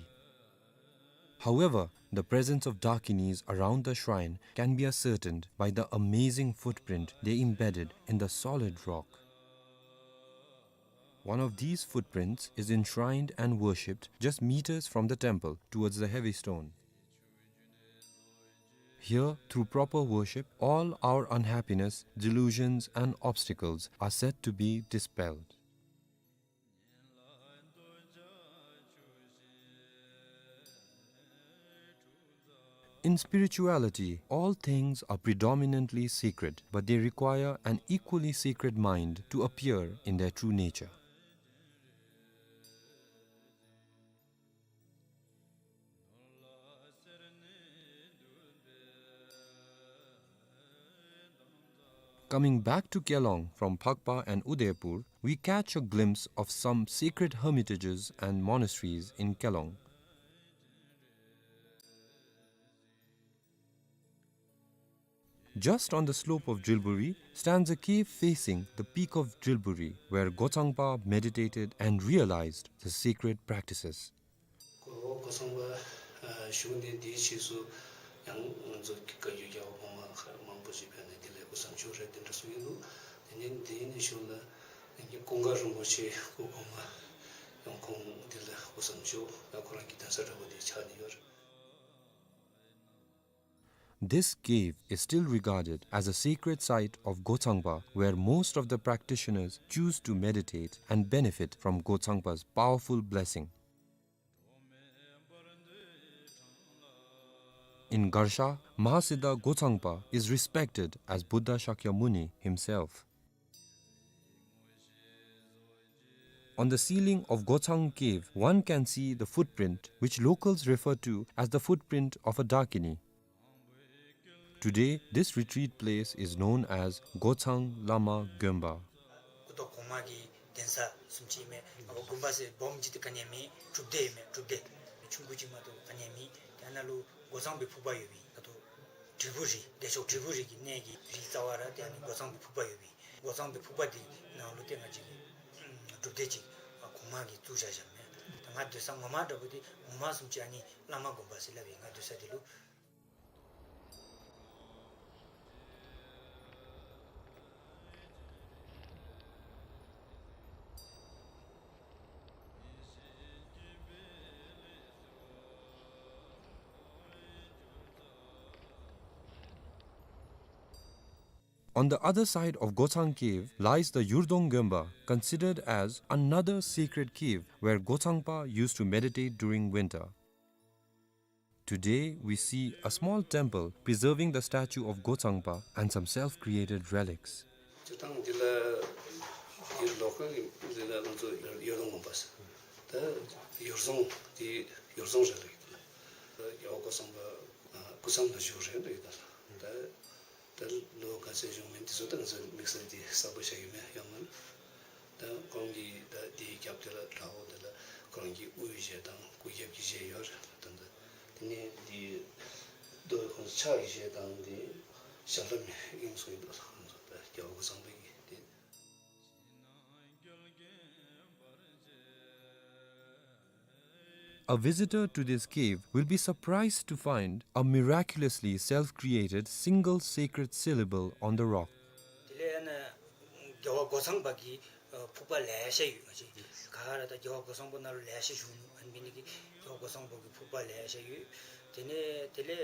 However, the presence of Dakinis around the shrine can be ascertained by the amazing footprint they embedded in the solid rock. One of these footprints is enshrined and worshipped just meters from the temple towards the heavy stone. Here, through proper worship, all our unhappiness, delusions, and obstacles are said to be dispelled. In spirituality, all things are predominantly sacred, but they require an equally sacred mind to appear in their true nature. Coming back to Kelong from Phakpa and Udaipur, we catch a glimpse of some sacred hermitages and monasteries in Kelong. Just on the slope of Drilburi stands a cave facing the peak of Drilburi, where Gochangpa meditated and realized the sacred practices. གོ་གོ་ཚང་པ་ཨ་བཞུགས་གནས་འདིའི་ཕྱིས་སུ་ཡང་ང་ཚོ་བཀའ་བརྒྱུད་རྒྱལ་བ་གོང་མ་མང་པོ་ཞིག་ཕེབས་ནས་འདི་ལས་སྐུ་མཆོད་རེ་དེ་འདྲ་གསུང་གི་འདུག། དེ་ནས་འདི་ནས་ཞུ་ན་ཀུན་དགའ་རིན་པོ་ཆེ་སྐུ་གོང་མ་ཡང་ཁོང་འདི་ལས་སྐུ་མཆོད་ད་ཁོ་རང་གི་གདན་ས་འདྲ་པོ་འདི་ཆགས་ནས་ཡོད། This cave is still regarded as a sacred site of Gochangpa, where most of the practitioners choose to meditate and benefit from Gochangpa's powerful blessing. In Garsha, Mahasiddha Gochangpa is respected as Buddha Shakyamuni himself. On the ceiling of Gochang Cave, one can see the footprint, which locals refer to as the footprint of a Dakini. Today, this retreat place is known as Gochang Lama Gonpa. སྐུ་ཐོག་གོང་མ་གི་གདན་ས་བཟུམ་ཅིག་ཨིན་མས། ཨ་ནི་དགོན་པ་ཟེར་སྦོམ་ཅིག་ཏེ་ག་ནི་ཡང་མེད། སྒྲུབ་སྡེ་ཨིན་མས། སྒྲུབ་སྡེ་ཆུང་ཀུ་ཅིག་མ་གཏོགས་ག་ནི་ཡང་མེད། དེ་ནང་ལུ་འགོ་གཙང་པའི་ཕུག་པ་ཡོད་པས། ད་ལྟོ་དྲིལ་བུ་རི་བདེ་མཆོག་དྲིལ་བུ་རི་གི་གནས་ཀྱི་རིའི་རྩ་བར་ཏེ་ཨ་ནི་འགོ་གཙང་པའི་ཕུག་པ་ཡོད་པས། འགོ་གཙང་པའི་ཕུག་པ་འདི་ནང་ལུ་ཏེ་ང་བཅས་ཀྱི་སྒྲུབ་སྡེ་ཅིག་གོང་མ་གིས་བཙུགས་བཞག་བཞགཔ་མས། ད་ང་སྡོད་ས་ངོ་མ་འདྲ་པོ་འདི་ངོ་མ་བཟུམ་ཅིག་ཨ་ནི་བླ་མ་དགོན་པ་ཟེར་སླབ་ཨིན། ང་སྡོད་ས་འདི་ལུ། On the other side of Gochang Cave lies the Yurdong Gonpa, considered as another sacred cave where Gochangpa used to meditate during winter. Today, we see a small temple preserving the statue of Gochangpa and some self-created relics. སྤྱིར་བཏང་འདི་ལུ་འདི་ལོ་ཀལ་འདི་ལུ་ང་ཚོ་ཡོར་རྫོང་དགོན་པ་ཟེར། ད་ཡོར་རྫོང་འདི་ཡོར་རྫོང་རེད་ལབ་ཀྱི་འདུག། རྒྱལ་བ་སྐུ་ཚང་པ་སྐུ་མཚམས་ལུ་བཞུགས་རེད་ལབ་ཀྱི་འདུག། ད་ད་ལོ་ག་ཚོད་བཞུགས་མིན་འདི་ཚུ་ད་ང་ཚོ་དམིགས་བསལ་འདི་གསལ་པོ་ཆགས་ཡོད་མེད་ཡང་མིན། ད་ཁོང་གི་ད་འདི་རྒྱབ་འདི་ལུ་དྲ་བོ་འདི་ལུ་ཁོང་གི་དབུའི་གཞས་དང་སྐུ་རྒྱབ་ཀྱི་གཞས་ཡོད་རེད། ད་ད་དེ་ནས་འདི་རྡོ་ཁོང་ཕྱག་གི་གཞས་དང་འདི་ཞབས་ལྷམ་དབྱིངས་སུ་ཡིན་པ་ལ་ཁོང་ཚོ་ད་རྒྱལ་བ་སྐུ་ཚང་པའི་གི་འདི། A visitor to this cave will be surprised to find a miraculously self-created single sacred syllable on the rock. དེ་ལས་ཨ་ནི་རྒྱལ་བ་སྐུ་ཚང་པ་གི་ཕུག་པ་ལེ་ཤ་ཡོད། ང་བཅས་ག་ར་ད་རྒྱལ་བ་སྐུ་ཚང་པ་ནང་ལུ་ལེ་ཤ་བཞུགས་ནུག། ཨ་ནི་འབད་ནི་དེ་གིས་རྒྱལ་བ་སྐུ་ཚང་པ་གི་ཕུག་པ་ལེ་ཤ་ཡོད། དེ་ནས་དེ་ལས་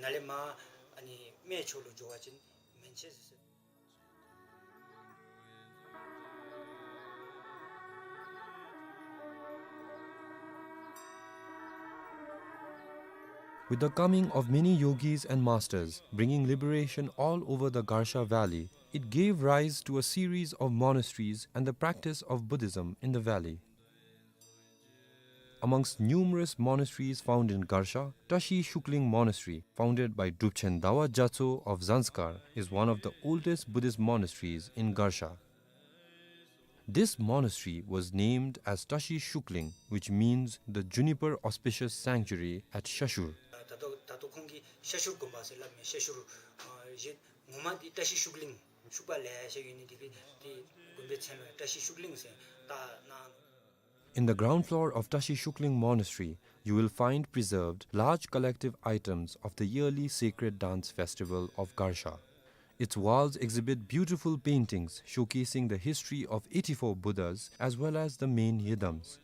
ནཱ་ལས་མར་ཨ་ནི་སྨད་ཕྱོགས་ལུ་འགྱོ་བ་ཅིན་མན་ཆད་ཟེར། With the coming of many yogis and masters bringing liberation all over the Garsha Valley, it gave rise to a series of monasteries and the practice of Buddhism in the valley. Amongst numerous monasteries found in Garsha, Tashi Shukling Monastery, founded by Drupchen Dawa Gyatso of Zanskar, is one of the oldest Buddhist monasteries in Garsha. This monastery was named as Tashi Shukling, which means the juniper auspicious sanctuary at Shashur. ད་ལྟོ་ད་ལྟོ་ཁོང་གིས་ཤ་ཤུར་དགོན་པ་ཟེར་སླབ་མས། ཤ་ཤུར་ཨ་གཞན་ངོ་མ་འདི་བཀྲ་ཤིས་ཤུགས་གླིང་ཤུག་པ་ལེ་ཤ་ཡོད་ནི་དེ་གིས་དེ་དགོན་པའི་མཚན་ལུ་བཀྲ་ཤིས་ཤུགས་གླིང་ཟེར་བཏགས་གནང་ནུག། In the ground floor of Tashi Shukling Monastery, you will find preserved large collective items of the yearly sacred dance festival of Garsha. Its walls exhibit beautiful paintings showcasing the history of eighty-four Buddhas as well as the main yidams.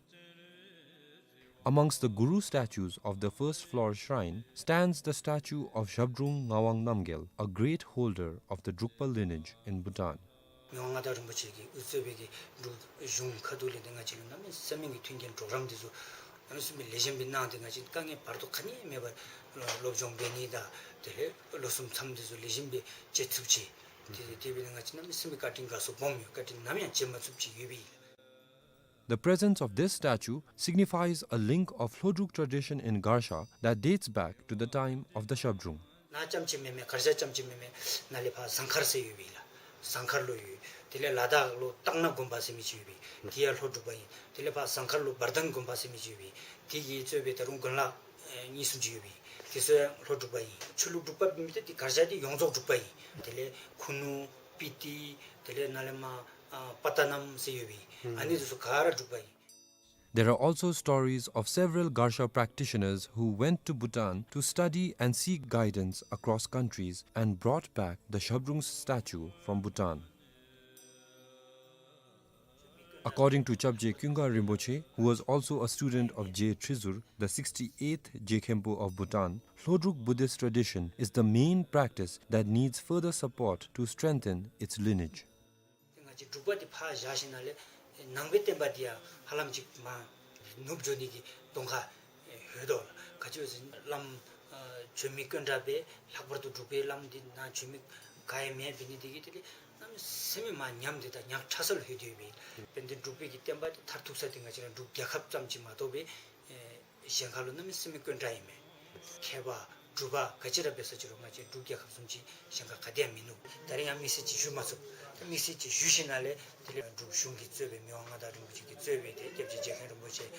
Amongst the Guru statues of the first floor shrine stands the statue of Zhabdrung Ngawang Namgyal, a great holder of the Drukpa lineage in Bhutan. མི་དབང་མངའ་བདག་རིན་པོ་ཆེ་གིས་དབུ་གཙོས་པའི་གི་འབྲུག་གཞུང་ཁ་ཐུག་ལས་ཏེ་ང་བཅས་ལུ་གནམ་མེད་ས་མེད་ཀྱི་མཐུན་རྐྱེན་གྲོགས་རམ་འདི་ཚུ་གནམ་མེད་ས་མེད་ལེགས་ཤོམ་སྦེ་གནང་སྟེ་ང་བཅས་དཀའ་ངལ་བར་དོ་ག་ནི་མེད་པར་སློབ་སྦྱོང་འབད་ནི་དང་དེ་ལས་ལོ་གསུམ་མཚམས་འདི་ཚུ་ལེགས་ཤོམ་སྦེ་བཅད་ཚུགསཔ་ཅིག། དེ་དེ་སྦེ་ཏེ་ང་བཅས་གནམ་མེད་ས་མེད་བཀའ་དྲིན་དགའ་ཚོར་སྦོམ་ཡོད། བཀའ་དྲིན་ནམ་ཡང་བརྗེད་མ་ཚུགསཔ་ཅིག་ཡོད་པས། The presence of this statue signifies a link of Hlodruk tradition in Garsha that dates back to the time of the Zhabdrung. ནཱ་རྐྱངམ་ཅིག་མེན་མས། གར་ཞ་རྐྱངམ་ཅིག་མེན་མས། ནཱ་ལས་ཕར་ཟངས་མཁར་ཟེར་ཡོད་པས་ལགས། ཟངས་དཀར་ལུ་ཡོད། དེ་ལས་ལ་དྭགས་ལུ་སྟག་སྣ་དགོན་པ་ཟེར་མི་ཅིག་ཡོད་པས། དེ་ཡང་ལྷོ་འབྲུག་པ་ཨིན། དེ་ལས་ཕར་ཟངས་དཀར་ལུ་འབར་ལྡང་དགོན་པ་ཟེར་མི་ཅིག་ཡོད་པས། དེ་གིས་གཙོས་པའི་ད་རུང་དགོན་ལག་ཨེ་གཉིས་གསུམ་ཅིག་ཡོད་པས། དེ་ཚུ་ཡང་ལྷོ་འབྲུག་པ་ཨིན། ཆོས་ལུགས་འབྲུག་པ་མེན་པར་དེ་གར་ཞ་དེ་ཡོངས་རྫོགས་འབྲུག་པ་ཨིན། དེ་ལས་ཁུ་ནུ་སྤི་ཏི་དེ་ལས་ནཱ་ལས་མར་ཨ་པ་ཏ་ནམ་ཟེར་ཡོད་པས། ཨ་ནི་དེ་ཚུ་ག་ར་འབྲུག་པ་ཨིན། There are also stories of several Garsha practitioners who went to Bhutan to study and seek guidance across countries and brought back the Shabdrung's statue from Bhutan. According to Chapje Kyunga Rinpoche, who was also a student of Je Trizur, the sixty-eighth Je Khenpo of Bhutan, Lhodruk Buddhist tradition is the main practice that needs further support to strengthen its lineage. ཏེ་ང་བཅས་འབྲུག་པ་འདི་ཕར་བཞག་ཞིནམ་ལས་ནང་པའི་བསྟན་པ་འདི་ཡང་ཧ་ལམ་ཅིག་མར་ནུབ་འགྱོ་ནི་གི་གདོང་ཁ་ཡོད་དོ་ལགས། ག་ཅི་ཟེར་བ་ཅིན་བླམ་ཨ་བྱོན་མི་དཀོན་དྲགས་སྦེ་ལྷག་པར་དུ་འབྲུག་པའི་བླམ་འདི་ནཱ་བྱོན་མི་ག་ཡང་མེདཔ་འབད་ནི་དེ་གིས་དེ་ལས་གནམ་མེད་ས་མེད་མར་ཉམས་ཏེ་ད་ཉག་ཕྲ་ས་ལུ་ལྷོད་དེ་ཡོད་པས། དཔལ་ལྡན་འབྲུག་པའི་གི་བསྟན་པ་འདི་མཐར་ཐུག་ས་འདི་ང་བཅས་ར་འབྲུག་རྒྱལ་ཁབ་ཙམ་ཅིག་མ་གཏོགས་སྦེ་ཨེ་གཞན་ཁ་ལུ་གནམ་མེད་ས་མེད་དཀོན་དྲགས་ཨིན་མས། མཁས་པ་གྲུབ་པ་ག་ཅི་ར་འབད་ས་ཅི་རུང་ང་བཅས་འབྲུག་རྒྱལ་ཁབ་བཟུམ་ཅིག་གཞན་ཁ་ག་ཏེ་ཡང་མིན་ནུག། ད་རིས་ཡང་དམིགས་བསལ་ཅིག་ཞུ་མ་ཚུགས། དམིགས་བསལ་ཅིག་ཞུ་ཞིནམ་ལས་དེ་ལས་འབྲུག་གཞུང་གིས་གཙོས་པའི་མི་དབང་མངའ་བདག་རིན་པོ་ཆེ་གིས་གཙོས་པའི་ཏེ་སྐྱབས་རྗེ་རྗེ་མཁན་རིན་པོ་ཆེ་ལས་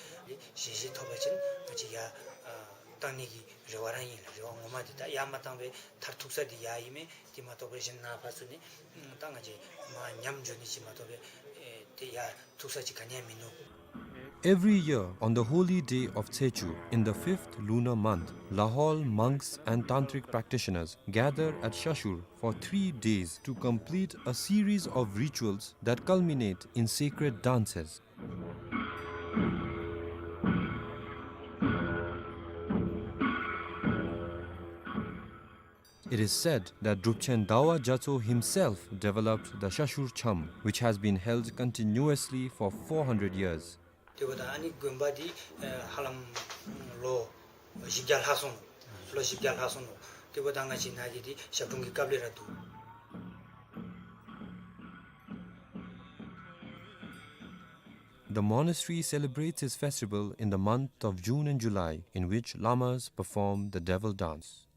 ཞལ་བཞེས་ཐོབ་པ་ཅིན་ང་བཅས་ཡར་ཨ་བཏང་ནི་གི་རེ་བ་ར་ཨིན་ལགས། རེ་བ་ངོ་མ་འདི་ད་ཡར་མ་བཏང་བར་མཐར་ཐུག་ས་འདི་ཡར་ཨིན་མས། དེ་མ་གཏོགས་པའི་གཞན་ནཱ་ཕར་ཚུར་ནི་ཨ་ད་ང་བཅས་མར་ཉམས་འགྱོ་ནི་ཅིག་མ་གཏོགས་པའི་ཨེ་དེ་ཡར་ཐུག་ས་ཅིག་ག་ནི་ཡང་མིན་ནུག། Every year, on the holy day of Tsechu, in the fifth lunar month, Lahol monks and tantric practitioners gather at Shashur for three days to complete a series of rituals that culminate in sacred dances. It is said that Drupchen Dawa Gyatso himself developed the Shashur Cham, which has been held continuously for four hundred years. དེ་འབདཝ་ད་ཨ་ནི་དགོན་པ་འདི་ཨེ་ཧ་ལམ་ལོ་བཞི་བརྒྱ་ལྷག་སོང་ནུག། ལོ་བཞི་བརྒྱ་ལྷག་སོང་ནུག། དེ་འབདཝ་ད་ང་བཅས་ནཱ་གི་འདི་ཞབས་དྲུང་གི་སྐབས་ལས་ར་འདུག། The monastery celebrates its festival in the month of June and July, in which lamas perform the devil dance.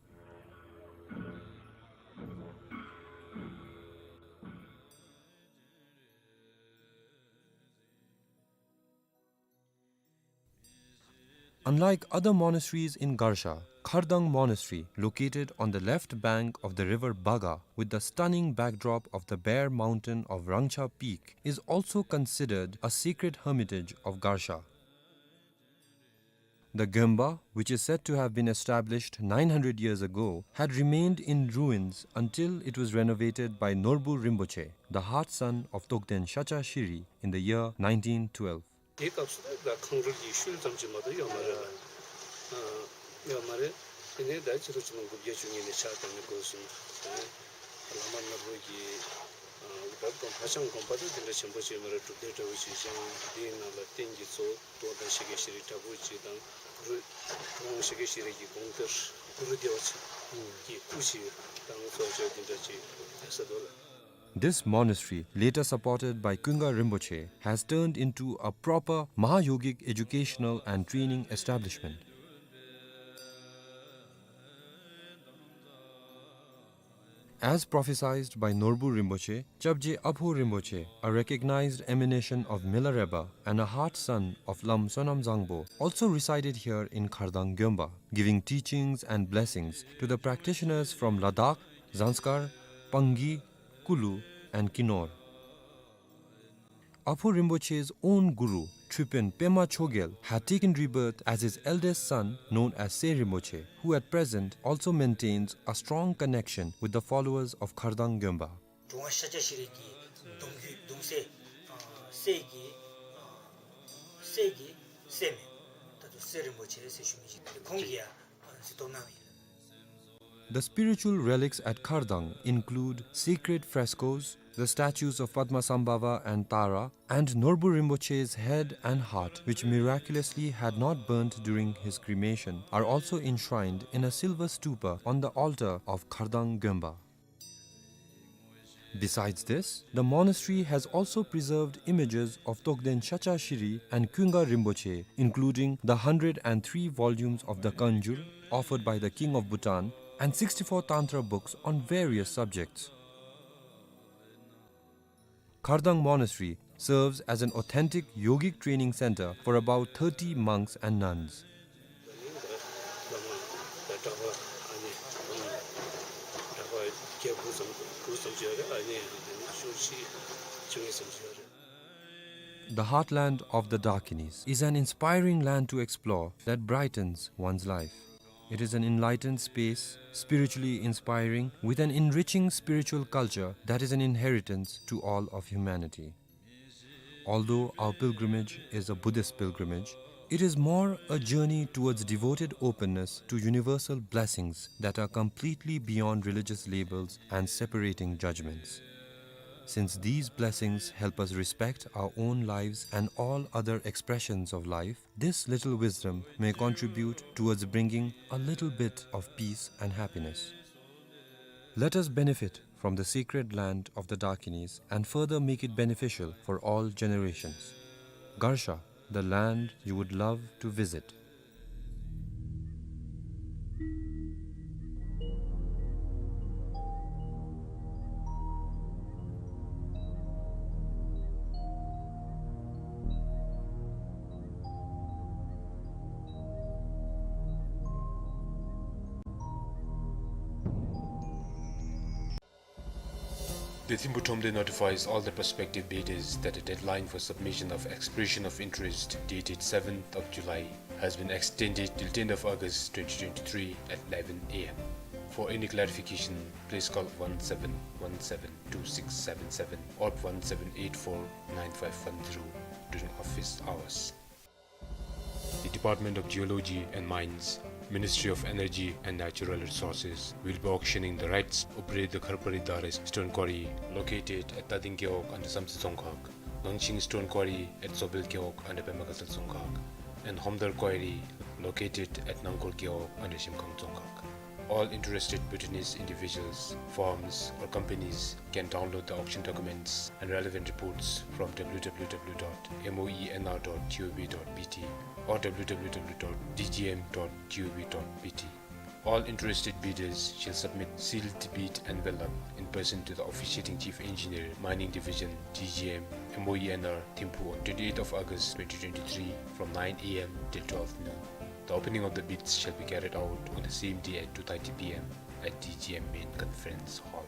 Unlike other monasteries in Garsha, Khardang Monastery, located on the left bank of the river Baga, with the stunning backdrop of the bare mountain of Rangcha Peak, is also considered a sacred hermitage of Garsha. The Gyönba, which is said to have been established nine hundred years ago, had remained in ruins until it was renovated by Norbu Rinpoche, the heart son of Togden Shacha Shiri, in the year nineteen twelve. དེའི་སྐབས་སུ་ད་ཁང་རུལ་གྱི་ཤུལ་ཙམ་ཅིག་མ་གཏོགས་ཡོད་མ་རེད། ཨ་ཡོད་མ་རེད། དེ་ནས་ད་ཕྱི་ལོ་ཆིག་སྟོང་དགུ་བརྒྱ་བཅུ་གཉིས་ནས་ཕྱག་བཏབ་ནས་འགོ་བཟུང་། དེ་ནས་བླ་མ་ནོར་བུ་གིས་ཨ་ད་དགོན་ཧ་ཅང་དགོན་པ་དེ་དེ་འདྲ་ཆེན་པོ་ཅིག་ཡོད་མ་རེད། སྒྲུབ་སྡེ་འདྲ་བོ་ཅིག་བཞེངས། དེའི་ནང་ལ་རྟེན་གྱི་གཙོ་བོ་རྡོ་དང་ཤཱཀྱ་ཤྲཱི་ཕྲ་ཕུང་ཅིག་དང་གུ་རུ་ཁོང་ཤཱཀྱ་ཤྲཱི་གི་དགོངས་གཏེར་གུ་རུ་བདེ་བ་ཅན་གྱི་སྐུ་ཅིག་དང་གཙོ་བོ་དེ་འདྲ་ཅིག་ཡོད་ས་འདུག་ལགས། This monastery, later supported by Kunga Rinpoche, has turned into a proper Mahayogic educational and training establishment. As prophesied by Norbu Rinpoche, Chapje Abho Rinpoche, a recognized emanation of Milarepa and a heart son of Lam Sonam Zangpo, also resided here in Khardang Gyönba, giving teachings and blessings to the practitioners from Ladakh, Zanskar, Pangi, Kulu, and Kinor. Abho Rinpoche's own guru, Tripin Pema Chogyal, had taken rebirth as his eldest son, known as Se Rinpoche, who at present also maintains a strong connection with the followers of Khardang Gyönba. དྲུང་པ་ཤཱཀྱ་ཤྲཱི་གི་གདུང་བརྒྱུད་གདུང་སྲས་ཨ་སྲས་ཀྱི་ཨ་སྲས་ཀྱི་སྲས་མས། ད་ལྟོ་སྲས་རིན་པོ་ཆེ་ཟེར་ཞུ་མི་ཅིག་ཁོང་གིས་ཡང་གཟིགས་རྟོག་གནང་ཡི། The spiritual relics at Khardang include sacred frescoes, the statues of Padmasambhava and Tara, and Norbu Rinpoche's head and heart, which miraculously had not burnt during his cremation, are also enshrined in a silver stupa on the altar of Khardang Gyönba. Besides this, the monastery has also preserved images of Togden Shacha Shiri and Kunga Rinpoche, including the hundred and three volumes of the Kanjur offered by the King of Bhutan and sixty-four Tantra books on various subjects. Khardang Monastery serves as an authentic yogic training center for about thirty monks and nuns. The heartland of the Dakinis is an inspiring land to explore that brightens one's life. It is an enlightened space, spiritually inspiring, with an enriching spiritual culture that is an inheritance to all of humanity. Although our pilgrimage is a Buddhist pilgrimage, it is more a journey towards devoted openness to universal blessings that are completely beyond religious labels and separating judgments. Since these blessings help us respect our own lives and all other expressions of life, this little wisdom may contribute towards bringing a little bit of peace and happiness. Let us benefit from the sacred land of the Dakinis and further make it beneficial for all generations. Garsha, the land you would love to visit. The Thimphu Thromde notifies all the prospective bidders that the deadline for submission of expression of interest, dated seventh of July, has been extended till tenth of August twenty twenty-three at eleven A M. For any clarification, please call one seven one seven two six seven seven or one seven eight four nine five one zero during office hours. The Department of Geology and Mines, Ministry of Energy and Natural Resources, will be auctioning the rights to operate the Kharpari Dares stone quarry located at Tading Gewog under Samtse Dzongkhag, Ngangching stone quarry at Tsobel Gewog under Pema Gatshel Dzongkhag, and Homdar quarry located at Nangkor Gewog under Shemkhang Dzongkhag. All interested Bhutanese individuals, firms, or companies can download the auction documents and relevant reports from W W W dot M O E N R dot G O V dot B T or W W W dot D G M dot G O V dot B T. All interested bidders shall submit sealed bid envelope in person to the officiating Chief Engineer, Mining Division, D G M, M O E N R, Thimphu on twenty-eighth of August twenty twenty-three from nine A M till twelve noon. The opening of the bids shall be carried out on the same day at two thirty P M at D G M Main Conference Hall.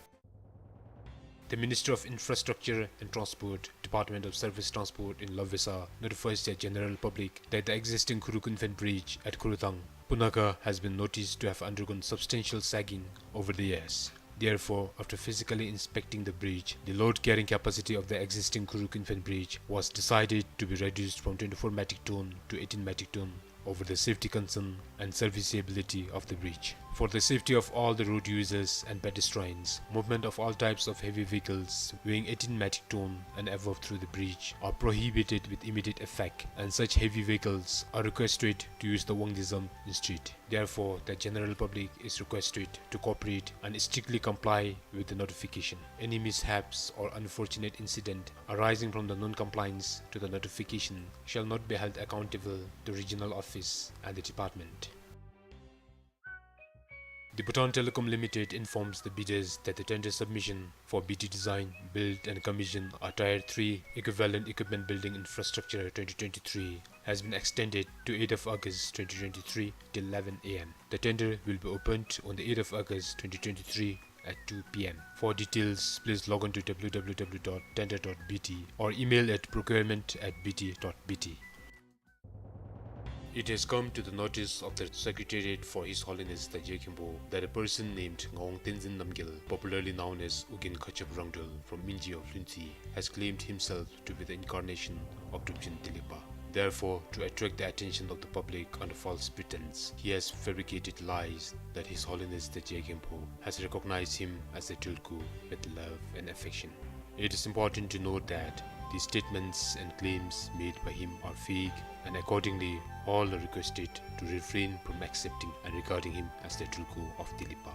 The Ministry of Infrastructure and Transport, Department of Surface Transport in Lobvesa, notifies the general public that the existing Khuruk Infant Bridge at Khurthang, Punakha, has been noticed to have undergone substantial sagging over the years. Therefore, after physically inspecting the bridge, the load carrying capacity of the existing Khuruk Infant Bridge was decided to be reduced from twenty-four metric ton to eighteen metric ton over the safety concern and serviceability of the bridge. For the safety of all the road users and pedestrians, movement of all types of heavy vehicles weighing eighteen metric ton and above through the bridge are prohibited with immediate effect, and such heavy vehicles are requested to use the Wangdue Zam instead. Therefore, the general public is requested to cooperate and strictly comply with the notification. Any mishaps or unfortunate incident arising from the non-compliance to the notification shall not be held accountable to regional office and the department. The Bhutan Telecom Limited informs the bidders that the tender submission for B T Design, Build and Commission a Tier three Equivalent Equipment Building Infrastructure twenty twenty-three has been extended to eighth of August twenty twenty-three till eleven A M. The tender will be opened on the eighth of August twenty twenty-three at two P M. For details, please log on to W W W dot tender dot B T or email at procurement at B T dot B T. It has come to the notice of the Secretariat for His Holiness the Je Khenpo that a person named Ngawang Tenzin Namgyal, popularly known as Ugyen Khatshop Rangdrol from Minji of Lhuentse, has claimed himself to be the incarnation of Drupchen Tilikpa. Therefore, to attract the attention of the public under false pretense, he has fabricated lies that His Holiness the Je Khenpo has recognized him as the Tulku with love and affection. It is important to note that these statements and claims made by him are fake, and accordingly, all are requested to refrain from accepting and regarding him as the Tulku of Tilikpa.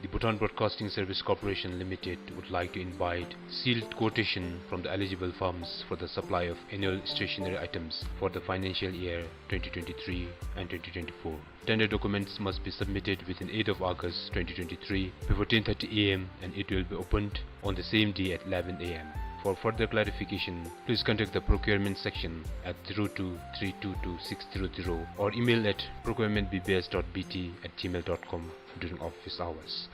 The Bhutan Broadcasting Service Corporation Limited would like to invite sealed quotation from the eligible firms for the supply of annual stationery items for the financial year twenty twenty-three and twenty twenty-four. Tender documents must be submitted within eighth of August twenty twenty-three before ten thirty A M and it will be opened on the same day at eleven A M. For further clarification, please contact the procurement section at zero two three two two six zero zero or email at procurement B B S dot B T at gmail dot com during office hours.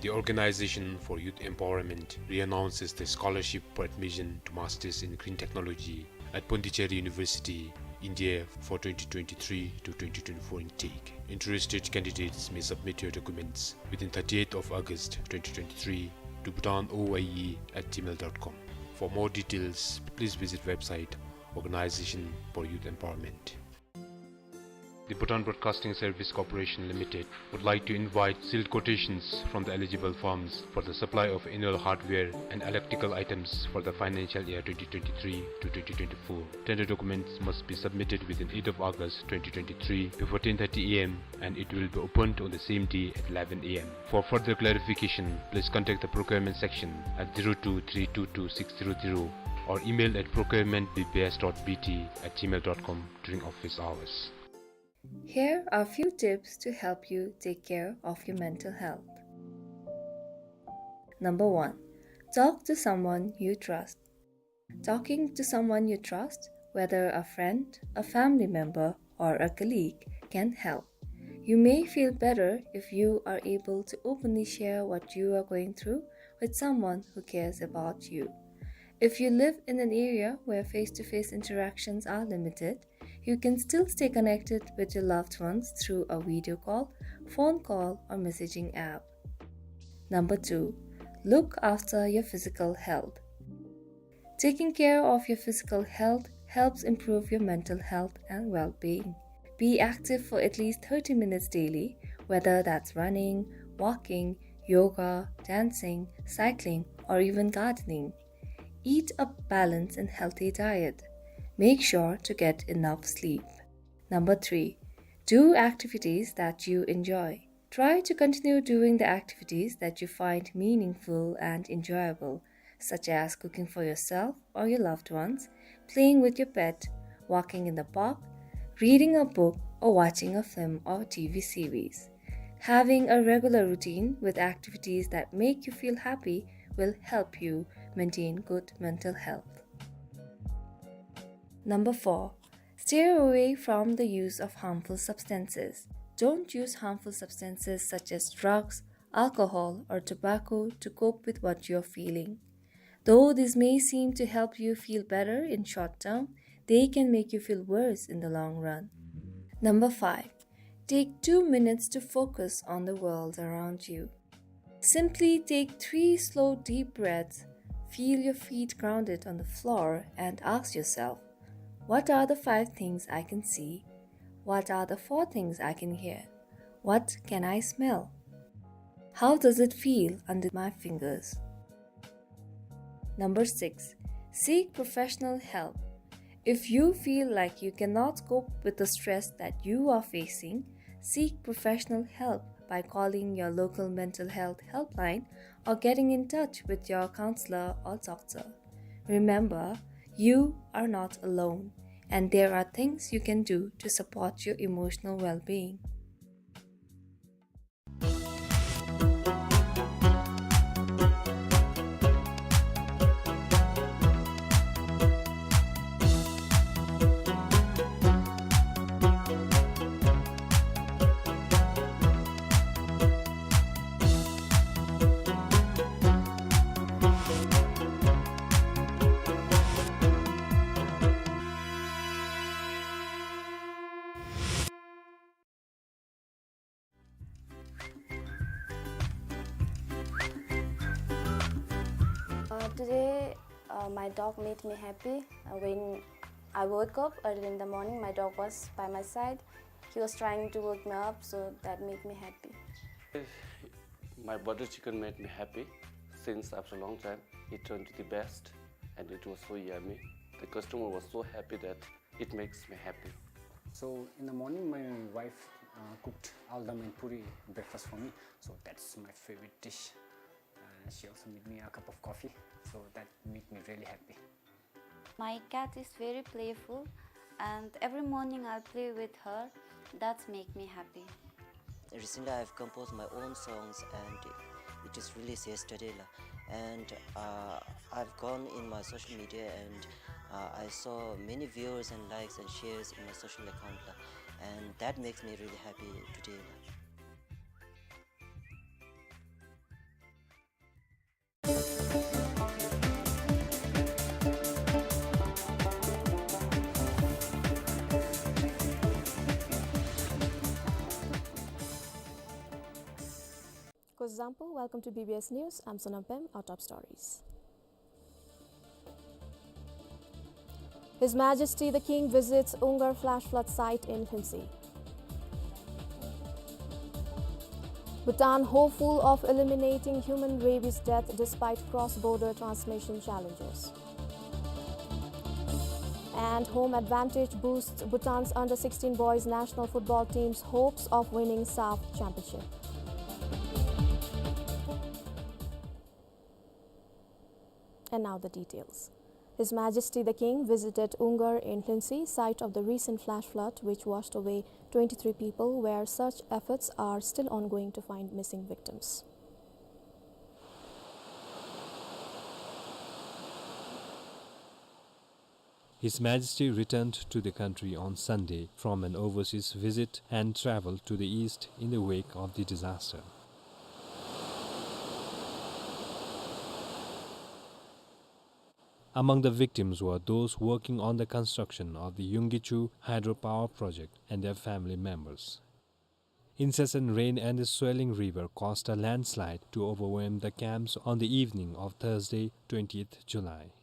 The Organization for Youth Empowerment reannounces the scholarship for admission to Masters in Green Technology at Pondicherry University, India for twenty twenty-three to twenty twenty-four intake. Interested candidates may submit your documents within thirtieth of August twenty twenty-three to bhutan O Y E at gmail dot com. For more details, please visit website Organization for Youth Empowerment. The Bhutan Broadcasting Service Corporation Limited would like to invite sealed quotations from the eligible firms for the supply of annual hardware and electrical items for the financial year twenty twenty-three to twenty twenty-four. Tender documents must be submitted within eighth of August twenty twenty-three before ten thirty A M and it will be opened on the same day at eleven A M. For further clarification, please contact the procurement section at zero two three two two six zero zero or email at procurement B B S dot B T at gmail dot com during office hours. Here are few tips to help you take care of your mental health. Number one, talk to someone you trust. Talking to someone you trust, whether a friend, a family member, or a colleague, can help. You may feel better if you are able to openly share what you are going through with someone who cares about you. If you live in an area where face-to-face interactions are limited, you can still stay connected with your loved ones through a video call, phone call, or messaging app. Number two, look after your physical health. Taking care of your physical health helps improve your mental health and well-being. Be active for at least thirty minutes daily, whether that's running, walking, yoga, dancing, cycling, or even gardening. Eat a balanced and healthy diet. Make sure to get enough sleep. Number three, do activities that you enjoy. Try to continue doing the activities that you find meaningful and enjoyable, such as cooking for yourself or your loved ones, playing with your pet, walking in the park, reading a book, or watching a film or T V series. Having a regular routine with activities that make you feel happy will help you maintain good mental health. Number four, steer away from the use of harmful substances. Don't use harmful substances such as drugs, alcohol, or tobacco to cope with what you're feeling. Though this may seem to help you feel better in short term, they can make you feel worse in the long run. Number five, take two minutes to focus on the world around you. Simply take three slow, deep breaths, feel your feet grounded on the floor, and ask yourself, "What are the five things I can see? What are the four things I can hear? What can I smell? How does it feel under my fingers?" Number six, seek professional help. If you feel like you cannot cope with the stress that you are facing, seek professional help by calling your local mental health helpline or getting in touch with your counselor or doctor. Remember, you are not alone, and there are things you can do to support your emotional well-being. Uh, today, uh, my dog made me happy. Uh, when I woke up early in the morning, my dog was by my side. He was trying to wake me up, so that made me happy. My butter chicken made me happy since after a long time. It turned to the best and it was so yummy. The customer was so happy that it makes me happy. So in the morning, my wife, uh, uh, cooked aldam and puri breakfast for me. So that's my favorite dish. Uh, she also made me a cup of coffee. So that made me really happy. My cat is very playful, and every morning I'll play with her. That's make me happy. Recently, I've composed my own songs, and it is released yesterday, la. And, uh, I've gone in my social media, and, uh, I saw many viewers and likes and shares in my social account, la. And that makes me really happy today, la. Kuzuzangpo, welcome to B B S News. I'm Sonam Pem. Our top stories. His Majesty the King visits Ungar flash flood site in Lhuentse. Bhutan hopeful of eliminating human rabies death despite cross-border transmission challenges. And home advantage boosts Bhutan's under sixteen boys national football team's hopes of winning SAFF championship. And now the details. His Majesty the King visited Ungar in Lhuentse, site of the recent flash flood which washed away twenty-three people, where search efforts are still ongoing to find missing victims. His Majesty returned to the country on Sunday from an overseas visit and traveled to the east in the wake of the disaster. Among the victims were those working on the construction of the Yungkichu hydropower project and their family members. Incessant rain and the swelling river caused a landslide to overwhelm the camps on the evening of Thursday, twentieth July.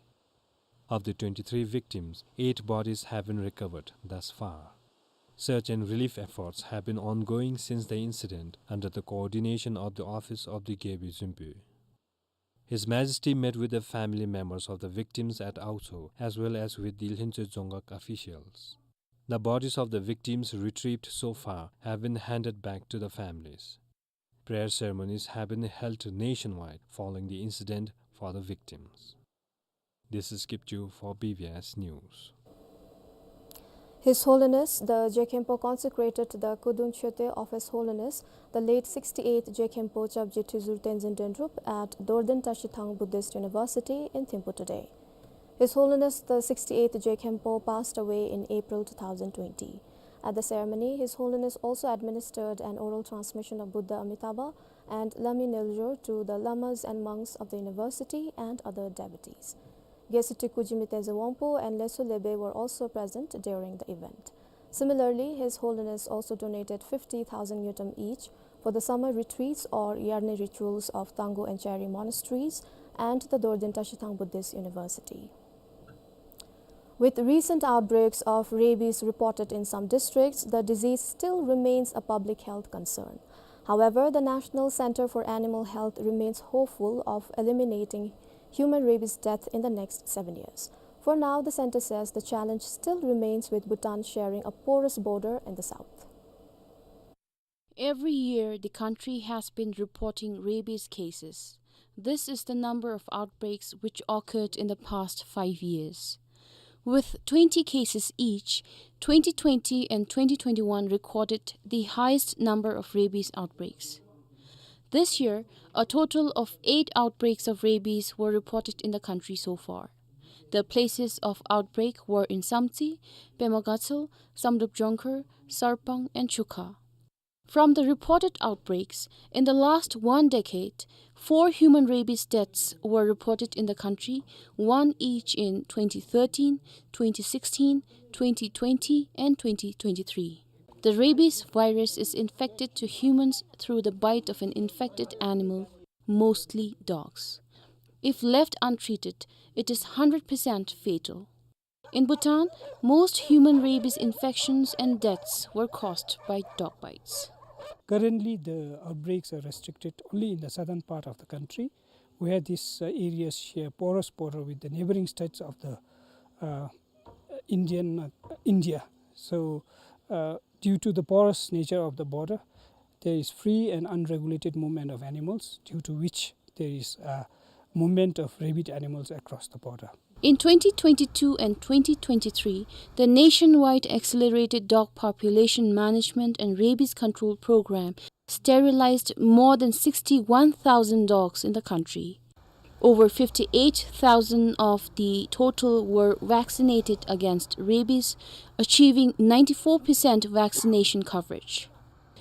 Of the twenty-three victims, eight bodies have been recovered thus far. Search and relief efforts have been ongoing since the incident under the coordination of the office of the Gyalpo Rinpo. His Majesty met with the family members of the victims at Aotho as well as with the Lhuentse Dzongkhag officials. The bodies of the victims retrieved so far have been handed back to the families. Prayer ceremonies have been held nationwide following the incident for the victims. This is Kipchu for B B S News. His Holiness the Je Khenpo consecrated the Kudung Chote of His Holiness the late sixty-eighth Je Khenpo Chapje Tizul Tenzin Dendrup at Dorden Tashithang Buddhist University in Thimphu today. His Holiness the sixty-eighth Je Khenpo passed away in April two thousand twenty. At the ceremony, His Holiness also administered an oral transmission of Buddha Amitabha and Lami Neljor to the lamas and monks of the university and other devotees. Gesiti Kujimi Teze Wangpo and Leso Lebe were also present during the event. Similarly, His Holiness also donated fifty thousand ngultrum each for the summer retreats or Yarnyi rituals of Tanggu and Chari monasteries and the Dorden Tashithang Buddhist University. With recent outbreaks of rabies reported in some districts, the disease still remains a public health concern. However, the National Center for Animal Health remains hopeful of eliminating human rabies death in the next seven years. For now, the center says the challenge still remains with Bhutan sharing a porous border in the south. Every year, the country has been reporting rabies cases. This is the number of outbreaks which occurred in the past five years. With twenty cases each, twenty twenty and twenty twenty-one recorded the highest number of rabies outbreaks. This year, a total of eight outbreaks of rabies were reported in the country so far. The places of outbreak were in Samtse, Pema Gatshel, Samdrup Jongkhar, Sarpang, and Chukha. From the reported outbreaks, in the last one decade, four human rabies deaths were reported in the country, one each in twenty thirteen, twenty sixteen, twenty twenty, and twenty twenty-three. The rabies virus is infected to humans through the bite of an infected animal, mostly dogs. If left untreated, it is hundred percent fatal. In Bhutan, most human rabies infections and deaths were caused by dog bites. Currently, the outbreaks are restricted only in the southern part of the country, where these, uh, areas share porous border with the neighboring states of the, uh, Indian, uh, India. So, uh, Due to the porous nature of the border, there is free and unregulated movement of animals, due to which there is a movement of rabid animals across the border. In twenty twenty-two and twenty twenty-three, the nationwide Accelerated Dog Population Management and Rabies Control Program sterilized more than sixty-one thousand dogs in the country. Over fifty-eight thousand of the total were vaccinated against rabies, achieving ninety-four percent vaccination coverage.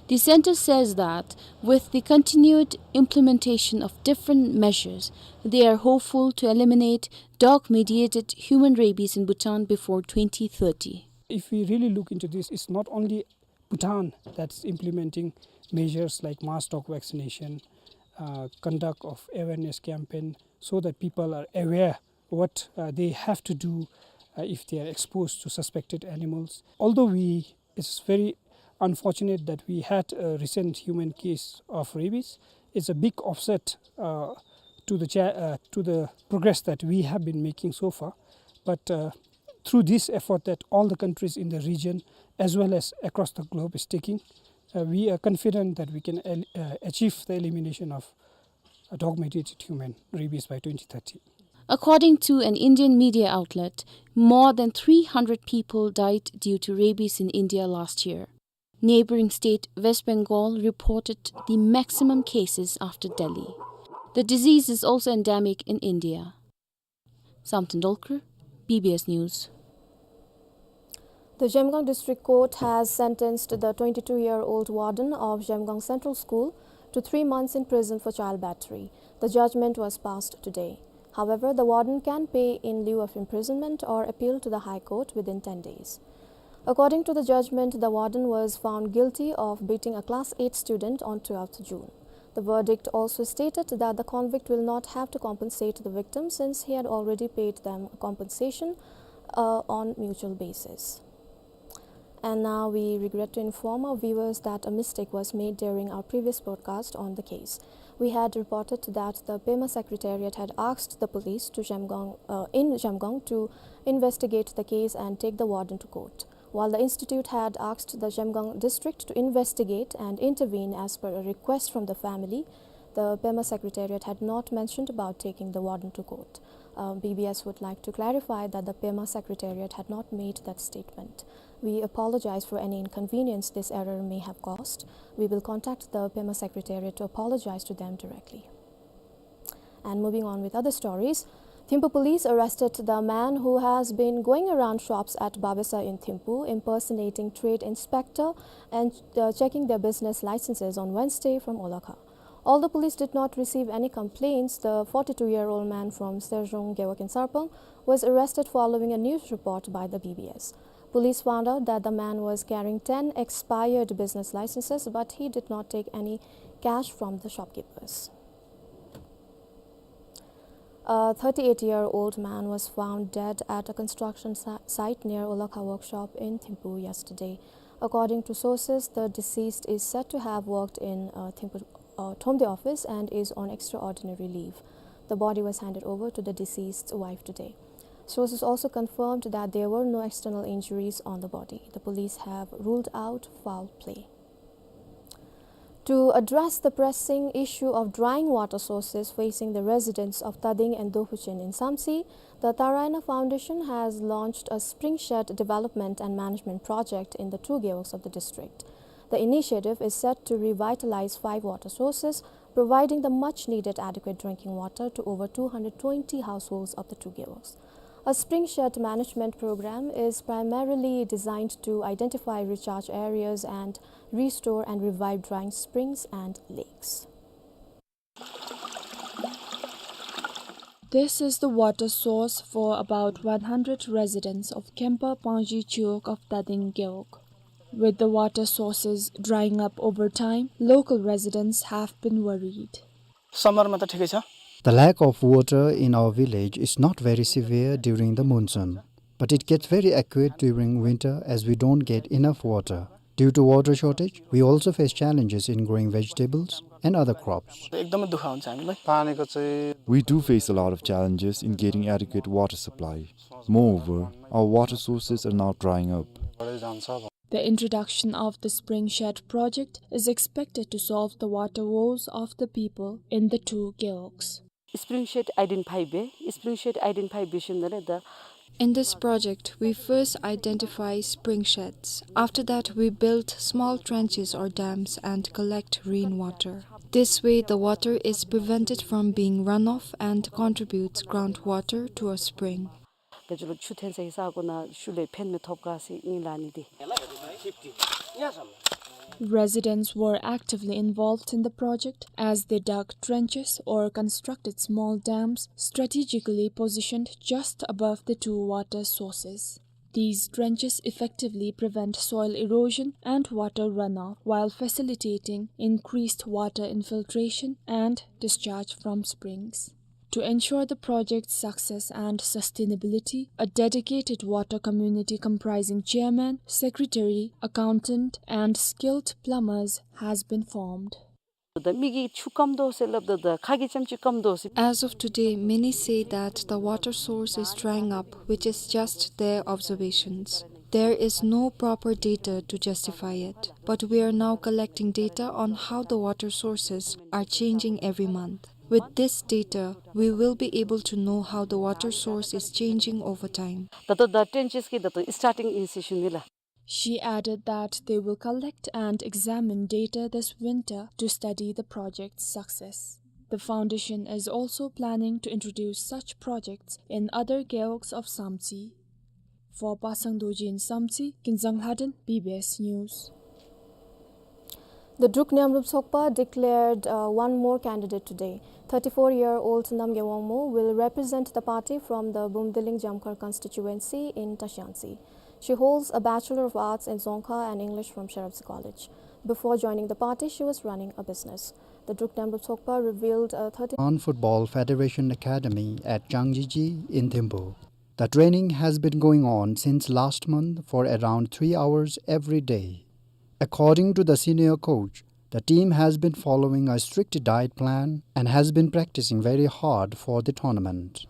The center says that with the continued implementation of different measures, they are hopeful to eliminate dog-mediated human rabies in Bhutan before twenty thirty. If we really look into this, it's not only Bhutan that's implementing measures like mass dog vaccination, uh, conduct of awareness campaign, so that people are aware what, uh, they have to do, uh, if they are exposed to suspected animals. Although we, it's very unfortunate that we had a recent human case of rabies, it's a big offset, uh, to the cha-, uh, to the progress that we have been making so far. But, uh, through this effort that all the countries in the region as well as across the globe is taking, uh, we are confident that we can el-, uh, achieve the elimination of, uh, dog-mediated human rabies by twenty thirty. According to an Indian media outlet, more than three hundred people died due to rabies in India last year. Neighboring state West Bengal reported the maximum cases after Delhi. The disease is also endemic in India. Samten Dolkar, B B S News. The Zhemgang District Court has sentenced the twenty-two-year-old warden of Zhemgang Central School to three months in prison for child battery. The judgment was passed today. However, the warden can pay in lieu of imprisonment or appeal to the High Court within ten days. According to the judgment, the warden was found guilty of beating a class eight student on twelfth June. The verdict also stated that the convict will not have to compensate the victim since he had already paid them compensation, uh, on mutual basis. And now we regret to inform our viewers that a mistake was made during our previous broadcast on the case. We had reported that the Pema Secretariat had asked the police to Zhemgang, uh, in Zhemgang to investigate the case and take the warden to court, while the institute had asked the Zhemgang district to investigate and intervene as per a request from the family. The Pema Secretariat had not mentioned about taking the warden to court. Uh, B B S would like to clarify that the Pema Secretariat had not made that statement. We apologize for any inconvenience this error may have caused. We will contact the Pema Secretariat to apologize to them directly. And moving on with other stories, Thimphu police arrested the man who has been going around shops at Babesa in Thimphu, impersonating trade inspector and, uh, checking their business licenses on Wednesday from Olakha. Although police did not receive any complaints, the forty-two-year-old man from Serjong Gewog in Sarpang was arrested following a news report by the B B S. Police found out that the man was carrying ten expired business licenses, but he did not take any cash from the shopkeepers. A thirty-eight-year-old man was found dead at a construction si-, site near Olakha workshop in Thimphu yesterday. According to sources, the deceased is said to have worked in, uh, Thimphu, uh, Thromde office and is on extraordinary leave. The body was handed over to the deceased's wife today. Sources also confirmed that there were no external injuries on the body. The police have ruled out foul play. To address the pressing issue of drying water sources facing the residents of Tading and Dohuchen in Samtse, the Taraina Foundation has launched a spring shed development and management project in the two gewogs of the district. The initiative is set to revitalize five water sources, providing the much needed adequate drinking water to over two hundred twenty households of the two gewogs. A spring shed management program is primarily designed to identify recharge areas and restore and revive drying springs and lakes. This is the water source for about one hundred residents of Khenpa Pangzhi Chiwog of Tading Gewog. With the water sources drying up over time, local residents have been worried. समरमा त ठिकै छ। The lack of water in our village is not very severe during the monsoon, but it gets very acute during winter as we don't get enough water. Due to water shortage, we also face challenges in growing vegetables and other crops. एकदमै दुःख हुन्छ हामीलाई। पानीको चाहिँ We do face a lot of challenges in getting adequate water supply. Moreover, our water sources are now drying up. बढेर जान्छ। The introduction of the spring shed project is expected to solve the water woes of the people in the two gewogs. Spring shed identify be, spring shed identify be shim nare da. In this project, we first identify spring sheds. After that, we build small trenches or dams and collect rainwater. This way, the water is prevented from being runoff and contributes groundwater to a spring. Kachilo chu then sa isa ko na shu le phen me thop ka si in la ni de. Residents were actively involved in the project as they dug trenches or constructed small dams strategically positioned just above the two water sources. These trenches effectively prevent soil erosion and water runoff while facilitating increased water infiltration and discharge from springs. To ensure the project's success and sustainability, a dedicated water community comprising chairman, secretary, accountant, and skilled plumbers has been formed. Da mi ki chu kam do se lab da da, kha ki cham chi kam do se. As of today, many say that the water source is drying up, which is just their observations. There is no proper data to justify it, but we are now collecting data on how the water sources are changing every month. With this data, we will be able to know how the water source is changing over time. Da da da trenches ki da da starting in session ni la. She added that they will collect and examine data this winter to study the project's success. The foundation is also planning to introduce such projects in other gewogs of Samtse. For Pasang Dorji in Samtse, Kinzang Lhaden, B B S News. The Druk Nyamrup Sokpa declared, uh, one more candidate today. Thirty-four-year-old Namgay Wangmo will represent the party from the Bumdiling Jamkhar constituency in Tashiangtse. She holds a Bachelor of Arts in Dzongkha and English from Sherabzi College. Before joining the party, she was running a business. The Druk Nyamrup Sokpa revealed a thirty Bhutan Football Federation Academy at Jangjiji in Thimphu. The training has been going on since last month for around three hours every day. According to the senior coach, the team has been following a strict diet plan and has been practicing very hard for the tournament.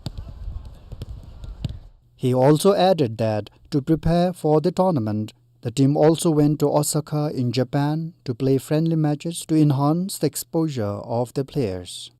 He also added that to prepare for the tournament, the team also went to Osaka in Japan to play friendly matches to enhance the exposure of the players.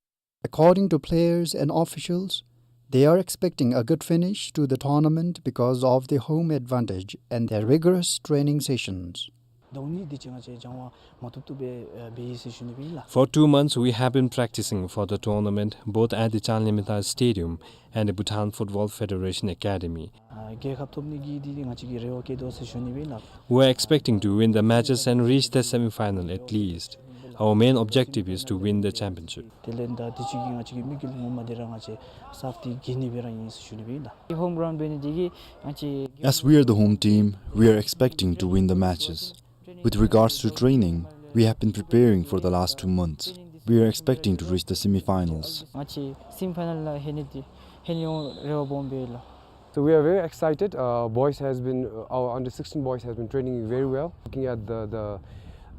According to players and officials, they are expecting a good finish to the tournament because of the home advantage and their rigorous training sessions. ཟླཝ་གཉིས་དེ་ཅིག་ང་བཅས་སྦྱང་བ་མ་ཐུབ་ཐུབ་སྦེ་འབད་ཡི་ཟེར་ཞུ་ནི་སྦེ་ཨིན་ལགས། For two months, we have been practicing for the tournament both at the Changlimithang Stadium and the Bhutan Football Federation Academy. ཨ་རྒྱལ་ཁ་ཐོབ་ནི་གི་དེ་ང་བཅས་ཀྱི་རེ་བ་བསྐྱེད་དོ་ཟེར་ཞུ་ནི་སྦེ་ཨིན་ལགས། We are expecting to win the matches and reach the semi-final at least. Our main objective is to win the championship. དེ་ལས་ད་དེ་ཅིག་གི་ང་བཅས་ཀྱི་དམིགས་ཡུལ་ངོ་མ་དེ་ར་ང་བཅས་གསརཔ་དེ་རྒྱལ་ནི་སྦེ་ར་ཨིན་ཟེར་ཞུ་ནི་སྦེ་ཨིན་ལགས། ཧོམ་གྲའུནཌ་འབད་ནི་དེ་གིས་ང་བཅས། As we are the home team, we are expecting to win the matches. With regards to training, we have been preparing for the last two months. We are expecting to reach the semi-finals. ང་བཅས་སེ་མི་ཕའི་ནཱལ་ལུ་ལྷོད་ནི་དེ་ལྷོད་ནི་ཡོད་རེ་བ་སྦོམ་སྦེ་ལགས། So we are very excited. Uh, boys has been, uh, our under sixteen boys has been training very well. Looking at the, the,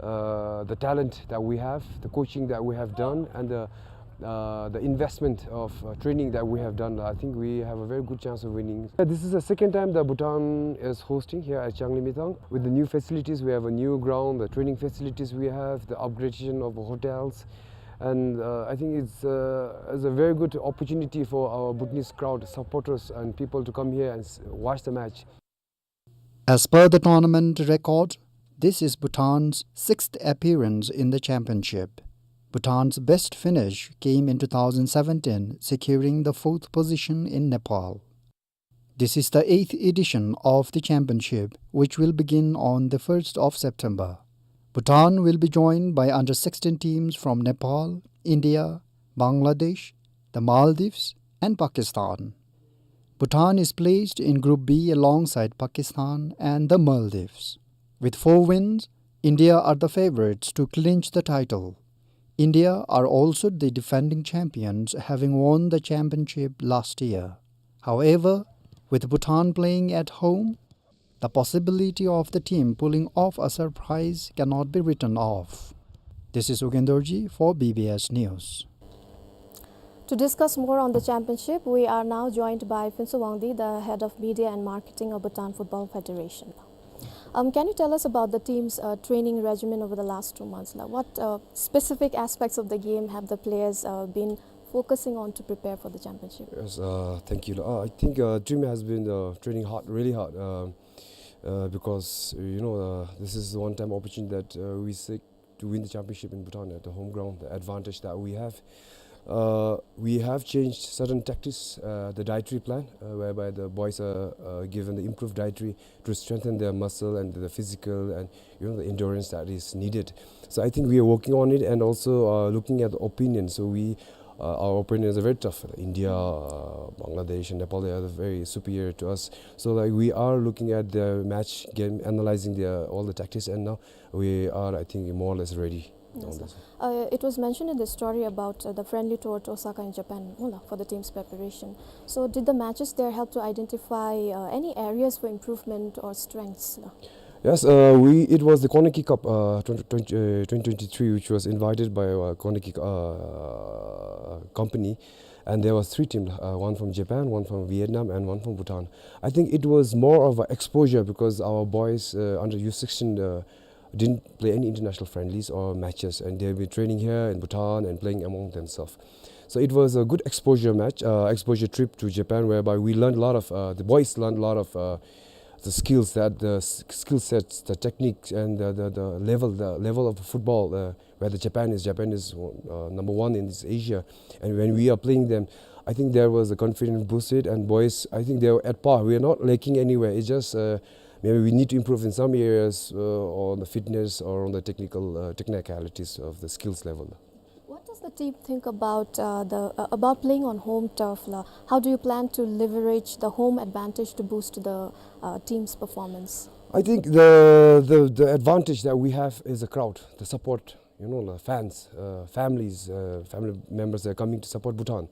uh, the talent that we have, the coaching that we have done, and the, uh, the investment of, uh, training that we have done, I think we have a very good chance of winning. Yeah, this is the second time that Bhutan is hosting here at Changlimithang. With the new facilities, we have a new ground, the training facilities we have, the upgradation of the hotels, and, uh, I think it's, uh, it's a very good opportunity for our Bhutanese crowd, supporters, and people to come here and s-, watch the match. As per the tournament record, this is Bhutan's sixth appearance in the championship. Bhutan's best finish came in two thousand seventeen, securing the fourth position in Nepal. This is the eighth edition of the championship, which will begin on the first of September. Bhutan will be joined by under sixteen teams from Nepal, India, Bangladesh, the Maldives, and Pakistan. Bhutan is placed in Group B alongside Pakistan and the Maldives. With four wins, India are the favorites to clinch the title. India are also the defending champions, having won the championship last year. However, with Bhutan playing at home, the possibility of the team pulling off a surprise cannot be written off. This is Ugen Dorji for B B S News. To discuss more on the championship, we are now joined by Phuntsho Wangdi, the head of media and marketing of Bhutan Football Federation. Um, can you tell us about the team's, uh, training regimen over the last two months? Like, what, uh, specific aspects of the game have the players, uh, been focusing on to prepare for the championship? Yes, uh, thank you. Uh, I think, uh, team has been, uh, training hard, really hard, uh, uh, because, uh, you know, uh, this is the one-time opportunity that, uh, we seek to win the championship in Bhutan at the home ground, the advantage that we have. Uh, we have changed certain tactics, uh, the dietary plan, uh, whereby the boys are, uh, given the improved dietary to strengthen their muscle and the physical and, you know, the endurance that is needed. So I think we are working on it and also, uh, looking at the opponents. So we, uh, our opponents are very tough. India, uh, Bangladesh, and Nepal, they are very superior to us. So, like, we are looking at the match game, analyzing their, all the tactics, and now we are, I think, more or less ready on this. Yes, sir. Uh, it was mentioned in the story about, uh, the friendly tour to Osaka in Japan, no, for the team's preparation. So did the matches there help to identify, uh, any areas for improvement or strengths, no? Yes, uh, we, it was the Koniki Cup, uh, twenty twenty, uh, twenty twenty-three, which was invited by our Koniki, uh, company. And there was three teams, uh, one from Japan, one from Vietnam, and one from Bhutan. I think it was more of a exposure because our boys, uh, under U sixteen, uh, didn't play any international friendlies or matches, and they've been training here in Bhutan and playing among themselves. So it was a good exposure match, uh, exposure trip to Japan, whereby we learned a lot of, uh, the boys learned a lot of, uh, the skills that the s-, skill sets, the techniques, and the, the, the level, the level of football, uh, where the Japan is, Japan is, uh, number one in this Asia. And when we are playing them, I think there was a confidence boosted, and boys, I think they were at par. We are not lacking anywhere. It's just, uh, maybe we need to improve in some areas, uh, on the fitness or on the technical, uh, technicalities of the skills level. What does the team think about, uh, the, uh, about playing on home turf, la? How do you plan to leverage the home advantage to boost the, uh, team's performance? I think the, the, the advantage that we have is the crowd, the support, you know, the fans, uh, families, uh, family members that are coming to support Bhutan.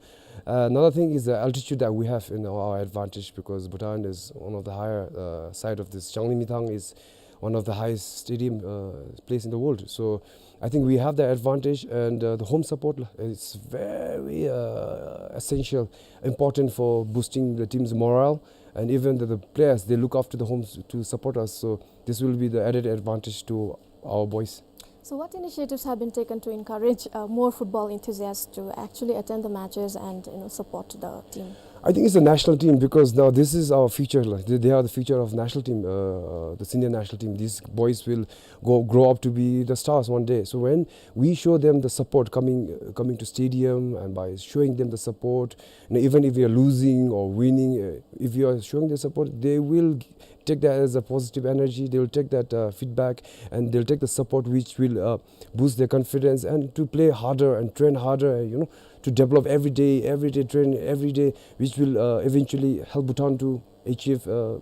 Uh, another thing is the altitude that we have in our advantage, because Bhutan is one of the higher, uh, side of this. Changlimithang is one of the highest stadium, uh, place in the world. So I think we have the advantage, and, uh, the home support, la, is very, uh, essential, important for boosting the team's morale, and even the, the players, they look after the homes to support us. So this will be the added advantage to our boys. So what initiatives have been taken to encourage, uh, more football enthusiasts to actually attend the matches and, you know, support the team? I think it's a national team, because now this is our future, like, they, they are the future of national team, uh, the senior national team. These boys will go, grow up to be the stars one day. So when we show them the support, coming, uh, coming to stadium, and by showing them the support, you know, even if we are losing or winning, uh, if you are showing the support, they will take that as a positive energy. They will take that, uh, feedback, and they'll take the support, which will, uh, boost their confidence and to play harder and train harder, you know, to develop every day, every day train every day, which will, uh, eventually help Bhutan to achieve, uh, uh,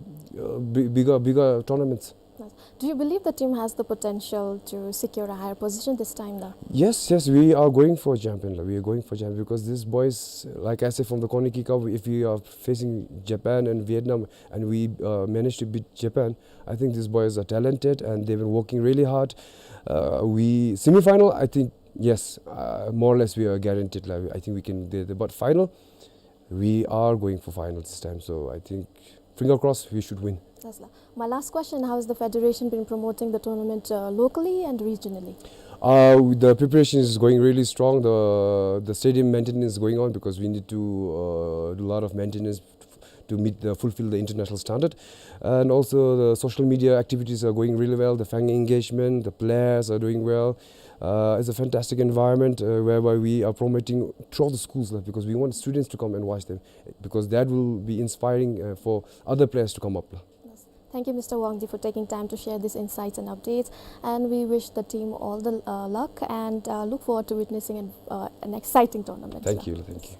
bi-, bigger, bigger tournaments. Nice. Do you believe the team has the potential to secure a higher position this time, though? Yes, yes, we are going for champion, la. We are going for champion because these boys, like I said, from the Koniki Cup, if we are facing Japan and Vietnam and we, uh, manage to beat Japan, I think these boys are talented and they've been working really hard. Uh, we semi-final, I think, yes, uh, more or less we are guaranteed, la. I think we can, the, the, but final, we are going for final this time, so I think, finger crossed, we should win. Yes, la. My last question, how has the federation been promoting the tournament, uh, locally and regionally? Uh, the preparation is going really strong. The, the stadium maintenance is going on because we need to, uh, do a lot of maintenance to meet the, fulfill the international standard. And also the social media activities are going really well. The fan engagement, the players are doing well. Uh, it's a fantastic environment, uh, whereby we are promoting throughout the schools, la, because we want students to come and watch them, because that will be inspiring, uh, for other players to come up, la. Yes. Thank you, Mister Wangdi, for taking time to share these insights and updates. And we wish the team all the, uh, luck and, uh, look forward to witnessing an, uh, an exciting tournament, la. Thank you, thank you.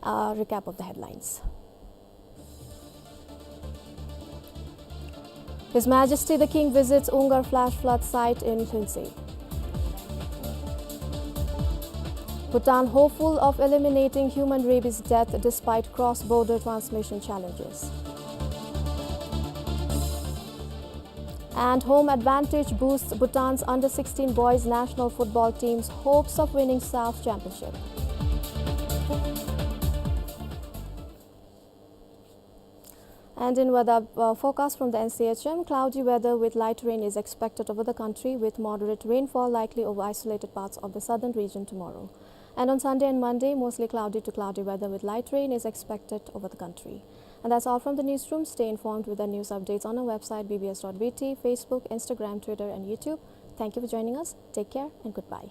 Uh, recap of the headlines. His Majesty the King visits Ungar flash flood site in Lhuentse. Bhutan hopeful of eliminating human rabies death despite cross-border transmission challenges. And home advantage boosts Bhutan's under sixteen boys national football team's hopes of winning SAFF Championship. And in weather, uh, forecast from the N C H M, cloudy weather with light rain is expected over the country, with moderate rainfall likely over isolated parts of the southern region tomorrow. And on Sunday and Monday, mostly cloudy to cloudy weather with light rain is expected over the country. And that's all from the newsroom. Stay informed with the news updates on our website, B B S dot B T, Facebook, Instagram, Twitter, and YouTube. Thank you for joining us. Take care and goodbye.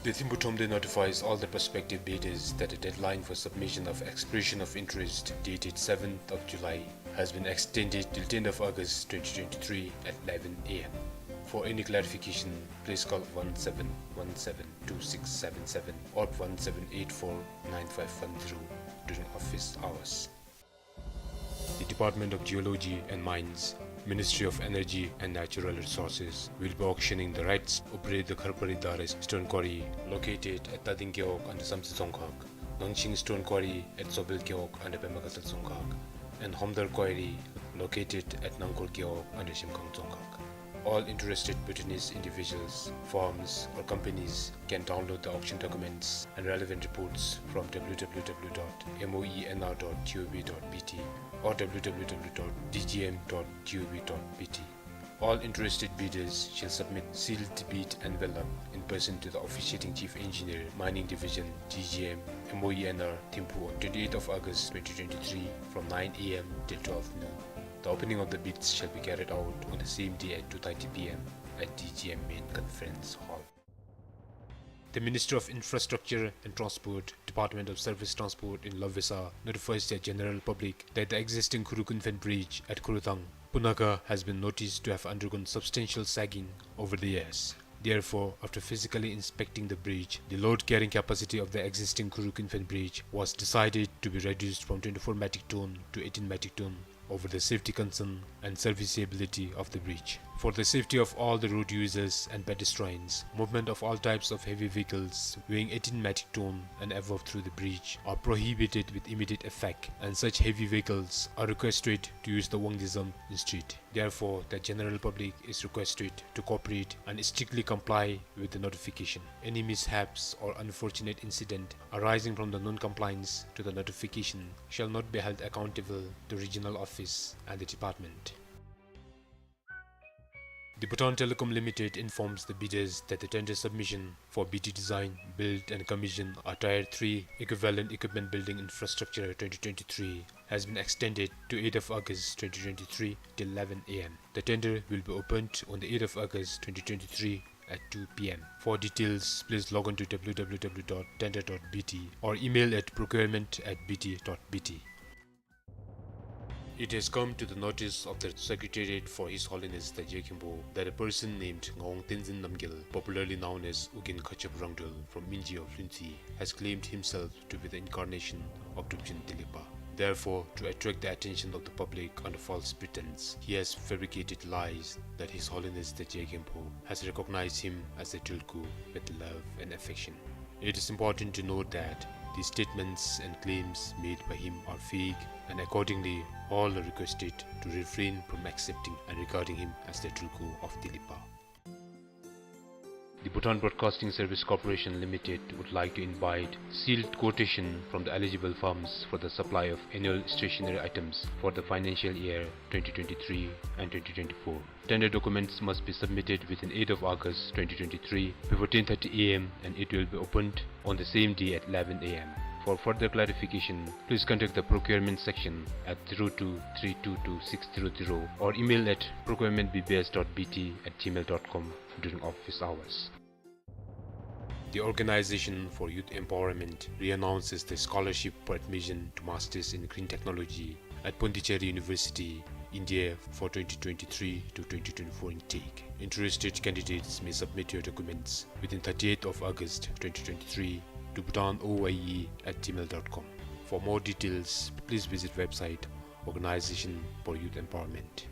The Thimphu Thromde notifies all the prospective bidders that the deadline for submission of expression of interest dated seventh of July has been extended till tenth of August twenty twenty-three at eleven A M. For any clarification, please call one seven one seven two six seven seven or one seven eight four nine five one zero during office hours. The Department of Geology and Mines, Ministry of Energy and Natural Resources, will be auctioning the rights to operate the Kharpari Dare stone quarry located at Tading Gewog under Samtse Tsongkhag, Gangshing stone quarry at Tsobel Gewog under Pema Gatshel Tsongkhag, and Homdar quarry located at Nangkhor Gewog under Shemkhang Tsongkhag. All interested Bhutanese individuals, firms, or companies can download the auction documents and relevant reports from W W W dot M O E N R dot G O V dot B T or W W W dot D G M dot G O V dot B T. All interested bidders shall submit sealed bid envelope in person to the officiating Chief Engineer, Mining Division, D G M, M O E N R, Thimphu on twenty-eighth of August twenty twenty-three from nine A M till twelve noon. The opening of the bids shall be carried out on the same day at two thirty P M at D G M Main Conference Hall. The Ministry of Infrastructure and Transport, Department of Surface Transport in Lobvesa notifies the general public that the existing Khuruk Infant Bridge at Khurthang, Punakha, has been noticed to have undergone substantial sagging over the years. Therefore, after physically inspecting the bridge, the load carrying capacity of the existing Khuruk Infant Bridge was decided to be reduced from twenty-four metric ton to eighteen metric ton over the safety concern and serviceability of the bridge. For the safety of all the road users and pedestrians, movement of all types of heavy vehicles weighing eighteen metric ton and above through the bridge are prohibited with immediate effect, and such heavy vehicles are requested to use the Wangdue Zamtse Street. Therefore, the general public is requested to cooperate and strictly comply with the notification. Any mishaps or unfortunate incident arising from the non-compliance to the notification shall not be held accountable to regional office and the department. The Bhutan Telecom Limited informs the bidders that the tender submission for B T Design, Build and Commission a Tier three Equivalent Equipment Building Infrastructure twenty twenty-three has been extended to eighth of August twenty twenty-three till eleven A M. The tender will be opened on the eighth of August twenty twenty-three at two P M. For details, please log on to W W W dot tender dot B T or email at procurement at B T dot B T. It has come to the notice of the Secretariat for His Holiness the Je Khenpo that a person named Ngawang Tenzin Namgyal, popularly known as Ugyen Khachab Rangdrol from Minji of Lhuentse, has claimed himself to be the incarnation of Drupchen Tilikpa. Therefore, to attract the attention of the public under false pretense, he has fabricated lies that His Holiness the Je Khenpo has recognized him as a tulku with love and affection. It is important to note that these statements and claims made by him are fake, and accordingly, all are requested to refrain from accepting and regarding him as the tulku of Tilikpa. The Bhutan Broadcasting Service Corporation Limited would like to invite sealed quotation from the eligible firms for the supply of annual stationery items for the financial year twenty twenty-three and twenty twenty-four. Tender documents must be submitted within eighth of August twenty twenty-three before ten thirty A M and it will be opened on the same day at eleven A M. For further clarification, please contact the procurement section at zero two three two two six zero zero or email at procurement B B S dot B T at gmail dot com during office hours. The Organization for Youth Empowerment re-announces the scholarship for admission to Masters in Green Technology at Pondicherry University, India for twenty twenty-three to twenty twenty-four intake. Interested candidates may submit your documents within thirtieth of August twenty twenty-three to bhutan O Y E at gmail dot com. For more details, please visit website Organization for Youth Empowerment.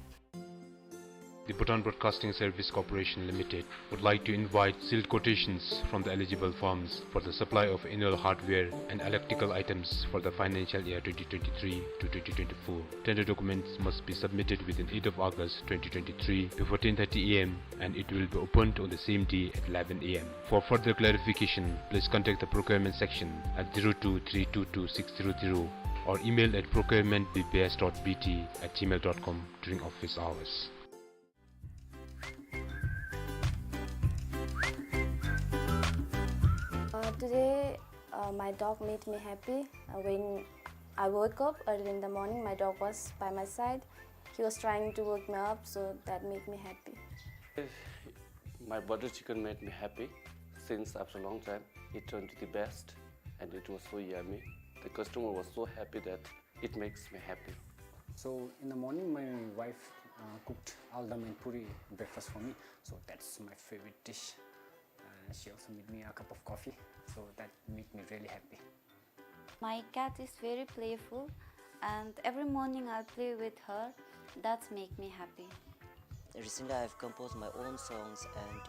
The Bhutan Broadcasting Service Corporation Limited would like to invite sealed quotations from the eligible firms for the supply of annual hardware and electrical items for the financial year twenty twenty-three to twenty twenty-four. Tender documents must be submitted within eighth of August twenty twenty-three before ten thirty A M and it will be opened on the same day at eleven A M. For further clarification, please contact the procurement section at zero two three two two six zero zero or email at procurement B B S dot B T at gmail dot com during office hours. Uh, today, uh, my dog made me happy. Uh, when I woke up early in the morning, my dog was by my side. He was trying to wake me up, so that made me happy. My butter chicken made me happy since after a long time. It turned to the best and it was so yummy. The customer was so happy that it makes me happy. So in the morning, my wife, uh, cooked aldam and puri breakfast for me. So that's my favorite dish. Uh, she also made me a cup of coffee. So that made me really happy. My cat is very playful, and every morning I play with her. That make me happy. Recently, I've composed my own songs, and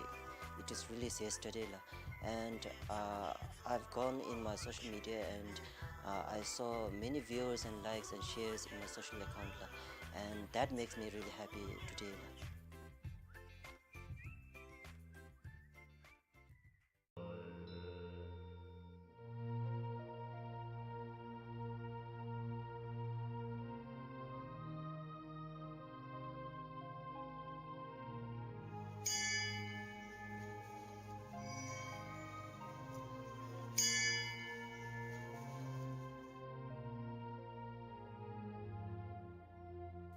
it is released yesterday, la. And, uh, I've gone in my social media, and, uh, I saw many viewers and likes and shares in my social account, la. And that makes me really happy today, la.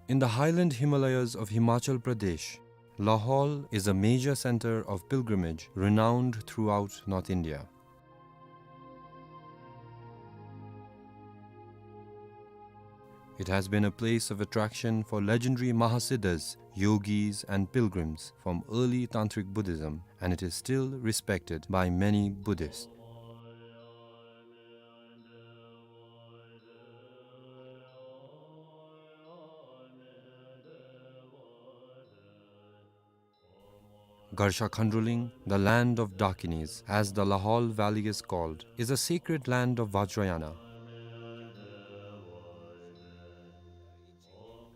In the highland Himalayas of Himachal Pradesh, Lahaul is a major center of pilgrimage renowned throughout North India. It has been a place of attraction for legendary Mahasiddhas, yogis, and pilgrims from early Tantric Buddhism, and it is still respected by many Buddhists. Garsha Khandroling, the land of Dakinis, as the Lahaul Valley is called, is a sacred land of Vajrayana.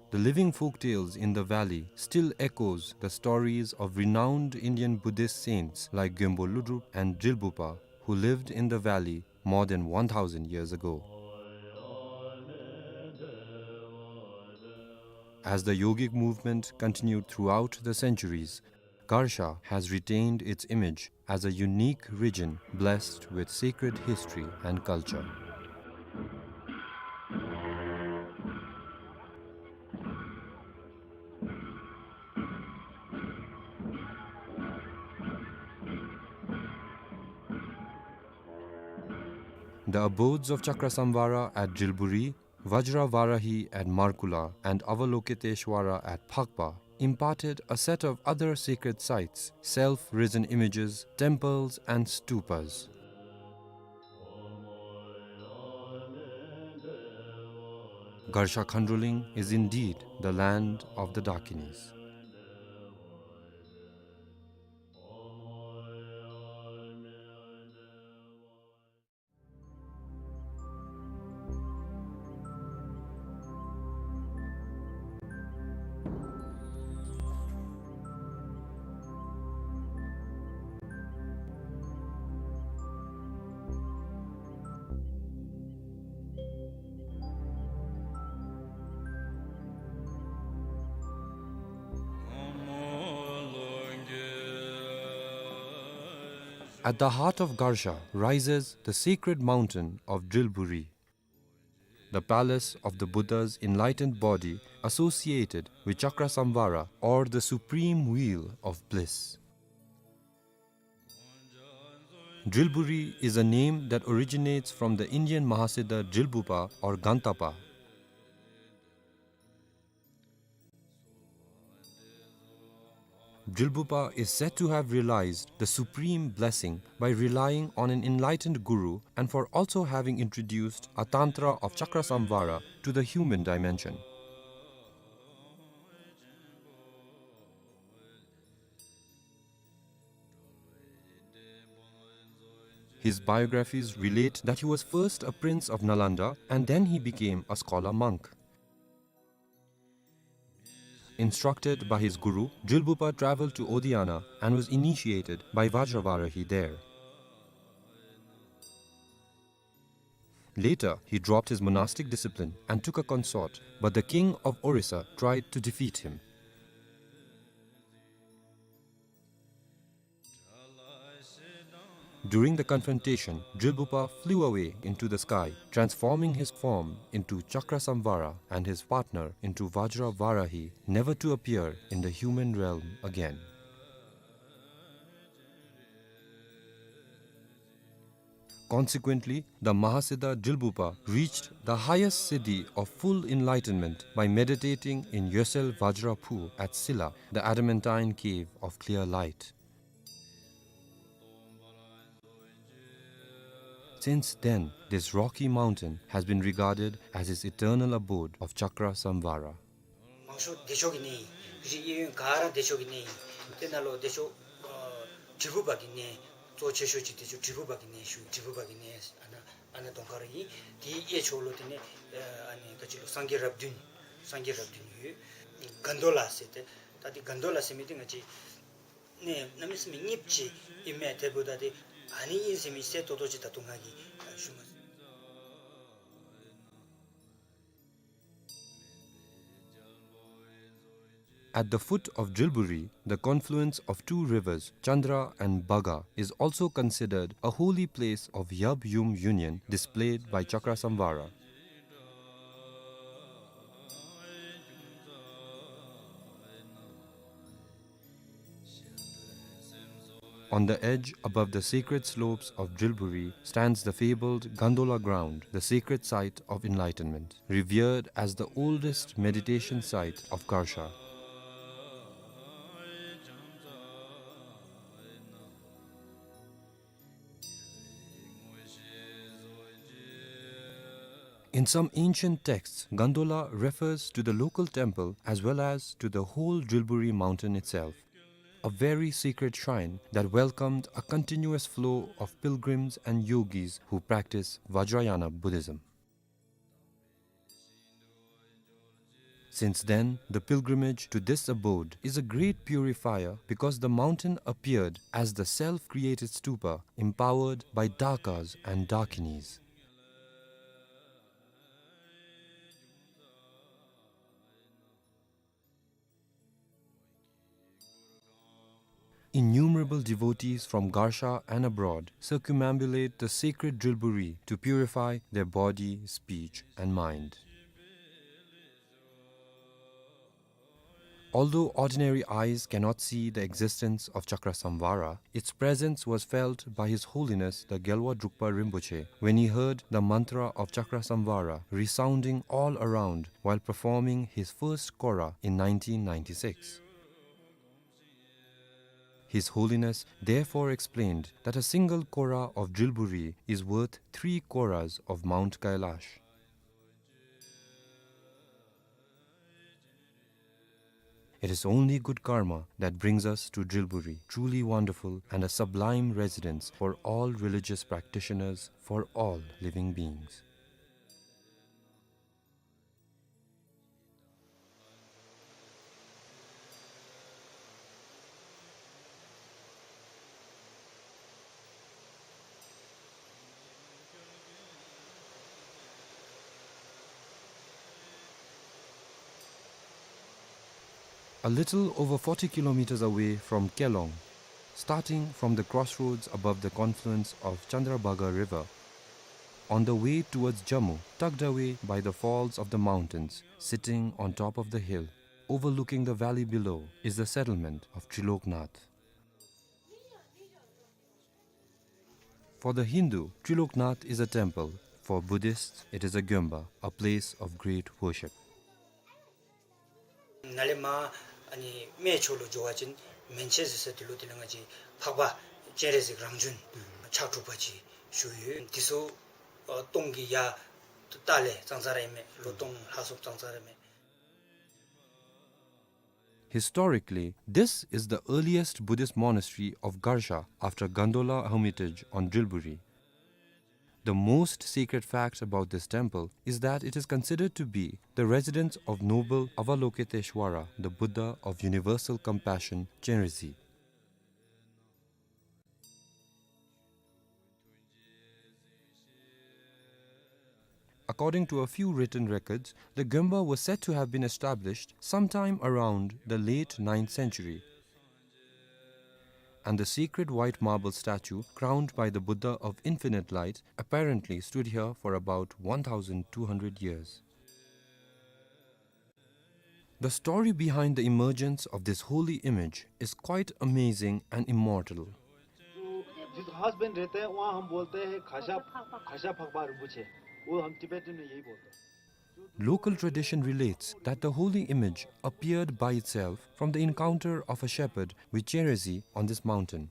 The living folk tales in the valley still echoes the stories of renowned Indian Buddhist saints like Gyalpo Lodrop and Drilbugpa, who lived in the valley more than one thousand years ago. As the yogic movement continued throughout the centuries, Garsha has retained its image as a unique region blessed with sacred history and culture. The abodes of Chakrasamvara at Drilburi, Vajra Varahi at Markula, and Avalokiteshvara at Phakpa imparted a set of other sacred sites, self-risen images, temples, and stupas. Garsha Khandroling is indeed the land of the Dakinis. At the heart of Garsha rises the sacred mountain of Drilburi, the palace of the Buddha's enlightened body, associated with Chakrasamvara, or the supreme wheel of bliss. Drilburi is a name that originates from the Indian Mahasiddha Drilbupa or Gantapa. Drilbupa is said to have realized the supreme blessing by relying on an enlightened guru and for also having introduced a tantra of Chakrasamvara to the human dimension. His biographies relate that he was first a prince of Nalanda and then he became a scholar monk. Instructed by his guru, Drilbupa traveled to Odiyana and was initiated by Vajravarahi there. Later, he dropped his monastic discipline and took a consort, but the king of Orissa tried to defeat him. During the confrontation, Drilbupa flew away into the sky, transforming his form into Chakrasamvara and his partner into Vajravarahi, never to appear in the human realm again. Consequently, the Mahasiddha Drilbupa reached the highest siddhi of full enlightenment by meditating in Yosel Vajraphu at Silla, the adamantine cave of clear light. Since then, this rocky mountain has been regarded as his eternal abode of Chakrasamvara. མང་ཤོས་བདེ་མཆོག་གི་གནས་ཨིན། རིགས་གཡས་གཡོན་ག་ར་བདེ་མཆོག་གི་གནས་ཨིན། དེ་ནང་ལུ་བདེ་མཆོག་ཨ་དྲིལ་བུ་པ་གི་གནས་གཙོ་ཆེ་ཤོས་ཅིག་བདེ་མཆོག་དྲིལ་བུ་པ་གི་གནས་ཞུ། དྲིལ་བུ་པ་གི་གནས་ཨ་ནཱ་ཨ་ནཱ་གདོང་ཁར་ཨིན། དེའི་གཡས་ཕྱོགས་ལུ་དེ་ནས་ཨ་ནི་ག་ཅི་ལོ་སངས་རྒྱས་རབས་བདུན། སངས་རྒྱས་རབས་བདུན་ཡོད། གན་དོ་ལ་ཟེར་ཏེ་ད་དེ་གན་དོ་ལ་ཟེར་མི་དེ་ང་བཅས་གནས་གནམ་མེད་ས་མེད་རྙིངམ་ཅིག་ཨིན་མས། དེ་འབདཝ་ད་དེ་ཨ་ནི་ཨིན་ཟེར་མི་གསལ་ཏོག་ཏོ་ཅིག་ད་ལྟོ་ང་གིས་ཞུ་མ་ཚུགས། At the foot of Drilburi, the confluence of two rivers, Chandra and Bhaga, is also considered a holy place of Yab Yum union displayed by Chakrasamvara. On the edge, above the sacred slopes of Drilburi, stands the fabled Gandola ground, the sacred site of enlightenment, revered as the oldest meditation site of Garsha. In some ancient texts, Gandola refers to the local temple as well as to the whole Drilburi mountain itself, a very sacred shrine that welcomed a continuous flow of pilgrims and yogis who practice Vajrayana Buddhism. Since then, the pilgrimage to this abode is a great purifier because the mountain appeared as the self-created stupa empowered by Dakas and Dakinis. Innumerable devotees from Garsha and abroad circumambulate the sacred Drilburi to purify their body, speech, and mind. Although ordinary eyes cannot see the existence of Chakrasamvara, its presence was felt by His Holiness the Gyalwa Drukpa Rinpoche when he heard the mantra of Chakrasamvara resounding all around while performing his first Kora in nineteen ninety-six. His Holiness therefore explained that a single Kora of Drilburi is worth three Koras of Mount Kailash. It is only good karma that brings us to Drilburi, truly wonderful and a sublime residence for all religious practitioners, for all living beings. A little over forty kilometers away from Kelong, Starting from the crossroads above the confluence of Chandrabhaga River, on the way towards Jammu, tucked away by the falls of the mountains, sitting on top of the hill, overlooking the valley below, is the settlement of Triloknath. For the Hindu, Triloknath is a temple. For Buddhists, it is a gyomba, a place of great worship. ནཱ་ལས་མར་ཨ་ནི་སྨད་ཕྱོགས་ལུ་འགྱོ་བ་ཅིན་མན་ཆད་ཟེར་ས་དེ་ལུ་དེ་ལས་ང་བཅས་འཕགས་པ་སྤྱན་རས་གཟིགས་རང་བྱོན་ཕྱག་དྲུག་པ་ཅིག་བཞུགས་ཡོད། དེ་ཚུ་ཨ་སྟོང་གི་ཡ་ཏ་ལས་ཙང་ཙ་ར་ཨིན་མས། ལོ་སྟོང་ལྷག་སོངམ་ཙང་ཙ་ར་ཨིན་མས། Historically, this is the earliest Buddhist monastery of Garsha after Gandola Hermitage on Drilburi. The most sacred fact about this temple is that it is considered to be the residence of noble Avalokiteshvara, the Buddha of universal compassion, Chenrezig. According to a few written records, the gyomba was said to have been established sometime around the late ninth century, and the sacred white marble statue crowned by the Buddha of Infinite Light apparently stood here for about one thousand two hundred years. The story behind the emergence of this holy image is quite amazing and immortal. जो जिस घास बन रहता है, वहाँ हम बोलते हैं खासा, खासा फकबा रिंपोछे। वो हम तिब्बतन में यही बोलते हैं। Local tradition relates that the holy image appeared by itself from the encounter of a shepherd with Chenrezig on this mountain.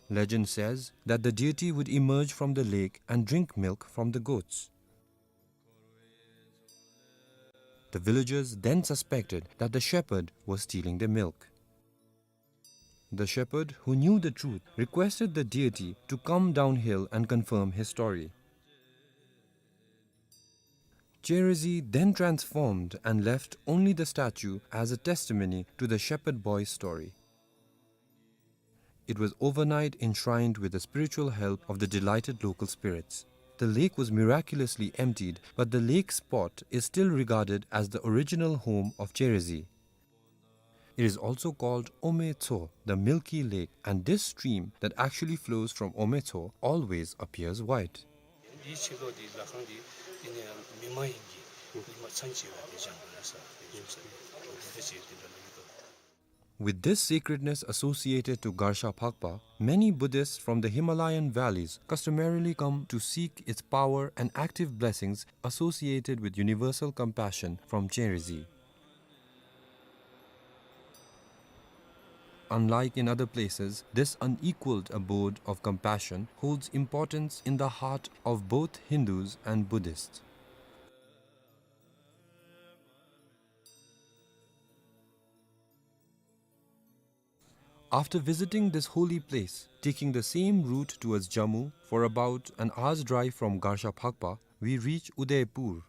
Legend says that the deity would emerge from the lake and drink milk from the goats. The villagers then suspected that the shepherd was stealing their milk. The shepherd, who knew the truth, requested the deity to come downhill and confirm his story. Chenrezig then transformed and left only the statue as a testimony to the shepherd boy's story. It was overnight enshrined with the spiritual help of the delighted local spirits. The lake was miraculously emptied, but the lake spot is still regarded as the original home of Chenrezig. It is also called Ometso, the milky lake, and this stream that actually flows from Ometso always appears white. འདི་ཕྱི་ལོགས་འདི་ལྷ་ཁང་འདི་འདི་ནི་མི་མ་ཡིན་གྱི་མི་མ་ཚན་ཆེ་བ་འདི་བཞེངས་པ་རེད་ཟེར་འདི་བཞུགས་ས་འདི་འདི་འདྲ་ལ་ཡོད་དོ། With this sacredness associated to Garsha Phakpa, many Buddhists from the Himalayan valleys customarily come to seek its power and active blessings associated with universal compassion from Chenrezig. Unlike in other places, this unequaled abode of compassion holds importance in the heart of both Hindus and Buddhists. After visiting this holy place, taking the same route towards Jammu for about an hour's drive from Garsha Phakpa, we reach Udaipur.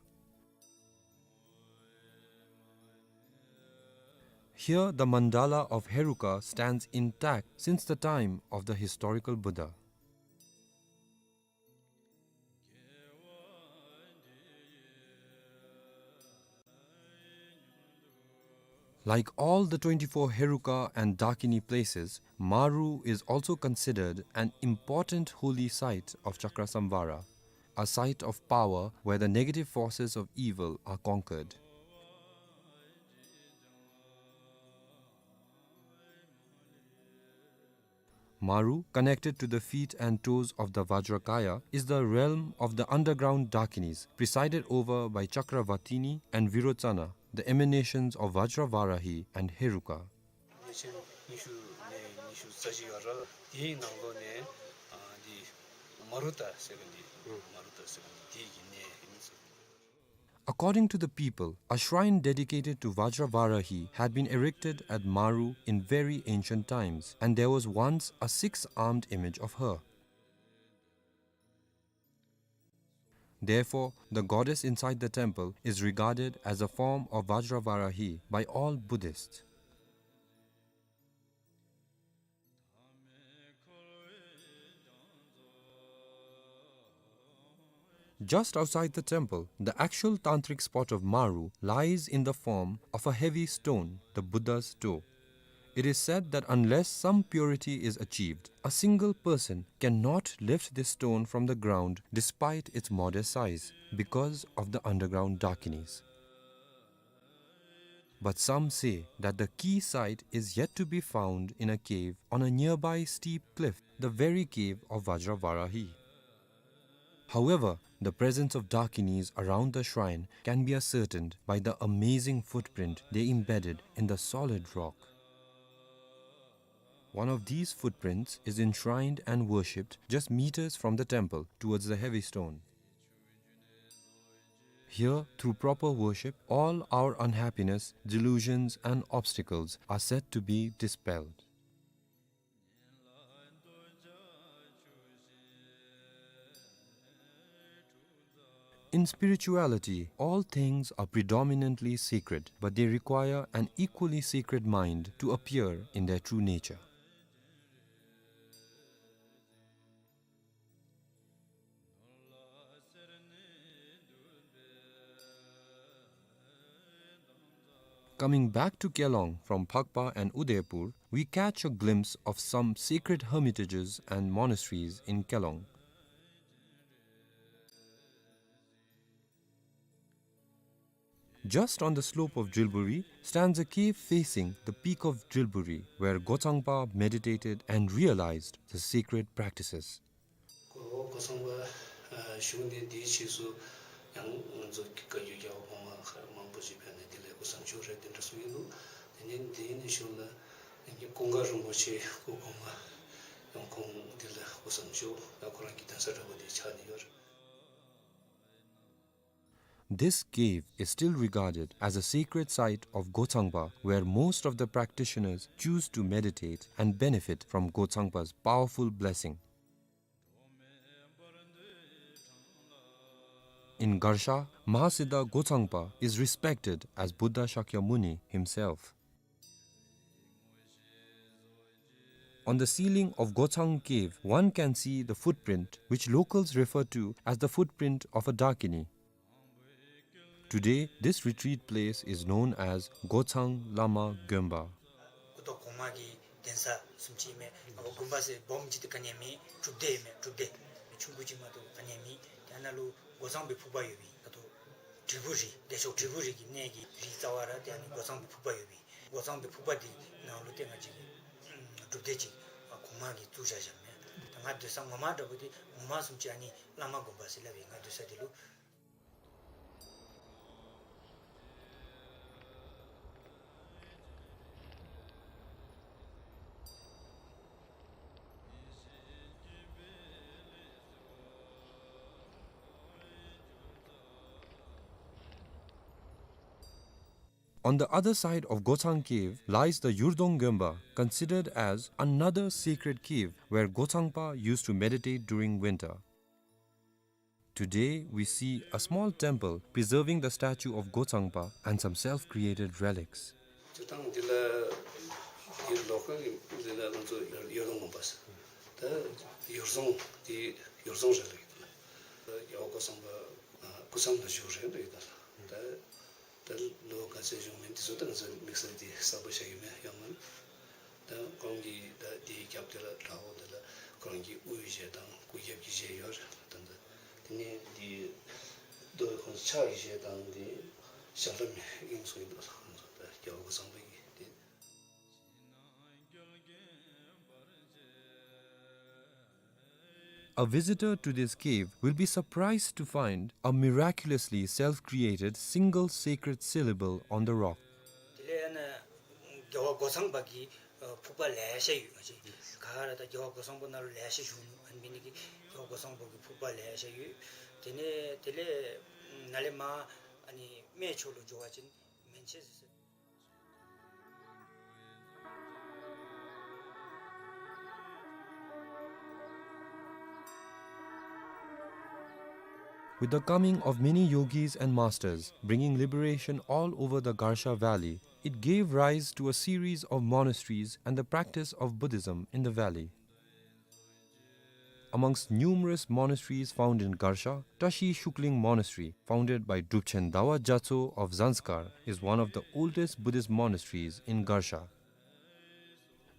Here, the mandala of Heruka stands intact since the time of the historical Buddha. Like all the twenty-four Heruka and Dakini places, Maru is also considered an important holy site of Chakrasamvara, a site of power where the negative forces of evil are conquered. Maru, connected to the feet and toes of the Vajrakaya, is the realm of the underground Dakinis, presided over by Chakravatini and Virochana, the emanations of Vajravarahi and Heruka. ཉིས་སྟོང་ཉི་ཤུ་ནས་ཉི་ཤུ་རྩ་གཅིག་ཡོད་ར། དེའི་ནང་ལོགས་ནས་ཨ་འདི་མ་རུ་ཏ་ཟེར་མཁན་འདི་མ་རུ་ཏ་ཟེར་མཁན་འདི་དེའི་གི་གནས་ཨིན་ཟེར། According to the people, a shrine dedicated to Vajravarahi had been erected at Maru in very ancient times, and there was once a six-armed image of her. Therefore, the goddess inside the temple is regarded as a form of Vajravarahi by all Buddhists. Just outside the temple, the actual tantric spot of Maru lies in the form of a heavy stone, the Buddha's toe. It is said that unless some purity is achieved, a single person cannot lift this stone from the ground despite its modest size because of the underground Dakinis. But some say that the key site is yet to be found in a cave on a nearby steep cliff, the very cave of Vajravarahi. However, the presence of Dakinis around the shrine can be ascertained by the amazing footprint they embedded in the solid rock. One of these footprints is enshrined and worshipped just meters from the temple towards the heavy stone. Here, through proper worship, all our unhappiness, delusions, and obstacles are said to be dispelled. In spirituality, all things are predominantly sacred, but they require an equally sacred mind to appear in their true nature. Coming back to Kelong from Phakpa and Udaipur, we catch a glimpse of some sacred hermitages and monasteries in Kelong. Just on the slope of Drilburi stands a cave facing the peak of Drilburi, where Gochangpa meditated and realized the sacred practices. གོ་གོ་ཚང་པ་ཨ་བཞུགས་ནི་འདིའི་རྗེས་སུ་ཡང་ང་ཚོ་བཀའ་བརྒྱུད་རྒྱལ་བ་གོང་མ་མཁའ་མང་པོ་ཅིག་ཕེབས་ནས་དེ་ལས་སྐུ་མཚམས་བཅུག་རེད་དེ་འདྲ་གསུངས་ཡིན་འདུག་དེ་ནས་འདི་ནས་གཞུག་ལ་ཀུན་དགའ་རིན་པོ་ཆེ་སྐུ་གོང་མ་ཡང་ཁོང་དེ་ལ་སྐུ་མཚམས་བཅུག་ཡང་ཁོ་རང་གི་གདན་ས་འདྲ་པོ་དེ་ཆགས་ནི་ཡོད་རེད། This cave is still regarded as a sacred site of Gochangpa, where most of the practitioners choose to meditate and benefit from Gochangpa's powerful blessing. In Garsha, Mahasiddha Gochangpa is respected as Buddha Shakyamuni himself. On the ceiling of Gochang Cave, one can see the footprint, which locals refer to as the footprint of a Dakini. Today, this retreat place is known as Gochang Lama Gonpa. སྐུ་ཐོག་གོང་མ་གི་གདན་ས་བཟུམ་ཅིག་མས། ཨ་དགོན་པ་ཟེར་སྦོམ་ཅིག་དེ་ག་ནི་ཡང་མེད། སྒྲུབ་སྡེ་མས། སྒྲུབ་སྡེ་ཆུང་ཀུ་ཅིག་མ་གཏོགས་ག་ནི་ཡང་མེད། དེ་ནང་ལུ་སྒོ་གཙང་པའི་ཕུག་པ་ཡོད་པས། ད་ལྟོ་དྲིལ་བུ་རི་བདེ་མཆོག་དྲིལ་བུ་རི་གི་གནས་ཀྱི་རི་རྩ་བ་ར་དེ་ཨ་ནི་སྒོ་གཙང་པའི་ཕུག་པ་ཡོད་པས། སྒོ་གཙང་པའི་ཕུག་པ་དེ་ནང་ལུ་ཏེ་ང་བཅས་ཀྱི་སྒྲུབ་སྡེ་ཅིག་གོང་མ་གིས་བཙུགས་བཞག་བཞགཔ་མས། ད་ང་སྡོད་ས་ངོ་མ་འདྲ་པོ་དེ་ངོ་མ་བཟུམ་ཅིག་ཨ་ནི་བླ་མ་དགོན་པ་ཟེར་སླབ་པས། ང་སྡོད་ས་དེ་ལུ། On the other side of Gochang Cave lies the Yurdong Gonpa, considered as another sacred cave where Gochangpa used to meditate during winter. Today, we see a small temple preserving the statue of Gochangpa and some self-created relics. སྤྱིར་བཏང་འདི་ལ་འདི་ལོ་ཀལ་གྱི་འདི་ལ་ང་ཚོ་ཡོར་དོང་ངོ་པ་ཟེར། ད་ཡོར་རྫོང་འདི་ཡོར་རྫོང་རེད་ལབ་ཀྱི་འདུག་ལགས། ད་རྒྱལ་བ་སྐུ་ཚང་པ་སྐུ་མཚམས་ལ་བཞུགས་རེད་ལབ་ཀྱི་འདུག་ལགས། ད་ད་ལོ་ག་ཚོད་བཞུགས་མིན་འདི་ཚོ་ད་ང་ཚོ་དམིགས་བསལ་འདི་གསལ་པོ་ཞུ་ཡི་མེད་ཡང་མིན། ད་ཁོང་གི་ད་འདི་རྒྱབ་དེ་ལ་བྲག་འོག་དེ་ལ་ཁོ་རང་གི་དབུའི་གཞས་དང་སྐུ་རྒྱབ་ཀྱི་གཞས་ཡོད་རེད། ད་ད་དེ་ནས་འདི་རྡོ་ཁོང་ཕྱག་གི་གཞས་དང་འདི་ཞབས་བྲོ་མི་ཨིན་སོང་ཡིན་འདུག་ལགས། ཁོང་ཚོ་ད་རྒྱལ་བ་སྐུ་ཚང་པ་གི་འདི། A visitor to this cave will be surprised to find a miraculously self-created single sacred syllable on the rock. དེ་ལས་ཨ་ནི་རྒྱལ་བ་སྐུ་ཚང་པ་གི་ཕུག་པ་ལེ་ཤ་ཡོད། ང་བཅས་ག་ར་ད་རྒྱལ་བ་སྐུ་ཚང་པ་ནང་ལུ་ལེ་ཤ་བཞུགས་ནུག། ཨ་ནི་འབད་ནི་གིས་རྒྱལ་བ་སྐུ་ཚང་པ་གི་ཕུག་པ་ལེ་ཤ་ཡོད། དེ་ནས་དེ་ལས་ནཱ་ལས་མར་ཨ་ནི་སྨད་ཕྱོགས་ལུ་འགྱོ་བ་ཅིན་མན་ཆད་ཟེར། With the coming of many yogis and masters bringing liberation all over the Garsha Valley, it gave rise to a series of monasteries and the practice of Buddhism in the valley. Amongst numerous monasteries found in Garsha, Tashi Shukling Monastery, founded by Drupchen Dawa Gyatso of Zanskar, is one of the oldest Buddhist monasteries in Garsha.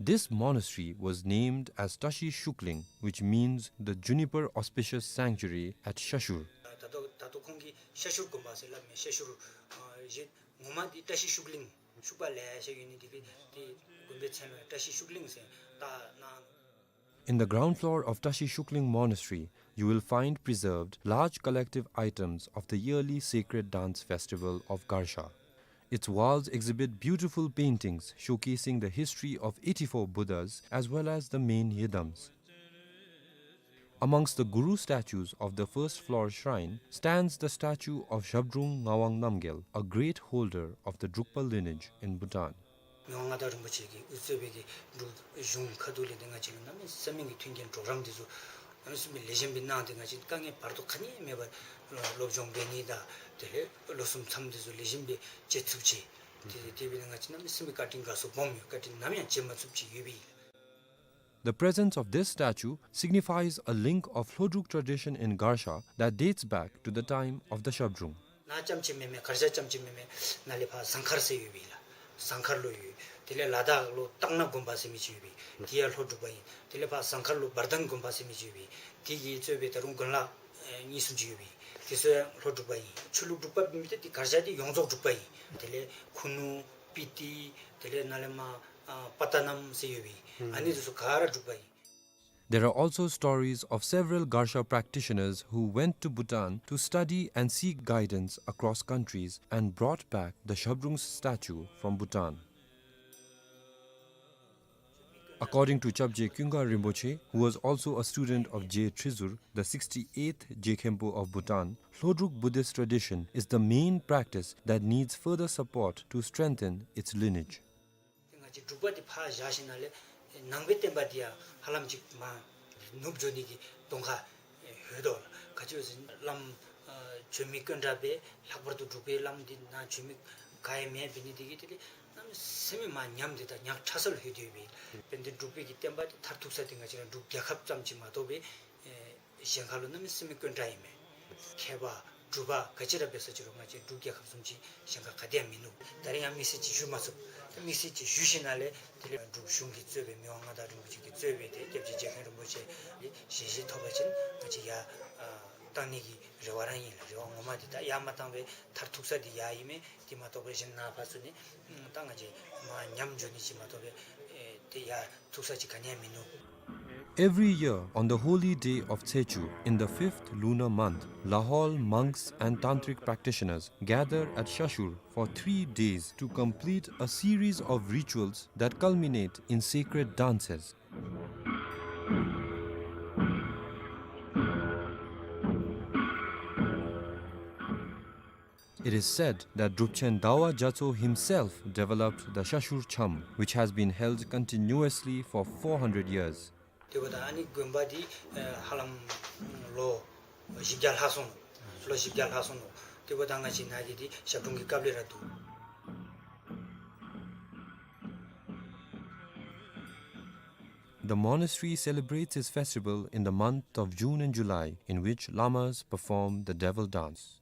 This monastery was named as Tashi Shukling, which means the juniper auspicious sanctuary at Shashur. ད་ལྟོ་ད་ལྟོ་ཁོང་གིས་ཤ་ཤུར་དགོན་པ་ཟེར་སླབ་མས། ཤ་ཤུར་ཨ་ཡེ་ངོ་མ་འདི་བཀྲ་ཤིས་ཤུགས་གླིང་ཤུག་པ་ལེ་ཤ་ཡོད་ནི་འདི་གིས་འདི་དགོན་པའི་མཚན་ལུ་བཀྲ་ཤིས་ཤུགས་གླིང་ཟེར་བཏགས་གནང་། In the ground floor of Tashi Shukling Monastery, you will find preserved large collective items of the yearly sacred dance festival of Garsha. Its walls exhibit beautiful paintings showcasing the history of eighty-four Buddhas as well as the main yidams. Amongst the Guru statues of the first floor shrine stands the statue of Zhabdrung Ngawang Namgyel, a great holder of the Drukpa lineage in Bhutan. མི་དབང་མངའ་བདག་རིན་པོ་ཆེ་གིས་དབུ་གཙོས་པའི་གི་འབྲུག་གཞུང་ཁ་ཐུག་ལས་ཏེ་ང་བཅས་ལུ་གནམ་མེད་ས་མེད་ཀྱི་མཐུན་རྐྱེན་གྲོགས་རམ་འདི་ཚུ་གནམ་མེད་ས་མེད་ལེགས་ཤོམ་སྦེ་གནང་སྟེ་ང་བཅས་དཀའ་ངལ་བར་དོ་ག་ནི་མེད་པར་སློབ་སྦྱོང་འབད་ནི་དང་དེ་ལས་ལོ་གསུམ་མཚམས་འདི་ཚུ་ལེགས་ཤོམ་སྦེ་བཅད་ཚུགས་ཅི། དེ་དེ་སྦེ་ང་བཅས་གནམ་མེད་ས་མེད་བཀའ་དྲིན་དགའ་ཚོར་སྦོམ་ཡོད། བཀའ་དྲིན་ནམ་ཡང་བརྗེད་མ་ཚུགསཔ་ཅིག་ཡོད་པས། The presence of this statue signifies a link of Lhodruk tradition in Garsha that dates back to the time of the Zhabdrung. ནཱ་རྐྱངམ་ཅིག་མེན་མས། གར་ཞ་རྐྱངམ་ཅིག་མེན་མས། ནཱ་ལས་ཕར་ཟངས་མཁར་ཟེར་ཡོད་པས་ལགས། ཟངས་མཁར་ལུ་ཡོད། དེ་ལས་ལ་དྭགས་ལུ་སྟག་སྣ་དགོན་པ་ཟེར་མི་ཅིག་ཡོད་པས། དེ་ཡང་ལྷོ་འབྲུག་པ་ཨིན། དེ་ལས་ཕར་ཟངས་མཁར་ལུ་བར་ལྡན་དགོན་པ་ཟེར་མི་ཅིག་ཡོད་པས། དེ་གིས་གཙོས་པའི་ད་རུང་དགོན་ལག་ཨེ་གཉིས་གསུམ་ཅིག་ཡོད་པས། དེ་ཚུ་ཡང་ལྷོ་འབྲུག་པ་ཨིན། ཆོས་ལུགས་འབྲུག་པ་མེན་མི་འདི་གར་ཞ་འདི་ཡོངས་རྫོགས་འབྲུག་པ་ཨིན། དེ་ལས་ཁུ་ནུ་སྤི་ཏི་དེ་ལས་ནཱ་ལས་མར་ཨ་པ་ཏ་ནམ་ཟེར་ཡོད་པས། ཨ་ནི་འདི་ཚུ་ག་ར་འབྲུག་པ་ཨིན། There are also stories of several Garsha practitioners who went to Bhutan to study and seek guidance across countries and brought back the Zhabdrung's statue from Bhutan. According to Chapje Kyunga Rinpoche, who was also a student of Je Trizur, the sixty-eighth Je Khenpo of Bhutan, Lhodruk Buddhist tradition is the main practice that needs further support to strengthen its lineage. ང་བཅས་འབྲུག་པ་འདི་ཕར་བཞག་ཞིནམ་ལས་ནང་པའི་བསྟན་པ་འདི་ཡང་ཧ་ལམ་ཅིག་མར་ནུབ་འགྱོ་ནི་གི་གདོང་ཁ་ཡོད་དོ་ལགས། ག་ཅི་ཟེར་བླམ་ཨ་བྱོན་མི་དཀོན་དྲགས་སྦེ་ལྷག་པར་དུ་འབྲུག་པའི་བླམ་འདི་ནཱ་བྱོན་མི་ག་ཡང་མེདཔ་འབད་ནི་འདི་གིས་དེ་ལས་གནམ་མེད་ས་མེད་མར་ཉམས་ཏེ་ད་ཉག་ཕྲ་ས་ལུ་ལྷོད་དེ་ཡོད་པས། དཔེར་ན་འབྲུག་པའི་གི་བསྟན་པ་འདི་མཐར་ཐུག་ས་འདི་ང་བཅས་ར་འབྲུག་རྒྱལ་ཁབ་ཙམ་ཅིག་མ་གཏོགས་པའི་ཨེ་གཞན་ཁ་ལུ་གནམ་མེད་ས་མེད་དཀོན་དྲགས་ཨིན་མས། མཁས་པ་འབྲུག་པ་ག་ཅི་ར་འབད་ས་ཅིག་རུང་ང་བཅས་འབྲུག་རྒྱལ་ཁབ་བཟུམ་ཅིག་གཞན་ཁ་ག་ཏེ་ཡང་མིན་ནུག། ད་རིས་ཡང་དམིགས་བསལ་ཅིག་ཞུ་མ་ཚུགས། ད་དམིགས་བསལ་ཅིག་ཞུ་ཞིནམ་ལས་དེ་ལས་འབྲུག་གཞུང་གིས་གཙོས་པའི་མི་དབང་མངའ་བདག་རིན་པོ་ཆེ་གིས་གཙོས་པའི་དེ་སྐྱབས་རྗེ་རྗེ་མཁན་རིན་པོ་ཆེ་ཞལ་བཞེས་ཐོབ་པ་ཅིན་ང་བཅས་ཡར་ཨ་བཏང་ནི་གི་རེ་བ་ར་ཨིན་ལགས། རེ་བ་ངོ་མ་འདི་ད་ཡར་མ་བཏང་པའི་མཐར་ཐུག་ས་འདི་ཡར་ཨིན་མས། དེ་མ་གཏོགས་པའི་གཞན་ནཱ་ཕར་ཚུར་ནི་ད་ང་བཅས་མར་ཉམས་འགྱོ་ནི་ཅིག་མ་གཏོགས་པའི་ཨེ་དེ་ཡར་ཐུག་ས་ཅིག་ག་ནི་ཡང་མིན་ནུག། Every year, on the holy day of Tsechu, in the fifth lunar month, Lahaul monks and tantric practitioners gather at Shashur for three days to complete a series of rituals that culminate in sacred dances. It is said that Drupchen Dawa Gyatso himself developed the Shashur Cham, which has been held continuously for four hundred years. དེ་འབདཝ་ད་ཨ་ནི་དགོན་པ་འདི་ཨེ་ཧ་ལམ་ལོ་བཞི་བརྒྱ་ལྷག་སོང་ནུག། ལོ་བཞི་བརྒྱ་ལྷག་སོང་ནུག། དེ་འབདཝ་ད་ང་བཅས་ནཱ་གི་འདི་ཞབས་དྲུང་གི་སྐབས་ལས་ར་འདུག། The monastery celebrates its festival in the month of June and July, in which lamas perform the devil dance.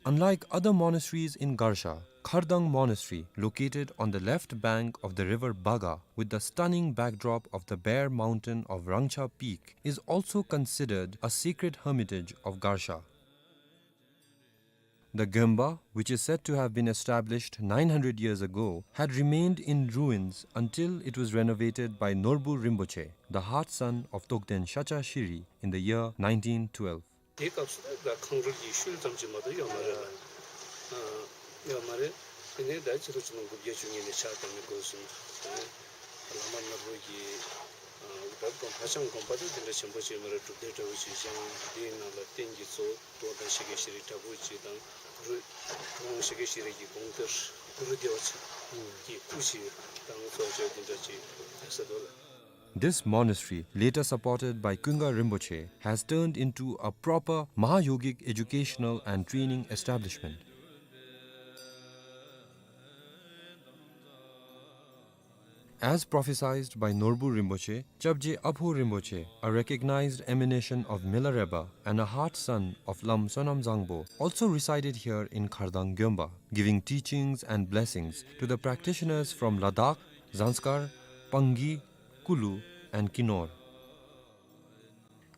Unlike other monasteries in Garsha, Khardang Monastery, located on the left bank of the river Baga, with the stunning backdrop of the bare mountain of Rangcha Peak, is also considered a sacred hermitage of Garsha. The Gyomba, which is said to have been established nine hundred years ago, had remained in ruins until it was renovated by Norbu Rinpoche, the heart son of Tokden Shacha Shiri, in the year nineteen twelve. དེའི་སྐབས་སུ་ད་ཁང་རུལ་གྱི་ཤུལ་ཙམ་ཅིག་མ་གཏོགས་ཡོད་མ་རེད་ལགས། ཨ་ཡོད་མ་རེད། དེ་ནས་ད་ཕྱི་ལོ་ཆིག་སྟོང་དགུ་བརྒྱ་བཅུ་གཉིས་ནས་ཕྱག་བཏབ་ནས་འགོ་བཟུང་། ད་བླ་མ་ནོར་བུ་གིས་ཨ་ད་དགོན་ཕ་ཤང་དགོན་པ་དེ་དེ་འདྲ་ཆེན་པོ་ཅིག་མ་རེད། སྒྲུབ་སྡེ་འདྲ་བོ་ཅིག་བཞེངས། དེའི་ནང་ལ་རྟེན་གྱི་གཙོ་བོ་ད་ཤཱཀྱ་ཤྲཱི་དྲག་པོ་ཅིག་དང་གུ་རུ་ཁོང་ཤཱཀྱ་ཤྲཱི་གི་དགོངས་གཏེར་གུ་རུ་བདེ་བ་ཆེན་གྱི་སྐུ་ཅིག་དང་གཙོ་བོ་དེ་འདྲ་ཅིག་ཡོད་ས་འདུག་ལགས། This monastery, later supported by Kunga Rinpoche, has turned into a proper Mahayogic educational and training establishment. As prophesied by Norbu Rinpoche, Chapje Apho Rinpoche, a recognized emanation of Milarepa and a heart son of Lam Sonam Zangpo, also resided here in Khardang Gyonpa, giving teachings and blessings to the practitioners from Ladakh, Zanskar, Pangi, Kulu, and Kinor.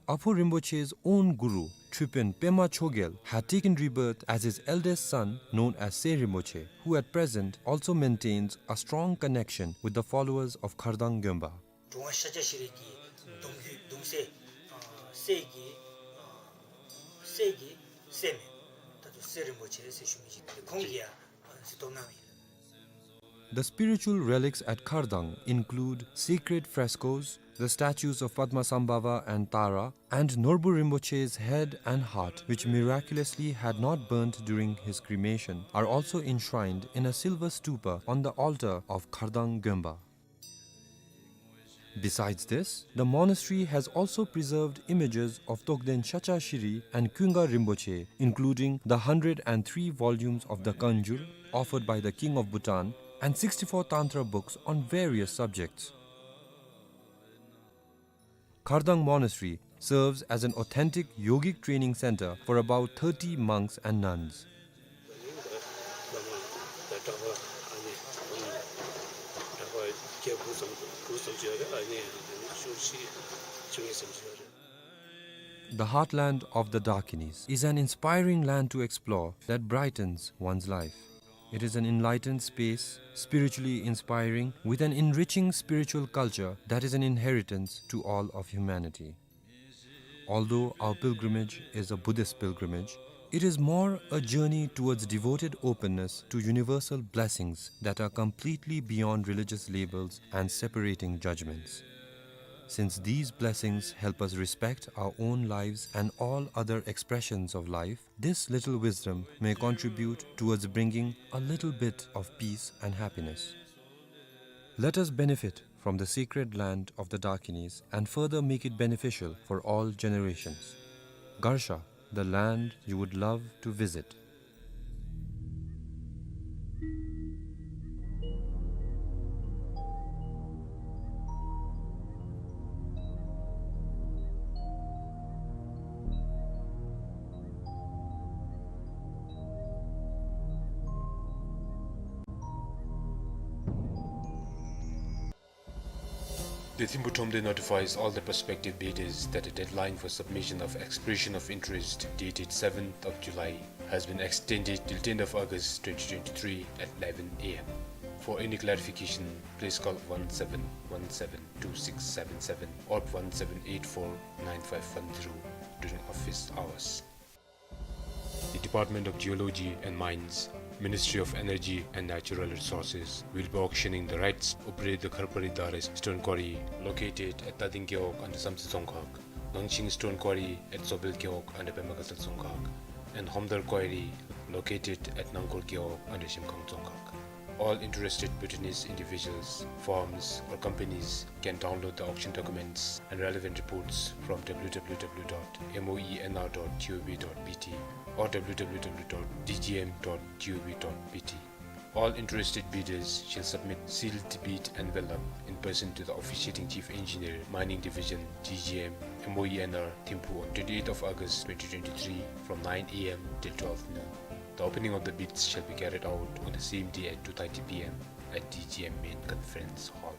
Apho Rinpoche's own guru, Tripin Pema Chogyal, had taken rebirth as his eldest son, known as Se Rinpoche, who at present also maintains a strong connection with the followers of Khardang Gyonpa. འབྲོང་བ་ཤཱཀྱ་ཤྲཱི་གི་གདུང་བརྒྱུད་གདུང་སྲས་ཨ་སྲས་ཀྱི་ཨ་སྲས་ཀྱི་སྲས་མོ་ད་ལྟོ་སེ་རིན་པོ་ཆེ་ཟེར་ཞུ་མི་ཅིག་ཁོང་གིས་ཡང་གཟིགས་རྟོག་གནང་ཡོད། The spiritual relics at Khardang include sacred frescoes, the statues of Padmasambhava and Tara, and Norbu Rinpoche's head and heart, which miraculously had not burnt during his cremation, are also enshrined in a silver stupa on the altar of Khardang Gyonpa. Besides this, the monastery has also preserved images of Togden Shachashiri and Kunga Rinpoche, including the hundred and three volumes of the Kanjur offered by the King of Bhutan and sixty-four Tantra books on various subjects. Khardang Monastery serves as an authentic yogic training center for about thirty monks and nuns. The heartland of the Dakinis is an inspiring land to explore that brightens one's life. It is an enlightened space, spiritually inspiring, with an enriching spiritual culture that is an inheritance to all of humanity. Although our pilgrimage is a Buddhist pilgrimage, it is more a journey towards devoted openness to universal blessings that are completely beyond religious labels and separating judgments. Since these blessings help us respect our own lives and all other expressions of life, this little wisdom may contribute towards bringing a little bit of peace and happiness. Let us benefit from the sacred land of the Dakinis and further make it beneficial for all generations. Garsha, the land you would love to visit. The Thimphu Thromde notifies all the prospective bidders that the deadline for submission of expression of interest, dated seventh of July, has been extended till tenth of August twenty twenty-three at eleven A M. For any clarification, please call one seven one seven two six seven seven or one seven eight four nine five one zero during office hours. The Department of Geology and Mines, Ministry of Energy and Natural Resources, will be auctioning the rights to operate the Kharpari Dare stone quarry located at Tading Gewog under Samtse Dzongkhag, Ngangshing stone quarry at Tsobel Gewog under Pema Gatshel Dzongkhag, and Homdar quarry located at Nangkor Gewog under Shemkhang Dzongkhag. All interested Bhutanese individuals, firms, or companies can download the auction documents and relevant reports from W W W dot M O E N R dot G O V dot B T or W W W dot D G M dot G O V dot B T. All interested bidders shall submit sealed bid envelope in person to the officiating Chief Engineer, Mining Division, D G M, M O E N R, Thimphu on twenty-eighth of August twenty twenty-three from nine A M till twelve noon. The opening of the bids shall be carried out on the same day at two thirty P M at D G M Main Conference Hall.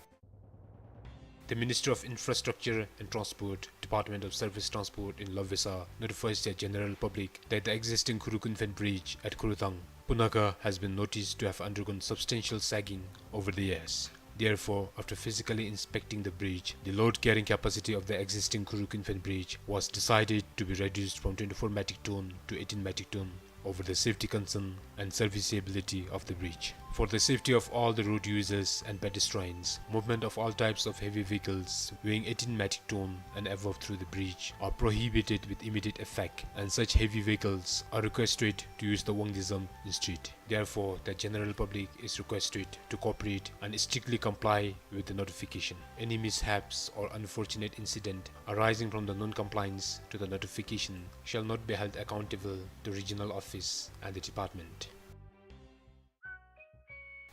The Ministry of Infrastructure and Transport, Department of Surface Transport in Lobvesa notifies their general public that the existing Khurukun Fen Bridge at Khurudang, Punakha, has been noticed to have undergone substantial sagging over the years. Therefore, after physically inspecting the bridge, the load carrying capacity of the existing Khurukun Fen Bridge was decided to be reduced from twenty-four metric ton to eighteen metric ton over the safety concern and serviceability of the bridge. For the safety of all the road users and pedestrians, movement of all types of heavy vehicles weighing eighteen metric ton and above through the bridge are prohibited with immediate effect, and such heavy vehicles are requested to use the Wangdue Zam instead. Therefore, the general public is requested to cooperate and strictly comply with the notification. Any mishaps or unfortunate incident arising from the non-compliance to the notification shall not be held accountable to regional office and the department.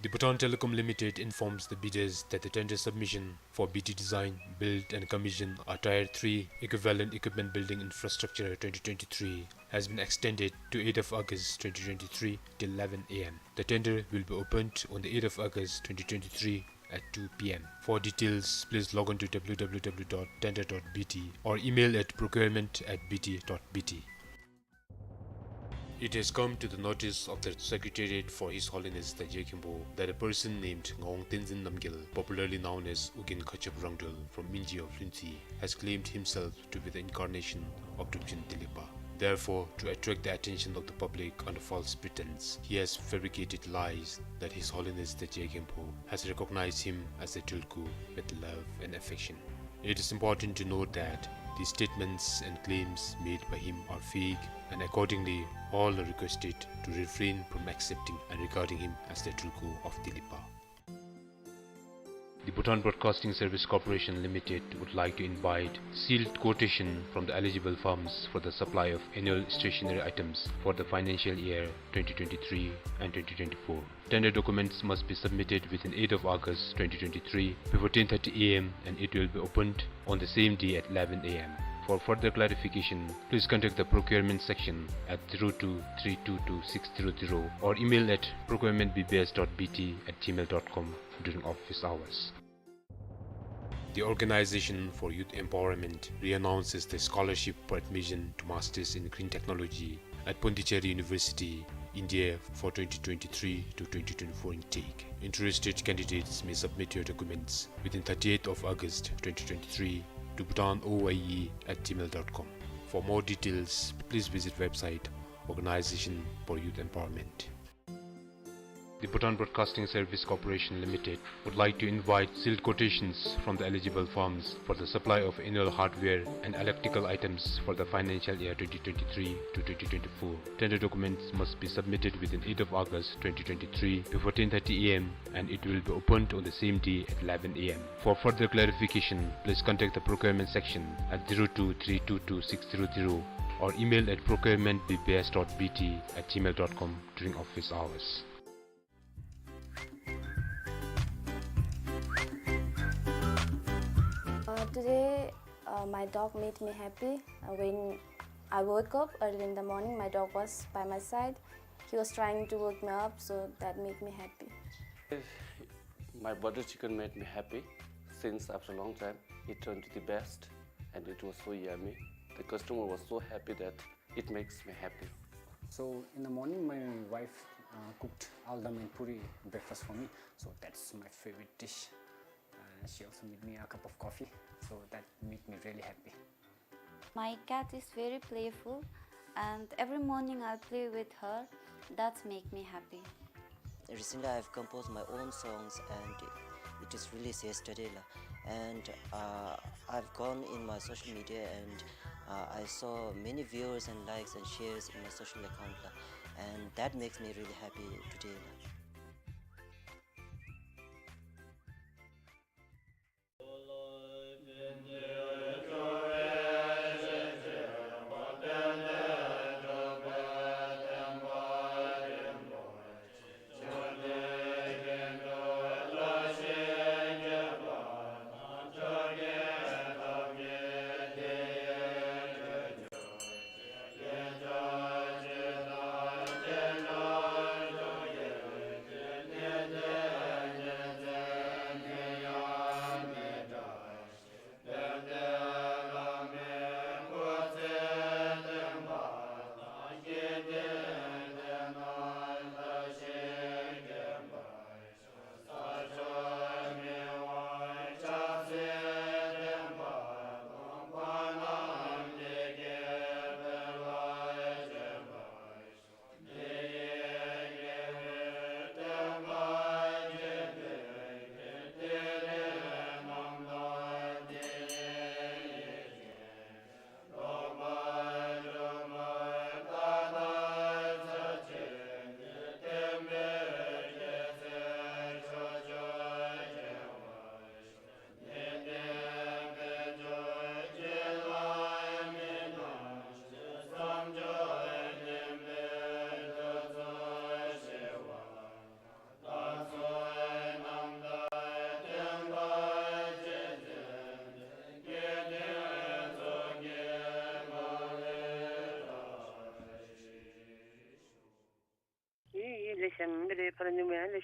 The Bhutan Telecom Limited informs the bidders that the tender submission for B T Design, Build and Commission a Tier three Equivalent Equipment Building Infrastructure twenty twenty-three has been extended to eighth of August twenty twenty-three till eleven A M. The tender will be opened on the eighth of August twenty twenty-three at two P M. For details, please log on to W W W dot tender dot B T or email at procurement at B T dot B T. It has come to the notice of the Secretariat for His Holiness the Je Khenpo that a person named Ngawang Tenzin Namgyal, popularly known as Ugyen Khatchep Rangdrel from Minji of Lhuentse, has claimed himself to be the incarnation of Drukjyun Telikpa. Therefore, to attract the attention of the public under false pretense, he has fabricated lies that His Holiness the Je Khenpo has recognized him as the tulku with love and affection. It is important to note that the statements and claims made by him are fake, and accordingly, all are requested to refrain from accepting and regarding him as the tulku of Telikpa. The Bhutan Broadcasting Service Corporation Limited would like to invite sealed quotation from the eligible firms for the supply of annual stationery items for the financial year twenty twenty-three and twenty twenty-four. Tender documents must be submitted within eighth of August twenty twenty-three before ten thirty A M and it will be opened on the same day at eleven A M. For further clarification, please contact the procurement section at zero two three two two six zero zero or email at procurement B B S dot B T at gmail dot com during office hours. The Organization for Youth Empowerment reannounces the scholarship for admission to Masters in Green Technology at Pondicherry University, India for twenty twenty-three to twenty twenty-four intake. Interested candidates may submit your documents within thirtieth of August twenty twenty-three to bhutan O Y E at gmail dot com. For more details, please visit website Organization for Youth Empowerment. The Bhutan Broadcasting Service Corporation Limited would like to invite sealed quotations from the eligible firms for the supply of annual hardware and electrical items for the financial year twenty twenty-three to twenty twenty-four. Tender documents must be submitted within eighth of August twenty twenty-three before ten thirty A M and it will be opened on the same day at eleven A M. For further clarification, please contact the procurement section at zero two three two two six zero zero or email at procurement B B S dot B T at gmail dot com during office hours. Uh, today, uh, my dog made me happy. Uh, when I woke up early in the morning, my dog was by my side. He was trying to wake me up, so that made me happy. My butter chicken made me happy since after a long time. It turned to the best and it was so yummy. The customer was so happy that it makes me happy. So in the morning, my wife, uh, cooked aldam and puri breakfast for me. So that's my favorite dish. And she also made me a cup of coffee. So that made me really happy. My cat is very playful, and every morning I play with her. That make me happy. Recently, I've composed my own songs, and it is released yesterday, la. And, uh, I've gone in my social media, and, uh, I saw many viewers and likes and shares in my social account, la. And that makes me really happy today, la. ཡང་མི་རེ་ཕར་ཉུང་མི་ཨ་ནི་